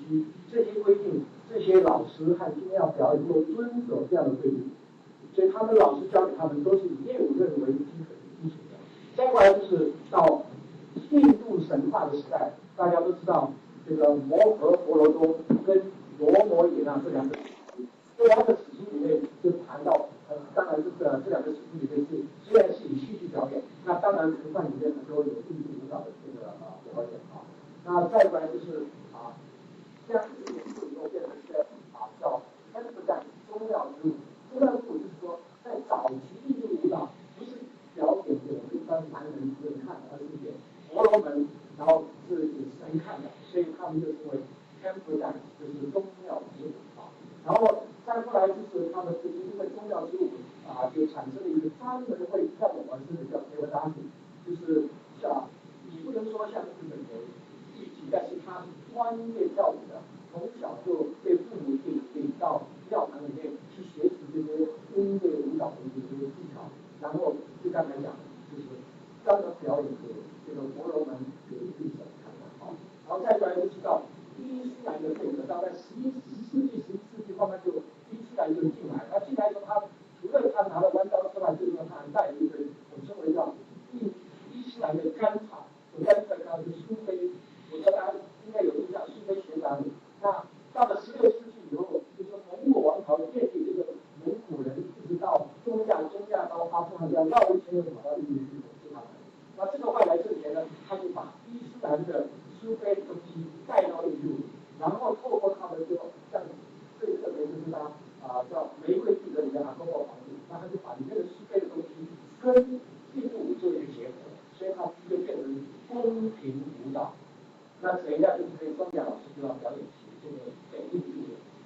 蹟，這些規定，這些老師和今天要表演都遵守這樣的規定，所以他們老師教給他們都是以列舞論為基礎的。再過來就是到印度神話的時代，大家都知道這個摩訶婆羅多跟羅摩衍那這兩個史書，這兩個史書裡面就談到，當然這兩個史書裡面是雖然是以戲劇表演，那當然成分裡面很多有印度舞蹈的這個表演啊。那再過來就是啊，這樣子印度以後變成一個啊叫天賦戰宗教之舞，宗教之舞就是說在早期印度舞蹈不是表演給我們一般凡人看的，而是給婆羅門，然後是給神看的，所以他們就稱為 temple dance，就是宗教之舞啊。然後再過來就是他們就是因為宗教之舞啊，就產生了一個專門會跳舞的，是叫 Devadasi，就是像你不能說像日本人藝伎，但是他是專業跳舞的，從小就被父母領到廟堂裡面去學習這些音樂舞蹈的一些技巧，然後就剛才講，就是專門表演給這個婆羅門給弟子看的啊。然後再過來就知道伊斯蘭的配合，大概11世紀、14世紀慢慢就伊斯蘭就進來，他進來以後，他除了他拿了彎刀之外，就是說他還帶一個我稱為叫伊斯蘭的甘草，我剛才看到是蘇菲，我說大家應該有印象，蘇菲學長。那到了16世紀以後，就是蒙古王朝建立這個蒙古人，一直到中亞，中亞到阿富汗這樣繞一圈又跑到印度去統治他們。那這個外來政權呢，他就把伊斯蘭的蘇菲的東西帶到印度，然後透過他們就像最特別就是他叫玫瑰記得裡面阿克伯皇帝，那他就把裡面的蘇菲的東西跟印度舞做一個結合，所以它就變成宮廷舞蹈。那等一下就是可以莊雅老師就要表演起這個北印度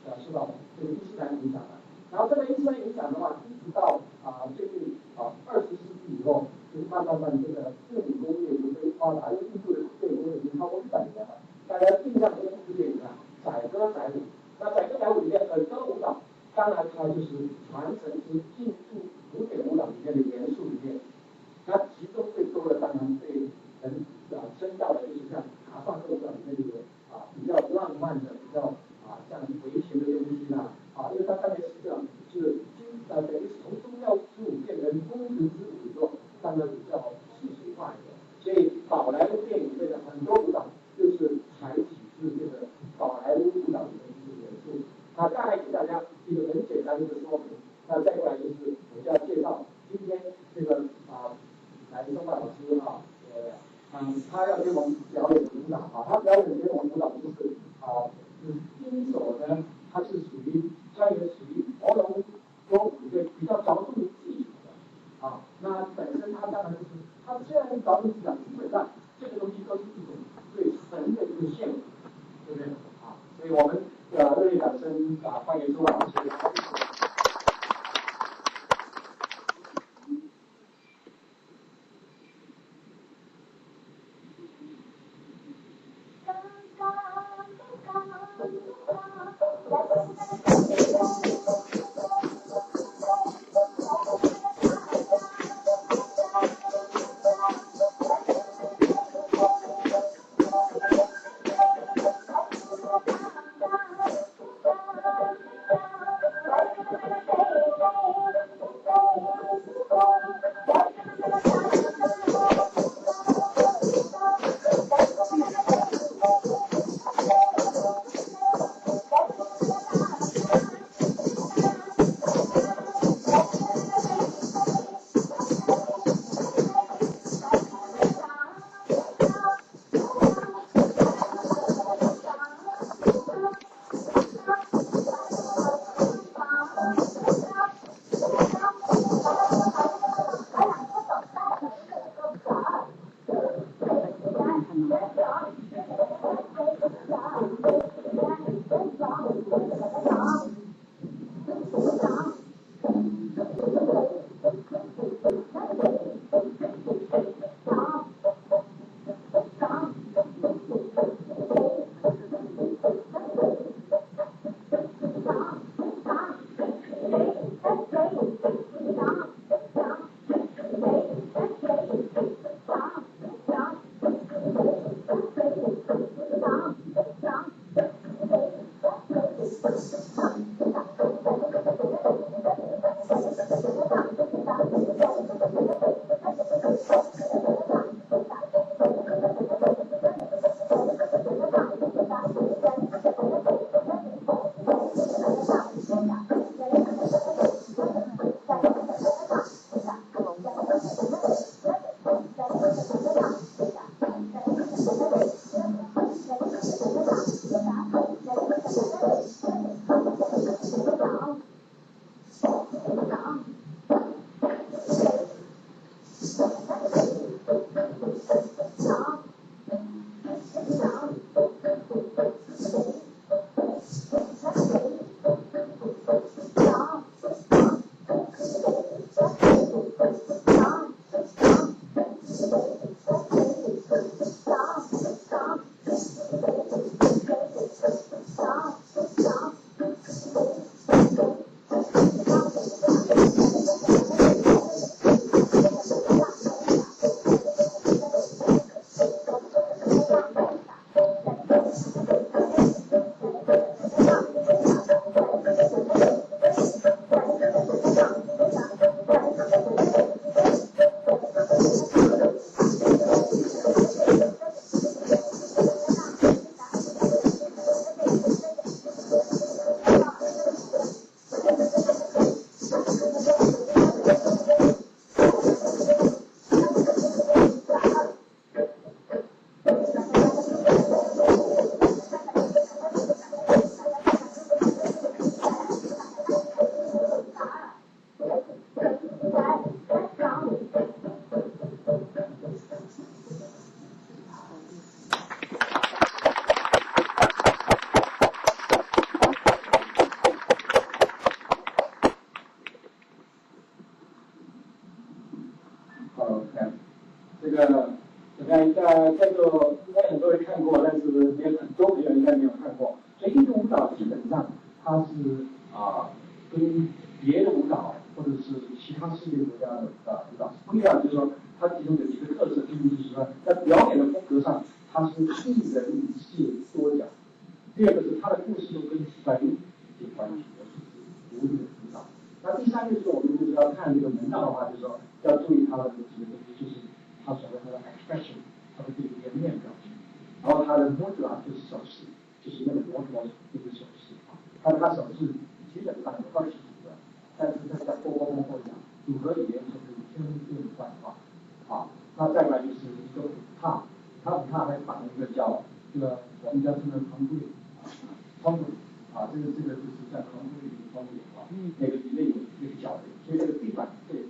的受到這個伊斯蘭影響了。然後這個伊斯蘭影響的話，一直到最近20世紀以後，就是慢慢慢这个电影工业就被发达，因为印度的电影工业已经超过100年了。大家印象中的印度电影啊，载歌载舞。那载歌载舞里面很多舞蹈，当然它就是传承自印度古典舞蹈里面的元素里面。那其中最多的当然被人称道的就是像卡萨克舞蹈里面这个比较浪漫的、比较像回旋的东西啦，因为它当年实际上是经等于是从宗教之舞变成宫廷之舞以后，当然比较世俗化一点。所以宝莱坞电影里面的很多舞蹈就是采取自这个宝莱坞舞蹈里面的一些元素。那大概给大家一个很简单的一个说明。那再过来就是我就要介绍今天这个来松柏老师啊，他要给我们表演的舞蹈啊，他表演给我们舞蹈就是就是第一首呢，它是属于专业属于婆罗多舞的比较着重于技巧的。那本身它当然就是，它虽然是着重技巧，基本上这个东西都是一种对神的一个献舞，对不对啊？所以我们热烈掌声欢迎松柏老师。OK，这个你看在座应该很多人看过，但是没有很多朋友应该没有看过。所以印度舞蹈基本上它是跟别的舞蹈或者是其他世界国家的舞蹈是不一样，就是说它其中有几个特色，第一就是说在表演的风格上，它是一人一饰多角；第二个是它的故事都跟神有关系，是独立的舞蹈。那第三个是我们就是要看这个门道的话，就是说要注意它的几个东西，就是它所谓它的 expression，它的这个颜面表情，然后它的 mudra 就是手势，就是那个摩托那个手势啊，它手势基本上有20几个，但是它在波波波波讲组合语言就可以千变万化啊。那再来就是一个舞踏，它舞踏还绑一个叫这个我们叫这个庞布里啊，庞布里啊，这个就是在庞布里庞布里啊，那个里面有那个脚的，所以这个地板对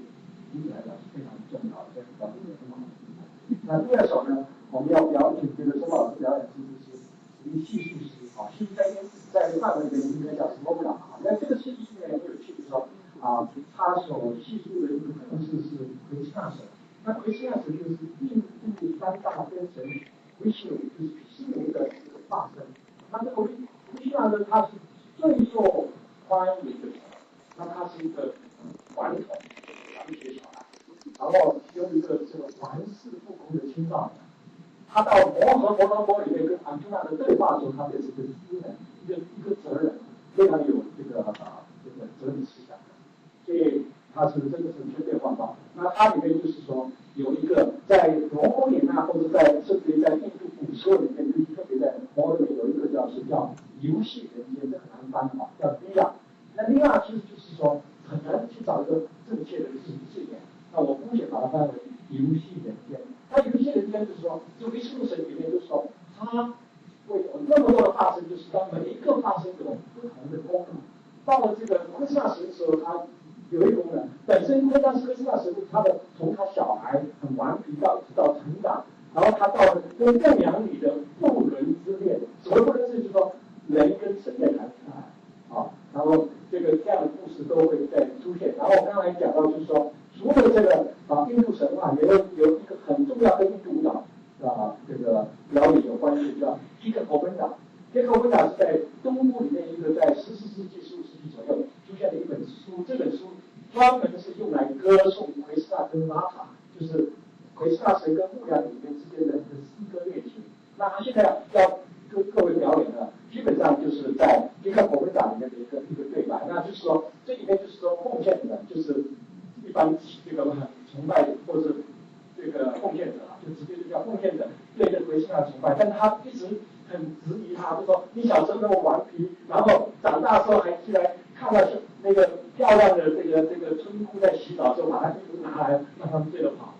舞者来讲是非常重要的，这个表演很好。那第二首呢，我们要表演这个周老师表演是就是一个叙述诗啊，其实在范文里面应该叫什么舞蹈啊？那这个叙述诗呢很有趣，就是说啊，他所叙述的一个故事是奎斯纳神。那奎斯纳神就是印度三大天神维希努，就是毗湿奴的一个化身。那这个维希纳呢，他是最受欢迎的神，那他是一个顽童，顽皮小孩，然后其中一个这个玩世不恭的青少年。他到摩诃婆罗多里面跟阿朱那的对话的时候，他变成一个诗人，一个哲人，非常有这个哲理思想的，所以他是真的是千变万化。那他里面就是说有一个在罗摩衍那，或者在甚至于在印度古书里面，就是特别在摩里面有一个叫游戏人间，这很难翻啊，叫利亚。那利亚其实就是说很难去找一个正确的字眼，那我姑且把它翻为游戏人间。那游戏人间就是说，这个维斯神里面就是说，他会有那么多的化身，就是当每一个化身有不同的功能。到了这个昆斯纳神的时候，他有一个功能，本身昆斯纳神他的从他小孩很顽皮到一直到成长，然后他到了跟牧羊女的不伦之恋，所谓不伦之恋就是说人跟神在谈恋爱啊，然后这样的故事都会在出现。然后我刚才讲到就是说，除了这个印度神话，也有一个很重要跟印度舞蹈这个表演有关系，叫 Gita Govinda。Gita Govinda 是在东部里面一个在14世纪、15世纪左右出现的一本书，这本书专门是用来歌颂奎斯纳跟拉塔，就是奎斯纳神跟牧羊女之间的一个诗歌恋情。那他现在要跟各位表演的，基本上就是在 Gita Govinda 里面的一个对白，那就是说这里面就是说奉献者就是一般这个崇拜或是这个奉献者啊，就直接就叫奉献者对这奎斯纳崇拜，但他一直很质疑他，就说你小时候那么顽皮，然后长大之后还居然看到那个漂亮的这个村姑在洗澡的时候，把她衣服拿来让他们追着跑，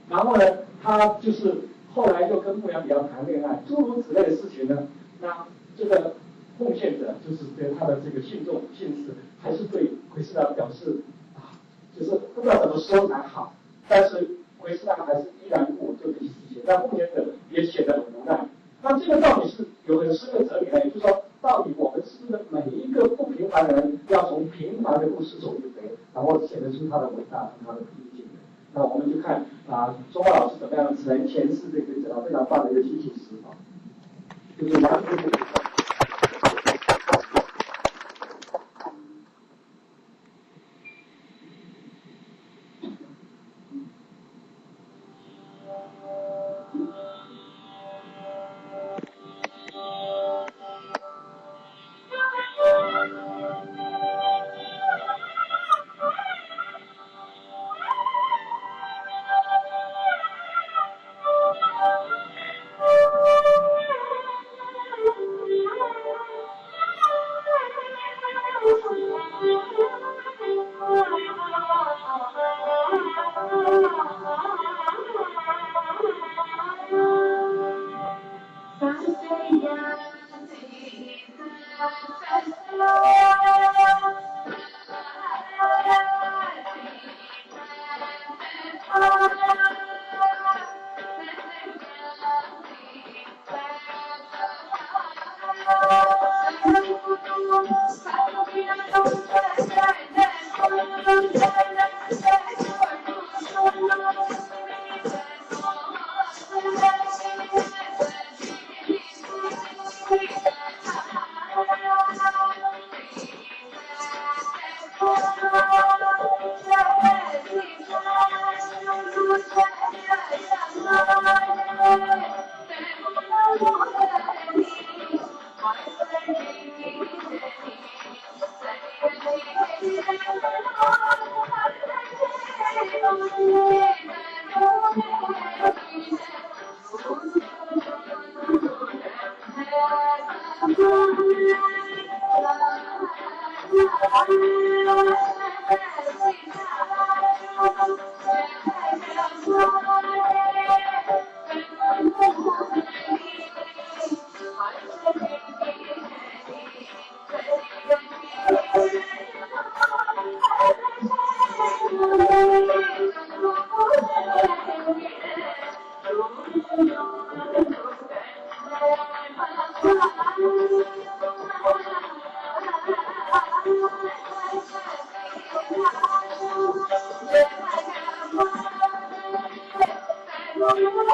然后呢，他就是后来又跟牧羊女谈恋爱，诸如此类的事情呢，那这个奉献者就是对他的这个信众信士，还是对奎斯纳表示就是不知道怎么说才好，但是奎斯纳还是依然故我做这些事情，那奉献者也显得很无奈。那这个到底是有很深的哲理呢？也就是说，到底我们是不是每一个不平凡的人，要从平凡的故事走一回，然后显得出他的伟大和他的平静？那我们就看周华老师怎么样来诠释这个非常棒的一个叙述诗啊，就是完全不。Thank you. Thank you.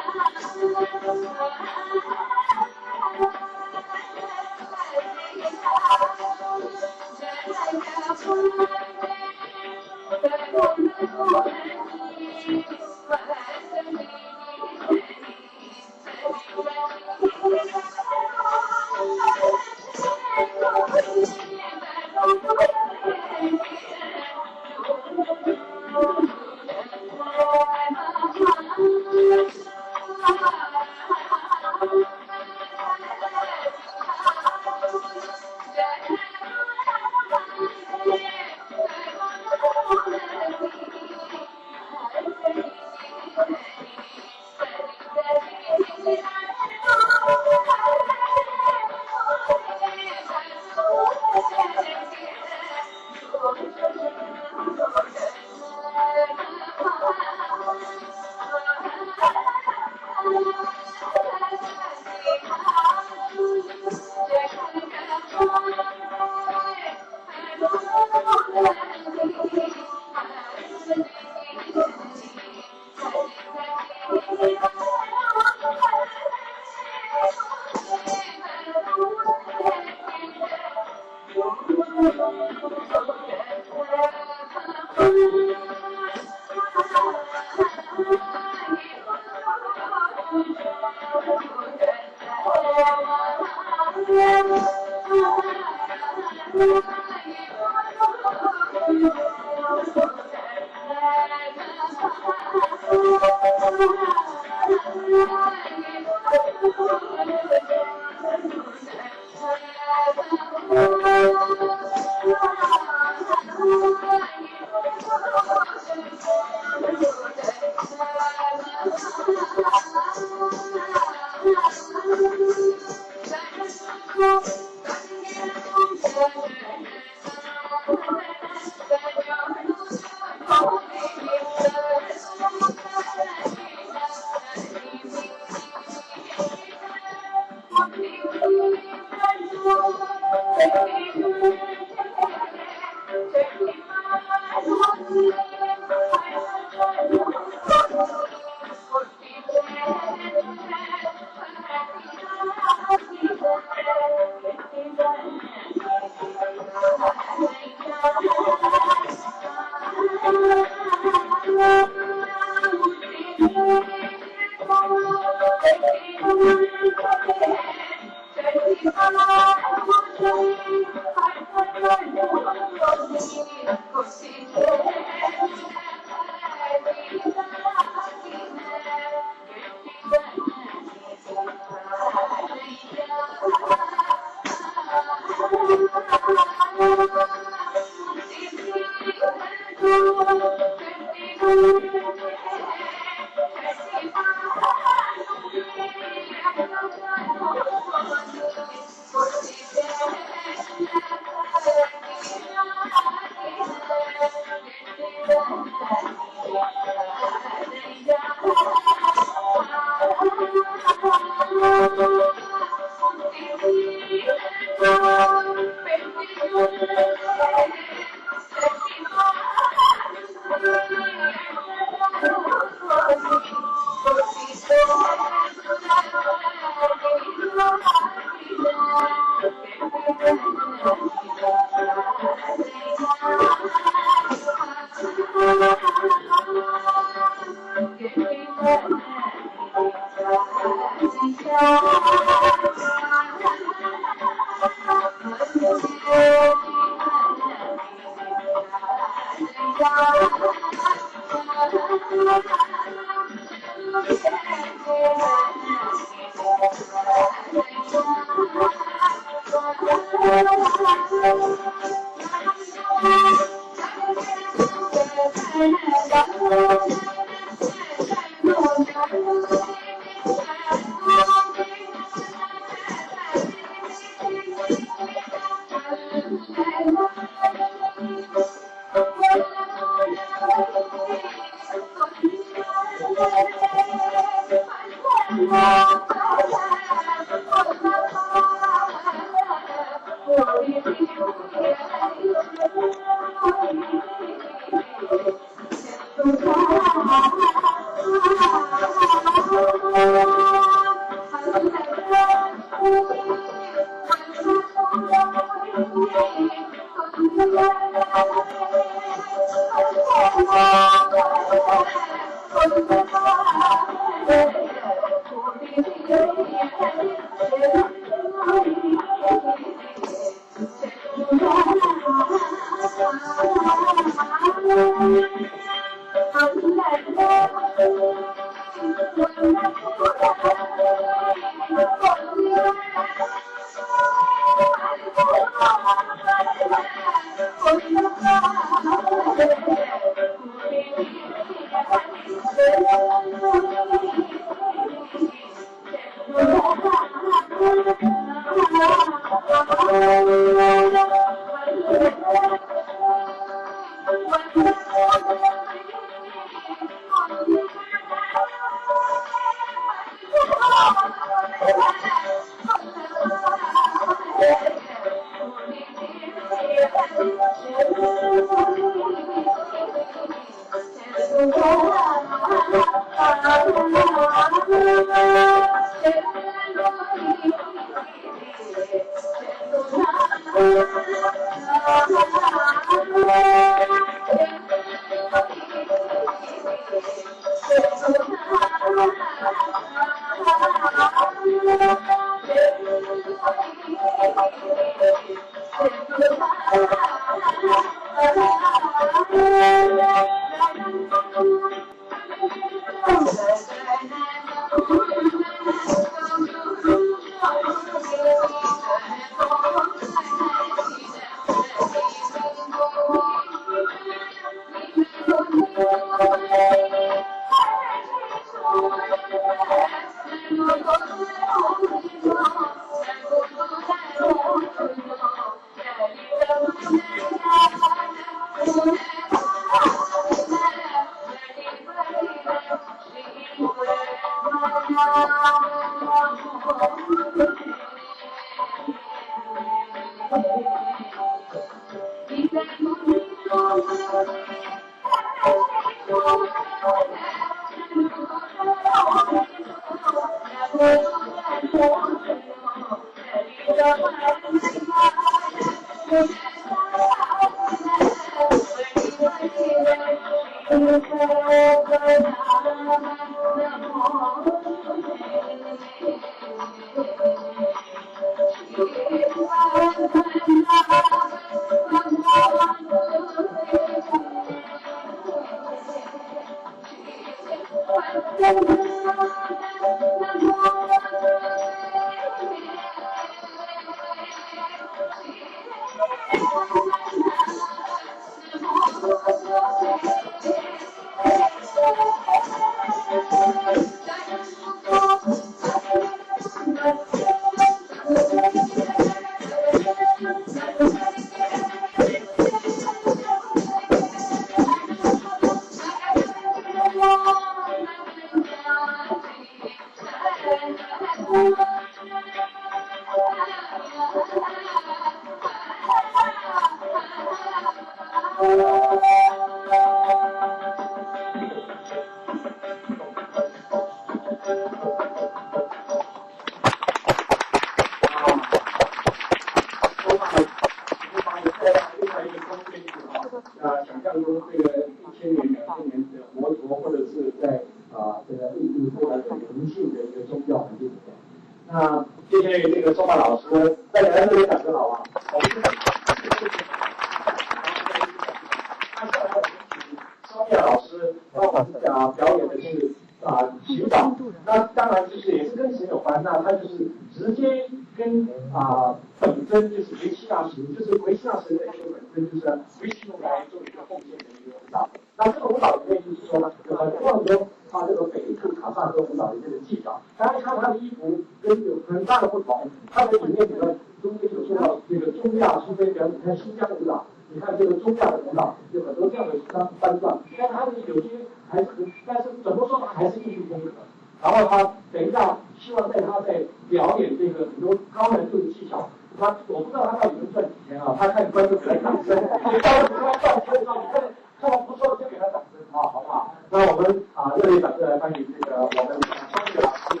他看观众给他掌声，你到时他赚钱的时候，你看看他不错就给他掌声啊，好不好？那我們啊，熱烈掌聲來歡迎這個我們雙語老師。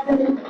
Thank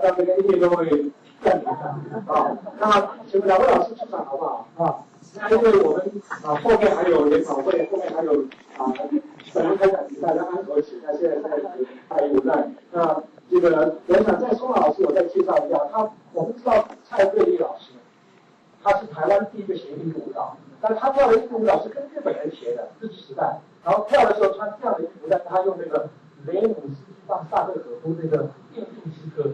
到这个一定都会暂停啊。那请两位老师出场好不好啊？那因为我们啊后面还有研讨会，后面还有啊本来开展比赛，让安可起，那现在在太无奈。那这个我想在宋老师，我再介绍一下他。我们知道蔡瑞丽老师，他是台湾第一个学印度舞蹈，但他跳的印度舞蹈是跟日本人学的，日治时代。然后跳的时候穿这样的衣服，但他用那个雷姆斯基帮萨克可夫那个印度之歌，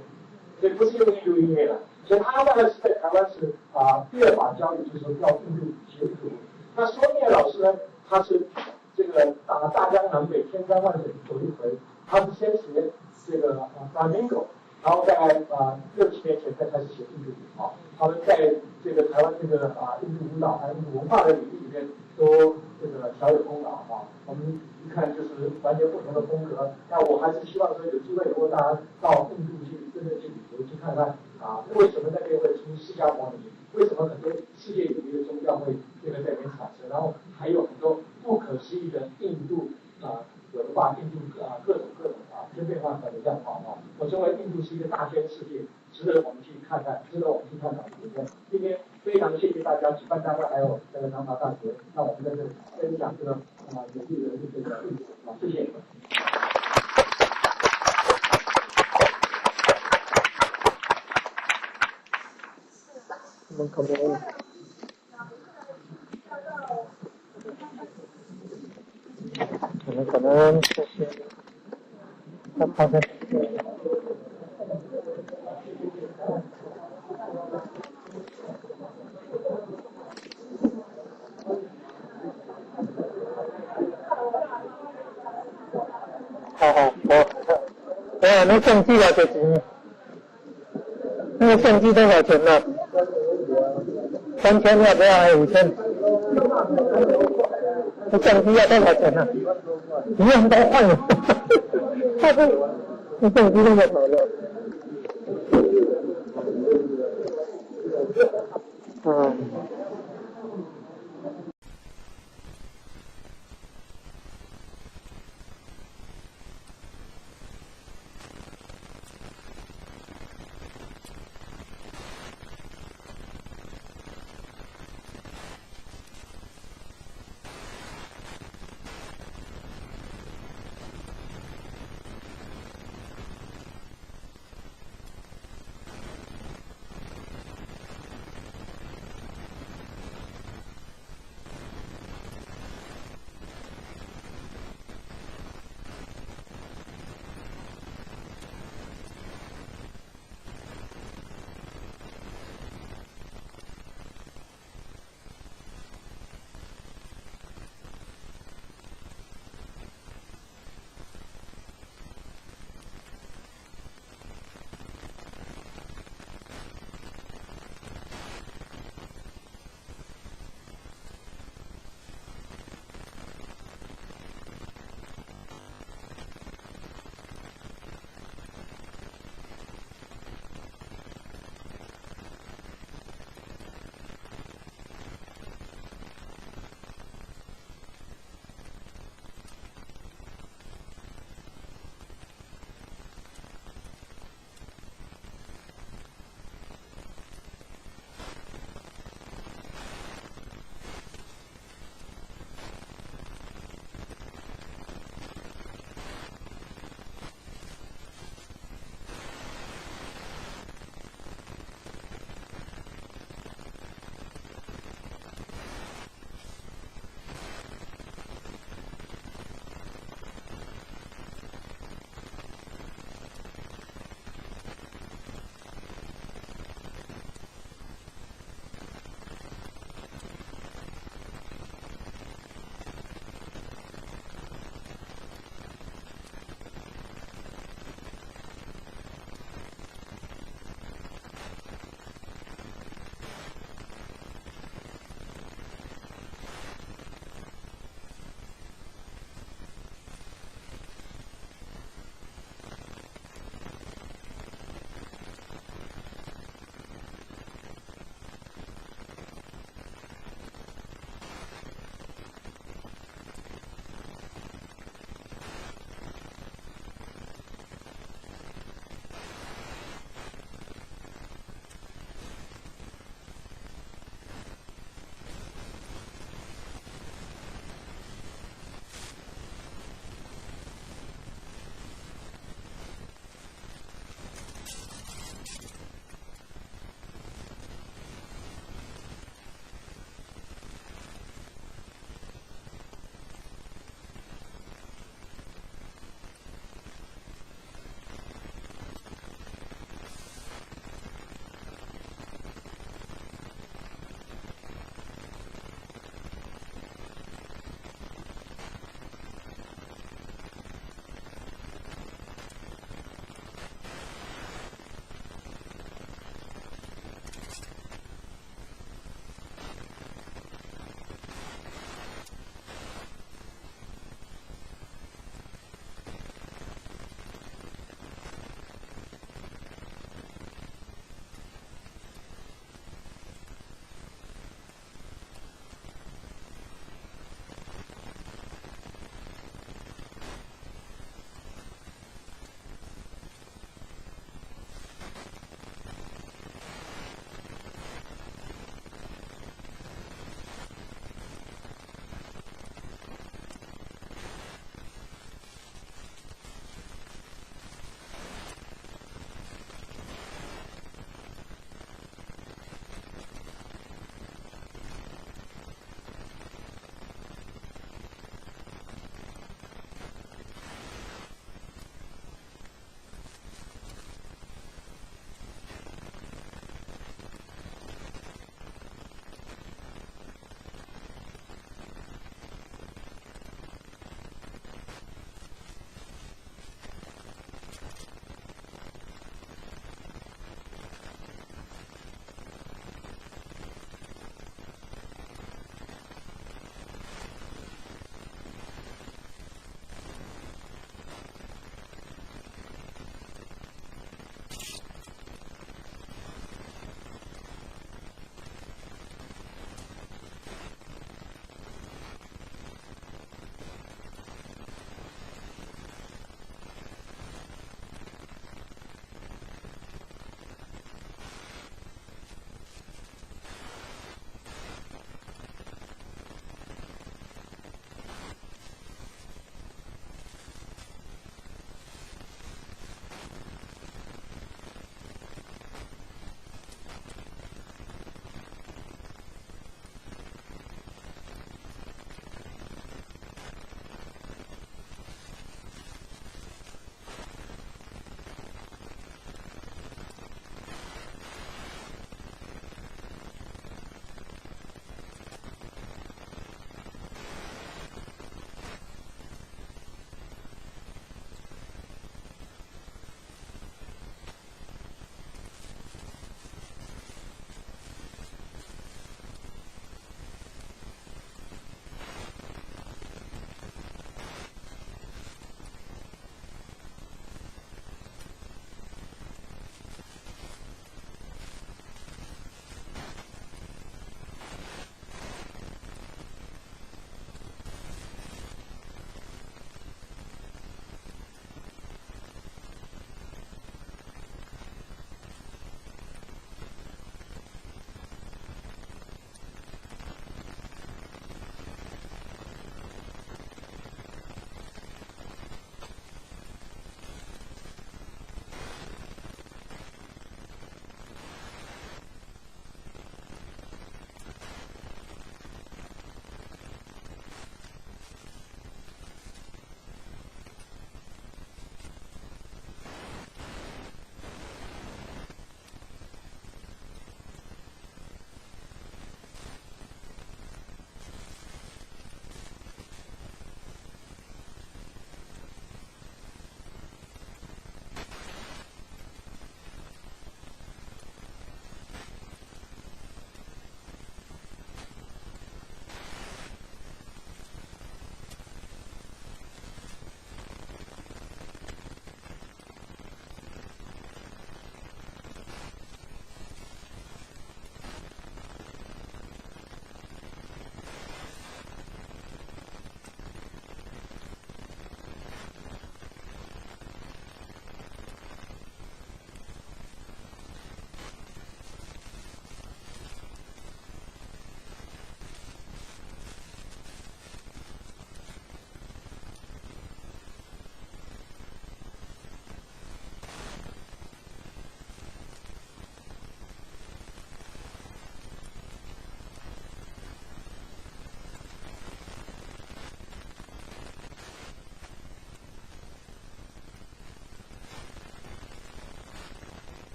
所以不是用印度音乐的。所以他大概是在台湾是啊第二把交椅，就是跳印度学印度舞。那苏聂老师呢，他是这个打大江南北千山万水走一回，他是先学这个flamenco，然后在六七年前才开始学印度舞啊。他们在这个台湾这个印度舞蹈还有印度文化的领域里面都这个小有功劳啊。我们一看就是完全不同的风格。那我还是希望说有机会能够大家到印度去真正去旅游去看看啊，为什么那边会出释迦牟尼？为什么很多世界有名的宗教会这个在那边产生？然后还有很多不可思议的印度啊文化，印度啊各种各种啊千变万化的样貌啊。我认为印度是一个大千世界，值得我们去看看，值得我们去探讨。今天非常谢谢大家，举办单位还有这个南华大学，让我们在这里分享这个啊有利的这个印度啊，谢谢。我们可能，我们可能就是他好像。好好，我，哎，那相机多少钱？那个相机多少钱呢？3000要不要？还5000？那相机要多少钱呢？1万多块了，哈哈，那相机那么好了。嗯。